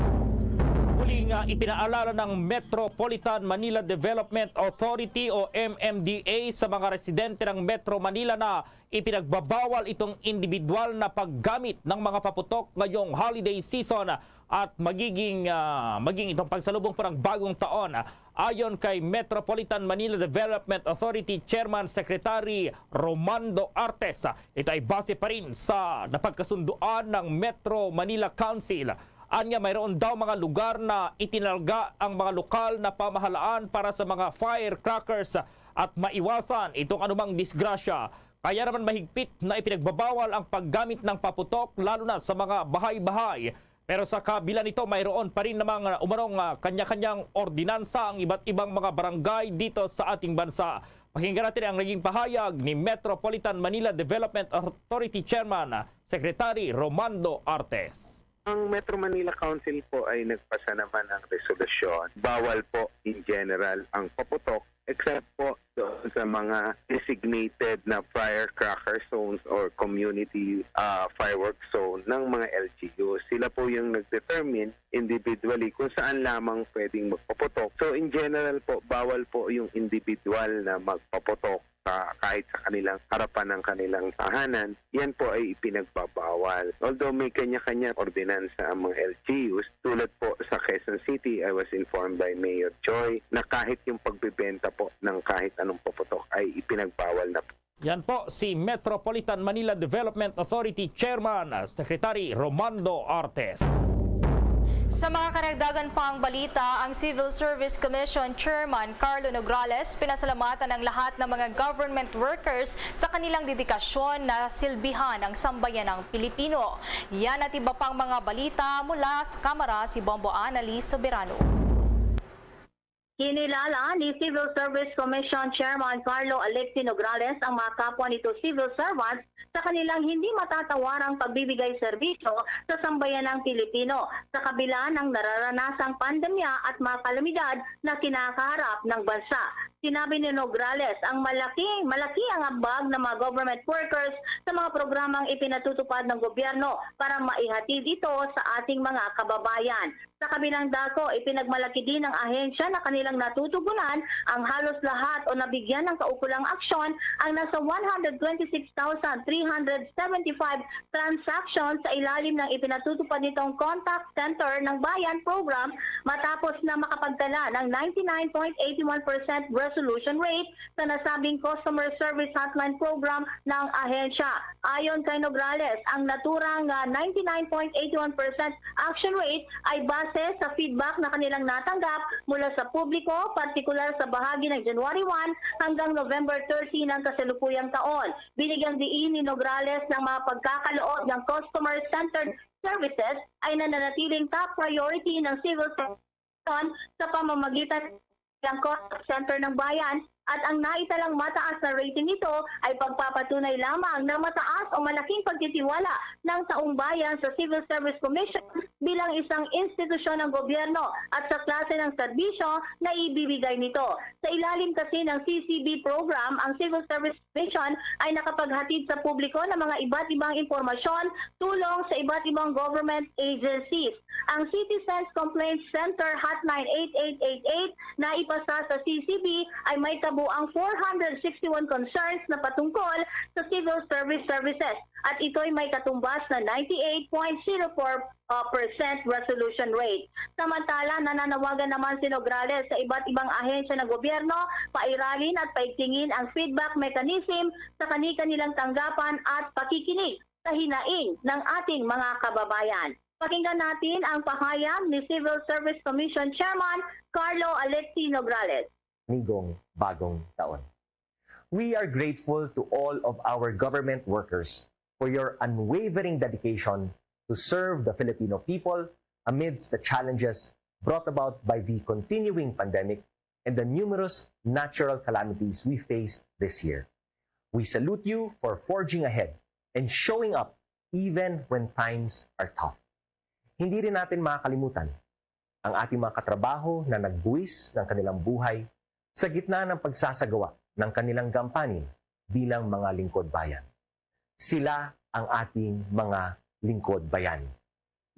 Muli nga ipinaalala ng Metropolitan Manila Development Authority o M M D A sa mga residente ng Metro Manila na ipinagbabawal itong individual na paggamit ng mga paputok ngayong holiday season at magiging ah, maging itong pagsalubong po ng bagong taon. Ayon kay Metropolitan Manila Development Authority Chairman Secretary Romando Artes, ito ay base pa rin sa napagkasunduan ng Metro Manila Council. Anya, mayroon daw mga lugar na itinalaga ang mga lokal na pamahalaan para sa mga firecrackers at maiwasan itong anumang disgrasya. Kaya naman mahigpit na ipinagbabawal ang paggamit ng paputok, lalo na sa mga bahay-bahay. Pero sa kabila nito, mayroon pa rin namang ah, umanong ah, kanya-kanyang ordinansa ang iba't ibang mga barangay dito sa ating bansa. Pakinggan natin ang naging pahayag ni Metropolitan Manila Development Authority Chairman, ah, Secretary Romando Artes. Ang Metro Manila Council po ay nagpasa naman ng resolusyon. Bawal po in general ang paputok except po doon sa mga designated na firecracker zones or community ah, fireworks zone ng mga L G Us. Sila po yung nag-determine individually kung saan lamang pwedeng magpaputok. So in general po, bawal po yung individual na magpaputok sa, kahit sa kanilang harapan ng kanilang tahanan, yan po ay ipinagbabawal. Although may kanya-kanya ordinansa ang mga L G Us, tulad po sa Quezon City, I was informed by Mayor Joy na kahit yung pagbebenta po ng kahit anong paputok ay ipinagbawal na po. Yan po si Metropolitan Manila Development Authority Chairman, Secretary Romando Artes. Sa mga karagdagan pang balita, ang Civil Service Commission Chairman Carlo Nograles pinasalamatan ang lahat ng mga government workers sa kanilang dedikasyon na silbihan ang sambayanang Pilipino. Yan at iba pang mga balita mula sa Kamara, si Bombo Annalise Soberano. Kinilala ni Civil Service Commission Chairman Carlo Alexi Nograles ang mga kapwa nito civil servants sa kanilang hindi matatawarang pagbibigay serbisyo sa sambayanang Pilipino sa kabila ng nararanasang pandemya at mga kalamidad na kinakaharap ng bansa. Sinabi ni Nograles, ang malaking, malaki ang ambag ng mga government workers sa mga programang ipinatutupad ng gobyerno para maihatid ito sa ating mga kababayan. Sa kabilang dako, ipinagmalaki din ng ahensya na kanilang natutugunan ang halos lahat o nabigyan ng kaukulang aksyon ang nasa one hundred twenty-six thousand three hundred seventy-five transactions sa ilalim ng ipinatutupad nitong Contact Center ng Bayan program, matapos na makapagtala ng ninety-nine point eight one percent resolution rate sa nasabing customer service hotline program ng ahensya. Ayon kay Nograles, ang naturang, ah, ninety-nine point eight one percent action rate ay base sa feedback na kanilang natanggap mula sa publiko, partikular sa bahagi ng January one hanggang November thirty ng kasalukuyang taon. Binigyang diin ni Nograles ng mga pagkakaloob ng customer-centered services ay nananatiling top priority ng civil servant sa pamamagitan ng contact center ng bayan, at ang naitalang mataas na rating nito ay pagpapatunay lamang ng mataas o malaking pagtitiwala ng taong bayan sa Civil Service Commission bilang isang institusyon ng gobyerno at sa klase ng serbisyo na ibibigay nito. Sa ilalim kasi ng C C B program, ang Civil Service Commission ay nakapaghatid sa publiko ng mga iba't ibang impormasyon, tulong sa iba't ibang government agencies. Ang Citizens Complaints Center Hotline eight eight eight eight na ipasa sa C C B ay may kabuang four hundred sixty-one concerns na patungkol sa civil service services, at ito'y may katumbas na ninety-eight point zero four, uh, percent resolution rate. Samantala, nananawagan naman si Nograles sa iba't ibang ahensya ng gobyerno, pairalin at paigtingin ang feedback mechanism sa kani-kanilang tanggapan at pakikinig sa hinaing ng ating mga kababayan. Pakinggan natin ang pahayag ni Civil Service Commission Chairman Carlo Alexi Nograles. Nigong bagong taon. We are grateful to all of our government workers for your unwavering dedication to serve the Filipino people amidst the challenges brought about by the continuing pandemic and the numerous natural calamities we faced this year. We salute you for forging ahead and showing up even when times are tough. Hindi rin natin makakalimutan ang ating mga katrabaho na nagbuwis ng kanilang buhay sa gitna ng pagsasagawa ng kanilang gampanin bilang mga lingkod bayan. Sila ang ating mga lingkod bayani.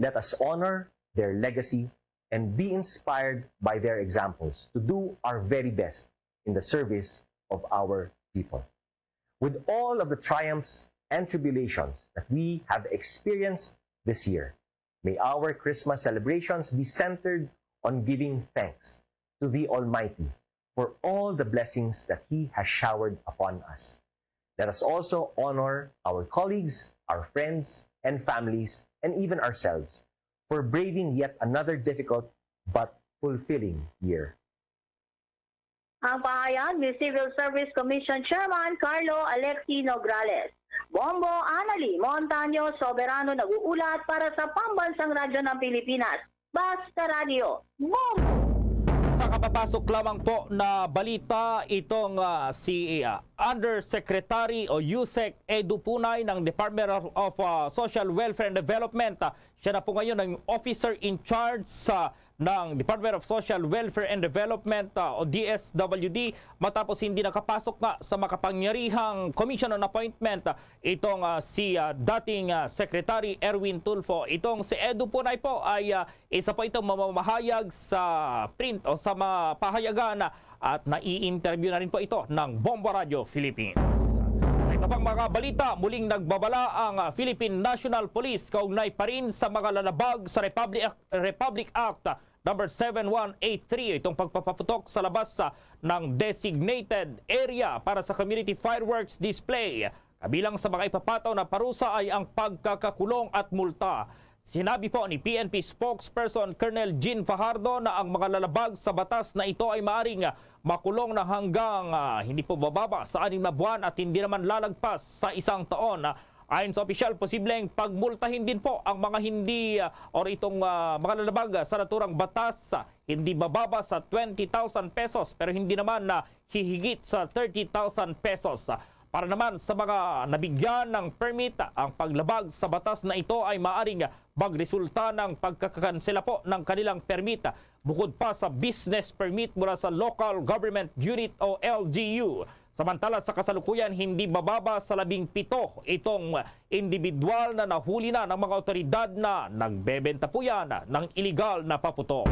Let us honor their legacy and be inspired by their examples to do our very best in the service of our people. With all of the triumphs and tribulations that we have experienced this year, may our Christmas celebrations be centered on giving thanks to the Almighty for all the blessings that He has showered upon us. Let us also honor our colleagues, our friends, and families, and even ourselves for braving yet another difficult but fulfilling year. Ang pahayag ni Civil Service Commission Chairman Carlo Alexi Nograles. Bombo Anali Montaño Soberano nag-uulat para sa Pambansang Radyo ng Pilipinas, Basta Radyo, Bombo! Sa kapapasok lamang po na balita, itong, ah, si, ah, Undersecretary o USEC Edu Punay ng Department of, of, ah, Social Welfare and Development, ah, siya na po ngayon ang officer in charge sa ng Department of Social Welfare and Development, ah, o D S W D, matapos hindi nakapasok nga sa makapangyarihang Commission on Appointment, ah, itong, ah, si, ah, dating, ah, Secretary Erwin Tulfo. Itong si Edu Punay po ay, ah, isa po itong mamamahayag sa print o sa mga pahayagan, ah, At nai-interview na rin po ito ng Bombo Radio Philippines. Sa iba pang mga balita, muling nagbabala ang, ah, Philippine National Police kaugnay pa rin sa mga lalabag sa Republic, Republic Act number seven one eight three, itong pagpapaputok sa labas, ah, ng designated area para sa community fireworks display. Kabilang sa mga ipapataw na parusa ay ang pagkakakulong at multa. Sinabi po ni P N P spokesperson Colonel Jean Fajardo na ang mga lalabag sa batas na ito ay maaring makulong na hanggang, ah, hindi po bababa sa anim na buwan at hindi naman lalagpas sa isang taon. Ayon sa opisyal, posibleng pagmultahin din po ang mga hindi, ah, or itong, ah, mga lalabag sa naturang batas, ah, hindi bababa sa twenty thousand pesos, pero hindi naman na hihigit sa thirty thousand pesos. Para naman sa mga nabigyan ng permit, ang paglabag sa batas na ito ay maaring magresulta ng pagkakansela po ng kanilang permit, bukod pa sa business permit mula sa local government unit o L G U. Samantala, sa kasalukuyan, hindi bababa sa labing pito itong individual na nahuli na ng mga awtoridad na nagbebenta po yan ng iligal na paputok.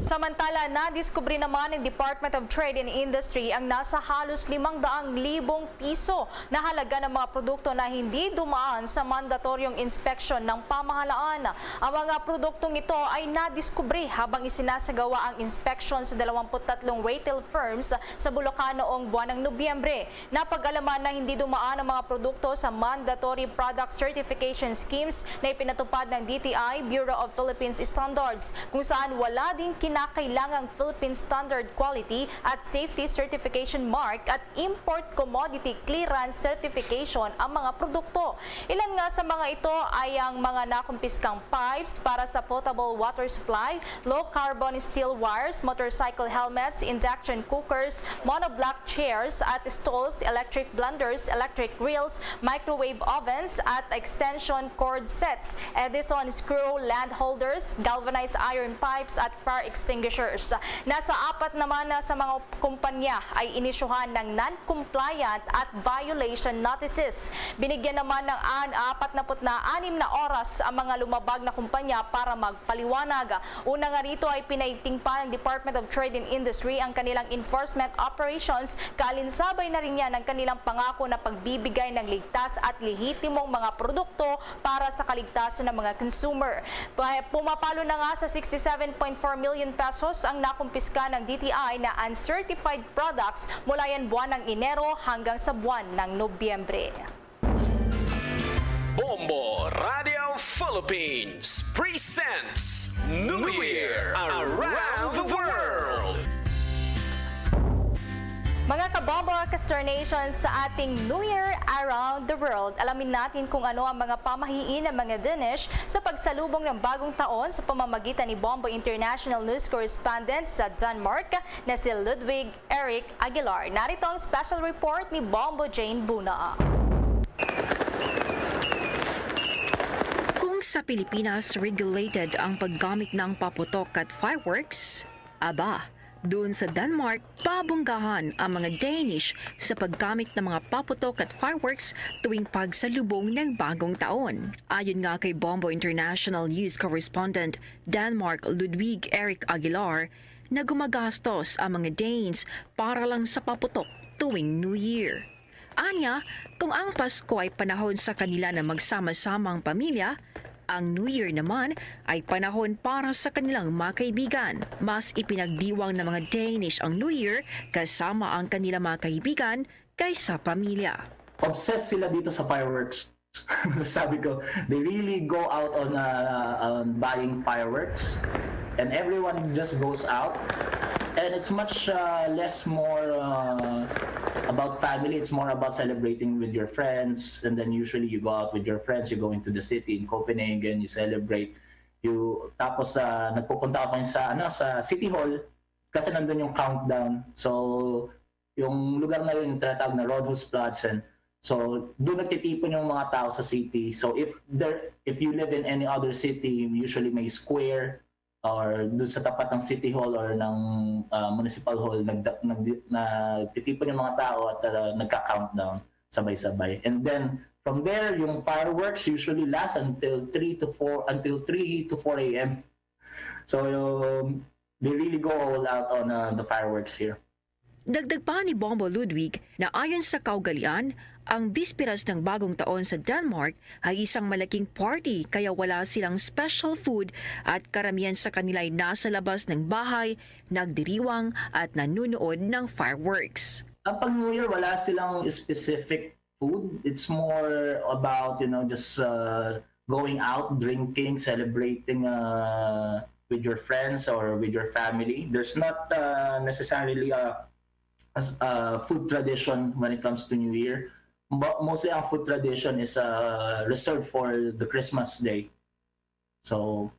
Samantala, nadiskubre naman ng Department of Trade and Industry ang nasa halos limang daang libong piso na halaga ng mga produkto na hindi dumaan sa mandatoryong inspeksyon ng pamahalaan. Ang mga produktong ito ay nadiskubre habang isinasagawa ang inspeksyon sa dalawampu't tatlong retail firms sa Bulacan noong buwan ng Nobyembre. Napag-alaman na hindi dumaan ang mga produkto sa mandatory product certification schemes na ipinatupad ng D T I, Bureau of Philippines Standards, kung saan wala ding kinakailangang Philippine Standard Quality at Safety Certification Mark at Import Commodity Clearance Certification ang mga produkto. Ilan nga sa mga ito ay ang mga nakumpiskang pipes para sa potable water supply, low-carbon steel wires, motorcycle helmets, induction cookers, monoblock chairs at stools, electric blenders, electric grills, microwave ovens, at extension cord sets, Edison screw land holders, galvanized iron pipes, at fire extinguishers. Nasa apat naman na sa mga kumpanya ay inisyuhan ng non-compliant at violation notices. Binigyan naman ng an-, apat na put na anim na oras ang mga lumabag na kumpanya para magpaliwanag. Una nga rito ay pinaigting pa ng Department of Trade and Industry ang kanilang enforcement operations, kaalinsabay na rin yan ang kanilang pangako na pagbibigay ng ligtas at lehitimong mga produkto para sa kaligtasan ng mga consumer. Pa-, pumapalo na nga sa sixty-seven point four million pesos ang nakumpiska ng D T I na uncertified products mula yan buwan ng Enero hanggang sa buwan ng Nobyembre. Bombo Radio Philippines presents New Year Around the World. Mga kabombo, ka-Star Nation, sa ating New Year Around the World, alamin natin kung ano ang mga pamahiin ng mga Danish sa pagsalubong ng bagong taon sa pamamagitan ni Bombo International News Correspondent sa Denmark na si Ludwig Eric Aguilar. Narito ang special report ni Bombo Jane Buna. Kung sa Pilipinas regulated ang paggamit ng paputok at fireworks, aba, doon sa Denmark, pabonggahan ang mga Danish sa paggamit ng mga paputok at fireworks tuwing pagsalubong ng bagong taon. Ayon nga kay Bombo International News Correspondent Denmark Ludwig Eric Aguilar, na gumagastos ang mga Danes para lang sa paputok tuwing New Year. Anya, kung ang Pasko ay panahon sa kanila na magsama-sama ang pamilya, ang New Year naman ay panahon para sa kanilang mga kaibigan. Mas ipinagdiwang ng mga Danish ang New Year kasama ang kanilang mga kaibigan kaysa pamilya. Obsessed sila dito sa fireworks. Masasabi ko, they really go out on, uh, on buying fireworks, and everyone just goes out, and it's much, uh, less more, uh, about family. It's more about celebrating with your friends, and then usually you go out with your friends, you go into the city in Copenhagen, you celebrate, you, tapos, uh, nagpupunta ka pa sa, ano, sa City Hall kasi nandun yung countdown. So, yung lugar na yun, yung tinatawag na Rådhuspladsen. So, doon nagtitipon yung mga tao sa city. So, if there, if you live in any other city, usually may square or doon sa tapat ng City Hall or ng, ah, Municipal Hall, nagda-, nagdi-, nagtitipon yung mga tao at, ah, nagka-countdown sabay-sabay. And then, from there, yung fireworks usually last until three to four, until three to four a m. So, yung, they really go all out on uh, the fireworks here. Dagdag pa ni Bombo Ludwig na ayon sa kaugalian, ang bisperas ng Bagong Taon sa Denmark ay isang malaking party, kaya wala silang special food at karamihan sa kanila ay nasa labas ng bahay, nagdiriwang at nanunood ng fireworks. Ang pag New Year, wala silang specific food. It's more about, you know, just uh, going out, drinking, celebrating uh, with your friends or with your family. There's not uh, necessarily a, a, a food tradition when it comes to New Year. But mostly ang food tradition is uh, reserved for the Christmas day. So,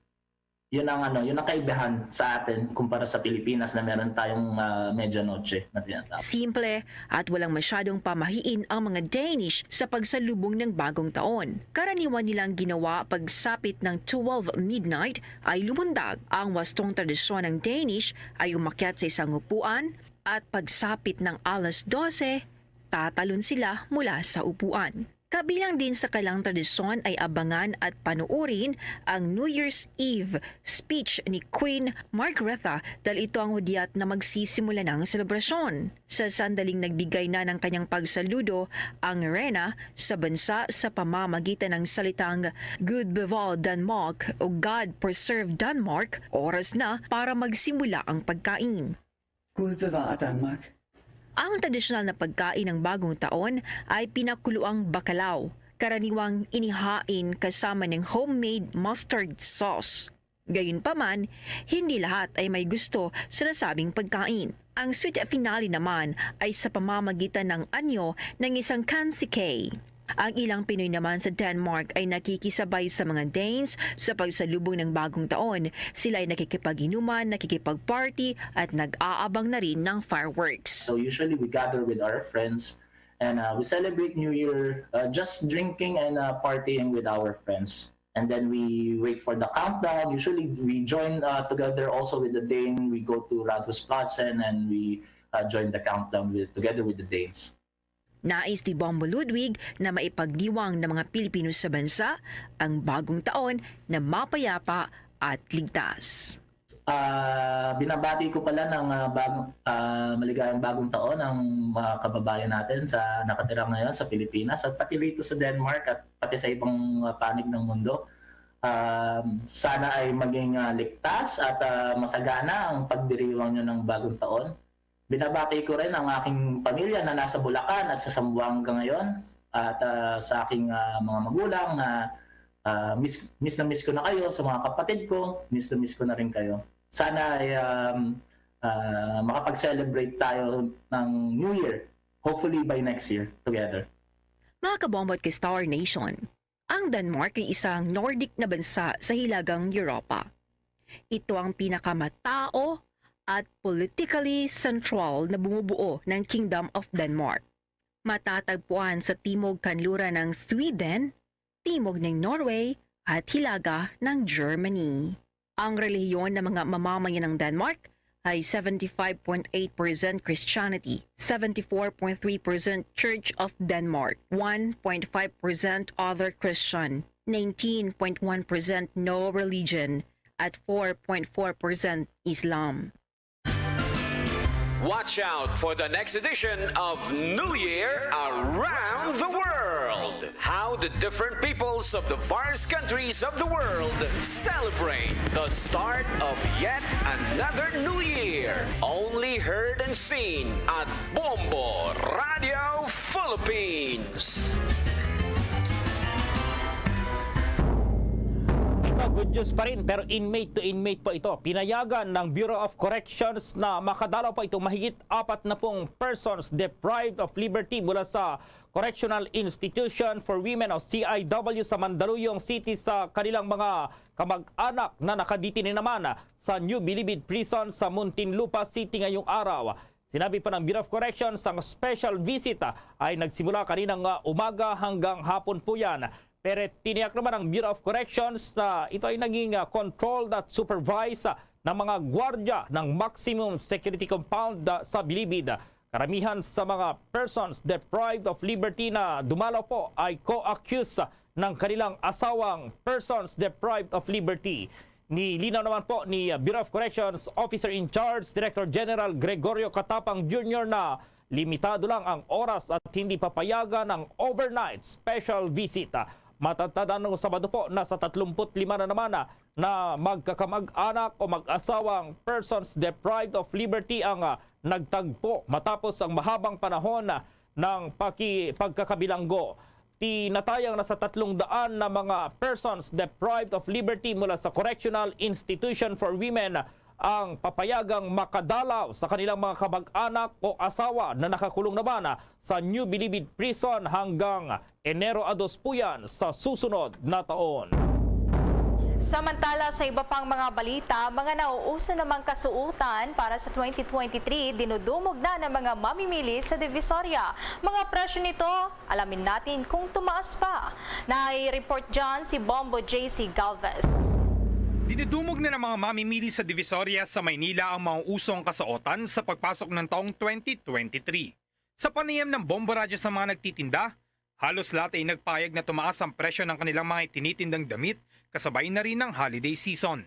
yun ang ano, yun ang kaibahan sa atin kumpara sa Pilipinas na meron tayong uh, medianoche na tinatawag. Simple at walang masyadong pamahiin ang mga Danish sa pagsalubong ng Bagong Taon. Karaniwan nilang ginawa pagsapit ng twelve midnight ay lumundag. Ang wastong tradisyon ng Danish ay umakyat sa isang upuan at pagsapit ng alas dose, tatalon sila mula sa upuan. Kabilang din sa kailang tradisyon ay abangan at panuorin ang New Year's Eve speech ni Queen Margaretha dahil ito ang hudyat na magsisimula ng selebrasyon. Sa sandaling nagbigay na ng kanyang pagsaludo ang reyna sa bansa sa pamamagitan ng salitang "Gud bevar Danmark" o "God preserve Denmark," oras na para magsimula ang pagkain. Gud bevar Danmark. Ang tradisyonal na pagkain ng Bagong Taon ay pinakuluang bakalaw, karaniwang inihain kasama ng homemade mustard sauce. Gayunpaman, hindi lahat ay may gusto sa nasabing pagkain. Ang sweet finale naman ay sa pamamagitan ng anyo ng isang kansikay. Ang ilang Pinoy naman sa Denmark ay nakikisabay sa mga Danes sa pagsalubong ng Bagong Taon. Sila ay nakikipag-inuman, nakikipag-party, at nag-aabang na rin ng fireworks. So usually we gather with our friends and uh, we celebrate New Year uh, just drinking and uh, partying with our friends. And then we wait for the countdown. Usually we join uh, together also with the Dane. We go to Rådhuspladsen and we uh, join the countdown with together with the Danes. Nais ni Bombo Ludwig na maipagdiwang ng mga Pilipino sa bansa ang Bagong Taon na mapayapa at ligtas. Ah, binabati ko pala ng ah, bag, ah, maligayang Bagong Taon ang mga kababayan natin sa nakatira ngayon sa Pilipinas at pati rito sa Denmark at pati sa ibang ah, panig ng mundo. Ah, sana ay maging ah, ligtas at ah, masagana ang pagdiriwang nyo ng Bagong Taon. Binabati ko rin ang aking pamilya na nasa Bulacan at sa Zamboanga ngayon, at ah, sa aking ah, mga magulang na ah, miss, miss na miss ko na kayo, sa mga kapatid ko, miss na miss ko na rin kayo. Sana ay um, ah, makapag-celebrate tayo ng New Year, hopefully by next year, together. Mga kabombo at ka-Star Nation, ang Denmark ay isang Nordic na bansa sa Hilagang Europa. Ito ang pinakamatao at politically central na bumubuo ng Kingdom of Denmark. Matatagpuan sa timog kanluran ng Sweden, timog ng Norway, at hilaga ng Germany. Ang relihiyon ng mga mamamayan ng Denmark ay seventy-five point eight percent Christianity, seventy-four point three percent Church of Denmark, one point five percent other Christian, nineteen point one percent no religion, at four point four percent Islam. Watch out for the next edition of New Year Around the World. How the different peoples of the various countries of the world celebrate the start of yet another new year. Only heard and seen at Bombo Radio Philippines. Ito, good news pa rin, pero inmate to inmate po ito. Pinayagan ng Bureau of Corrections na makadalaw pa itong mahigit apat na pung persons deprived of liberty mula sa Correctional Institution for Women o C I W sa Mandaluyong City sa kanilang mga kamag-anak na nakaditini naman sa New Bilibid Prison sa Muntinlupa City ngayong araw. Sinabi pa ng Bureau of Corrections, ang special visit, ah, ay nagsimula kaninang, ah, umaga hanggang hapon po yan. Pero tiniyak naman ng Bureau of Corrections na ito ay naging, ah, controlled at supervised, ah, ng mga gwardya ng maximum security compound, ah, sa Bilibid. Karamihan sa mga persons deprived of liberty na dumalaw po ay co-accused ng kanilang asawang persons deprived of liberty. Nilinaw naman po ni, uh, Bureau of Corrections Officer in Charge, Director General Gregorio Catapang Junior, na limitado lang ang oras at hindi papayagan ang overnight special visit. Matatandaan, nung Sabado po, nasa tatlumpu't lima na naman, ah, na magkakamag-anak o mag-asawang persons deprived of liberty ang, ah, nagtagpo matapos ang mahabang panahon, ah, ng paki-, pagkakabilanggo. Tinatayang nasa tatlong daan na mga persons deprived of liberty mula sa Correctional Institution for Women ang papayagang makadalaw sa kanilang mga kamag-anak o asawa na nakakulong naman sa New Bilibid Prison hanggang Enero a dos po yan sa susunod na taon. Samantala, sa iba pang mga balita, mga nauuso namang kasuotan para sa twenty twenty-three, dinudumog na ng mga mamimili sa Divisoria. Mga presyo nito, alamin natin kung tumaas pa. Nai-report dyan si Bombo J C Galvez. Dinudumog na ng mga mamimili sa Divisoria sa Maynila ang mga usong kasuotan sa pagpasok ng taong twenty twenty-three. Sa panayam ng Bombo Radyo sa mga nagtitinda, halos lahat ay nagpahayag na tumaas ang presyo ng kanilang mga itinitindang damit, kasabay na rin ng holiday season.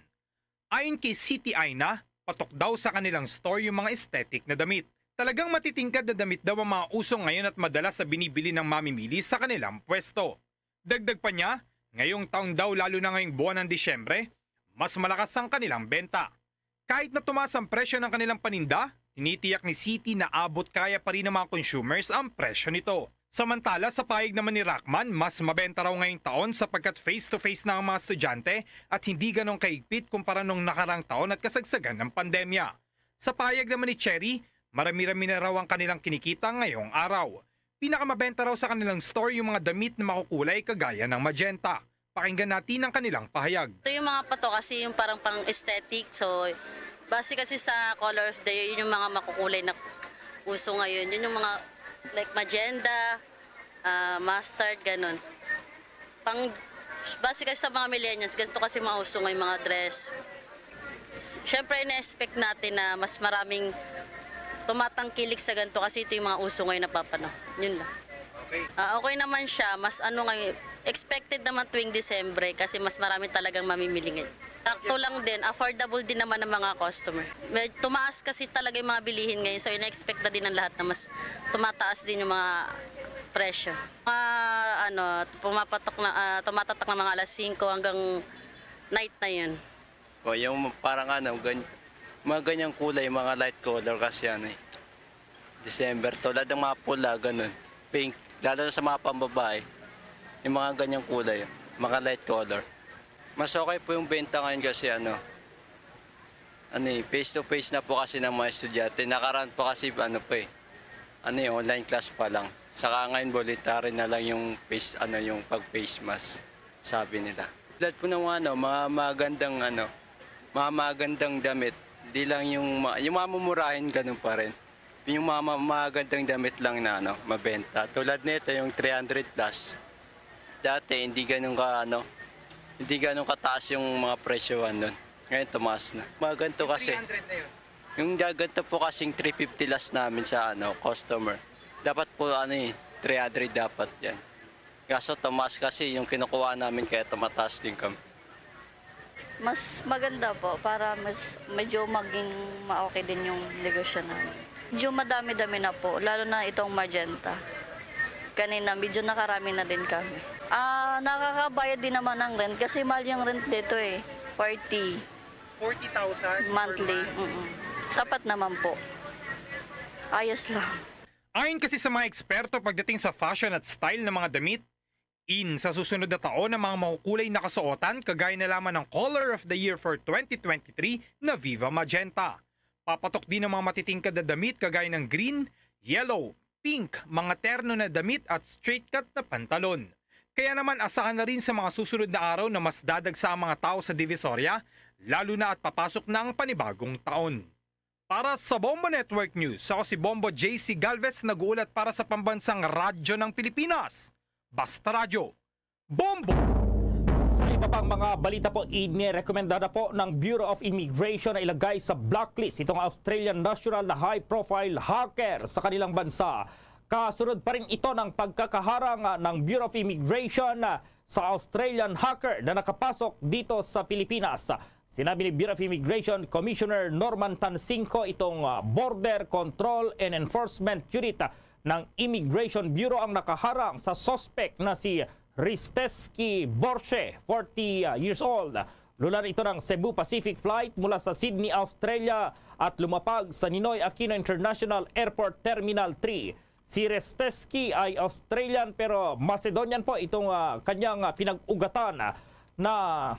Ayon kay City Aina, patok daw sa kanilang store yung mga aesthetic na damit. Talagang matitingkad na damit daw ang mga uso ngayon at madalas na binibili ng mamimili sa kanilang pwesto. Dagdag pa niya, ngayong taon daw, lalo na ngayong buwan ng Disyembre, mas malakas ang kanilang benta. Kahit na tumaas ang presyo ng kanilang paninda, tinitiyak ni City na abot kaya pa rin ng mga consumers ang presyo nito. Samantala, sa pahayag naman ni Rahman, mas mabenta raw ngayong taon sapagkat face-to-face na ang mga estudyante at hindi ganong kahigpit kumpara nung nakarang taon at kasagsagan ng pandemya. Sa pahayag naman ni Cherry, marami-rami na raw ang kanilang kinikita ngayong araw. Pinakamabenta raw sa kanilang store yung mga damit na makukulay kagaya ng magenta. Pakinggan natin ang kanilang pahayag. Ito yung mga pato kasi yung parang pang aesthetic. So, base kasi sa color of the year, yun yung mga makukulay na uso ngayon. Yun yung mga like magenta, ah, mustard, ganun. Pang, base kasi sa mga millennials, ganito kasi mga uso ngayon, mga dress. Siyempre, ina-expect natin na mas maraming tumatangkilik sa ganito kasi ito yung mga uso ngayon napapano. Yun lang. Okay. Ah, okay naman siya. Mas ano nga, expected naman tuwing Disyembre kasi mas marami talagang mamimili ngayon. Sakto lang din, affordable din naman ng mga customer. Med-, tumaas kasi talaga yung mga bilihin ngayon, so ina-expect na din ng lahat na mas tumataas din yung mga presyo. Mga ano, pumapatok na, ah, tumatatak na mga alas singko hanggang night na yun. O, yung parang ano, gan-, mga ganyang kulay, mga light color kasi ano eh, December, tulad ng mga pula, ganun. Pink, lalo na sa mga pambabae, yung mga ganyang kulay, mga light color. Mas okay po yung benta ngayon kasi ano, ano eh, face to face na po kasi ng mga estudyante. Nakaraan pa kasi ano pa eh, ano eh, online class pa lang. Saka ngayon voluntary na lang yung face, ano, yung pag face mask, sabi nila. Tulad po ng ano, mga magandang ano, mga magandang damit. Di lang yung ma-, yung mamumurahin, ganun pa rin. Yung mga ma-, magandang damit lang na ano, mabenta. Tulad nito, yung three hundred plus. Dati, hindi ganun ka, ano, hindi ganun kataas yung mga presyohan nun. Ngayon, tumaas na. Mga ganito kasi. Three hundred na yun. Yung gaganto po kasing three fifty last namin sa, ano, customer. Dapat po, ano eh, three hundred dapat yan. Kaso tumaas kasi yung kinukuha namin, kaya tumataas din kami. Mas maganda po para mas medyo maging ma-okay din yung negosyo namin. Medyo madami-dami na po, lalo na itong magenta. Kanina, medyo nakarami na din kami. Ah, nakakabayad din naman ng rent kasi mahal yung rent dito eh, forty. Forty thousand per month? Monthly, mm. Sapat naman po. Ayos lang. Ayon kasi sa mga eksperto pagdating sa fashion at style ng mga damit, in sa susunod na taon ang mga makukulay na kasuotan, kagaya na lamang ng Color of the Year for twenty twenty-three na Viva Magenta. Papatok din ang mga matitingkad na damit kagaya ng green, yellow, pink, mga terno na damit at straight cut na pantalon. Kaya naman, asahan na rin sa mga susunod na araw na mas dadagsa ang mga tao sa Divisoria, lalo na at papasok na ang panibagong taon. Para sa Bombo Network News, ako si Bombo J C Galvez, nag-uulat para sa Pambansang Radyo ng Pilipinas, Basta Radyo, Bombo! Sa iba pang mga balita po, inirekomenda na po ng Bureau of Immigration na ilagay sa blacklist itong Australian national na high-profile hacker sa kanilang bansa. Kasunod pa rin ito ng pagkakaharang ng Bureau of Immigration sa Australian hacker na nakapasok dito sa Pilipinas. Sinabi ni Bureau of Immigration Commissioner Norman Tansinco, itong, ah, Border Control and Enforcement Unit, ah, ng Immigration Bureau ang nakaharang sa suspect na si Risteski Borche, forty years old. Lulan ito ng Cebu Pacific flight mula sa Sydney, Australia, at lumapag sa Ninoy Aquino International Airport Terminal three. Si Risteski ay Australian pero Macedonian po itong, ah, kanyang, ah, pinag-ugatan, ah, na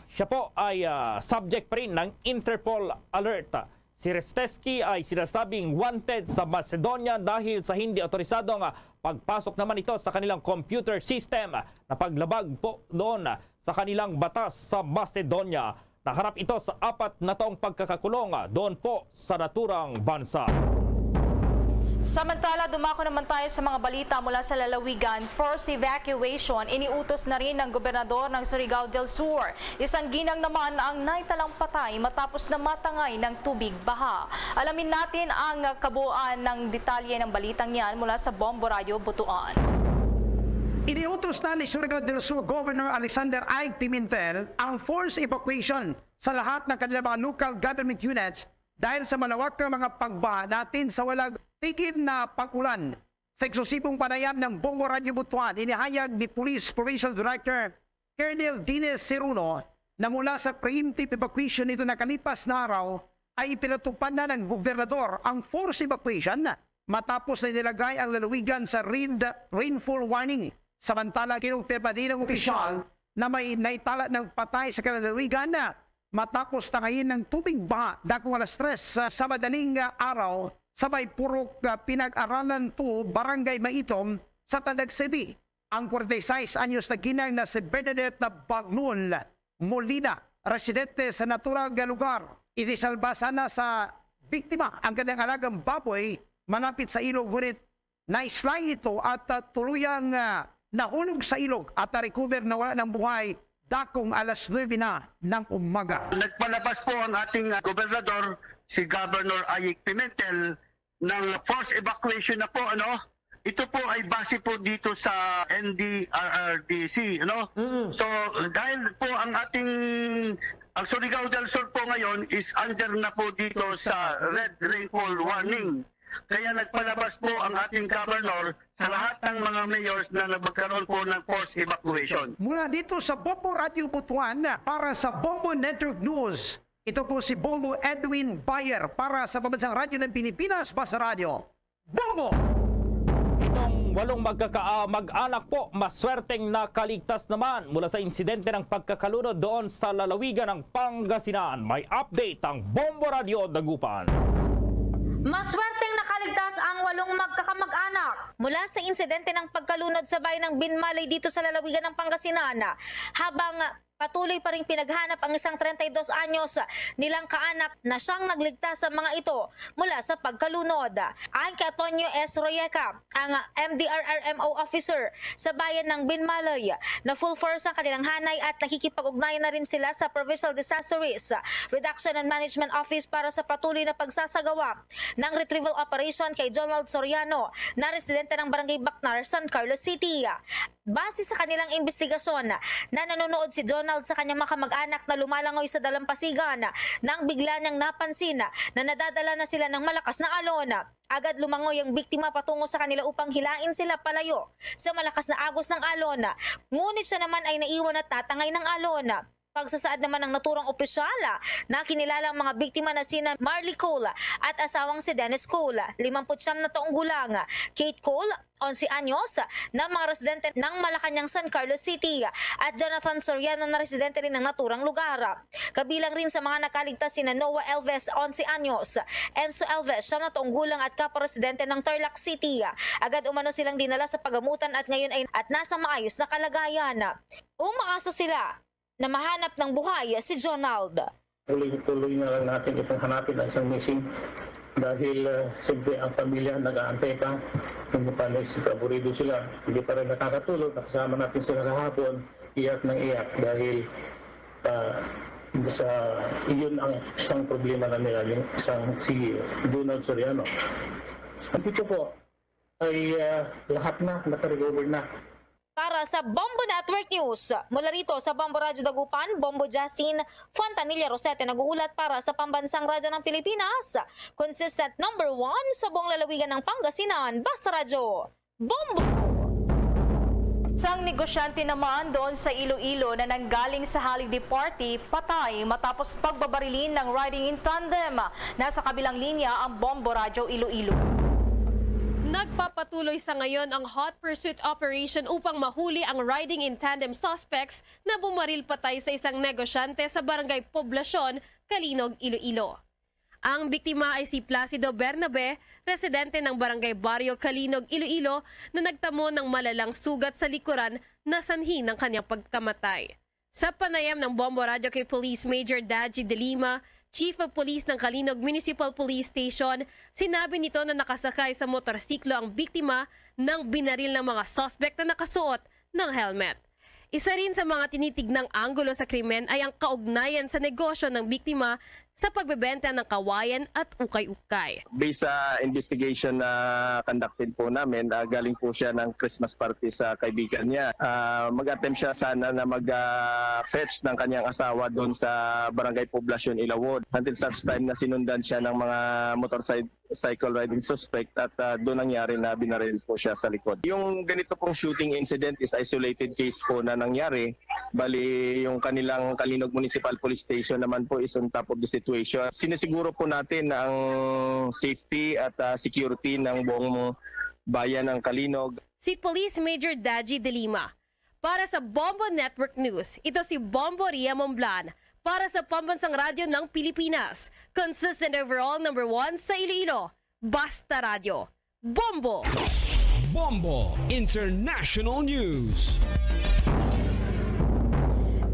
siya po ay, ah, subject pa rin ng Interpol alert. Si Risteski ay sinasabing wanted sa Macedonia dahil sa hindi otorisadong, ah, pagpasok naman ito sa kanilang computer system na paglabag po doon, ah, sa kanilang batas sa Macedonia. Naharap ito sa apat na taong pagkakakulong, ah, doon po sa naturang bansa. Samantala, dumako naman tayo sa mga balita mula sa lalawigan. Forced evacuation, iniutos na rin ng gobernador ng Surigao del Sur. Isang ginang naman ang naitalang patay matapos na matangay ng tubig baha. Alamin natin ang kabuuan ng detalye ng balitang yan mula sa Bombo Radyo Butuan. Iniutos na ni Surigao del Sur Governor Alexander Ike Pimentel ang forced evacuation sa lahat ng kanilang mga local government units dahil sa malawak na mga pagbaha natin sa walang tigil na pag-ulan. Sa eksklusibong panayam ng Bombo Radyo Butuan, inihayag ni Police Provincial Director Colonel Dines Cirulo na mula sa preemptive evacuation nito nakalipas na araw ay ipinatupad na ng gobernador ang forced evacuation matapos na nilagay ang lalawigan sa red rainfall warning. Samantala, kinumpirma din ng opisyal na may naitala ng patay sa kalalawigan na matapos tangayin ng tubig baha dakong alas tres sa, sa madaling, ah, araw sa may Purok, ah, Pinag-aralan two, Barangay Maitom sa Tandag City. Ang forty-six anyos na ginang na si Bernadette Baglon Molina, residente sa naturang lugar. Inisalba sana sa biktima ang kanyang alagang baboy malapit sa ilog, ngunit naislay ito at, ah, tuluyang, ah, nahulog sa ilog at na-recover na wala ng buhay dakong alas nuebe na ng umaga. Nagpalabas po ang ating, ah, gobernador, si Governor Ike Pimentel, ng forced evacuation na po, ano? Ito po ay base po dito sa N D R R D C, ano? Mm. So, dahil po ang ating, ang Surigao del Sur po ngayon is under na po dito sa red rainfall warning. Kaya nagpalabas po ang ating governor sa lahat ng mga mayors na nagkaroon po ng forced evacuation. Mula dito sa Bombo Radyo Butuan, para sa Bombo Network News, ito po si Bombo Edwin Bayer para sa Pambansang Radyo ng Pilipinas, Basta Radyo. Bombo! Itong walong magkaka-, ah, mag-anak po, maswerteng nakaligtas naman mula sa insidente ng pagkakalunod doon sa lalawigan ng Pangasinan. May update ang Bombo Radyo Dagupan. Maswerteng nakaligtas ang walong magkakamag-anak mula sa insidente ng pagkalunod sa bayan ng Binmalay dito sa lalawigan ng Pangasinan, habang patuloy pa ring pinaghanap ang isang treinta y dos anyos nilang kaanak na siyang nagligtas sa mga ito mula sa pagkalunod. Ayon kay Antonio S. Royeca, ang M D R R M O officer sa bayan ng Binmalay, na full force ang kanilang hanay at nakikipag-ugnayan na rin sila sa Provincial Disaster Risk Reduction and Management Office para sa patuloy na pagsasagawa ng retrieval operation kay Jonald Soriano, na residente ng Barangay Bacnar, San Carlos City. Base sa kanilang imbestigasyon, na nanonood si Jonald sa kanyang mga kamag-anak na lumalangoy sa dalampasigan nang bigla niyang napansin na nadadala na sila ng malakas na alon. Agad lumangoy ang biktima patungo sa kanila upang hilain sila palayo sa malakas na agos ng alon. Ngunit siya naman ay naiwan at natangay ng alon. Pagsasaad naman ng naturang opisyal, ah, na kinilala ang mga biktima na sina Marley Cole at asawang si Dennis Cole, limampu't siyam na taong gulang, Kate Cole, onse anyos, na mga residente ng Malacañang, San Carlos City, at Jonathan Soriano na residente rin ng naturang lugar. Kabilang rin sa mga nakaligtas sina Noah Elves, onse anyos, Enzo Elves, siyam na taong gulang at kapwa residente ng Tarlac City. Agad umano silang dinala sa pagamutan at ngayon ay at nasa maayos na kalagayan. Umaasa sila na mahanap ng buhay si Jonald. Tuloy-tuloy na lang natin itong hanapin ang isang missing dahil, ah, siyempre ang pamilya nag-aantay pa. Hindi pa na-, aburido sila. Hindi pa rin nakakatulog. Nakasama natin sila kahapon. Iyak ng iyak dahil, ah, sa, iyon ang isang problema na nila, yung isang si Jonald Soriano. Dito po ay, ah, lahat na, nakarecover na. Para sa Bombo Network News, mula rito sa Bombo Radyo Dagupan, Bombo Justin Fontanilla Rosete nag-uulat para sa Pambansang Radyo ng Pilipinas, consistent number one sa buong lalawigan ng Pangasinan, Basta Radyo, Bombo! Sang negosyante naman doon sa Iloilo na nanggaling sa holiday party, patay matapos pagbabarilin ng riding in tandem. Nasa kabilang linya ang Bombo Radyo Iloilo. Nagpapatuloy sa ngayon ang hot pursuit operation upang mahuli ang riding in tandem suspects na bumaril patay sa isang negosyante sa Barangay Poblasyon, Calinog, Iloilo. Ang biktima ay si Placido Bernabe, residente ng Barangay Barrio Calinog, Iloilo, na nagtamo ng malalang sugat sa likuran na sanhi ng kanyang pagkamatay. Sa panayam ng Bombo Radyo kay Police Major Daji De Lima, Chief of Police ng Calinog Municipal Police Station, sinabi nito na nakasakay sa motorsiklo ang biktima nang binaril ng mga suspect na nakasuot ng helmet. Isa rin sa mga tinitignang anggulo sa krimen ay ang kaugnayan sa negosyo ng biktima sa pagbebenta ng kawayan at ukay-ukay. Based sa investigation na conducted po namin, ah, galing po siya ng Christmas party sa kaibigan niya. Ah, mag-attempt siya sana na mag, ah, fetch ng kanyang asawa doon sa Barangay Poblasyon, Ilawod, until such time na sinundan siya ng mga motorcycle cycle riding suspect at, ah, doon nangyari na binaril po siya sa likod. Yung ganito pong shooting incident is isolated case po na nangyari. Bali, yung kanilang Calinog Municipal Police Station naman po is on top of the situation. Sinisiguro po natin na ang safety at, ah, security ng buong bayan ng Calinog. Si Police Major Daji De Lima. Para sa Bombo Network News, ito si Bombo Ria Momblan para sa Pambansang Radyo ng Pilipinas, consistent overall number one sa Iloilo. Basta Radyo, Bombo! Bombo International News.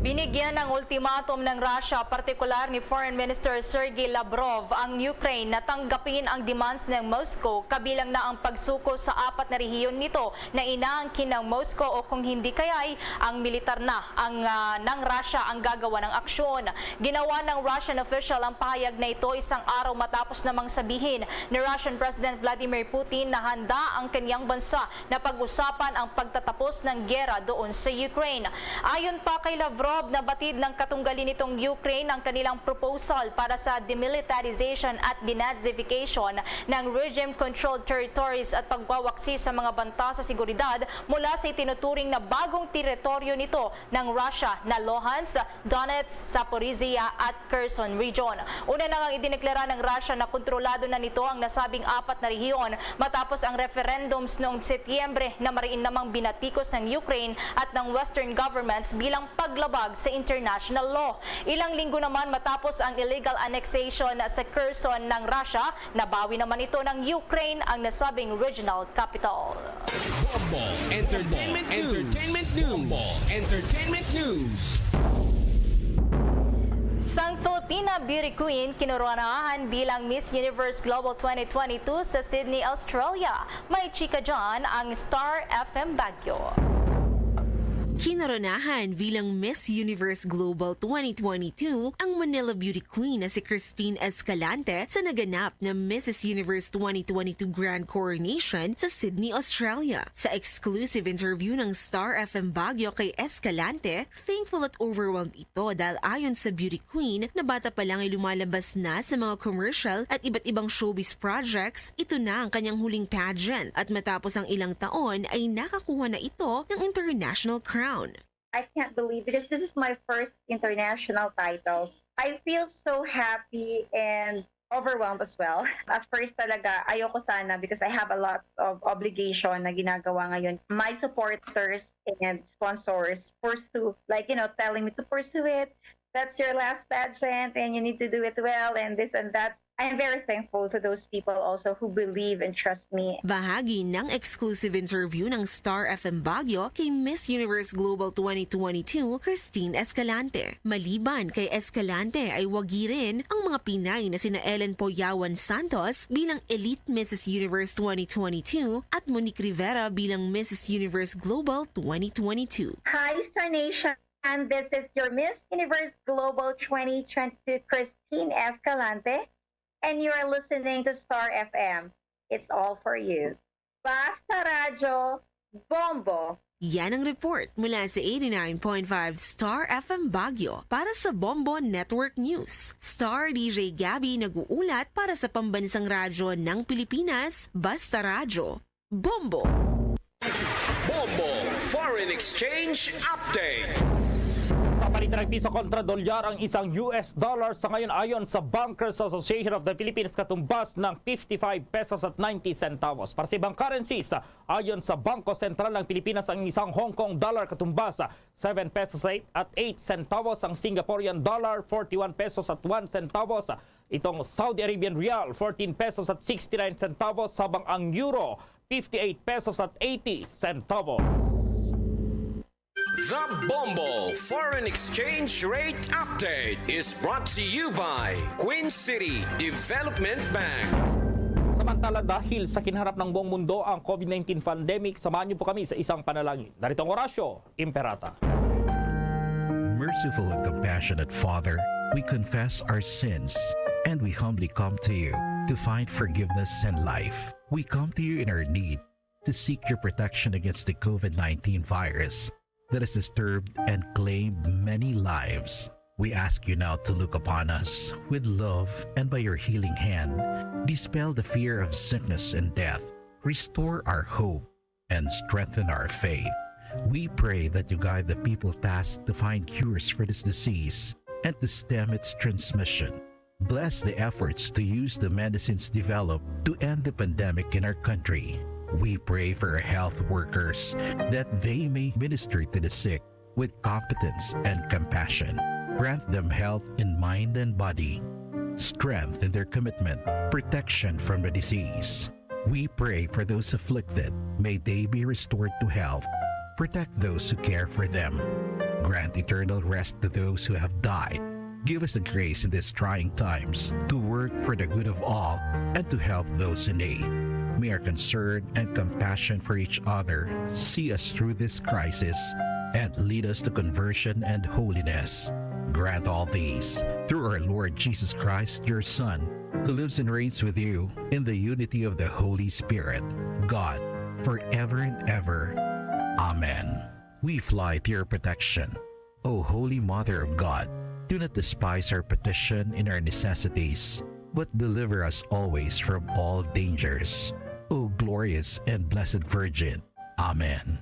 Binigyan ng ultimatum ng Russia, partikular ni Foreign Minister Sergey Lavrov, ang Ukraine na tanggapin ang demands ng Moscow, kabilang na ang pagsuko sa apat na rehiyon nito na inaangkin ng Moscow, o kung hindi kaya'y ang militar na ang, ah, ng Russia ang gagawa ng aksyon. Ginawa ng Russian official ang pahayag na ito isang araw matapos namang sabihin ni Russian President Vladimir Putin na handa ang kanyang bansa na pag-usapan ang pagtatapos ng giyera doon sa Ukraine. Ayon pa kay Lavrov, nabatid ng katunggali nitong Ukraine ang kanilang proposal para sa demilitarization at denazification ng regime-controlled territories at pagwawaksi sa mga banta sa seguridad mula sa itinuturing na bagong teritoryo nito ng Russia na Luhansk, Donetsk, Zaporizhia, at Kherson Region. Una na ngang idineklara ng Russia na kontrolado na nito ang nasabing apat na rehiyon matapos ang referendums noong Setyembre na mariin namang binatikos ng Ukraine at ng Western governments bilang paglabag sa international law. Ilang linggo naman matapos ang illegal annexation sa Kherson ng Russia, nabawi naman ito ng Ukraine ang nasabing regional capital. Bombo Entertainment News. Entertainment News. Bombo Entertainment News. Sang Filipina Beauty Queen kinoronahan bilang Miss Universe Global twenty twenty-two sa Sydney, Australia, may chika dyan ang Star F M Baguio. Kinoronahan bilang Miss Universe Global twenty twenty-two ang Manila Beauty Queen na si Christine Escalante sa naganap na Missus Universe twenty twenty-two Grand Coronation sa Sydney, Australia. Sa exclusive interview ng Star F M Baguio kay Escalante, thankful at overwhelmed ito dahil ayon sa Beauty Queen na bata pa lang ay lumalabas na sa mga commercial at iba't ibang showbiz projects. Ito na ang kanyang huling pageant at matapos ang ilang taon ay nakakuha na ito ng international crown. I can't believe, because this is my first international titles. I feel so happy and overwhelmed as well. At first talaga, ayoko sana because I have a lots of obligation na ginagawa ngayon. My supporters and sponsors pursue, like, you know, telling me to pursue it. That's your last pageant and you need to do it well and this and that. I am very thankful to those people also who believe and trust me. Bahagi ng exclusive interview ng Star F M Baguio kay Miss Universe Global twenty twenty-two, Christine Escalante. Maliban kay Escalante ay wagi rin ang mga Pinay na sina Ellen Poyawan Santos bilang Elite Missus Universe twenty twenty-two at Monique Rivera bilang Missus Universe Global twenty twenty-two. Hi, Star Nation! This is your Miss Universe Global twenty twenty-two, Christine Escalante, and you are listening to Star F M. It's all for you. Basta Radyo, Bombo! Yan ang report mula sa eighty-nine point five Star F M Baguio para sa Bombo Network News. Star D J Gabby nag-uulat para sa Pambansang Radyo ng Pilipinas, Basta Radyo. Bombo! Bombo Foreign Exchange Update. Sa balita ng piso kontra dolyar, ang isang U S dollar sa ngayon, ayon sa Bankers Association of the Philippines, katumbas ng fifty-five pesos at ninety centavos. Para sa ibang currencies, ayon sa Bangko Sentral ng Pilipinas, ang isang Hong Kong dollar katumbas seven pesos at eight centavos, ang Singaporean dollar forty-one pesos at one centavos, itong Saudi Arabian rial fourteen pesos at sixty-nine centavos, habang ang euro fifty-eight pesos at eighty centavos. The Bombo Foreign Exchange Rate Update is brought to you by Queen City Development Bank. Samantala, dahil sa kinaharap ng buong mundo ang COVID nineteen pandemic, samahan niyo po kami sa isang panalangin. Narito ang Orasyo Imperata. Merciful and compassionate Father, we confess our sins and we humbly come to you to find forgiveness and life. We come to you in our need to seek your protection against the COVID nineteen virus that has disturbed and claimed many lives. We ask you now to look upon us with love and by your healing hand, dispel the fear of sickness and death, restore our hope, and strengthen our faith. We pray that you guide the people tasked to find cures for this disease and to stem its transmission. Bless the efforts to use the medicines developed to end the pandemic in our country. We pray for our health workers that they may minister to the sick with competence and compassion. Grant them health in mind and body, strength in their commitment, protection from the disease. We pray for those afflicted. May they be restored to health. Protect those who care for them. Grant eternal rest to those who have died. Give us the grace in these trying times to work for the good of all and to help those in need. May our concern and compassion for each other see us through this crisis and lead us to conversion and holiness. Grant all these through our Lord Jesus Christ, your Son, who lives and reigns with you in the unity of the Holy Spirit, God, forever and ever. Amen. We fly to your protection. O Holy Mother of God, do not despise our petition in our necessities, but deliver us always from all dangers. O glorious and blessed Virgin. Amen.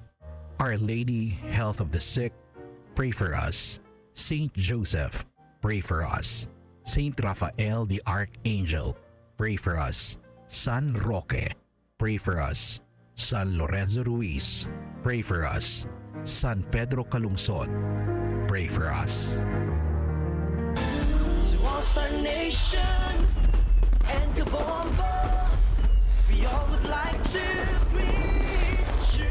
Our Lady, Health of the Sick, pray for us. Saint Joseph, pray for us. Saint Raphael the Archangel, pray for us. San Roque, pray for us. San Lorenzo Ruiz, pray for us. San Pedro Calungsod, pray for us. To all Star Nation and Kabombo, we all would like to greet you.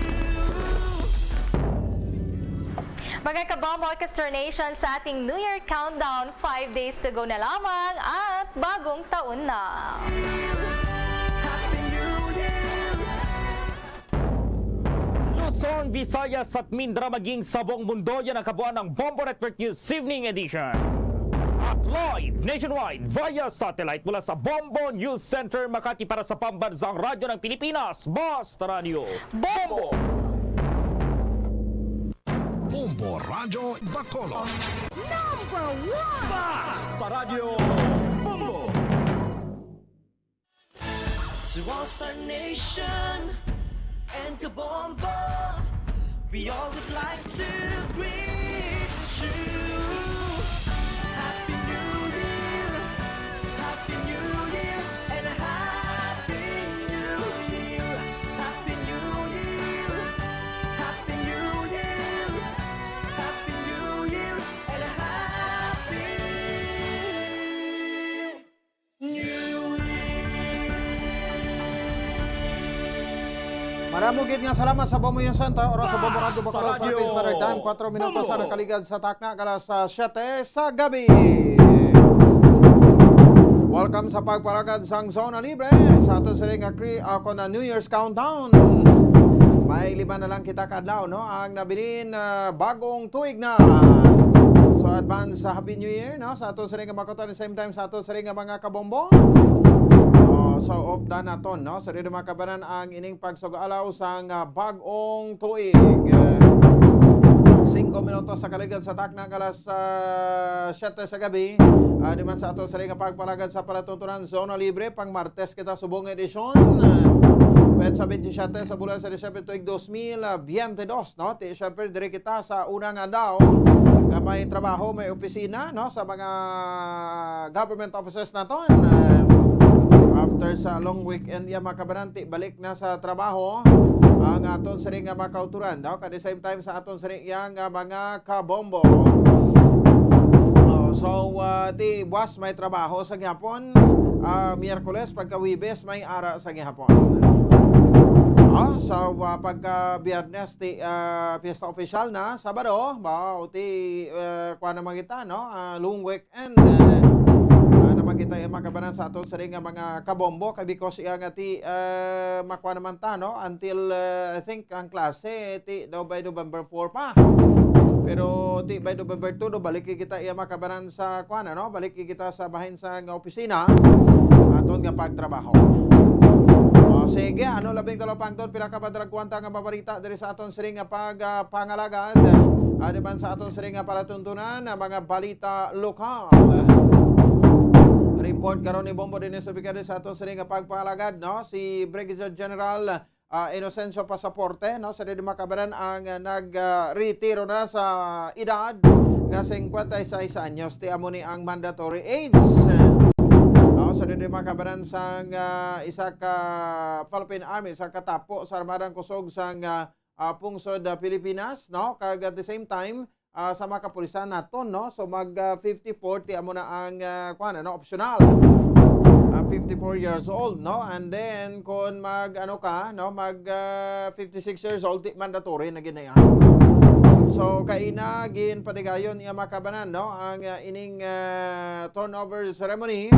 Mga kabombo, Star Nation, sa ating New Year Countdown, five days to go na lamang at bagong taon na. Happy New Year! Luzon, Visayas at Mindoro, maging sa buong mundo, yan ang kabuuan ng Bombo Network News Evening Edition. At live nationwide via satellite mula sa Bombo News Center Makati para sa Pambansang Radyo ng Pilipinas, Basta Radyo Bombo! Bombo Radyo Bacolod. Number one! Basta Radyo Bombo! To all Star Nation and Kabombo, we all would like to greet you. Happy New Year, Happy New Year, and a Happy New Year. Happy New Year, Happy New Year, Happy New Year, and a Happy New Year. Maramo gid nga salamat sa Bombo News Center. Oras sa Bombo Radyo Bacolod, Philippines Standard Time, kwatro minutos ang nakaligad sa takna kalas sa siyete sa gabi. Welcome sa pagpalagad sang Zona Libre sa ato sini nga cre-, ah, kon na New Year's Countdown. May lima na lang kita ka adlaw, no? Ang nabilin, ah, bagong tuig na. So, advance sa Happy New Year, no? Sa ato sini nga mga kauturan, same time sa ato sini nga mga kabombo. Oh, So, of the naton, no? So, diri, mga kabanan, ang ining pagsugalaw sang, ah, bag-ong tuig. Eh, singko minutos sa kaligad sa takna nga alas, ah, siyete sa gabi. Ah, di man sa aton sini nga pagpalagad sa palatuntunan, Zona Libre, pang Martes kita subong nga edisyon. Petsa twenty-seven sa bulan sa Disyembre tuig dos mil, ah, biyente dos, no? Ti, syempre, diri kita sa una nga adlaw nga may trabaho, may opisina, no? Sa mga government offices naton. Eh, after sa long weekend, ya, mga kabanan, ti balik na sa trabaho ang aton sini nga mga kauturan, no? At the same time, sa aton sini ya nga mga kabombo. Oh, so, ah, ti buwas may trabaho sa gihapon. Ah, Miyerkules, pagka Huwebes, may ara sa gihapon. Oh, so, ah, pagka Biyernes, ti, ah, piyesta opisyal na, Sabado, ba, o ti, eh, kuwan naman kita, no? Ah, long weekend, eh, ah, naman kita, eh, mga kabanan, sa aton sini nga mga kabombo, kay because iya nga ti, eh, makuha naman ta, no? Until, eh, I think ang klase, ti daw by November four pa. Pero ti by November two, do, balik kita, iya, mga kabanan, sa kuwan, ano? Balik kita sa bahin sa nga opisina, aton nga pagtrabaho. O, sige, ano labing talapangton, pila ka madragwanta nga mabalita diri sa aton sini nga pag, ah, pangalagad? Ah, di man sa aton sini nga palatuntunan, ang mga balita lokal. Report karon ni Bombo Dennis Ubicade sa aton sini nga pagpangalagad, no? Si Brigadier General, ah, Inocencio Pasaporte, no? Sa diri, mga kabanan, ang, ah, nag, ah, retiro na sa edad nga cincuenta y seis anyos. Ti amo ni ang mandatory age. No? Sa diri, mga kabanan, sang, ah, isa ka Philippine Army, isa ka tapo sa Armadang Kusog sang, ah, ah, pungsod, ah, Pilipinas, no? Kag at the same time, ah, sa mga kapulisan naton, no? So, mag, ah, fifty-four, ti amo na ang, ah, kuwan, ano, optional. Ah, fifty-four years old, no? And then, kung mag, ano ka, no? Mag, ah, fifty-six years old, ti mandatory na gid na yan. So, kaina, ginpatigayon iya, mga kabanan, no? Ang, ah, ining, ah, turnover ceremony.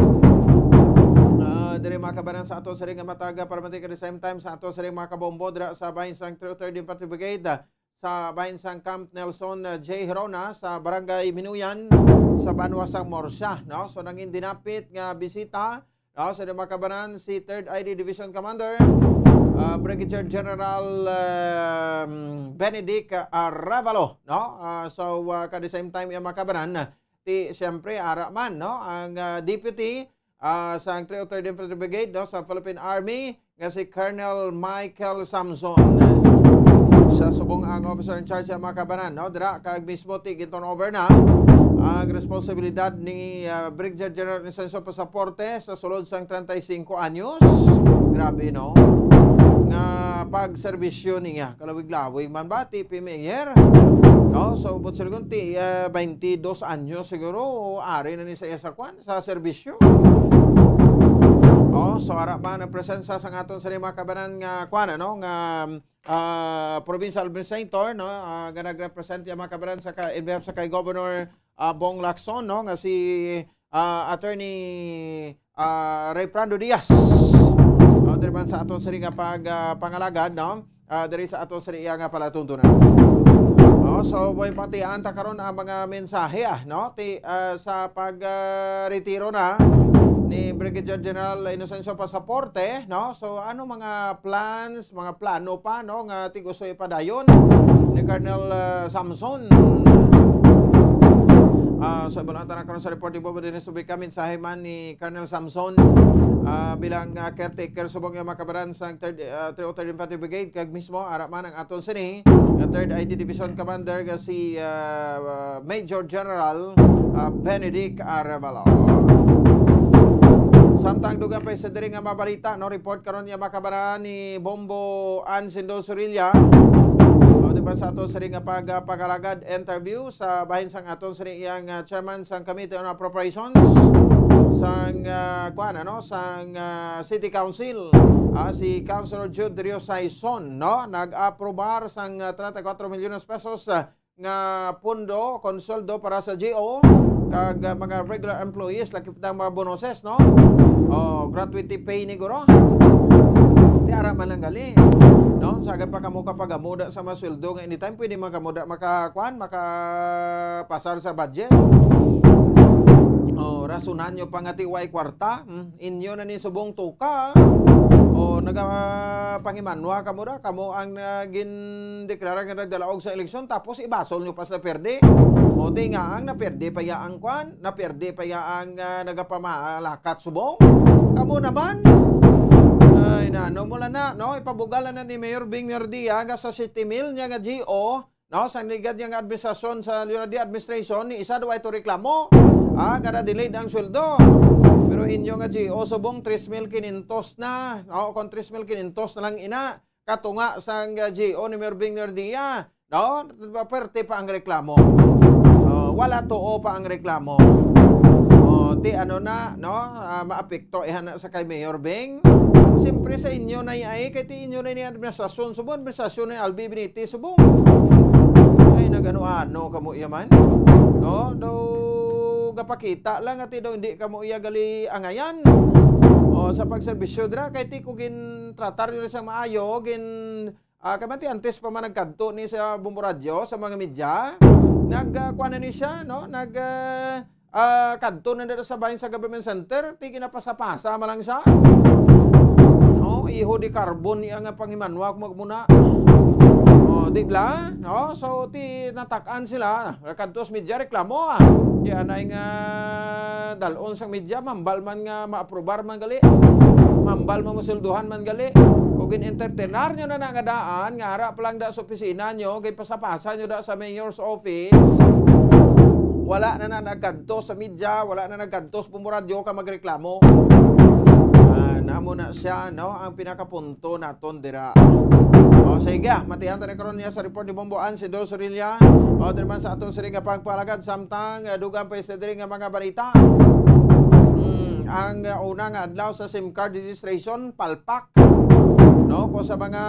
Ah, diri, mga kabanan, sa aton sini nga matag, ah, paramati, at the same time, sa aton sini mga kabombo, dira sa bahin sang three oh third Infantry Brigade, ah, sa bahin sang Camp Nelson, ah, J. Herona, sa Barangay Minuyan, sa banwa sang Murcia, no? So, nangin dinapit nga bisita, no, sa, mga kabanan, si Third I D Division Commander, ah, Brigadier General, um, Benedict Arevalo, no? Ah, so, ah, at the same time, iya, mga kabanan, ti, siyempre, ara man, no? Ang, ah, deputy, ah, sang three oh third Infantry Brigade, no, sa Philippine Army, nga si Colonel Michael Samson. Siya subong ang officer in charge sa mga kabanan, no? Dira, kag mismo ti gin-turn over na ang responsibilidad ni, ah, Brigadier General Inocencio Pasaporte sa sulod sang treinta y cinco anyos. Grabe, no? Nga pagserbisyo niya, kalawig-lawig man ba, ti P M A R? No? So, but siya ti, ah, twenty-dos anyos siguro, ari na ni sa iya sa kwan, sa serbisyo. Oh, so ara man ang presensya sa aton sa mga kabanan nga kwan, ano, nga, ah, provincial administrator, no, ah, nga nag-represent ang mga kabanan sa ka, in behalf sa kay Governor, ah, Bong Lacson, no, nga si, ah, Attorney, ah, Rayfrando Diaz. Oh, diri man sa aton sini nga pag, ah, pangalagad, no? Ah, diri sa aton sini iya nga palatuntunan. Oh, so, boy, patian ta karon ang mga mensahe, ah, no? Ti, ah, sa pag, ah, retiro na ni Brigadier General Inocencio Pasaporte, no? So, ano mga plans, mga plano pa, no, nga ti gusto ipadayon ni Colonel, ah, Samson? Ah, so, ibalaan ta na karon sa report ni Bobo Dennis Ubica, mensahe man ni Colonel Samson, ah, bilang, ah, caretaker subong nga makabaran sa third, ah, three oh third Infantry Brigade, kag mismo ara man ang aton sini nga third I T Division Commander nga si, ah, Major General, ah, Benedict Arevalo. Samtang dugang pa sa diri nga mabalita, no, report karon nga makabaran ni Bombo Ansindo Sorilla. O, di ba, sa aton sini nga pag, ah, pag-alagad interview sa bahin sang aton sini iyang, ah, chairman sang Committee on Appropriations sang, ah, kuan, ano, sang, ah, City Council, ah, si Councilor Jude Rio Saison, no, nag-aprobar sang, ah, treinta y cuatro milyones pesos, ah, nga pondo, kon sweldo para sa G O, kag, ah, mga regular employees, lakip na mga bonuses, no? O, gratuity pay ni guro. Ti ara man lang gali, no? Sagad pa kamo kapagamit sa mga sweldo nga anytime, pwede man kamo da makakuan, makapasar sa budget. O, Rasunan nyo pa nga ti way kwarta, hmm? Inyo na ni subong tuka. O, nagapangimanwa kamo ra, kamo ang, ah, gindeklara nga nagdalaog sa eleksyon, tapos ibasol nyo pa sa perde. O, ti nga ang naperde pa ya ang kwan, naperde pa ya ang, ah, nagapamalakat subong. Kamo naman. Ay, na, no, mula na, no? Ipabugal na ni Mayor Bing Nerdia nga sa siyete mil niya nga G O, no, sa nigad niya nga administrasyon sa Leonardo administration, ni isa daw ay to reklamo, ah, nga na-delayed ang sweldo. Pero inyo nga G O subong tres mil quinientos na, no, kung tres mil quinientos na lang ina, katunga sang, ah, G O ni Mayor Bing Nerdia, no, perte pa ang reklamo. Oh, wala tuo pa ang reklamo. Oh, ti ano na, no, ah, maapekto ihan na sa kay Mayor Bing. Siyempre sa inyo na ay, kay ti inyo na ni administrasyon subong, administrasyon ni Albi Benitez subong. Ay, nagano-ano kamo iya man. No? Do, gapakita lang ati daw hindi kamo iya gali angayan. O, sa pagserbisyo dira, kay ti ko gintratar nyo sa maayo, gin, ah, kay man ti antes pa man nagkadto ni sa Bombo Radyo, sa mga media, nag, ah, kuwan na ni siya, no? Nag, ah, ah, kadto na dito sa bahin sa government center, ti ginapasa-pasa man lang siya. No, iho di carbon niya nga panghimanwa kung magmuna. Oh, di bla? No? So, ti natak-an sila, kadto sa media reklamo, ah. Di anay nga dalon sang media, mambal man nga ma-aprobar man gali. Mambal man masulduhan man gali. Kung gin-entertainar nyo na na nga daan, nga ara pa lang da sa opisina nyo, kay pasa-pasa nyo da sa mayor's office. Wala na na nagkadto sa media, wala na nagkadto sa Bombo Radyo ka magreklamo. Ah, namo na siya, no? Ang pinakapunto naton dira. O, sige, ah, matihan ta na karon niya sa report ni Bombo Ann si Dol Sorilla. O, diri man sa aton sini nga pagpalagad, samtang, ah, dugang pa sa diri nga mga balita. Hmm, ang, ah, una nga adlaw sa SIM card registration, palpak. No, kung sa mga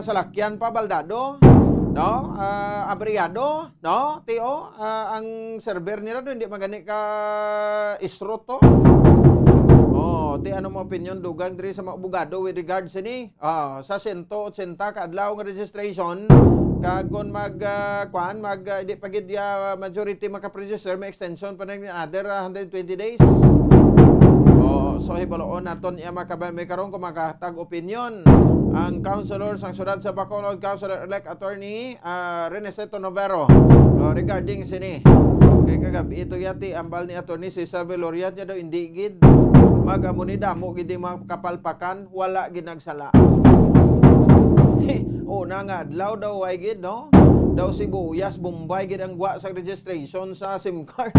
salakyan pa, baldado, no? Ah, abriyado, no? Ti, o, ah, ang server nila do, hindi magani ka isrot to. Oh, ti ano mo opinion, dugang diri sa mga abogado with regard sini? Ah, sa sento otsenta ka adlaw nga registration, kag kung mag, ah, kwan, mag, ah, di pa gid, ah, majority makapregister, may extension pa na another, ah, hundred twenty days. Oh, so hibaloon naton iya makaban may karon kung makatag opinion ang councilor sang siyudad sa Bacolod, Councilor-elect Attorney, ah, Reneseto Novero, no, regarding sini. Kay kagab-i to yati, ambal ni Attorney Cesar Veloria, niya daw hindi gid. Mag-amo ni damo gid yung mga kapalpakan, wala gid nagsala. Una nga adlaw daw, ay gid, no? Daw sibuyas, Bombay gid ang gwa sa registration sa SIM card.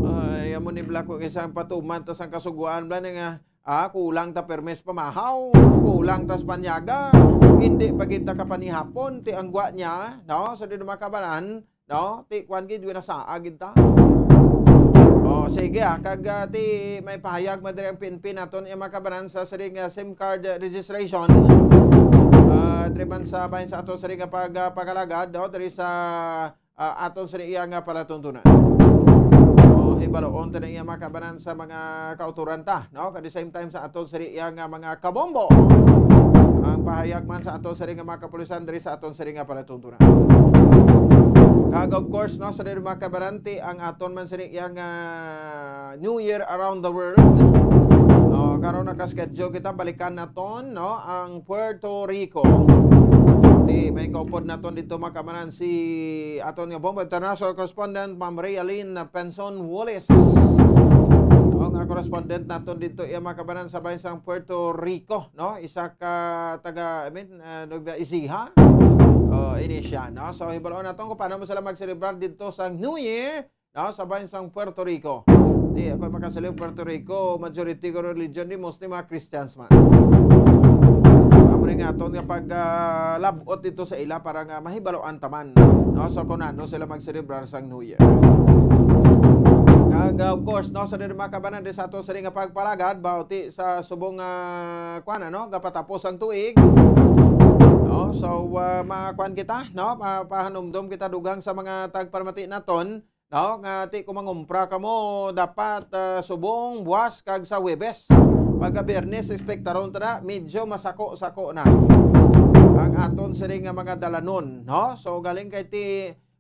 Ay, amo ni bla ko isang patuman ta sang kasuguan bla nga, ah, kulang ta permis pamahaw, kulang ta sa panyaga, hindi pa kita kapanihapon, ti ang gwa niya, no? Sa di makabanan, no? Ti kwan gid, wala sa agid ta. Oh, sige, ah, kag, ah, ti may pahayag man diri ang P N P naton, eh, makabanan sa siring nga SIM card registration. Ah, diri man sa bahin sa ato siring nga pag, ah, pagalagad, no? Diri sa, ah, aton siring iya nga palatuntunan. Oh, hibaloon ta na iya makabanan sa mga kauturan ta, no? At the same time sa aton siring iya nga mga kabombo. Ang pahayag man sa aton siring nga mga kapulisan diri sa aton siring nga palatuntunan. Kag of course, no, sa diri makabanan ti ang aton man siring iya nga New Year around the world. Oh, karon naka-schedule kita, balikan naton, no, ang Puerto Rico. Ti may kaupod naton dito makabanan si aton nga bombo international correspondent, Ma'am Realyn Penson Wallace. No, nga correspondent naton dito iya makabanan sa bahin sang Puerto Rico, no? Isa ka taga, I mean, ah, Nueva Ecija. Oh, ini siya, no? So, hibaloon naton kung paano mo sila magselebrar dito sa New Year, no? Sa bahin sang Puerto Rico. Di, ako makaseleb Puerto Rico, majority ko religion di, mostly mga Christians man. Amo ni nga aton nga pag, ah, labot dito sa ila para nga mahibaloan taman, no? So, kung ano sila magselebrar sang New Year. Kag, ah, of course, no, sa diri makabanan di sa ato sini nga pagpalagad, bauti sa subong, ah, kuan, ano, gapatapos ang tuig. No? So, ah, makuan kita, no? Mapahanumdom kita dugang sa mga tagparamati naton, no? Nga ti kung mangumpra kamo, dapat, ah, subong, buwas, kag sa Huwebes. Pagka Biyernes, ekspektaron ta na, medyo masako-sako na ang aton sini nga mga dalanon, no? So, galing kay ti,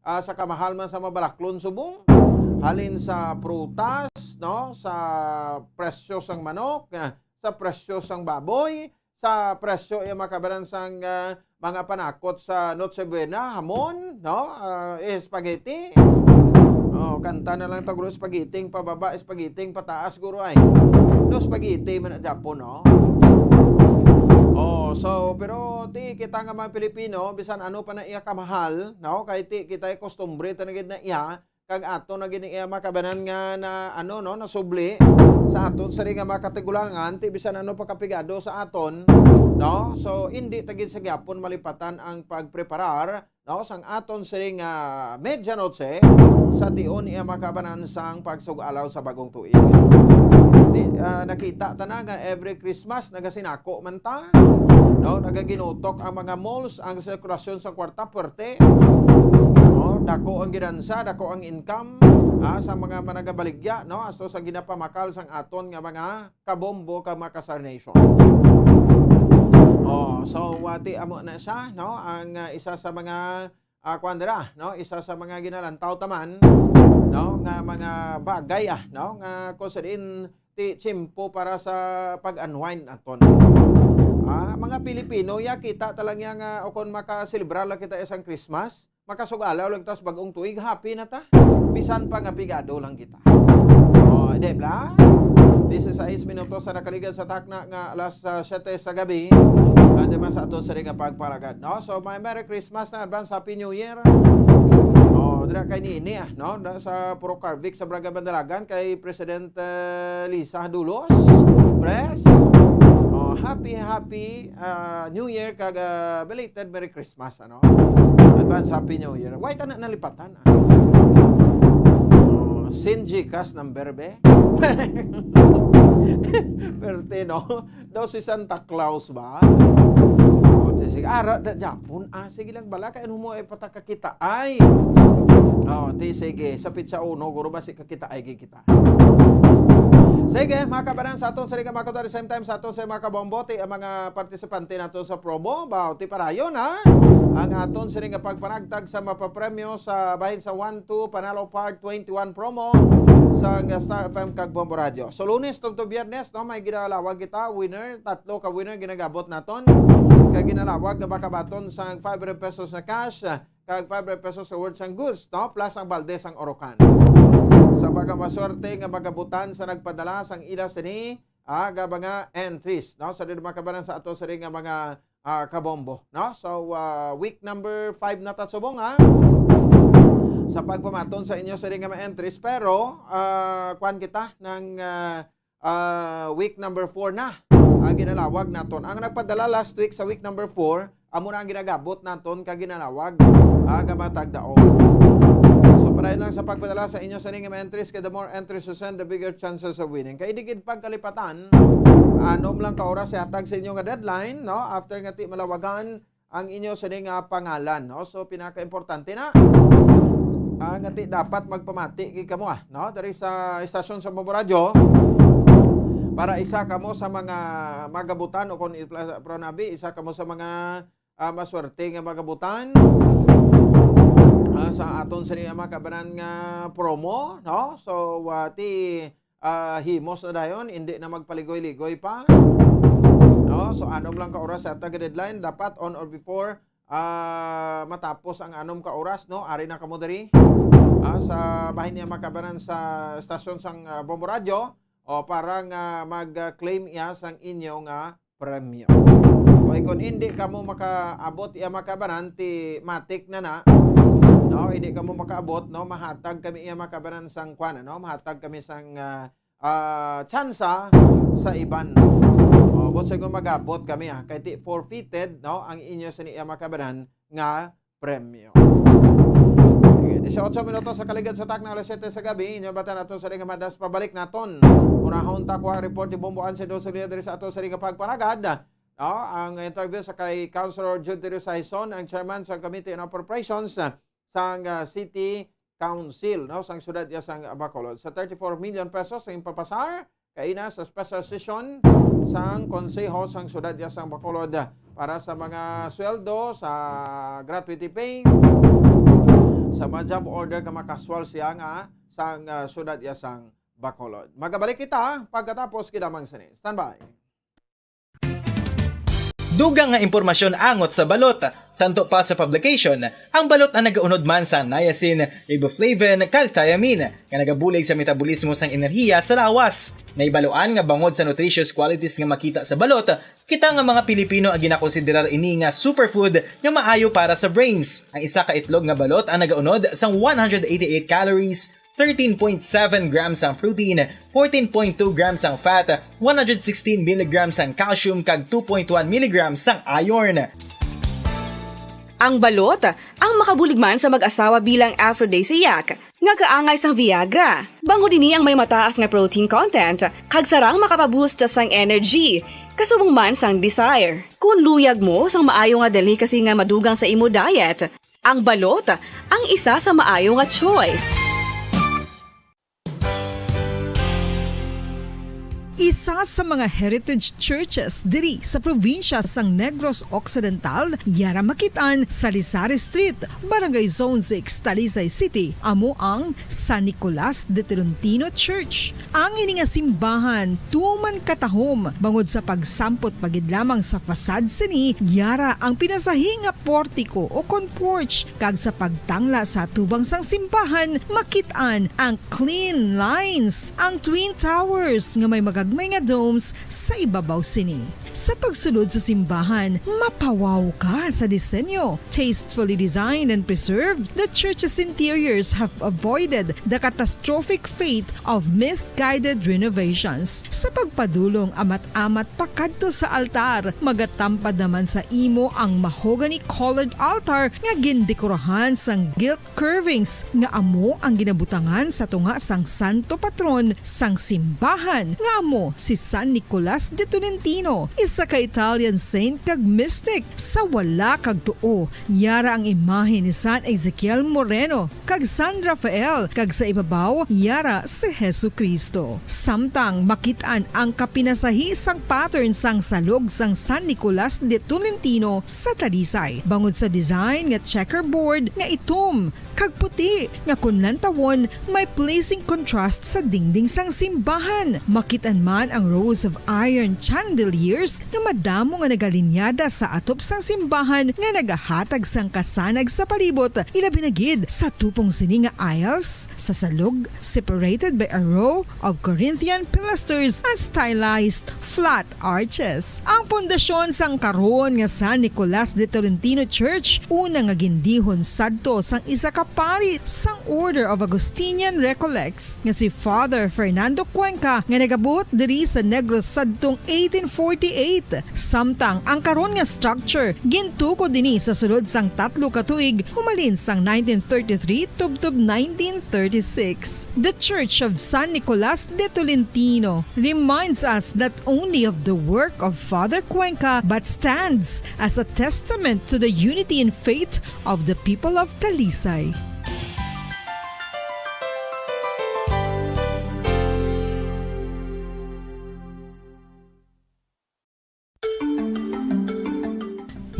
ah, sa kamahal man sa mga balaklon subong. halin sa prutas, no, sa presyo sang manok, ah, sa presyo sang baboy, sa presyo, iya, mga kabanan, sang, ah, mga panakot sa Noche Buena, hamon, no? Ah, spaghetti. Oh, kanta na lang ta, guro, spaghetti pababa, spaghetti pataas, guro, ay. No, spaghetti man na Japon, no? Oh, so, pero ti kita nga mga Pilipino, bisan ano pa na iya kamahal, no? Kay ti kita, kostumbre ta na gid na iya, kag aton na gid iya, mga kabanan, nga na, ano, no, nasubli sa aton sari nga mga katigulangan, ti bisan ano pa kapigado sa aton, no? So, hindi ta gid sa gyapon malipatan ang pagpreparar, no, sang aton sari nga medianoche sa tion, iya, mga kabanan, sang pagsug-alaw sa bagong tuig. Di, ah, nakita ta na nga every Christmas nagasinako man ta, no? Nagaginutok ang mga malls, ang sirkulasyon sa kwarta puwerte, no? Dako ang ginansa, dako ang income, ah, sa mga managabaligya, no? Asto sa ginapamakal sang aton nga mga kabombo kag mga ka-Star Nation. Oh, so, wati amo na siya, no? Ang, ah, isa sa mga, ah, kuwan dira, no? Isa sa mga ginalantaw taman, no? Nga mga bagay, ah, no? Nga kung sa diin ti tiyempo para sa pag-unwind naton. Ah, mga Pilipino, ya kita ta lang ya nga, o kung makaselebrar lang kita isang Christmas, makasugalaw lang ta sa bagong tuig, happy na ta. Bisan pa nga pigado lang kita. Oh, di ba? Disisais minutos sa nakaligad sa takna nga alas, ah, siyete sa gabi. Andi man sa ato sa nga pagparagad, no? So, may Merry Christmas na advance, Happy New Year. Oh, dira kay Nini, ah, no? Da sa Puro Carvic sa Barangay Bandalagan kay President, eh, Lisa Dulos. Pres. Oh, happy, happy, ah, New Year kag, ah, belated Merry Christmas, ano? Advance Happy New Year. Why ta na nalipatan, ah? Oh, send GCash number, be. Perte, no? Daw si Santa Claus ba? O, ti sige, ara da Japon. Ah, sige lang bala, kay ano mo ay patakakita ay. Oh, ti sige, sa pitsa uno, guro ba si kakita ay gigita. Sige, mga kabanan, sa aton sa nga mga, at the same time, sa aton sa mga kabombo, ti ang mga partisipante nato sa promo, ba, ti parayon, ha? Ang aton sini nga pagpanagtag sa mapapremyo sa bahin sa one two Panalo Part twenty-one promo sa nga Star F M kag Bombo Radio. So, Lunes tubtob Biyernes, no, may ginalawag kita, winner, tatlo ka winner ginagabot naton. Kag ginalawag nga makabaton sang five hundred pesos na cash, kag five hundred pesos sa worth sang goods, no, plus ang balde sang Orocan. Sa mga maswerte nga magabutan sa nagpadala sang ila sini, ah, nga mga entries, no? Sa mga kabanan sa ato sini nga mga, ah, kabombo, no? So, ah, week number five na ta subong, ha? Sa pagpamaton sa inyo sini nga mga entries, pero, ah, kuwan kita ng, ah, ah, week number four na ang ginalawag naton. Ang nagpadala last week sa week number four, amo na ang ginagabot naton kag ginalawag, ah, nga matag daog. So, padayon lang sa pagpadala sa inyo sini nga mga entries, kay the more entries you send, the bigger chances of winning. Kay di gid pagkalipatan, anom lang ka oras ihatag sa inyo nga deadline, no? After nga ti malawagan ang inyo sini nga pangalan, no? So, pinakaimportante na, ah, nga ti dapat magpamati gid kamo, ah, no? Diri sa estasyon sa Bombo Radyo, para isa kamo sa mga magabutan, o kung i-, pro nabi, isa kamo sa mga, ah, maswerte nga magabutan, ah, sa aton sini nga mga kabanan nga promo, no? So, ah, ti, ah, himos na dayon, hindi na magpaligoy-ligoy pa. No? So, anom lang ka oras sa tag deadline, dapat on or before, ah, matapos ang anom ka oras, no? Ari na kamo diri, ah, sa bahin niya makabanan sa estasyon sang, ah, Bombo Radyo, o para nga mag-claim iya sang inyo nga premyo. Kay kung hindi kamo makaabot iya makabanan, ti matik na na, no? Hindi kamo makaabot, no? Mahatag kami iya makabanan sang kwan, no? Mahatag kami sang, ah, ah, tsansa sa iban. O, buot silingon mag-abot kami, ah, kay ti forfeited, no, ang inyo sini iya makabanan nga premyo. Sige, dieciocho minutos sa kaligad sa takna, alas siyete sa gabi. Inyo batan nato sa ring madas pabalik naton. Unahon ta kuha report ni Bombo Anse Dosolina diri sa ato sa ring pagpanagad. No, ang interview sa kay Councilor Jude Teresa Hison, ang chairman sa Committee on Appropriations, ah, sang, ah, City Council, no, sang siyudad iya sang Bacolod. Sa thirty-four million pesos ang ipapasar kaina sa special session sang Konseho sang siyudad iya sang Bacolod para sa mga sweldo, sa gratuity pay, sa mga job order nga makaswal siya nga sang, ah, syudad iya sang Bacolod. Magabalik kita pagkatapos kidamang sini. Standby. Dugang nga impormasyon angot sa balot. Santo pa sa publication, ang balot ang nagaunod man sa niacin, riboflavin, kag thiamine nga nagabulig sa metabolismo sang enerhiya sa lawas. Naibaluan nga bangod sa nutritious qualities nga makita sa balot, kita nga mga Pilipino ang ginakonsiderar ini nga superfood nga maayo para sa brains. Ang isa ka itlog nga balot ang nagaunod sang one hundred eighty-eight calories, thirteen point seven grams ang protein, fourteen point two grams ang fat, one hundred sixteen milligrams ang calcium, kag two point one milligrams ang iron. Ang balot, ang makabulig man sa mag-asawa bilang aphrodisiac, nga kaangay sang Viagra. Bangod ini ang may mataas nga protein content, kag sarang makapaboost sang energy, kasubong man sang desire. Kung luyag mo sang maayo nga delicacy nga madugang sa imo diet, ang balot ang isa sa maayo nga choice. Isa sa mga heritage churches diri sa probinsya sang Negros Occidental, yara makit-an sa Lisari Street, Barangay Zone six, Talisay City, amo ang San Nicolas de Tolentino Church. Ang ini nga simbahan tuman katahom bangod sa pagsampot pa gid lamang sa facade sini, yara ang pinasahi nga portiko o kon porch, kag sa pagtangla sa atubang sang simbahan makit-an ang clean lines, ang twin towers nga may magagmay nga domes sa ibabaw sini. Sa pagsulod sa simbahan, mapawaw ka sa disenyo. Tastefully designed and preserved, the church's interiors have avoided the catastrophic fate of misguided renovations. Sa pagpadulong amat-amat pakadto sa altar, magatampad naman sa imo ang mahogany-colored altar nga gindekorahan sang gilt curvings nga amo ang ginabutangan sa tunga sang santo patron sang simbahan, nga amo si San Nicolas de Tolentino, isa ka Italian saint kag mystic. Sa wala kag tuo, yara ang imahe ni San Ezekiel Moreno kag San Rafael, kag sa ibabaw yara si Jesu-Cristo. Samtang makit-an ang kapinasahi sang pattern sang salog sang San Nicolas de Tolentino sa Talisay, bangod sa design nga checkerboard nga itom kag puti nga kon lantawon may pleasing contrast sa dingding sang simbahan. Makit-an man ang rows of iron chandeliers nga madamo nga nagalinyada sa atop sang simbahan nga nagahatag sang kasanag sa palibot, ilabi na gid sa tupong sini nga aisles sa salog, separated by a row of Corinthian pilasters and stylized flat arches. Ang pundasyon sang karon nga San Nicolas de Tolentino Church, una nga gindihon sadto sang isa ka pari sang Order of Augustinian Recollects nga si Father Fernando Cuenca, nga nagabuot diri sa Negros sadtong eighteen forty-eight. Samtang ang karon nga structure gintukod ini sa sulod sang tatlo ka tuig, humalin sang nineteen thirty-three tubtob nineteen thirty-six. The Church of San Nicolas de Tolentino reminds us not only of the work of Father Cuenca but stands as a testament to the unity in faith of the people of Talisay.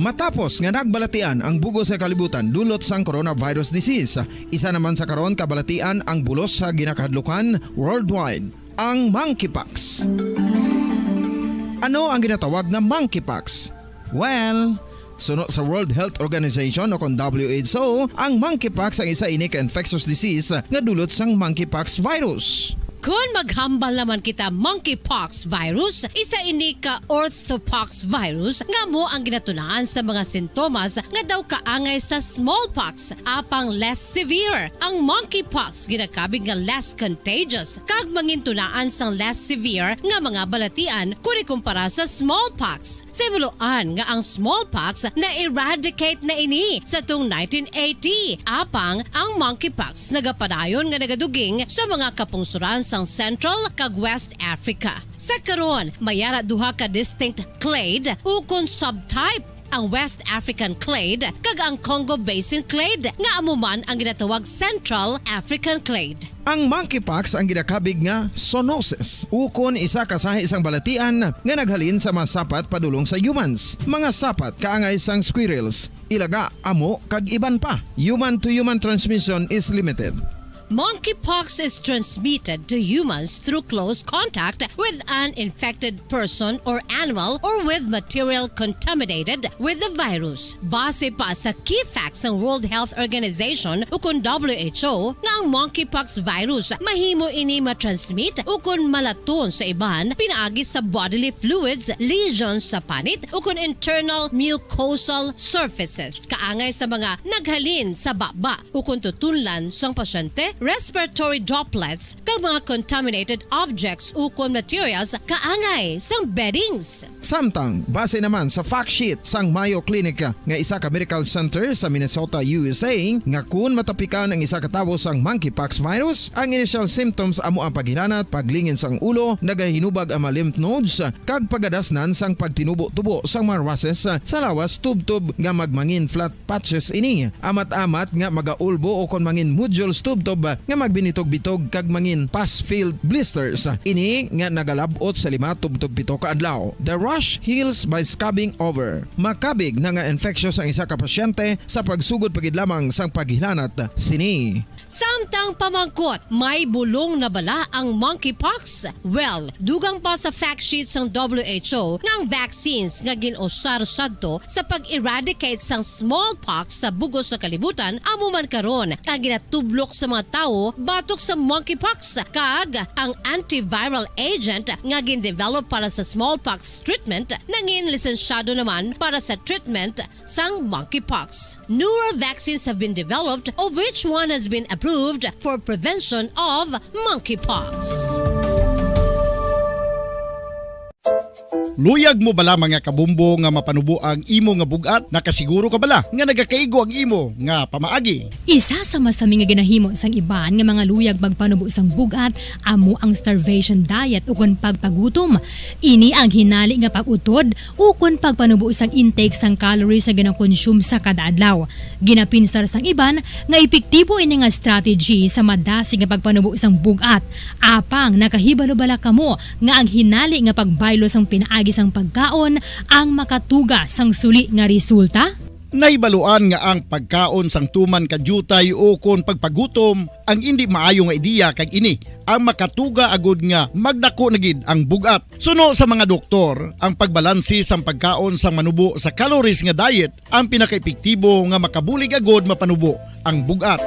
Matapos nga nagbalatian ang bug-os nga kalibutan dulot sang coronavirus disease, isa naman sa karon kabalatian ang bulos sa ginakahadlukan worldwide, ang monkeypox. Ano ang ginatawag nga monkeypox? Well, suno sa World Health Organization o kon W H O, ang monkeypox ang isa ini ka infectious disease nga dulot sang monkeypox virus. Kon maghambal naman kita, monkeypox virus, isa ini ka orthopox virus nga amo ang ginatunaan sa mga sintomas nga daw kaangay sa smallpox, apang less severe. Ang monkeypox ginakabig nga less contagious kag mangintunaan sang less severe nga mga balatian kon ikumpara sa smallpox. Sa ibaluan nga ang smallpox na-eradicate na ini sa tung nineteen eighty, apang ang monkeypox nagapadayon nga nagaduging sa mga kapungsoran sang Central kag West Africa. Sa karon, may ara duha ka distinct clade ukon subtype, ang West African clade kag ang Congo Basin clade, nga amo man ang ginatawag Central African clade. Ang monkeypox ang ginakabig nga zoonosis, ukon isa ka sahi sang balatian nga naghalin sa mga sapat padulong sa humans, mga sapat kaangay sang squirrels, ilaga, amo, kag iban pa. Human to human transmission is limited. Monkeypox is transmitted to humans through close contact with an infected person or animal or with material contaminated with the virus. Base pa sa key facts sang World Health Organization ukon W H O nga ang monkeypox virus mahimo ini matransmit ukon malaton sa iban pinaagi sa bodily fluids, lesions sa panit ukon internal mucosal surfaces kaangay sa mga naghalin sa baba ukon tutunlan sang pasyente, respiratory droplets, kag mga contaminated objects ukon materials kaangay sang beddings. Samtang, base naman sa fact sheet sang Mayo Clinic nga isa ka medical center sa Minnesota, U S A, nga kun matapikan ang isa ka tawo sang monkeypox virus, ang initial symptoms amo ang paghilanat, paglingin sang ulo, nagahinubag ang mga lymph nodes, kag pagadasnan sang pagtinubo-tubo sang mga rushes sa lawas tubtob nga magmangin flat patches ini. Amat-amat nga magaulbo o kon mangin nodules tubtob nga magbinitog-bitog kag mangin pus-filled blisters. Ini nga nagalab-ot sa lima tubtob pito ka adlaw. The rash heals by scabbing over. Makabig na nga infectious ang isa ka pasyente sa pagsugod pa gid lamang sang paghilanat sini. Samtang pamangkot, may bulong na bala ang monkeypox? Well, dugang pa sa fact sheet sang W H O nga ang vaccines nga gin-usar sadto sa pag-eradicate sang smallpox sa bug-os nga kalibutan amo man karon ang ginatublok sa mga tawo batok sa monkeypox, kag ang antiviral agent nga gin-develop para sa smallpox treatment nangin lisensyado naman para sa treatment sang monkeypox. Newer vaccines have been developed, of which one has been approved for prevention of monkeypox. Luyag mo bala, mga kabumbo, nga mapanubo ang imo nga bug-at? Nakasiguro ka bala nga nagakaigo ang imo nga pamaagi? Isa sa masami nga ginahimo sang iban nga mga luyag magpanubo sang bug-at amo ang starvation diet ukon pagpagutom. Ini ang hinali nga pag-utod ukon pagpanubo sang intake sang calories nga ginakonsume sa kada adlaw. Ginapinsar sang iban nga epektibo ini nga strategy sa madasig nga pagpanubo sang bug-at. Apang nakahibalo bala kamo nga ang hinali nga pagbaylo sang pinaagi sang pagkaon ang makatuga sang suli nga resulta? Nahibaluan nga ang pagkaon sang tuman ka diutay ukon pagpagutom ang indi maayo nga ideya, kag ini ang makatuga agud nga magdako na gid ang bug-at. Suno sa mga doktor, ang pagbalanse sang pagkaon sang manubo sa calories nga diet ang pinakaepektibo nga makabulig agud mapanubo ang bug-at.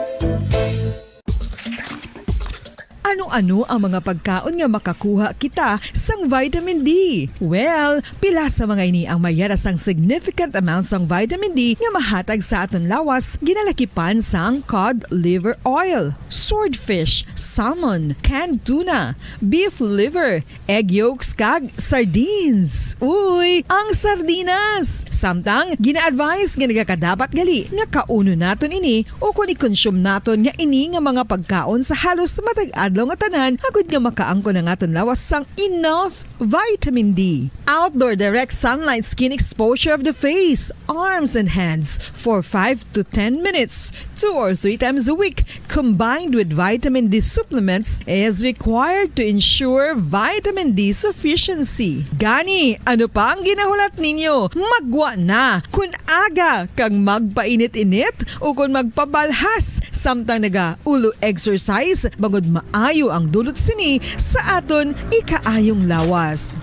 Ano-ano ang mga pagkaon nga makakuha kita sang vitamin D? Well, pila sa mga ini ang mayara sang significant amount sang vitamin D nga mahatag sa aton lawas, ginalakipan sang cod liver oil, swordfish, salmon, canned tuna, beef liver, egg yolks, kag sardines. Uy, ang sardinas! Samtang, gina-advise nga nagakadapat gali nga kaunon naton ini o kon i-consume naton nga ini nga mga pagkaon sa halos matag adlaw nga tanan, agud nga makaangkon ang aton lawas sang enough vitamin D. Outdoor direct sunlight skin exposure of the face, arms, and hands for five to ten minutes, two or three times a week, combined with vitamin D supplements, is required to ensure vitamin D sufficiency. Gani, ano pa ang ginahulat ninyo? Maggwa na! Kun aga kag magpainit-init ukon magpabalhas samtang naga-ulo exercise, bangod maayo ang dulot sini sa aton ikaayong lawas.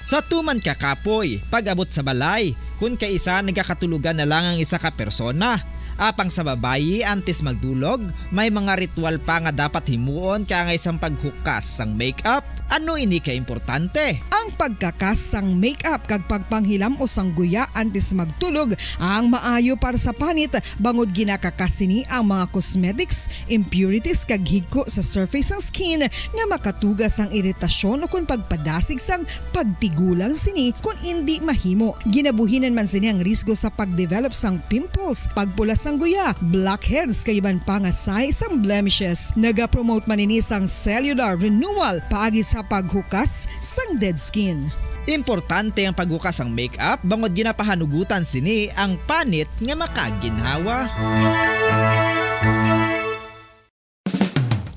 Sa tuman ka kapoy, pag-abot sa balay, kun kaisa nagakatulogan na lang ang isa ka persona. Apang sa babayi, antes magdulog, may mga ritual pa nga dapat himuon kaangay sang paghukas sang makeup. Ano ini ka importante? Ang pagkakas sang makeup kag pagpanghilam-os sang guya antes magtulog ang maayo para sa panit, bangod ginakakas sini ang mga cosmetics, impurities, kag higko sa surface sang skin nga makatuga sang iritasyon ukon pagpadasig sang pagtigulang sini kon indi mahimo. Ginabuhinan man sini ang risgo sa pagdevelop sang pimples, pagpula sang guya, blackheads, kag iban pa nga sahi sang blemishes. Nagapromote man ini sang cellular renewal paagi sa paghukas sang dead skin. Importante ang paghukas sang makeup bangod ginapahanugutan sini ang panit nga makaginhawa.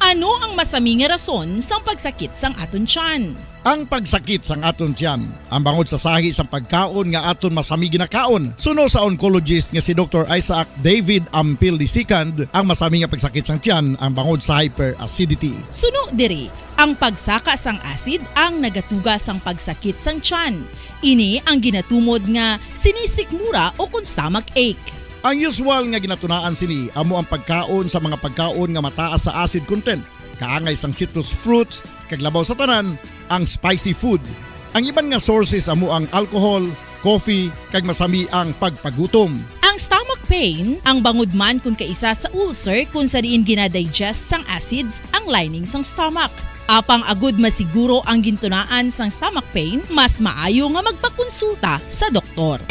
Ano ang masami nga rason sang pagsakit sang aton tiyan? Ang pagsakit sang aton tiyan, ang bangod sa sahi sang pagkaon nga aton masami ginakaon. Suno sa oncologist nga si Doktor Isaac David Ampil the second, ang masami nga pagsakit sang tiyan ang bangod sa hyperacidity. Suno diri, ang pagsaka sang acid ang nagatuga sang pagsakit sang tiyan. Ini ang ginatumod nga sinisikmura o kon stomach ache. Ang usual nga ginatunaan sini amo ang pagkaon sa mga pagkaon nga mataas sa acid content, kaangay sang citrus fruits, kag labaw sa tanan, ang spicy food. Ang iban nga sources amo ang alcohol, coffee, kag masami ang pagpagutom. Ang stomach pain, ang bangod man kon kaisa sa ulcer kon sa diin ginadigest sang acids ang lining sang stomach. Apang agud masiguro ang gintunaan sang stomach pain, mas maayo nga magpakonsulta sa doktor.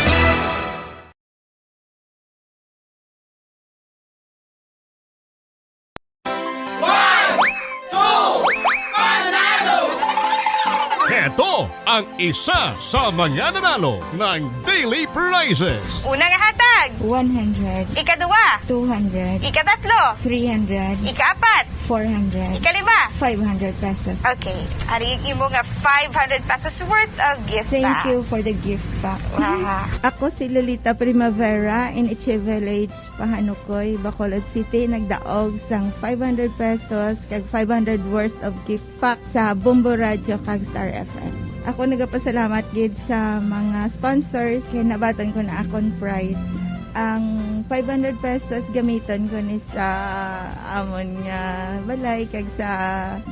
One, two, panalo! Heto ang isa sa mga nanalo ng daily prizes. Una nga hatag, one hundred. Ikaduwa, two hundred. Ikatatlo, three hundred. Ikaapat, four hundred. Ikalima, five hundred pesos. Okay, ari ang imo nga five hundred pesos worth of gift Thank pack. You for the gift pack. Wow. Ako si Lolita Primavera in Ichi Village, Pahanukoy, Bacolod City, nagdaog sang five hundred pesos kag five hundred worth of gift pack sa Bombo Radio kag Star F M. Ako nagapasalamat gid sa mga sponsors kay nabaton ko na akon prize. Ang five hundred pesos gamiton ko ni sa amon nga balay kag sa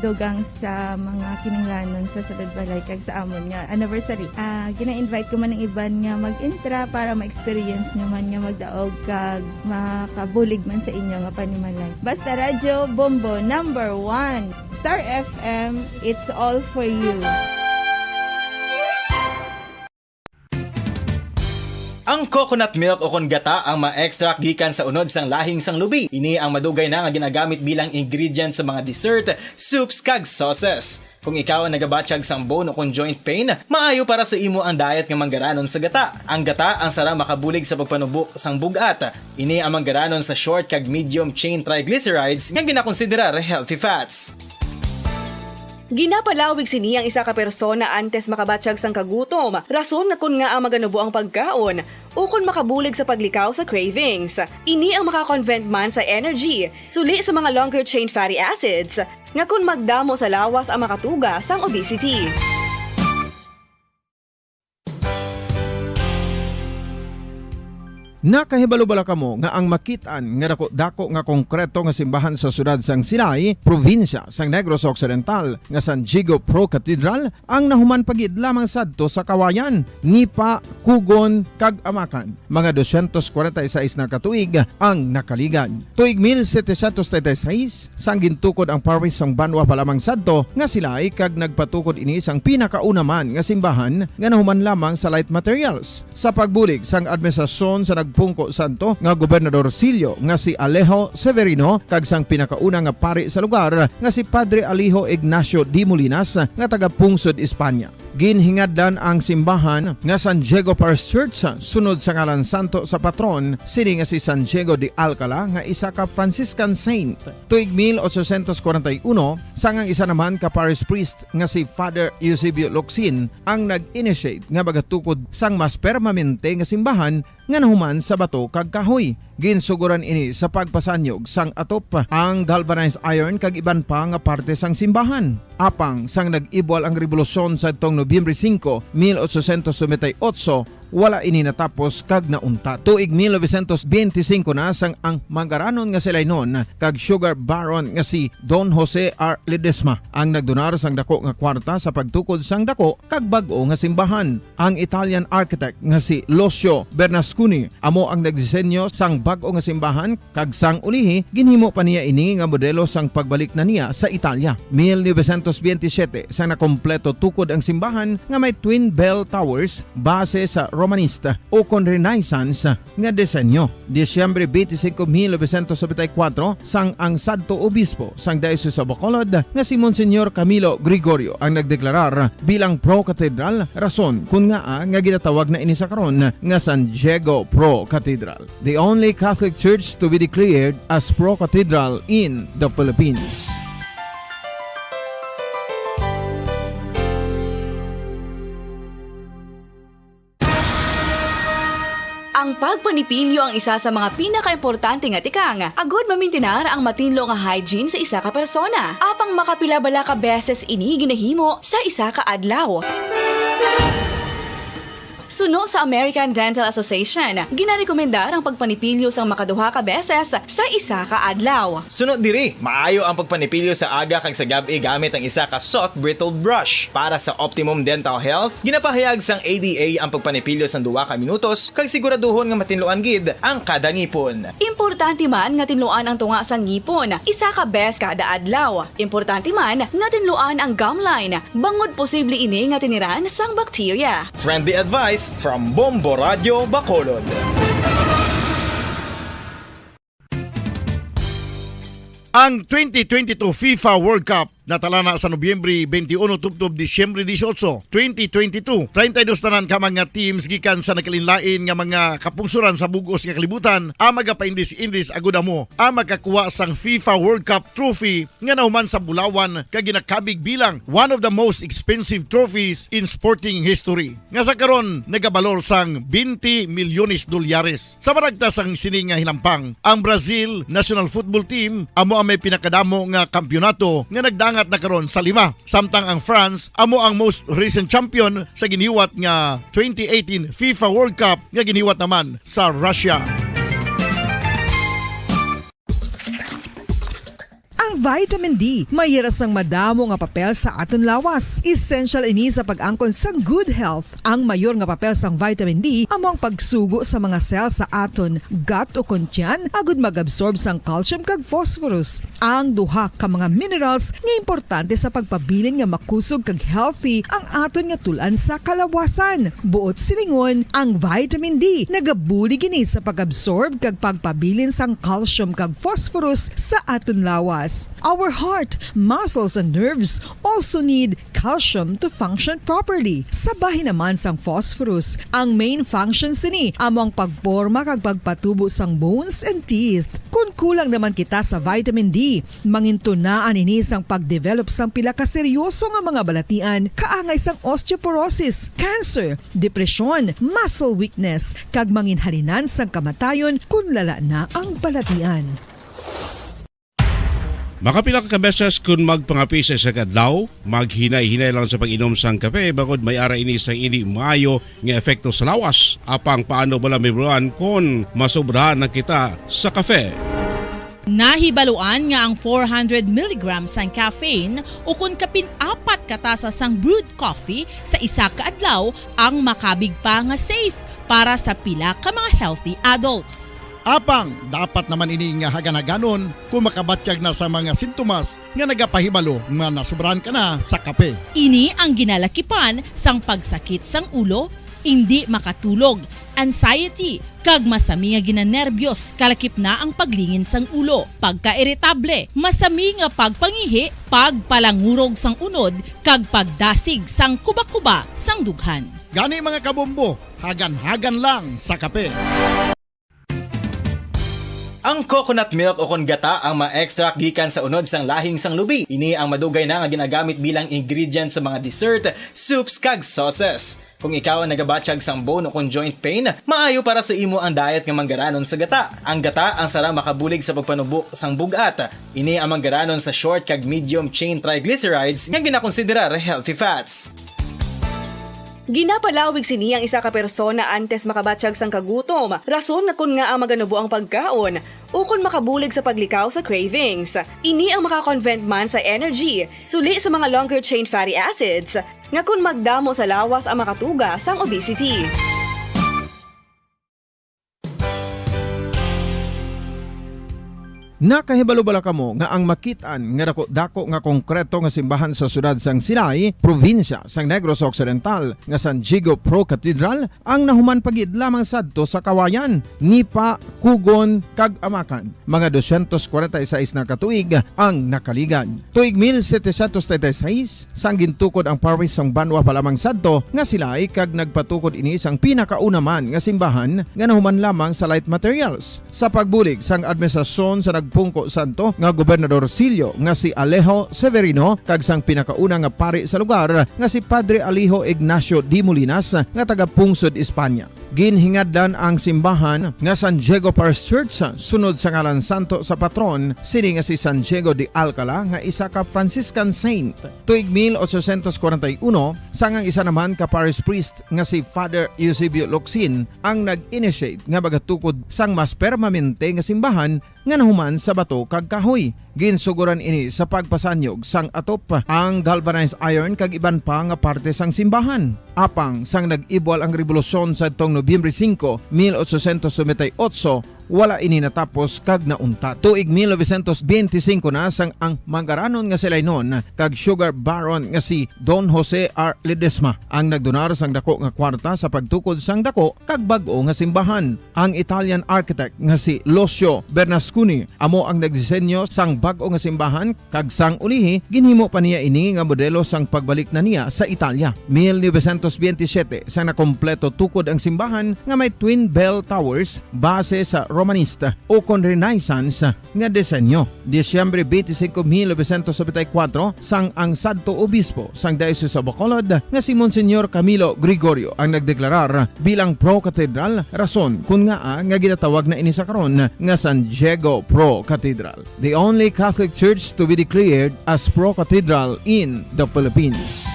dugang sa mga kinahanglanon sa sulod balay kag sa amon nga anniversary. Ah, gina-invite ko man ang iban nga mag-intra para ma-experience nyo man nga magdaog kag makabulig man sa inyo nga panimalay. Basta Radyo Bombo, number one. Star F M, it's all for you. Ang coconut milk o kon gata ang ma-extract gikan sa unod sang lahing sang lubi. Ini ang madugay na nga ginagamit bilang ingredient sa mga dessert, soups, kag sauces. Kung ikaw ang nagabatyag sang bone o kon joint pain, maayo para sa imo ang diet nga manggaranon sa gata. Ang gata ang sarang makabulig sa pagpanubo sang bug-at. Ini ang manggaranon sa short kag medium chain triglycerides nga ginakonsiderar healthy fats. Ginapalawig sini ang isa ka persona antes makabatyag sang kagutom, rason nga kon ngaa maganubo ang pagkaon, ukon makabulig sa paglikaw sa cravings. Ini ang makakonvert man sa energy, suli sa mga longer chain fatty acids, nga kon magdamo sa lawas ang makatuga sang obesity. Nakahibalo bala kamo nga ang makit-an nga dako-dako nga konkreto nga simbahan sa siyudad sang Silay, probinsya sang Negros Occidental, nga San Diego Pro Cathedral, ang nahuman pa gid lamang sadto sa Kawayan, Nipa, Cogon, kag Amacan? Mga dosyentos kwarenta y seis na ka tuig ang nakaligad. Tuig mil setecientos treinta y seis, sang gintukod ang parish sang banwa pa lamang sadto nga Silay, kag nagpatukod ini sang pinakauna man nga simbahan nga nahuman lamang sa light materials. Sa pagbulig sang administrasyon sa nagpungko sadto nga Gobernador Sillo nga si Alejo Severino kag sang pinakauna nga pari sa lugar nga si Padre Alejo Ignacio de Molinas nga taga Pungsod, Espanya. Ginhingadlan ang simbahan nga San Diego Parish Church sunod sa ngalan santo sa patron sini nga si San Diego de Alcala nga isa ka Franciscan saint. Tuig mil ochocientos kwarenta y uno, sang ang isa naman ka parish priest nga si Father Eusebio Locsin ang nag-initiate nga magatukod sang mas permanente nga simbahan nga nahuman sa bato kag kahoy. Ginsugoran ini sa pagpasanyog sang atop, ang galvanized iron kag iban pa nga parte sang simbahan. Apang sang nag-ibwal ang rebolusyon sadtong Nobyembre singko, mil ochocientos noventa y ocho, wala ini natapos kag nauntat. Tuig mil novecientos benti singko na sang ang manggaranon nga Silaynon kag sugar baron nga si Don Jose R. Ledesma ang nagdonar sang dako nga kwarta sa pagtukod sang dako kag bag-o nga simbahan. Ang Italian architect nga si Lucio Bernasconi amo ang nagdisenyo sang bag-o nga simbahan, kag sang ulihi, ginhimo pa niya ini nga modelo sang pagbalik na niya sa Italia. Mil novecientos benti siyete, sang nakompleto tukod ang simbahan nga may twin bell towers base sa Romanista o kon Renaissance nga disenyo. Disyembre twenty-five, mil novecientos noventa y cuatro, sang ang sadto obispo sang Diocese of Bacolod nga si Monsignor Camilo Gregorio ang nagdeklarar bilang Pro Cathedral, rason kun ngaa nga ginatawag na ini sa karon nga San Diego Pro Cathedral, the only Catholic Church to be declared as Pro Cathedral in the Philippines. Ang pagpanipilyo ang isa sa mga pinakaimportante nga tikang agod mamintinar ang matinlo nga hygiene sa isa ka persona. Apang makapila bala ka beses ini ginahimo sa isa ka adlaw? Suno sa American Dental Association, ginarekomendar ang pagpanipilyo sang makaduha ka beses sa isa ka adlaw. Suno diri, maayo ang pagpanipilyo sa aga kag sa gab-i gamit ang isa ka soft bristled brush. Para sa optimum dental health, ginapahayag sang A D A ang pagpanipilyo sang duha ka minutos kag siguraduhon nga matinluan gid ang kada ngipon. Importante man nga tinluan ang tunga sang ngipon isa ka bes kada adlaw. Importante man nga tinluan ang gum line bangod posible ini nga tiniran sang bakterya. Friendly advice from Bombo Radio Bacolod. Ang twenty twenty-two FIFA World Cup natala na sa Nobyembre twenty-one tubtob Disyembre dieciocho, twenty twenty-two. Treinta y dos tanan ka mga teams gikan sa nagkalainlain nga mga kapungsoran sa bug-os nga kalibutan ang magapaindis-indis agud amo ang makakuha sang FIFA World Cup trophy nga nahuman sa bulawan kag ginakabig bilang one of the most expensive trophies in sporting history, nga sa karon nagabalor sang twenty milyones dolyares. Sa maragta sang sini nga hinampang, ang Brazil national football team amo ang may pinakadamo nga kampiyonato nga nagdangat na karon sa lima, samtang ang France amo ang most recent champion sa ginhiwat nga twenty eighteen FIFA World Cup nga ginhiwat naman sa Russia. Ang vitamin D may hira sang madamo nga papel sa aton lawas. Essential ini sa pag-angkon sang good health. Ang mayor nga papel sang vitamin D amo ang pagsugo sa mga cell sa aton gut o kon tiyan agud mag-absorb sang calcium kag phosphorus, ang duha ka mga minerals nga importante sa pagpabilin nga makusog kag healthy ang aton nga tul-an sa kalawasan. Buot silingon, ang vitamin D nagabulig ini sa pag-absorb kag pagpabilin sang calcium kag phosphorus sa aton lawas. Our heart, muscles, and nerves also need calcium to function properly. Sa bahin naman sang phosphorus, ang main function sini amo ang pagporma kag pagpatubo sang bones and teeth. Kon kulang naman kita sa vitamin D, mangintunaan ini sang pagdevelop sang pila ka seryoso nga mga balatian, kaangay sang osteoporosis, cancer, depresyon, muscle weakness, kag manginhalinan sang kamatayon kon lala na ang balatian. Makapila ka beses kon magpangapi sa isa ka adlaw, maghinay-hinay lang sa pag-inom sang kape, bangod may ara ini sang indi maayo nga epekto sa lawas. Apang paano bala mahibaluan kon masobrahan na kita sa kape? Nahibaluan nga ang four hundred milligrams sang caffeine ukon kapin apat ka tasa sang brewed coffee sa isa ka adlaw ang makabig pa nga safe para sa pila ka mga healthy adults. Apang dapat naman ini nga hagan-haganon kon makabatyag na sa mga sintomas nga nagapahibalo nga nasobrahan ka na sa kape. Ini ang ginalakipan sang pagsakit sang ulo, indi makatulog, anxiety, kag masami nga ginanerbyos, kalakip na ang paglingin sang ulo, pagkairitable, masami nga pagpangihi, pagpalangurog sang unod, kag pagdasig sang kubakuba sang dughan. Gani, mga kabombo, hagan-hagan lang sa kape. Ang coconut milk o kon gata ang ma-extract gikan sa unod sang lahing sang lubi. Ini ang madugay na nga ginagamit bilang ingredient sa mga dessert, soups, kag sauces. Kung ikaw ang nagabatyag sang bone o kon joint pain, maayo para sa imo ang diet nga manggaranon sa gata. Ang gata ang sara makabulig sa pagpanubo sang bug-at. Ini ang manggaranon sa short kag medium chain triglycerides nga ginakonsiderar healthy fats. Ginapalawig sini ang isa ka persona antes makabatyag sang kagutom, rason nga kon ngaa maganubo ang pagkaon, ukon makabulig sa paglikaw sa cravings. Ini ang makakonvert man sa energy, suli sa mga longer chain fatty acids, nga kon magdamo sa lawas ang makatuga sang obesity. Nakahibalo bala kamo nga ang makit-an nga dako-dako nga konkreto nga simbahan sa siyudad sang Silay, probinsya sang Negros Occidental, nga San Diego Pro Cathedral, ang nahuman pa gid lamang sadto sa kawayan, nipa, kugon, kag amakan? Mga dosyentos kwarenta y seis na ka tuig ang nakaligad. Tuig mil setecientos treinta y seis, sang gintukod ang parish sang banwa pa lamang sadto nga Silay, kag nagpatukod ini sang pinakauna man nga simbahan nga nahuman lamang sa light materials. Sa pagbulig sang administrasyon sa nagpungko sadto nga Gobernador Sillo nga si Alejo Severino kag sang pinakauna nga pari sa lugar nga si Padre Alejo Ignacio de Molinas nga taga-pungsod Espanya. Ginhingadlan ang simbahan nga San Diego Parish Church sunod sa ngalan santo sa patron sini nga si San Diego de Alcala, nga isa ka Franciscan saint. Tuig mil ochocientos kwarenta y uno, sang ang isa naman ka parish priest nga si Father Eusebio Locsin ang nag-initiate nga magatukod sang mas permanente nga simbahan nga nahuman sa bato kag kahoy. Ginsugoran ini sa pagpasanyog sang atop, ang galvanized iron kag iban pa nga parte sang simbahan. Apang sang nag-ibwal ang rebolusyon sadtong Nobyembre singko, mil ochocientos noventa y ocho, wala ini natapos kag nauntat. Tuig mil novecientos benti singko na sang ang manggaranon nga si Lainon kag sugar baron nga si Don Jose R. Ledesma ang nagdonar sang dako nga kwarta sa pagtukod sang dako kag bag-o nga simbahan. Ang Italian architect nga si Lucio Bernasconi amo ang nagdisenyo sang bag-o nga simbahan, kag sang ulihi ginhimo pa niya ini nga modelo sang pagbalik na niya sa Italia. Mil novecientos benti siyete, sang nakompleto tukod ang simbahan nga may twin bell towers base sa Romanista ukon Renaissance nga disenyo. Disyembre twenty-five, mil novecientos noventa y cuatro, sang ang sadto obispo sang Diocese of Bacolod nga si Monsignor Camilo Gregorio ang nagdeklarar bilang pro-cathedral, rason kun ngaa nga ginatawag na ini sa karon nga San Diego Pro Cathedral, the only Catholic church to be declared as pro-cathedral in the Philippines.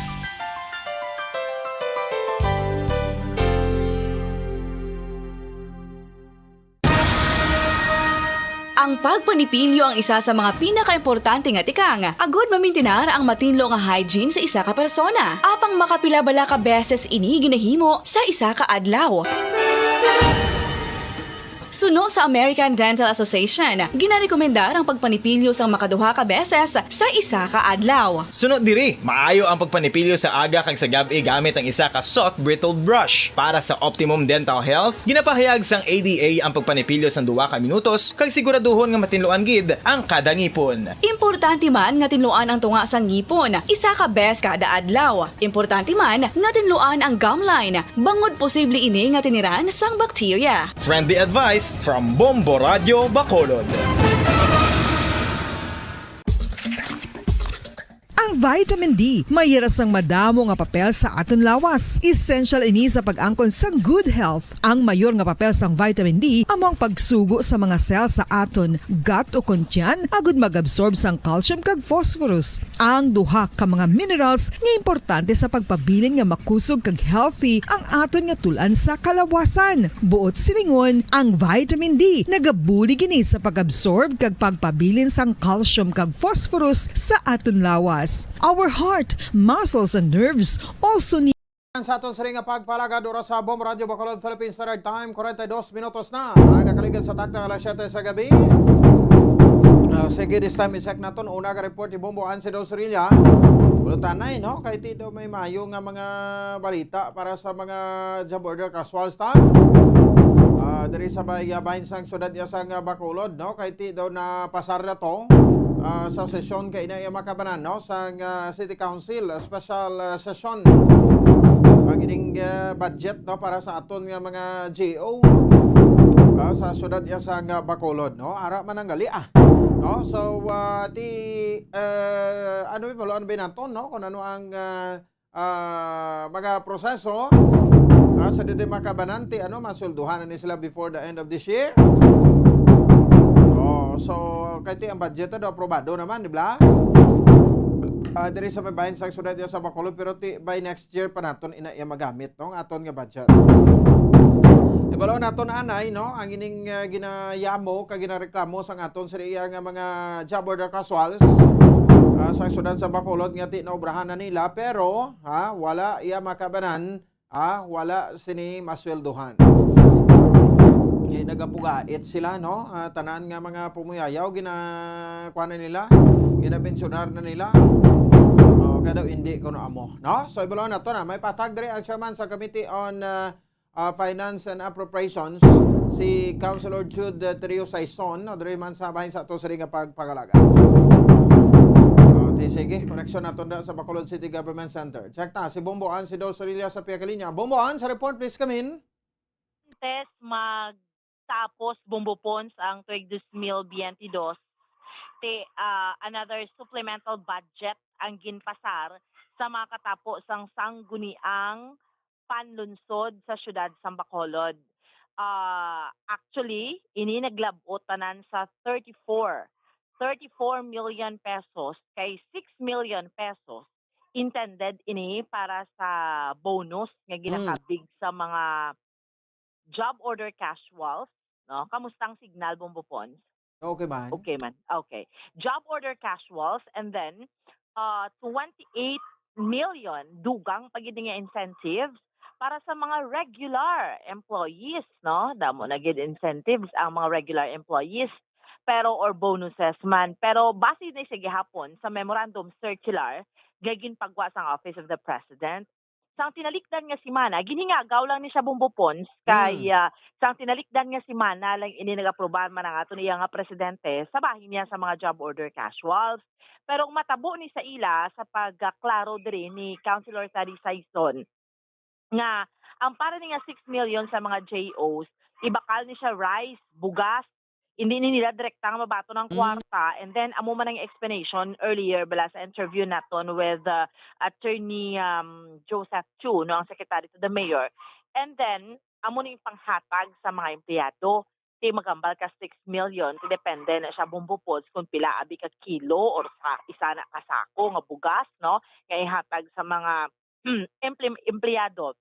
Ang pagpanipilyo ang isa sa mga pinakaimportante nga tikang agud mamintinar ang matinlo nga hygiene sa isa ka persona. Apang makapila bala ka beses ini ginahimo sa isa ka adlaw? Suno sa American Dental Association, ginarekomendar ang pagpanipilyo sang makaduha ka beses sa isa ka adlaw. Suno diri, maayo ang pagpanipilyo sa aga kag sa gab-i gamit ang isa ka soft bristled brush. Para sa optimum dental health, ginapahayag sang A D A ang pagpanipilyo sang duha ka minutos kag siguraduhon nga matinluan gid ang kada ngipon. Importante man nga tinluan ang tunga sang ngipon isa ka bes kada adlaw. Importante man nga tinluan ang gum line, bangod posible ini nga tiniran sang bakterya. Friendly advice from Bombo Radio Bacolod. Ang vitamin D may hira sang madamo nga papel sa aton lawas. Essential ini sa pag-angkon sang good health. Ang mayor nga papel sang vitamin D amo ang pagsugo sa mga cell sa aton gut ukon tiyan agud mag-absorb sang calcium kag phosphorus, ang duha ka mga minerals nga importante sa pagpabilin nga makusog kag healthy ang aton nga tul-an sa kalawasan. Buot silingon, ang vitamin D nagabulig ini sa pag-absorb kag pagpabilin sang calcium kag phosphorus sa aton lawas. Our heart, muscles, and nerves also need Sa aton sini nga pagpalagad, oras sa Bombo Radio Bacolod, Philippine Standard Time, forty-two minutos na ang nakaligad sa takna nga alas siyete sa gabi. Ah, sige, this time i-check naton una ka report ni Bombo Ansi Dos Rilla. Bulutanay, no? Kay ti daw may mayo nga mga balita para sa mga job order casuals ta. Ah, diri sa bay-, ah, bahin sang syudad niya sang, ah, Bacolod, no? Kay ti daw na pasar na to, ah, sa sesyon kay ina iya makabanan, no? Sang, ah, City Council, ah, special, ah, session. Ang ining, ah, budget, no, para sa aton nga mga G O, ah, sa syudad iya sang, ah, Bacolod, no? Ara man ang gali, ah. No? So, ah, ti, eh, ano ba, ano ba naton, no? Kung ano ang, ah, ah, mga proseso, ah, sa didi makabanan ti, ano, masweldohan na ni sila before the end of this year. Oh, so, kay ti ang budget do aprobado naman, di ba? Ah, diri sa may bahin sang syudad iya sa Bacolod, pero ti by next year pa naton ina iya magamit, no, ang aton nga budget. Ibalo naton anay, no, ang ining, ah, ginayamo kag ginareklamo sang aton sa iya nga mga job order casuals, ah, sa syudad sa Bacolod nga ti naobrahan na nila, pero, ha, wala iya makabanan, ha, wala sini masweldohan. Kay nagapugait sila, no? Ah, tanan nga mga pumuyayaw, gina-, kuha na nila, ginabensyonar na nila. Oh, kaya daw hindi kuno amo, no? So, ibalo nato na. May patag diri ang chairman sa Committee on, ah, ah, Finance and Appropriations, si Councilor Jude, ah, Trio Saison, no? Diri man sa bahin sa ato sa nga pagpangalaga. Oh, di sige, koneksyon nato na sa Bacolod City Government Center. Check ta, si Bombo Ann, si Dos Orillas sa pihak linya. Bombo Ann, sa report, please come in. Antes magtapos, Bombo Pons, ang tuig dos mil biyente dos, ti, ah, another supplemental budget ang ginpasar sa mga katapo sang sangguniang panlunsod sa siyudad sang Bacolod. Ah, actually, ini naglab-ot tanan sa thirty-four, thirty-four million pesos, kay six million pesos intended ini para sa bonus nga Mm. ginakabig sa mga job order casuals, no? Kamusta ang signal, Bombo Pons? Okay man. Okay man. Okay. Job order casuals, and then, uh, twenty-eight million, dugang pa gid nga incentives para sa mga regular employees, no? Damo na gid incentives ang mga regular employees, pero, or bonuses man. Pero base ni sa gihapon sa memorandum circular nga ginpagwa sang Office of the President, sang tinalikdan nga semana, ginhingagaw lang ni siya, Bombo Pons, kay, Mm. ah, sang tinalikdan nga semana lang ini nag-aprobar man ang aton iya nga presidente sa bahin niya sa mga job order casuals. Pero ang matabo ni sa ila sa pagkaklaro diri ni Councilor Tari Saison nga ang para ni nga six million sa mga J Os, ibakal ni siya rice, bugas, hindi ni nila direkta nga mabaton ang Mm. kwarta. And then, amo man ang explanation earlier bala sa interview naton with, uh, Attorney, um, Joseph Chu, no, ang secretary to the mayor. And then, amo ni panghatag sa mga empleyado. Ti magambal ka six million, ti depende na siya, Bombo Pons, kung pila abi ka kilo or sa isa na ka sako nga bugas, no, nga ihatag sa mga, hmm, emple-, empleyado.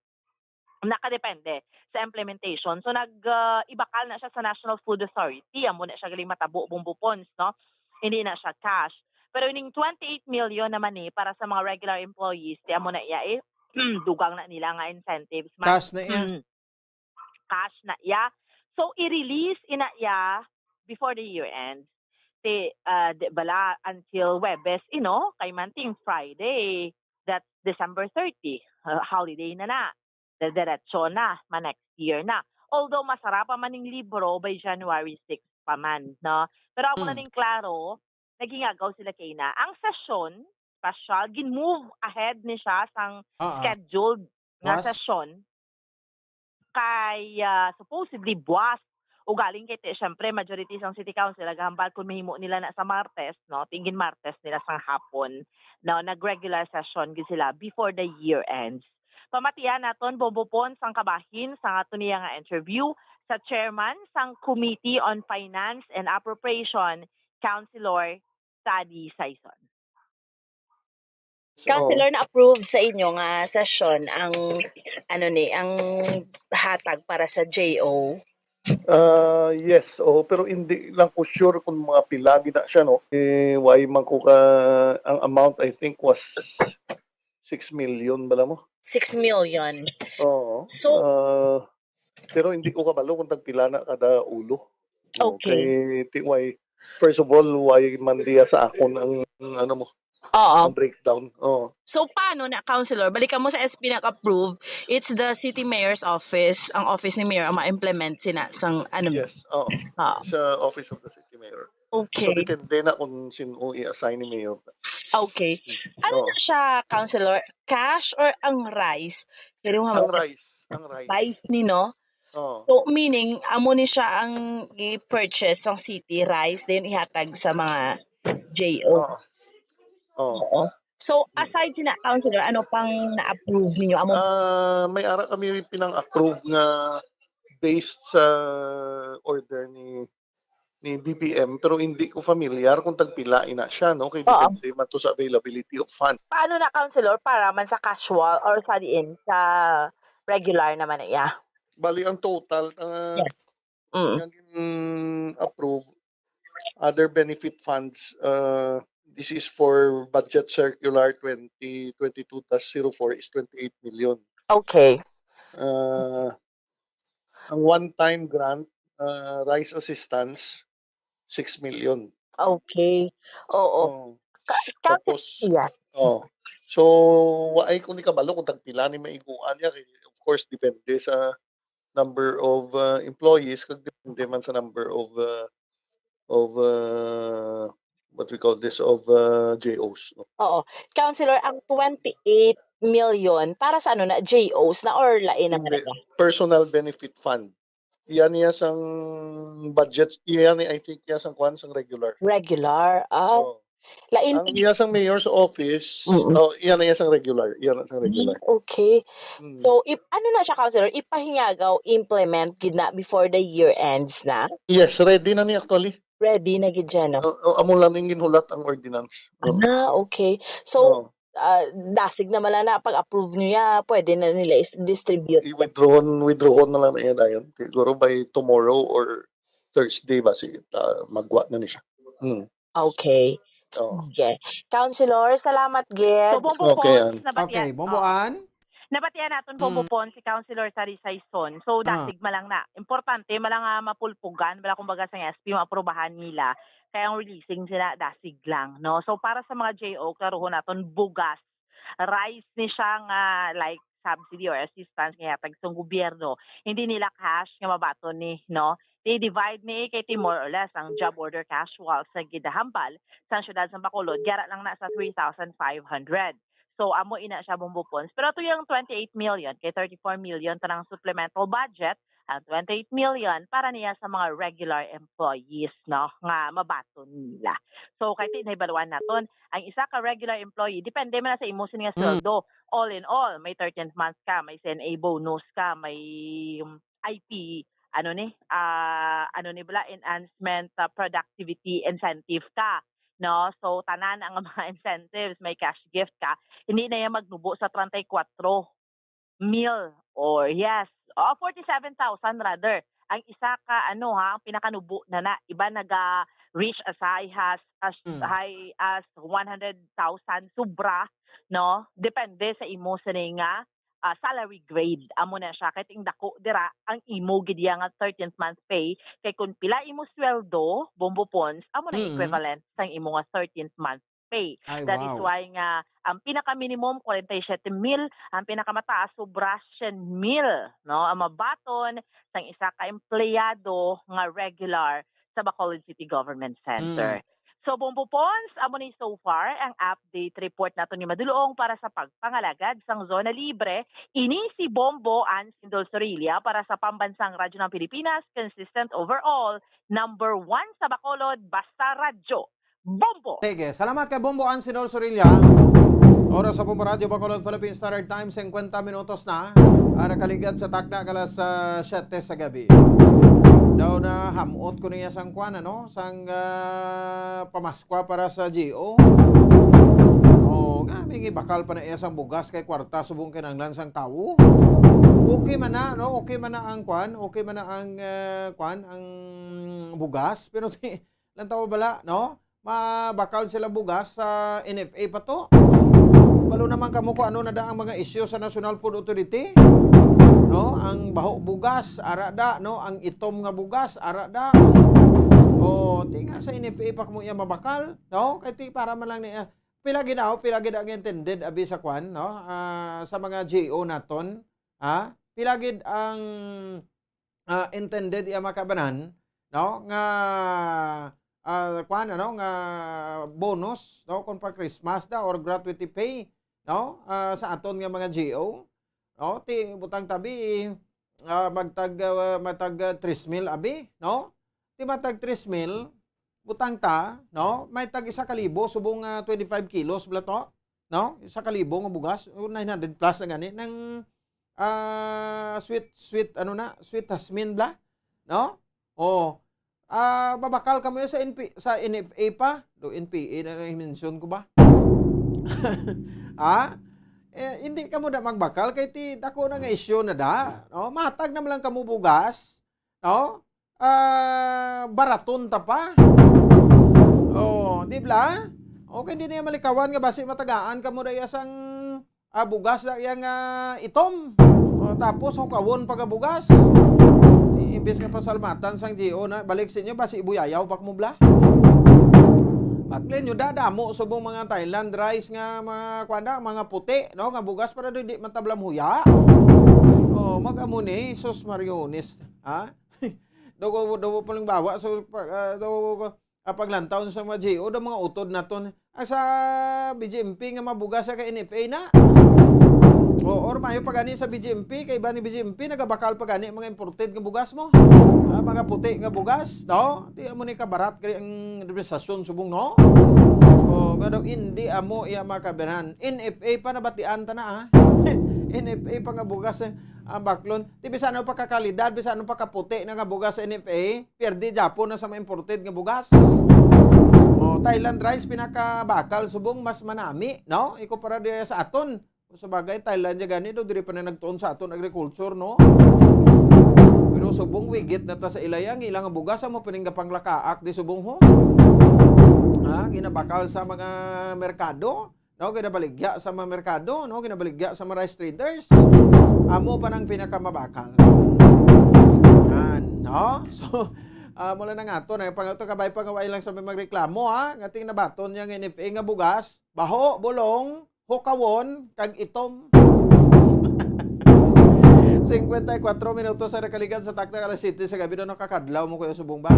Nakadepende sa implementation. So, nag, ah, ibakal na siya sa National Food Authority. Amo na siya galing matabo, Bombo Pons, no? Hindi na siya cash. Pero ining twenty-eight million naman ni para sa mga regular employees, ti amo na iya, eh, dugang na nila nga incentives. Ma-, Cash na iya. Mm. Cash na iya. So, i-release ina iya before the year ends. Ti, ah, di bala, until Huwebes, you know, kay manting Friday, that's December thirty, ah, holiday na na. Diretso na, ma next year na. Although masara pa man ning libro by January six pa man, no? Pero amo na Hmm. ning klaro, naghingagaw sila kay na. Ang sesyon, special, gin-move ahead ni siya sang Ah, ah. scheduled nga Buwas? sesyon. Kay, ah, supposedly, buwas. Ugaling kay ti-, syempre, majority sang city council nagahambal kung mahimo nila na sa Martes, no? Tingin Martes nila sang hapon, no? Nag-regular session gid sila before the year ends. Pamatian naton, Bombo Pons, ang kabahin sang ato niya nga interview sa chairman sang Committee on Finance and Appropriation, Councilor Sadi Saison. So, Councilor, na-approve sa inyo nga session ang, ano ni, ang hatag para sa J O? Ah, yes, oo, pero hindi lang ko sure kung mga pila gid na siya, no? Eh, why man ko ka, ang amount, I think, was six million bala mo? Six million. Oo. So, ah, pero hindi ko kabalo kung tagpila na kada ulo. Okay. Okay, ti-, why, first of all, why man diya sa akon ang, ano mo, Oo. ang breakdown? Oo. So, paano na, Councilor? Balikan mo sa S P nag-approve, it's the city mayor's office, ang office ni mayor ang ma-implement sina sang, ano, Yes, oo. Oo. Sa office of the city mayor. So, Okay. depende na kung sino i-assign ni mayor. Okay. Ano Oo. na siya, Councilor? Cash or ang rice? Pero Ang mga rice, ang rice. Rice ni, no? Oo. So, meaning, amo ni siya ang i-purchase sang city, rice, then ihatag sa mga J O. Oo. Oo. Oo. So, Hmm. aside sina, Councilor, ano pang na-approve ninyo? Amo Ah, may ara kami pinang-approve nga based sa order ni, ni B P M, pero hindi ko familiar kung tagpila ina siya, no? Kay Oo. depende man to sa availability of fund. Paano na, Councilor, para man sa casual or sa diin, sa regular naman na iya? Bali, ang total, ah, Yes. Mm. nga gin-approve, other benefit funds, uh, this is for Budget Circular twenty twenty-two dash zero four, is twenty-eight million. Okay. Uh, ang one-time grant, uh, rice assistance, six million. Okay. Oo. Oh. Ka-, Council, Tapos, yeah. Oh. So, wa ay ko ni kabalo kung tagpila ni maiguan niya. Kay, of course, depende sa number of, uh, employees, kag depende man sa number of, uh, of, uh, what we call this, of, uh, J Os, no? Oo. Councilor, ang twenty-eight million, para sa ano na, J Os na or lain naman Hindi. na? Personal benefit fund. Iya niya sang budget, iya ni, I think, iya sang kwan, sang regular. Regular, ah. Oo. Lain Ang iya sang mayor's office, Mm. oh, iya na iya sang regular. Iya na sang regular. Mm, okay. Mm. So, ip-, ano na siya, Councilor? Ipahingagaw, implement gid na before the year ends na? Yes, ready na ni actually. Ready na gid siya, no? O, o, amo lang ning ginhulat ang ordinance. Oo. Ah, okay. So, Oo. ah, dasig naman lang na pag-approve niya, pwede na nila is-, distribute. I-withdraw, withdraw na lang na iya dayon. Siguro by tomorrow or Thursday ba si, ah, magwa na ni siya. Mm. Okay. Oo. Sige. Councilor, salamat gid. So, Bombo Okay, Pons, Ann. nabatian, Okay, Bombo oo. Ann? Nabatian naton, Bombo Mm. Pons, si Councilor Sari Saison. So, Ah. dasig man lang na. Importante man lang nga mapulpugan, wala kumbaga sa S P, maaprubahan nila. Kaya ang releasing sila, dasig lang, no? So, para sa mga J O, klaruhon naton, bugas. Rice ni siya nga, like, subsidy or assistance nga ihatag sang gobyerno. Hindi nila cash nga mabaton ni, no? They divide ni kay ti more or less ang job order casuals nga gidahambal sa siyudad sa Bacolod, gyara lang na sa three thousand five hundred. So, amo ina siya, Bombo Pons. Pero ato yung twenty-eight million, kay thirty-four million tanang supplemental budget, ang twenty-eight million para niya sa mga regular employees, no, nga mabaton nila. So, kay ti-, nahibaluan naton, ang isa ka regular employee, depende man na sa imo sini nga Mm. sweldo. All in all, may thirteenth month ka, may C N A bonus ka, may, um, I P, ano ni, ah, ano ni bala, enhancement, ah, productivity incentive ka, no? So, tanan ang mga incentives, may cash gift ka, hindi na yan magnubo sa treinta y cuatro mil or, yes, oh, forty-seven thousand rather. Ang isa ka, ano ha, ang pinakanubo na na, iba naga reach as high as, as Mm. high as one hundred thousand sobra, no? Depende sa imo sini nga, ah, salary grade. Amo na siya. Kay ting dako dira ang imo gid iya nga thirteenth month pay. Kay kung pila imo sweldo, Bombo Pons, amo na Mm. equivalent sang imo nga thirteenth month pay. Ay, That is wow. why nga ang pinaka-minimum, forty-seven mil, ang pinakamataas, sobra siyam mil, no? Ang mabaton sang isa ka empleyado nga regular sa Bacolod City Government Center. Mm. So, Bombo Pons, amo ni so far ang update report nato ni Madulong para sa pagpangalagad sang Zona Libre. Ini si Bombo Ann Sindol Sorilla para sa Pambansang Radyo ng Pilipinas, consistent overall, number one sa Bacolod, basta radyo. Bombo! Sige, salamat kay Bombo Ann Sindol Sorilla. Oras sa Bombo Radyo Bacolod, Philippine Standard Time, singkwenta minutos na. Ah, nakaligad sa takna ka alas, ah, siyete sa gabi. Daw na hamot ko niya sang kwan, ano? Sang, ah, pamaskwa para sa G O. Oh, nga, may gibakal pa na iya sang bugas kay kwarta subong kinahanglan sang tawo. Okay man na, no? Okay man na ang kwan, okay man na ang, ah, kwan, ang bugas, pero ti-, lantaw bala, no? Mabakal sila bugas sa N F A pa to. Balo naman kamo kung ano na da ang mga isyu sa National Food Authority, no? Ang baho bugas, ara da, no? Ang itom nga bugas, ara da. O, ti nga sa N F A pa kamo iya mabakal, no? Kay ti para man lang ni, ah, pila gid, ah, pila gid ang intended abi sa kwan, no? Ah, sa mga G O naton, ha? Pila gid ang, ah, intended iya makabanan, no? Nga, ah, kwan, ano, nga bonus, no? Kung pa Christmas da or gratuity pay, no? Ah, sa aton nga mga G O, no? Ti butang tabi, ah, magtag, ah, magtag, ah, tres mil abi, no? Ti matag tres mil, butang ta, no? May tag isa ka libo, subong, ah, twenty-five kilos bala to, no? Isa ka libo nga bugas, o nine hundred plus na gani, nang, ah, sweet, sweet, ano na, sweet jasmine bala, no? O, ah, mabakal kamo sa N P, sa N F A pa, do N P A na lang mention ko ba? Ha? Eh, hindi kamo da magbakal, kay ti dako na nga isyu na da, no? Matag naman lang kamo bugas, no? Ah, baraton ta pa. Oh, di bala? Okay, hindi niya malikawan nga basi matagaan kamo da iya sang, ah, bugas da iya nga itom. Oh, tapos hukawon pa nga bugas. Di, imbes nga pasalamatan sang G O na, balik sa inyo, basi ibuyayaw pa mo bala. Bakli nyo da, damo subong mga Thailand rice nga mga, kuwan da, mga puti, no? Nga bugas para do, di matablam huya. Oh, mag-amo ni, sus Mariones, ha? Daw ko, daw ko paling bawa, so, pa-, ah, daw ko, ah, paglantaw sa mga G O, daw mga utod naton. Ang sa B J M P nga mabugas sa ka N F A na. O, or maayo pa gani sa B J M P, kay iban ni B J M P nagabakal pa gani mga imported nga bugas mo. Ah, mga puti nga bugas, no? Di amo ni kabarat gani ang administrasyon subong, no? O, nga daw, hindi amo iya mga kabirhan. N F A pa nabatian ta na, ah. N F A pa nga bugas, eh, ang baklon. Di bisan ano pa kakalidad, bisan ano pa kaputi na nga bugas sa N F A, pierde gyapon na sa mga imported nga bugas. O, Thailand rice pinakabakal subong, mas manami, no? Ikumpara diya sa aton. Kung sa bagay, Thailand ya gani do, diri pa na nagtuon sa aton agriculture, no? Pero subong wigit na ta sa ilaya, ang ilang bugas amo pa ning gapanglakaak di subong, ho. Ha, ginabakal sa mga merkado, no? Ginabaligya sa mga merkado, no? Ginabaligya sa mga rice traders. Amo pa nang pinakamabakal. Yan, no? So, ah, mula na nga to, na pang ito kabay pa nga wala lang sa may magreklamo, ha? Nga ting nabaton niya nga N F A nga bugas, baho, bulong, hukawon, kag itom. Cincuenta y cuatro minutos sa nakaligan sa taktak alas siyete sa gabi, no, nakakadlaw mo, Kuya Subong ba?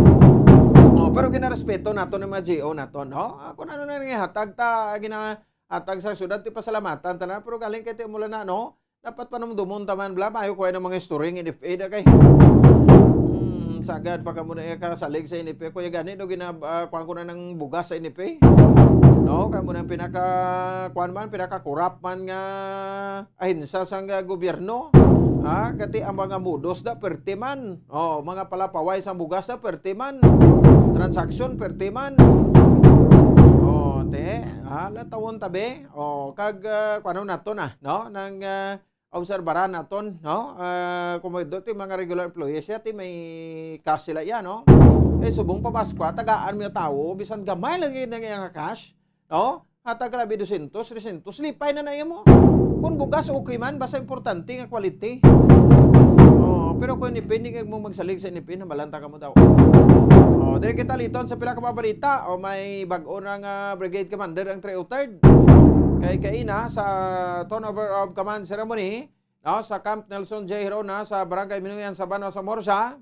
No, pero ginarespeto nato ng mga G O nato, no? Ah, kung ano na nga hatag ta, ginahatag sa syudad, ti pasalamatan ta na, pero galing kay ti mula na, no? Dapat panumdumon ta man, bla, maayo ko ng mga istorya ng N F A na kay. Hmm, sagad pa kamo na kasalig sa N F A. Kuya gani, no, gina-, ah, kuwan ko na ng bugas sa N F A. No, kamo na pinaka, kuwan man, pinaka-corrupt man nga ahensya sang, ah, gobyerno. Ha, kati ang mga mudos na perti man. Oh, mga palapaway sang bugas na perti man. Transaksyon perti man. Oh, te, ha, latawon tabi. Oh, kag, ah, kuwan nato na, no? Nang, ah, obserbaran naton, no? Ah, kung may do, ti mga regular employees siya, ti may cash sila iya, no? Kay subong pa Paskwa, tagaan mo yung tao, bisan gamay lang yun ang iyang cash, no? Hatag ka labi dosyentos, tresyentos, lipay na na iya mo. Kung bugas, okay man, basta importante nga quality. Oh, pero kung N F A, hindi mo magsalig sa N F A, namalanta ka mo daw. Oh, diri kita liton sa pila ka mga balita. O may bag-o na nga brigade commander ang three oh third. Kay kaina sa turnover of command ceremony, no, sa Camp Nelson J. Hirona sa Barangay Minuyan sa Banwa sa Morsa,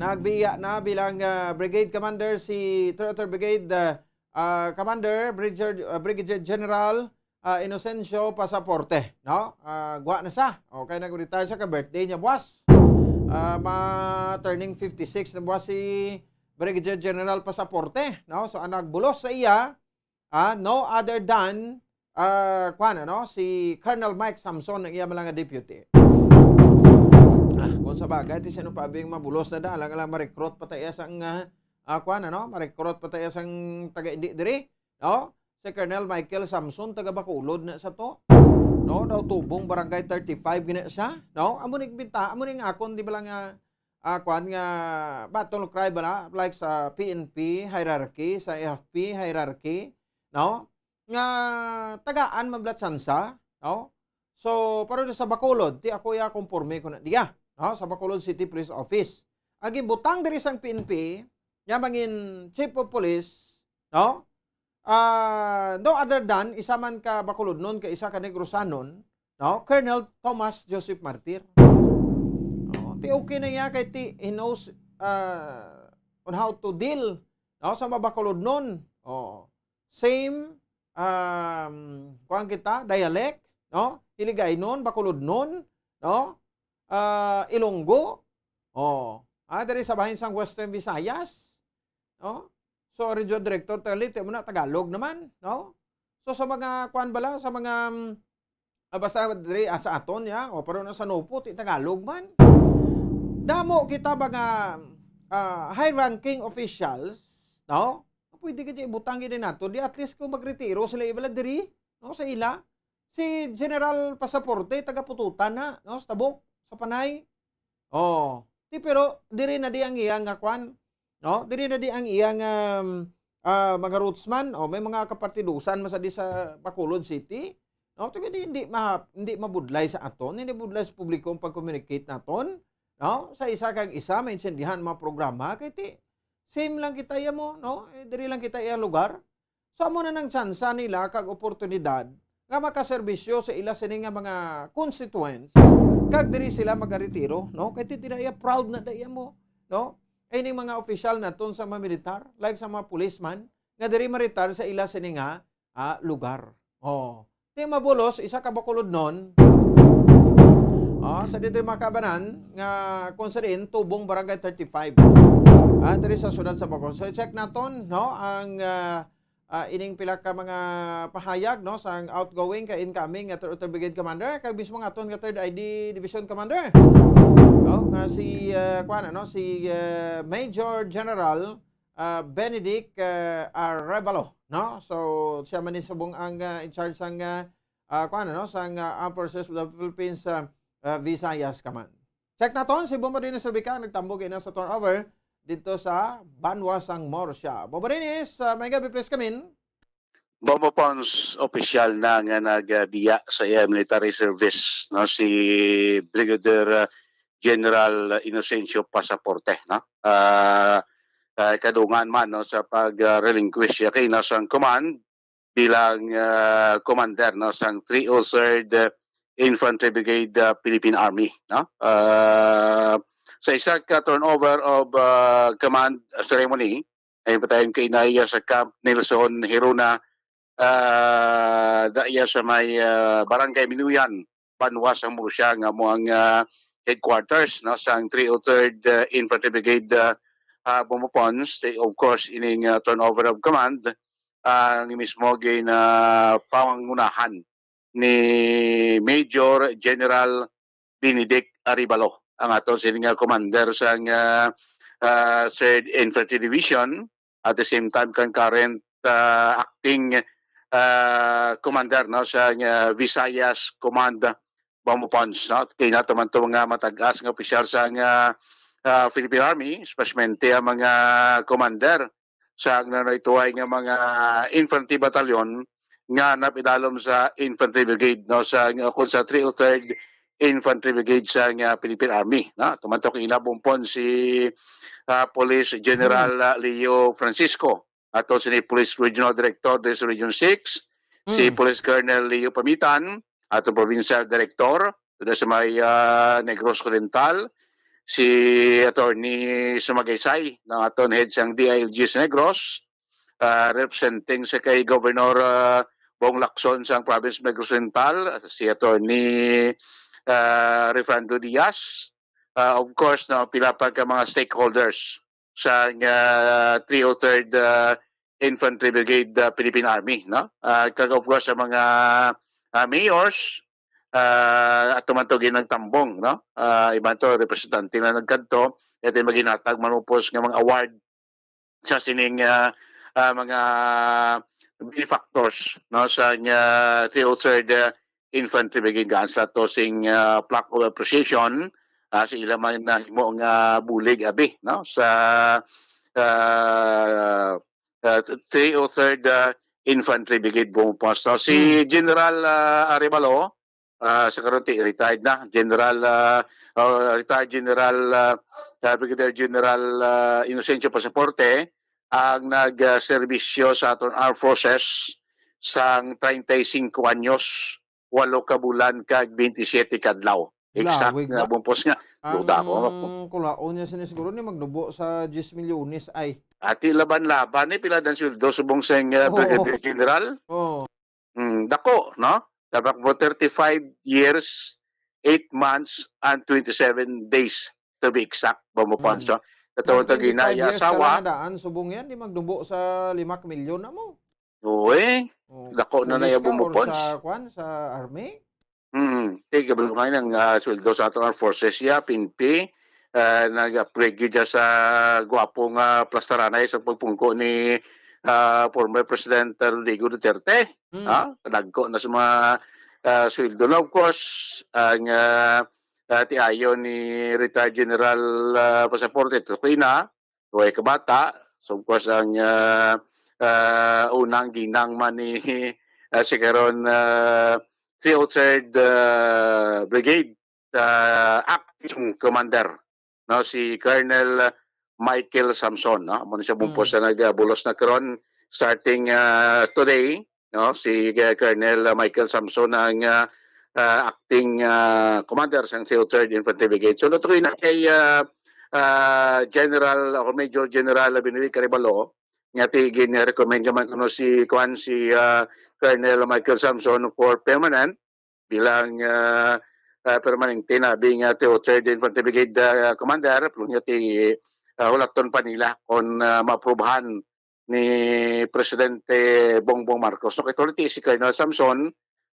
nagbiya na bilang, ah, brigade commander si three oh third Brigade, ah, ah, Commander Brigadier, ah, Brigadier General, ah, Inocencio Pasaporte, no? Ah, gwa na siya. Okay, nag-retire siya, ka-birthday niya buwas. Ah, ma-turning fifty-six na buwas si Brigadier General Pasaporte, no? So, ang nagbulos sa iya, ah, no other than, ah, kuwan, ano, si Colonel Mike Samson ang iya mga deputy. Ah, kung sa bagay, ti sino pa bing mabulos na da, alang-alang ma-recruit pa tayo sang, ah, ah, kuwan, ano, ma-recruit pa tayo sang taga-indi diri, no? Si Colonel Michael Samson, taga Bacolod na sa to. No, daw tubong barangay thirty-five gina siya, no? Amo ni binta, amo ni akon, di ba lang, ah, ah, kuwan nga battle cry ba na? Like sa P N P hierarchy, sa F P hierarchy, no? Nga tagaan man bala tsansa, no? So, pero sa Bacolod, ti ako ya konporme ko na diya, no? Sa Bacolod City Police Office. Ang gibutang diri sang P N P, nga mangin chief of police, no? Ah, no other than, isa man ka Bacolodnon, ka isa ka Negrosanon, no? Colonel Thomas Joseph Martir. No? Ti okay na iya kay ti, he knows, ah, on how to deal, no? Sa mga Bacolodnon. Oh. Same, um, kuwan kita, dialect, no? Hiligaynon, Bacolodnon, no? Ah, Ilonggo. Oh. Ah, diri sa bahin sang Western Visayas, no? So, Region Director Talite mo na Tagalog naman, no? So, sa mga kuwan bala, sa mga, um, ah, basta diri, ah, sa aton, ya, o, pero na sa Nopo, ti Tagalog man. Damo kita mga, ah, high-ranking officials, no? Pwede ka di ibutang gid nato. Di at least kung magretiro sila, ibala diri, no, sa ila. Si General Pasaporte, taga Pututan na, no, sa Tabok, sa Panay. Oh, di, pero diri na di ang iya nga kwan, no? Diri na di ang iya nga, um, ah, mga roots man, o may mga kapartidusan man sa di sa Bacolod City, no? Ti hindi, hindi ma-, hindi mabudlay sa aton, hindi budlay sa publiko ang pag-communicate naton, no? Sa isa kag isa, maintindihan ang mga programa, kay ti, same lang kita iya mo, no? Eh, diri lang kita iya lugar. So, amo na nang tsansa nila kag oportunidad nga makaserbisyo sa ila sini nga mga constituents, kag diri sila magaretiro, no? Kay ti dira iya, proud na da iya mo, no? Ay ning mga opisyal naton sa mga militar, like sa mga policeman, nga diri ma-retire sa ila sini nga, ah, lugar. Oh. Mabulos, isa ka Bacolodnon. Oh, sa dito mga kabanan nga kung sa diin tubong Barangay thirty-five. Ah, diri sa siyudad sa Bacolod. So, check naton, no, ang ah, ah, ining pila ka mga pahayag, no, sang outgoing kag incoming nga Third Brigade Commander kag mismo nga aton nga Third I D Division Commander. No, nga si ah, kuan, ano, si ah, Major General ah, Benedict ah, Arevalo, no? So siya man ni subong ang ah, in charge sang ah, ah, kuan, ano, sang ah, Armed Forces of the Philippines ah, ah, Visayas Command. Check naton si Bombo Dennis Rubica nagtambog ina sa turnover dito sa Banwa sang Murcia. Bombo Dennis, ah, may gabi, please come in. Bombo Pons, opisyal na nga nagbiya sa iya military service, no, si Brigadier ah, General Inocencio Pasaporte, no? Ah, ah, kadungan man, no, sa pag ah, relinquish siya kay nasang command bilang ah, commander, no, sang three oh third Infantry Brigade ah, Philippine Army, no? Ah, sa isa ka turnover of ah, command ceremony, ay patayon kay naiya sa Camp Nelson Hiruna, ah, daiya sa may ah, Barangay Minuyan, Banwa sang Murcia, nga mo ang ah, headquarters, no, sang three oh third ah, Infantry Brigade ah, ah, Bombo Pons. Of course, ining ah, turnover of command ang mismo ginapangunahan ni Major General Benedict Arevalo, ang ato sini nga commander sang ah, ah, Third Infantry Division, at the same time concurrent ah, acting ah, commander, no, sa ah, Visayas Command Bombo Pons, no? Kay nato man to mga matag-as nga opisyal sa ah, ah, Philippine Army, especially ang mga commander sa nanaytuhay nga mga infantry battalion nga napidalom sa Infantry Brigade, no, sa, kung sa three oh third Infantry Brigade sa nga Philippine Army, no? Tumantok ina Bombo Pons si ah, Police General ah, Leo Francisco, ato sini Police Regional Director diri sa Region six, si Mm. Police Colonel Leo Pamitan, ato Provincial Director diri sa may ah, Negros Occidental, si Attorney Sumagaysay, ang aton head sang D I L G sa Negros, ah, representing sa kay Governor ah, Bong Lacson sang Province of Negros Occidental, si Attorney ah, Refrando Diaz, ah, of course, no, pila pa ka mga stakeholders sa ah, three oh third ah, Infantry Brigade ah, Philippine Army, no? Ah, kag of course sa mga ah, mayors, ah, ato man to ginagtambong, no? Ah, iban to representante na nagkadto, ito yung maghinatag manupos nga mga award sa sining ah, ah, mga benefactors, no, sa ah, three oh third ah, Infantry Brigade, gaan sila to sing ah, plaque of appreciation ah, sa ila man nahimo nga bulig abi, no, sa ah, ah, three oh third ah, Infantry Brigade Bombo Pons, no? Si Hmm. General ah, Arevalo, ah, sa karon ti retired na, General ah, oh, retired General ah, ah, Brigadier General ah, Inocencio Pasaporte ang nagserbisyo sa aton Armed Forces sang treinta y cinco anyos, walo ka bulan kag twenty-seven ka adlaw. Exact Lawig nga ba? Bombo Pons nga. Ang Duda ko. Kulaon niya sini siguro ni magnubo sa diyes milyones ay. Ati laban-laban ni pila dan sweldo subong sang ah, Oo. Brigadier General. Oo. Mm, dako, no? Dapat mo thirty-five years, eight months, and twenty-seven days, to be exact, Bombo Pons, Mm. no? Katawag Kung tag ina, twenty-five iya years ka asawa. Lang nadaan, subong yan, di magdubo sa lima ka milyon na mo. Uy, Oh, dako na na police iya ka Bombo or Pons. Sa, kwan, sa army? Mm, ti, kabalo nga ang ah, sweldo sa ato ang forces iya, pinpi, ah, nag-upgrade gyud siya sa gwapo nga plastaranay sa pagpungko ni ah, former President Rodrigo Duterte. Mm. Ah, kadagko na sa mga ah, sweldo na. Of course, ang ah, ah, tiayon ni retired General ah, Pasaporte, tukoy na, tuway ka bata. So, of course, ang ah, ah, unang ginang man ni ah, si karon ah, three oh third ah, Brigade ah, acting commander, no, si Colonel Michael Samson, no? Amo ni siya Bombo Pons Mm. na nagabulos na karon starting ah, today, no? Si ah, Colonel Michael Samson ang ah, ah, acting ah, commander sang three oh third Infantry Brigade. So, natuloy na kay ah, ah, General o Major General Benedict Arevalo, nga ti gin-recommend naman kuno si, kuan, si, ah, Colonel Michael Samson for permanent, bilang, ah, ah, permanente na abi nga Three oh third Infantry Brigade, ah, Commander, pero nga ti, ah, hulaton pa nila kung, ah, maaprubahan ni Presidente Bongbong Marcos. So, kay ti si Colonel Samson,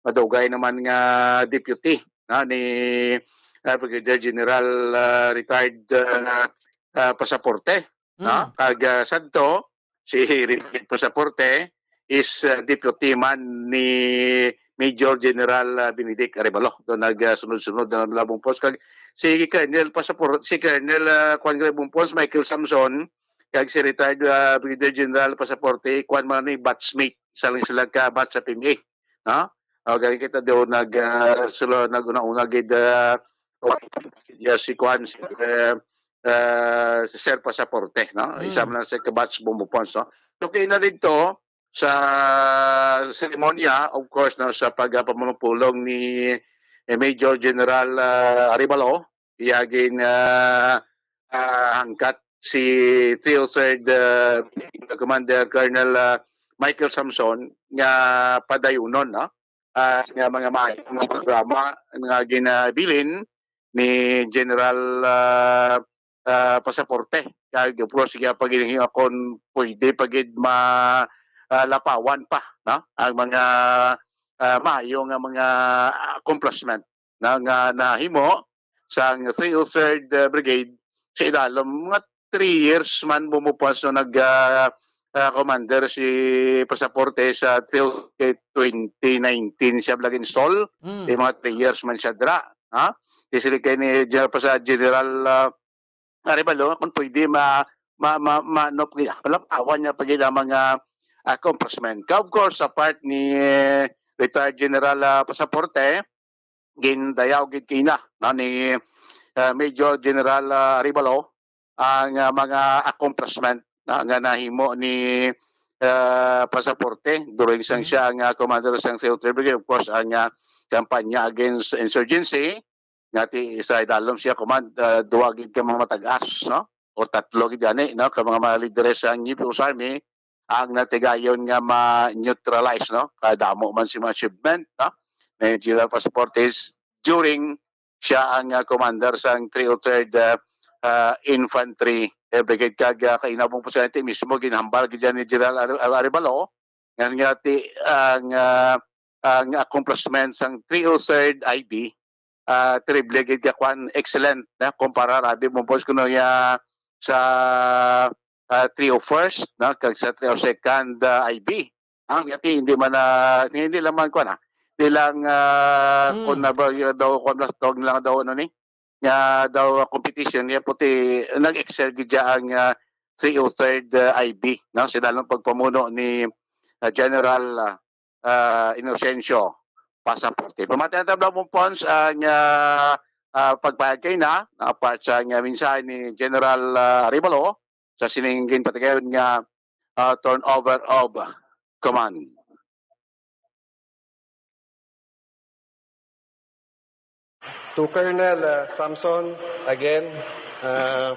madugay naman nga deputy na ni, ah, Brigadier General, ah, retired, ah, ah, Pasaporte, na? Mm. Kag, ah, sadto, si retired Pasaporte is, ah, deputy man ni Major General, ah, Benedict Arevalo. Doon nag, ah, sunod-sunod na labong post. Kag si Colonel Pasapor-, si Colonel, ah, Juan Grabong Pons, Michael Samson, kag si retired, ah, Brigadier General Pasaporte, kuan man ni batchmate. Isa lang sila ka batch sa P M A. No? O, gani kita daw nag, ah, sila nag-una-una gid, ah, ya si kuan, si, eh, eh, si Sir Pasaporte, no? Mm. Isa man lang sa kabatch Bongbong Pons, no? So, kay na dito sa seremonya, of course, no, sa pagpamulong ni, eh, Major General, ah, Arevalo, iya gin, ah, ah, hangkat si Three oh third, ah, Commander Colonel, ah, Michael Samson nga padayunon, no? Ah, nga mga maayo nga programa nga ginabilin ni General, ah, ah, Pasaporte. Kag, of course, siya pa gid, kung pwede pa gid ma-, ah, lapawan pa, no? Ang mga, ah, maayo nga mga accomplishment na nga nahimo sang three oh third, uh, Brigade sa idalom nga three years man bumupas no nag, uh, uh, commander si Pasaporte sa till kay twenty nineteen siya lagi install. Mm. Di mga three years man siya dra, ha? Di sila kay ni General pa sa General, uh, Arevalo, kung pwede ma-, ma-, ma-, ma-, no, pag-, lapawan niya pag ang mga accomplishment. Ka, of course, sa part ni, eh, retired General, ah, Pasaporte, gindayaw gid kina, no, ni, ah, Major General, ah, Arevalo ang, ah, mga accomplishment, no, nga nahimo ni, ah, Pasaporte during sang Mm. siya ang, ah, commander sang Southern Brigade. Of course, ang, ah, kampanya against insurgency, nga ti sa idalom siya, command, ah, duwa gid ka mga matag-as, no? O tatlo gid gani, no? Ka mga, mga lideres sa People's Army ang natigayon nga ma-neutralize, no? Kadamo man si mga achievement, no? Ni General Pasaporte is during siya ang, ah, commander sang three oh third, ah, ah, Infantry, eh, Brigade. Kag, ah, kainabong presidente mismo ginhambal gid ni General Are-, Arevalo nga, nga ti ang, ah, ang accomplishment sang three oh third I B, ah, terrible gid ka kwan, excellent na kumpara rabi mo boss kuno ya sa, ah, three oh first na kag sa three oh second, ah, I B. Ang yati hindi man na hindi lang man kwan, ah. Hindi lang, ah, Hmm. kung na ba, yun daw kwan, mas tawag lang daw ano ni nga daw, ah, competition niya puti nag-excel gid siya ang, ah, three oh third, ah, I B, no? Sa dalong pagpamuno ni, ah, General, ah, ah, Inocencio Pasaporte. Pamati ang tabla mong Pons ang, ah, ah, pagpahayag kay na, na part sa nga mensahe ni General, ah, Arevalo sa sining ginpatigayon nga, ah, turnover of command. To Colonel, uh, Samson, again, uh,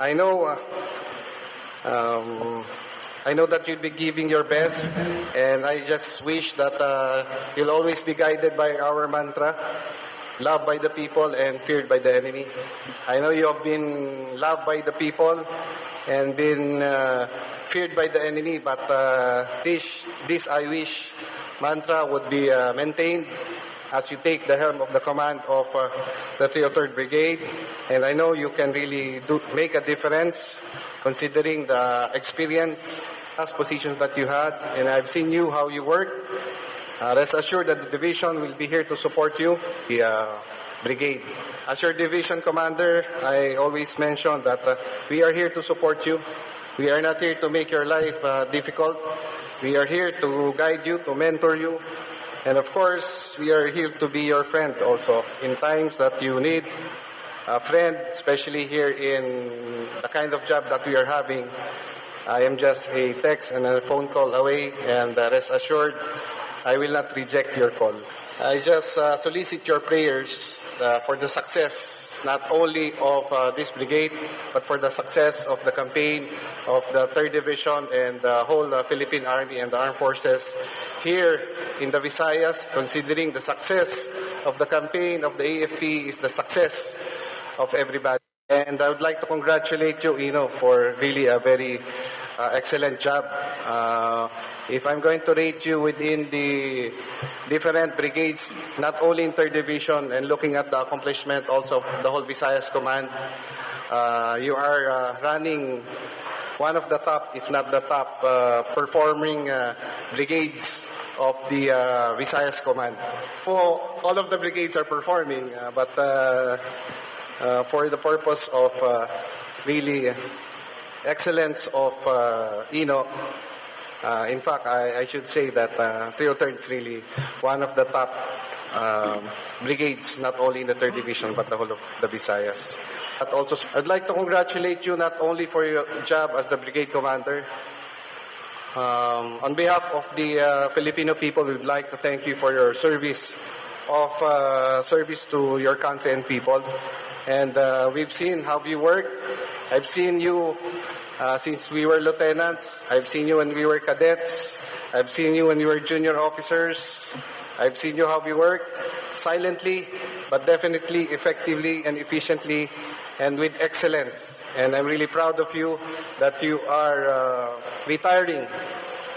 I know, uh, um, I know that you'll be giving your best, and I just wish that, uh, you'll always be guided by our mantra, "Loved by the people and feared by the enemy." I know you have been loved by the people and been, uh, feared by the enemy, but, uh, this, this I wish mantra would be, uh, maintained as you take the helm of the command of, uh, the three oh third Brigade. And I know you can really do, make a difference considering the experience as positions that you had. And I've seen you, how you work. Uh, rest assured that the division will be here to support you, the, uh, brigade. As your division commander, I always mention that, uh, we are here to support you. We are not here to make your life, uh, difficult. We are here to guide you, to mentor you. And of course, we are here to be your friend also in times that you need a friend, especially here in the kind of job that we are having. I am just a text and a phone call away, and, uh, rest assured, I will not reject your call. I just, uh, solicit your prayers, uh, for the success not only of uh, this brigade, but for the success of the campaign of the third Division and the whole uh, Philippine Army and the Armed Forces here in the Visayas, considering the success of the campaign of the A F P is the success of everybody. And I would like to congratulate you, Ino, for really a very uh, excellent job. Uh, if I'm going to rate you within the different brigades, not only in third Division, and looking at the accomplishment also of the whole Visayas Command, uh, you are uh, running one of the top, if not the top, uh, performing uh, brigades of the uh, Visayas Command. So, all of the brigades are performing, uh, but uh, uh, for the purpose of uh, really excellence of uh, Ino, uh, in fact, I, I should say that uh, three oh third is really one of the top um, brigades, not only in the third Division, but the whole of the Visayas. But also, I'd like to congratulate you not only for your job as the brigade commander. Um, on behalf of the uh, Filipino people, we would like to thank you for your service of uh, service to your country and people. And uh, we've seen how you work. I've seen you uh, since we were lieutenants. I've seen you when we were cadets. I've seen you when we were junior officers. I've seen you how you work silently, but definitely effectively and efficiently and with excellence. And I'm really proud of you that you are uh, retiring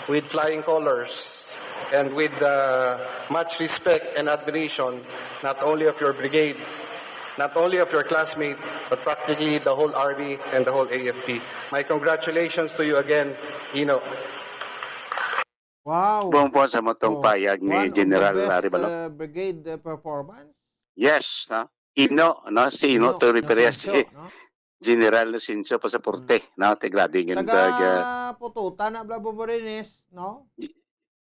with flying colors and with uh, much respect and admiration, not only of your brigade, not only of your classmate, but practically the whole Army and the whole A F P. My congratulations to you again, Ino. Wow. Buong po sa motong Oh, payag ni one of the General best, Arevalo. Uh, brigade uh, performance. Yes, no? Ino, no? Si Ino, Ino, to reference Inocencio, eh. No? General Inocencio Pasaporte, no? Taga Rading and Taga Taga Pututan na bla Bubarines, no?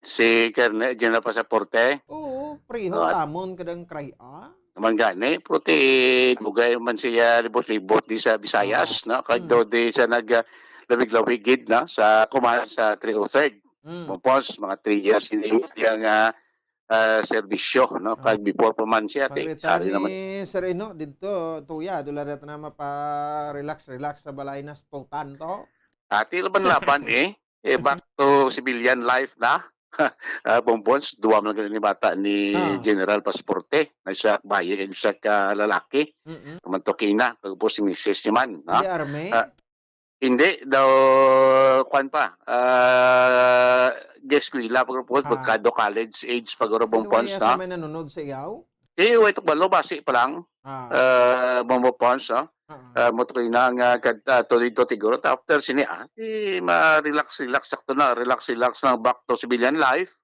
Si Colonel General Pasaporte. Oo, priho Ah. Tamon kadang kray-a. Naman gani, pero ti dugay man siya libot-libot di sa Visayas, no? Kag Mm. do di sa nag ah, lawig-lawig gid, no? Sa kumahan sa three oh third. Mm. Tapos, mga three years hindi yung ah, ah, serbisyo, no? Kag before pa man siya, ti, Pag-retire sari naman. Ni Sir Ino dito, tuya, dula rito na mapa-relax, relax sa balay na sa Pututan to. Ati laban-laban eh. Eh, back to civilian life na. Ah, Bongbons, duwa man lang ni bata ni Ah. General Pasaporte. Na siya bayi, siya ka lalaki. Mm-mm. Kamantok ina, tapos si misis ni man. No? Di army? Ah, Hindi daw, kwan pa, ah, eskwela pa guro, Ah. pagkado college age pa guro, Sino Bongbons, kaya sa no? may nanunod sa iyaw? Di, wait, balo, basi pa lang. Ah. Uh, Bongbons, no? Ah. Uh, mo to na nga kad uh, to dito siguro after sini ah di ma-relax relax sakto na relax relax na back to civilian life.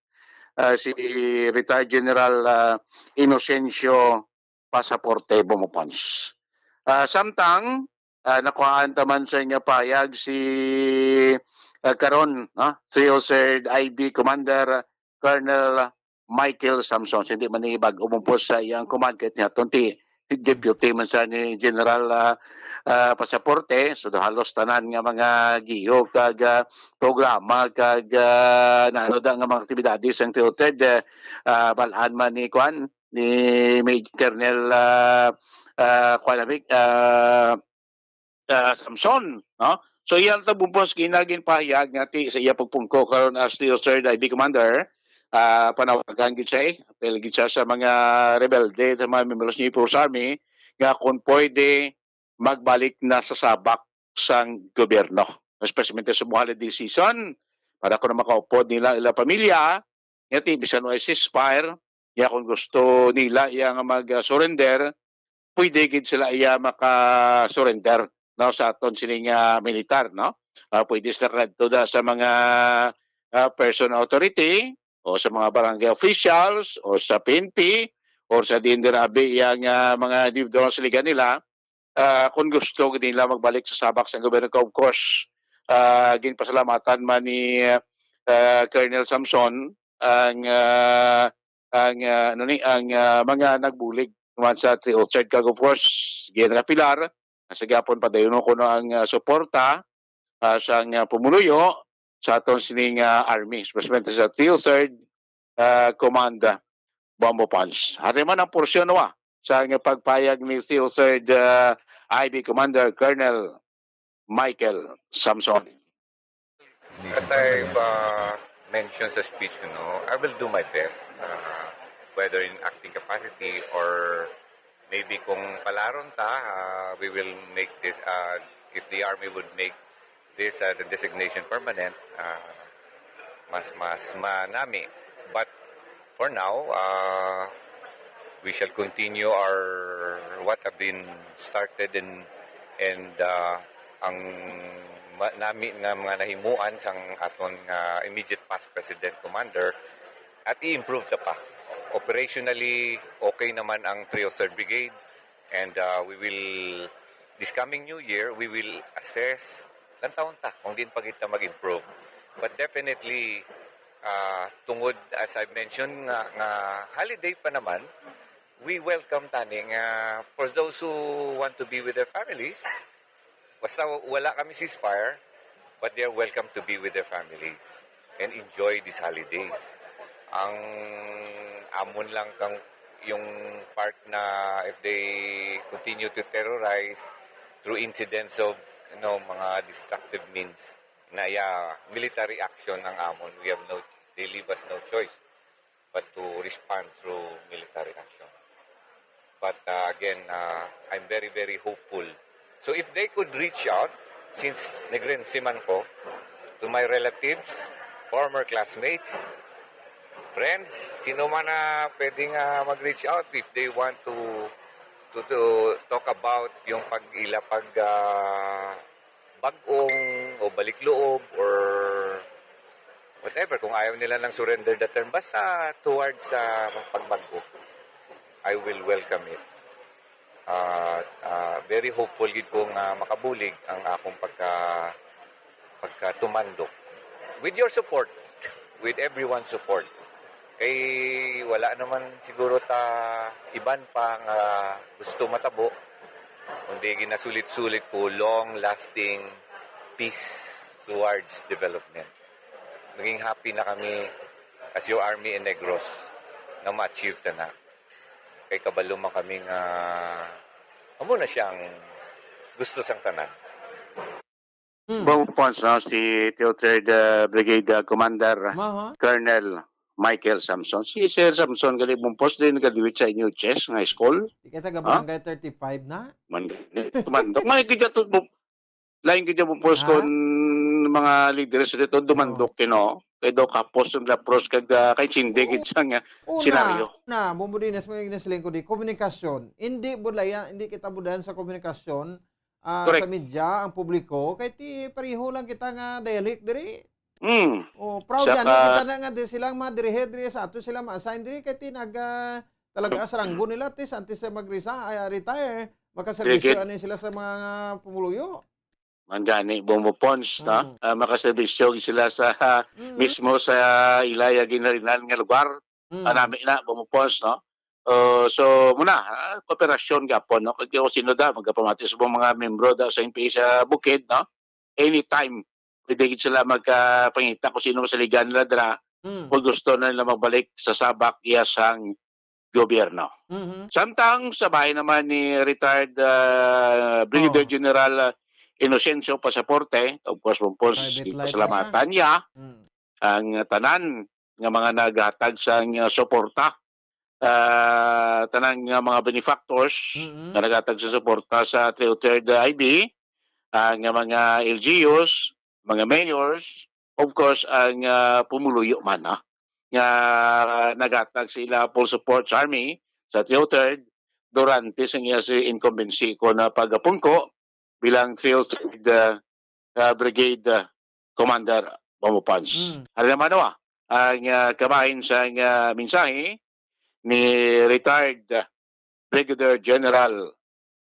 Uh, si retired General uh, Inocencio Pasaporte Bongbons. Uh, samtang uh, nakuhaan ta man sa inyo payag si uh, karon, no? Si Sir I B Commander Colonel Michael Samson. Hindi man ni bag-o mo po sa iyang command kahit nga tunti deputy man sa ni General ah, ah, Pasaporte. So halos tanan nga mga giyo kag ah, programa kag ah, naano da nga mga aktibidades ang tiyoted uh, ah, balaan man ni Kwan ni Major Colonel ah, ah, Kwan abi, ah, ah, Samson, no? So iya ta bubos ginagin pahayag nga ti sa iya pagpungko karon as the third I B commander, ah, panawagan gid siya, eh. Apel gid siya sa mga rebelde, sa mga members ni People's Army nga kung pwede magbalik na sa sabak sang gobyerno, especially sa buhali decision para kung makaupod nila ila pamilya, nga ti bisan way ceasefire, ya kung gusto nila iya nga mag-surrender, pwede gid sila iya maka-surrender, no, sa aton sining ah, militar, no? Ah, pwede sila kadto da sa mga ah, person authority o sa mga barangay officials o sa P N P or sa diin dira abi iya nga mga individual sa liga nila, ah, kung gusto gid nila magbalik sa sabak sa gobyerno. Of course, ah, ginpasalamatan man ni ah, Colonel Samson ang ah, ang ah, ano ni ang ah, mga nagbulig naman sa three oh third kag of course ginapilar sa gihapon padayon kuno ang ah, suporta ah, sang ah, pumuluyo sa aton sining ah, army, especially sa three oh third ah, Command ah, Bombo Punch. Hari man ang porsyon wa sa pagpayag ni Field Third, ah, I B Commander Colonel Michael Samson. As I've uh, mentioned sa speech ko, no, I will do my best, uh, whether in acting capacity or maybe kung palaron ta, uh, we will make this, uh, if the army would make this uh, the designation permanent, uh, mas mas manami. But for now, uh, we shall continue our what have been started and and uh, ang ma- nami nga mga nahimuan sang aton nga immediate past president commander at i-improve ta pa. Operationally, okay naman ang three oh third Brigade and uh, we will this coming new year we will assess lantawon ta kung diin pa kita mag-improve. But definitely uh, tungod as I mentioned nga, nga holiday pa naman, we welcome tani nga for those who want to be with their families, basta wala kami ceasefire, but they are welcome to be with their families and enjoy these holidays. Ang amon lang kang yung part na if they continue to terrorize through incidents of you know, mga destructive means na ya military action ang amon. We have no they leave us no choice but to respond through military action. But uh, again, uh, I'm very, very hopeful. So if they could reach out, since nagrensi man ko, to my relatives, former classmates, friends, sino man na pwedeng uh, mag-reach out if they want to to, to talk about yung pag ila pag uh, bag-ong o balik loob or whatever, kung ayaw nila ng surrender the term, basta towards sa pagbag-o, I will welcome it. Uh, uh, very hopeful gid ko nga makabulig ang akong pagka pagkatumandok. With your support, with everyone's support, kay wala naman siguro ta iban pa nga gusto matabo, kundi ginasulit-sulit ko long-lasting peace towards development. Maging happy na kami as your army in Negros na ma-achieve ta na. Kay kabalo man kami nga amo na siyang gusto sang tanan. Hmm. Bong Pons, no, si Theo Third uh, Brigade uh, Commander Maha. Colonel Michael Samson. Si Sir Samson gali Bong Pons din nagadiwit sa inyo chess nga school. Di kita ga barangay thirty-five na? Man, tumandok. May kita to lain gid yung pulse kon mga leaders dito dumandok, you know, kay daw kapos ang lapros kag ah, kay sindi gid sa nga senaryo. Na, bumbudinas mo yung nasiling ko di komunikasyon. Hindi budlaya, hindi kita budayan sa komunikasyon ah, Correct. Sa media ang publiko kay ti pareho lang kita nga dialect diri. Mm. Oh, proud Saka, yan kita na nga di silang madirihe diri sa ato sila ma-assign diri kay ti nag ah, talaga asaranggo nila ti antes sa mag-retire, makaservisyo ani sila sa mga pumuluyo. Man gani, bumupons, no? Mm. Ah, makaserbisyo sila sa Mm. mismo sa ilaya ginharinan nga lugar. Mm. Anami na, bumupons, no? Uh, so, muna, ah, kooperasyon gapon, no? Kaya kung sino da, magkapamati sa mga membro da sa N P A sa Bukid, no? Anytime, pwede gid sila magkapangita kung sino masaligan nila dira. Mm. Kung gusto na nila magbalik sa sabak, iya sang gobyerno. Mhm. Samtang sa bahay naman ni retired ah, Brigadier Oh. General ah, Inocencio Pasaporte, of course, of course, Private life pasalamatan niya Mm. ang tanan nga mga naghatag sa ah, suporta, ah, tanan nga mga benefactors Mm-mm. nga naghatag sa suporta sa three oh third I B, ang mga L G Us, mga mayors, of course, ang ah, pumuluyo man, ha, nga naghatag sa ila full support sa Army, sa three oh third, durante sa iya si incumbency ko na pagapungko bilang three oh third ah, ah, Brigade ah, Commander Bombo Pons. Mm. Ano naman, no, ah, ang ah, kabahin sa ah, mensahe ni retired ah, Brigadier General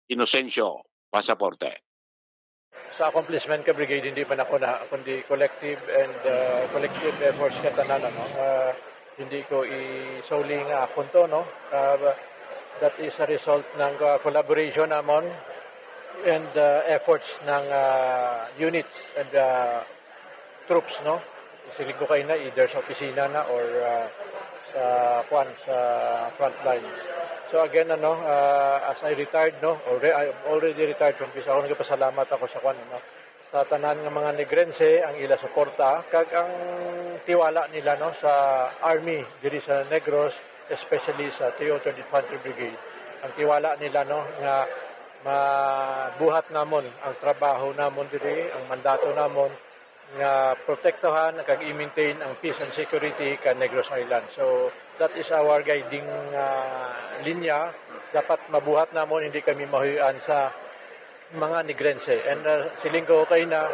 Inocencio Pasaporte. Sa accomplishment ka brigade, hindi pa nako na kundi collective and uh, collective efforts ka tanan, ano. Uh, hindi ko isuli nga akon to, no. Uh, that is a result ng uh, collaboration namon and uh, efforts ng uh, units and uh, troops, no. Siling ko kayo na either sa opisina na or uh, sa kwan sa front lines. So again, ano, ah, as I retired, no, alre-, I'm already retired from peace. Ako nagpasalamat ako sa kwan, ano, sa tanan nga mga Negrense ang ila suporta kag ang tiwala nila, no, sa army diri sa Negros, especially sa three oh third Infantry Brigade. Ang tiwala nila, no, nga mabuhat namon ang trabaho namon diri, ang mandato namon nga protektahan kag i-maintain ang peace and security ka Negros Island. So that is our guiding, ah, linya. Dapat mabuhat namon, hindi kami mahuy-an sa mga Negrense. And, ah, siling ko kay na,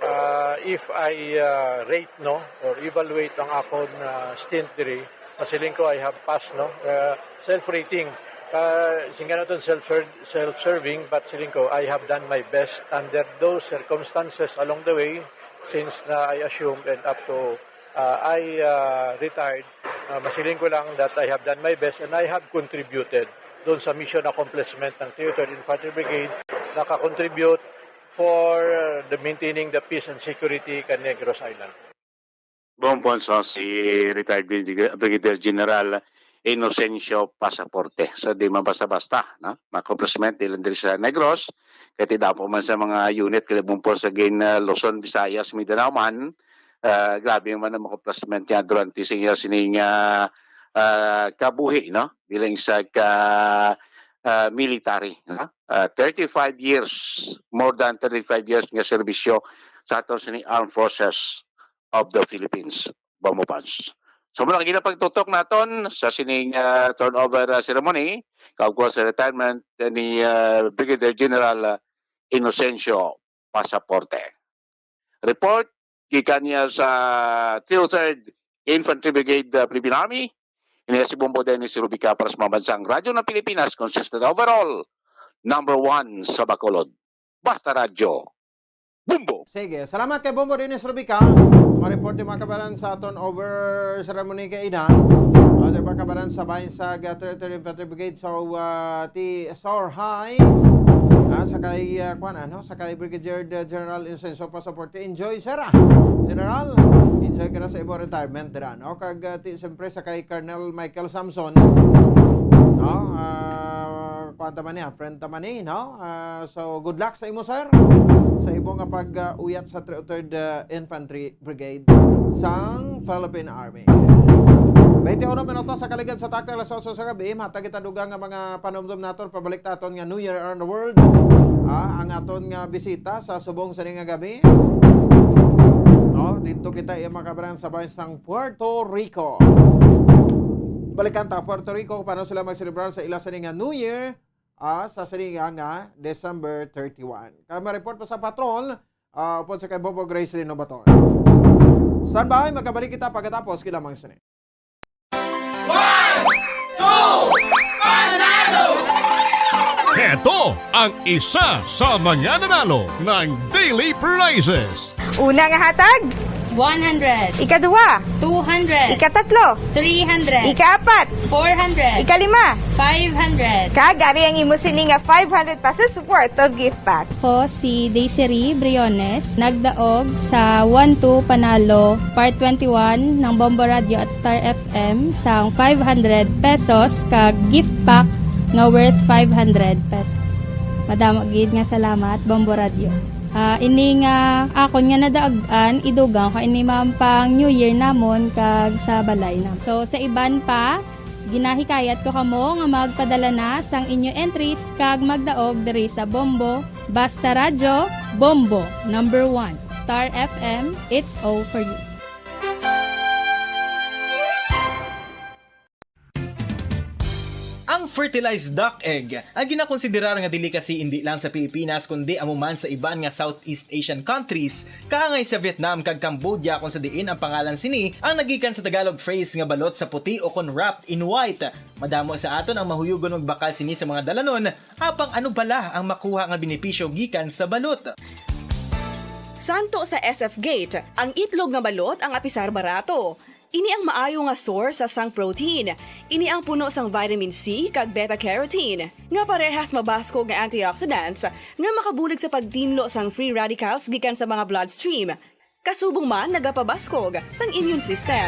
ah, if I, ah, rate, no, or evaluate ang akon, ah, stint diri, masiling ko I have passed, no, ah, self-rating. Ah, singano ton self-, self-serving, but siling ko I have done my best under those circumstances along the way since na I assumed and up to, ah, I, ah, retired. Ah, masiling ko lang that I have done my best and I have contributed doon sa mission accomplishment ng three oh third Infantry Brigade, nakakontribute for, uh, the maintaining the peace and security ka Negros Island. Buong Ponso, si retired Brigadier General Inocencio Pasaporte. So, di man basta-basta, no? Mga accomplishment, di lang diri sa Negros, kay ti dapo man sa mga unit, kay buong Ponso, again, uh, Luzon, Visayas, Mindanao man, ah, grabe man ang mga accomplishment niya durante sa iya sining, ah, ah, kabuhi, no? Bilang isa ka, ah, military, no? Ah, thirty-five years, more than thirty-five years nga serbisyo sa aton sining Armed Forces of the Philippines, Bombo Pons. So, muna, ang ginapagtutok naton sa sining, ah, turnover, ah, ceremony, kaukuha sa retirement ni, ah, Brigadier General, ah, Inocencio Pasaporte. Report gikan niya sa three oh third Infantry Brigade, uh, Philippine Army. Ini si Bombo Dennis Rubica para sa Mabansang Radyo ng Pilipinas, consistent overall, number one sa Bacolod. Basta Radyo, Bombo! Sige, salamat kay Bombo Dennis Rubica. Ma-report yung mga kabaran sa turnover ceremony kay ina. Other mga kabaran sa bayan sa Ga-, Territory Infantry Brigade. So, uh, ti Sor High, ah, sa kay, ah, kwan, ano, sa kay Brigadier, uh, General Inocencio Pasaporte. Enjoy, sir, ah. General, enjoy ka na sa imong retirement dira, no? Kag, ah, ti, siyempre, sa kay Colonel Michael Samson, no? Ah, kwan ta man niya, friend ta man ni, no? Ah, so, good luck sa imo, sir, sa imo nga pag, ah, uyat sa three oh third, ah, Infantry Brigade sang Philippine Army. Twenty-one minutos sa kaligad sa taktak alas otso sa gabi, matag kita dugang nga mga panumdum naton, pabalik ta aton nga New Year around the world. Ah, ang aton nga bisita sa subong sini nga gabi. No, dito kita iya makabaran sa bayan sang Puerto Rico. Balikan ta Puerto Rico, paano sila magselebrar sa ila sini nga New Year, ah, sa sini nga, nga December thirty-one. Kay ma-report pa sa patrol, ah, upod sa kay Bobo Grace Rino Baton. Standby, magkabalik kita pagkatapos kay lamang sini. One, two, panalo! Heto ang isa sa mga nanalo ng Daily Prizes. Una nga hatag, one hundred. Ikaduha, two hundred. Ikatatlo, three hundred. Ikaapat, four hundred. Ikalima, five hundred. Kag ari ang imo sini nga five hundred pesos worth of gift pack. Ako si Desiree Briones, nagdaog sa One Two Panalo, Part twenty-one ng Bombo Radio at Star F M sang five hundred pesos kag gift pack nga worth five hundred pesos. Madamo gid nga salamat, Bombo Radio. Ah, ini nga akon nga nadaagan, idugang ko ini man pang New Year namon kag sa balay namon. So, sa iban pa, ginahikayat ko kamo nga magpadala na sang inyo entries kag magdaog diri sa Bombo. Basta Radyo, Bombo, number one. Star F M, it's all for you. Ang fertilized duck egg, ang ginakonsiderar nga delicacy indi lang sa Pilipinas kundi amo man sa iban nga Southeast Asian countries, kaangay sa Vietnam kag Cambodia, kung sa diin ang pangalan sini ang nagikan sa Tagalog phrase nga balot sa puti o kon wrapped in white. Madamo sa aton ang mahuyugon magbakal sini sa mga dalanon, apang ano bala ang makuha nga benepisyo gikan sa balot? Santo sa S F Gate, ang itlog nga balot ang apisar barato. Ini ang maayo nga source sa sang protein. Ini ang puno sang vitamin C kag beta carotene, nga parehas mabaskog nga antioxidants nga makabulig sa pagtinlo sang free radicals gikan sa mga bloodstream. Kasubong man nagapabaskog sang immune system.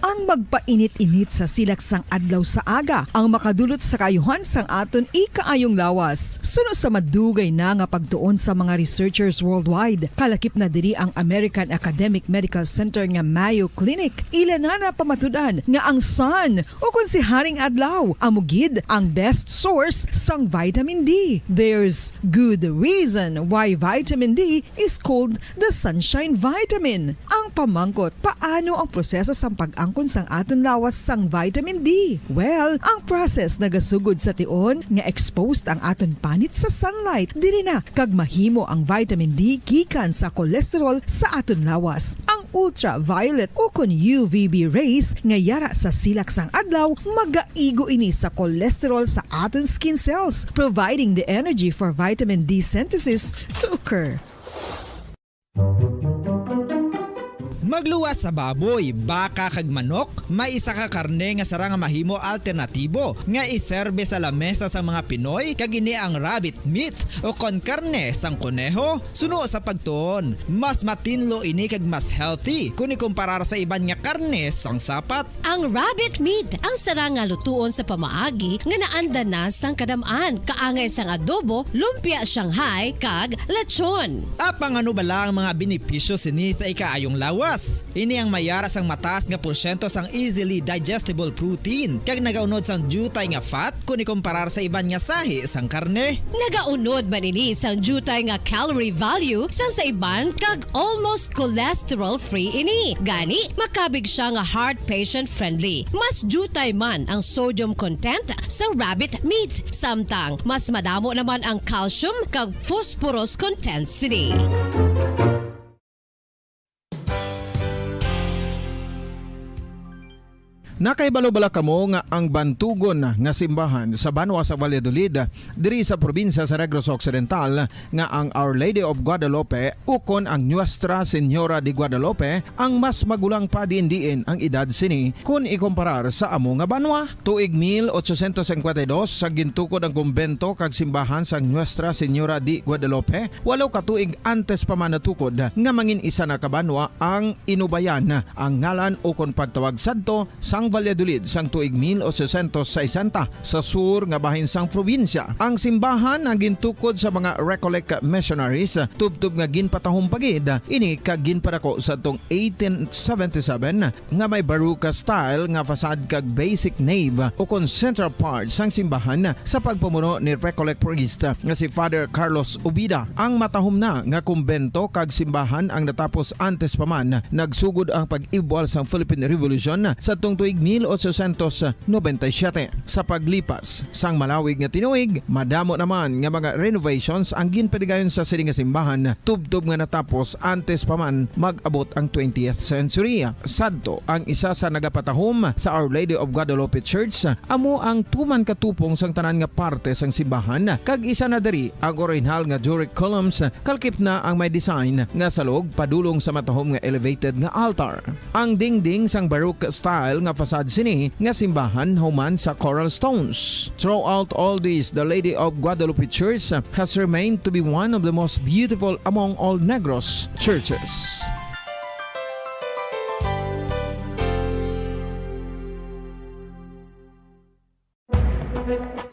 Ang magpainit-init sa silak sang adlaw sa aga ang makadulot sa kaayuhan sang aton ikaayong lawas. Suno sa madugay na nga pagtuon sa mga researchers worldwide, kalakip na diri ang American Academic Medical Center nga Mayo Clinic, ila na napamatud-an nga ang sun, o kon si Haring Adlaw, amo gid ang best source sang vitamin D. There's good reason why vitamin D is called the sunshine vitamin. Ang pamangkot, paano ang proseso sang pag-angkon sang aton lawas sang vitamin D? Well, ang process nagasugod sa tion nga exposed ang aton panit sa sunlight. Diri na kag mahimo ang vitamin D gikan sa cholesterol sa aton lawas. Ang ultraviolet o kon U V B rays nga yara sa silak sang adlaw magaigo ini sa cholesterol sa aton skin cells, providing the energy for vitamin D synthesis to occur. Magluwas sa baboy, baka, kag manok, may isa ka karne nga sarang nga mahimo alternatibo nga iserbe sa lamesa sang mga Pinoy, kag ini ang rabbit meat o kon karne sang koneho. Suno sa pagtuon, mas matinlo ini kag mas healthy kon ikumparar sa iban nga karne sang sapat. Ang rabbit meat ang sarang nga lutuon sa pamaagi nga naanda na sang kadam-an, kaangay sang adobo, lumpia Shanghai, kag lechon. Apang ano bala ang mga benepisyo sini sa ikaayong lawas? Ini ang mayara sang mataas nga porsyento sang easily digestible protein, kag nagaunod sang diutay nga fat kon ikumparar sa iban nga sahi sang karne. Nagaunod man ini sang diutay nga calorie value sang sa iban, kag almost cholesterol-free ini. Gani, makabig sia nga heart patient-friendly. Mas diutay man ang sodium content sa rabbit meat, samtang mas madamo naman ang calcium kag phosphorus content sini. Nakahibalo bala kamo nga ang bantugon nga simbahan sa banwa sa Valladolid, diri sa probinsya sa Negros Occidental, nga ang Our Lady of Guadalupe ukon ang Nuestra Señora de Guadalupe ang mas magulang pa diin-diin ang edad sini kon ikumparar sa amo nga banwa? Tuig mil ochocientos cincuenta y dos sa gintukod ang kumbento kag simbahan sang Nuestra Señora de Guadalupe, walo ka tuig antes pa man natukod nga mangin isa na ka banwa ang Inubayan, ang ngalan ukon pagtawag sadto sang Valladolid sang tuig mil ochocientos sesenta sa sur nga bahin sang probinsya. Ang simbahan ang gintukod sa mga Recollect missionaries, tubtob nga ginpatahom pa gid ini kag ginpadako sadtong eighteen seventy-seven nga may Baroque style nga facade kag basic nave ukon central part sang simbahan sa pagpamuno ni Recollect priest nga si Father Carlos Ubida. Ang matahom na nga kumbento kag simbahan ang natapos antes pa man nagsugod ang pag-ibwal sang Philippine Revolution sadtong tuig mil ochocientos noventa y siete. Sa paglipas sang malawig nga tinuig, madamo naman nga mga renovations ang ginpatigayon sa sini nga simbahan, tubtob nga natapos antes pa man mag-abot ang twentieth century. Sadto, ang isa sa nagapatahom sa Our Lady of Guadalupe Church amo ang tuman katupong sang tanan nga parte sang simbahan, kag isa na diri ang orihinal nga Doric columns, kalakip na ang may design nga salog padulong sa matahom nga elevated nga altar. Ang dingding sang Baroque style nga facade sini nga simbahan human sa coral stones. Throughout all this, the Lady of Guadalupe Church has remained to be one of the most beautiful among all Negros churches.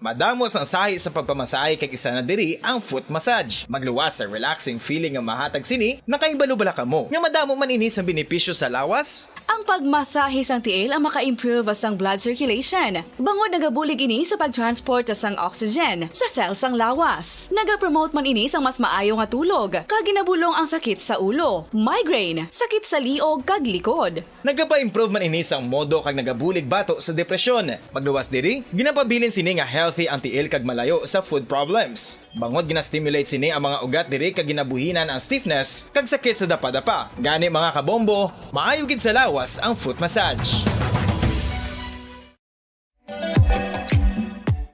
Madamo sang sahi sa pagpamasahe, kag isa na diri ang foot massage. Magluwas sa relaxing feeling nga mahatag sini. Nakahibalo bala kamo nga madamo man ini sang benepisyo sa lawas? Ang pagmasahe sang tiil ang maka-improve sang blood circulation, bangod nagabulig ini sa pag-transport sang oxygen sa cell sang lawas. Nagapromote man ini sang mas maayo nga tulog, kag ginabulong ang sakit sa ulo, migraine, sakit sa liog kag likod. Nagapa-improve man ini sang modo kag nagabulig bato sa depresyon. Magluwas diri, ginapabilin sini nga healthy ang tiil kag malayo sa foot problems. Bangod gina-stimulate sini ang mga ugat diri kag ginabuhinan ang stiffness kag sakit sa dapadapa. Gani, mga kabombo, maayo gid sa lawas ang foot massage.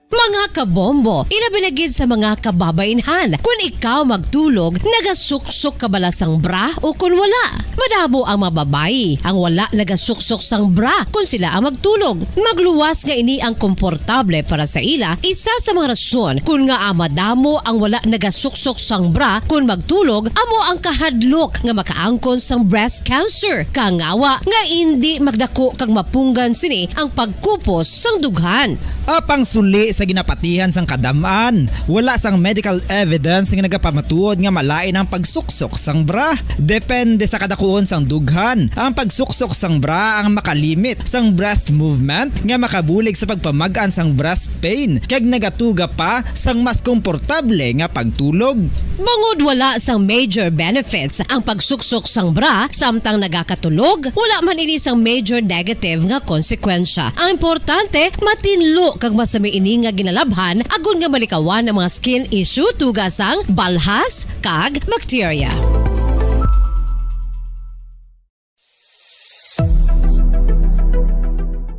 Mga Kabombo, ilabi na gid sa mga kababainhan. Kun ikaw magtulog, nagasuksok ka bala sang bra o kun wala? Madamo ang mga babayi ang wala nagasuksok sang bra kun sila ang magtulog. Magluwas nga ini ang komportable para sa ila, isa sa mga rason kun ngaa madamo ang wala nagasuksok sang bra kun magtulog, amo ang kahadlok nga makaangkon sang breast cancer. Kangawa nga indi magdako kag mapunggan sini ang pagkupos sang dughan. Apang suli sa ginapatihan sang kadam-an, wala sang medical evidence nga nagapamatuod nga malain ang pagsuksok sang bra. Depende sa kadakuon sang dughan, ang pagsuksok sang bra ang makalimit sang breast movement nga makabulig sa pagpamag-an sang breast pain kag nagatuga pa sang mas komportable nga pagtulog. Bangod wala sang major benefits ang pagsuksok sang bra samtang nagakatulog, wala man ini sang major negative nga konsekwensya. Ang importante, matinlo kag masami ini nga ginalabhan agod nga malikawan ang mga skin issue tuga sang balhas kag bakterya.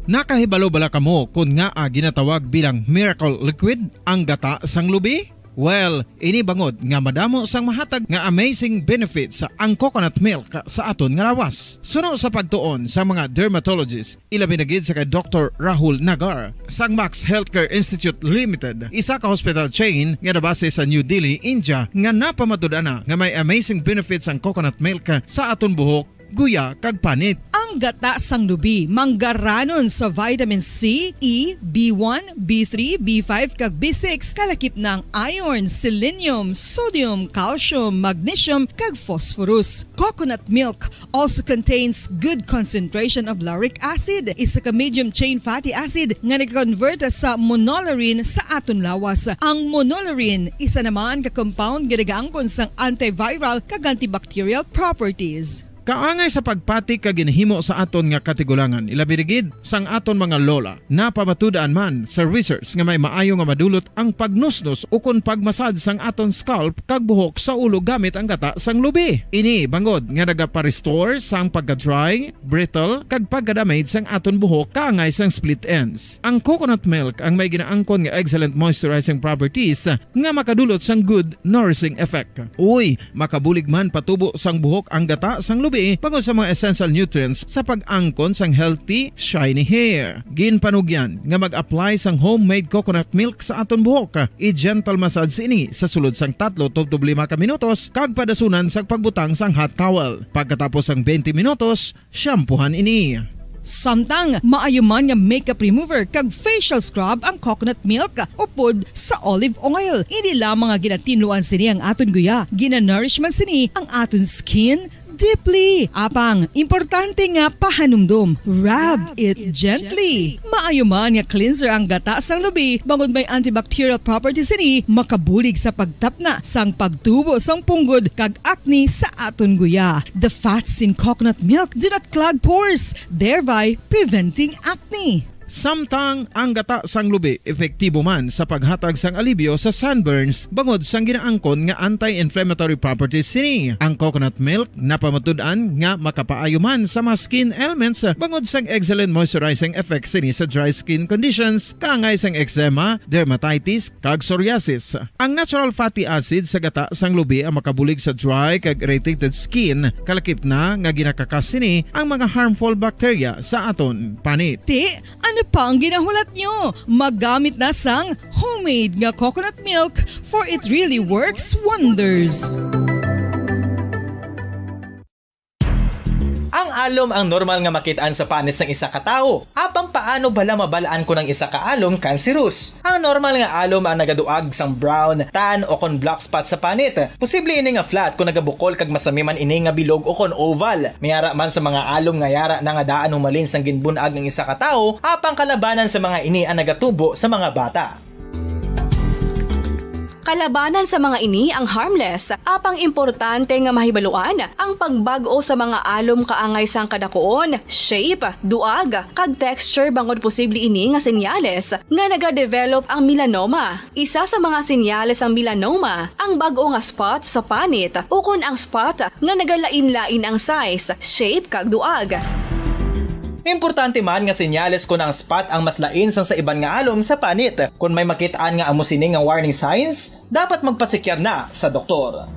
Nakahibalo bala kamo kon ngaa ginatawag bilang miracle liquid ang gata sang lubi? Well, ini bangod nga madamo sang mahatag nga amazing benefits ang coconut milk sa aton nga lawas. Suno sa pagtuon sa mga dermatologist, ilabi na gid sa kay Doktor Rahul Nagar sang Max Healthcare Institute Limited, isa ka hospital chain nga nabase sa New Delhi, India, nga napamatud-an na nga may amazing benefits ang coconut milk sa aton buhok, guya, kag panit. Ang gata sang lubi manggaranon sa vitamin C, E, B one, B three, B five, kag B six, kalakip na ang iron, selenium, sodium, calcium, magnesium, kag phosphorus. Coconut milk also contains good concentration of lauric acid, isa ka medium chain fatty acid nga nag-convert sa monolaurin sa aton lawas. Ang monolaurin, isa naman ka compound nga nagaangkon sang antiviral kag antibacterial properties. Kaangay sa pagpati kag ginahimo sa aton nga katigulangan, ilabi na gid sang aton mga lola. Napamatud-an man sa research nga may maayo nga madulot ang pagnusnos ukon pagmasad sang aton scalp kag buhok sa ulo gamit ang gata sang lubi. Ini bangod nga nagapa-restore sang pagka-dry, brittle, kag pagka-damage sang aton buhok kaangay sang split ends. Ang coconut milk ang may ginaangkon nga excellent moisturizing properties nga makadulot sang good nourishing effect. Uy, makabulig man patubo sang buhok ang gata sang lubi bangod sa mga essential nutrients sa pag-angkon sang healthy, shiny hair. Ginpanugyan nga mag-apply sang homemade coconut milk sa aton buhok. I-gentle massage ini sa sulod sang tatlo tubtob lima ka minutos kag padasunan sa pagbutang sang hot towel. Pagkatapos sang twenty minutos, shampoohan ini. Samtang maayo man nga makeup remover kag facial scrub ang coconut milk upod sa olive oil. Hindi lamang nga ginatinluan sini ang aton guya, ginanourish man sini ang aton skin deeply. Apang, importante nga pahanumdom, rub it gently. Maayo man nga cleanser ang gata sang lubi, bangod may antibacterial properties sini, makabulig sa pagtapna sang pagtubo sang punggod kag acne sa aton guya. The fats in coconut milk do not clog pores, thereby preventing acne. Samtang ang gata sang lubi epektibo man sa paghatag sang alibyo sa sunburns bangod sang ginaangkon nga anti-inflammatory properties sini. Ang coconut milk napamatud-an nga makapaayo man sa mga skin ailments bangod sang excellent moisturizing effects sini sa dry skin conditions, kaangay sang eczema, dermatitis, kag psoriasis. Ang natural fatty acid sa gata sang lubi ang makabulig sa dry kag irritated skin, kalakip na nga ginakakas sini ang mga harmful bacteria sa aton panit. Ti, ano pa ang ginahulat nyo? Magamit na sang homemade nga coconut milk, for it really works wonders. Ang alom ang normal nga makit-an sa panit sang isa ka tawo. Apang paano bala mabal-an kon ang isa ka alom cancerous? Ang normal nga alom ang nagaduag sang brown, tan, o kon black spot sa panit. Posible ini nga flat kon nagabukol kag masami man ini nga bilog o kon oval. May ara man sa mga alom nga yara na nga daan humalin sang ginbun-ag ang isa ka tawo, apang kalabanan sa mga ini ang nagatubo sa mga bata. Kalabanan sa mga ini ang harmless, apang importante nga mahibaluan ang pagbag-o sa mga alom kaangay sang kadakuon, shape, duag, kag texture, bangod posible ini nga senyales nga nagadevelop ang melanoma. Isa sa mga senyales sang melanoma ang bag-o nga spot sa panit ukon ang spot nga nagalain-lain ang size, shape, kag duag. Importante man nga senyales kon ang spot ang mas lain sang sa iban nga alom sa panit. Kon may makit-an nga amo sini nga warning signs, dapat magpasekyar na sa doktor.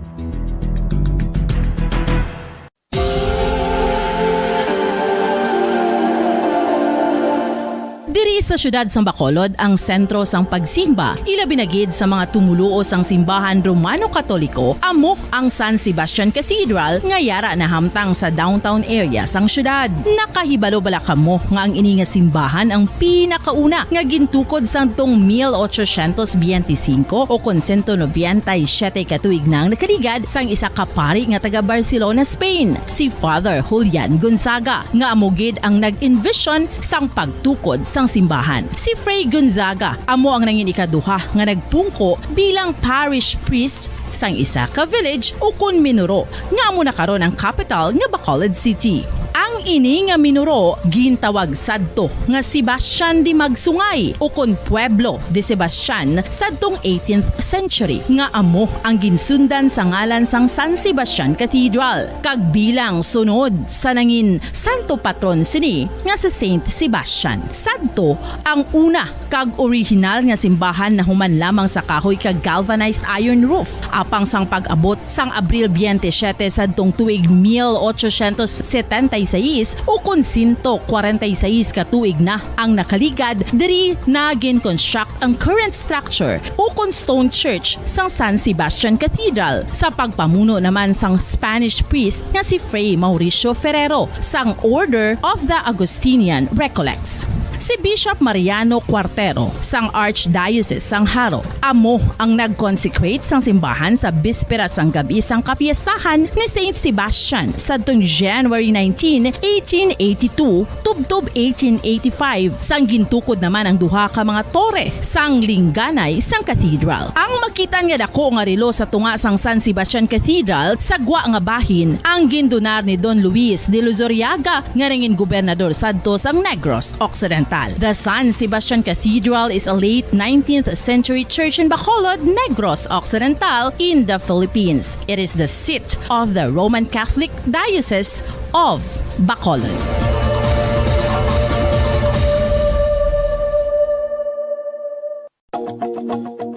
Diri sa siyudad sang Bacolod ang sentro sang pagsimba, ilabi na gid sa mga tumoluo sang simbahan Romano-Katoliko, amo ang San Sebastian Cathedral nga yara nahamtang sa downtown area sang siyudad. Nakahibalo bala kamo nga ang ini nga simbahan ang pinakauna nga gintukod sadtong mil ochocientos biyente singko o kon sento nobenta y siyete ka tuig na ang nakaligad sang isa ka pari nga taga Barcelona, Spain, si Father Julian Gonzaga, nga amo gid ang nag-envision sang pagtukod sang simbahan. Si Fray Gonzaga amo ang nangin ikaduha nga nagpungko bilang parish priest sang isa ka village ukon minuro nga amo na karon ang kapital nga Bacolod City. Ang ini nga minuro gintawag sadto nga Sebastian de Magsungay ukon Pueblo de Sebastian sadtong eighteenth century, nga amo ang ginsundan sa ngalan sang San Sebastian Cathedral, kag bilang sunod sa nangin santo patron sini nga si Saint Sebastian. Sadto ang una kag orihinal nga simbahan nahuman lamang sa kahoy kag galvanized iron roof. Apang sang pag-abot sang Abril biyente siyete sadtong tuig mil ochocientos setenta y seis, ukon sento kwarenta y seis ka tuig na ang nakaligad, diri na gin-construct ang current structure ukon stone church sang San Sebastian Cathedral, sa pagpamuno naman sang Spanish priest nga si Fray Mauricio Ferrero sang Order of the Augustinian Recollects. Si Bishop Mariano Cuartero sang Archdiocese sang Jaro amo ang nag-consecrate sang simbahan sa bispera sang gab-i sang kapiestahan ni Saint Sebastian sadtong January nineteen, eighteen eighty-two, tubtob eighteen eighty-five, sang gintukod naman ang duha ka mga tore sang lingganay sang cathedral. Ang makitan nga dako nga relo sa tunga sang San Sebastian Cathedral sa gwa nga bahin ang gindonar ni Don Luis de Luzuriaga, nga nangin gobernador sadto sang Negros Occidental. The San Sebastian Cathedral is a late nineteenth century church in Bacolod, Negros Occidental, in the Philippines. It is the seat of the Roman Catholic Diocese of Bacolod.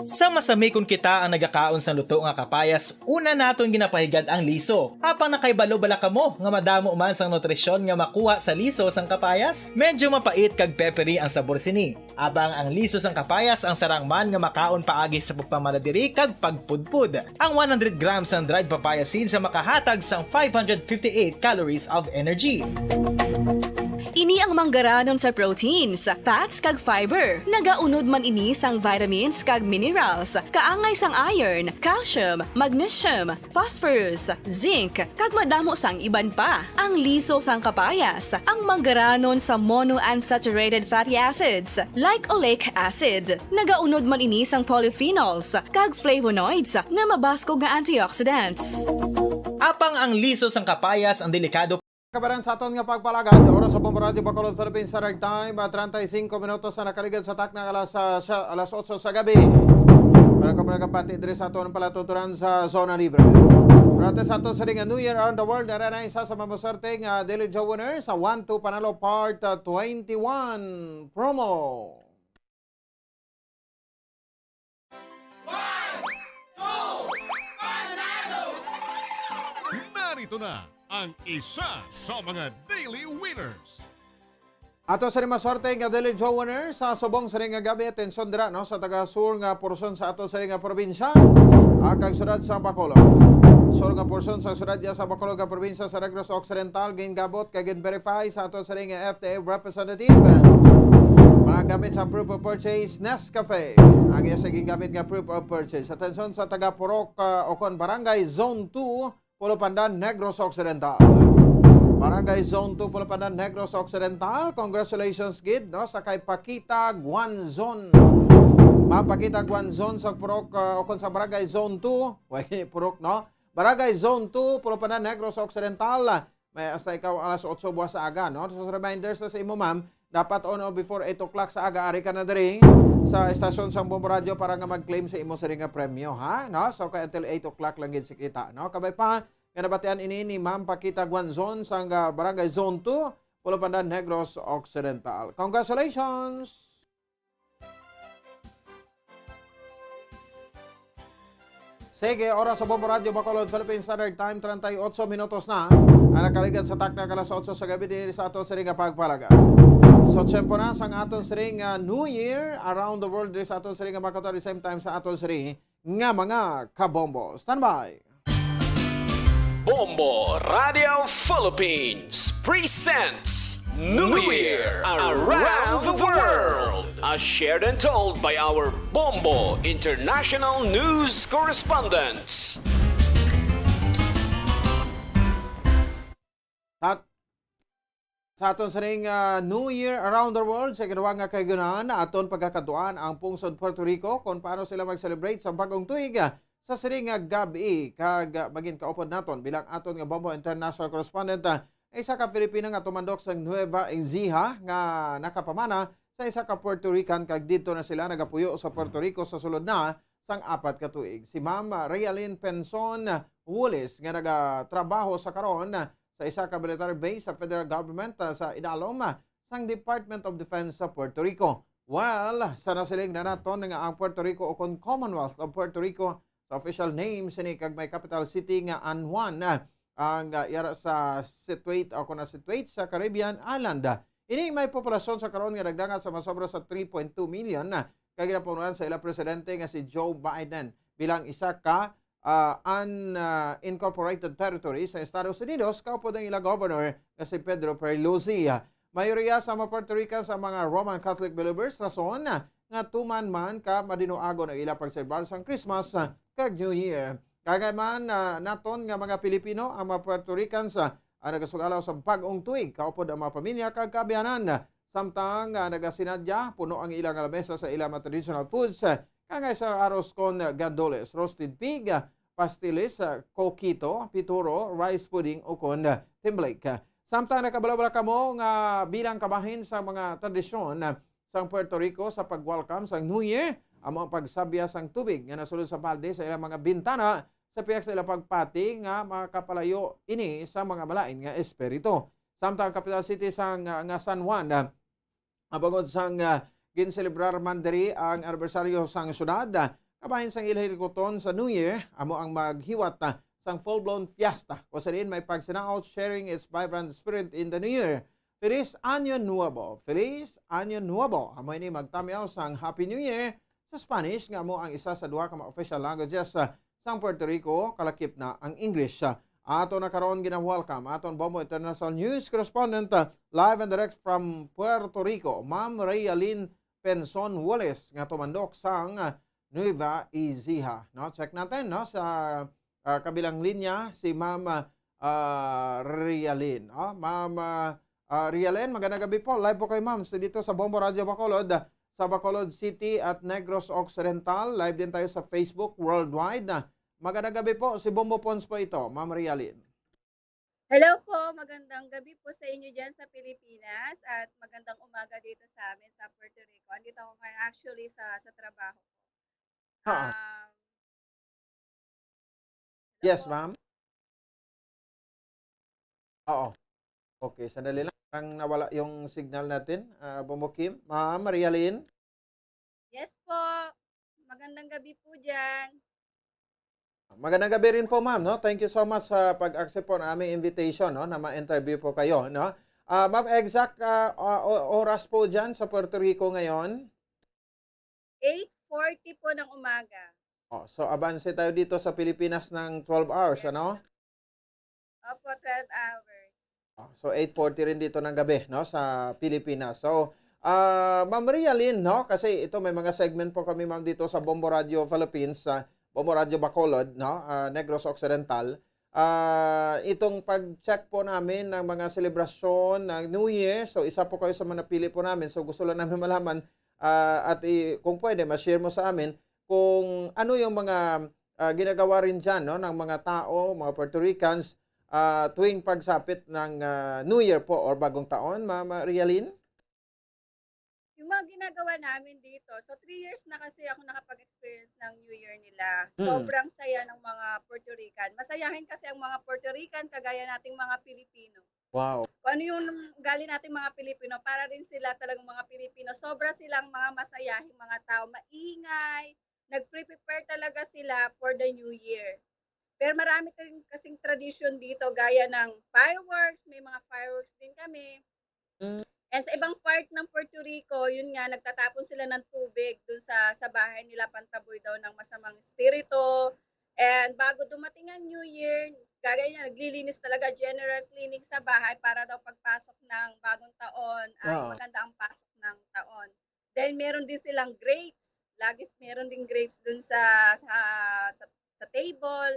Sa masami kon kita ang nagakaon sang luto nga kapayas, una naton ginapahigad ang liso. Apang nakahibalo bala kamo nga madamo man sang nutrisyon nga makuha sa liso sang kapayas? Medyo mapait kag peppery ang sabor sini. Apang ang liso sang kapayas ang sarang man nga makaon paagi sa pagpamala diri kag pagpudpod. Ang one hundred grams sang dried papaya seeds ang makahatag sang five hundred fifty-eight calories of energy. Ini ang manggaranon sa proteins, fats, kag fiber. Nagaunod man ini sang vitamins kag minerals, kaangay sang iron, calcium, magnesium, phosphorus, zinc, kag madamo sang iban pa. Ang liso sang kapayas, ang manggaranon sa monounsaturated fatty acids, like oleic acid. Nagaunod man ini sang polyphenols kag flavonoids nga mabaskog nga antioxidants. Apang ang liso sang kapayas ang delikado. Kabaran sa aton nga pagpalagad, oras sa Bombo Radyo Bacolod, Philippines Standard Time, ah, treinta y cinco minutos na nakaligad sa takna alas, ah, sa, alas otso sa gabi. Para kamo nakapati diri sa aton palatuturan sa Zona Libre. Para sa aton sa nga New Year Around the World, ara na isa sa mamaswerte nga Daily Draw winner sa One Two Panalo Part, ah, twenty-one promo. One, two, panalo! Narito na ang isa sa mga daily winners. Ato sa maswerte nga daily draw winner sa subong sa nga gabi, atensyon dira, no, sa taga-sur nga porsyon sa ato sa nga probinsya, ah, kag syudad sa Bacolod. Sur nga porsyon sa syudad diya sa Bacolod nga probinsya sa Negros Occidental, gingabot kag gin-verify sa ato sa nga F T A representative. Mga gamit sa proof of purchase, Nescafe. Ang iya sa gingamit nga proof of purchase. Atensyon sa taga Purok, ah, o kon Barangay Zone two, Pulupandan, Negros Occidental. Barangay Zone two, Pulupandan, Negros Occidental. Congratulations gid, no, sa kay Pakita Guanzon. Ma'am Pakita Guanzon sa Purok, ah, o kon sa Barangay Zone two. Way Purok, no? Barangay Zone two, Pulupandan, Negros Occidental. May hasta ikaw alas otso buwas sa aga, no? So, reminders na sa imo, ma'am, dapat on or before eight o'clock sa aga, ari ka na diri sa estasyon sang Bombo Radyo para nga mag-claim sa imo sini nga premyo, ha? No? So, kay until eight o'clock lang gid si kita, no? Kabay pa, nga nabatian ini ni Ma'am Pakita Guanzon sang, ah, Barangay Zone two, Pulupanda, Negros Occidental. Congratulations! Sige, oras sa Bombo Radyo Bacolod, Philippine Standard Time, treinta y ocho minutos na ang nakaligad sa takna ka alas otso sa gabi diri sa aton siring nga pagpalaga. So, tiyempo na sang aton siring nga New Year around the world diri sa aton siring nga mga, at the same time sa aton siring nga mga kabombo. Standby! Bombo Radio Philippines presents New Year Around the World, as shared and told by our Bombo International News Correspondents. At sa aton sining, ah, New Year Around the World, sa ikaduha nga kahigayonan, aton pagakadtuan ang pungsod Puerto Rico kung paano sila mag-celebrate sa bagong tuig, ah, sa sining nga gab-i. Kag, ah, magin kaupod naton bilang aton nga Bombo International Correspondent, ah, isa ka Filipina nga tumandok sa Nueva Ecija nga nakapamana sa isa ka Puerto Rican, kag didto na sila nagapuyo sa Puerto Rico sa sulod na sang apat ka tuig. Si Ma'am Realyn Penson Wallace nga nagatrabaho sa karon sa isa ka military base sa federal government, ah, sa idalom, ah, sang Department of Defense sa Puerto Rico. Well, sa nasiling na naton nga ang Puerto Rico, o kon Commonwealth of Puerto Rico sa official name sini, kag may capital city nga San Juan, ah, ang, ah, yara sa situate, o kon na-situate sa Caribbean island. Ini may populasyon sa karon nga nagdangat sa masobra sa three point two million, ah, kag ginapunuan sa ila presidente nga si Joe Biden bilang isa ka ah, an, ah, incorporated territory sa Estados Unidos, kaupod ang ila governor nga si Pedro Pierluisi. Mayoriya sa mga Puerto Ricans ang mga Roman Catholic believers, rason nga tuman man ka madinuagon ang ila pagselebrar sang Christmas, ah, kag New Year. Kagay man, ah, naton nga mga Pilipino, ang mga Puerto Ricans, ah, ang nagasugalaw sa bag-ong tuig, kaupod ang mga pamilya kag kaabyanan. Samtang, ah, nagasinadya, puno ang ila nga lamesa sa ila mga traditional foods, ah, kangay sa arroz con gandules, roasted pig, ah, pasteles, ah, coquito, pituro, rice pudding, o kon, ah, timblek. Samtang nakabalo-balo kamo nga bilang kabahin sa mga tradisyon, ah, sang Puerto Rico sa pag-welcome sang New Year, amo ang pagsabya sang tubig nga nasulod sa balde sa ilang mga bintana sa pihak sa ilang pagpati nga makapalayo ini sa mga malain nga espiritu. Samtang ang capital city sang, ah, nga San Juan, ah, Abangod sang, ah, ginselebrar man diri ang anibersaryo sang syudad, ah, kabahin sang ila hilikuton sa New Year, amo ang maghiwat, ah, sang full-blown fiesta, kung sa diin may pagsinaot, sharing its vibrant spirit in the New Year. Feliz Año Nuevo! Feliz Año Nuevo! Amo ini magtamyaw sang Happy New Year sa Spanish, nga amo ang isa sa duha ka mga official languages, ah, sang Puerto Rico, kalakip na ang English. Ato na karon gina-welcome aton Bombo International News Correspondent, ah, live and direct from Puerto Rico, Ma'am Realyn Penson Wallace, nga tumandok sang, ah, Nueva Ecija. No, check natin, no, sa, ah, kabilang linya si Ma'am, ah, ah, Realyn, no? Ma'am, ah, ah, Realyn, magandang gabi po. Live po kayo, ma'am, sa, dito sa Bombo Radyo Bacolod, sa Bacolod City at Negros Occidental. Live din tayo sa Facebook worldwide. Magandang gabi po. Si Bombo Pons po ito, Ma'am Realyn. Hello po, magandang gabi po sa inyo diyan sa Pilipinas at magandang umaga dito sa amin sa Puerto Rico. Andito ako ngayon actually sa, sa trabaho ko. Ha. Um, Yes, ma'am. Oo. Okay, sandali lang. Parang nawala yung signal natin. Ah, Bombo Kim. Ma'am Maria Lynn? Yes po. Magandang gabi po dyan. Magandang gabi rin po, ma'am, no? Thank you so much sa pag-accept po ng aming invitation, no, na ma-interview po kayo, no? Ah, ma'am, exact, ah, ah, o-, oras po dyan sa Puerto Rico ngayon? Eight forty po ng umaga. Oh, so abanse tayo dito sa Pilipinas ng twelve hours, ano? Opo, twelve hours. Oh, so eight forty rin dito ng gabi, no, sa Pilipinas. So, ah, Ma'am Maria Lynn, no, kasi ito may mga segment po kami, ma'am, dito sa Bombo Radio Philippines, sa Bombo Radio Bacolod, no, ah, Negros Occidental. Ah, itong pag-check po namin ng mga selebrasyon ng New Year, so isa po kayo sa mga napili po namin. So gusto lang namin malaman, ah, at i-, kung pwede, ma-share mo sa amin kung ano yung mga, ah, ginagawa rin dyan, no, ng mga tao, mga Puerto Ricans, ah, tuwing pagsapit ng, ah, New Year po or Bagong Taon, Ma'am Realyn? Yung mga ginagawa namin dito, so three years na kasi ako nakapag-experience ng New Year nila. Mm. Sobrang saya ng mga Puerto Rican. Masayahin kasi ang mga Puerto Rican, kagaya nating mga Pilipino. Wow. Kung ano yung ugali nating mga Pilipino, para rin sila talagang mga Pilipino. Sobra silang mga masayahing mga tao, maingay, nagpre-prepare talaga sila for the New Year. Pero marami din kasing tradisyon dito, gaya ng fireworks, may mga fireworks din kami. Mm. And sa ibang part ng Puerto Rico, yun nga, nagtatapon sila ng tubig dun sa, sa bahay nila, pantaboy daw ng masamang espiritu. And bago dumating ang New Year, gaya niya, naglilinis talaga, general cleaning sa bahay para daw pagpasok ng bagong taon ay Oo. maganda ang pasok ng taon. Then meron din silang grapes. Lagi s- meron din grapes dun sa sa sa, sa table.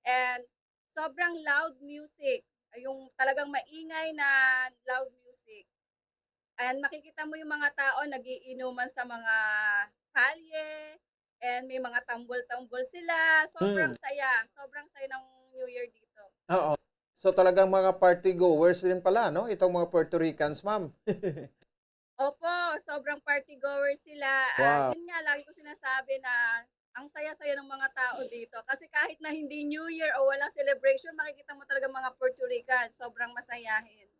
And sobrang loud music. Yung talagang maingay na loud music. And makikita mo yung mga tao nagiinuman sa mga kalye. And may mga tambol-tambol sila. Sobrang Mm. saya. Sobrang saya ng New Year dito. Oo. So talagang mga party goers din pala, no? Itong mga Puerto Ricans, ma'am. Opo, sobrang party goers sila. Ah, Wow. Yun nga, lagi ko sinasabi na ang saya-saya ng mga tao dito. Kasi kahit na hindi New Year o walang celebration, makikita mo talaga mga Puerto Rican. Sobrang masayahin.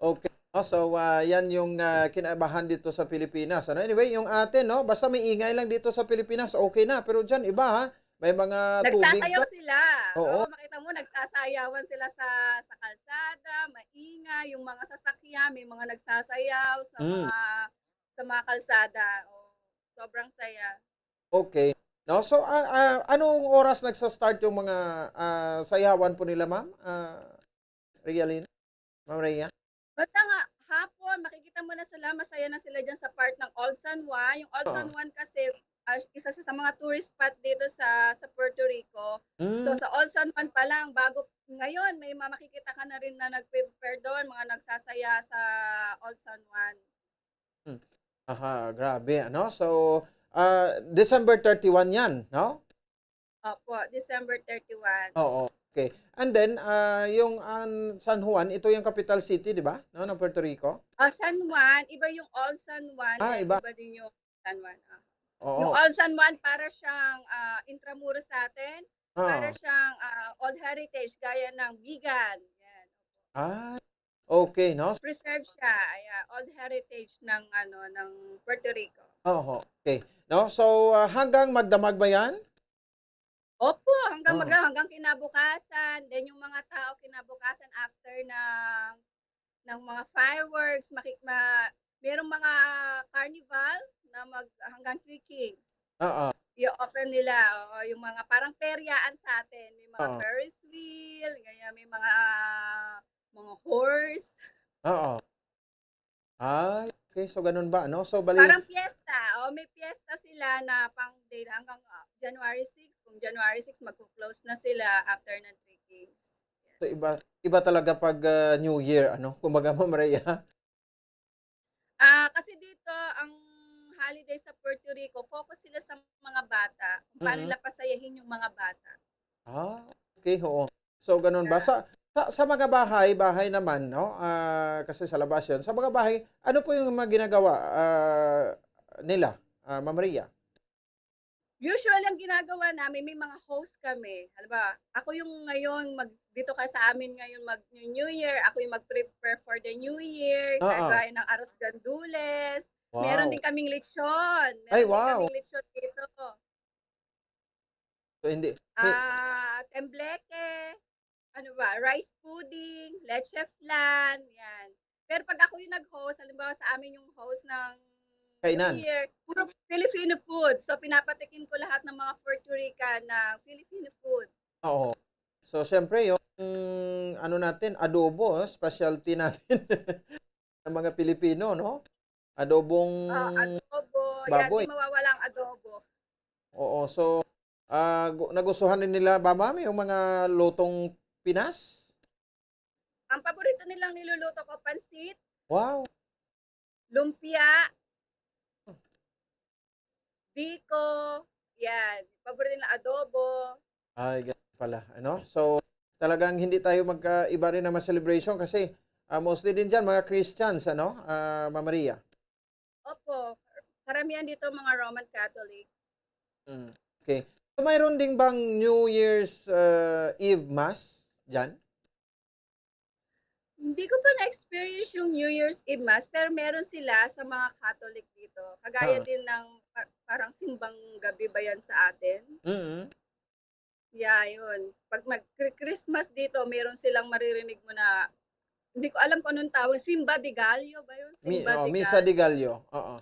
Okay. Oh, so, ah, yan yung ah, kinaibahan dito sa Pilipinas. Ano? Anyway, yung atin, no? Basta may ingay lang dito sa Pilipinas, okay na. Pero dyan, iba ha. May mga tubig Nagsasayaw ka. sila. Oo. Oo, makita mo, nagsasayawan sila sa, sa kalsada, maingay, yung mga sasakyan, may mga nagsasayaw sa Mm. mga sa mga kalsada. Oh, sobrang saya. Okay. No? So, ah, ah, anong oras nagsa-start yung mga ah, sayawan po nila, ma'am? Ah, Realina? Ma'am Rhea? Basta nga, hapon, makikita mo na sila, masaya na sila dyan sa part ng Old San Juan. Yung Old Oo. San Juan kasi, ah, isa siya sa mga tourist spot dito sa sa Puerto Rico. So, Mm. sa Old San Juan pa lang, bago, ngayon, may ma- makikita ka na rin na nagpe-prepare doon, mga nagsasaya sa Old San Juan. Hmm. Aha, grabe, ano? So, ah, December thirty-one yan, no? Opo, December thirty-one. Oo, okay. And then, ah, yung ang San Juan, ito yung capital city, di ba? No, ng Puerto Rico? Ah, San Juan, iba yung Old San Juan, Ah, and iba. iba din yung San Juan. Ah. Oo. Yung Old San Juan, para siyang ah, Intramuros sa atin, para Ah. siyang ah, Old Heritage, gaya ng Vigan. Yan. Ah, okay, no? Preserve siya, yeah, Old Heritage ng ano ng Puerto Rico. Oho, okay. No? So, ah, hanggang magdamag ba yan? Opo, hanggang Oo. magla hanggang kinabukasan, then yung mga tao kinabukasan after ng ng mga fireworks, maki ma merong mga carnival na mag hanggang Three Kings. Oo. I-open nila, oo, yung mga parang peryaan sa atin, may mga Oo. Ferris wheel, ganyan, may mga mga horse. Oo. Ay, okay. So, ganun ba, ano? So, bali Parang piyesta. Oh, may piyesta sila na pang day hanggang ah, January six. Kung January six, magko-close na sila after ng Three Kings. So, Yes. iba, iba talaga pag ah, New Year, ano? Kumbaga, Ma'am Rhea. Ah, kasi dito, ang holiday sa Puerto Rico, focus sila sa mga bata, kung paano Mm. nila pasayahin yung mga bata. Ah, okay, oo. So, ganun ba? Ah. Sa, sa, sa mga bahay, bahay naman, no? Ah, kasi sa labas yun. Sa mga bahay, ano po yung mga ginagawa ah, nila, ah, Ma'am Rhea? Usually, ang ginagawa namin, may mga host kami. Halimbawa, ako yung ngayon, mag, dito ka sa amin ngayon mag New Year, ako yung mag-prepare for the New Year, Oo. kagaya ng arroz gandules. Meron Wow. din kaming lechon. Meron Ay, din wow. kaming lechon dito. So, hindi, hi- Ah, tembleque, ano ba, rice pudding, leche flan, yan. Pero pag ako yung nag-host, halimbawa sa amin yung host ng Kainan? New Year, puro Filipino food. So, pinapatikim ko lahat ng mga Puerto Rican na Filipino food. Oo. So, siyempre, yung ano natin, adobo, oh, specialty natin ng mga Pilipino, no? Adobong Ah, adobo. Yan, baboy. Di mawawala ang adobo. Oo, so, ah, gu- nagustuhan din nila ba, ma'am, yung mga lutong Pinas? Ang paborito nilang niluluto ko, pansit, Wow. lumpia, biko, yan. Paborito nila adobo. Ay, ganun pala, ano? So, talagang hindi tayo magkaiba rin ng mga celebration kasi ah, mostly din dyan, mga Christians, ano, ah, Ma'am Maria? Karamihan dito mga Roman Catholic. Mm. Okay. So, mayroon din bang New Year's uh, Eve Mass dyan? Hindi ko pa na-experience yung New Year's Eve Mass, pero meron sila sa mga Catholic dito. Kagaya Ah. din ng pa- parang simbang gabi ba yan sa atin? Mm. Yeah, yun. Pag mag-Christmas dito, meron silang maririnig mo na, hindi ko alam kung anong tawag, Simba de Gallo ba yun? Mi, Simba oh, de Misa Gallo. de Gallo. Oo.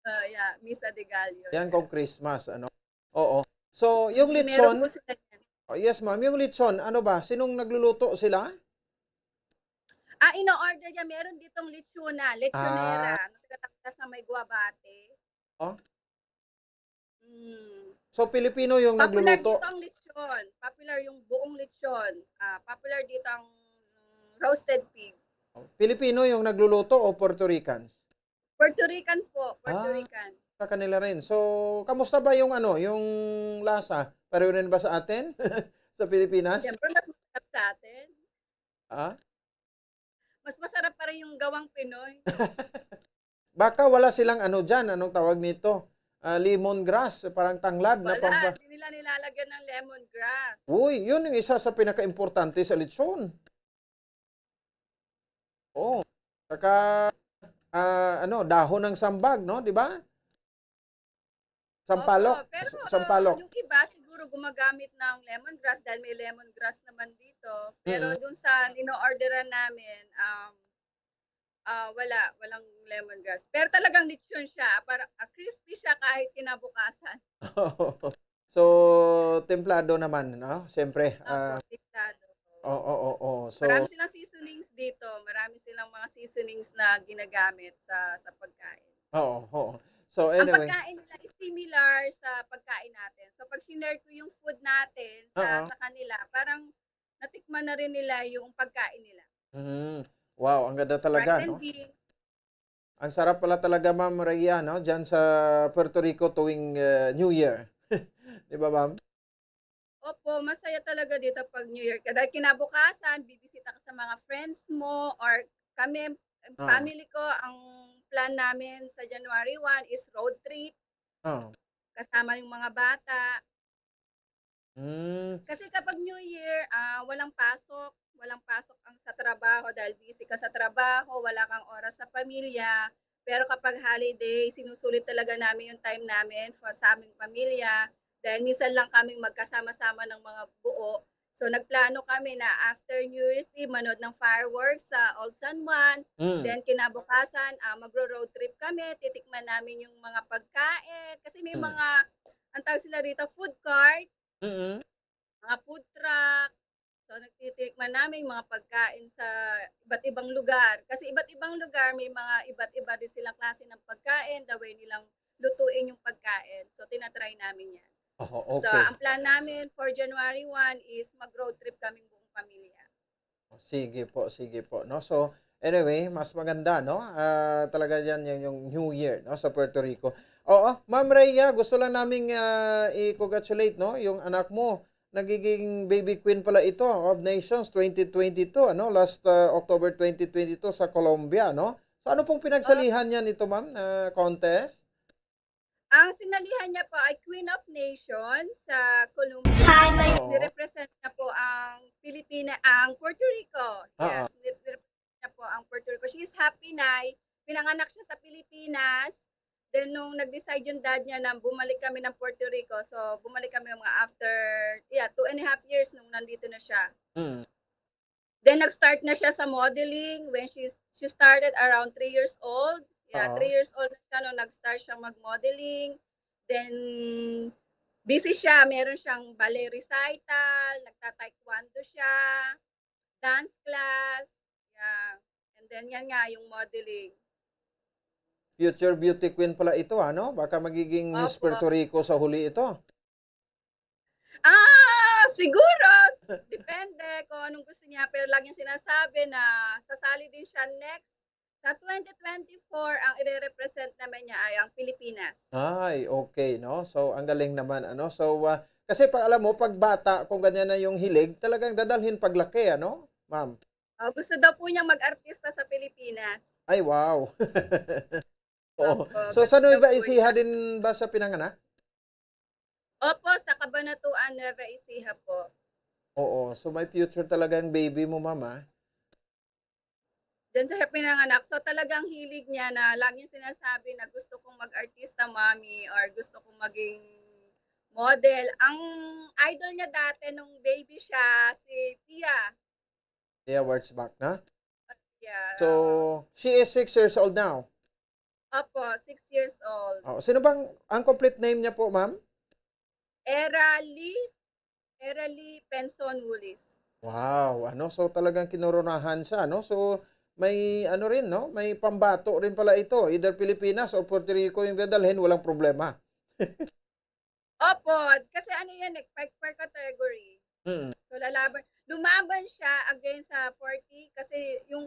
Uh, yeah, Misa de Gallo. Yan kung Christmas, ano? Oo. So, yung Meron lechon, po sila yan. Oh, yes ma'am, yung lechon, ano ba? Sinong nagluluto sila? Ah, ino-order niya. Meron ditong lechona, lechonera. Ah. Nagtatakda sa may Guabate. Oh? Mm. So, Pilipino yung Popular nagluluto? Dito ang lechon. Popular yung buong lechon. Ah, popular dito ang roasted pig. Pilipino yung nagluluto o Puerto Ricans? Puerto Rican po. Puerto ah, Rican. Sa kanila rin. So, kamusta ba yung ano, yung lasa? Pareho rin ba sa atin? Sa Pilipinas? Siyempre, mas masarap sa atin. Ah? Mas masarap pa rin yung gawang Pinoy. Baka wala silang ano dyan, anong tawag nito? Ah, lemongrass, parang tanglad na Wala, pampa- di nila nilalagyan ng lemongrass. Uy, yun yung isa sa pinaka-importante sa lechon. Oh, saka ah, ano, dahon ng sambag, no, di ba? Sampalok. Opo, pero S- Sampalok. Yung iba siguro gumagamit ng lemongrass dahil may lemongrass naman dito. Pero Mm. Dun sa ino-orderan namin, um, ah, wala, walang lemongrass. Pero talagang lechon siya, para ah, crispy siya kahit kinabukasan. So, templado naman, no? Siyempre. Opo, ah, delikado. Oo, oo, oo. So, Marami silang seasonings dito. Marami silang mga seasonings na ginagamit sa sa pagkain. Oo, oo. So, Ang anyway. Pagkain nila is similar sa pagkain natin. So, pag shinare ko yung food natin sa Oo. sa kanila, parang natikman na rin nila yung pagkain nila. Mm. Wow, ang ganda talaga, Rice and no? Beans. Ang sarap pala talaga, Ma'am Rhea, no? Diyan sa Puerto Rico tuwing uh, New Year. Di ba, Ma'am? Opo, masaya talaga dito pag New Year. Dahil kinabukasan, bibisita ka sa mga friends mo or kami, Ah. Family ko, ang plan namin sa January one is road trip Oh. Kasama yung mga bata. Mm. Kasi kapag New Year, ah, walang pasok. Walang pasok ang sa trabaho dahil busy ka sa trabaho, wala kang oras sa pamilya. Pero kapag holiday, sinusulit talaga namin yung time namin for sa aming pamilya. Dahil minsan lang kaming magkasama-sama ng mga buo. So, nagplano kami na after New Year's Eve, manood ng fireworks sa Old San Juan. Mm. Then, kinabukasan, ah, magro-road trip kami. Titikman namin yung mga pagkain. Kasi may Mm. mga, ang tawag sila rito, food cart, Mm. mga food truck. So, nagtitikman namin yung mga pagkain sa iba't ibang lugar. Kasi iba't ibang lugar, may mga iba't iba din silang klase ng pagkain, the way nilang lutuin yung pagkain. So, tinatry namin yan. Oh, So, okay. ang plan namin for January one is mag-road trip kaming buong pamilya. Sige po, sige po, no? So, anyway, mas maganda, no? Ah, talaga yan yung, yung New Year, no, sa Puerto Rico. Oo, Ma'am Rhea, gusto lang naming ah, i-congratulate, no, yung anak mo. Nagiging baby queen pala ito of Nations twenty twenty-two, ano, last ah, October twenty twenty-two sa Colombia, no? So, ano pong pinagsalihan niya nito, ma'am, na contest? Ang sinalihan niya po ay Queen of Nations sa Colombia. Hi, my Oo. Nirepresent niya po ang Pilipina, ang Puerto Rico. Oo. Yes, nirepresent niya po ang Puerto Rico. She is half Pinay. Pinanganak siya sa Pilipinas. Then, nung nag-decide yung dad niya na bumalik kami ng Puerto Rico, so bumalik kami mga after, yeah, two and a half years nung nandito na siya. Mm. Then, nag-start na siya sa modeling when she she started around three years old. Yeah, Oo. three years old na siya nung nag-start siya mag-modeling. Then, busy siya. Meron siyang ballet recital, nagta-taekwondo siya, dance class. Yeah. And then, yan nga, yung modeling. Future beauty queen pala ito, ano? Baka magiging Miss Opo. Puerto Rico sa huli ito. Ah, siguro. Depende kung anong gusto niya. Pero lagi niyang sinasabi na sasali din siya next. Sa twenty twenty-four, ang ire-represent naman niya ay ang Pilipinas. Ay, okay, no? So, ang galing naman, ano? So, ah, kasi pag alam mo, pag bata, kung ganyan na yung hilig, talagang dadalhin paglaki, ano, ma'am? Oh, gusto daw po niyang mag-artista sa Pilipinas. Ay, wow. Oo. Opo, So, sa Nueva Ecija din ba sa pinanganak? Opo, sa Cabanatuan, Nueva Ecija po. Oo. So, may future talaga ang baby mo, ma'am, ah. Diyan siya pinanganak. So, talagang hilig niya na laging sinasabi na, "Gusto kong mag-artista, mommy," or, "Gusto kong maging model." Ang idol niya dati nung baby siya, si Pia. Pia Wurtzbach, no? Yeah. So, she is six years old now? Opo, six years old. Oh, sino bang, ang complete name niya po, ma'am? Era Lee, Era Lee Penson Willis. Wow, ano, so talagang kinoronahan siya, no? So, may ano rin, no? May pambato rin pala ito. Either Pilipinas or Puerto Rico yung dadalhin, walang problema. Opo, kasi ano yan eh, per, per category. Mm. So, lalaban, lumaban siya against sa forty kasi yung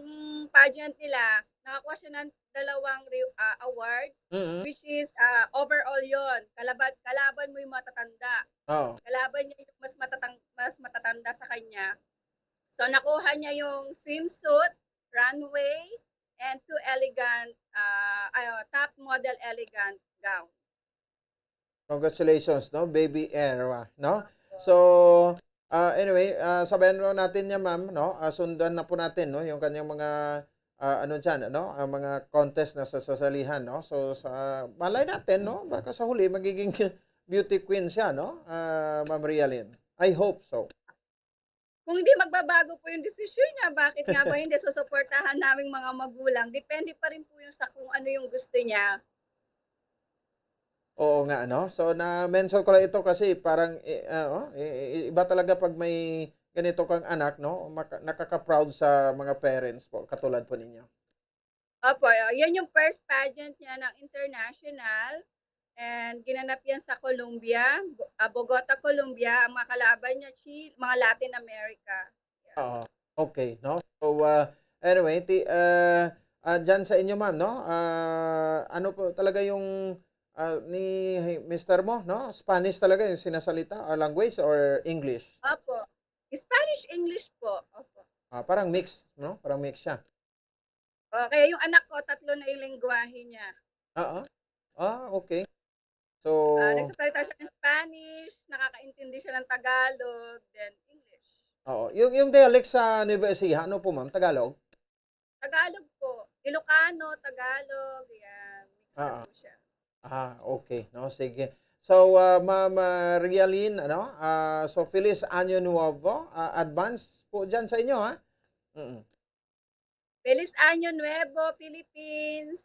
pageant nila, nakakuha siya ng dalawang re-, ah, awards, Mm. which is, ah, overall yon. Kalaban, kalaban mo yung matatanda. Oo. Kalaban niya yung mas matatang-, mas matatanda sa kanya. So, nakuha niya yung swimsuit, runway, and two elegant, ah, ayo, top model elegant gown. Congratulations, no, baby Era, no? So, ah, anyway, ah, sabayan na natin niya, ma'am, no? Ah, sundan na po natin, no, yung kanyang mga, ah, ano diyan, ano, ang mga contest na sasasalihan, no? So, sa malay natin, no, baka sa huli magiging beauty queen siya, no? Ah, Ma'am Rialyn. I hope so. Kung hindi magbabago po yung desisyon niya, bakit nga ba hindi? Susuportahan naming mga magulang. Depende pa rin po yung sa kung ano yung gusto niya. Oo nga, ano? So, na-mention ko lang ito kasi parang, eh, ah, oh, eh, eh, iba talaga pag may ganito kang anak, no? Maka-, nakaka-proud sa mga parents po, katulad po ninyo. Opo, uh, yan yung first pageant niya ng international. And ginanap yan sa Colombia, Bo-, ah, Bogota, Colombia. Ang mga kalaban niya, Chile, mga Latin America. Yeah. Oo. Okay, no? So, ah, anyway, ti-, ah, ah, dyan sa inyo, ma'am, no? Ah, ano po talaga yung, ah, ni mister mo, no? Spanish talaga yung sinasalita, or language, or English? Opo. Spanish, English po. Opo. Ah, parang mix, no? Parang mix siya. Oh, kaya yung anak ko, tatlo na yung lengguwahe niya. Oo. Ah, okay. So, Ah, nagsasalita siya ng Spanish, nakakaintindi siya ng Tagalog, then English. Oo. Yung, yung dialect sa Nueva Ecija, ano po, ma'am? Tagalog? Tagalog po. Ilocano, Tagalog, yan. Mix na Ah, po siya. Ah, okay. No, sige. So, ah, Ma'am, ah, Rialyn, ano? Ah, so, Feliz Año Nuevo, ah, advance po dyan sa inyo, ha? Mm. Feliz Año Nuevo, Philippines!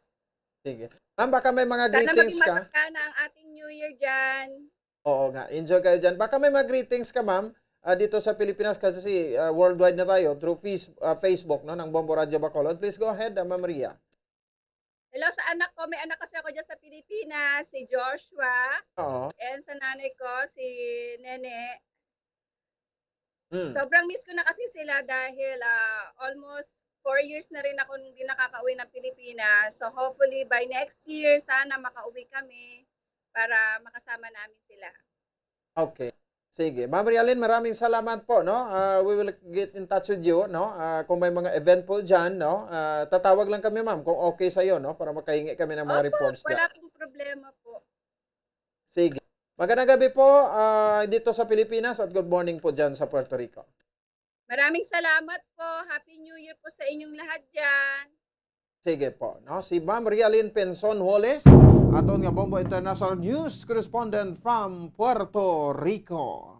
Sige. Ma'am, baka may mga Sana greetings maging ka? masagana ang ating New Year dyan. Oo nga, enjoy kayo dyan. Baka may mga greetings ka, ma'am, ah, dito sa Pilipinas kasi, ah, worldwide na tayo through Face-, ah, Facebook, no, ng Bombo Radyo Bacolod. Please go ahead, ah, Ma'am Ria. Hello sa anak ko. May anak kasi ako dyan sa Pilipinas, si Joshua. Oo. And sa nanay ko, si Nene. Mm. Sobrang miss ko na kasi sila dahil, ah, almost four years na rin ako hindi nakakauwi ng Pilipinas. So, hopefully, by next year, sana makauwi kami para makasama namin sila. Okay. Sige. Ma'am Rialyn, maraming salamat po, no? Ah, we will get in touch with you, no? Ah, kung may mga event po dyan, no? Ah, tatawag lang kami, ma'am, kung okay sa'yo, no? Para makahingi kami ng mga Opo, reports dyan. Wala pong problema po. Sige. Magandang gabi po, ah, dito sa Pilipinas at good morning po dyan sa Puerto Rico. Maraming salamat po. Happy New Year po sa inyong lahat dyan. Sige po, no? Si Ma'am Rialyn Penson Hollis, aton nga Bombo International News Correspondent from Puerto Rico.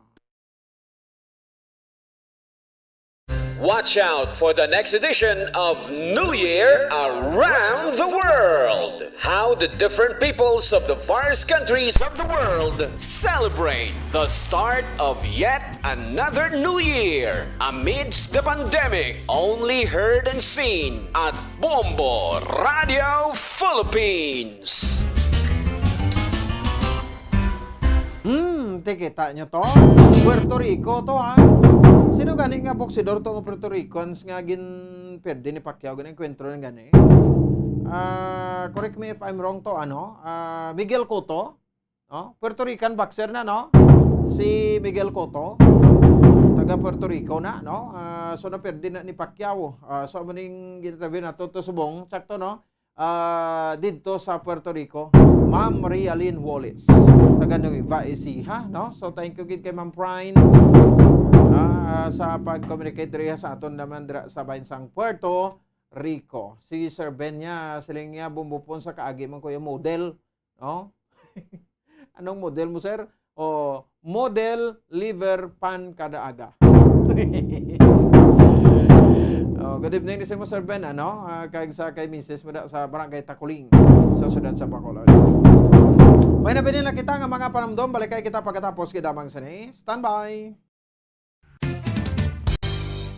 Watch out for the next edition of New Year Around the World. How the different peoples of the various countries of the world celebrate the start of yet another new year amidst the pandemic, only heard and seen at Bombo Radio Philippines. Hmm, ti kita nyo to? Puerto Rico to, ha? Sino gani nga boksidor to nga Puerto Ricans nga gin-, pwede ni Pacquiao, gin-enkwentro na gani? Ah, correct me if I'm wrong to, ano? Ah, Miguel Cotto? No? Puerto Rican boxer na, no? Si Miguel Cotto, taga Puerto Rico na, no? Ah, so, naperde na ni Pacquiao. Ah, so, amo ning ginatabi nato to subong, sakto, no? ah, didto sa Puerto Rico, Ma'am Realyn Wallace, taga Nueva Ecija, no? So, thank you gid kay Ma'am Prine, ah, sa pag-communicate diri sa aton naman dira sa bahin sang Puerto Rico. Si Sir Ben niya, siling niya, bumbupon sa kaagi man kuya model, no? Anong model mo, sir? O, model liver pan kada aga. Oh, good evening ni mo, Sir Ben, ano? Ah, kag sa kay misis mo da sa Barangay Takuling, sa siyudad sa Bacolod. May nabilin na kita nga mga panumdom, balik kay kita pagkatapos kay damang sini. Standby.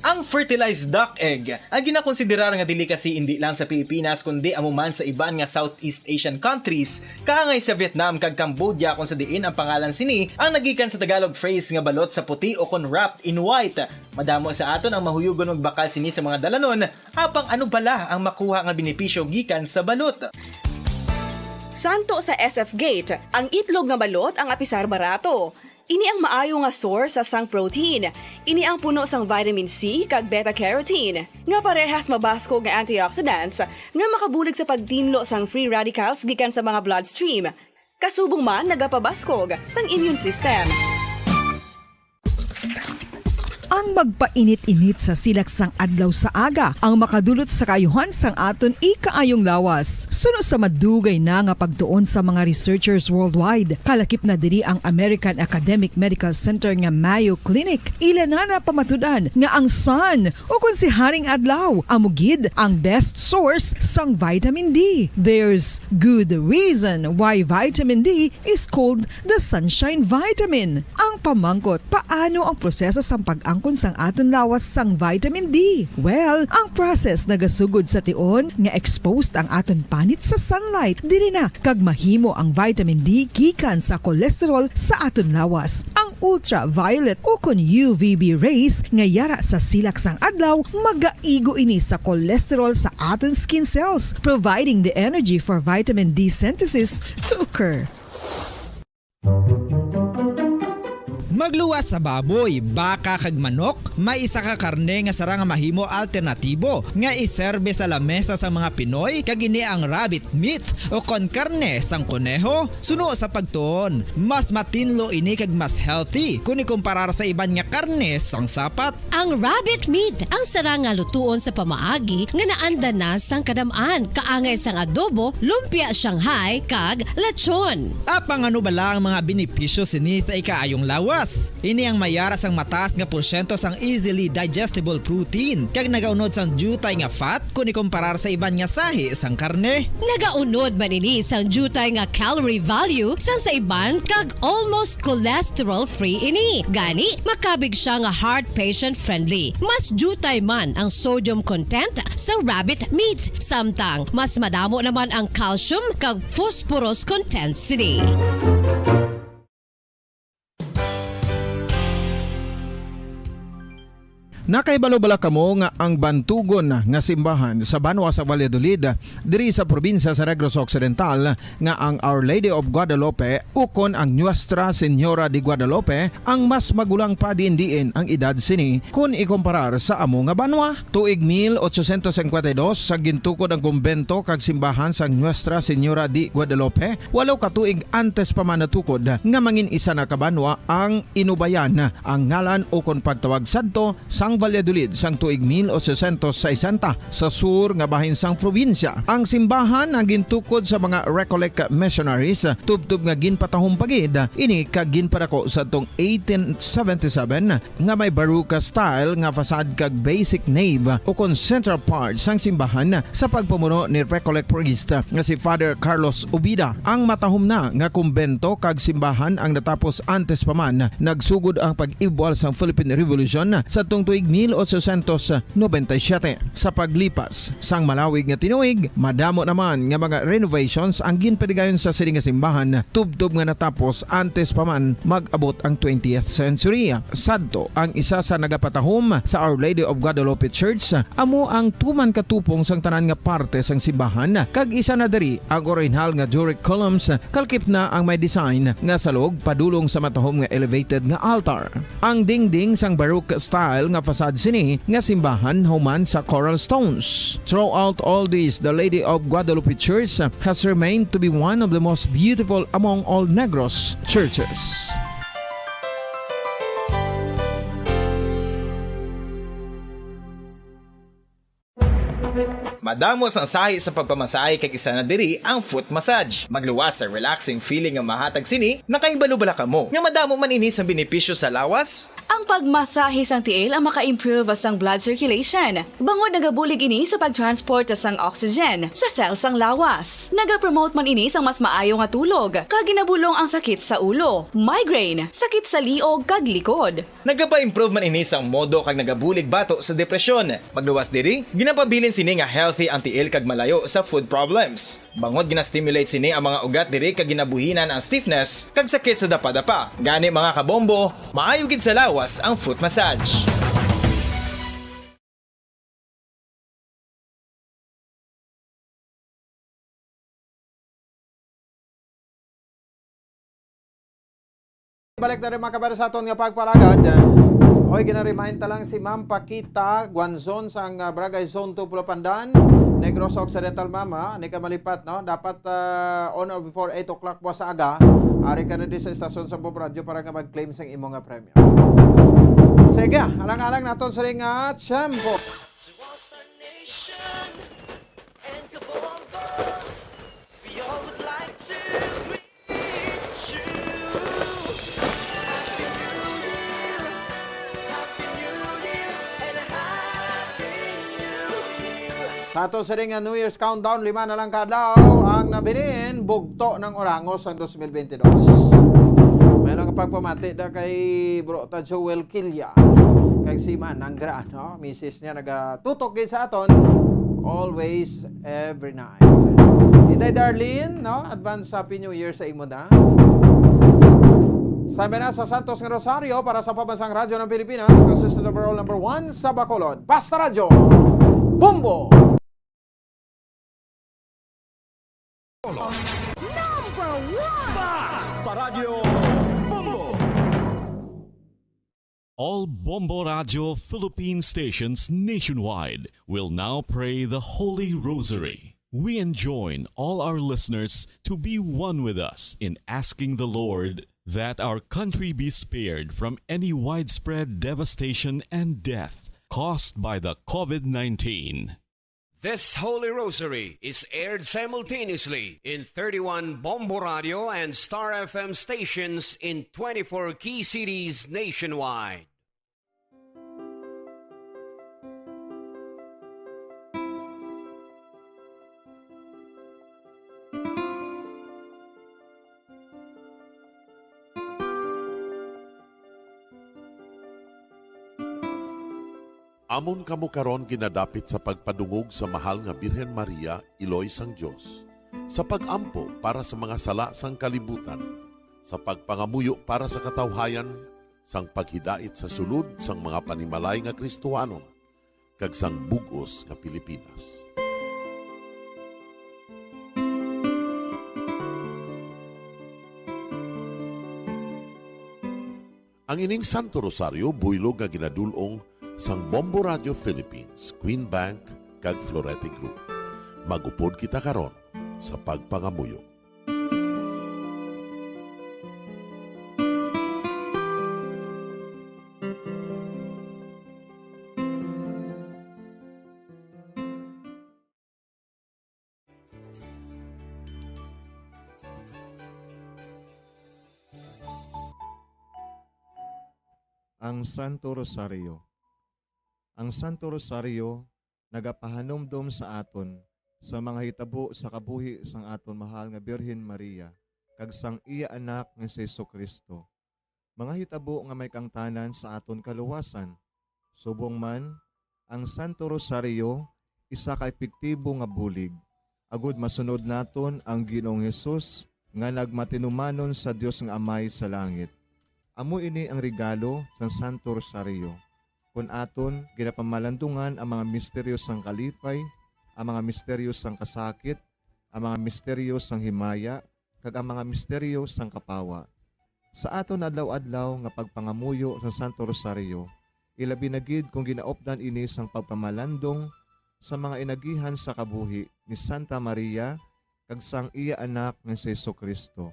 Ang fertilized duck egg ay ginakonsiderar nga delicacy indi lang sa Pilipinas kundi amo man sa iban nga Southeast Asian countries, kaangay sa Vietnam kag Cambodia, kung sa diin ang pangalan sini ang nagikan sa Tagalog phrase nga balot sa puti o kon wrapped in white. Madamo sa aton ang mahuyugon magbakal sini sa mga dalanon, apang ano bala ang makuha nga benepisyo gikan sa balot? Santo sa S F Gate, ang itlog nga balot ang apisar barato. Ini ang maayo nga source sa sang protein. Ini ang puno sang vitamin C kag beta-carotene, nga parehas mabaskog nga antioxidants nga makabulig sa pagtinlo sang free radicals gikan sa mga bloodstream. Kasubong man nagapabaskog sang immune system. Ang magpainit-init sa silak sang adlaw sa aga ang makadulot sa kaayuhan sang aton ikaayong lawas. Suno sa madugay na nga pagtuon sa mga researchers worldwide, kalakip na diri ang American Academic Medical Center nga Mayo Clinic. Ila na napamatud-an nga ang sun, ukon si Haring Adlaw, amo gid ang best source sang vitamin D. There's good reason why vitamin D is called the sunshine vitamin. Ang pamangkot, paano ang proseso sang pag-angkon sang aton lawas sang vitamin D? Well, ang process nagasugod sa tion nga exposed ang aton panit sa sunlight. Diri na kag mahimo ang vitamin D gikan sa cholesterol sa aton lawas. Ang ultraviolet ukon U V B rays nga yara sa silak sang adlaw, magaigo ini sa cholesterol sa aton skin cells, providing the energy for vitamin D synthesis to occur. Magluwas sa baboy, baka kag manok, may isa ka karne nga sarang nga mahimo alternatibo nga iserbe sa lamesa sa mga Pinoy, kag ini ang rabbit meat o kon karne sang koneho. Suno sa pagtuon, mas matinlo ini kag mas healthy kun ikumparar sa iban nga karne sang sapat. Ang rabbit meat ang sarang nga lutuon sa pamaagi nga naanda na sang kadam-an, kaangay sang adobo, lumpia Shanghai, kag lechon. Apang ano bala ang mga benepisyo sini sa ikaayong lawas? Ini ang mayara sang mataas nga porsyento sang easily digestible protein kag nagaunod sang diutay nga fat kun ikumparar sa iban nga sahi sang karne. Nagaunod man ini sang diutay nga calorie value sang sa iban kag almost cholesterol-free ini. Gani, makabig siya nga heart patient-friendly. Mas diutay man ang sodium content sa rabbit meat, samtang mas madamo naman ang calcium kag phosphorus content sini. Nakahibalo bala kamo nga ang bantugon nga simbahan sa banwa sa Valladolid, diri sa probinsya sa Negros Occidental, nga ang Our Lady of Guadalupe ukon ang Nuestra Señora de Guadalupe ang mas magulang pa diin-diin ang edad sini kun ikomparar sa amo nga banwa? Tuig mil ochocientos cincuenta y dos sa gintukod ang kumbento kag simbahan sang Nuestra Señora de Guadalupe, walo ka tuig antes pa man natukod nga mangin isa na ka banwa ang Inubayan, ang ngalan ukon pagtawag sadto sang Valladolid sang tuig mil ochocientos sesenta sa sur nga bahin sang probinsya. Ang simbahan ang gintukod sa mga Recollect missionaries, tubtob nga ginpatahom pa gid ini kag ginpadako sadtong eighteen seventy-seven nga may Baroque style nga facade kag basic nave ukon central part sang simbahan sa pagpamuno ni Recollect priest nga si Father Carlos Ubida. Ang matahom na nga kumbento kag simbahan ang natapos antes pa man nagsugod ang pag-ibwal sang Philippine Revolution sadtong tuig mil ochocientos noventa y siete. Sa paglipas sang malawig nga tinuig, madamo naman nga mga renovations ang ginpatigayon sa sini nga simbahan, tubtob nga natapos antes pa man mag-abot ang twentieth century. Sadto ang isa sa nagapatahom sa Our Lady of Guadalupe Church, amo ang tuman ka tupong sang tanan nga parte sang simbahan, kag isa na diri ang orihinal nga Doric columns, kalakip na ang may design nga salog padulong sa matahom nga elevated nga altar. Ang dingding sang Baroque style nga Sad sini nga simbahan human sa Coral Stones. Throughout all this, the Lady of Guadalupe Church has remained to be one of the most beautiful among all Negros churches. Madamo sang sahi sa pagpamasahe, kag isa na diri ang foot massage. Magluwas sa relaxing feeling nga mahatag sini. Nakahibalo bala kamo nga madamo man ini sang benepisyo sa lawas? Ang pagmasahe sang tiil ang maka-improve sang blood circulation, bangod nagabulig ini sa pag-transport sang oxygen sa cell sang lawas. Nagapromote man ini sang mas maayo nga tulog, kag ginabulong ang sakit sa ulo, migraine, sakit sa liog, kag likod. Nagapa-improve man ini sang modo kag nagabulig bato sa depresyon. Magluwas diri, ginapabilin sini nga healthy ang tiil kag malayo sa foot problems. Bangod gina-stimulate sini ang mga ugat diri kag ginabuhinan ang stiffness kag sakit sa dapadapa. Gani, mga kabombo, maayo gid sa lawas ang foot massage. Balik na rin, mga kabaro, sa aton nga pagpalagad. Oy, gina-remind ta lang si Ma'am Paquita Guanzon sang, ah, Barangay Zone two, Pulapandan, Negros Occidental, Ma'am, ha? Di ka malipat, no? Dapat, ah, on or before eight o'clock buwas sa aga, ari ka na di sa estasyon sa Bob Radio para nga mag-claim sang imo nga premyo. Sige, alang-alang naton sa ring, ah, tiyempo. Sa ato sini nga New Year's countdown, lima na lang ka adlaw ang nabilin, bugto ng Orangos ang dos mil twenty-two. May lang pagpamati da kay Bro ta Joel Quilla, kag si Manang Gra, no? Misis niya nagatutok gid sa aton always, every night. Inday Darlene, no? Advance Happy New Year sa imo da. Sa Mena sa Santos nga Rosario para sa Pambansang Radyo ng Pilipinas, consistent overall number one sa Bacolod. Basta Radyo, Bombo! Number one! Basta Radyo, Bombo! All Bombo Radio Philippine stations nationwide will now pray the Holy Rosary. We enjoin all our listeners to be one with us in asking the Lord that our country be spared from any widespread devastation and death caused by the COVID nineteen. This Holy Rosary is aired simultaneously in thirty-one Bombo Radio and Star F M stations in twenty-four key cities nationwide. Amon kamo karon ginadapit sa pagpadungog sa Mahal nga Birhen Maria, Iloy sang Dios, sa pag-ampo para sa mga sala sang kalibutan, sa pagpangamuyo para sa katawhayan, sang paghidait sa sulod sang mga panimalay nga Kristohanon, kag sang bug-os nga Pilipinas. Ang ining Santo Rosario buylog nga ginadul-ong sang Bombo Radio Philippines, Queen Bank, kag Florete Group. Mag-upod kita karon sa pagpangamuyo. Ang Santo Rosario. Ang Santo Rosario nagapahanumdom sa aton sa mga hitabo sa kabuhi sang aton mahal nga Birhen Maria kag sang iya Anak nga si Jesu-Cristo, mga hitabo nga may kaangtanan sa aton kaluwasan. Subong man, ang Santo Rosario isa ka epektibo nga bulig agud masunod naton ang Ginoong Hesus nga nagmatinumanon sa Dios nga Amay sa langit. Amo ini ang regalo sang Santo Rosario, kon aton ginapamalandungan ang mga misteryo sang kalipay, ang mga misteryo sang kasakit, ang mga misteryo sang himaya, kag ang mga misteryo sang kapawa. Sa aton adlaw-adlaw nga pagpangamuyo sa Santo Rosario, ilabi na gid kon ginaupdan ini sang pagpamalandong sa mga inagihan sa kabuhi ni Santa Maria kag sang iya Anak nga si Jesu-Cristo.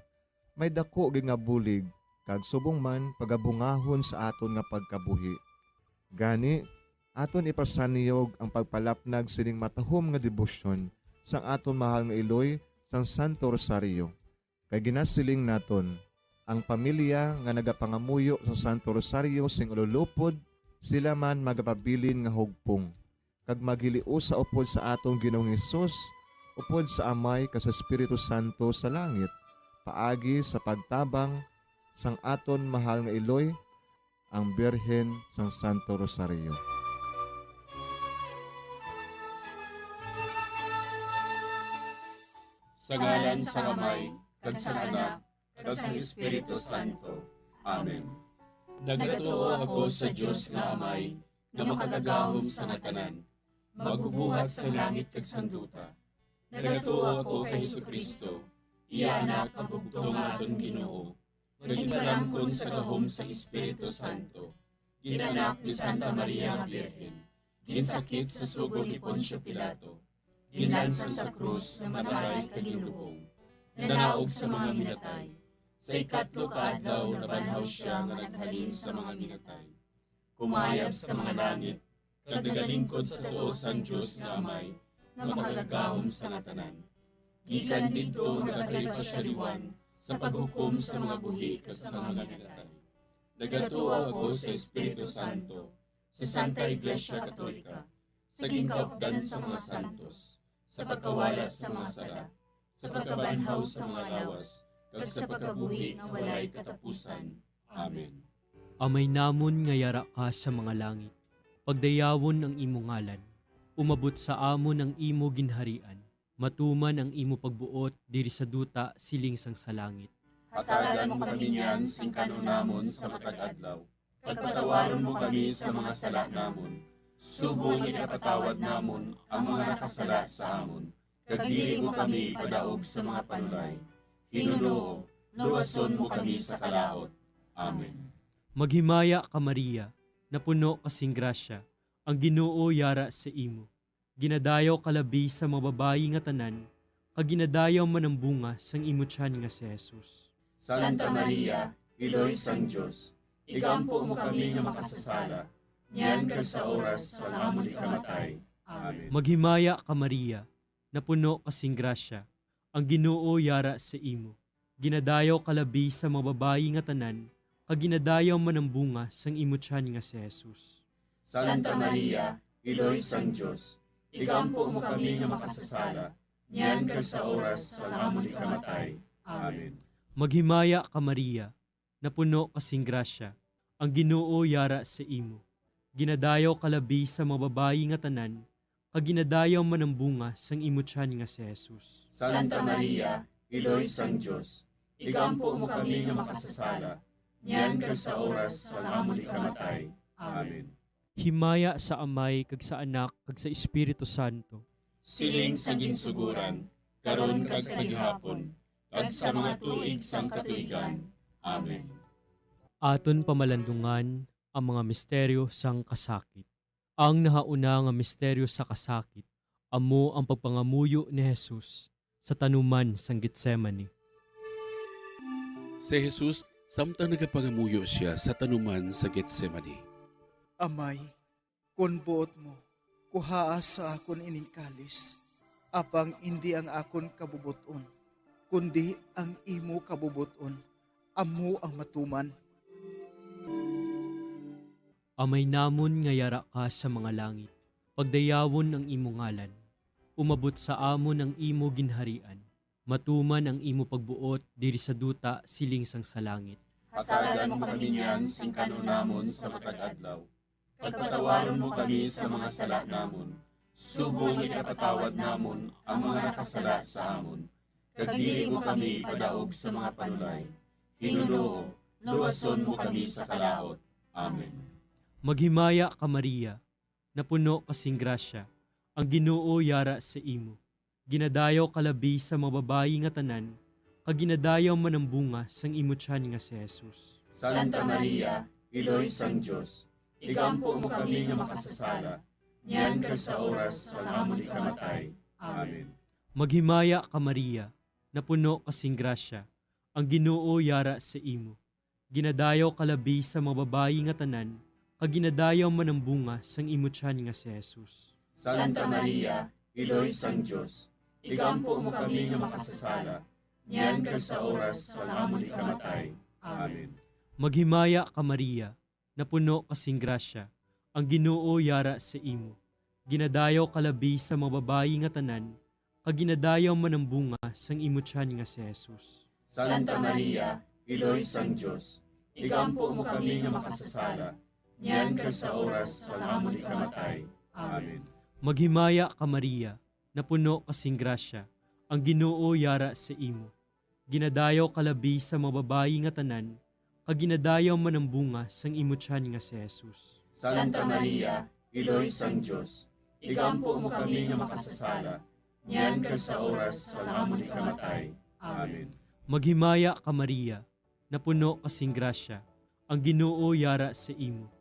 May daku gid nga bulig kag subong man pagabungahon sa aton nga pagkabuhi. Gani, aton ipasanyog ang pagpalapnag sining matahom nga debosyon sang aton mahal nga iloy sang Santo Rosario. Kay ginasiling naton, ang pamilya nga nagapangamuyo sa Santo Rosario sing ululupod, sila man magapabilin nga hugpong, kag maghiliusa upod sa aton Ginoong Hesus, upod sa Amay kag sa Espiritu Santo sa langit, paagi sa pagtabang sang aton mahal nga iloy, ang Birhen sang Santo Rosario. Sa ngalan sang Amay, kag sang Anak, kag sang Espiritu Santo. Amen. Nagatuo ako sa Dios nga Amay, nga makagagahom sa nga tanan, magbubuhat sang langit kag sang duta. Nagatuo ako kay Jesu-Cristo, iya Anak, ang bugtong nga aton Ginoo, nga gintalamkon sa gahom sang Espiritu Santo, ginanak ni Santa Maria nga Birhen, ginsakit sa sugo ni Poncio Pilato, ginlansang sa krus, namatay kag ginlubong, nanaog sa mga minatay. Sa ikatlo ka adlaw nabanhaw sia nga naghalin sa mga minatay. Kumayab sa mga langit, kag nagalingkod sa tuo sang Dios nga Amay, nga makagagahom sa nga tanan. Gikan didto nagakalipa sia liwan sa paghukom sa mga buhi kag sa mga minatay. Nagatuo ako sa Espiritu Santo, sa Santa Iglesia Katolika, sa ginkaupdan sa mga santos, sa pagkawala sa mga sala, sa pagkabanhaw sa mga lawas, kag sa pagkabuhi nga walay katapusan. Amen. Amay namon nga yara ka sa mga langit, pagdayawon ang imo ngalan, umabot sa amon ang imo ginharian, matuman ang imo pagbuot diri sa duta siling sang sa langit. Hatagan mo kami niyan sing kan-on namon sa matag adlaw, kag patawaron mo kami sa mga sala namon, subong nga ginapatawad namon ang mga nakasala sa amon, kag dili mo kami ipadaog sa mga panulay. Hinunoo, luwason mo kami sa kalaut. Amen. Maghimaya ka, Maria, napuno ka sing grasya, ang Ginoo yara sa imo. Ginadayaw ka labi sa mga babayi nga tanan, kag ginadayaw man ang bunga sang imo tiyan nga si Jesus. Santa Maria, Iloy sang Dios, igampo mo kami nga makasasala, niyan kag sa oras sang amon ikamatay. Amen. Maghimaya ka, Maria, napuno ka sing grasya, ang Ginoo yara sa imo. Ginadayaw ka labi sa mga babayi nga tanan, kag ginadayaw man ang bunga sang imo tiyan nga si Jesus. Santa Maria, Iloy sang Dios, igampo mo kami nga makasasala, niyan kag sa oras sang amon ikamatay. Amen. Maghimaya ka, Maria, napuno ka sing grasya, ang Ginoo yara sa imo. Ginadayaw ka labi sa mga babayi nga tanan, kag ginadayaw man ang bunga sang imo tiyan nga si Jesus. Santa Maria, Iloy sang Dios, igampo mo kami nga makasasala, niyan kag sa oras sang amon ikamatay. Amen. Himaya sa Amay, kag sa Anak, kag sa Espiritu Santo. Siling sa ginsuguran, karon kag sa gihapon, kag sa mga tuig sang katuigan. Amen. Aton pamalandungan ang mga misteryo sang kasakit. Ang nahauna nga misteryo sa kasakit amo ang pagpangamuyo ni Jesus sa tanuman sang Getsemani. Si Jesus, samtang nagapangamuyo sia sa tanuman sa Getsemani. Amay, kon buot mo, kuhaa sa akon ining kalis, apang indi ang akon kabubot-on, kundi ang imo kabubot-on, amo ang matuman. Amay namon nga yara ka sa mga langit, pagdayawon ang imo ngalan. Umabot sa amon ang imo ginharian. Matuman ang imo pagbuot diri sa duta siling sang sa langit. Hatagan mo kami niyan sing kan-on namon sa matag adlaw, kag patawaron mo kami sa mga sala namon, subong nga ginapatawad namon ang mga nakasala sa amon, kag dili mo kami ipadaog sa mga panulay. Hinunoo, luwason mo kami sa kalaut. Amen. Maghimaya ka, Maria, napuno ka sing grasya, ang Ginoo yara sa imo. Ginadayaw ka labi sa mga babayi nga tanan, kag ginadayaw man ang bunga sang imo tiyan nga si Jesus. Santa Maria, Iloy sang Dios, igampo mo kami nga makasasala, niyan kag sa oras sang amon ikamatay. Amen. Maghimaya ka, Maria, napuno ka sing grasya, ang Ginoo yara sa imo. Ginadayaw ka labi sa mga babayi nga tanan, kag ginadayaw man ang bunga sang imo tiyan nga si Jesus. Santa Maria, Iloy sang Dios, igampo mo kami nga makasasala, niyan kag sa oras sang amon ikamatay. Amen. Maghimaya ka, Maria, napuno ka sing grasya, ang Ginoo yara sa imo. Ginadayaw ka labi sa mga babayi nga tanan, kag ginadayaw man ang bunga sang imo tiyan nga si Jesus. Santa Maria, Iloy sang Dios, igampo mo kami nga makasasala, niyan kag sa oras sang amon ikamatay. Amen. Maghimaya ka, Maria, napuno ka sing grasya, ang Ginoo yara sa imo. Ginadayaw ka labi sa mga babayi nga tanan, kag ginadayaw man ang bunga sang imo tiyan nga si Jesus. Santa Maria, Iloy sang Dios, igampo mo kami nga makasasala, niyan kag sa oras sang amon ikamatay. Amen. Maghimaya ka, Maria, napuno ka sing grasya, ang Ginoo yara sa imo.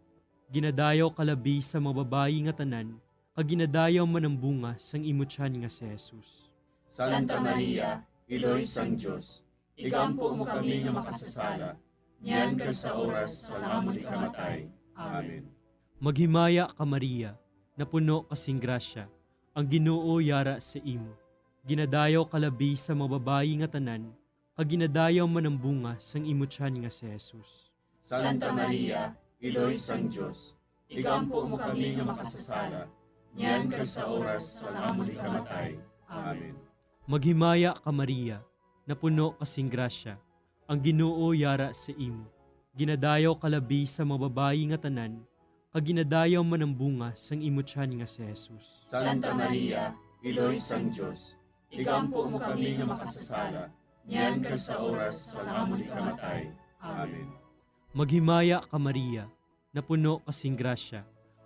Ginadayaw ka labi sa mga babayi nga tanan, kag ginadayaw man ang bunga sang imo tiyan nga si Jesus. Santa Maria, Iloy sang Dios, igampo mo kami nga makasasala, niyan kag sa oras sang amon ikamatay. Amen. Maghimaya ka, Maria, napuno ka sing grasya, ang Ginoo yara sa imo. Ginadayaw ka labi sa mga babayi nga tanan, kag ginadayaw man ang bunga sang imo tiyan nga si Jesus. Santa Maria, Iloy sang Dios, igampo mo kami nga makasasala, niyan kag sa oras sang amon ikamatay. Amen. Maghimaya ka, Maria, napuno ka sing grasya, ang Ginoo yara sa imo. Ginadayaw ka labi sa mga babayi nga tanan, kag ginadayaw man ang bunga sang imo tiyan nga si Jesus. Santa Maria, Iloy sang Dios, igampo mo kami nga makasasala, niyan kag sa oras sang amon ikamatay. Amen. Maghimaya ka, Maria, napuno ka sing grasya,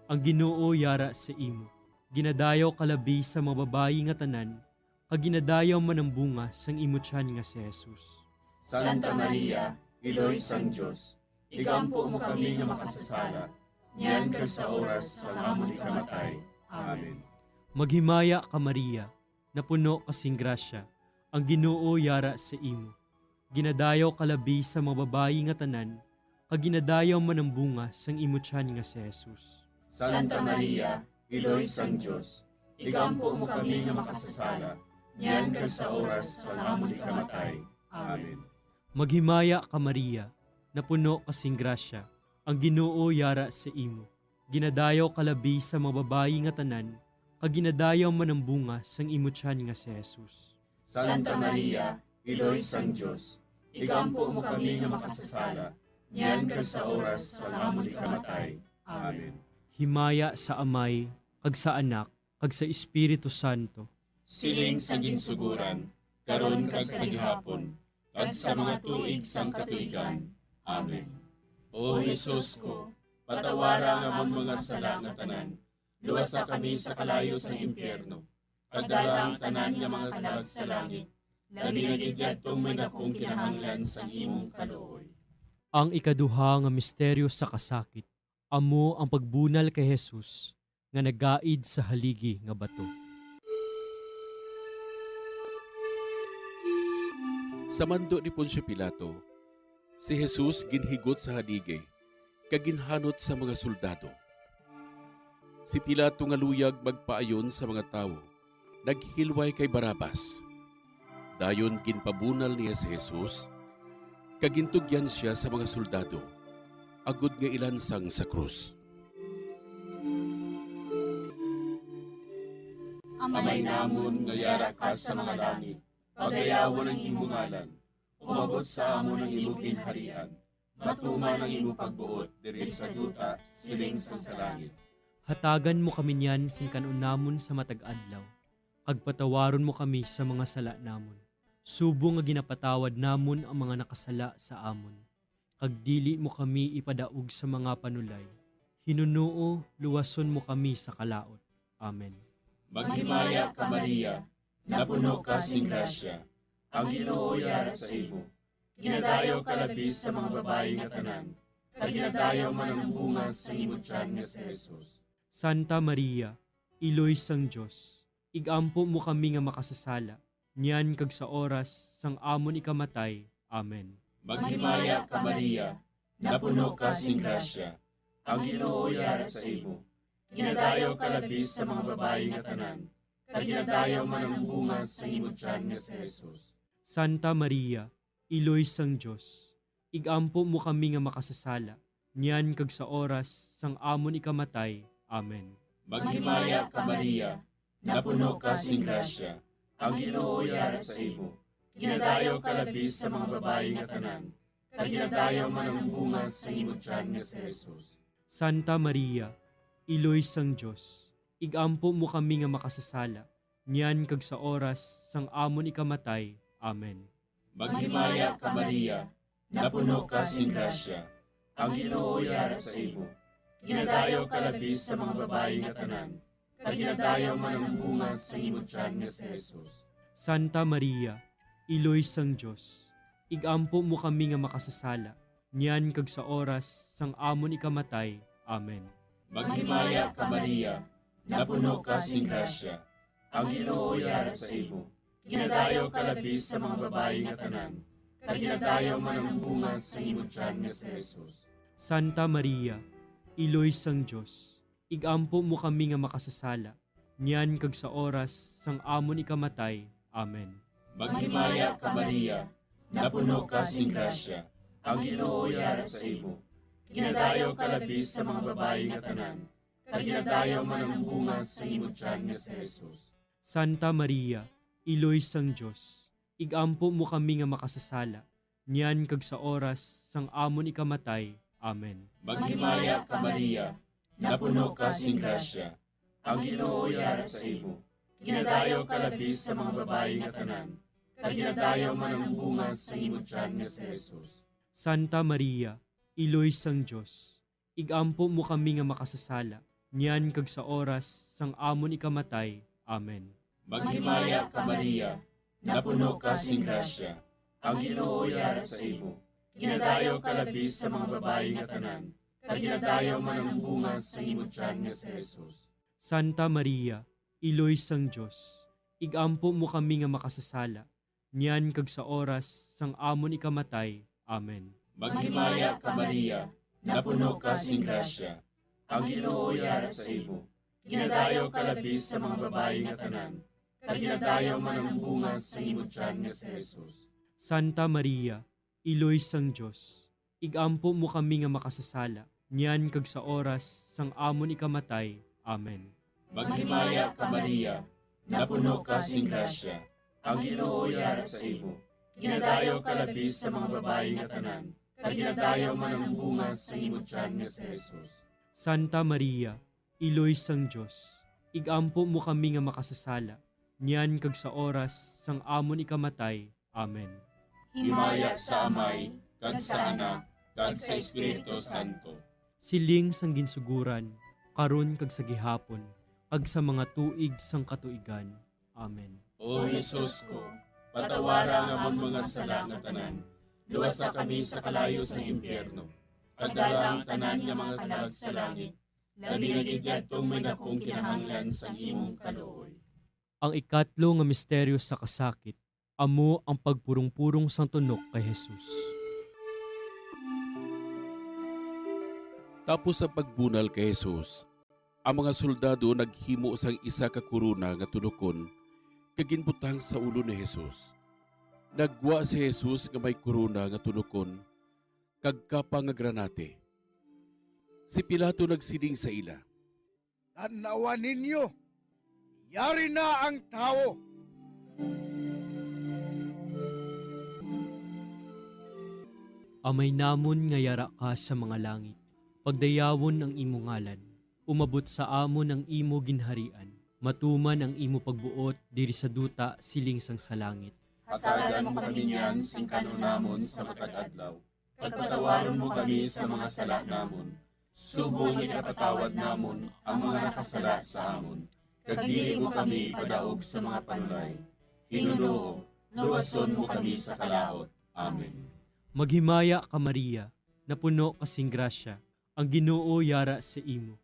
ang Ginoo yara sa imo. Ginadayaw ka labi sa mga babayi nga tanan, kag ginadayaw man ang bunga sang imo tiyan nga si Jesus. Santa Maria, Iloy sang Dios, igampo mo kami nga makasasala, niyan kag sa oras sang amon ikamatay. Amen. Maghimaya ka, Maria, napuno ka sing grasya, ang Ginoo yara sa imo. Ginadayaw ka labi sa mga babayi nga tanan, kag ginadayaw man ang bunga sang imo tiyan nga si Jesus. Santa Maria, Iloy sang Dios, igampo mo kami nga makasasala, niyan kag sa oras sang amon ikamatay. Amen. Maghimaya ka, Maria, napuno ka sing grasya, ang Ginoo yara sa imo. Ginadayaw ka labi sa mga babayi nga tanan, kag ginadayaw man ang bunga sang imo tiyan nga si Jesus. Santa Maria, Iloy sang Dios, igampo mo kami nga makasasala, niyan kag sa oras sang amon ikamatay. Amen. Himaya sa Amay, kag sa Anak, kag sa Espiritu Santo. Siling sa ginsuguran, karon kag sa gihapon, kag sa mga tuig sang katuigan. Amen. O Jesus ko, patawara ang amon mga sala nga tanan, luwasa kami sa kalayo sang impyerno, kag dala ang tanan nga mga kalag sa langit, labi na gid yadtong may dakong kinahanglan sang imong kaluoy. Ang ikaduha nga misteryo sa kasakit, amo ang pagbunal kay Jesus nga nagaid sa haligi nga bato. Sa mando ni Poncio Pilato, si Jesus ginhigot sa haligi kag ginhanot sa mga soldado. Si Pilato nga luyag magpaayon sa mga tawo, naghilway kay Barrabas. Dayon ginpabunal niya si Jesus, kag gintugyan sia sa mga soldado, agod nga ilansang sa krus. Amay namon nga yara ka sa mga langit, pagayawon ang imo ngalan. Umabot sa amon ang imo ginharian. Matuman ang imo pagbuot diri sa duta, siling sang sa langit. Hatagan mo kami niyan sing kan-on namon sa matag adlaw, kag patawaron mo kami sa mga sala namon, subong nga ginapatawad namon ang mga nakasala sa amon. Kag dili mo kami ipadaog sa mga panulay, hinunoo luwason mo kami sa kalaut. Amen. Maghimaya ka, Maria, napuno ka sing grasya, ang Ginoo yara sa imo. Ginadayaw ka labi sa mga babayi nga tanan, kag ginadayaw man ang bunga sang imo tiyan nga si Jesus. Santa Maria, Iloy sang Dios, ig-ampo mo kami nga makasasala, niyan kag sa oras sang amon ikamatay. Amen. Maghimaya ka, Maria, napuno ka sing grasya, ang Ginoo yara sa imo. Ginadayaw ka labi sa mga babayi nga tanan, kag ginadayaw man ang bunga sang imo tiyan nga si Jesus. Santa Maria, Iloy sang Dios, ig-ampo mo kami nga makasasala, niyan kag sa oras sang amon ikamatay. Amen. Maghimaya ka, Maria, napuno ka sing grasya, ang Ginoo yara sa imo. Ginadayaw ka labi sa mga babayi nga tanan, kag ginadayaw man ang bunga sang imo tiyan nga si Jesus. Santa Maria, Iloy sang Dios, ig-ampo mo kami nga makasasala, niyan kag sa oras sang amon ikamatay. Amen. Maghimaya ka, Maria, napuno ka sing grasya, ang Ginoo yara sa imo. Ginadayaw ka labi sa mga babayi nga tanan, kag ginadayaw man ang bunga sang imo tiyan nga si Jesus. Santa Maria, Iloy sang Dios, ig-ampo mo kami nga makasasala, niyan kag sa oras sang amon ikamatay. Amen. Maghimaya ka, Maria, napuno ka sing grasya, ang Ginoo yara sa imo. Ginadayaw ka labi sa mga babayi nga tanan, kag ginadayaw man ang bunga sang imo tiyan nga si Jesus. Santa Maria, Iloy sang Dios, ig-ampo mo kami nga makasasala, niyan kag sa oras sang amon ikamatay. Amen. Maghimaya ka, Maria, napuno ka sing grasya, ang Ginoo yara sa imo. Ginadayaw ka labi sa mga babayi nga tanan, kag ginadayaw man ang bunga sang imo tiyan nga si Jesus. Santa Maria, Iloy sang Dios, ig-ampo mo kami nga makasasala, niyan kag sa oras sang amon ikamatay. Amen. Maghimaya ka, Maria, napuno ka sing grasya, ang Ginoo yara sa imo. Ginadayaw ka labi sa mga babayi nga tanan, kag ginadayaw man ang bunga sang imo tiyan nga si Jesus. Santa Maria, Iloy sang Dios, ig-ampo mo kami nga makasasala, niyan kag sa oras sang amon ikamatay. Amen. Maghimaya ka, Maria, napuno ka sing grasya, ang Ginoo yara sa imo. Ginadayaw ka labi sa mga babayi nga tanan, kag ginadayaw man ang bunga sang imo tiyan nga si Jesus. Santa Maria, Iloy sang Dios, ig-ampo mo kami nga makasasala, niyan kag sa oras sang amon ikamatay. Amen. Maghimaya ka, Maria, napuno ka sing grasya, ang Ginoo yara sa imo. Ginadayaw ka labi sa mga babayi nga tanan, kag ginadayaw man ang bunga sang imo tiyan nga si Jesus. Santa Maria, Iloy sang Dios, ig-ampo mo kami nga makasasala, niyan kag sa oras sang amon ikamatay. Amen. Maghimaya ka, Maria, napuno ka sing grasya, ang Ginoo yara sa imo. Ginadayaw ka labi sa mga babayi nga tanan, kag ginadayaw man ang bunga sang imo tiyan nga si Jesus. Santa Maria, Iloy sang Dios, ig-ampo mo kami nga makasasala, niyan kag sa oras sang amon ikamatay. Amen. Himaya sa Amay, kag sa Anak, kag sa Espiritu Santo. Siling sang ginsuguran, karon kag sa gihapon, kag sa mga tuig sang katuigan. Amen. O Jesus ko, patawara ang amon mga sala nga tanan, luwasa kami sa kalayo sang impyerno, kag dala ang tanan nga mga kalag sa langit, labi na gid yadtong may dakong kinahanglan sang imong kaluoy. Ang ikatlo nga misteryo sa kasakit, amo ang pagpurong-purong sang tunok kay Jesus. Tapos ang pagbunal kay Jesus, ang mga soldado naghimo sang isa ka korona nga tunokon kag ginbutang sa ulo ni Jesus. Naggwa si Jesus nga may korona nga tunokon kag kapa nga granate. Si Pilato nagsiling sa ila, "Tan-awa ninyo, yari na ang tawo." Amay namon nga yara ka sa mga langit, pagdayawon ang imo ngalan. Umabot sa amon ang imo ginharian. Matuman ang imo pagbuot diri sa duta siling sang sa langit. Hatagan mo kami niyan sing kan-on namon sa matag adlaw, kag patawaron mo kami sa mga sala namon, subong nga ginapatawad namon ang mga nakasala sa amon, kag dili mo kami ipadaog sa mga panulay. Ginoo, luwason mo kami sa kalaut. Amen. Maghimaya ka, Maria, napuno ka sing grasya, ang Ginoo yara sa imo.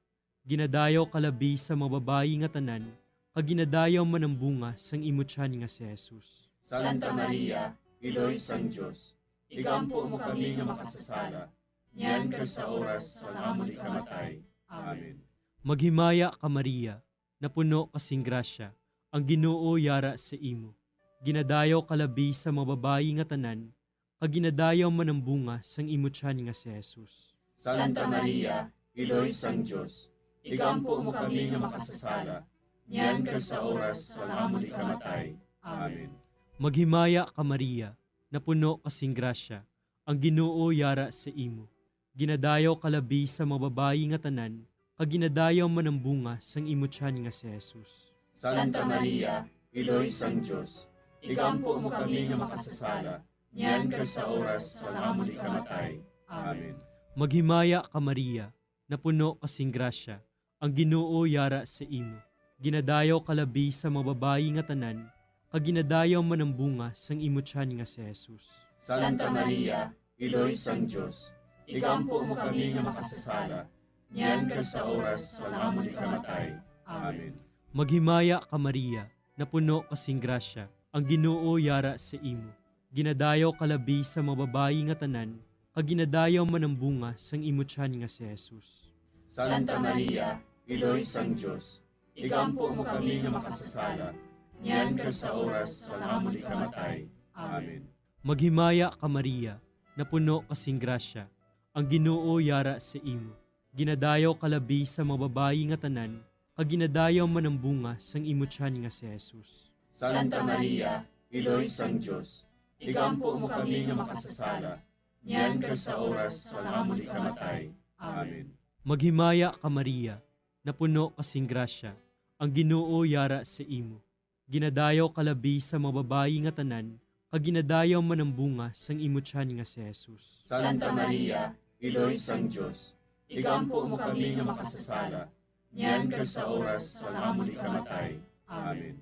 Ginadayaw ka labi sa mga babayi nga tanan, kag ginadayaw man ang bunga sang imo tiyan nga si Jesus. Santa Maria, Iloy sang Dios, igampo mo kami nga makasasala, niyan kag sa oras sang amon ikamatay. Amen. Maghimaya ka, Maria, napuno ka sing grasya, ang Ginoo yara sa imo. Ginadayaw ka labi sa mga babayi nga tanan, kag ginadayaw man ang bunga sang imo tiyan nga si Jesus. Santa Maria, Iloy sang Dios, igampo mo kami nga makasasala, niyan kag sa oras sang amon ikamatay. Amen. Maghimaya ka, Maria, napuno ka sing grasya, ang Ginoo yara sa imo. Ginadayaw ka labi sa mga babayi nga tanan, kag ginadayaw man ang bunga sang imo tiyan nga si Jesus. Santa Maria, Iloy sang Dios, igampo mo kami nga makasasala, niyan kag sa oras sang amon ikamatay. Amen. Maghimaya ka, Maria, napuno ka sing grasya, ang Ginoo yara sa imo. Ginadayaw ka labi sa mga babayi nga tanan, kag ginadayaw man ang bunga sang imo tiyan nga si Jesus. Santa Maria, Iloy sang Dios, igampo mo kami nga makasasala, niyan kag sa oras sang amon ikamatay. Amen. Maghimaya ka, Maria, napuno ka sing grasya, ang Ginoo yara sa imo. Ginadayaw ka labi sa mga babayi nga tanan, kag ginadayaw man ang bunga sang imo tiyan nga si Jesus. Santa Maria, Iloy sang Dios, igampo mo kami nga makasasala, niyan kag sa oras sang amon ikamatay. Amen. Maghimaya ka, Maria, napuno ka sing grasya, ang Ginoo yara sa imo. Ginadayaw ka labi sa mga babayi nga tanan, kag ginadayaw man ang bunga sang imo tiyan nga si Jesus. Santa Maria, Iloy sang Dios, igampo mo kami nga makasasala, niyan kag sa oras sang amon ikamatay. Amen. Maghimaya ka, Maria, napuno ka sing grasya, ang Ginoo yara sa imo. Ginadayaw ka labi sa mga babayi nga tanan, kag ginadayaw man ang bunga sang imo tiyan nga si Jesus. Santa Maria, Iloy sang Dios, igampo mo kami nga makasasala, niyan kag sa oras sang amon ikamatay. Amen.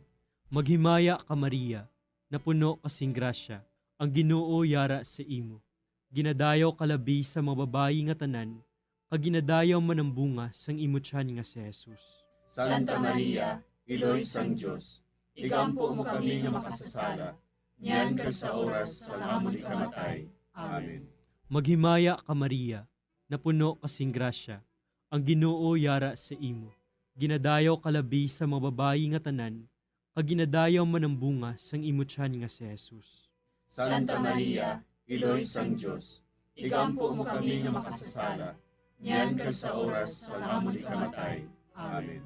Maghimaya ka, Maria, napuno ka sing grasya, ang Ginoo yara sa imo. Ginadayaw ka labi sa mga babayi nga tanan, kag ginadayaw man ang bunga sang imo tiyan nga si Jesus. Santa Maria, Iloy sang Dios, igampo mo kami nga makasasala, niyan kag sa oras sang amon ikamatay. Amen. Maghimaya ka, Maria, napuno ka sing grasya, ang Ginoo yara sa imo. Ginadayaw ka labi sa mga babayi nga tanan, kag ginadayaw man ang bunga sang imo tiyan nga si Jesus. Santa Maria, Iloy sang Dios, igampo mo kami nga makasasala, niyan kag sa oras sang amon ikamatay. Amen.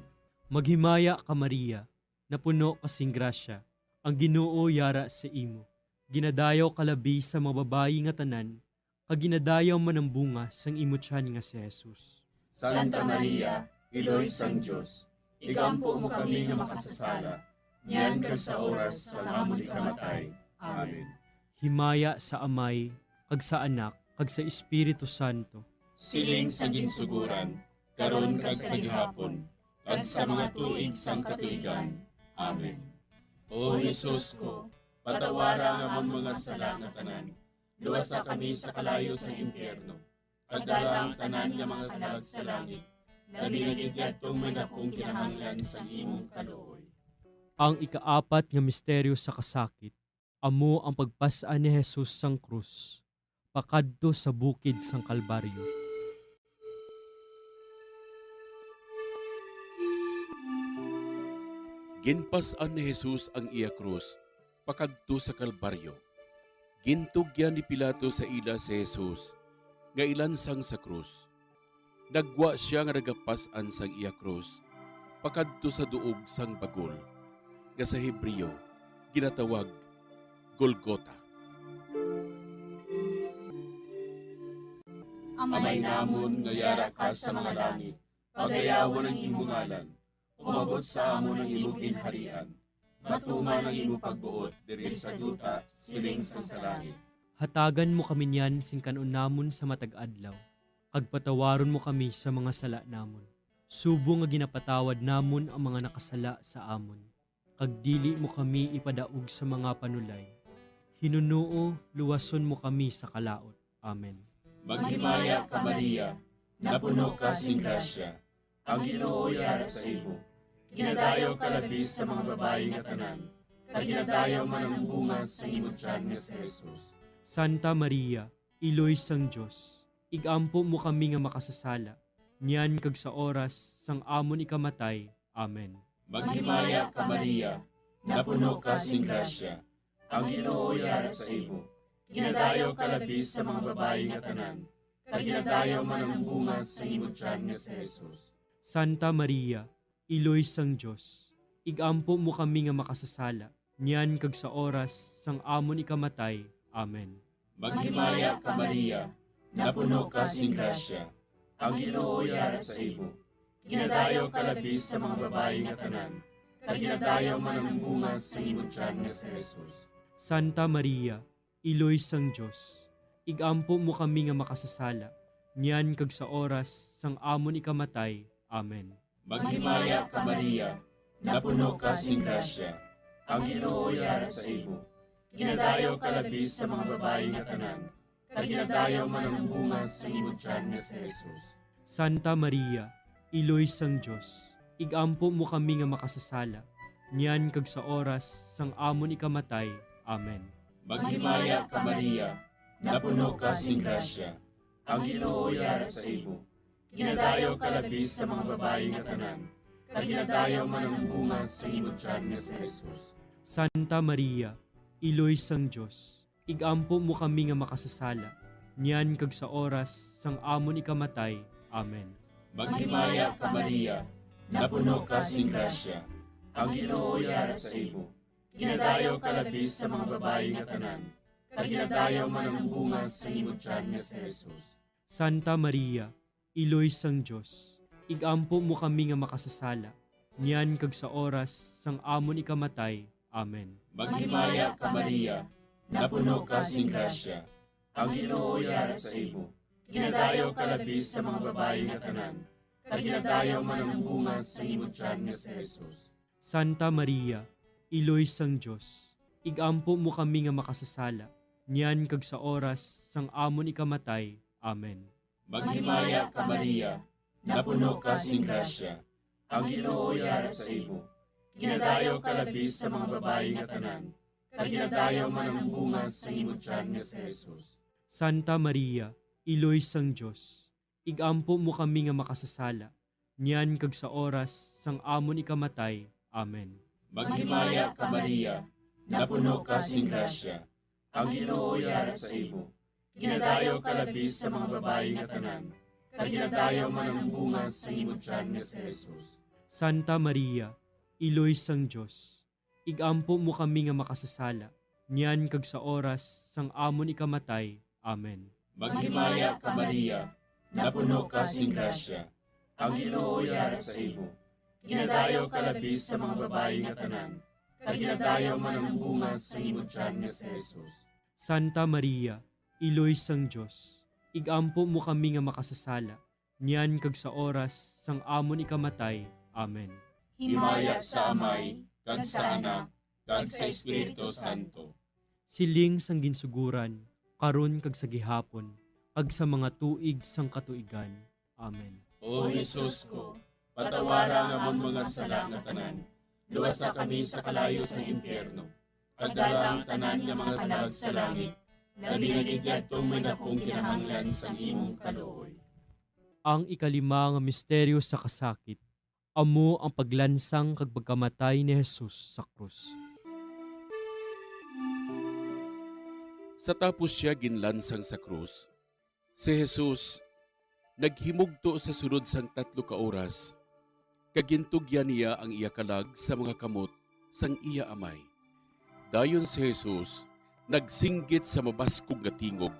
Maghimaya ka, Maria, napuno ka sing grasya, ang Ginoo yara sa imo. Ginadayaw ka labi sa mga babayi nga tanan, kag ginadayaw man ang bunga sang imo tiyan nga si Jesus. Santa Maria, Iloy sang Dios, igampo mo kami nga makasasala, niyan kag sa oras sang amon ikamatay. Amen. Himaya sa Amay, kag sa Anak, kag sa Espiritu Santo. Siling sa ginsuguran, karon kag sa gihapon, kag sa mga tuig sang katuigan. Amen. O Jesus ko, patawara ang amon mga sala nga tanan, luwasa kami sa kalayo sang impyerno, kag dala ang tanan nga mga kalag sa langit, labi na gid yadtong may dakong kinahanglan sang imong kaluoy. Ang ikaapat nga misteryo sa kasakit amo ang pagpas-an ni Jesus sang krus pakadto sa bukid sang Kalbaryo. Ginpas-an ni Jesus ang iya krus pakadto sa Kalbaryo. Gintugyan ni Pilato sa ila si Jesus nga ilansang sa krus. Naggwa sia nga nagapas-an sang iya krus pakadto sa duog sang bagol, nga sa Hebreo ginatawag Golgota. Amay namon nga yara ka sa mga langit, pagayawon ang imo ngalan. Umabot sa amon ang imo ginharian. Matuman ang imo pagbuot diri sa duta, siling sa langit. Hatagan mo kami niyan sing kan-on namon sa matag adlaw, kag patawaron mo kami sa mga sala namon, subong nga ginapatawad namon ang mga nakasala sa amon. Kag dili mo kami ipadaog sa mga panulay. Hinunoo, luwason mo kami sa kalaut. Amen. Maghimaya ka, Maria, napuno ka sing grasya, ang Ginoo yara sa imo. Ginadayaw ka labis sa mga babayi nga tanan, kag ginadayaw man ang bunga sang imo tiyan nga si Jesus. Santa Maria, Iloy sang Dios, ig-ampo mo kami nga makasasala, niyan kag sa oras sang amon ikamatay. Amen. Maghimaya ka, Maria, napuno ka sing grasya, ang Ginoo yara sa imo. Ginadayaw ka labis sa mga babayi nga tanan, kag ginadayaw man ang bunga sang imo tiyan nga si Jesus. Santa Maria, Iloy sang Dios, ig-ampo mo kami nga makasasala, niyan kag sa oras sang amon ikamatay. Amen. Maghimaya ka, Maria, napuno ka sing grasya, ang Ginoo yara sa imo. Ginadayaw ka labis sa mga babayi nga tanan, kag ginadayaw man ang bunga sang imo tiyan nga si Jesus. Santa Maria, Iloy sang Dios, ig-ampo mo kami nga makasasala, niyan kag sa oras sang amon ikamatay. Amen. Maghimaya ka, Maria, napuno ka sing grasya, ang Ginoo yara sa imo. Ginadayaw ka labis sa mga babayi nga tanan, kag ginadayaw man ang bunga sang imo tiyan nga si Jesus. Santa Maria, Iloy sang Dios, ig-ampo mo kami nga makasasala, niyan kag sa oras sang amon ikamatay. Amen. Maghimaya ka, Maria, napuno ka sing grasya, ang Ginoo yara sa imo. Ginadayaw ka labis sa mga babayi nga tanan, kag ginadayaw man ang bunga sang imo tiyan nga si Jesus. Santa Maria, Iloy sang Dios, ig-ampo mo kami nga makasasala, niyan kag sa oras sang amon ikamatay. Amen. Maghimaya ka, Maria, napuno ka sing grasya, ang Ginoo yara sa imo. Ginadayaw ka labis sa mga babayi nga tanan, kag ginadayaw man ang bunga sang imo tiyan nga si Jesus. Santa Maria, Iloy sang Dios, ig-ampo mo kami nga makasasala, niyan kag sa oras sang amon ikamatay. Amen. Maghimaya ka, Maria, napuno ka sing grasya, ang Ginoo yara sa imo. Ginadayaw ka labis sa mga babayi nga tanan, kag ginadayaw man ang bunga sang imo tiyan nga si Jesus. Santa Maria, Iloy sang Dios, ig-ampo mo kami nga makasasala, niyan kag sa oras sang amon ikamatay. Amen. Maghimaya ka, Maria, napuno ka sing grasya, ang Ginoo yara sa imo. Ginadayaw ka labis sa mga babayi nga tanan, kag ginadayaw man ang bunga sang imo tiyan nga si Jesus. Santa Maria, Iloy sang Dios, ig-ampo mo kami nga makasasala, niyan kag sa oras sang amon ikamatay. Amen. Maghimaya ka, Maria, napuno ka sing grasya, ang Ginoo yara sa imo. Ginadayaw ka labis sa mga babayi nga tanan, kag ginadayaw man ang bunga sang imo tiyan nga si Jesus. Santa Maria, Iloy sang Dios, ig-ampo mo kami nga makasasala, niyan kag sa oras sang amon ikamatay. Amen. Maghimaya ka, Maria, napuno ka sing grasya, ang Ginoo yara sa imo. Ginadayaw ka labis sa mga babayi nga tanan, kag ginadayaw man ang bunga sang imo tiyan nga si Jesus. Santa Maria, Iloy sang Dios, ig-ampo mo kami nga makasasala, niyan kag sa oras sang amon ikamatay. Amen. Himaya sa Amay, kag sa Anak, kag sa Espiritu Santo. Siling sang ginsuguran, karon kag sa gihapon, kag sa mga tuig sang katuigan. Amen. O Jesus ko, patawara ang amon mga sala nga tanan, luwasa kami sa kalayo sang impyerno, kag dala ang tanan nga mga kalag sa langit, labi na gid yadtong may dakong kinahanglan sang imong kaluoy. Ang ikalima nga misteryo sa kasakit, amo ang paglansang kag pagkamatay ni Jesus sa krus. Sa tapos sia ginlansang sa krus, si Jesus naghimugto sa sulod sang tatlo ka oras, kag gintugyan niya ang iya kalag sa mga kamot sang iya Amay. Dayon si Jesus nagsinggit sa mabaskog nga tingog,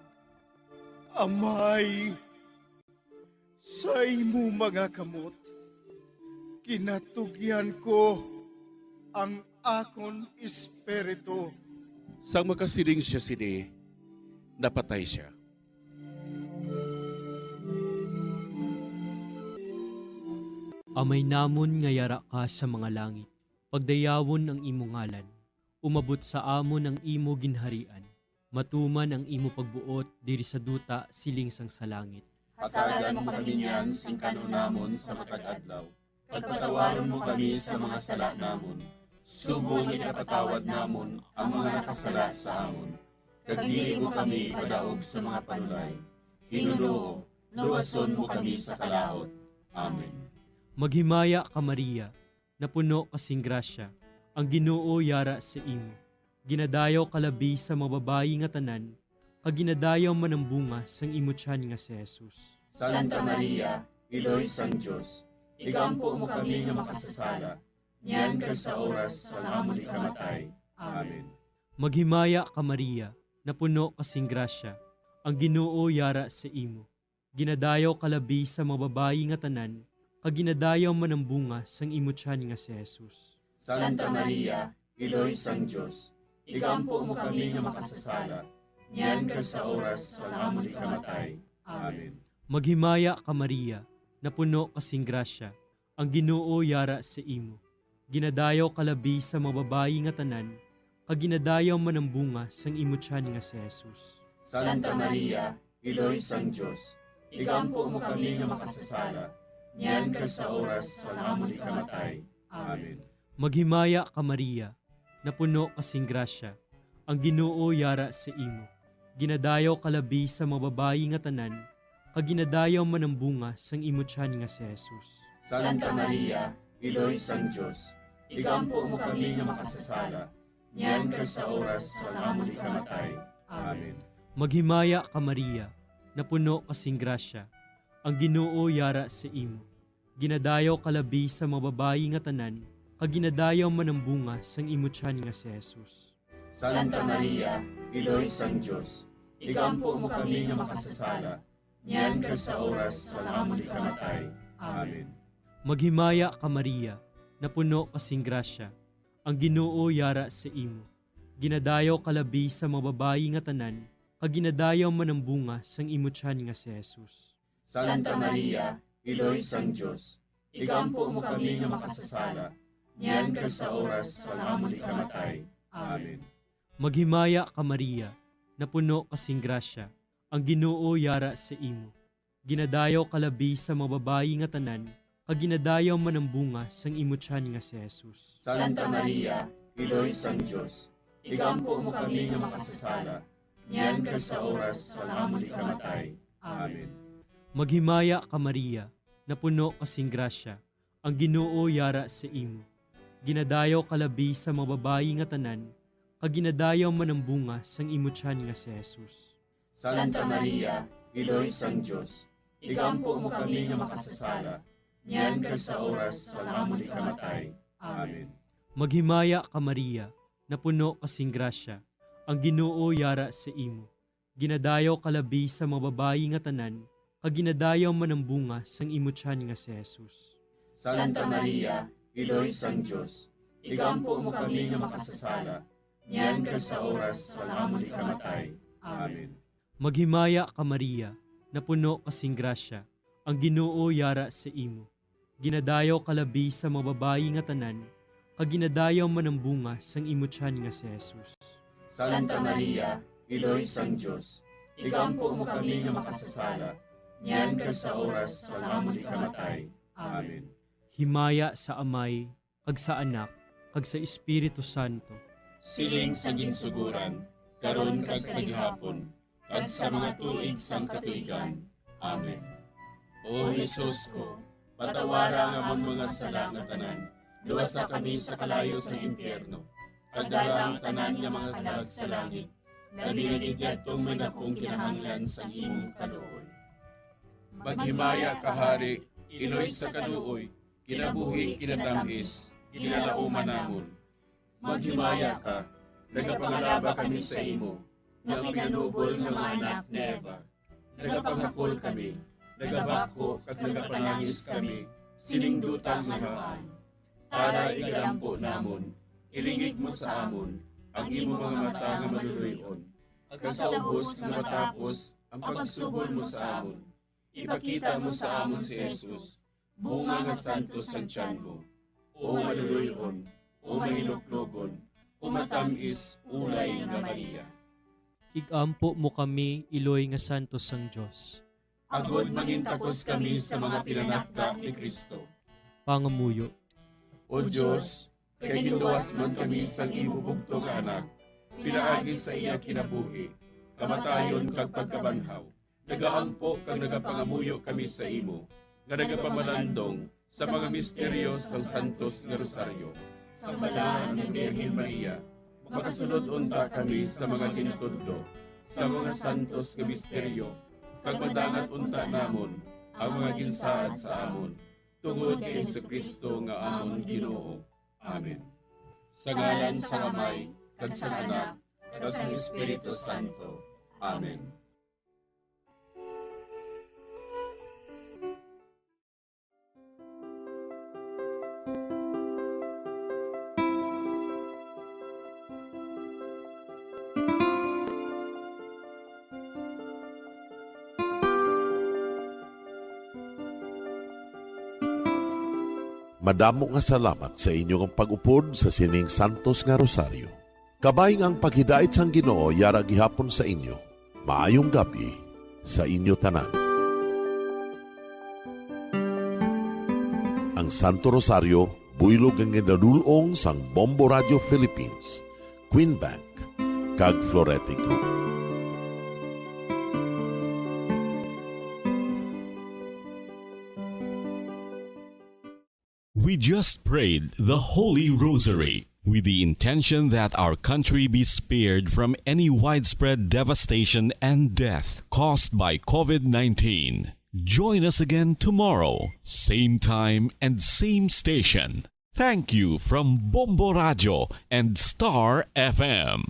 "Amay, sa imo mga kamot ginatugyan ko ang akon espiritu." Sang makasiling sia sini, napatay sia. Amay namon nga yara ka sa mga langit, pagdayawon ang imo ngalan. Umabot sa amon ang imo ginharian. Matuman ang imo pagbuot diri sa duta, siling sang sa langit. Hatagan mo kami niyan sing kan-on namon sa matag adlaw, kag patawaron mo kami sa mga sala namon, subong nga ginapatawad namon ang mga nakasala sa amon. Kag dili mo kami ipadaog sa mga panulay. Ginoo, luwason mo kami sa kalaut. Amen. Maghimaya ka, Maria, napuno ka sing grasya, ang Ginoo yara sa imo. Ginadayaw ka labi sa mga babayi nga tanan, kag ginadayaw man ang bunga sang imo tiyan nga si Jesus. Santa Maria, Iloy sang Dios, igampo mo kami nga makasasala, niyan kag sa oras sang amon ikamatay. Amen. Maghimaya ka, Maria, napuno ka sing grasya, ang Ginoo yara sa imo. Ginadayaw ka labi sa mga babayi nga tanan, kag ginadayaw man ang bunga sang imo tiyan nga si Jesus. Santa Maria, Iloy sang Dios, igampo mo kami nga makasasala, niyan kag sa oras sang amon ikamatay. Amen. Maghimaya ka, Maria, napuno ka sing grasya, ang Ginoo yara sa imo. Ginadayaw ka labi sa mga babayi nga tanan, kag ginadayaw man ang bunga sang imo tiyan nga si Jesus. Santa Maria, Iloy sang Dios, igampo mo kami nga makasasala, niyan kag sa oras sang amon ikamatay. Amen. Maghimaya ka, Maria, napuno ka sing grasya, ang Ginoo yara sa imo. Ginadayaw ka labi sa mga babayi nga tanan, kag ginadayaw man ang bunga sang imo tiyan nga si Jesus. Santa Maria, Iloy sang Dios, igampo mo kami nga makasasala, niyan kag sa oras sang amon ikamatay. Amen. Maghimaya ka, Maria, napuno ka sing grasya, ang Ginoo yara sa imo. Ginadayaw ka labi sa mga babayi nga tanan, kag ginadayaw man ang bunga sang imo tiyan nga si Jesus. Santa Maria, Iloy sang Dios, igampo mo kami nga makasasala, niyan kag sa oras sang amon ikamatay. Amen. Maghimaya ka, Maria, napuno ka sing grasya, ang Ginoo yara sa imo. Ginadayaw ka labi sa mga babayi nga tanan, kag ginadayaw man ang bunga sang imo tiyan nga si Jesus. Santa Maria, Iloy sang Dios, igampo mo kami nga makasasala, niyan kag sa oras sang amon ikamatay. Amen. Maghimaya ka, Maria, napuno ka sing grasya, ang Ginoo yara sa imo. Ginadayaw ka labi sa mga babayi nga tanan, kag ginadayaw man ang bunga sang imo tiyan nga si Jesus. Santa Maria, Iloy sang Dios, igampo mo kami nga makasasala, niyan kag sa oras sang amon ikamatay. Amen. Maghimaya ka, Maria, napuno ka sing grasya, ang Ginoo yara sa imo. Ginadayaw ka labi sa mga babayi nga tanan, kag ginadayaw man ang bunga sang imo tiyan nga si Jesus. Santa Maria, Iloy sang Dios, igampo mo kami nga makasasala, niyan kag sa oras sang amon ikamatay. Amen. Maghimaya ka, Maria, napuno ka sing grasya, ang Ginoo yara sa imo. Ginadayaw ka labi sa mga babayi nga tanan, kag ginadayaw man ang bunga sang imo tiyan nga si Jesus. Santa Maria, Iloy sang Dios, igampo mo kami nga makasasala, niyan kag sa oras sang amon ikamatay. Amen. Maghimaya ka, Maria, napuno ka sing grasya, ang Ginoo yara sa imo. Ginadayaw ka labi sa mga babayi nga tanan, kag ginadayaw man ang bunga sang imo tiyan nga si Jesus. Santa Maria, Iloy sang Dios, igampo mo kami nga makasasala, niyan kag sa oras sang amon ikamatay. Amen. Himaya sa Amay, kag sa Anak, kag sa Espiritu Santo. Siling sa ginsugoran, karon kag sa gihapon, kag sa mga tuig sang katuigan. Amen. O Jesus ko, patawara ang amon mga sala nga tanan, luwasa kami sa kalayo sang impyerno, kag dala ang tanan nga mga kalag sa langit, labi na gid yadtong may dakong kinahanglan sang imong kaluoy. Maghimaya ka, Hari, Iloy sa kaluoy, kinabuhi, kinatam-is, kinalauman namon. Maghimaya ka, nagapangalaba kami sa imo, nga pinanubol nga mga anak ni Eva. Nagapanghakol kami, nagabako kag nagapanangis kami, sining dutang nga namaan. Tara, igalampo namon, ilingig mo sa amon ang imo mga mata nga maluloy-on, kag sa ubos nga matapos ang pagsugol mo sa amon, ipakita mo sa amon si Jesus, bunga nga santos sang tiyan mo, o maluloy-on, o mahinuklogon, o matam-is, ulay nga Maria. ig-ampo mo kami, iloy nga santos sang Dios. Agod mangintakos kami sa mga pinanakda ni Cristo. Pangamuyo. O Dios, kay ginluwas man kami sang imo bugtong nga Anak, pinaagi sa iya kinabuhi, kamatayon, kag pagkabanhaw, nagaampo kag nagapangamuyo kami sa imo, nga nagapamalandong sa mga misteryo sang Santos nga Rosaryo. Sa Balaan nga Birhen Maria, makasulod unta kami sa mga ginatudlo sa mga santos nga misteryo, kag madangat unta namon ang mga ginsaad sa amon, tungod kay Jesu-Cristo nga amon Ginoo. Amen. Sa ngalan sang Amay, kag sang Anak, kag sang Espiritu Santo. Amen. Madamo nga salamat sa inyong pag-upod sa sining santos nga rosaryo. Kabay nga ang paghidait sang Ginoo yara gihapon sa inyo. Maayong gab-i sa inyo tanan. Ang Santo Rosario, buylog nga ginadul-ong sang Bombo Radio Philippines, Queen Bank, kag Florete Group. We just prayed the Holy Rosary with the intention that our country be spared from any widespread devastation and death caused by COVID nineteen. Join us again tomorrow, same time and same station. Thank you from Bombo Radio and Star F M.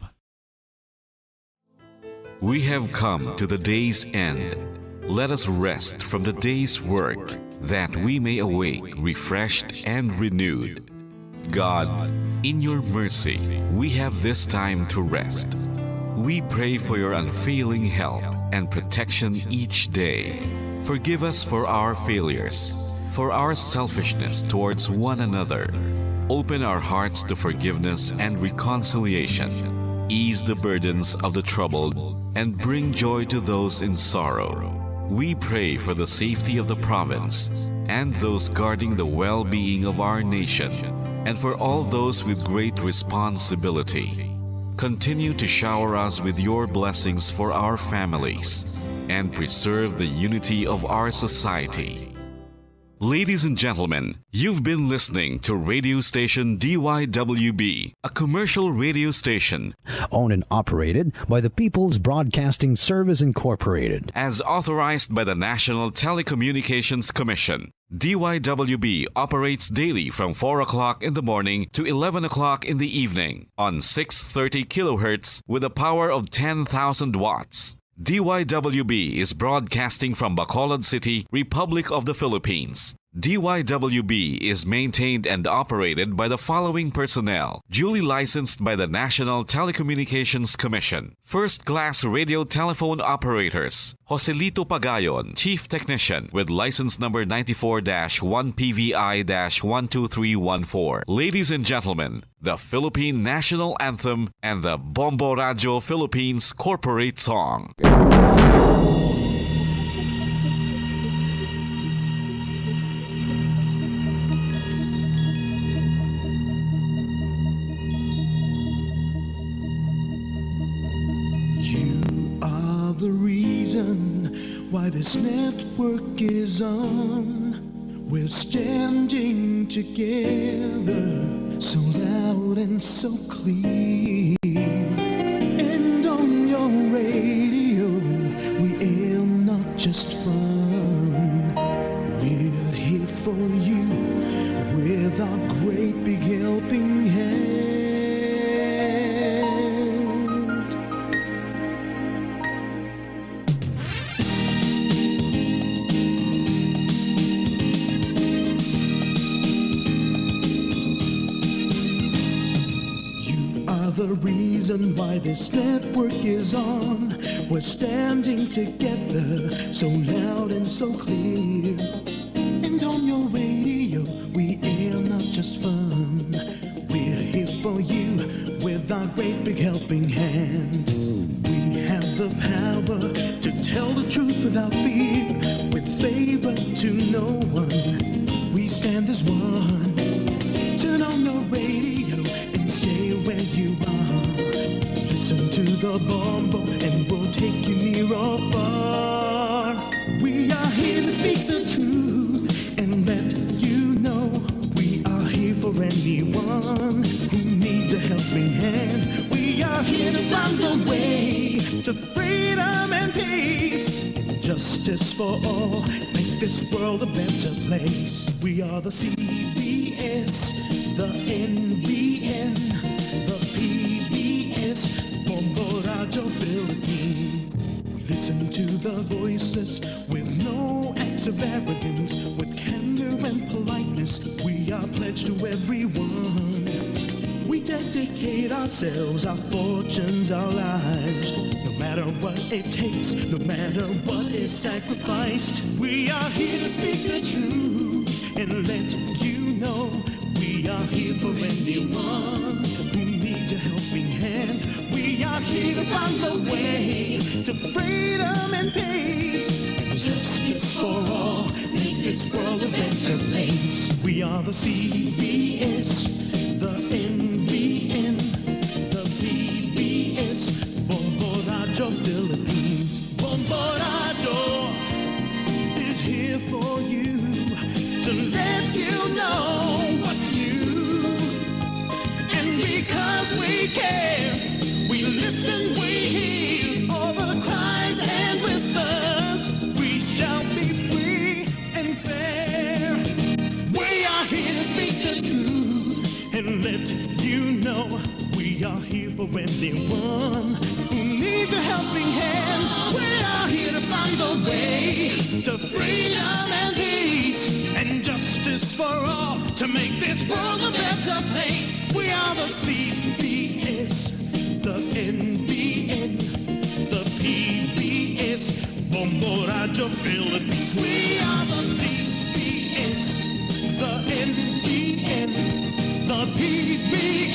We have come to the day's end. Let us rest from the day's work, that we may awake refreshed and renewed. God, in your mercy, we have this time to rest. We pray for your unfailing help and protection each day. Forgive us for our failures, for our selfishness towards one another. Open our hearts to forgiveness and reconciliation. Ease the burdens of the troubled and bring joy to those in sorrow. We pray for the safety of the province and those guarding the well-being of our nation, and for all those with great responsibility. Continue to shower us with your blessings for our families and preserve the unity of our society. Ladies and gentlemen, you've been listening to radio station D Y W B, a commercial radio station owned and operated by the People's Broadcasting Service Incorporated, as authorized by the National Telecommunications Commission. D Y W B operates daily from four o'clock in the morning to eleven o'clock in the evening on six thirty kilohertz with a power of ten thousand watts. D Y W B is broadcasting from Bacolod City, Republic of the Philippines. D Y W B is maintained and operated by the following personnel, duly licensed by the National Telecommunications Commission. First class radio telephone operators, Joselito Pagayon, Chief Technician, with license number ninety-four dash one P V I dash one two three one four. Ladies and gentlemen, the Philippine National Anthem and the Bombo Radio Philippines Corporate Song. You are the reason why this network is on. We're standing together, so loud and so clear. And on your radio, we air not just fun. We're here for you with our great big helping hand. You are the reason why this network is on. We're standing together, so loud and so clear. And on your radio, we air not just fun. We're here for you with our great big helping hand. We have The power to tell the truth without fear, with favor to no one. We stand as one. Turn on the radio and stay where you are. Listen to the Bombo and we'll take you near or far. We are here to speak the truth and let you know we are here for anyone who needs a helping hand. We are here to find a way to freedom and peace and justice for all. Make this world a better place. We are the C B S, the N B N, the P B S, Bombo Radyo Philippines. We listen to the voiceless with no acts of arrogance, with candor and politeness. We are pledged to everyone. We dedicate ourselves, our fortunes, our lives. No matter what it takes, no matter what is sacrificed, we are here to speak the truth and let you know we are here for anyone who needs a helping hand. We are here to find the way to freedom and peace and justice for all. Make this world a better place. We are the C B S, the N B N, the P B S, Bombo Radyo Philippines. Bombo Radyo is here for you to let you know what's new. And because we care, we listen, we hear all the cries and whispers. We shall be free and fair. We are here to speak the truth and let you know we are here for anyone who needs a helping hand. We are here to find the way to freedom and peace and justice for all, to make this world a better place. We are the C B S, the N B N, the P B S, Bombo Radyo Philippines. We are the C B S, the N B N, the P B